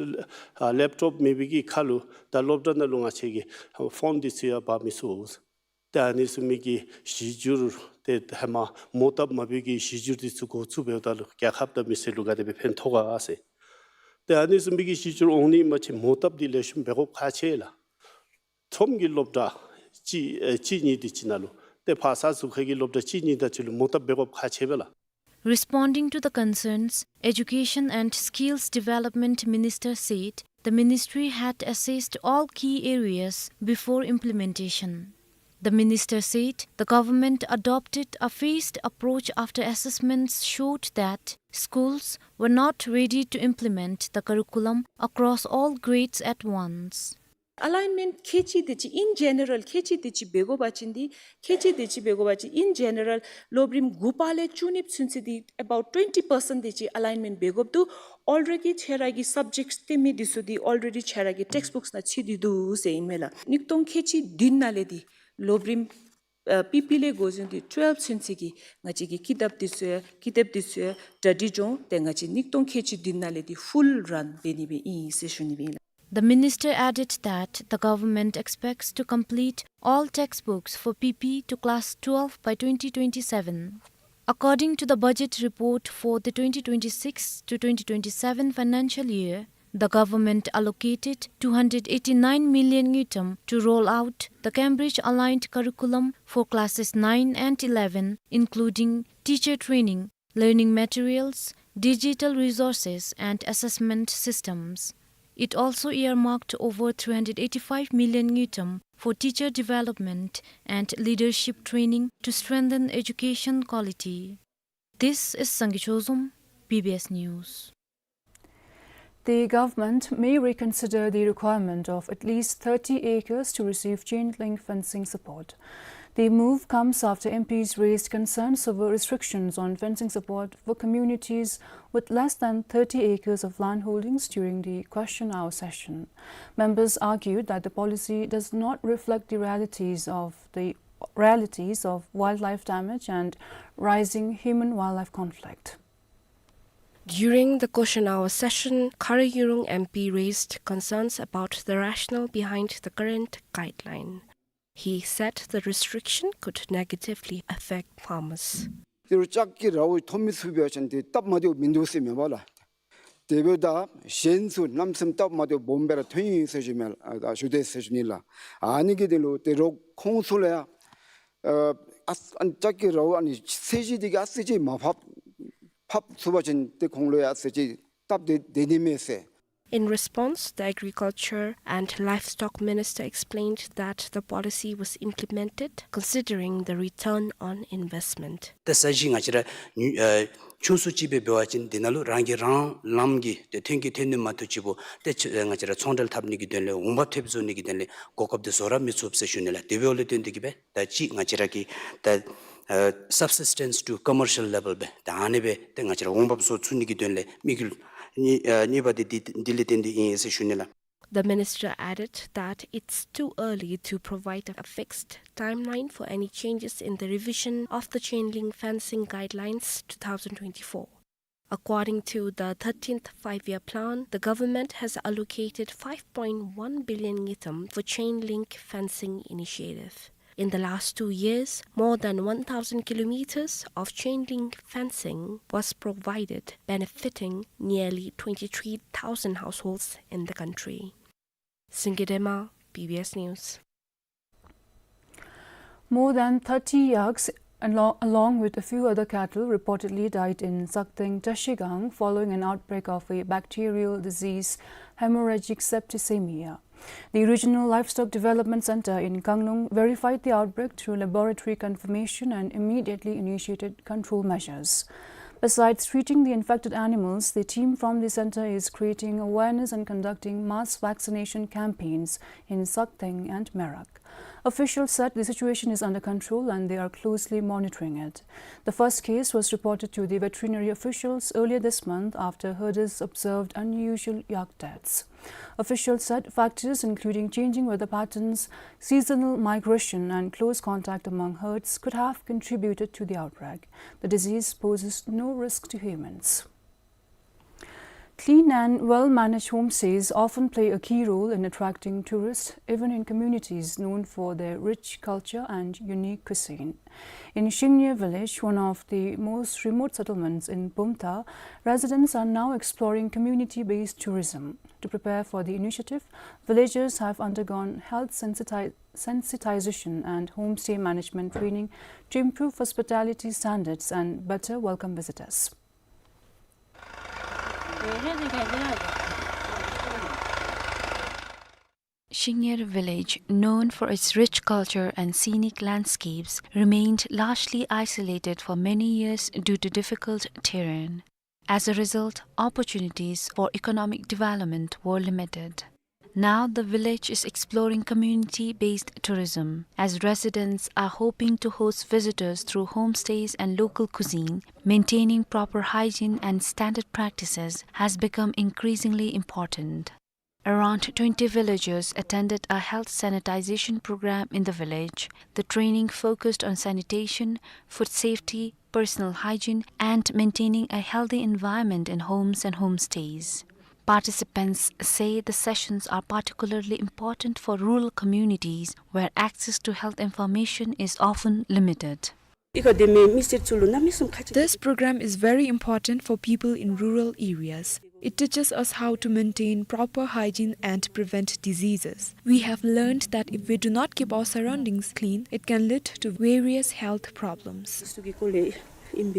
ཨ་ལེབ་ཊོབ་མེད་པའི་གི་ཁར་ལུ་ད་སློབ་གྲྭ་ནང་ལུ་ང་བཅས་ཀྱིས་ཕོན་འདི་ཚུ་ཡང་འབག་མི་ཚུགས། ཏེ་ཨ་ནི་བཟུམ་མའི་གི་གཞི་འགྱུར་ཏེ་ཧེ་མ་མོ་བཏབ་མ་པའི་གི་གཞི་འགྱུར་འདི་ཚུ་འགོ་བཙུགས་འབདཝ་ད་ལུ་རྒྱལ་ཁབ་དང་མི་སེར་ལུ་ག་དེ་སྦེ་ཕན་ཐོགས་ག་ཟེར། ཏེ་ཨ་ནི་བཟུམ་མའི་གི་གཞི་འགྱུར་འོང་ནི་ཨིན་པ་ཅིན་མོ་བཏབ་འདི་ལེགས་ཤོམ་འབད་དགོཔ་ཁག་ཆེ་ལགས། ཁྲོམ་གྱི་སློབ་གྲྭ་གཅིག་ཨེ་གཅིག་གཉིས་དེ་ཅིག་ནང་ལུ་ཏེ་ཕར་ས་ཟུར་ཁ་གི་སློབ་གྲྭ་གཅིག་གཉིས་དེ་ཅིག་ལུ་མོ་བཏབ་འབད་དགོཔ་ཁག་ཆེ་བས་ལགས། Responding to the concerns, Education and Skills Development Minister said the ministry had assessed all key areas before implementation. The minister said the government adopted a phased approach after assessments showed that schools were not ready to implement the curriculum across all grades at once. ཨ་ལའིན་མེནཊ་ཁལ་གཅིག་དེ་ཅིག་in general ཁལ་གཅིག་དེ་ཅིག་འབད་དགོ་པ་ཅིན་འདི་ཁལ་གཅིག་དེ་ཅིག་འབད་དགོ་པ་ཅིན་in general སློབ་རིམ་དགུ་པ་ལས་བཅུ་གཉིས་ཚུན་ཚོད་འདི་about twenty percent དེ་ཅིག་ཨ་ལའིན་མེནཊ་འབད་དགོཔ་འདུག། already ཁྱེད་ར་གི་སབ་ཇེཀཊ་སྟོན་མི་འདི་ཚུ་འདི་already ཁྱེད་ར་གི་ཊེགསཊ་བུཀསི་ནང་ཚུད་དེ་འདུག་ཟེར་ཨིན་མས་ལགས། ཉིས་སྟོང་ཁལ་གཅིག་བདུན་ནང་ལས་འདི་སློབ་རིམ་ཨ་པི་པི་ལས་འགོ་བཟུང་སྟེ་ཊུ་ཝེལབ་ཚུན་ཚོད་ཀྱི་ང་བཅས་ཀྱི་ཀི་དེབ་འདི་ཚུ་ཡང་ཀི་དེབ་འདི་ཚུ་ཡང་གྲ་སྒྲིག་བྱུང་སྟེ་ང་བཅས་ཉིས་སྟོང་ཁལ་གཅིག་བདུན་ནང་ལས་འདི་ཕུལ་རཱན་འབད་ནི་སྦེ་ཨིན་ཟེར་ཞུ་ནི་སྦེ་ཨིན་ལགས། The minister added that the government expects to complete all textbooks for P P to class twelve by twenty twenty-seven. According to the budget report for the twenty twenty-six to twenty twenty-seven financial year, the government allocated two hundred eighty-nine million ngultrum to roll out the Cambridge-aligned curriculum for classes nine and eleven, including teacher training, learning materials, digital resources, and assessment systems. It also earmarked over three hundred eighty-five million ngultrum for teacher development and leadership training to strengthen education quality. This is Sangay Chozom, B B S News. the government may reconsider the requirement of at least thirty acres to receive chain link fencing support. The move comes after M Ps raised concerns over restrictions on fencing support for communities with less than thirty acres of land holdings during the question hour session. Members argued that the policy does not reflect the realities of the realities of wildlife damage and rising human-wildlife conflict. During the question hour session, Khara Yurung M P raised concerns about the rationale behind the current guideline. He said the restriction could negatively affect farmers. ཏེ་རོགས་ལྕགས་ཀྱི་རཝ་འཐོན་མི་ཚུགས་པ་ཅིན་ཏེ་སྟབས་མ་བདེཝ་མིན་འདུག་ཟེར་མས་པ་ལགས། དེ་འབདཝ་ད་གཞན་ཚུ་གནམ་མེད་ས་མེད་སྟབས་མ་བདེཝ་སྦོམ་སྦེ་ར་ཐོན་ཡི་ཟེར་ཞུ་མས་ལགས། ཨ་ཞུ་དེས་ཟེར་ཞུ་ནི་ལགས། ཨ་ནི་གི་དོན་ལུ་ཏེ་རོགས་ཁོང་ཚུ་ལུ་ཡང་ཨ་ཨ་ལྕགས་ཀྱི་རཝ་ཨ་ནི་ཚད་གཞི་འདི་གིས་ཨ་ཙི་ཅིག་མར་ཕབ་ཕབ་ཚུགས་པ་ཅིན་ཏེ་ཁོང་ལུ་ཡང་ཨ་ཙི་ཅིག་སྟབས་བདེ་བདེ་ནི་མས་ཟེར། In response, the Agriculture and Livestock Minister explained that the policy was implemented considering the return on investment. ད་ས་གཞི་ང་བཅས་ར་ཉུ་ཨ་ཆུང་སུ་ཅིག་སྦེ་འབད་བ་ཅིན་འདི་ནང་ལུ་རང་གིས་རང་ལམ་གྱི་ཏེ་ཐོན་སྐྱེད་ཐོན་ནི་མ་གཏོགས་ཅིག་པོ་ཏེ་ཆ་ང་བཅས་ར་ཚོང་འབྲེལ་འཐབ་ནི་གི་དོན་ལས་འོང་འབབ་ཐེབས་བཟོ་ནི་གི་དོན་ལས་གོ་སྐབས་འདི་བཟོ་ར་མི་ཚུགས་ཟེར་ཞུ་ནི་ལགས། དེ་འབདཝ་ལས་བརྟེན་ཏེ་གིས་སྦེ་ད་ཅི་ང་བཅས་ར་གིས་ད་ཨ་subsistence to commercial level སྦེ་ད་ཨ་ནི་སྦེ་ཏེ་ང་བཅས་ར་འོང་འབབ་བཟོ་ཚུགས་ནི་གི་དོན་ལས་དམིགས་ཡུལ་གཉིས་གཉིས་པ་འདི་འདི་འདི་ལས་བརྟེན་ཏེ་ཨིན་ཟེར་ཞུ་ནི་ལགས། The minister added that it's too early to provide a fixed timeline for any changes in the revision of the chain link fencing guidelines two thousand twenty-four. According to the thirteenth Five-Year Plan, the government has allocated five point one billion ngultrum for chain link fencing initiative. In the last two years, more than one thousand kilometers of chain link fencing was provided, benefiting nearly twenty-three thousand households in the country. Singye Dema, B B S News. More than thirty yaks, alo-, along with a few other cattle, reportedly died in Sakteng Trashigang following an outbreak of a bacterial disease, hemorrhagic septicemia. The Regional Livestock Development Center in Kanglung verified the outbreak through laboratory confirmation and immediately initiated control measures. Besides treating the infected animals, the team from the center is creating awareness and conducting mass vaccination campaigns in Sakteng and Merak. Officials said the situation is under control and they are closely monitoring it. The first case was reported to the veterinary officials earlier this month after herders observed unusual yak deaths. Officials said factors including changing weather patterns, seasonal migration, and close contact among herds could have contributed to the outbreak. The disease poses no risk to humans. Clean and well-managed homestays often play a key role in attracting tourists, even in communities known for their rich culture and unique cuisine. In Shingnye village, one of the most remote settlements in Bumthang, residents are now exploring community-based tourism. To prepare for the initiative, villagers have undergone health sensiti-, sensitization and homestay management training to improve hospitality standards and better welcome visitors. Shingnye village, known for its rich culture and scenic landscapes, remained largely isolated for many years due to difficult terrain. As a result, opportunities for economic development were limited. Now the village is exploring community-based tourism, as residents are hoping to host visitors through homestays and local cuisine. Maintaining proper hygiene and standard practices has become increasingly important. Around twenty villagers attended a health sanitization program in the village. The training focused on sanitation, food safety, personal hygiene, and maintaining a healthy environment in homes and homestays. Participants say the sessions are particularly important for rural communities where access to health information is often limited. This program is very important for people in rural areas. It teaches us how to maintain proper hygiene and prevent diseases. We have learned that if we do not keep our surroundings clean, it can lead to various health problems. In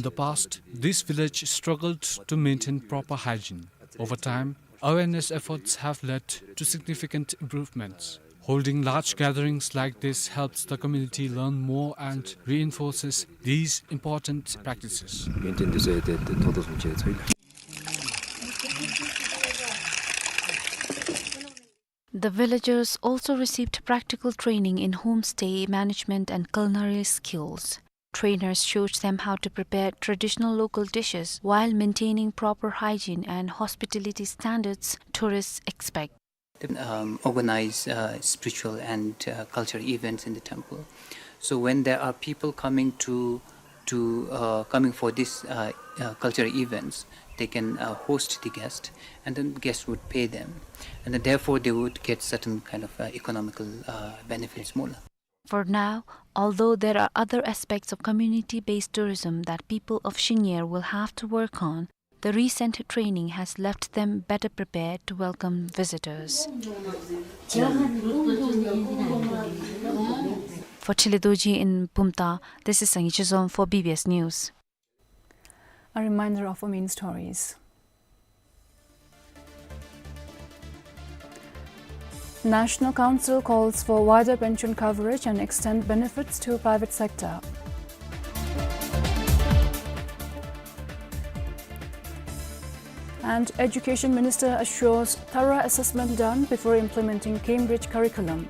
the past, this village struggled to maintain proper hygiene. Over time, awareness efforts have led to significant improvements. Holding large gatherings like this helps the community learn more and reinforces these important practices. Maintain to say that the total from chair three. The villagers also received practical training in homestay management and culinary skills. Trainers showed them how to prepare traditional local dishes while maintaining proper hygiene and hospitality standards tourists expect. Um, organize, uh, spiritual and, uh, cultural events in the temple. So when there are people coming to, to, uh, coming for this, uh, uh, cultural events, they can, uh, host the guest, and then guests would pay them, and then therefore they would get certain kind of, uh, economical, uh, benefits more. For now, although there are other aspects of community-based tourism that people of Shinyeir will have to work on, the recent training has left them better prepared to welcome visitors. For Tshilidorji in Bumthang, this is Sangay Chizom for B B S News. A reminder of our main stories. National Council calls for wider pension coverage and extend benefits to private sector. And Education Minister assures thorough assessment done before implementing Cambridge curriculum.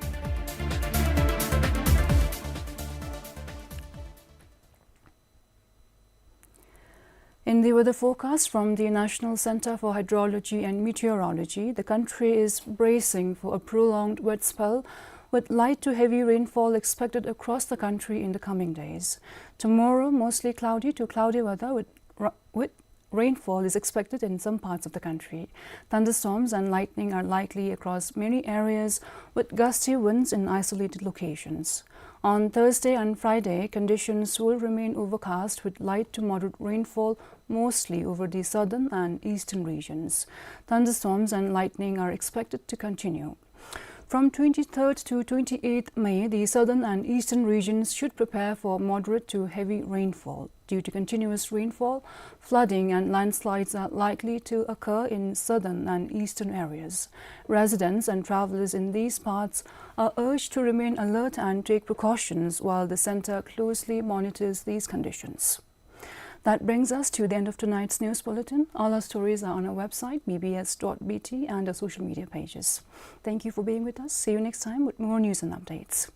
In the weather forecast from the National Centre for Hydrology and Meteorology, the country is bracing for a prolonged wet spell with light to heavy rainfall expected across the country in the coming days. Tomorrow, mostly cloudy to cloudy weather with ra-, with rainfall is expected in some parts of the country. Thunderstorms and lightning are likely across many areas, with gusty winds in isolated locations. On Thursday and Friday, conditions will remain overcast with light to moderate rainfall mostly over the southern and eastern regions. Thunderstorms and lightning are expected to continue. From twenty-third to twenty-eighth May, the southern and eastern regions should prepare for moderate to heavy rainfall. Due to continuous rainfall, flooding and landslides are likely to occur in southern and eastern areas. Residents and travelers in these parts are urged to remain alert and take precautions while the centre closely monitors these conditions. That brings us to the end of tonight's news bulletin. All our stories are on our website, B B S dot B T, and our social media pages. Thank you for being with us. See you next time with more news and updates.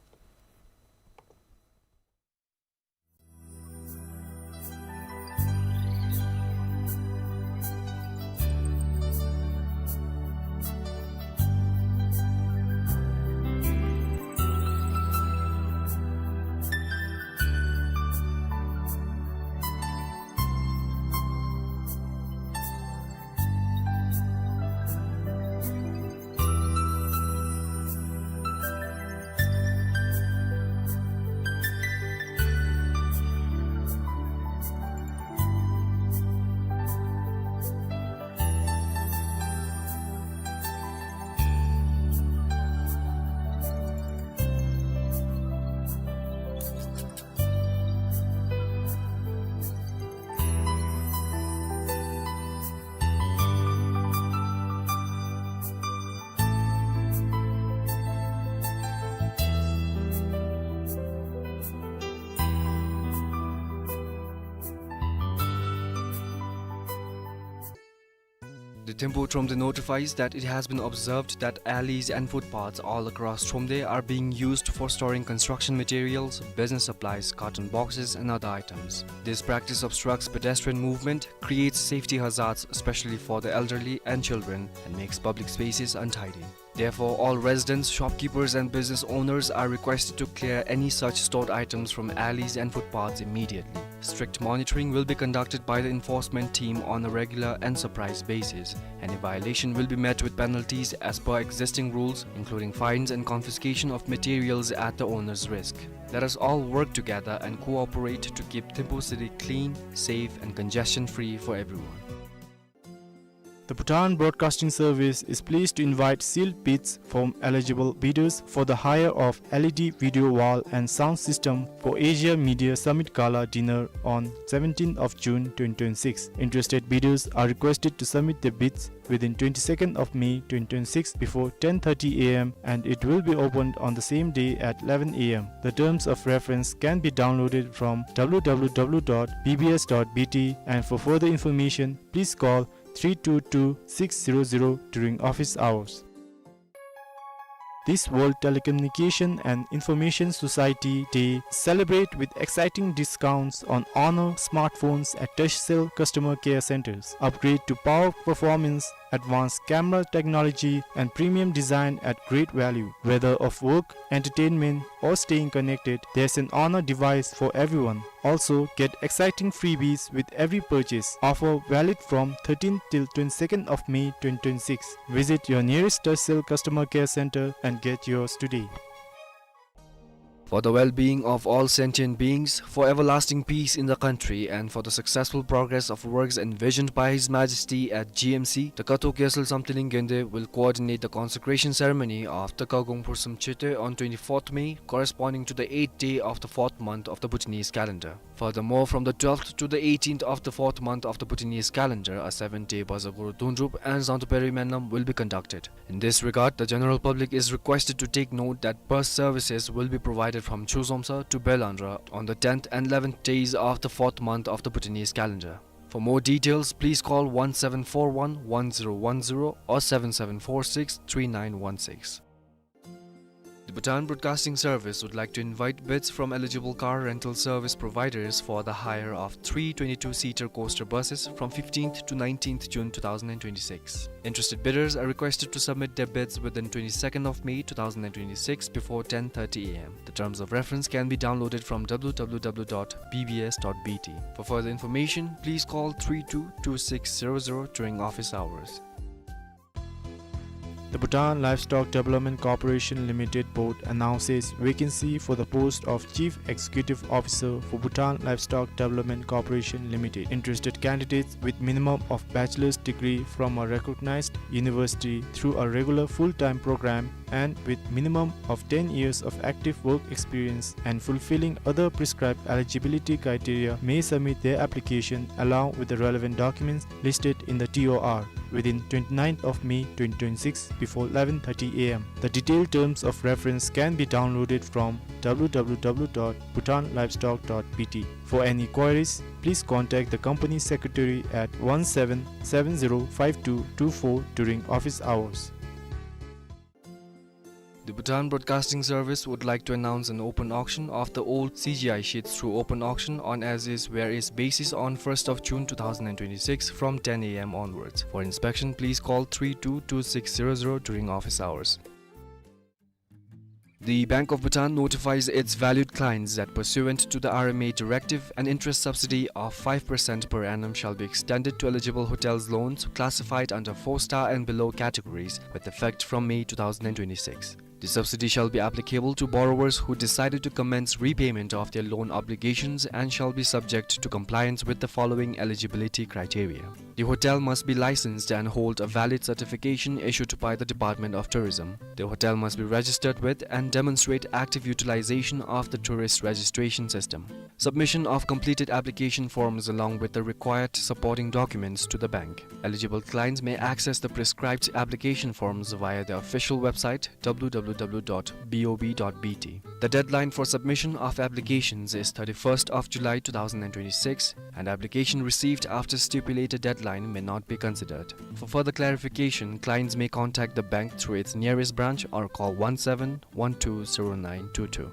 The Thimphu Thromde notifies that it has been observed that alleys and footpaths all across Thromde are being used for storing construction materials, business supplies, carton boxes, and other items. This practice obstructs pedestrian movement, creates safety hazards, especially for the elderly and children, and makes public spaces untidy. Therefore, all residents, shopkeepers, and business owners are requested to clear any such stored items from alleys and footpaths immediately. Strict monitoring will be conducted by the enforcement team on a regular and surprise basis. Any violation will be met with penalties as per existing rules, including fines and confiscation of materials at the owner's risk. Let us all work together and cooperate to keep Thimphu city clean, safe, and congestion-free for everyone. The Bhutan Broadcasting Service is pleased to invite sealed bids from eligible bidders for the hire of L E D video wall and sound system for Asia Media Summit Gala Dinner on seventeenth of June twenty twenty-six. Interested bidders are requested to submit their bids within twenty-second of May twenty twenty-six before ten thirty A M, and it will be opened on the same day at eleven A M. The terms of reference can be downloaded from W W W dot B B S dot B T, and for further information, please call three two two six zero zero during office hours. This World Telecommunication and Information Society Day celebrate with exciting discounts on Honor smartphones at Turkcell customer care centers. Upgrade to power performance, advanced camera technology, and premium design at great value. Whether of work, entertainment, or staying connected, there's an Honor device for everyone. Also, get exciting freebies with every purchase. Offer valid from thirteenth till twenty-second of May twenty twenty-six. Visit your nearest Turkcell customer care center and get yours today. For the well-being of all sentient beings, for everlasting peace in the country, and for the successful progress of works envisioned by His Majesty at G M C, the Kato Gyaltsel Samthiling Gende will coordinate the consecration ceremony of the Kagong Phursum Chete on twenty-fourth May, corresponding to the eighth day of the fourth month of the Bhutanese calendar. Furthermore, from the twelfth to the eighteenth of the fourth month of the Bhutanese calendar, a seven-day Baza Guru Dundrup and Zangtu Peri Menlam will be conducted. In this regard, the general public is requested to take note that bus services will be provided from Chuzomsa to Belandra on the tenth and eleventh days of the fourth month of the Bhutanese calendar. For more details, please call one seven four one one zero one zero or seven seven four six three nine one six. The Bhutan Broadcasting Service would like to invite bids from eligible car rental service providers for the hire of three twenty-two-seater coaster buses from fifteenth to nineteenth June two thousand and twenty-six. Interested bidders are requested to submit their bids within twenty-second of May two thousand and twenty-six before ten thirty A M. The terms of reference can be downloaded from W W W dot B B S dot B T. For further information, please call three two two six zero zero during office hours. The Bhutan Livestock Development Corporation Limited Board announces vacancy for the post of Chief Executive Officer for Bhutan Livestock Development Corporation Limited. Interested candidates with minimum of bachelor's degree from a recognized university through a regular full-time program and with minimum of ten years of active work experience and fulfilling other prescribed eligibility criteria may submit their application along with the relevant documents listed in the T O R within twenty-ninth of May twenty twenty-six before eleven thirty A M. The detailed terms of reference can be downloaded from W W W dot bhutan livestock dot B T. For any queries, please contact the company secretary at one seven seven zero five two two four during office hours. The Bhutan Broadcasting Service would like to announce an open auction of the old C G I sheets through open auction on as is where is basis on first of June two thousand and twenty-six from ten A M onwards. For inspection, please call three two two six zero zero during office hours. The Bank of Bhutan notifies its valued clients that pursuant to the R M A directive, an interest subsidy of five percent per annum shall be extended to eligible hotels loans classified under four-star and below categories with effect from May two thousand and twenty-six. The subsidy shall be applicable to borrowers who decided to commence repayment of their loan obligations and shall be subject to compliance with the following eligibility criteria. The hotel must be licensed and hold a valid certification issued by the Department of Tourism. The hotel must be registered with and demonstrate active utilization of the tourist registration system. Submission of completed application forms along with the required supporting documents to the bank. Eligible clients may access the prescribed application forms via the official website, W W W dot B O B dot B T. The deadline for submission of applications is thirty-first of July two thousand and twenty-six, and application received after stipulated deadline may not be considered. For further clarification, clients may contact the bank through its nearest branch or call one seven one two zero nine two two.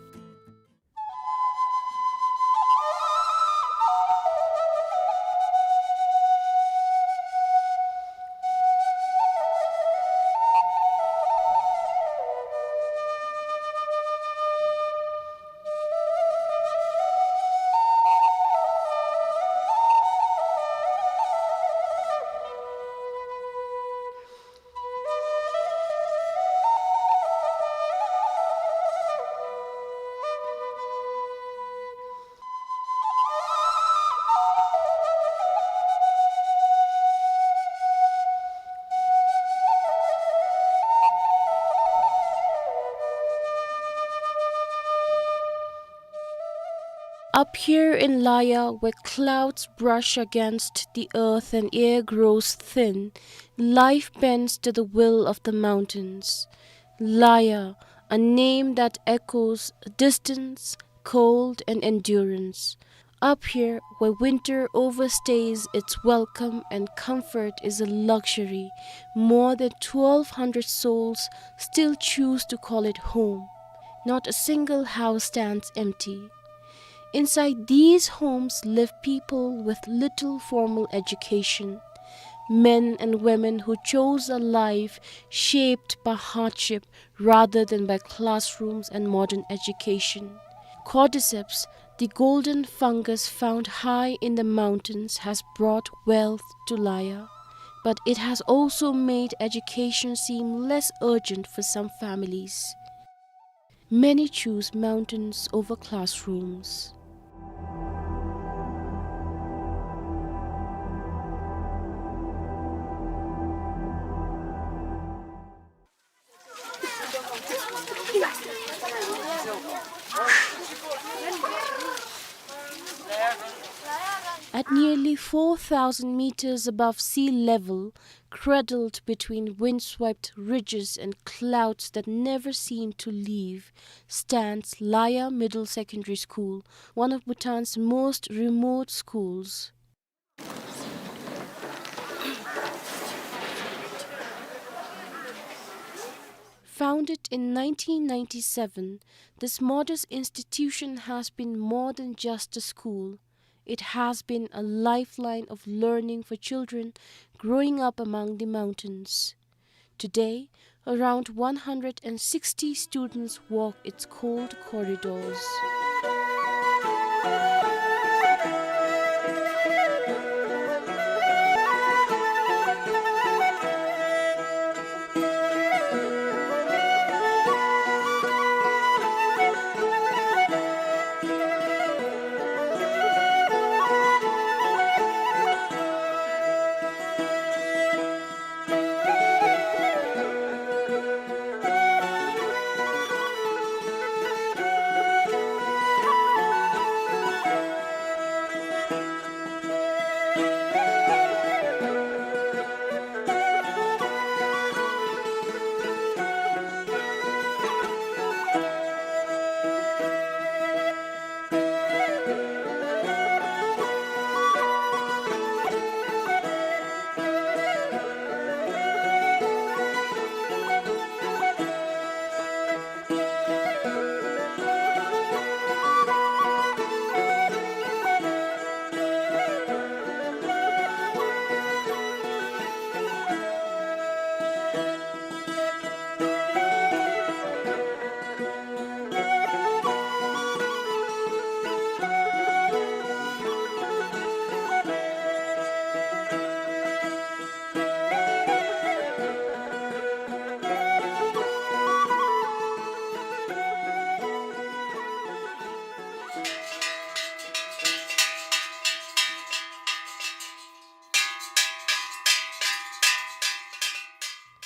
Up here in Laya, where clouds brush against the earth and air grows thin, life bends to the will of the mountains. Laya, a name that echoes distance, cold, and endurance. Up here, where winter overstays its welcome and comfort is a luxury, more than twelve hundred souls still choose to call it home. Not a single house stands empty. Inside these homes live people with little formal education, men and women who chose a life shaped by hardship rather than by classrooms and modern education. Cordyceps, the golden fungus found high in the mountains, has brought wealth to Laya, but it has also made education seem less urgent for some families. Many choose mountains over classrooms. At nearly four thousand meters above sea level, cradled between windswept ridges and clouds that never seem to leave, stands Laya Middle Secondary School, one of Bhutan's most remote schools. Founded in nineteen ninety-seven, this modest institution has been more than just a school. It has been a lifeline of learning for children growing up among the mountains. Today, around one hundred and sixty students walk its cold corridors.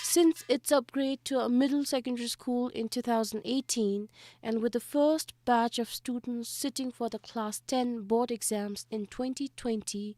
Since its upgrade to a middle secondary school in two thousand eighteen, and with the first batch of students sitting for the Class ten board exams in twenty twenty,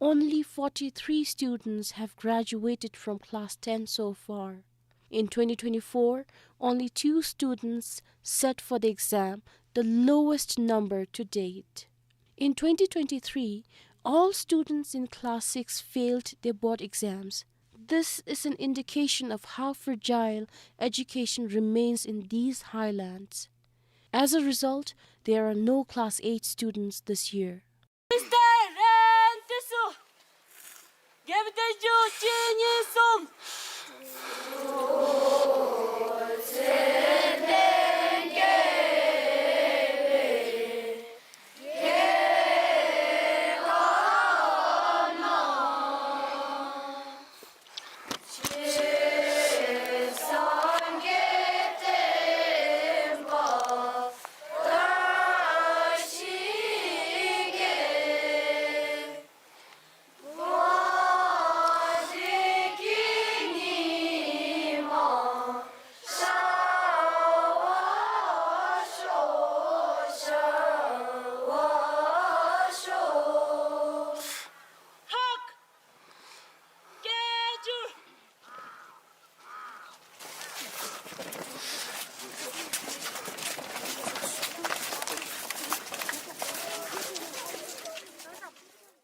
only forty-three students have graduated from Class ten so far. In twenty twenty-four, only two students sat for the exam, the lowest number to date. In twenty twenty-three, all students in Class six failed their board exams. This is an indication of how fragile education remains in these highlands. As a result, there are no Class eight students this year.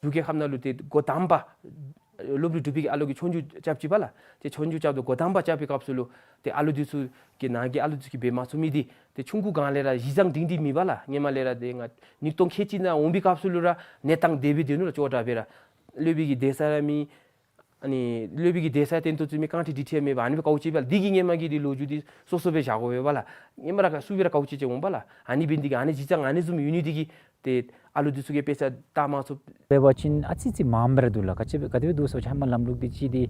འབྲུག་རྒྱལ་ཁབ་ནང་ལུ་ཏེ་འགོ་དང་པ་སློབ་གྲྭ་གྲུབ་པའི་གི་ཨ་ལོ་གི་ཆོས་རྒྱུགས་རྐྱབ་ཅི་པ་ལགས། ཏེ་ཆོས་རྒྱུགས་རྐྱབ་དོ་འགོ་དང་པ་རྐྱབ་པའི་སྐབས་སུ་ལུ་ཏེ་ཨ་ལོ་འདི་ཚུ་གི་ནང་གི་ཨ་ལོ་འདི་ཚུ་གིས་འབད་མ་ཚུགས་མི་འདི་ཏེ་ཆུང་ཀུ་སྒང་ལས་ར་གཞི་བཟང་སྒྲིང་སྒྲིང་མེད་པ་ལགས། ཧེ་མ་ལས་ར་ཏེ་ང་ཉིས་སྟོང་ཁལ་གཅིག་ནང་འོང་པའི་སྐབས་སུ་ལུ་ར་གནས་སྟངས་དེ་སྦེ་སྡོད་ནུག་ལགས། ཅོག་འཐདཔ་སྦེ་ར་སློབ་དཔོན་གྱི་གདན་ས་ར་མེད། ཨ་ནི་སློབ་དཔོན་གྱི་གདན་ས་བཏོན་དོ་བཟུམ་མའི་རྐང་ཁྲི་དྲི་ཁྲི་ཡང་མེད་པར་ཨ་ནི་སྦེ་དཀའཝ་སྤྱད་པ་ལགས། འདི་གིས་ཧེ་མ་གི་འདི་ལོ་རྒྱུས་འདི་སོ་སོ་སྦེ་བཞག་དགོ་པས་པ་ལགས། ཧེ་མ་ར་ག་སུ་སྦེ་ར་དཀའཝ་སྤྱད་སྤྱད་འོང་པ་ལགས། ཨ་ནི་འབད་ནི་འདི་གིས་ཨ་ནི་གཞི་བཟང་ཨ་ནི་བཟུམ་ཡོད་ནི་འདི་གིས་ཏེ་ཨ་ལོ་འདི་ཚུ་གིས་དཔེ་ཆ་བལྟ་མ་ཚུགས། འབད་བ་ཅིན་ཨ་ཙི་ཅིག་མངམ་སྦེ་ར་འདུག་ལགས། ག་ཅི་སྦེ་ག་དེ་སྦེ་འདུག་ཟེར་བ་ཅིན་ཧེ་མ་ལམ་ལུགས་འདི་ཅིག་འདི་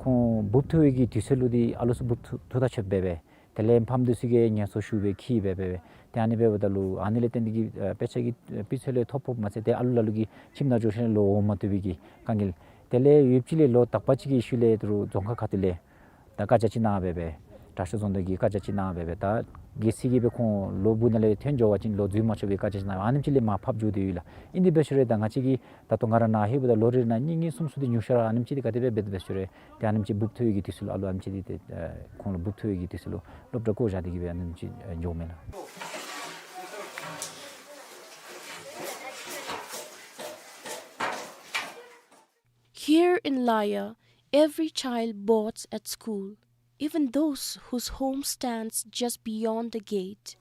ཁོང་འབུཔ་འཐུ་བའི་གི་དུས་ཚོད་ལུ་འདི་ཨ་ལོ་ཚུ་འབུཔ་འཐུ་འཐུ་ད་ཆོགཔ་སྦེ་སྦེ། དེ་ལས་ཕམ་འདི་ཚུ་གིས་ངལ་གསོ་ཞུ་སྦེ་འཁྱིད་སྦེ་སྦེ་སྦེ། ཏེ་ཨ་ནི་འབདཝ་ད་ལུ་ཨ་ནི་ལས་བརྟེན་ཏེ་གིས་ཨ་དཔེ་ཆ་གི་ཨ་སྤུས་ཚད་ལས་ཐོ་ཕོགཔ་མ་ཚད་ཏེ་ཨ་ལོ་ལ་ལུ་གིས་ཁྱིམ་ནང་འགྱོ་ཞིནམ་ལས་ལོག་འོང་མ་བཏུབ་པའི་གི་དཀའ་ངལ། དེ་ལས་ཡུདཔ་ཅིག་ལས་ལོ་དག་པ་ཅིག་གི་ཤུལ་ལས་ད་རུང་རྫོང་ཁག་ཁ་ཐུག་ལས་ད་བཀའ་རྒྱ་ཅིག་གནང་སྦེ་སྦེ་དྲག་ཤོས་རྫོང་བདག་གིས་བཀའ་རྒྱ་ཅིག་གནང་སྦེ་སྦེ་ད་གལ་སྲིད་ཀྱི་སྦེ་ཁོང་ལོག་སྦུག་ནང་ལས་ཐོན་འགྱོ་བ་ཅིན་ལོག་འཛུལ་མ་ཆོག་པའི་བཀའ་རྒྱ་ཅིག་གནང་སྦེ་ཨ་ནེམ་ཅིག་ལས་མར་ཕབ་འགྱོ་དེ་ཡོད་ལགས། ཨིན་དེ་འབད་ཞུ་རུང་ད་ང་བཅས་ཀྱིས་ད་ལྟོ་ང་ར་ནཱ་ལྷོདཔ་ད་ལོ་རེ་ནང་གཉིས་གཉིས་གསུམ་གསུམ་འདི་ཉུང་ཤོས་ར་ཨ་ནེམ་ཅིག་འདི་ག་དེ་སྦེ་འབད་དེ་འབད་ཞུ་རུང་ཏེ་ཨ་ནེམ་ཅིག་འབུཔ་འཐུ་བའི་གི་དུས་ཚོད་ལུ་ཨ་ལོ་ཨ་ནེམ་ཅིག་འདི་ཏེ་ཨ་ཁོང་ལུ་འབུཔ་འཐུ་བའི་གི་དུས་ཚོད་ལུ་སློབ་གྲྭ་བཀོ་བཞག་སྟེ་གིས་སྦེ་ཨ་ནེམ་ཅིག་ཨ་འགྱོཝ་མས་ལགས། Here in Laya, every child boards at school, even those whose home stands just beyond the gate.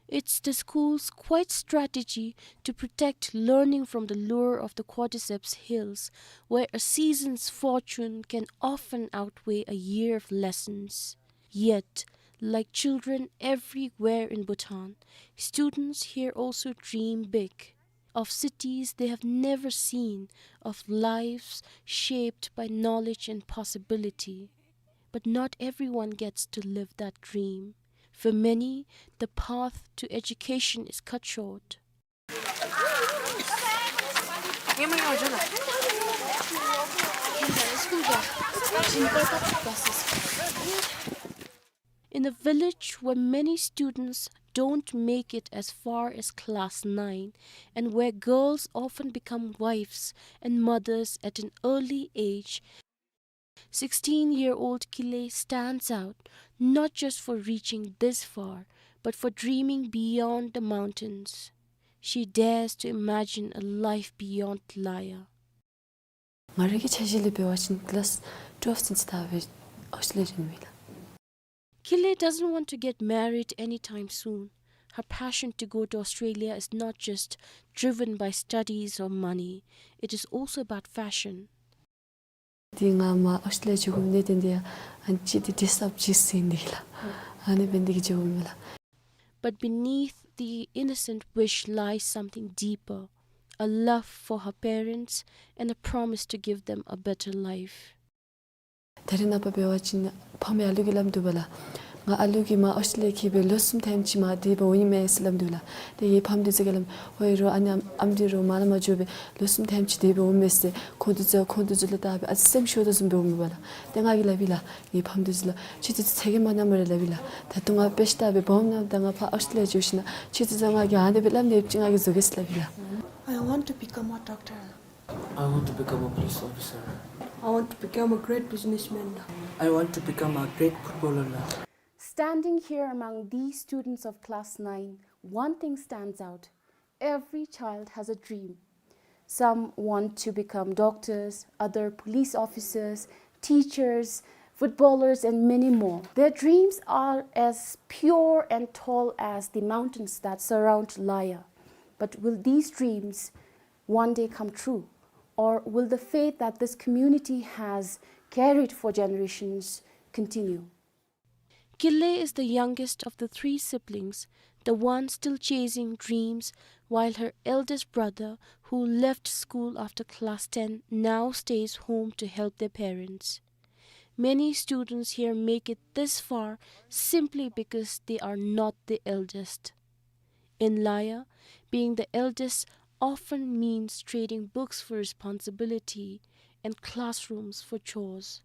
It's the school's quiet strategy to protect learning from the lure of the Cordyceps Hills, where a season's fortune can often outweigh a year of lessons. Yet, like children everywhere in Bhutan, students here also dream big, of cities they have never seen, of lives shaped by knowledge and possibility. But not everyone gets to live that dream. For many, the path to education is cut short. In a village where many students don't make it as far as class nine, and where girls often become wives and mothers at an early age, sixteen-year-old Kile stands out not just for reaching this far, but for dreaming beyond the mountains. She dares to imagine a life beyond Laya. ང་རའི་གི་འཆར་གཞི་ལས་འབད་བ་ཅིན་ཀི་ལཱསི་ཊུ་ཝེལབ་ཚུན་ཚོད་བལྟ་སྦེ་ཨོསི་ཊྲེ་ལི་ཡ་འགྱོ་ནི་ཨིན་ལགས། Kile doesn't want to get married anytime soon. Her passion to go to Australia is not just driven by studies or money. It is also about fashion. ཏེ་ང་མར་ཨོསི་ཊྲེ་ལི་ཡ་འགྱོ་དགོ་མི་འདི་ཏེ་ཨ་ནི་ཅིག་ཏེ་ཌི་རེསི་ཨཔ་ཅིག་ཟེར་ནི་ཨིན་ལགས། ཨ་ནི་འབད་ནི་འདི་གིས་འགྱོ་དགོ་མས་ལགས། But beneath the innocent wish lies something deeper, a love for her parents and a promise to give them a better life. ད་རེས་ནངས་པ་འབད་བ་ཅིན་ཕམ་གྱི་ཨ་ལུ་གིས་སླབ་དོ་བ་ལགས། ང་ཨ་ལུ་གིས་མར་ཨོསི་ཊྲེ་ལི་ཡ་འཁྱིད་སྦེ་ལོ་གསུམ་ཐེངས་ཅིག་མར་དེ་སྦེ་འོང་ནི་མས་ཟེར་སླབ་དོ་ལགས། ཏེ་ངེའི་ཕམ་འདི་ཚུ་གིས་སླབ་ཨོ་ཨེ་རོགས་ཨ་ནི་ཨམ་འདི་རོགས་མར་ལས་མར་འགྱོ་སྦེ་ལོ་གསུམ་ཐེངས་ཅིག་དེ་སྦེ་འོང་མས་ཟེར་ཁོང་འདི་ཚུ་ཁོང་འདི་ཚུ་ལུ་བལྟ་སྦེ་ཨ་ཙི་སེམས་ཤོར་དོ་བཟུམ་སྦེ་འོང་མས་པ་ལགས། ཏེ་ང་གིས་སླབ་ཡི་ལགས་ངེའི་ཕམ་འདི་ཚུ་ལུ་ཁྱེད་ཚུ་ཚ་གྱང་མ་མནངམ་སྦེ་ར་སླབ་ཡི་ལགས། ད་ལྟོ་ང་དཔེ་ཆ་བལྟ་སྦེ་སྦོམ་ནམ་ད་ང་ཕར་ཨོསི་ཊྲེ་ལི་ཡ་འགྱོ་ཞིནམ་ཁྱེད་ཚུ་ཚུ་ང་གིས་ཨ་ནི་སྦེ་སླབ་ནི་ཡོད་པ་ཅིན་ང་གིས་བཟོ་གེ་ཟེར་སླབ་ཡི་ལགས། I want to become a doctor. I want to become a police officer. I want to become a great businessman. I want to become a great footballer. Standing here among these students of class nine, one thing stands out. Every child has a dream. Some want to become doctors, other police officers, teachers, footballers, and many more. Their dreams are as pure and tall as the mountains that surround Laya. But will these dreams one day come true? Or will the faith that this community has carried for generations continue? Kile is the youngest of the three siblings, the one still chasing dreams, while her eldest brother, who left school after class ten, now stays home to help their parents. Many students here make it this far simply because they are not the eldest. In Laya, being the eldest often means trading books for responsibility and classrooms for chores.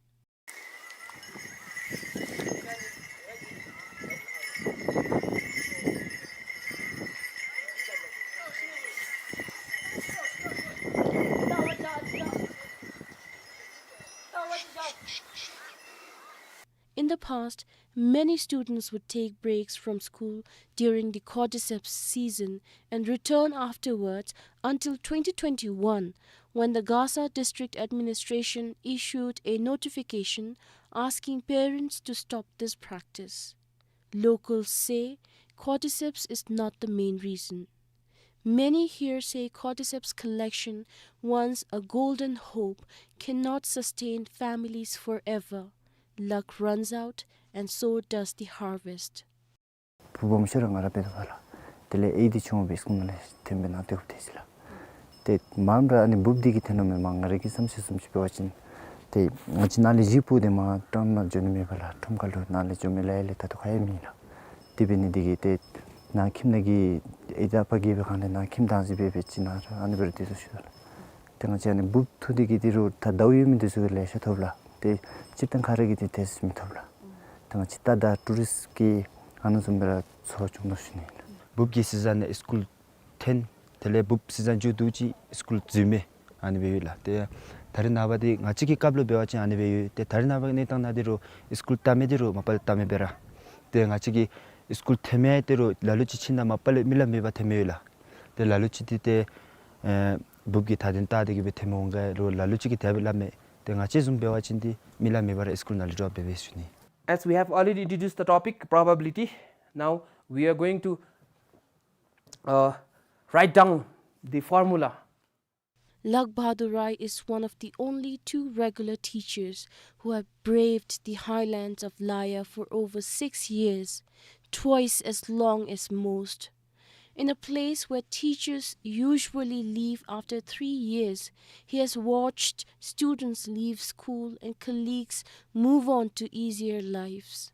the past, many students would take breaks from school during the cordyceps season and return afterwards until twenty twenty-one, when the Gasa District Administration issued a notification asking parents to stop this practice. Locals say cordyceps is not the main reason. Many here say cordyceps collection, once a golden hope, cannot sustain families forever. Luck runs out, and so does the harvest. བུ་སྦོམ་ཤོས་ར་ང་ར་འབད་དོ་བ་ལགས། དེ་ལས་ཨའི་འདི་ཆུང་འབད་སྐུལ་ནང་ལས་ཐོན་སྦེ་ནཱ་སྡོད་དེས་ལགས། ཏེ་མངམ་ར་ཨ་ནི་འབུཔ་འདི་གིས་འཐོན་ནུག་མས། མ་ང་ར་གི་བསམ་ཤེས་བཟུམ་ཅིག་འབད་བ་ཅིན་ཏེ་ང་བཅས་ནཱ་ལས་གཞིས་སྤོ་སྟེ་མར་ཁྲོམ་ནང་འགྱོ་ནི་མེད་པ་ལགས། ཁྲོམ་ཁ་ལུ་ནཱ་ལས་འགྱོ་མི་ལཱ་ཡང་ལས་ད་ལྟོ་ཁར་ཡང་མེད་ལགས། དེ་འབད་ནི་འདི་གིས་ཏེ་ནཱ་ཁྱིམ་ནང་གི་ཨའི་དང་ཨ་པ་གིས་འབད་གང་ལས་ནཱ་ཁྱིམ་བདག་འཛིན་འབད་འབད་ཅིག་ནཱ་ར་ཨ་ནི་སྦེ་ར་སྡོད་དོ་ཞུ་དོ་ལགས། ཏེ་ང་བཅས་ཨ་ནི་འབུཔ་འཐུ་སྟེ་གིས་འདི་རུ་ད་ཟླཝ་ཡོད་མི་འདི་ཚུ་གིས་ལེ་ཤ་ཐོབ་ལགས། ཏེ་སྤྱིར་བཏང་ཁ་ར་གིས་འདི་ཏེ་མི་ཐོབ་ལགས། ཏེ་ང་བཅས་ད་ད་ཊུ་རིསཊ་ཀྱི་ཨ་ནི་བཟུམ་སྦེ་ར་འཚོ་བ་སྐྱོང་དོ་ཞུ་ནི་ལགས། འབུཔ་ཀྱི་སི་ཛན་ནང་སི་ཀུལ་འཐོན། དེ་ལས་འབུཔ་སི་ཛན་མཇུག་བསྡུ་ཅིག་སི་ཀུལ་འཛུལ་མི་ཨ་ནི་སྦེ་ཡོད་ལགས། ཏེ་ད་རེས་ནངས་པ་འདི་ང་བཅས་ཀྱི་སྐབས་ལུ་འབད་བ་ཅིན་ཨ་ནི་སྦེ་ཡོད། ཏེ་ད་རེས་ནངས་པ་གི་གནས་སྟངས་ནང་འདི་རུ་སི་ཀུལ་བལྟ་མི་འདི་རུ་མ་པ་ལས་བལྟ་མི་འབད་ར། ཏེ་ང་བཅས་ཀྱི་སི་ཀུལ་འཐོན་མི་འདི་རུ་ལ་ལུ་ཅིག་ཕྱིན་ད་མ་པ་ལས་མི་ལ་མེད་པར་འཐོན་མི་ཡོད་ལགས། ཏེ་ལ་ལུ་ཅིག་འདི་ཏེ་ཨེ་འབུཔ་གི་མཐའ་དོན་བལྟ་སྟེ་གིས་སྦེ་འཐོན་མི་འོང་ག་རུང་ལ་ལུ་ཅིག་གིས་དེ་སྦེ་སླབ་མས། ཏེ་ང་བཅས་བཟུམ་འབད་བ་ཅིན་འདི་མི་ལ་མེད་པར་སི་ཀུལ་ནང་ལས་ཌོབ་འབད་འབད་ཞུ་ནི། As we have already introduced the topic probability, now we are going to, uh, write down the formula. Lakh Bahadur Rai is one of the only two regular teachers who have braved the highlands of Laya for over six years, twice as long as most. In a place where teachers usually leave after three years, he has watched students leave school and colleagues move on to easier lives.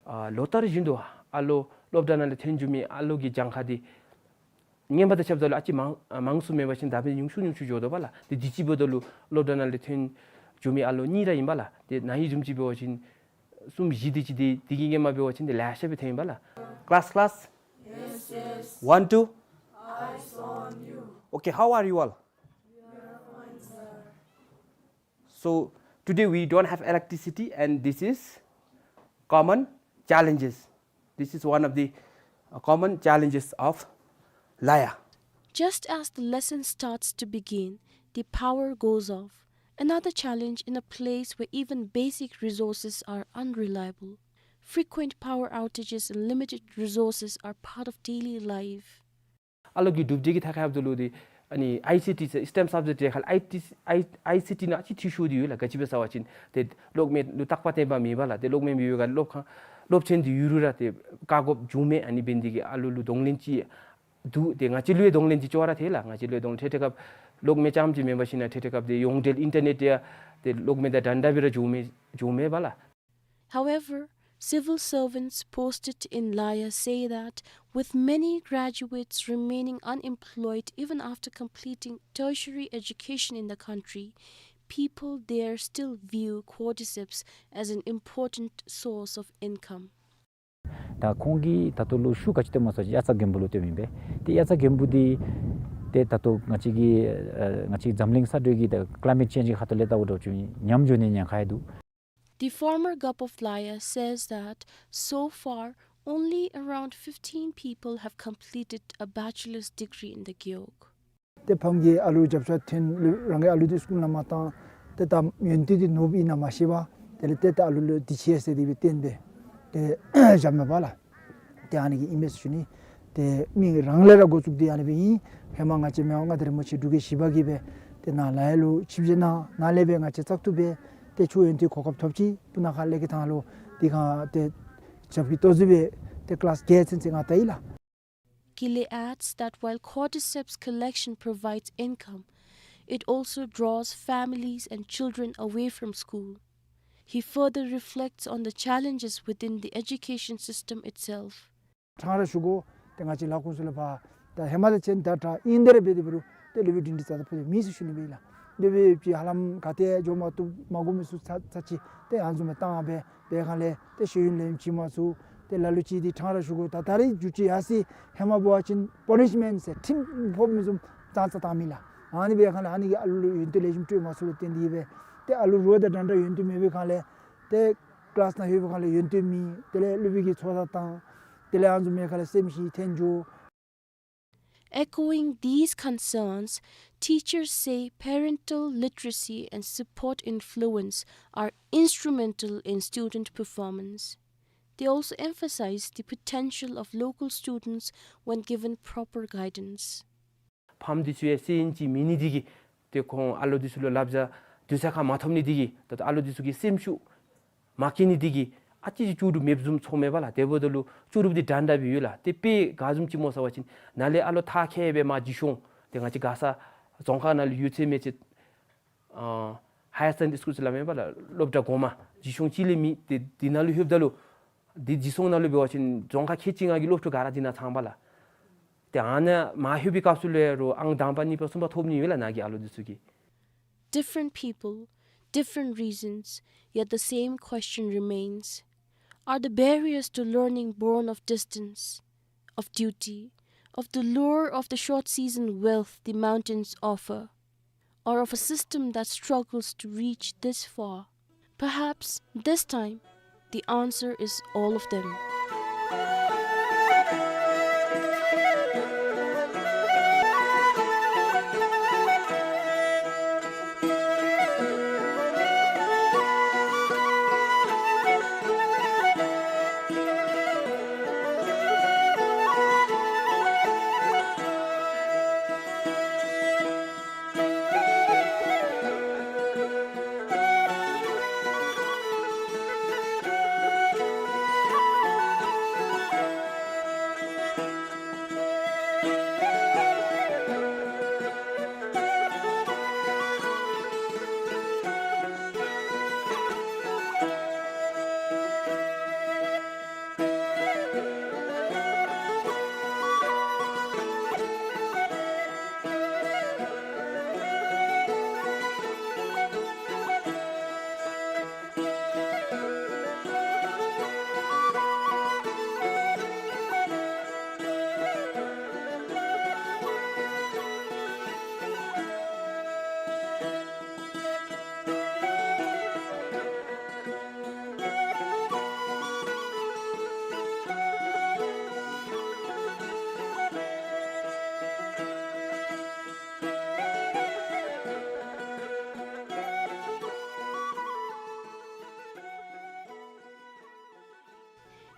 ཨ་ལོ་ལྟར་བཞིན་དུ་ཨ་ལོ་སློབ་གྲྭ་ནང་ལས་འཐོན་འགྱོ་མི་ཨ་ལོ་གི་གྱངས་ཁ་འདི་སྔོན་མ་དང་ཕྱདཔ་ད་ལུ་ཨ་ཙི་མང་ཨ་མང་སུ་མེད་པ་ཅིན་ད་འབདན་ཉུང་སུ་ཉུང་སུ་འགྱོ་དོ་བ་ལགས། ཏེ་དུས་ཅི་འབདཝ་ད་ལུ་སློབ་གྲྭ་ནང་ལས་འཐོན་འགྱོ་མི་ཨ་ལོ་གཉིས་ར་ཨིན་པ་ལགས། ཏེ་ན་ཧིང་བཟུམ་ཅིག་འབད་བ་ཅིན་གསུམ་བཞི་དེ་ཅིག་འདི་འདི་གི་སྔོན་མ་འབད་བ་ཅིན་འདི་ལེ་ཤ་སྦེ་འཐོན་ཨིན་པ་ལགས། Class, class. Yes, yes. One, two. Eyes on you. Okay, how are you all? We are fine, sir. So today we don't have electricity, and this is common challenges. This is one of the, uh, common challenges of Laya. Just as the lesson starts to begin, the power goes off. Another challenge in a place where even basic resources are unreliable. Frequent power outages and limited resources are part of daily life. ཨ་ལོ་གི་གྲུབ་འབྲས་ཀྱི་ཐད་ཁར་འབདཝ་ད་ལུ་འདི་ཨ་ནི་ཨའི་སི་ཊི་སི་ཊེམ་སབ་ཇེཀཊ་ཁར་ལས་ཨའི་ཊི་སི་ཨའི་ཨའི་སི་ཊི་ནང་ཨ་ཙི་འཐུས་ཤོར་ཏེ་ཡོད་ལགས། ག་ཅི་སྦེ་ཟེར་བ་ཅིན་ཏེ་གློག་མེ་ལུ་རྟག་པ་བརྟེན་པ་མེད་པ་ལགས། ཏེ་གློག་མེ་མེད་པའི་སྒང་ལས་སློབ་ཁང་སློབ་ཚན་འདི་ཡུན་རིང་ར་ཏེ་བཀག་དགོཔ་བྱུང་མས། ཨ་ནི་འབད་ནི་འདི་གིས་ཨ་ལོ་ལུ་གདོང་ལེན་ཅིག་འདུག། ཏེ་ང་བཅས་ལུ་ཡང་གདོང་ལེན་འདི་ཅོག་ར་འཐད་ལགས། ང་བཅས་ལུ་ཡང་གདོང་ལེན་འཐད་འཐད་སྐབས་གློག་མེ་རྐྱངམ་ཅིག་མེན་པར་ཞིན་ན་འཐད་འཐད་སྐབས་ཏེ་ཡོངས་འབྲེལ་ཨིན་ཊར་ནེཊ་ཡང་ཏེ་གློག་མེ་དང་འདྲན་འདྲ་སྦེ་ར་འགྱོ་མི་འགྱོ་མི་འབད་ལགས། However, civil servants posted in Laya say that with many graduates remaining unemployed even after completing tertiary education in the country, people there still view cordyceps as an important source of income. ད་ཁོང་གིས་ད་ལྟོ་ལུ་ཤུགས་ག་ཅི་བཏོནམ་མས་ཟེར་བ་ཅིན་དབྱར་རྩྭ་དགུན་འབུ་ལུ་བཏོནམ་ཨིན་པས། ཏེ་དབྱར་རྩྭ་དགུན་འབུ་འདི་ཏེ་ད་ལྟོ་ང་བཅས་ཀྱི་ཨ་ང་བཅས་འཛམ་གླིང་ས་འདྲུད་ཀྱི་ད་ཀླའི་མེཊ་ཅེནཇ་གི་ཁ་ཐུག་ལས་བལྟཝ་ད་ཅིག་ཉམས་འགྱོ་ནི་ཉེན་ཁ་ཡང་འདུག། The former Gup of Laya says that so far only around fifteen people have completed a bachelor's degree in the Gewog. ཏེ་ཕམ་གྱིས་ཨ་ལུ་རྒྱབ་ཤ་འཐེན་ལུ་རང་གི་ཨ་ལུ་འདི་སི་ཀུལ་ནང་མ་བཏང་། ཏེ་ད་ཡོན་ཏན་འདི་ནོར་བ་ཨིན་ན་མ་ཤེས་པར་དེ་ལས་ཏེ་ད་ཨ་ལུ་ལུ་འདི་ཅིག་ཡོད་ཟེར་དེ་སྦེ་བསྟན་སྦེ་ཏེ་བཞགཔ་མས་པ་ལགས། ཏེ་ཨ་ནི་གི་ཨིན་མས་ཟེར་ཞུ་ནི། ཏེ་མི་རང་ལས་ར་འགོ་བཙུགས་ཏེ་ཨ་ནི་སྦེ་ཨིན། ཧེ་མ་ང་བཅས་མི་དབང་མངའ་བདག་རིན་པོ་ཆེ་འབྲུག་རྒྱལ་བཞི་པ་གིས་སྦེ་ཏེ་ནཱ་ལ་ཡ་ལུ་ཆིབས་བཞེས་གནང་། ནཱ་ལས་སྦེ་ང་བཅས་བཙག་འཐུ་འབད་དེ་ཆོས་ཡོན་ཏན་གོ་སྐབས་ཐོབ་ཅི། སྤུ་ན་ཁ་ལས་ཀྱི་ཐང་ལུ་འདི་ཁར་ཏེ་ཞབས་ཀྱི་ལྟོ་གཟུགས་སྦེ་ཏེ་ཀི་ལཱསི་བརྒྱད་ཚུན་ཚོད་ང་བལྟ་ཡི་ལགས། Kile adds that while cordyceps collection provides income, it also draws families and children away from school. He further reflects on the challenges within the education system itself. ཕྲང་ར་ཞུ་དགོ། ཏེ་ང་བཅས་ལ་ཁོང་ཚུ་ལུ་ཕར་ད་ཧེ་མ་དང་གཅིག་ཁར་ད་ཨིན་དེ་ར་འབད་དེ་འབད་རུང་ཏེ་སློབ་དཔོན་སྒྲིང་སྒྲི་རྩ་དང་ཕུད་དེ་མེད་ཟེར་ཞུ་ནི་སྦེ་ཨིན་ལགས། སློབ་དཔོན་ཅིག་ཧ་ལམ་ག་ཏེ་འགྱོ་མ་བཏུབ་མ་གོ་མི་ཚུ་ཚར་ཚར་ཅིག་ཏེ་ཨ་ནི་བཟུམ་སྦེ་བཏང་སྦེ་འབད་སྒང་ལས་ཏེ་ཤེས་ཡོན་ལེན་བྱིན་མ་ཚུགས། ཏེ་ལ་ལུ་ཅིག་འདི་ཕྲང་ར་ཞུ་དགོ། ད་ད་རེས་འགྱོ་ཅི་ཡར་སོང་ཧེ་མ་འབད་བ་ཅིན་པ་ནིཤ་མེནཊ་ཟེར་ཁྲིམས་ཕོག་མི་བཟུམ་ཙང་ཙ་བཏང་མི་ལགས། ཨ་ནི་འབད་སྒང་ལས་ཨ་ནི་གིས་ཨ་ལུ་ལུ་ཡོན་ཏན་ལེགས་ཤོམ་སྤྲོད་མ་ཚུགསཔ་ལས་བརྟེན་ཏེ་སྦེ་ཏེ་ཨ་ལུ་རོགས་དང་འདྲན་འདྲ་ཡོན་ཏན་མེད་པའི་སྒང་ལས་ཏེ་ ཀི་ལཱསི་ནང་ལྷོད་པའི་སྒང་ལས་ཡོན་ཏན་མེད། དེ་ལས་སློབ་དཔོན་གྱིས་ཚོགས་བསགས་བཏང་། དེ་ལས་ཨ་ནི་བཟུམ་མའི་སྒང་ལས་སེམས་ཤི་ཐོན་འགྱོ། Echoing these concerns, teachers say parental literacy and support influence are instrumental in student performance. They also emphasize the potential of local students when given proper guidance. ཕམ་འདི་ཚུ་ཡང་སེམས་ཅན་མེད་ནི་འདི་གིས་ཏེ་ཁོང་ཨ་ལོ་འདི་ཚུ་ལུ་བསླབ་བྱ་དུས་ཚོད་ཁར་མ་ཐོབ་ནི་འདི་གིས་ད་ལྟོ་ཨ་ལོ་འདི་ཚུ་གི་སེམས་ཤུགས་མ་སྐྱེ་ནི་འདི་གིས་ཨ་ཙི་ཅིག་ལྕོགས་གྲུབ་མེདཔ་བཟུམ་ཚོརཝ་མས་པ་ལགས། དེ་འབདཝ་ད་ལུ་ལྕོགས་གྲུབ་འདི་འདྲན་འདྲ་སྦེ་ཡོད་ལགས། ཏེ་དཔེ་ག་བཟུམ་ཅིག་སྨོ་ཟེར་བ་ཅིན་ནཱ་ལས་ཨ་ལོ་མཐར་འཁྱོལ་སྦེ་མར་རྗེས་ཤུལ་ཏེ་ང་བཅས་མགར་ས་རྫོང་ཁག་ནང་ལུ་ཡོད་ཚད་མེད་ཚད་ཨ་ཧ་ཡར་སེ་ཀེན་ཌ་རི་སི་ཀུལ་ཟེར་སླབ་མས་པ་ལགས། སློབ་གྲྭ་གོང་མ་རྗེས་ཤུལ་ཅིག་ལས་མེད། ཏེ་འདི་ནང་ལུ་ལྷོདཔ་ད་ལུ་འདི་རྗེས་ཤུལ་ནང་ལུ་འབད་བ་ཅིན་རྫོང་ཁག་ཁལ་གཅིག་ལྔ་གི་སློབ་ཕྲུག་ག་ར་འདི་ནང་ཚང་པ་ལགས། ཏེ་ཨ་ནཱ་མར་ལྷོད་པའི་སྐབས་སུ་ལུ་ཡང་རུང་ཨང་དང་པ་གཉིས་པ་གསུམ་པ་ཐོབ་ནི་ཡོད་ལགས་ནཱ་གི་ཨ་ལོ་འདི་ཚུ་གིས། Different people, different reasons, yet the same question remains. Are the barriers to learning born of distance, of duty, of the lure of the short season wealth the mountains offer, or of a system that struggles to reach this far? Perhaps this time the answer is all of them.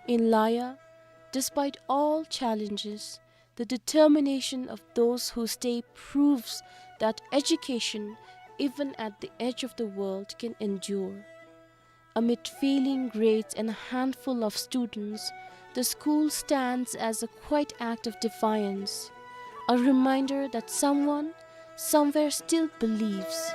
In Laya, despite all challenges, the determination of those who stay proves that education, even at the edge of the world, can endure. Amid failing grades and a handful of students, the school stands as a quiet act of defiance, a reminder that someone somewhere still believes.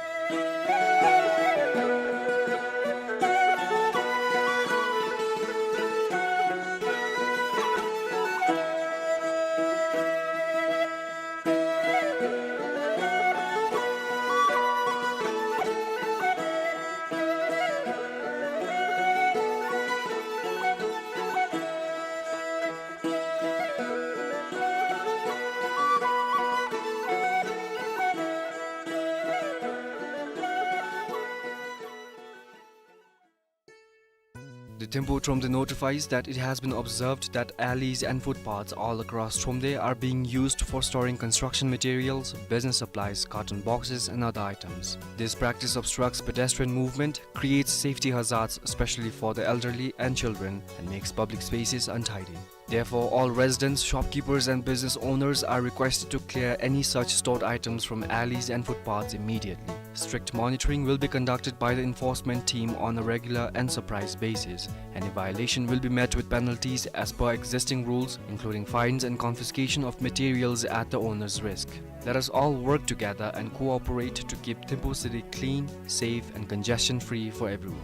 The Thimphu Thromde notifies that it has been observed that alleys and footpaths all across Thromde are being used for storing construction materials, business supplies, carton boxes, and other items. This practice obstructs pedestrian movement, creates safety hazards, especially for the elderly and children, and makes public spaces untidy. Therefore, all residents, shopkeepers, and business owners are requested to clear any such stored items from alleys and footpaths immediately. Strict monitoring will be conducted by the enforcement team on a regular and surprise basis. Any violation will be met with penalties as per existing rules, including fines and confiscation of materials at the owner's risk. Let us all work together and cooperate to keep Thimphu city clean, safe, and congestion-free for everyone.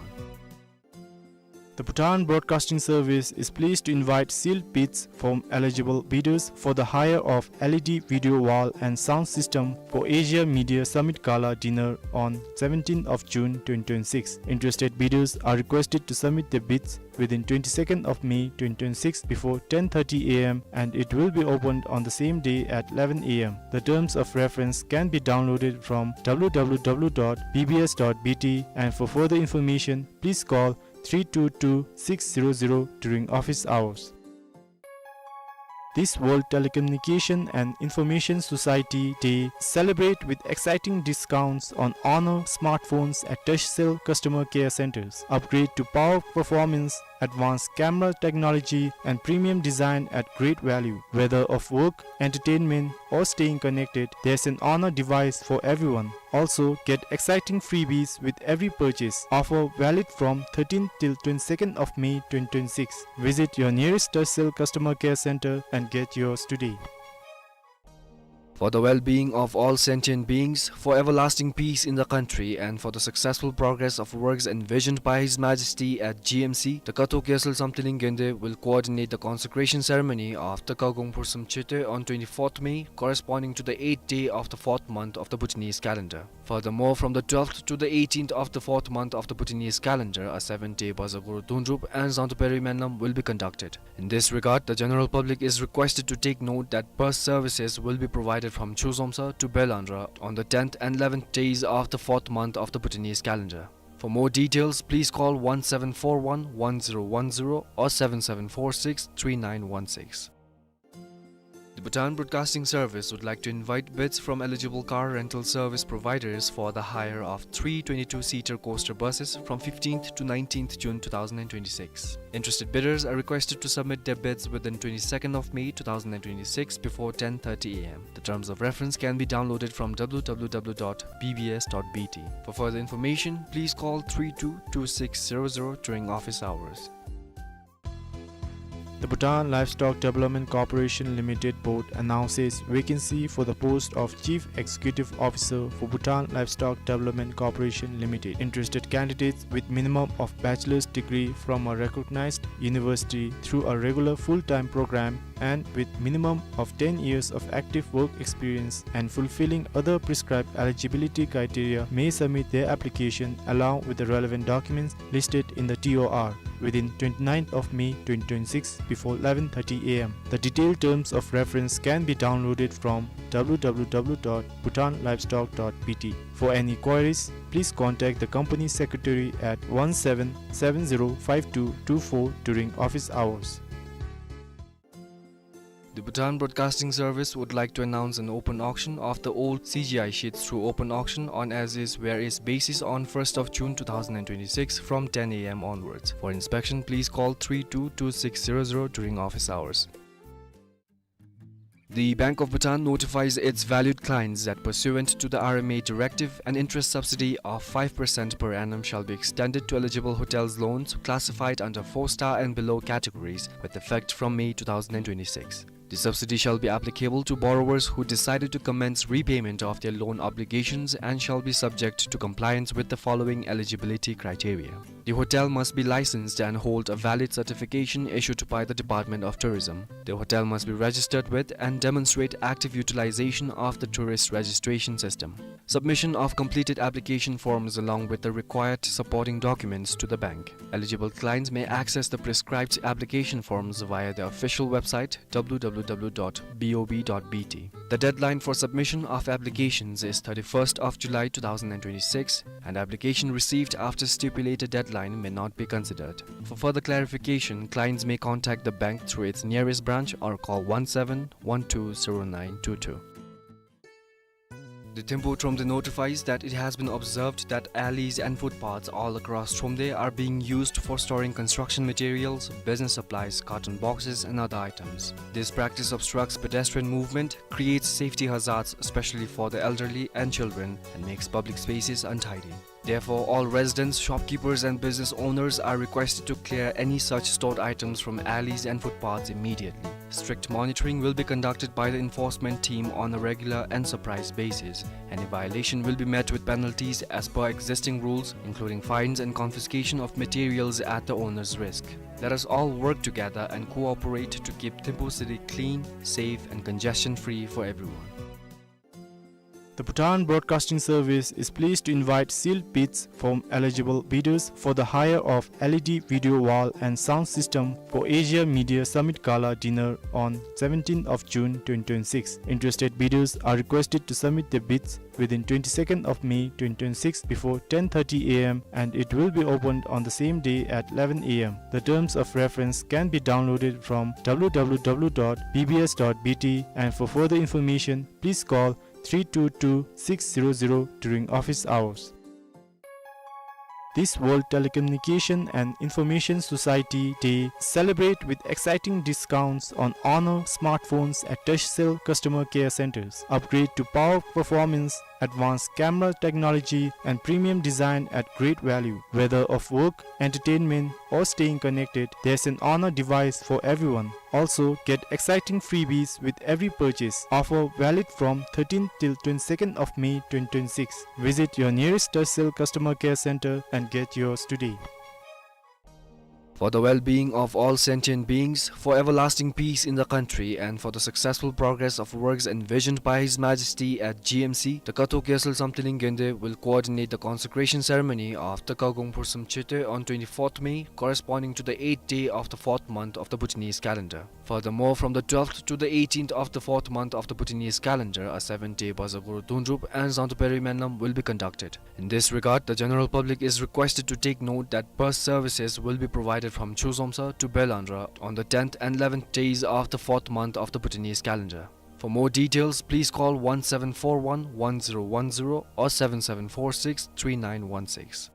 The Bhutan Broadcasting Service is pleased to invite sealed bids from eligible bidders for the hire of L E D video wall and sound system for Asia Media Summit Gala Dinner on seventeenth of June twenty twenty-six. Interested bidders are requested to submit their bids within twenty-second of May twenty twenty-six before ten thirty A M, and it will be opened on the same day at eleven A M. The terms of reference can be downloaded from W W W dot B B S dot B T, and for further information, please call three two two six zero zero during office hours. This World Telecommunication and Information Society Day celebrate with exciting discounts on Honor smartphones at Turkcell customer care centers. Upgrade to power performance, advanced camera technology, and premium design at great value. Whether of work, entertainment, or staying connected, there's an Honor device for everyone. Also, get exciting freebies with every purchase. Offer valid from thirteenth till twenty-second of May twenty twenty-six. Visit your nearest Turkcell customer care center and get yours today. For the well-being of all sentient beings, for everlasting peace in the country, and for the successful progress of works envisioned by His Majesty at G M C, the Katok Gyaltsel Samthiling Gende will coordinate the consecration ceremony of the Kagong Phursum Chete on twenty-fourth May, corresponding to the eighth day of the fourth month of the Bhutanese calendar. Furthermore, from the twelfth to the eighteenth of the fourth month of the Bhutanese calendar, a seven-day Bazaguru Dundrup and Zangtuperi Menlam will be conducted. In this regard, the general public is requested to take note that bus services will be provided from Chuzomsa to Belandra on the tenth and eleventh days of the fourth month of the Bhutanese calendar. For more details, please call one seven four one one zero one zero or seven seven four six three nine one six. The Bhutan Broadcasting Service would like to invite bids from eligible car rental service providers for the hire of three twenty-two-seater coaster buses from fifteenth to nineteenth June two thousand and twenty-six. Interested bidders are requested to submit their bids within twenty-second of May two thousand and twenty-six before ten thirty A M. The terms of reference can be downloaded from W W W dot B B S dot B T. For further information, please call three two two six zero zero during office hours. The Bhutan Livestock Development Corporation Limited Board announces vacancy for the post of Chief Executive Officer for Bhutan Livestock Development Corporation Limited. Interested candidates with minimum of bachelor's degree from a recognized university through a regular full-time program and with minimum of ten years of active work experience and fulfilling other prescribed eligibility criteria may submit their application along with the relevant documents listed in the T O R within twenty-ninth of May twenty twenty-six before eleven thirty A M. The detailed terms of reference can be downloaded from W W W dot bhutan livestock dot B T. For any queries, please contact the company secretary at one seven seven zero five two two four during office hours. The Bhutan Broadcasting Service would like to announce an open auction of the old C G I sheets through open auction on as is where is basis on first of June two thousand and twenty-six from ten A M onwards. For inspection, please call three two two six zero zero during office hours. The Bank of Bhutan notifies its valued clients that pursuant to the R M A directive, an interest subsidy of five percent per annum shall be extended to eligible hotels loans classified under four-star and below categories with effect from May two thousand and twenty-six. The subsidy shall be applicable to borrowers who decided to commence repayment of their loan obligations and shall be subject to compliance with the following eligibility criteria. The hotel must be licensed and hold a valid certification issued by the Department of Tourism. The hotel must be registered with and demonstrate active utilization of the tourist registration system. Submission of completed application forms along with the required supporting documents to the bank. Eligible clients may access the prescribed application forms via the official website, W W W dot B O B dot B T. The deadline for submission of applications is thirty-first of July two thousand and twenty-six, and application received after stipulated deadline may not be considered. For further clarification, clients may contact the bank through its nearest branch or call one seven one two zero nine two two. The Thimphu Thromde notifies that it has been observed that alleys and footpaths all across Thromde are being used for storing construction materials, business supplies, carton boxes, and other items. This practice obstructs pedestrian movement, creates safety hazards, especially for the elderly and children, and makes public spaces untidy. Therefore, all residents, shopkeepers, and business owners are requested to clear any such stored items from alleys and footpaths immediately. Strict monitoring will be conducted by the enforcement team on a regular and surprise basis. Any violation will be met with penalties as per existing rules, including fines and confiscation of materials at the owner's risk. Let us all work together and cooperate to keep Thimphu city clean, safe, and congestion-free for everyone. The Bhutan Broadcasting Service is pleased to invite sealed bids from eligible bidders for the hire of L E D video wall and sound system for Asia Media Summit Gala Dinner on seventeenth of June twenty twenty-six. Interested bidders are requested to submit their bids within twenty-second of May twenty twenty-six before ten thirty A M, and it will be opened on the same day at eleven A M. The terms of reference can be downloaded from W W W dot B B S dot B T, and for further information, please call three two two six zero zero during office hours. This World Telecommunication and Information Society Day celebrate with exciting discounts on Honor smartphones at Turkcell customer care centers. Upgrade to power performance, advanced camera technology, and premium design at great value. Whether of work, entertainment, or staying connected, there's an Honor device for everyone. Also, get exciting freebies with every purchase. Offer valid from thirteenth till twenty-second of May twenty twenty-six. Visit your nearest Turkcell customer care center and get yours today. For the well-being of all sentient beings, for everlasting peace in the country, and for the successful progress of works envisioned by His Majesty at G M C, the Kato Gyaltsel Samthiling Gende will coordinate the consecration ceremony of the Kagong Phursum Chete on twenty-fourth May, corresponding to the eighth day of the fourth month of the Bhutanese calendar. Furthermore, from the twelfth to the eighteenth of the fourth month of the Bhutanese calendar, a seven-day Bazaguru Dundrup and Zangdo Peri Menlam will be conducted. In this regard, the general public is requested to take note that bus services will be provided from Chuzomsa to Belandra on the tenth and eleventh days of the fourth month of the Bhutanese calendar. For more details, please call one seven four one one zero one zero or seven seven four six three nine one six.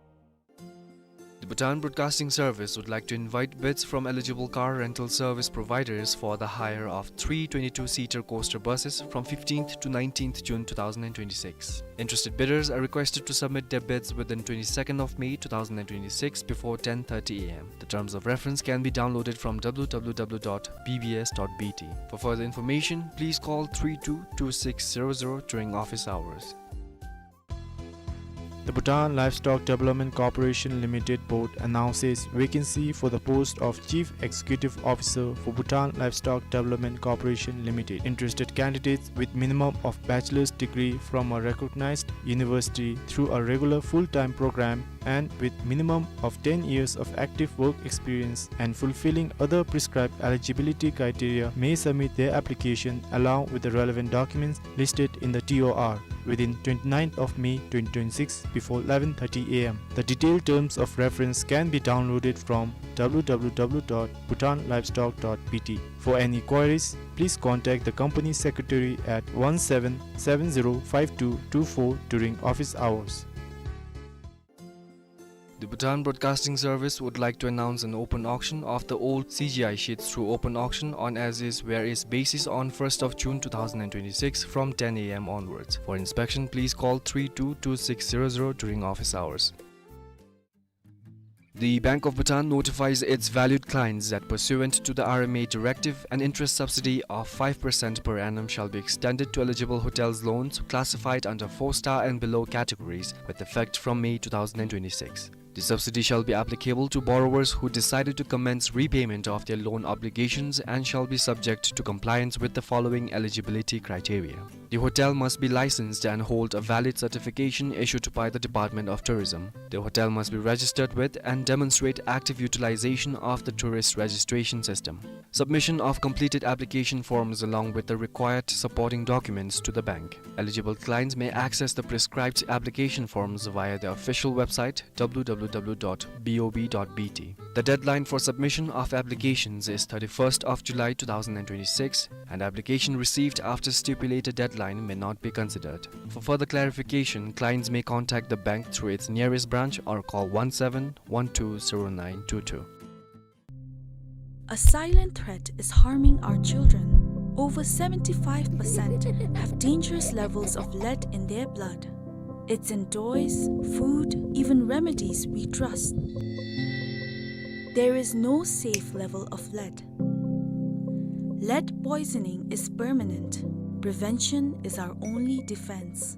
The Bhutan Broadcasting Service would like to invite bids from eligible car rental service providers for the hire of three twenty-two-seater coaster buses from fifteenth to nineteenth June two thousand and twenty-six. Interested bidders are requested to submit their bids within twenty-second of May two thousand and twenty-six before ten thirty A M. The terms of reference can be downloaded from W W W dot B B S dot B T. For further information, please call three two two six zero zero during office hours. The Bhutan Livestock Development Corporation Limited Board announces vacancy for the post of Chief Executive Officer for Bhutan Livestock Development Corporation Limited. Interested candidates with minimum of bachelor's degree from a recognized university through a regular full-time program and with minimum of ten years of active work experience and fulfilling other prescribed eligibility criteria may submit their application along with the relevant documents listed in the T O R within twenty-ninth of May twenty twenty-six before eleven thirty A M. The detailed terms of reference can be downloaded from W W W dot bhutan livestock dot B T. For any queries, please contact the company secretary at one seven seven zero five two two four during office hours. The Bhutan Broadcasting Service would like to announce an open auction of the old C G I sheets through open auction on as is where is basis on first of June two thousand and twenty-six from ten A M onwards. For inspection, please call three two two six zero zero during office hours. The Bank of Bhutan notifies its valued clients that pursuant to the R M A directive, an interest subsidy of five percent per annum shall be extended to eligible hotels loans classified under four-star and below categories with effect from May two thousand and twenty-six. The subsidy shall be applicable to borrowers who decided to commence repayment of their loan obligations and shall be subject to compliance with the following eligibility criteria. The hotel must be licensed and hold a valid certification issued by the Department of Tourism. The hotel must be registered with and demonstrate active utilization of the tourist registration system. Submission of completed application forms along with the required supporting documents to the bank. Eligible clients may access the prescribed application forms via the official website, W W W dot B O B dot B T. The deadline for submission of applications is thirty-first of July two thousand and twenty-six, and application received after stipulated deadline may not be considered. For further clarification, clients may contact the bank through its nearest branch or call one seven one two zero nine two two. A silent threat is harming our children. Over seventy-five percent have dangerous levels of lead in their blood. It's in toys, food, even remedies we trust. There is no safe level of lead. Lead poisoning is permanent. Prevention is our only defense.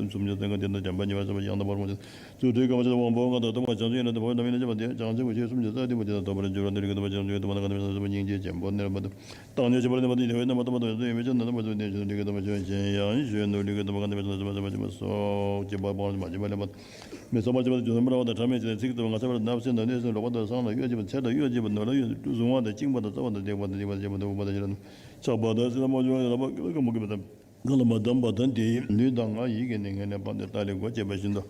སེམས་ཅན་ཐམས་ཅད་དང་བྱམས་པ་ཉེ་བར་བྱེད་པ་ཡང་དག་པར་སྤོང་ཞིང་། རྫུ་འཕྲུལ་གང་བ་ཅི་ལ་དབང་པོ་ལྔ་དང་ལྡན་པ་བྱང་ཆུབ་ཡོན་ཏན་དང་འཕགས་པའི་ལམ་ཡན་ལག་བཅུ་པ་དེ་བྱང་ཆུབ་ཀྱི་ཆོས་སུམ་ཅུ་རྩ་བདུན་པོ་དེ་དང་ཐོགས་པར་འགྱུར་རོ། འདི་ལུས་ཀྱི་སྡོམ་པ་བྱང་ཆུབ་ཀྱི་ཆོས་སུམ་ཅུ་རྩ་བདུན་པོ་དེ་དང་ཐོགས་པར་འགྱུར་རོ། སྙིང་རྗེ་ཆེན་པོ་ནི་རབ་སྟེ། བཏང་སྙོམས་ཆེན་པོ་ནི་རབ་སྟེ། ཡིད་ཆེས་རྣམ་པར་དག་པ་དང་ཡོངས་སུ་ཡོད་མེད་ཅན་རྣམས་ལ་སྤྱོད་པའི་སྡེ་བཞི་ནི་ལུས་ཀྱི་སྡོམ་པ་ཆོས་ཅན། ཡང་ཞེས་ནོར་ལུས་ཀྱི་སྡོམ་པ་གང་དེ་སྦེ་བྱང་ཆུབ་ཀྱི་ཆོས་སུམ་ཅུ་རྩ་བདུན་པོ་སོགས་ཀྱི་བར་སྤང་བ་མ་བྱས་པ་ལེན་པ་དང་། མི་ཚངས་པར་བྱེད་པ་དང་རྫུ་འཕྲུལ་སྨོན་པ་དང་ཕྲ་མའི་ཆོས་ཚིག་ལྟ་བུ་ངག་འཆལ་བ་བརྣབ་སེམས་དང་གནོད་སེམས་ལོག་པ་དང་གསང་ལ་གཡོ་བྱེད་པ་འཚེར་དང་གཡོ་བྱེད་པ་ནོར་ལ་གཡོ་བཟུང་བ་དང་བཅིངས་པ་དང་རྩ་བ་དང་བརྡེག་པ་དང་འཇིགས་པ་དང་བཅས་པ་དང་འུ་སྦ་དང་ཞེ་སྡང་དང་། ཆགས་པ་དང་སྲིད་ལ་མ་བྱུང་བ་ལ་བ་ཀུན་ལ་གང་བ་ཀུན་ལ་མ་བསྡམས་པ་དང་དེའི་ལུས་དང་ངག་ཡིད་ཀྱི་ནད་ངན་ལས་ཕམ་སྟེ་ལྟག་ལས་སྒོ་ཕྱེ་བ་བཞིན་དུ།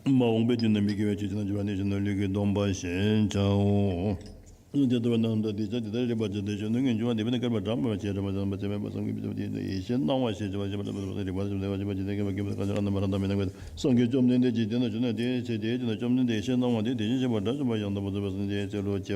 མ་འོངས་པའི་དུས་ན་མི་སྐྱེ་བའི་ཆོས་ཅན་དང་འབྱོར་བ་ནི་ཞེས་ནོར་ལུས་ཀྱི་སྡོམ་པ་ཞེས་བྱའོ། དེ་ལྟ་བུའི་རྣམ་དག་དེ་ཅག་དེ་ལྟར་རིག་པ་ཅན་དེ་ཆོས་ནོར་ངེས་འབྱུང་བ་དེ་འབད་ནི་བསྐལ་པ་གྲངས་མེད་པ་ཞེས་བྱ་བ་ཅན་པ་ཚད་མེད་པ་བསམ་གྱིས་མི་ཁྱབ་པ་དེ་ཡེ་ཤེས་སྣང་བ་ཞེས་བྱ་བ་ཅན་པ་ཚད་མེད་པ་རིག་པ་ཅན་པ་ཞེས་བྱ་བ་ཅན་པ་ཚད་མེད་པ་ཀུན་ཏུ་བཀག་ཅིང་རང་དང་མ་རང་དང་མི་སྣང་བའི་སངས་རྒྱས་བཅོམ་ལྡན་འདས་ཀྱིས་དེ་ན་ཆོས་ནོར་དེའི་ཚེ་དེའི་དུས་ན་བཅོམ་ལྡན་འདས་ཡེ་ཤེས་སྣང་བ་དེ་དེ་བཞིན་གཤེགས་པ་དགྲ་བཅོམ་པ་ཡང་དག་པར་རྫོགས་པའི་སངས་རྒྱས་ཀྱི་སྲས་ལུ་སྤྱད་